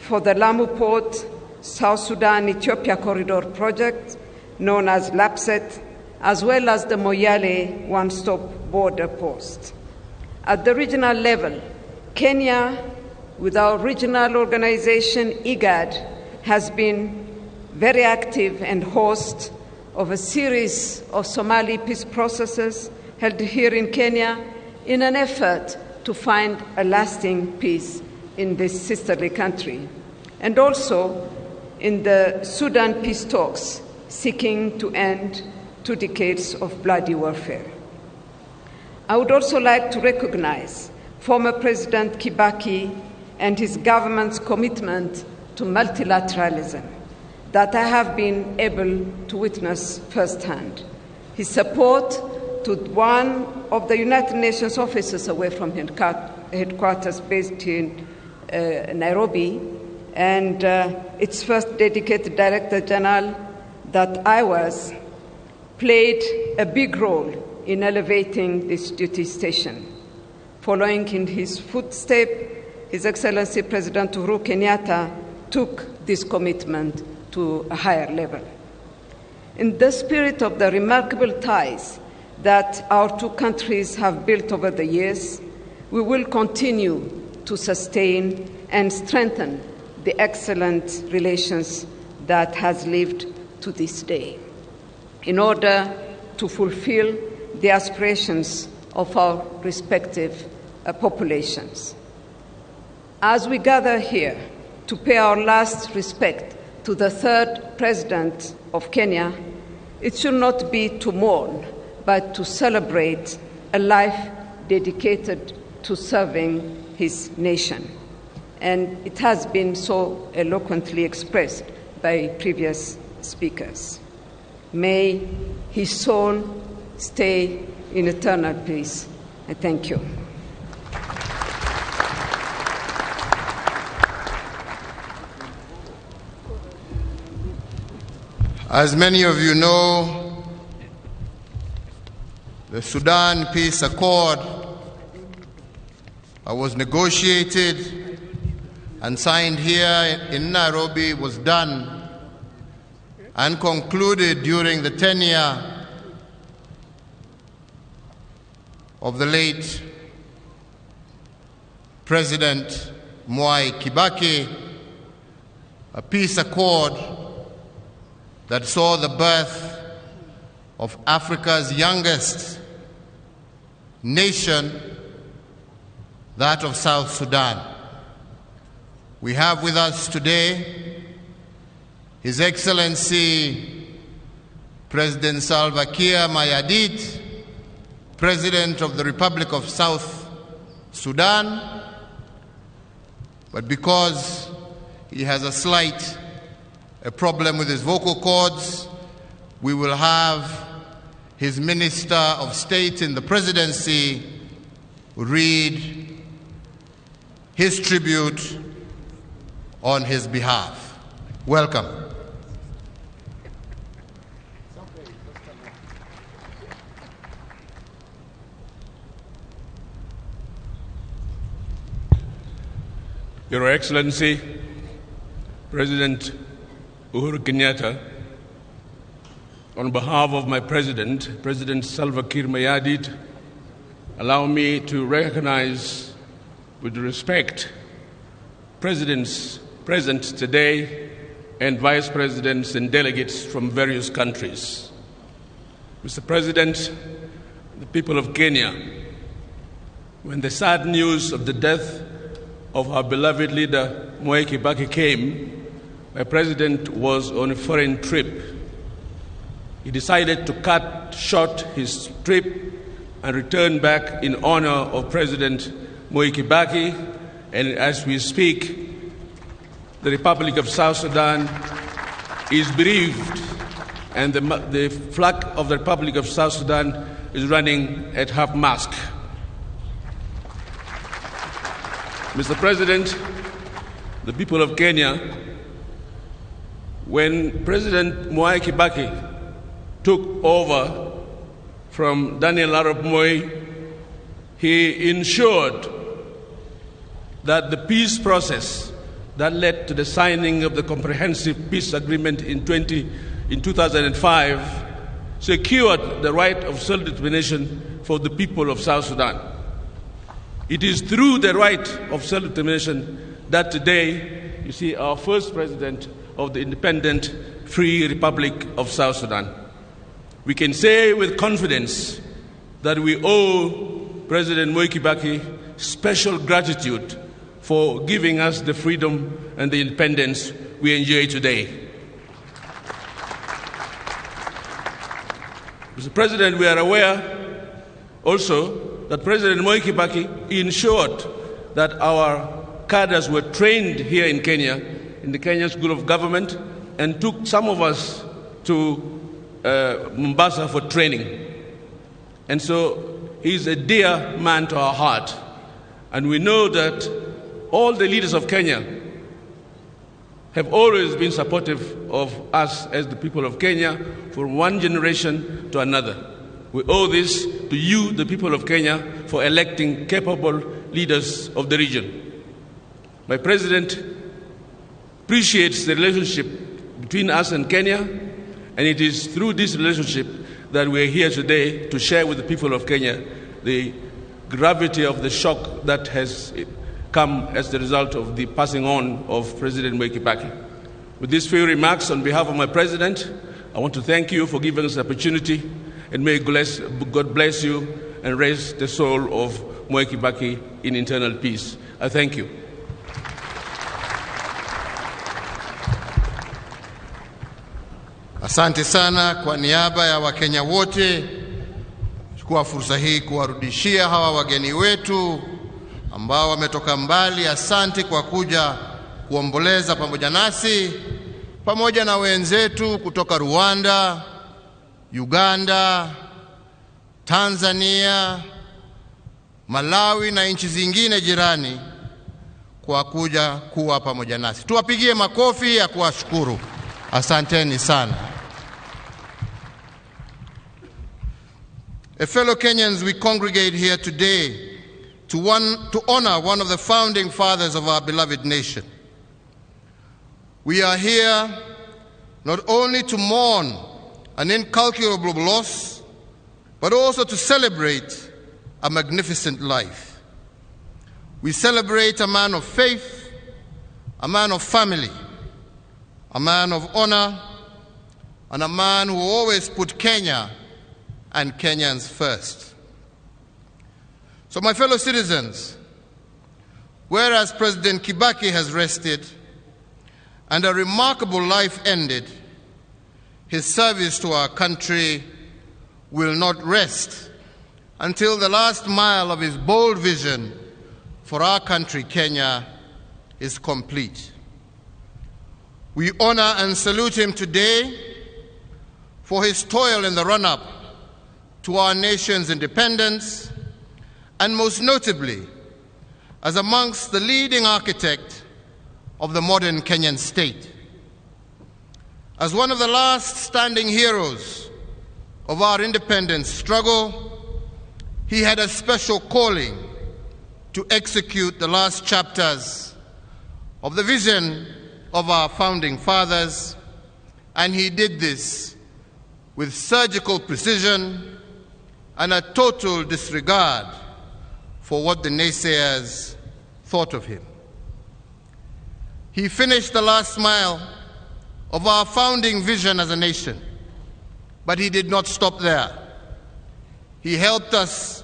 for the Lamu Port, South Sudan-Ethiopia Corridor project, known as LAPSSET, as well as the Moyale One-Stop Border Post. At the regional level, Kenya, with our regional organization IGAD, has been very active and host of a series of Somali peace processes held here in Kenya in an effort to find a lasting peace in this sisterly country, and also in the Sudan peace talks seeking to end 2 decades of bloody warfare. I would also like to recognize former President Kibaki and his government's commitment to multilateralism that I have been able to witness firsthand. His support to one of the United Nations offices away from headquarters based in Nairobi, and its first dedicated Director General that I was, played a big role in elevating this duty station. Following in his footsteps, His Excellency President Uhuru Kenyatta took this commitment to a higher level. In the spirit of the remarkable ties that our two countries have built over the years, we will continue to sustain and strengthen the excellent relations that has lived to this day, in order to fulfill the aspirations of our respective populations. As we gather here to pay our last respect to the third president of Kenya, it should not be to mourn, but to celebrate a life dedicated to serving his nation. And it has been so eloquently expressed by previous speakers. May his soul stay in eternal peace. I thank you. As many of you know, the Sudan Peace Accord was negotiated and signed here in Nairobi, was done and concluded during the tenure of the late President Mwai Kibaki, a peace accord that saw the birth of Africa's youngest nation, that of South Sudan. We have with us today His Excellency President Salva Kiir Mayardit, President of the Republic of South Sudan, but because he has a slight problem with his vocal cords, we will have his Minister of State in the Presidency read his tribute on his behalf. Welcome. Your Excellency, President Uhuru Kenyatta, on behalf of my President, President Salva Kiir Mayardit, allow me to recognize with respect presidents present today and vice presidents and delegates from various countries. Mr. President, the people of Kenya, when the sad news of the death of our beloved leader Mwai Kibaki came, my president was on a foreign trip. He decided to cut short his trip and return back in honor of President Mwai Kibaki. And as we speak, the Republic of South Sudan is bereaved, and the flag of the Republic of South Sudan is running at half-mast. Mr. President, the people of Kenya, when President Mwai Kibaki took over from Daniel Arap Moi, he ensured that the peace process that led to the signing of the Comprehensive Peace Agreement in 2005 secured the right of self-determination for the people of South Sudan. It is through the right of self-determination that today you see our first president of the independent Free Republic of South Sudan. We can say with confidence that we owe President Mwai Kibaki special gratitude for giving us the freedom and the independence we enjoy today. Mr. President, we are aware also that President Mwai Kibaki ensured that our cadres were trained here in Kenya, in the Kenya School of Government, and took some of us to Mombasa for training. And so he's a dear man to our heart. And we know that all the leaders of Kenya have always been supportive of us as the people of Kenya from one generation to another. We owe this to you, the people of Kenya, for electing capable leaders of the region. My president appreciates the relationship between us and Kenya, and it is through this relationship that we are here today to share with the people of Kenya the gravity of the shock that has come as the result of the passing on of President Mwai Kibaki. With these few remarks, on behalf of my president, I want to thank you for giving us the opportunity, and may God bless you and raise the soul of Mwai Kibaki in eternal peace. I thank you. Asante sana kwa niaba ya Wakenya wote. Chukua fursa hii kuwarudishia hawa wageni wetu ambao wametoka mbali. Asante kwa kuja kuomboleza pamoja nasi, pamoja na wenzetu kutoka Rwanda, Uganda, Tanzania, Malawi na nchi zingine jirani kwa kuja kuwa pamoja nasi. Tuwapigie makofi ya kuwashukuru. Asanteni sana. Fellow Kenyans, we congregate here today to honor one of the founding fathers of our beloved nation. We are here not only to mourn an incalculable loss, but also to celebrate a magnificent life. We celebrate a man of faith, a man of family, a man of honor, and a man who always put Kenya and Kenyans first. So my fellow citizens, whereas President Kibaki has rested and a remarkable life ended, his service to our country will not rest until the last mile of his bold vision for our country, Kenya, is complete. We honor and salute him today for his toil in the run-up to our nation's independence, and most notably, as amongst the leading architect of the modern Kenyan state. As one of the last standing heroes of our independence struggle, he had a special calling to execute the last chapters of the vision of our founding fathers, and he did this with surgical precision and a total disregard for what the naysayers thought of him. He finished the last mile of our founding vision as a nation, but he did not stop there. He helped us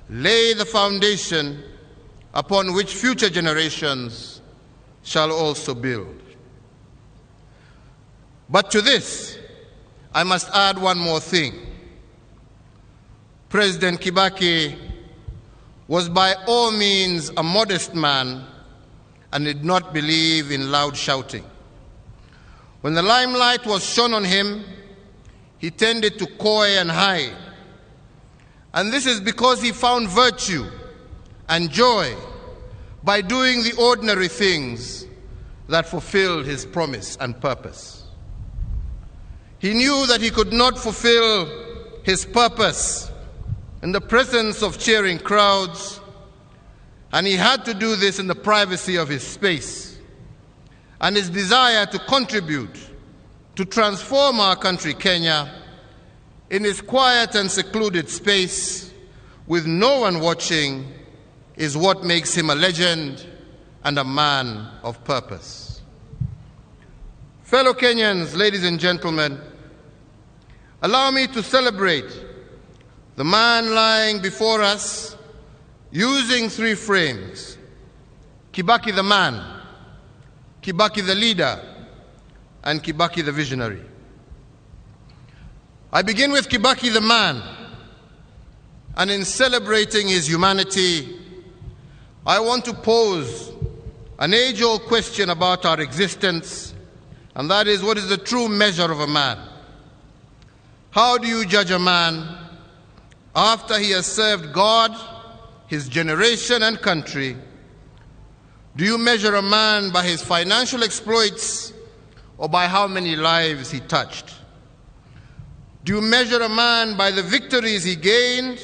lay the foundation upon which future generations shall also build. But to this, I must add one more thing. President Kibaki was by all means a modest man and did not believe in loud shouting. When the limelight was shone on him, he tended to coy and hide. And this is because he found virtue and joy by doing the ordinary things that fulfilled his promise and purpose. He knew that he could not fulfill his purpose in the presence of cheering crowds, and he had to do this in the privacy of his space. And his desire to contribute to transform our country, Kenya, in his quiet and secluded space with no one watching is what makes him a legend and a man of purpose. Fellow Kenyans, ladies and gentlemen, allow me to celebrate the man lying before us using three frames: Kibaki the man, Kibaki the leader, and Kibaki the visionary. I begin with Kibaki the man, and in celebrating his humanity, I want to pose an age-old question about our existence, and that is, what is the true measure of a man? How do you judge a man after he has served God, his generation, and country? Do you measure a man by his financial exploits or by how many lives he touched? Do you measure a man by the victories he gained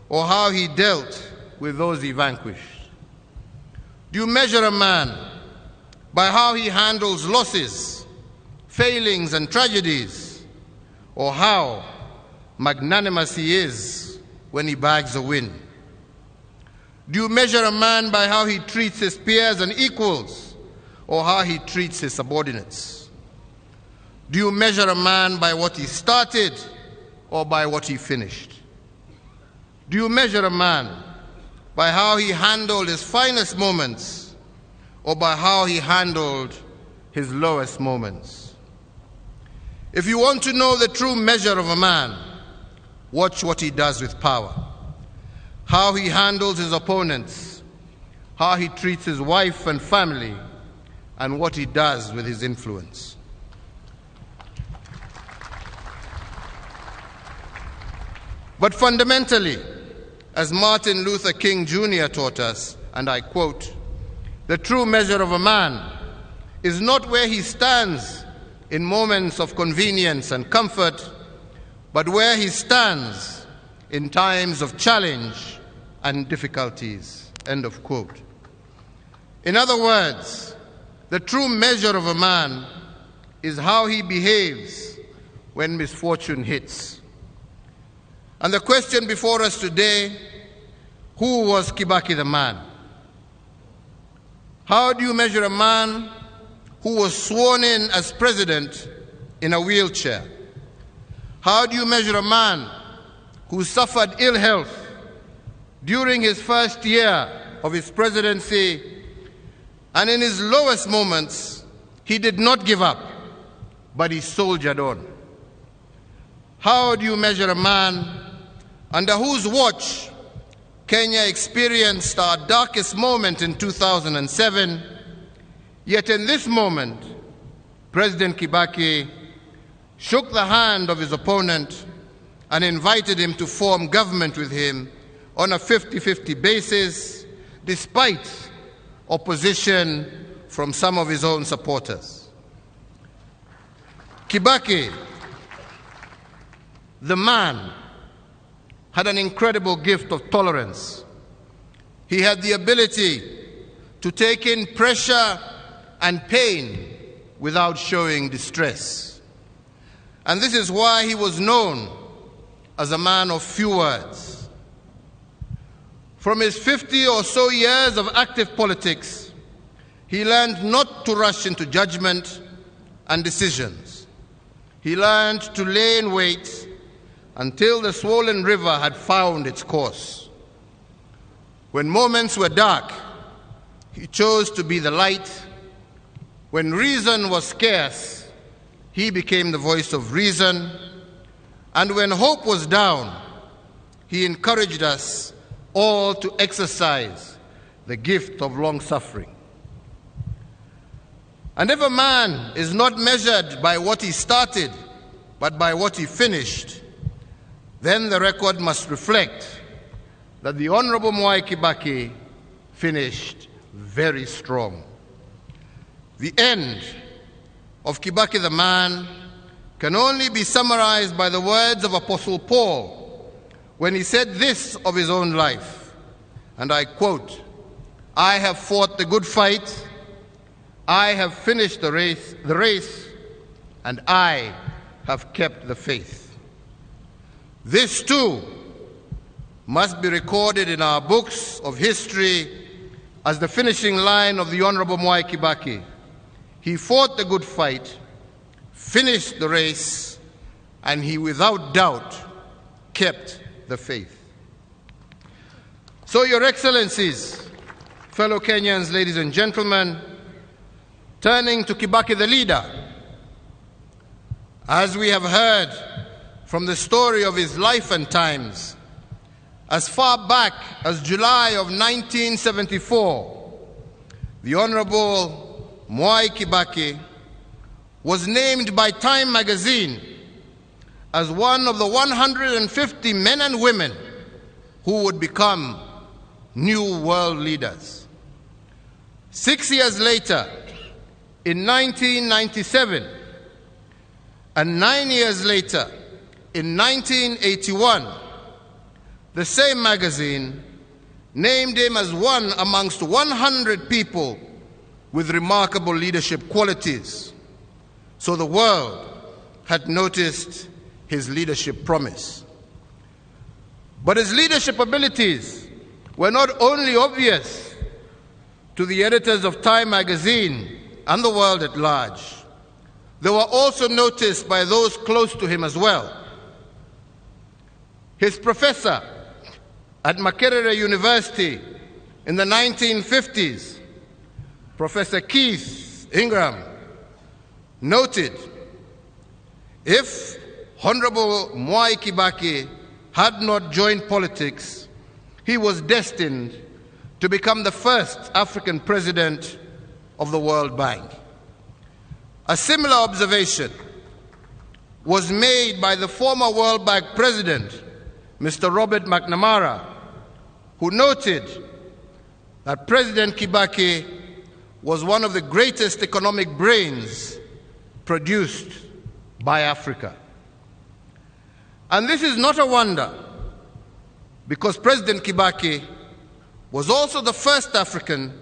or how he dealt with those he vanquished? Do you measure a man by how he handles losses, failings, and tragedies, or how magnanimous he is when he bags a win? Do you measure a man by how he treats his peers and equals, or how he treats his subordinates? Do you measure a man by what he started or by what he finished? Do you measure a man by how he handled his finest moments or by how he handled his lowest moments? If you want to know the true measure of a man, watch what he does with power, how he handles his opponents, how he treats his wife and family, and what he does with his influence. But fundamentally, as Martin Luther King Jr. taught us, and I quote, "The true measure of a man is not where he stands in moments of convenience and comfort, but where he stands in times of challenge and difficulties." End of quote. In other words, the true measure of a man is how he behaves when misfortune hits. And the question before us today, who was Kibaki the man? How do you measure a man who was sworn in as president in a wheelchair? How do you measure a man who suffered ill health during his first year of his presidency, and in his lowest moments, he did not give up, but he soldiered on? How do you measure a man under whose watch Kenya experienced our darkest moment in 2007, yet in this moment, President Kibaki shook the hand of his opponent and invited him to form government with him on a 50-50 basis, despite opposition from some of his own supporters? Kibaki, the man, had an incredible gift of tolerance. He had the ability to take in pressure and pain without showing distress. And this is why he was known as a man of few words. From his 50 or so years of active politics, he learned not to rush into judgment and decisions. He learned to lay in wait until the swollen river had found its course. When moments were dark, he chose to be the light. When reason was scarce, he became the voice of reason. And when hope was down, he encouraged us all to exercise the gift of long suffering. And if a man is not measured by what he started, but by what he finished, then the record must reflect that the Honorable Mwai Kibaki finished very strong. The end of Kibaki the man can only be summarized by the words of Apostle Paul when he said this of his own life, and I quote, "I have fought the good fight, I have finished the race, and I have kept the faith." This too must be recorded in our books of history as the finishing line of the Honorable Mwai Kibaki. He fought the good fight, finished the race, and he without doubt kept the faith. So, Your Excellencies, fellow Kenyans, ladies and gentlemen, turning to Kibaki the leader, as we have heard from the story of his life and times, as far back as July of 1974, the Honorable Mwai Kibaki was named by Time magazine as one of the 150 men and women who would become new world leaders. 6 years later, in 1997, and 9 years later, in 1981, the same magazine named him as one amongst 100 people with remarkable leadership qualities. So the world had noticed his leadership promise. But his leadership abilities were not only obvious to the editors of Time magazine and the world at large, they were also noticed by those close to him as well. His professor at Makerere University in the 1950s, Professor Keith Ingram, noted, if Honorable Mwai Kibaki had not joined politics, he was destined to to become the first African president of the World Bank. A similar observation was made by the former World Bank president, Mr. Robert McNamara, who noted that President Kibaki was one of the greatest economic brains produced by Africa. And this is not a wonder, because President Kibaki was also the first African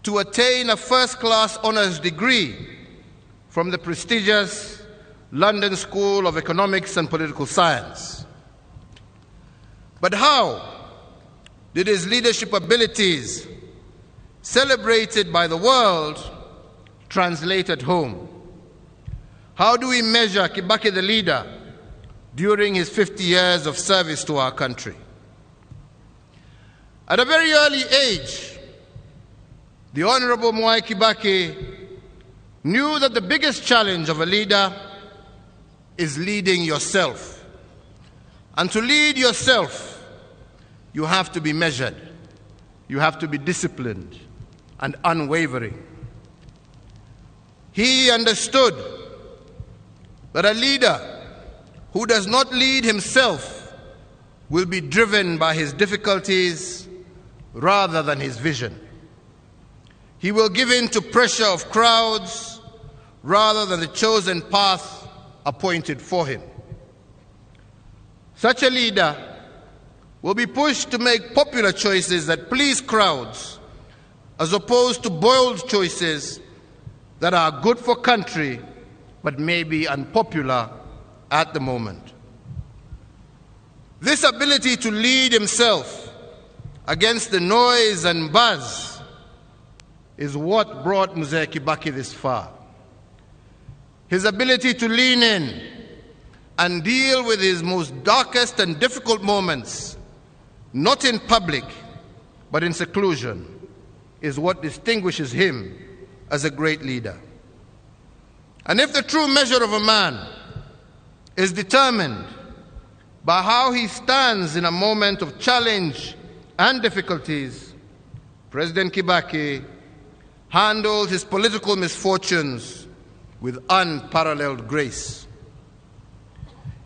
to attain a first-class honors degree from the prestigious London School of Economics and Political Science. But how did his leadership abilities, celebrated by the world, translate at home? How do we measure Kibaki the leader during his 50 years of service to our country? At a very early age, the Honorable Mwai Kibaki knew that the biggest challenge of a leader is leading yourself. And to lead yourself, you have to be measured, you have to be disciplined and unwavering. He understood that a leader who does not lead himself will be driven by his difficulties rather than his vision. He will give in to pressure of crowds rather than the chosen path appointed for him. Such a leader will be pushed to make popular choices that please crowds, as opposed to bold choices that are good for country but may be unpopular at the moment. This ability to lead himself against the noise and buzz is what brought Mzee Kibaki this far. His ability to lean in and deal with his most darkest and difficult moments, not in public, but in seclusion, is what distinguishes him as a great leader. And if the true measure of a man is determined by how he stands in a moment of challenge and difficulties, President Kibaki handled his political misfortunes with unparalleled grace.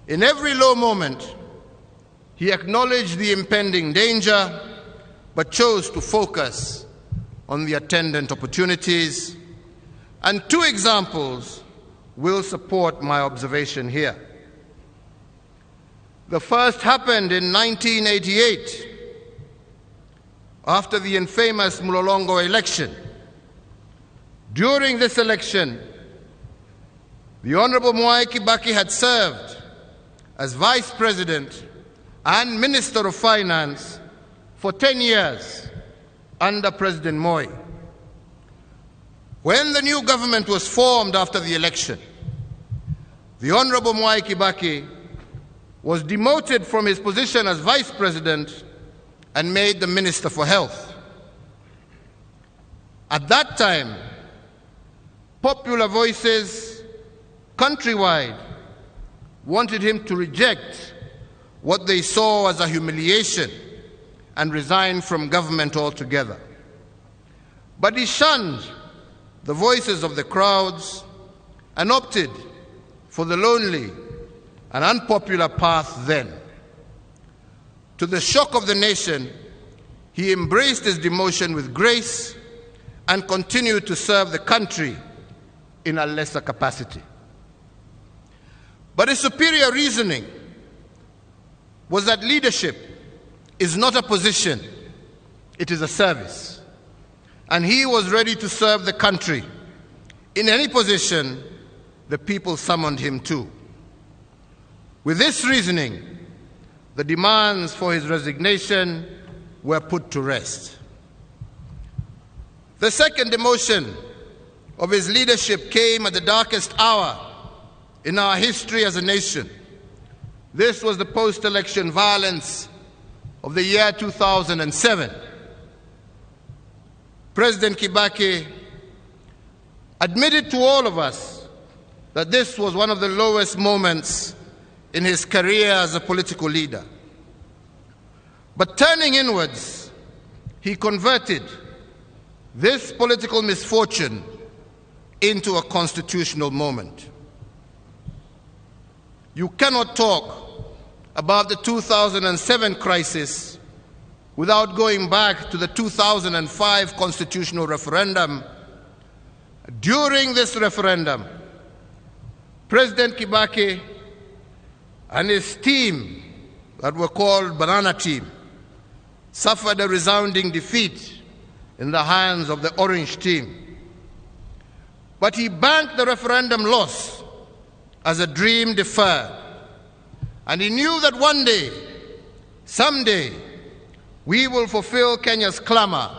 In every low moment, he acknowledged the impending danger, but chose to focus on the attendant opportunities. And two examples will support my observation here. The first happened in 1988, after the infamous Mlolongo election. During this election, the Honorable Mwai Kibaki had served as Vice President and Minister of Finance for 10 years under President Moi. When the new government was formed after the election, the Honorable Mwai Kibaki was demoted from his position as Vice President and made the Minister for Health. At that time, popular voices countrywide wanted him to reject what they saw as a humiliation and resign from government altogether. But he shunned the voices of the crowds and opted for the lonely and unpopular path then. To the shock of the nation, he embraced his demotion with grace and continued to serve the country in a lesser capacity. But his superior reasoning was that leadership is not a position, it is a service. And he was ready to serve the country in any position the people summoned him to. With this reasoning, the demands for his resignation were put to rest. The second demotion of his leadership came at the darkest hour in our history as a nation. This was the post-election violence of the year 2007. President Kibaki admitted to all of us that this was one of the lowest moments in his career as a political leader. But turning inwards He converted this political misfortune into a constitutional moment. You cannot talk about the 2007 crisis without going back to the 2005 constitutional referendum. During this referendum, President Kibaki and his team that were called Banana Team suffered a resounding defeat in the hands of the Orange Team. But he banked the referendum loss as a dream deferred. And he knew that one day, someday, we will fulfill Kenya's clamor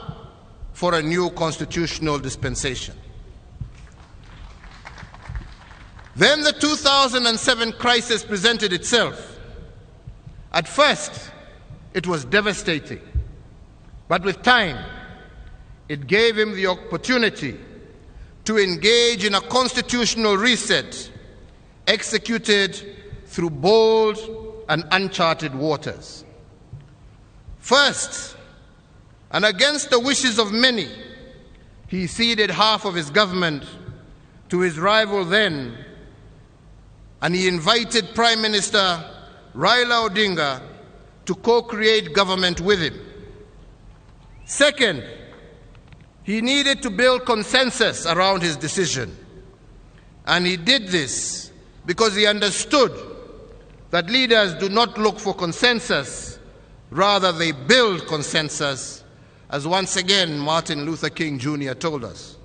for a new constitutional dispensation. Then the 2007 crisis presented itself. At first, it was devastating. But with time, it gave him the opportunity to engage in a constitutional reset executed through bold and uncharted waters. First, and against the wishes of many, he ceded half of his government to his rival then, and he invited Prime Minister Raila Odinga to co-create government with him. Second, he needed to build consensus around his decision, and he did this because he understood that leaders do not look for consensus, rather they build consensus, as once again Martin Luther King Jr. told us.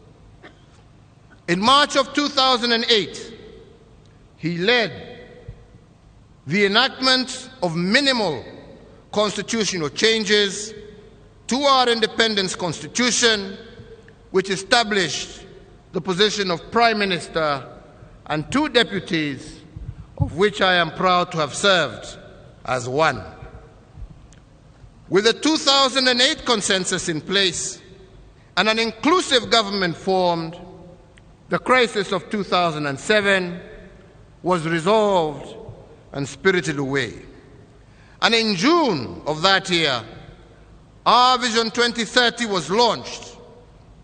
In March of 2008, he led the enactment of minimal constitutional changes to our independence constitution, which established the position of Prime Minister and 2 deputies, of which I am proud to have served as one. With the 2008 consensus in place and an inclusive government formed, the crisis of 2007 was resolved and spirited away. And in June of that year, our Vision 2030 was launched,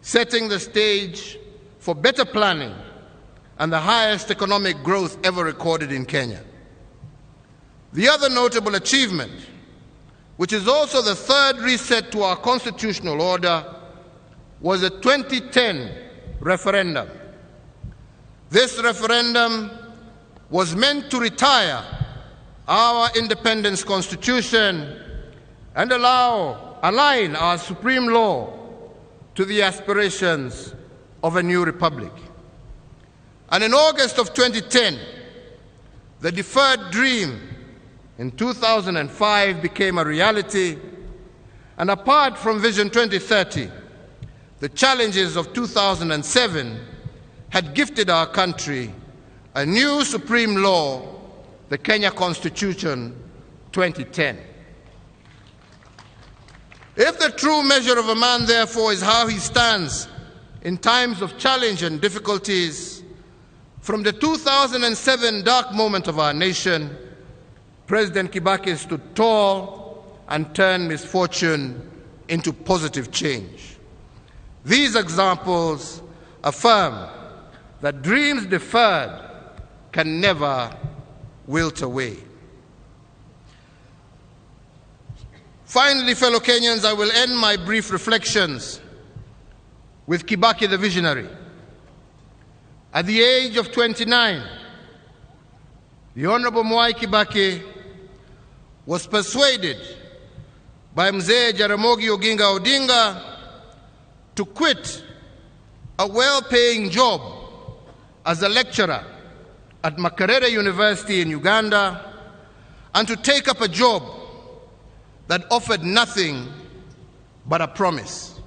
setting the stage for better planning and the highest economic growth ever recorded in Kenya. The other notable achievement, which is also the third reset to our constitutional order, was the 2010 referendum. This referendum was meant to retire our independence constitution and align our supreme law to the aspirations of a new republic. And in August of 2010, the deferred dream in 2005 became a reality, and apart from Vision 2030, the challenges of 2007 had gifted our country a new supreme law, the Kenya Constitution 2010. If the true measure of a man, therefore, is how he stands in times of challenge and difficulties, from the 2007 dark moment of our nation, President Kibaki stood tall and turned misfortune into positive change. These examples affirm that dreams deferred can never wilt away. Finally, fellow Kenyans, I will end my brief reflections with Kibaki the visionary. At the age of 29, the Honorable Mwai Kibaki was persuaded by Mzee Jaramogi Oginga Odinga to quit a well-paying job as a lecturer at Makerere University in Uganda and to take up a job that offered nothing but a promise.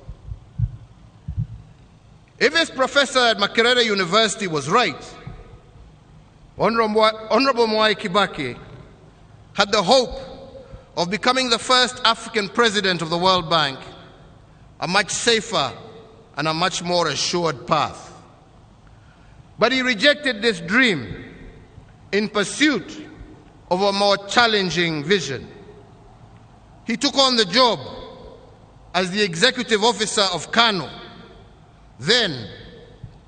If his professor at Makerere University was right, Honorable Mwai Kibaki had the hope of becoming the first African president of the World Bank, a much safer and a much more assured path. But he rejected this dream in pursuit of a more challenging vision. He took on the job as the executive officer of KANU, then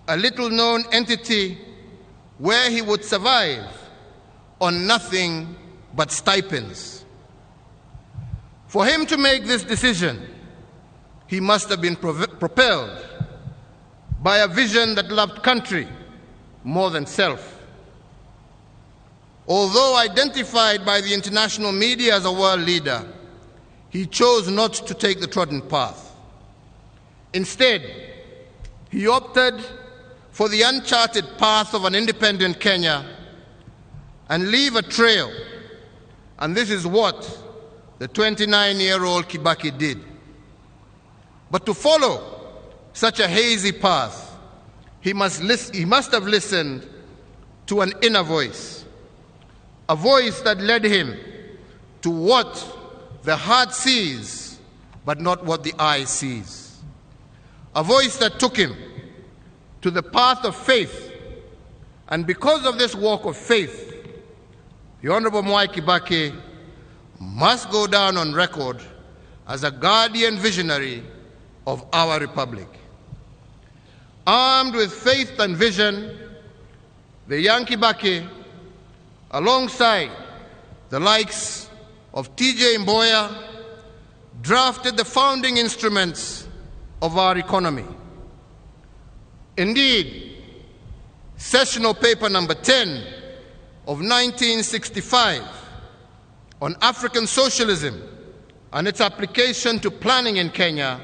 a little known entity where he would survive on nothing but stipends. For him to make this decision, he must have been propelled by a vision that loved country more than self. Although identified by the international media as a world leader, he chose not to take the trodden path. Instead, he opted for the uncharted path of an independent Kenya and leave a trail. And this is what the 29-year-old Kibaki did. But to follow such a hazy path, he must have listened to an inner voice, a voice that led him to what the heart sees, but not what the eye sees. A voice that took him to the path of faith. And because of this walk of faith, the Honorable Mwai Kibaki must go down on record as a guardian visionary of our republic. Armed with faith and vision, the young Kibaki, alongside the likes of T.J. Mboya, drafted the founding instruments of our economy. Indeed, sessional paper number 10 of 1965 on African socialism and its application to planning in Kenya,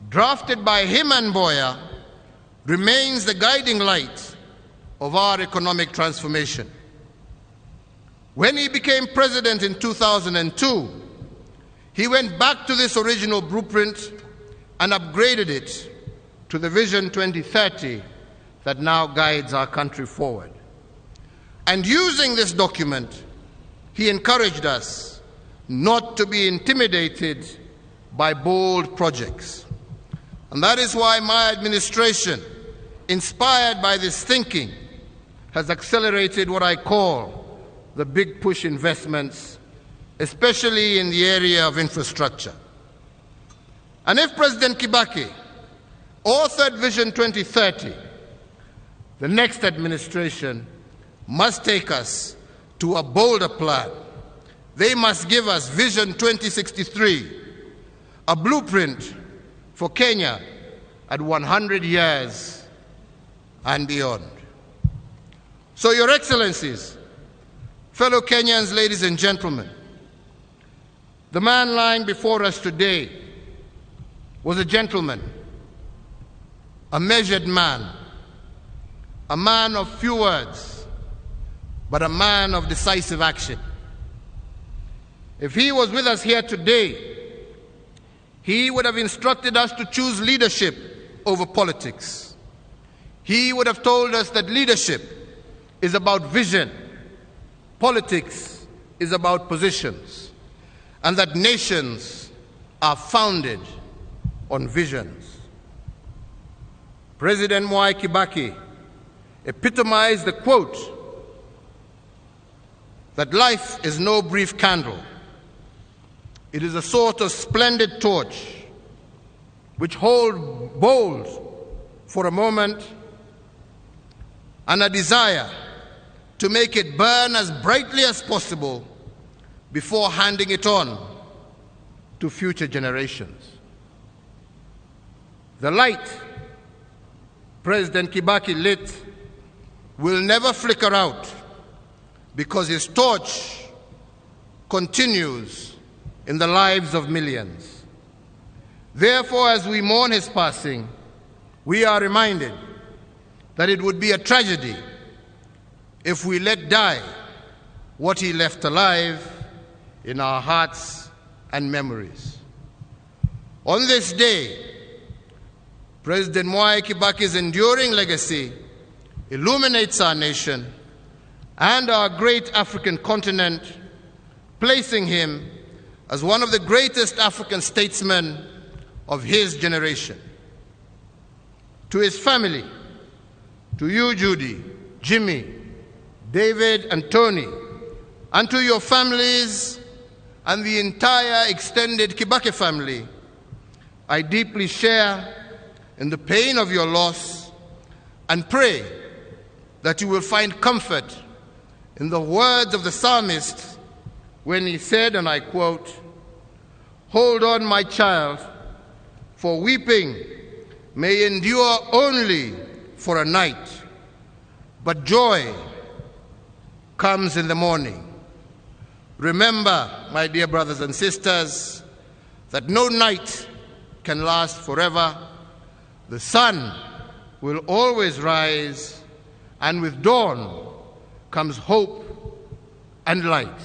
drafted by him and Mboya, remains the guiding light of our economic transformation. When he became president in 2002, he went back to this original blueprint and upgraded it to the Vision 2030 that now guides our country forward. And using this document, he encouraged us not to be intimidated by bold projects. And that is why my administration, inspired by this thinking, has accelerated what I call the big push investments, especially in the area of infrastructure. And if President Kibaki authored Vision 2030, the next administration must take us to a bolder plan. They must give us Vision 2063, a blueprint for Kenya at 100 years and beyond. So, Your Excellencies, fellow Kenyans, ladies and gentlemen, the man lying before us today was a gentleman, a measured man, a man of few words, but a man of decisive action. If he was with us here today, he would have instructed us to choose leadership over politics. He would have told us that leadership is about vision, politics is about positions, and that nations are founded on visions. President Mwai Kibaki epitomized the quote that life is no brief candle. It is a sort of splendid torch which hold bold for a moment and a desire to make it burn as brightly as possible before handing it on to future generations. The light President Kibaki lit will never flicker out because his torch continues in the lives of millions. Therefore, as we mourn his passing, we are reminded that it would be a tragedy if we let die what he left alive in our hearts and memories. On this day, President Mwai Kibaki's enduring legacy illuminates our nation and our great African continent, placing him as one of the greatest African statesmen of his generation. To his family, to you, Judy, Jimmy, David, and Tony, and to your families and the entire extended Kibaki family, I deeply share in the pain of your loss and pray that you will find comfort in the words of the psalmist when he said, and I quote, "Hold on, my child, for weeping may endure only for a night, but joy comes in the morning." Remember, my dear brothers and sisters, that no night can last forever. The sun will always rise, and with dawn comes hope and light.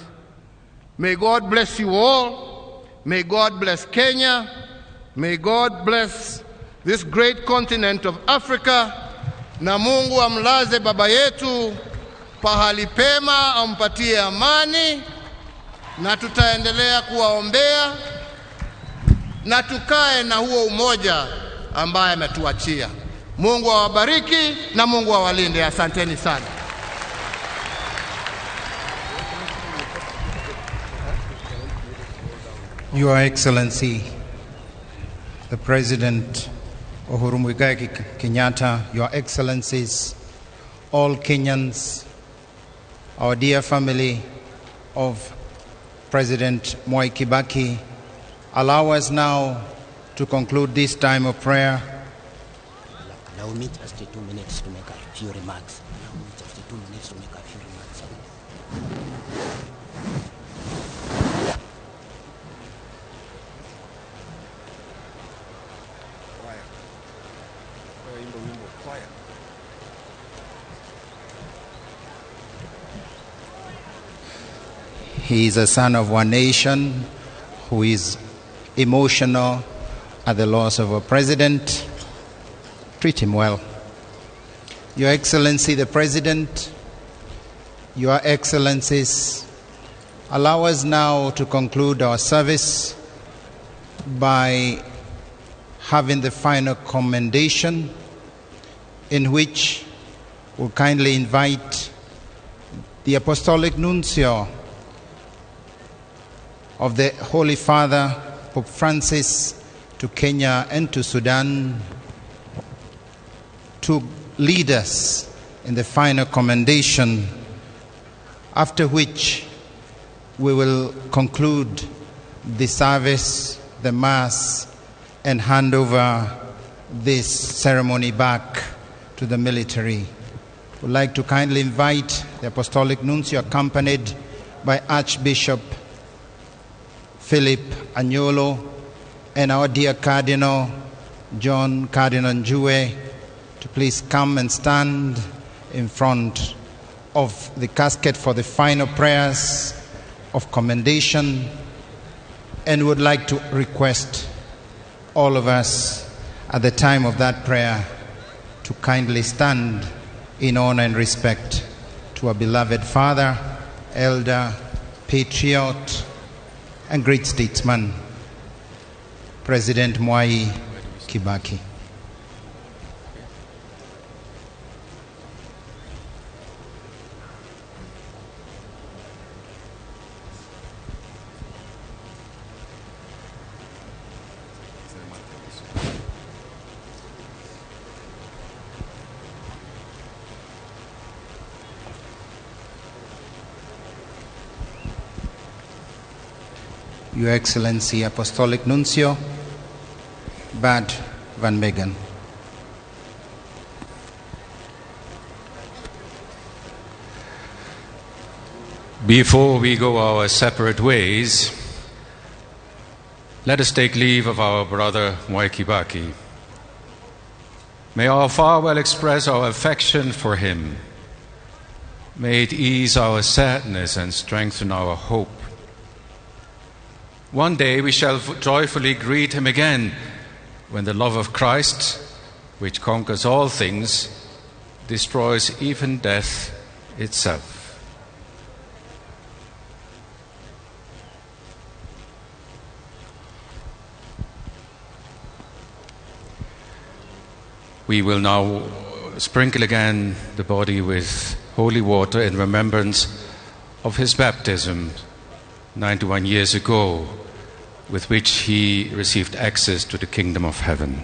May God bless you all. May God bless Kenya. May God bless this great continent of Africa. Na Mungu amlaze baba yetu pahali pema, ampatie amani, na tutaendelea kuwaombea na tukae na huo umoja ambaye ametuachia. Mungu awabariki na Mungu awalinde. Asanteni sana. Your Excellency, the President Uhuru Muigai Kenyatta, Your Excellencies, all Kenyans, our dear family of President Mwai Kibaki, allow us now to conclude this time of prayer. Allow me just 2 minutes to make a few remarks. Allow me just 2 minutes to make a few remarks. He is a son of one nation who is emotional at the loss of a president. Treat him well. Your Excellency, the President, Your Excellencies, allow us now to conclude our service by having the final commendation, in which we'll kindly invite the Apostolic Nuncio of the Holy Father, Pope Francis, to Kenya and to Sudan, to lead us in the final commendation, after which we will conclude the service, the Mass, and hand over this ceremony back to the military. We'd like to kindly invite the Apostolic Nuncio, accompanied by Archbishop Philip Anyolo and our dear Cardinal John Cardinal Njue, to please come and stand in front of the casket for the final prayers of commendation, and would like to request all of us at the time of that prayer to kindly stand in honor and respect to our beloved father, elder, patriot, and great statesman, President Mwai Kibaki. Your Excellency Apostolic Nuncio Bart van Megen. Before we go our separate ways, let us take leave of our brother Mwai Kibaki. May our farewell express our affection for him. May it ease our sadness and strengthen our hope. One day we shall joyfully greet him again when the love of Christ, which conquers all things, destroys even death itself. We will now sprinkle again the body with holy water in remembrance of his baptism 91 years ago, with which he received access to the kingdom of heaven.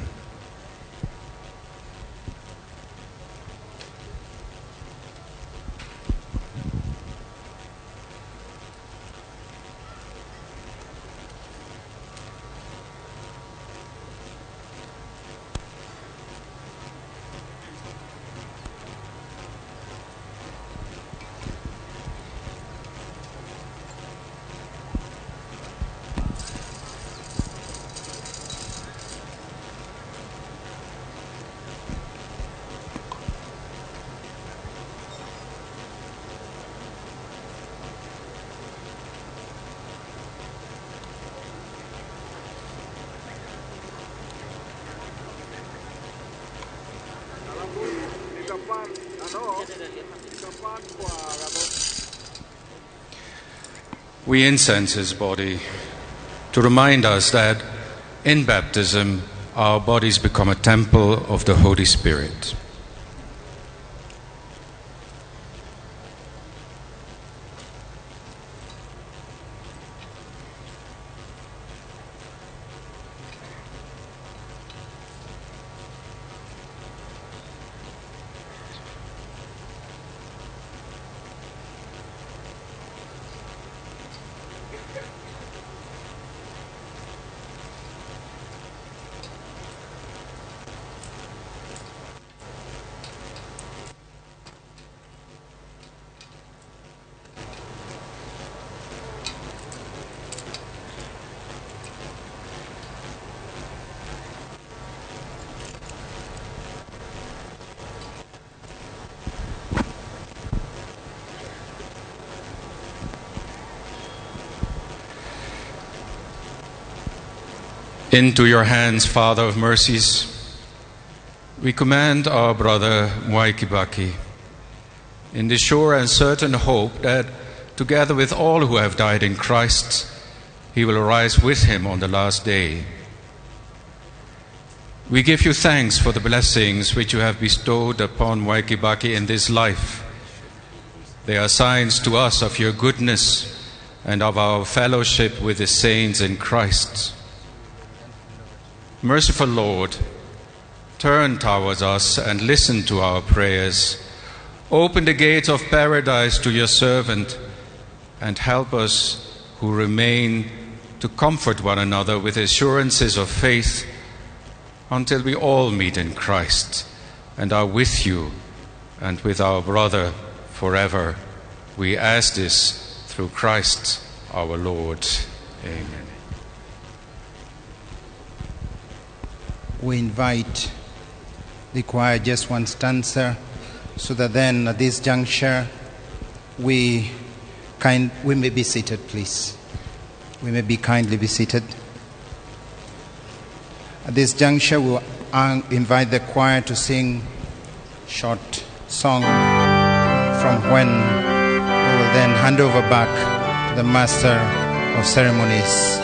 We incense his body to remind us that in baptism our bodies become a temple of the Holy Spirit. Into your hands, Father of mercies, we commend our brother Mwai Kibaki, in the sure and certain hope that, together with all who have died in Christ, he will arise with him on the last day. We give you thanks for the blessings which you have bestowed upon Mwai Kibaki in this life. They are signs to us of your goodness and of our fellowship with the saints in Christ. Merciful Lord, turn towards us and listen to our prayers. Open the gates of paradise to your servant and help us who remain to comfort one another with assurances of faith until we all meet in Christ and are with you and with our brother forever. We ask this through Christ our Lord. Amen. We invite the choir just one stanza, so that then at this juncture we may be seated, please. We may be kindly be seated. At this juncture, we will invite the choir to sing short song, from when we will then hand over back to the Master of Ceremonies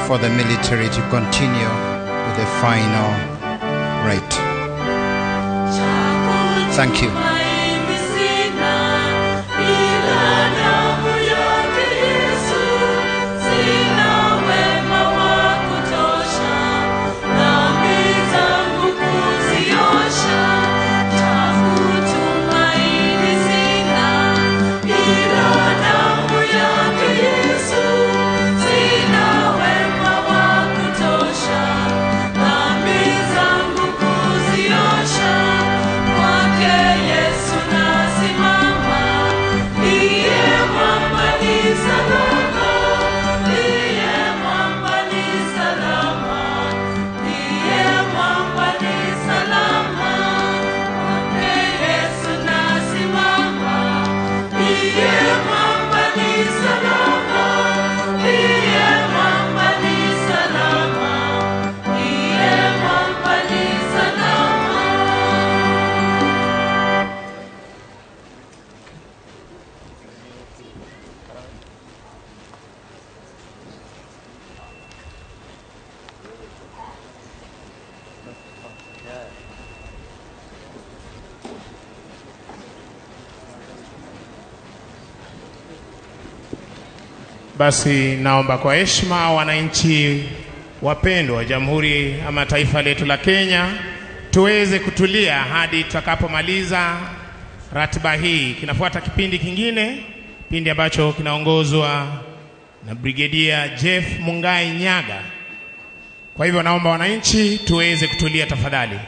for the military to continue with the final rite. Thank you. Yes. Basi naomba kwa heshima wananchi wapendwa wa jamhuri ama taifa letu la Kenya tuweze kutulia hadi tutakapomaliza ratiba hii. Kinafuata kipindi kingine, kipindi ambacho kinaongozwa na Brigedia Jeff Mungai Nyaga. Kwa hivyo naomba wananchi tuweze kutulia tafadhali.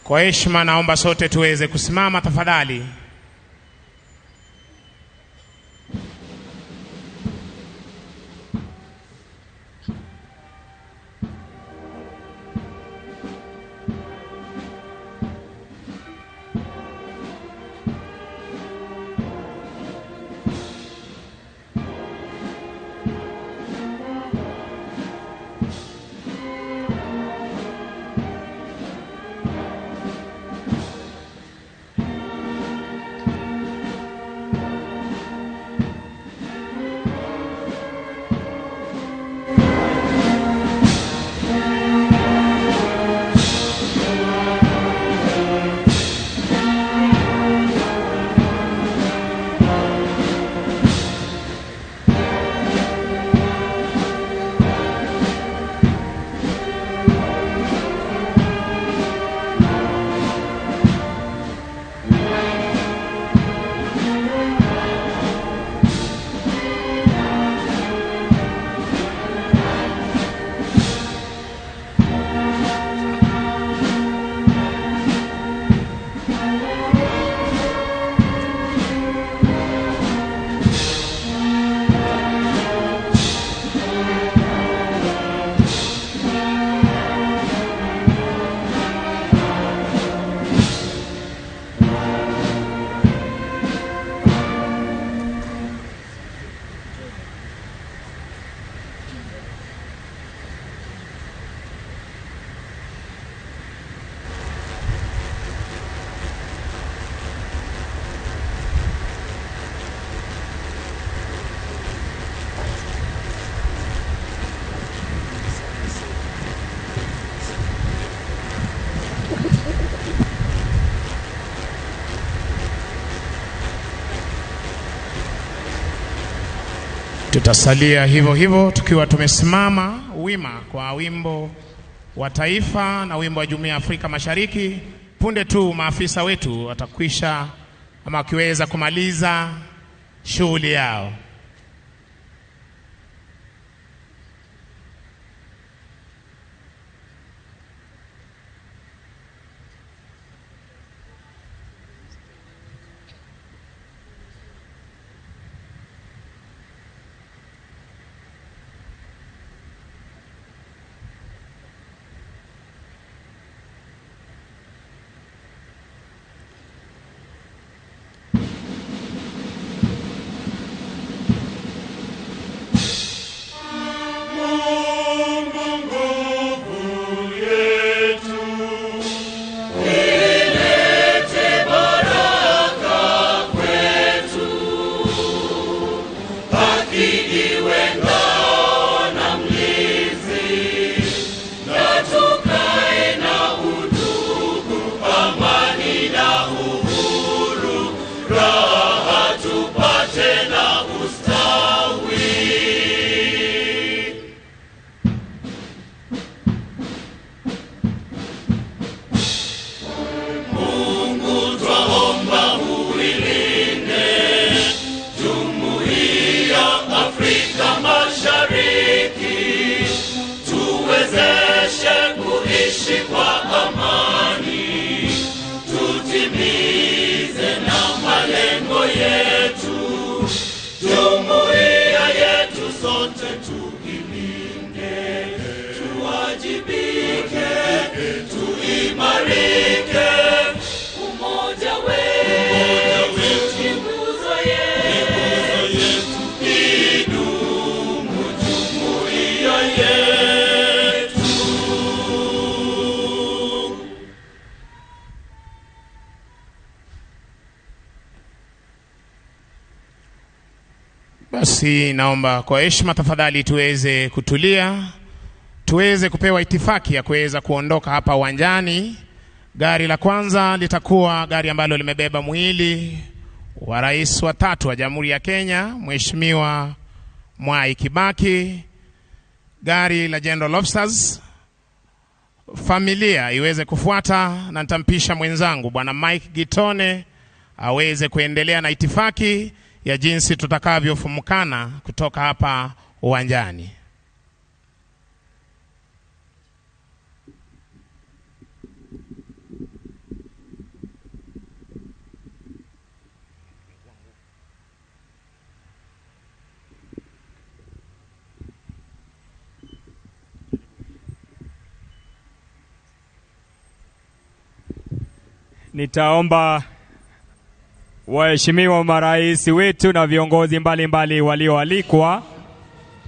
Kwa heshima naomba sote tuweze kusimama tafadhali. Tutasalia hivyo hivyo tukiwa tumesimama wima kwa wimbo wa taifa na wimbo wa Jumuiya ya Afrika Mashariki. Punde tu maafisa wetu watakwisha ama wakiweza kumaliza shughuli yao. Basi naomba kwa heshima tafadhali tuweze kutulia, tuweze kupewa itifaki ya kuweza kuondoka hapa uwanjani. Gari la kwanza litakuwa gari ambalo limebeba mwili wa rais wa tatu wa Jamhuri ya Kenya, Mheshimiwa Mwai Kibaki. Gari la General Officers, familia iweze kufuata, na nitampisha mwenzangu Bwana Mike Gitone aweze kuendelea na itifaki ya jinsi tutakavyofumukana kutoka hapa uwanjani. Nitaomba waheshimiwa marais wetu na viongozi mbalimbali walioalikwa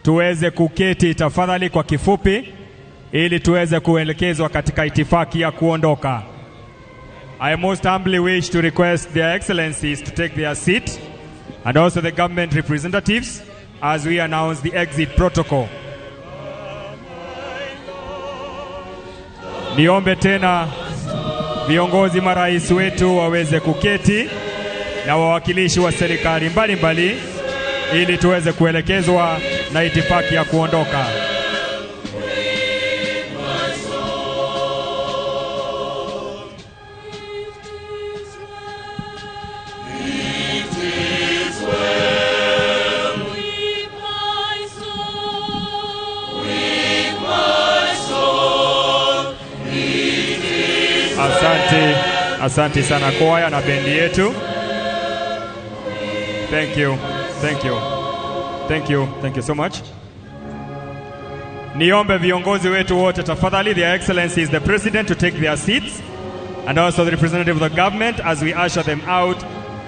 tuweze kuketi tafadhali kwa kifupi, ili tuweze kuelekezwa katika itifaki ya kuondoka. I most humbly wish to request their excellencies to take their seat and also the government representatives as we announce the exit protocol. Niombe tena viongozi marais wetu waweze kuketi na wawakilishi wa serikali mbalimbali ili tuweze kuelekezwa na itifaki ya kuondoka. Asante, asante sana kwaya na bendi yetu. Thank you, thank you, thank you, thank you so much. Niombe viongozi wetu wote tafadhali, their excellencies the president to take their seats and also the representative of the government as we usher them out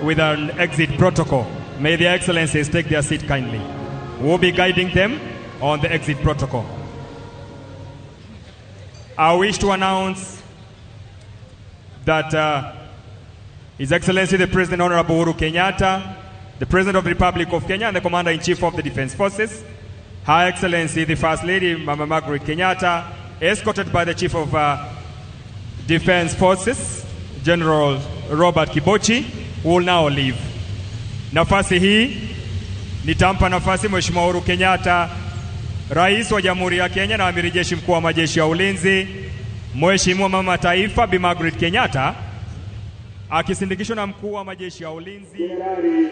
with an exit protocol. May their excellencies take their seat kindly. We'll be guiding them on the exit protocol. I wish to announce that His Excellency the President Honorable Uhuru Kenyatta, the President of the Republic of Kenya and the Commander-in-Chief of the Defense Forces, Her Excellency the First Lady Mama Margaret Kenyatta, escorted by the Chief of Defense Forces, General Robert Kibochi, will now leave. Nafasi hii nitampa nafasi Mheshimiwa Uhuru Kenyatta, Rais wa Jamhuri ya Kenya na Amiri Jeshi Mkuu wa Majeshi ya Ulinzi, Mheshimiwa Mama Taifa Bi Margaret Kenyatta, akisindikishwa na Mkuu wa Majeshi ya Ulinzi Jenerali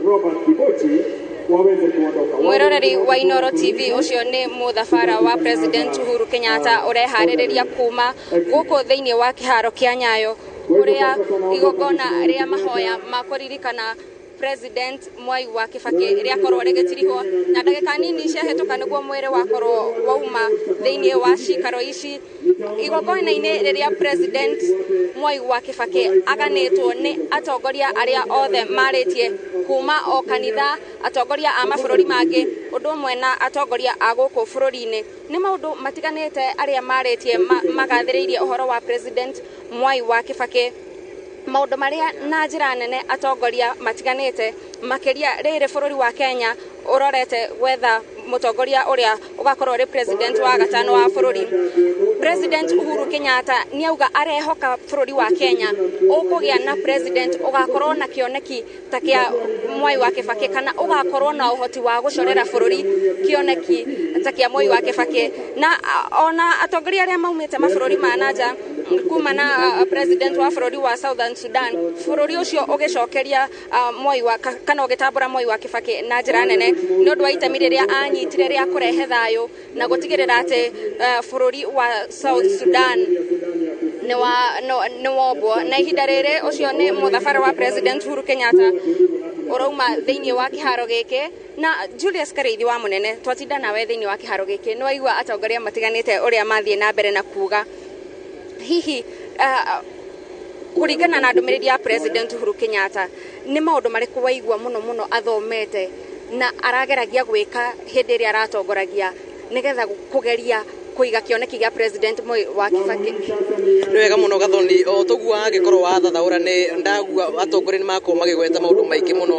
Robert Kibochi waweze kuondoka. Mwiroreri wa Inoro TV, ucio ni muthabara wa President Uhuru Kenyatta urehaririria kuma guku thiini wa kiharo kia Nyayo kuria igongona ria mahoya ma kuririkana President Mwai wa Kibaki riakorwo rigitirihwo na ndagika nini ciahĩtũka nĩguo mwĩrĩ wakorwo wauma thĩinĩ wa cikaro ici. Igongona-inĩ rĩrĩa President Mwai wa Kibaki aganĩtwo nĩ atongoria arĩa othe marĩtie kuma o kanitha, atongoria a mabũrũri mangĩ, ũndũ ũmwe na atongoria a gũkũ bũrũri-inĩ. Nĩ maũndũ matiganĩte arĩa marĩtie magathĩrĩirie ũhoro wa President Mwai wa Kibaki, maũndũ marĩa na njĩra nene atongoria matiganĩte makĩria rĩrĩ bũrũri wa Kenya ũrorete gwetha mũtongoria ũrĩa ũgakorwo ũrĩ president wa gatano wa bũrũri. President Uhuru Kenyatta nĩauga arehoka bũrũri wa Kenya ũkũgĩa na president ũgakorwo na kĩoneki ta kĩa Mwai wa Kibaki, kana ũgakorwo na ũhoti wa gũcorera bũrũri kĩoneki ta kĩa Mwai wa Kibaki. Na ona atongoria arĩa maumĩte mabũrũri ma nanja kuma na president wa bũrũri wa Southern Sudan, bũrũri ũcio ũgĩcokeria Mwai wa kana ũgĩtambũra Mwai wa Kibaki na njĩra nene nĩ ũndũ wa itemi rĩrĩa anyitire rĩa kũrehe thayũ na gũtigĩrĩra atĩ bũrũri wa South Sudan nĩ wombwo. Na ihinda rĩrĩ ũcio nĩ mũthabara wa President Uhuru Kenyatta ũrauma thĩinĩ wa kĩharo gĩkĩ. Na Julius Kareithi wa Mũnene, twatinda nawe thĩinĩ wa kĩharo gĩkĩ, nĩ waigua atongoria matiganĩte ũrĩa mathiĩ na mbere na kuga hihi kũringana na ndũmĩrĩri ya President Uhuru Kenyatta nĩ maũndũ marĩkũ waigua mũno mũno athomete na arageragia gwĩka hĩndĩ ĩrĩa aratongoragia nĩgetha kũgeria Kũiga kĩoneki gĩa President Moi wa Kibaki. Nĩ wega mũno Gathoni, o toguo agĩkorwo wathathaũra nĩ ndagua atongoria nĩ makorwo magĩgweta maũndũ maingĩ mũno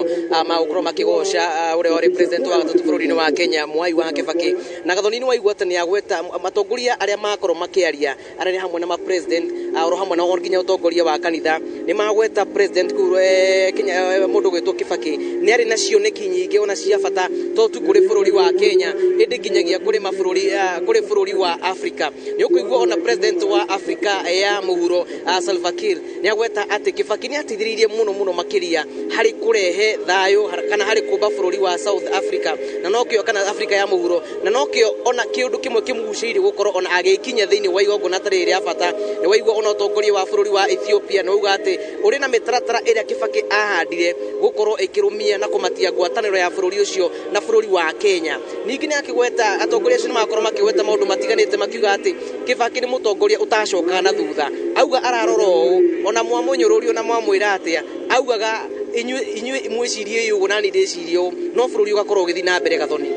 ma gũkorwo makĩgoca ũrĩa warĩ president wa gatatũ bũrũri-inĩ wa Kenya, Mwai wa Kibaki. Na Gathoni nĩ waigua atĩ nĩ agweta atongoria arĩa makorwo makĩaria arĩa nĩ hamwe na ma president oro hamwe na nginya ũtongoria wa kanitha nĩ magweta president Kenya, mũndũ gwĩtwo Kibaki nĩ arĩ na cioneki nyingĩ ona cia bata to tu kũrĩ bũrũri wa Kenya ĩndĩ nginyagia kũrĩ mabũrũri, kũrĩ bũrũri wa Africa. Nĩ ũkũigua ona president wa Africa ya mũhuro, Salva Kiir, nĩ agweta atĩ Kibaki nĩ ateithĩrĩirie mũno mũno makĩria harĩ kũrehe thayũ kana harĩ kũmba bũrũri wa South Africa na nokĩo kana Africa ya mũhuro, na nokĩo ona kĩũndũ kĩmwe kĩmũgucĩrĩirie gũkorwo ona agĩkinya thĩinĩ wa igongona ta rĩrĩ rĩa bata. Nĩ waigua ona ũtongoria wa bũrũri wa Ethiopia nĩ wauga atĩ ũrĩ na mĩtaratara ĩrĩa Kibaki ahandire gũkorwo ĩkĩrũmia na kũmatia ngwatanĩro ya bũrũri ũcio na bũrũri wa Kenya. Ningĩ nĩ akĩgweta atongoria acio nĩ makorwo makĩgweta maũndũ matiganĩte makiuga atĩ Kibaki nĩ mũtongoria ũtacokaga na thutha, auga ararora ũũ ona mwamũnyũrũri ona mwamwĩra atĩa, augaga inyuĩ mwĩcirie ũguo nani ndĩcirie ũũ, no bũrũri ũgakorwo ũgĩthiĩ na mbere Gathoni.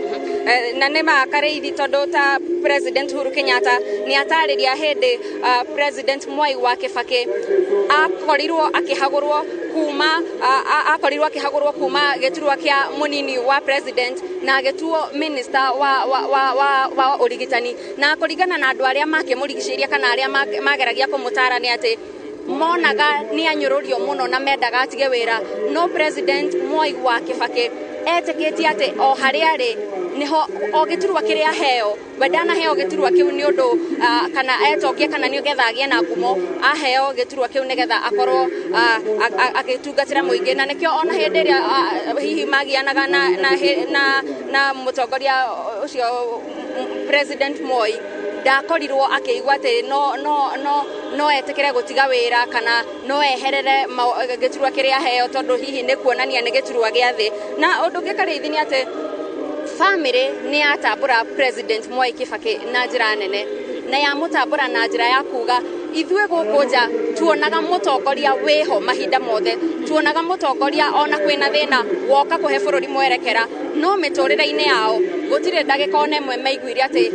Na nĩ makarĩithi tondũ ta President Uhuru Kenyatta nĩ atarĩria hĩndĩ President Mwai wa Kibaki akorirwo akĩhagũrwo kuma akorirwo akĩhagũrwo kuma gĩturwa kĩa mũnini wa president na agĩtuo minister wa ũrigitani, na kũringana na andũ arĩa makĩmũrigicĩirie kana arĩa mageragia kũmũtara nĩ atĩ monaga nĩ anyũrũrio mũno na mendaga atige wĩra, no President Mwai wa Kibaki etĩkĩtie atĩ o harĩa arĩ niho o gĩturwa kĩrĩa aheo, we ndanaheo gĩturwa kĩu nĩ ũndũ kana etongie kana nĩ getha agĩe na ngumo, aheo gĩturwa kĩu nĩgetha akorwo agĩtungatĩra mũingĩ, na nĩkĩo ona hĩndĩ ĩrĩa hihi magianaga na mũtongoria ũcio President Moi ndakorirwo akĩigua atĩ no etĩkĩre gũtiga wĩra kana no eherere gĩturwa kĩrĩa aheo tondũ hihi nĩ kuonania nĩ gĩturwa gĩa thĩ. Na ũndũ ũngĩ Karĩithi nĩ atĩ family nĩ yatambũra President Mwai Kibaki na njĩra nene, na yamũtambũra na njĩra ya kuga ithuĩ gũkũ nja tuonaga mũtongoria wĩho mahinda mothe, tuonaga mũtongoria ona kwĩna thĩna woka kũhe bũrũri mwerekera, no mĩtũrĩre-inĩ yao gũtirĩ ndagĩka ona ĩmwe maiguire atĩ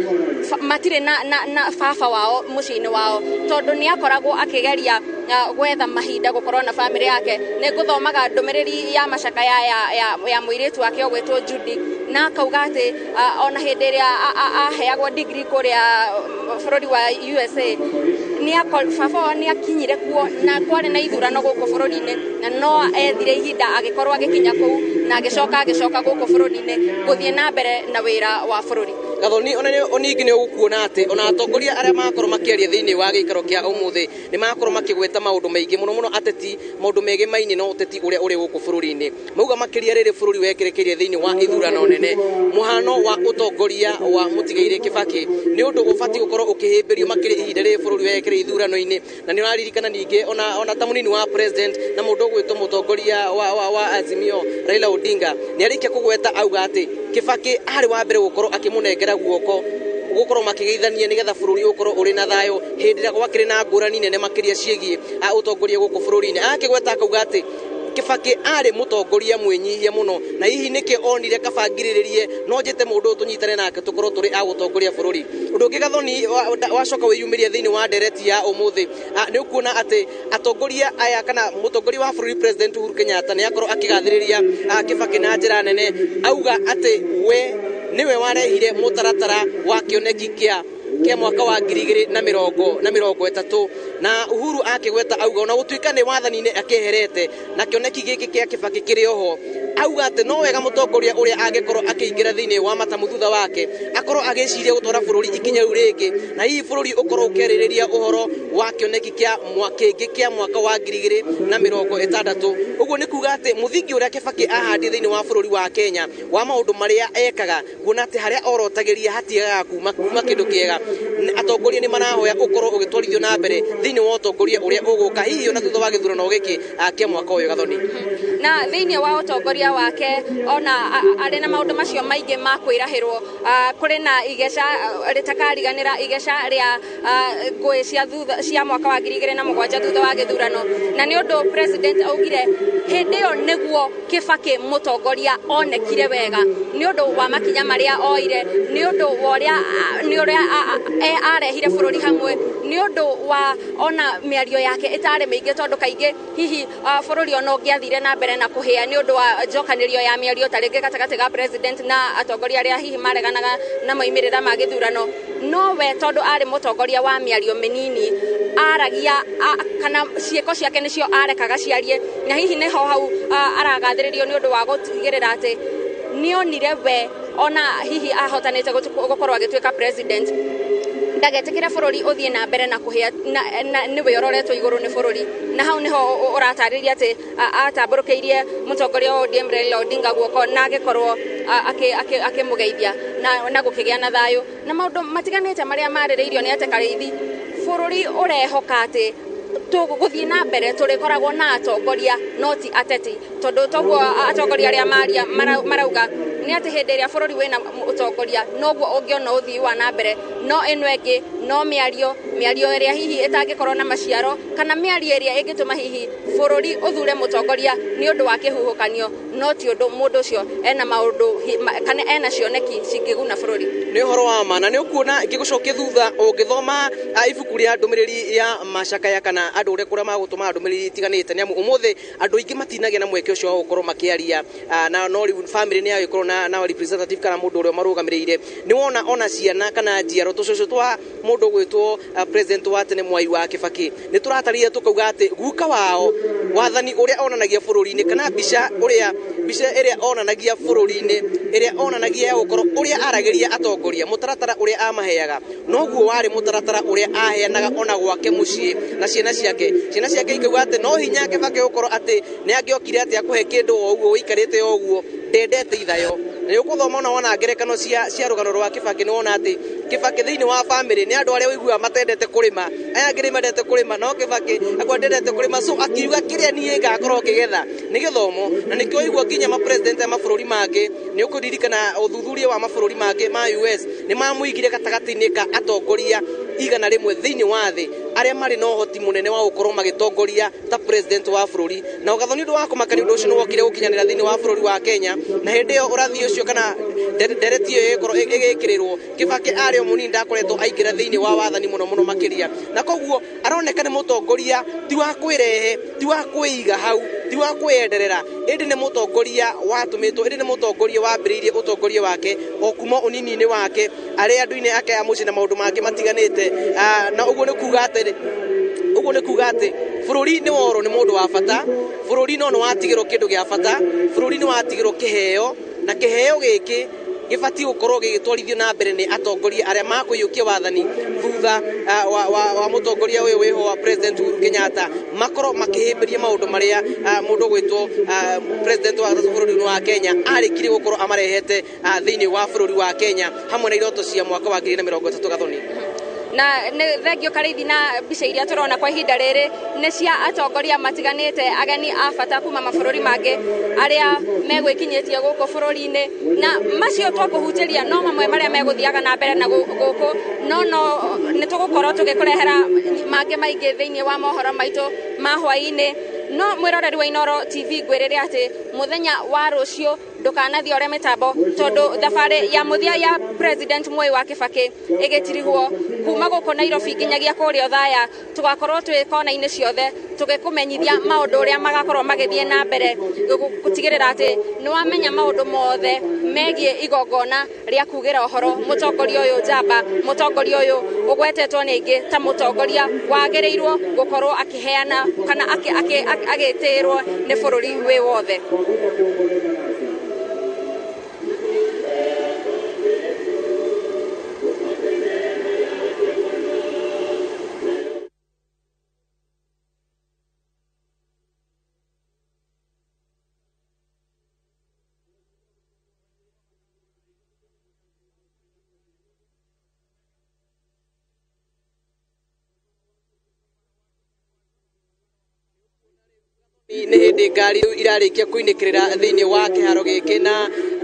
matirĩ na baba wao mũciĩ-inĩ wao, tondũ nĩ akoragwo akĩgeria gwetha mahinda gũkorwo na family yake. Nĩ ngũthomaga ndũmĩrĩri ya macakaya ya mũirĩtu wake ũgwĩtwo Judy, na akauga atĩ ona hĩndĩ ĩrĩa aheagwo degree kũrĩa bũrũri wa USA baba wao nĩ akinyire kuo na kwarĩ na ithurano gũkũ bũrũri-inĩ, na no ethire ihinda agĩkorwo agĩkinya kũu na agĩcoka gũkũ bũrũri-inĩ gũthiĩ na mbere na wĩra wa bũrũri. Gathoni, ona ningĩ nĩ ũgũkuona atĩ ona atongoria arĩa makorwo makĩaria thĩinĩ wa gĩikaro kĩa ũmũthĩ nĩ makorwo makĩgweta maũndũ maingĩ mũno mũno ateti, maũndũ megemaine na ũteti ũrĩa ũrĩ gũkũ bũrũri-inĩ. Mauga makĩria rĩrĩ bũrũri wekerekeire thĩinĩ wa ithurano nene, mũhano wa ũtongoria wa mũtigairĩ Kibaki nĩ ũndũ ũbatiĩ gũkorwo ũkĩhĩmbĩrio makĩria ihinda rĩrĩ bũrũri wekereire ithurano-inĩ. Na nĩ ũraririkana ningĩ ona ta mũnini wa president na mũndũ ũgwĩtwo mũtongoria wa Azimio Raila Odinga nĩ arĩkia kũgweta auga atĩ Kibaki arĩ wa mbere gũkorwo akĩmũnengera guoko gũkorwo makĩgeithania nĩgetha bũrũri ũkorwo ũrĩ na thayũ hĩndĩ ĩrĩa gwakĩrĩ na ngũrani nene makĩria ciĩgiĩ ũtongoria gũkũ bũrũri-inĩ. Akĩgweta akauga atĩ Kibaki arĩ mũtongoria mwĩnyihia mũno, na hihi nĩkĩo onire kaba ngirĩrĩrie no njĩte mũndũ ũyũ tũnyitane nake tũkorwo tũrĩ a gũtongoria bũrũri. Ũndũ ũngĩ Gathoni wacoka wĩyumĩria thĩinĩ wa ndereti ya ũmũthĩ, nĩ ũkuona atĩ atongoria aya kana mũtongoria wa bũrũri President Uhuru Kenyatta nĩ akorwo akĩgathĩrĩria Kibaki na njĩra nene, auga atĩ we nĩwe warehire mũtaratara wa kĩoneki kĩa mwaka wa 2030, na Uhuru akĩgweta auga ona gũtuĩka nĩ wathani-inĩ akĩeherete na kĩoneki gĩkĩ kĩa Kibaki kĩrĩ oho, auga atĩ no wega mũtongoria ũrĩa angĩkorwo akĩingĩra thĩinĩ wa matamu thutha wake akorwo agĩciria gũtwara bũrũri ikinya rĩu rĩngĩ, na hihi bũrũri ũkorwo ũkĩarĩrĩria ũhoro wa kĩoneki kĩngĩ kĩa mwaka wa 2060. Ũguo nĩ kuga atĩ mũthingi ũrĩa Kibaki ahandire thĩinĩ wa bũrũri wa Kenya wa maũndũ marĩa ekaga, kuona atĩ harĩa orotagĩria hatiagaga kuma kĩndũ kĩega, atongoria nĩ marahoya ũkorwo ũgĩtwarithio na mbere thĩinĩ wa ũtongoria ũrĩa ũgũka hihi ona thutha wa gĩthurano gĩkĩ kĩa mwaka ũyũ Gathoni. Na thĩinĩ wa ũtongoria wake ona arĩ na maũndũ macio maingĩ ma kwĩrahĩrwo, kũrĩ na igeca rĩtakariganĩra, igeca rĩa ngũĩ cia thutha cia mwaka wa 2007 thutha wa gĩthurano. Na nĩ ũndũ president augire hĩndĩ ĩyo nĩguo Kibaki mũtongoria onekire wega nĩ ũndũ wa makinya marĩa oire, nĩ ũndũ wa ũrĩa nĩ ũrĩa arehire bũrũri hamwe, nĩ ũndũ wa ona mĩario yake ĩtarĩ mĩingĩ, tondũ kaingĩ hihi bũrũri ona ũngĩathire na mbere na kũhĩa nĩ ũndũ wa njokanĩrio ya mĩario ta rĩngĩ gatagatĩ ga president na atongoria arĩa hihi mareganaga na moimĩrĩra ma gĩthurano. No we tondũ arĩ mũtongoria wa mĩario mĩnini, aragia kana ciĩko ciake nĩcio arekaga ciarie, na hihi nĩho hau aragathĩrĩrio nĩ ũndũ wa gũtigĩrĩra atĩ nĩonire we ona hihi ahotanĩte gũkorwo agĩtuĩka president ndagetĩkĩre bũrũri ũthiĩ na mbere na kũhĩa nĩwe ũroretwo igũrũ nĩ bũrũri. Na hau nĩho ũratarĩria atĩ atambũrũkĩirie mũtongoria wa ODM Raila Odinga guoko na agĩkorwo akĩmũgeithia na gũkĩgĩa na thayũ. Na maũndũ matiganĩte marĩa marĩrĩirio nĩ atĩ Karĩithi, bũrũri ũrehoka atĩ tũgũthiĩ na mbere tũrĩkoragwo na atongoria no ti ateti, tondũ toguo atongoria arĩa maria marauga nĩ atĩ hĩndĩ ĩrĩa bũrũri wĩna ũtongoria noguo ũngĩona ũthii wa na mbere, no ĩno ĩngĩ no mĩario ĩrĩa hihi ĩtangĩkorwo na maciaro, kana mĩario ĩrĩa ĩngĩtũma hihi bũrũri ũthure mũtongoria nĩ ũndũ wa kĩhuhũkanio, no ti ũndũ mũndũ ũcio ena maũndũ kana ena cioneki cingĩguna bũrũri. Nĩ ũhoro wa ma, na nĩ ũkuona ngĩgũcokia thutha ũngĩthoma ibuku rĩa ndũmĩrĩri ya macakaya kana andũ ũrĩa kũrĩa magũtũma ndũmĩrĩri itiganĩte, nĩ amu ũmũthĩ andũ aingĩ matinagĩa na mweke ũcio wa gũkorwo makĩaria, na no rĩu family nĩ yagĩkorwo na representative kana mũndũ ũrĩa marũgamĩrĩire. Nĩ wona ona ciana kana njiaro tũcũcũ twa mũndũ ũgwĩtwo president wa tene Mwai wa Kibaki nĩ tũratarĩria tũkauga atĩ guka wao wathani ũrĩa onanagia bũrũri-inĩ kana mbica ĩrĩa onanagia bũrũri-inĩ ĩrĩa onanagia ya gũkorwo ũrĩa aragĩria atongoria mũtaratara ũrĩa amaheaga noguo warĩ mũtaratara ũrĩa aheanaga ona gwake mũciĩ na ciana ciake ikauga atĩ no hinya Kibaki gũkorwo atĩ nĩ angĩokire atĩ akũhe kĩndũ o ũguo ũikarĩte o ũguo ndendete ithayo. Na ũkũthoma ona wona ngerekano cia rũgano rwa Kibaki nĩ wona atĩ Kibaki thĩinĩ wa family nĩ andũ arĩa ũiguaga matendete kũrĩma, aya angĩ nĩ mendete kũrĩma, no Kibaki akwa ndendete kũrĩma, so akiuga kĩrĩa niĩ ngakorwo ngĩgetha nĩ gĩthomo. Na nĩkĩo ũigua nginya ma president a mabũrũri mangĩ, nĩ ũkũririkana ũthuthuria wa mabũrũri mangĩ ma US nĩ mamũigire gatagatĩ-inĩ ka atongoria 100 thĩinĩ wa thĩ arĩa marĩ na ũhoti mũnene wa gũkorwo magĩtongoria ta president wa bũrũri. Na ũgathoni ũndũ wa kũmakania ũndũ ũcio nĩ wokire gũkinyanĩra thĩinĩ wa bũrũri wa Kenya, na hĩndĩ ĩyo ũrathi ũcio kana ndereti ĩyo ĩgĩkorwo ĩgĩkĩrĩrwo Kibaki arĩ o mũnini ndakoretwo aingĩra thĩinĩ wa wathani mũno mũno makĩria, na koguo aroneka nĩ mũtongoria ti wa kwĩrehe, ti wa kwĩiga hau, ti wa kwĩenderera, ĩndĩ nĩ mũtongoria watũmĩtwo, ĩndĩ nĩ mũtongoria wambĩrĩirie ũtongoria wake o kuma ũnini-inĩ wake arĩ andũ-inĩ ake a mũciĩ na maũndũ mangĩ matiganĩte. Na ũguo nĩ kuga atĩ bũrũri nĩ worwo nĩ mũndũ wa bata, bũrũri no nĩ watigĩrwo kĩndũ gĩa bata, bũrũri nĩ watigĩrwo kĩheo, na kĩheo gĩkĩ gĩbatiĩ gũkorwo gĩgĩtwarithio na mbere nĩ atongoria arĩa makũiyũkia wathani thutha wa mũtongoria ũyũ wĩho wa President Uhuru Kenyatta, makorwo makĩhĩmbĩria maũndũ marĩa mũndũ ũgwĩtwo president wa bũrũri wa Kenya arĩkirie gũkorwo amarehete thĩinĩ wa bũrũri wa Kenya hamwe na iroto cia mwaka wa 2030. Gathoni. Na nĩ thengio Karĩithi, na mbica iria tũrona kwa ihinda rĩrĩ nĩ cia atongoria matiganĩte, ageni a bata kuma mabũrũri mangĩ arĩa megwĩkinyĩtie gũkũ bũrũri-inĩ, na macio twakũhutĩria no mamwe marĩa megũthiaga na mbere na gũkũ, no nĩ tũgũkorwo tũgĩkũrehera mangĩ maingĩ thĩinĩ wa mohoro maitũ ma hwaĩ-inĩ. No mwĩroreri wa Inooro TV ngwĩrĩre atĩ mũthenya wa rũciũ ndũkanathiĩ ũrĩa mĩtambo, tondũ thabarĩ ya mũthia ya President Mwai wa Kibaki ĩgĩtirihwo kuma gũkũ Nairobi nginyagia kũrĩa Othaya, tũgakorwo twĩ kona-inĩ ciothe tũgĩkũmenyithia maũndũ ũrĩa magakorwo magĩthiĩ na mbere gũtigĩrĩra atĩ nĩ wamenya maũndũ mothe megiĩ igongona rĩa kugĩra ũhoro mũtongoria ũyũ njamba, mũtongoria ũyũ ũgwetetwo nĩ aingĩ ta mũtongoria wagĩrĩirwo gũkorwo akĩheana kana agĩtĩĩrwo nĩ bũrũri wĩ wothe. Nĩ hĩndĩ ngari rĩu irarĩkia kũinĩkĩrĩra thĩinĩ wa kĩharo gĩkĩ,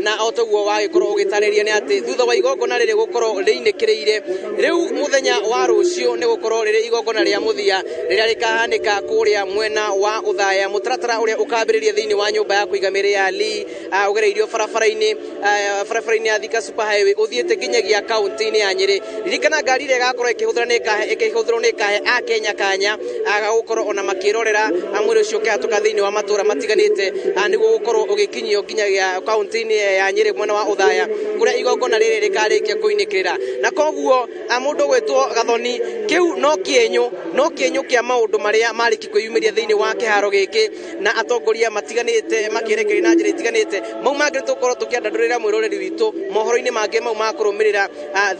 na o toguo wagĩkorwo ũgĩtarĩria nĩ atĩ thutha wa igongona rĩrĩ gũkorwo rĩinĩkĩrĩire, rĩu mũthenya wa rũciũ nĩ gũkorwo rĩrĩ igongona rĩa mũthia rĩrĩa rĩkahanĩka kũrĩa mwena wa Othaya. Mũtaratara ũrĩa ũkambĩrĩria thĩinĩ wa nyũmba ya kũiga mĩrĩ ya Lee, ũgereirio barabara-inĩ ya Thika Super Highway ũthiĩte nginyagia kaunti-inĩ ya Nyĩrĩ. Ririkana ngari ĩrĩa ĩgakorwo ĩkĩhũthĩrwo nĩ ĩkahe Akenya kanya gagũkorwo ona makĩrorera mwĩrĩ ũcio ũkĩhatũka thĩinĩ wa matũra matiganĩte, nĩguo gũkorwo ũgĩkinyio nginyagia kaunti-inĩ ya Nyĩrĩ mwena wa Othaya kũrĩa igongona rĩrĩ rĩkarĩkia kũinĩkĩrĩra. Na koguo mũndũ ũgwĩtwo Gathoni, kĩu no kĩenyũ kĩa maũndũ marĩa marĩki kwĩyumĩria thĩinĩ wa kĩharo gĩkĩ na atongoria matiganĩte makĩrekereria na njĩra itiganĩte. Mau mangĩ nĩtũgũkorwo tũkĩandandũrĩra mwĩroreri witũ mohoro-inĩ mangĩ mau ma kũrũmĩrĩra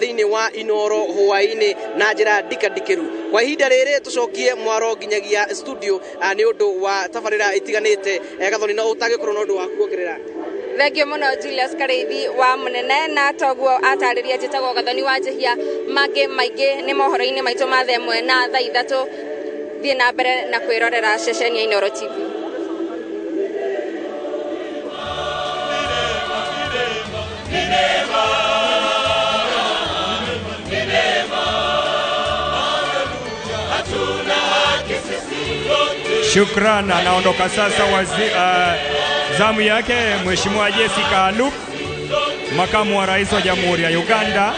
thĩinĩ wa Inooro hwaĩ-inĩ na njĩra ndikandikĩru. Kwa ihinda rĩrĩ tũcokie mwaro nginyagia studio nĩ ũndũ wa tabarĩra itiganĩte. Gathoni, no ũtangĩkorwo na ũndũ wa kuongerera. Thengio muno Julius Kareithi wa Munene, na toguo atarĩria njĩtagwo Gathoni wa Njihia. Mangĩ maingĩ nĩ mohoro-inĩ maitũ ma thaa 1 na thaa 3. Thiĩ na mbere na kwĩrorera ceceni ya Inooro TV. Shukran. Anaondoka sasa zamu yake Mheshimiwa Jessica Alup, makamu wa rais wa Jamhuri ya Uganda.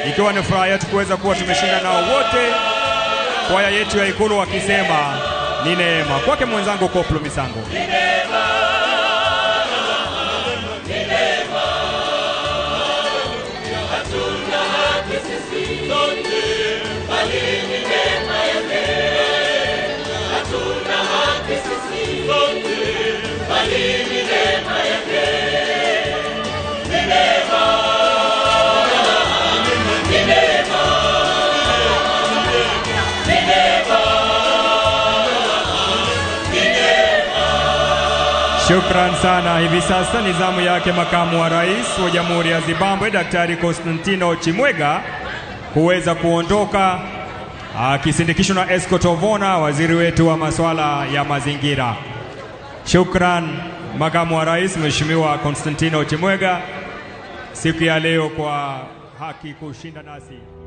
Ikiwa ni furaha yetu kuweza kuwa tumeshinda nao wote, kwaya yetu ya Ikulu wakisema ni neema. Kwake mwenzangu Koplo Misango. Shukran sana. Hivi sasa ni zamu yake makamu wa rais wa Jamhuri ya Zimbabwe Daktari Constantino Chimwega kuweza kuondoka akisindikishwa na Escort of Honor, waziri wetu wa masuala ya mazingira. Shukran makamu wa rais Mheshimiwa Constantino Chimwega siku ya leo kwa haki kushinda nasi.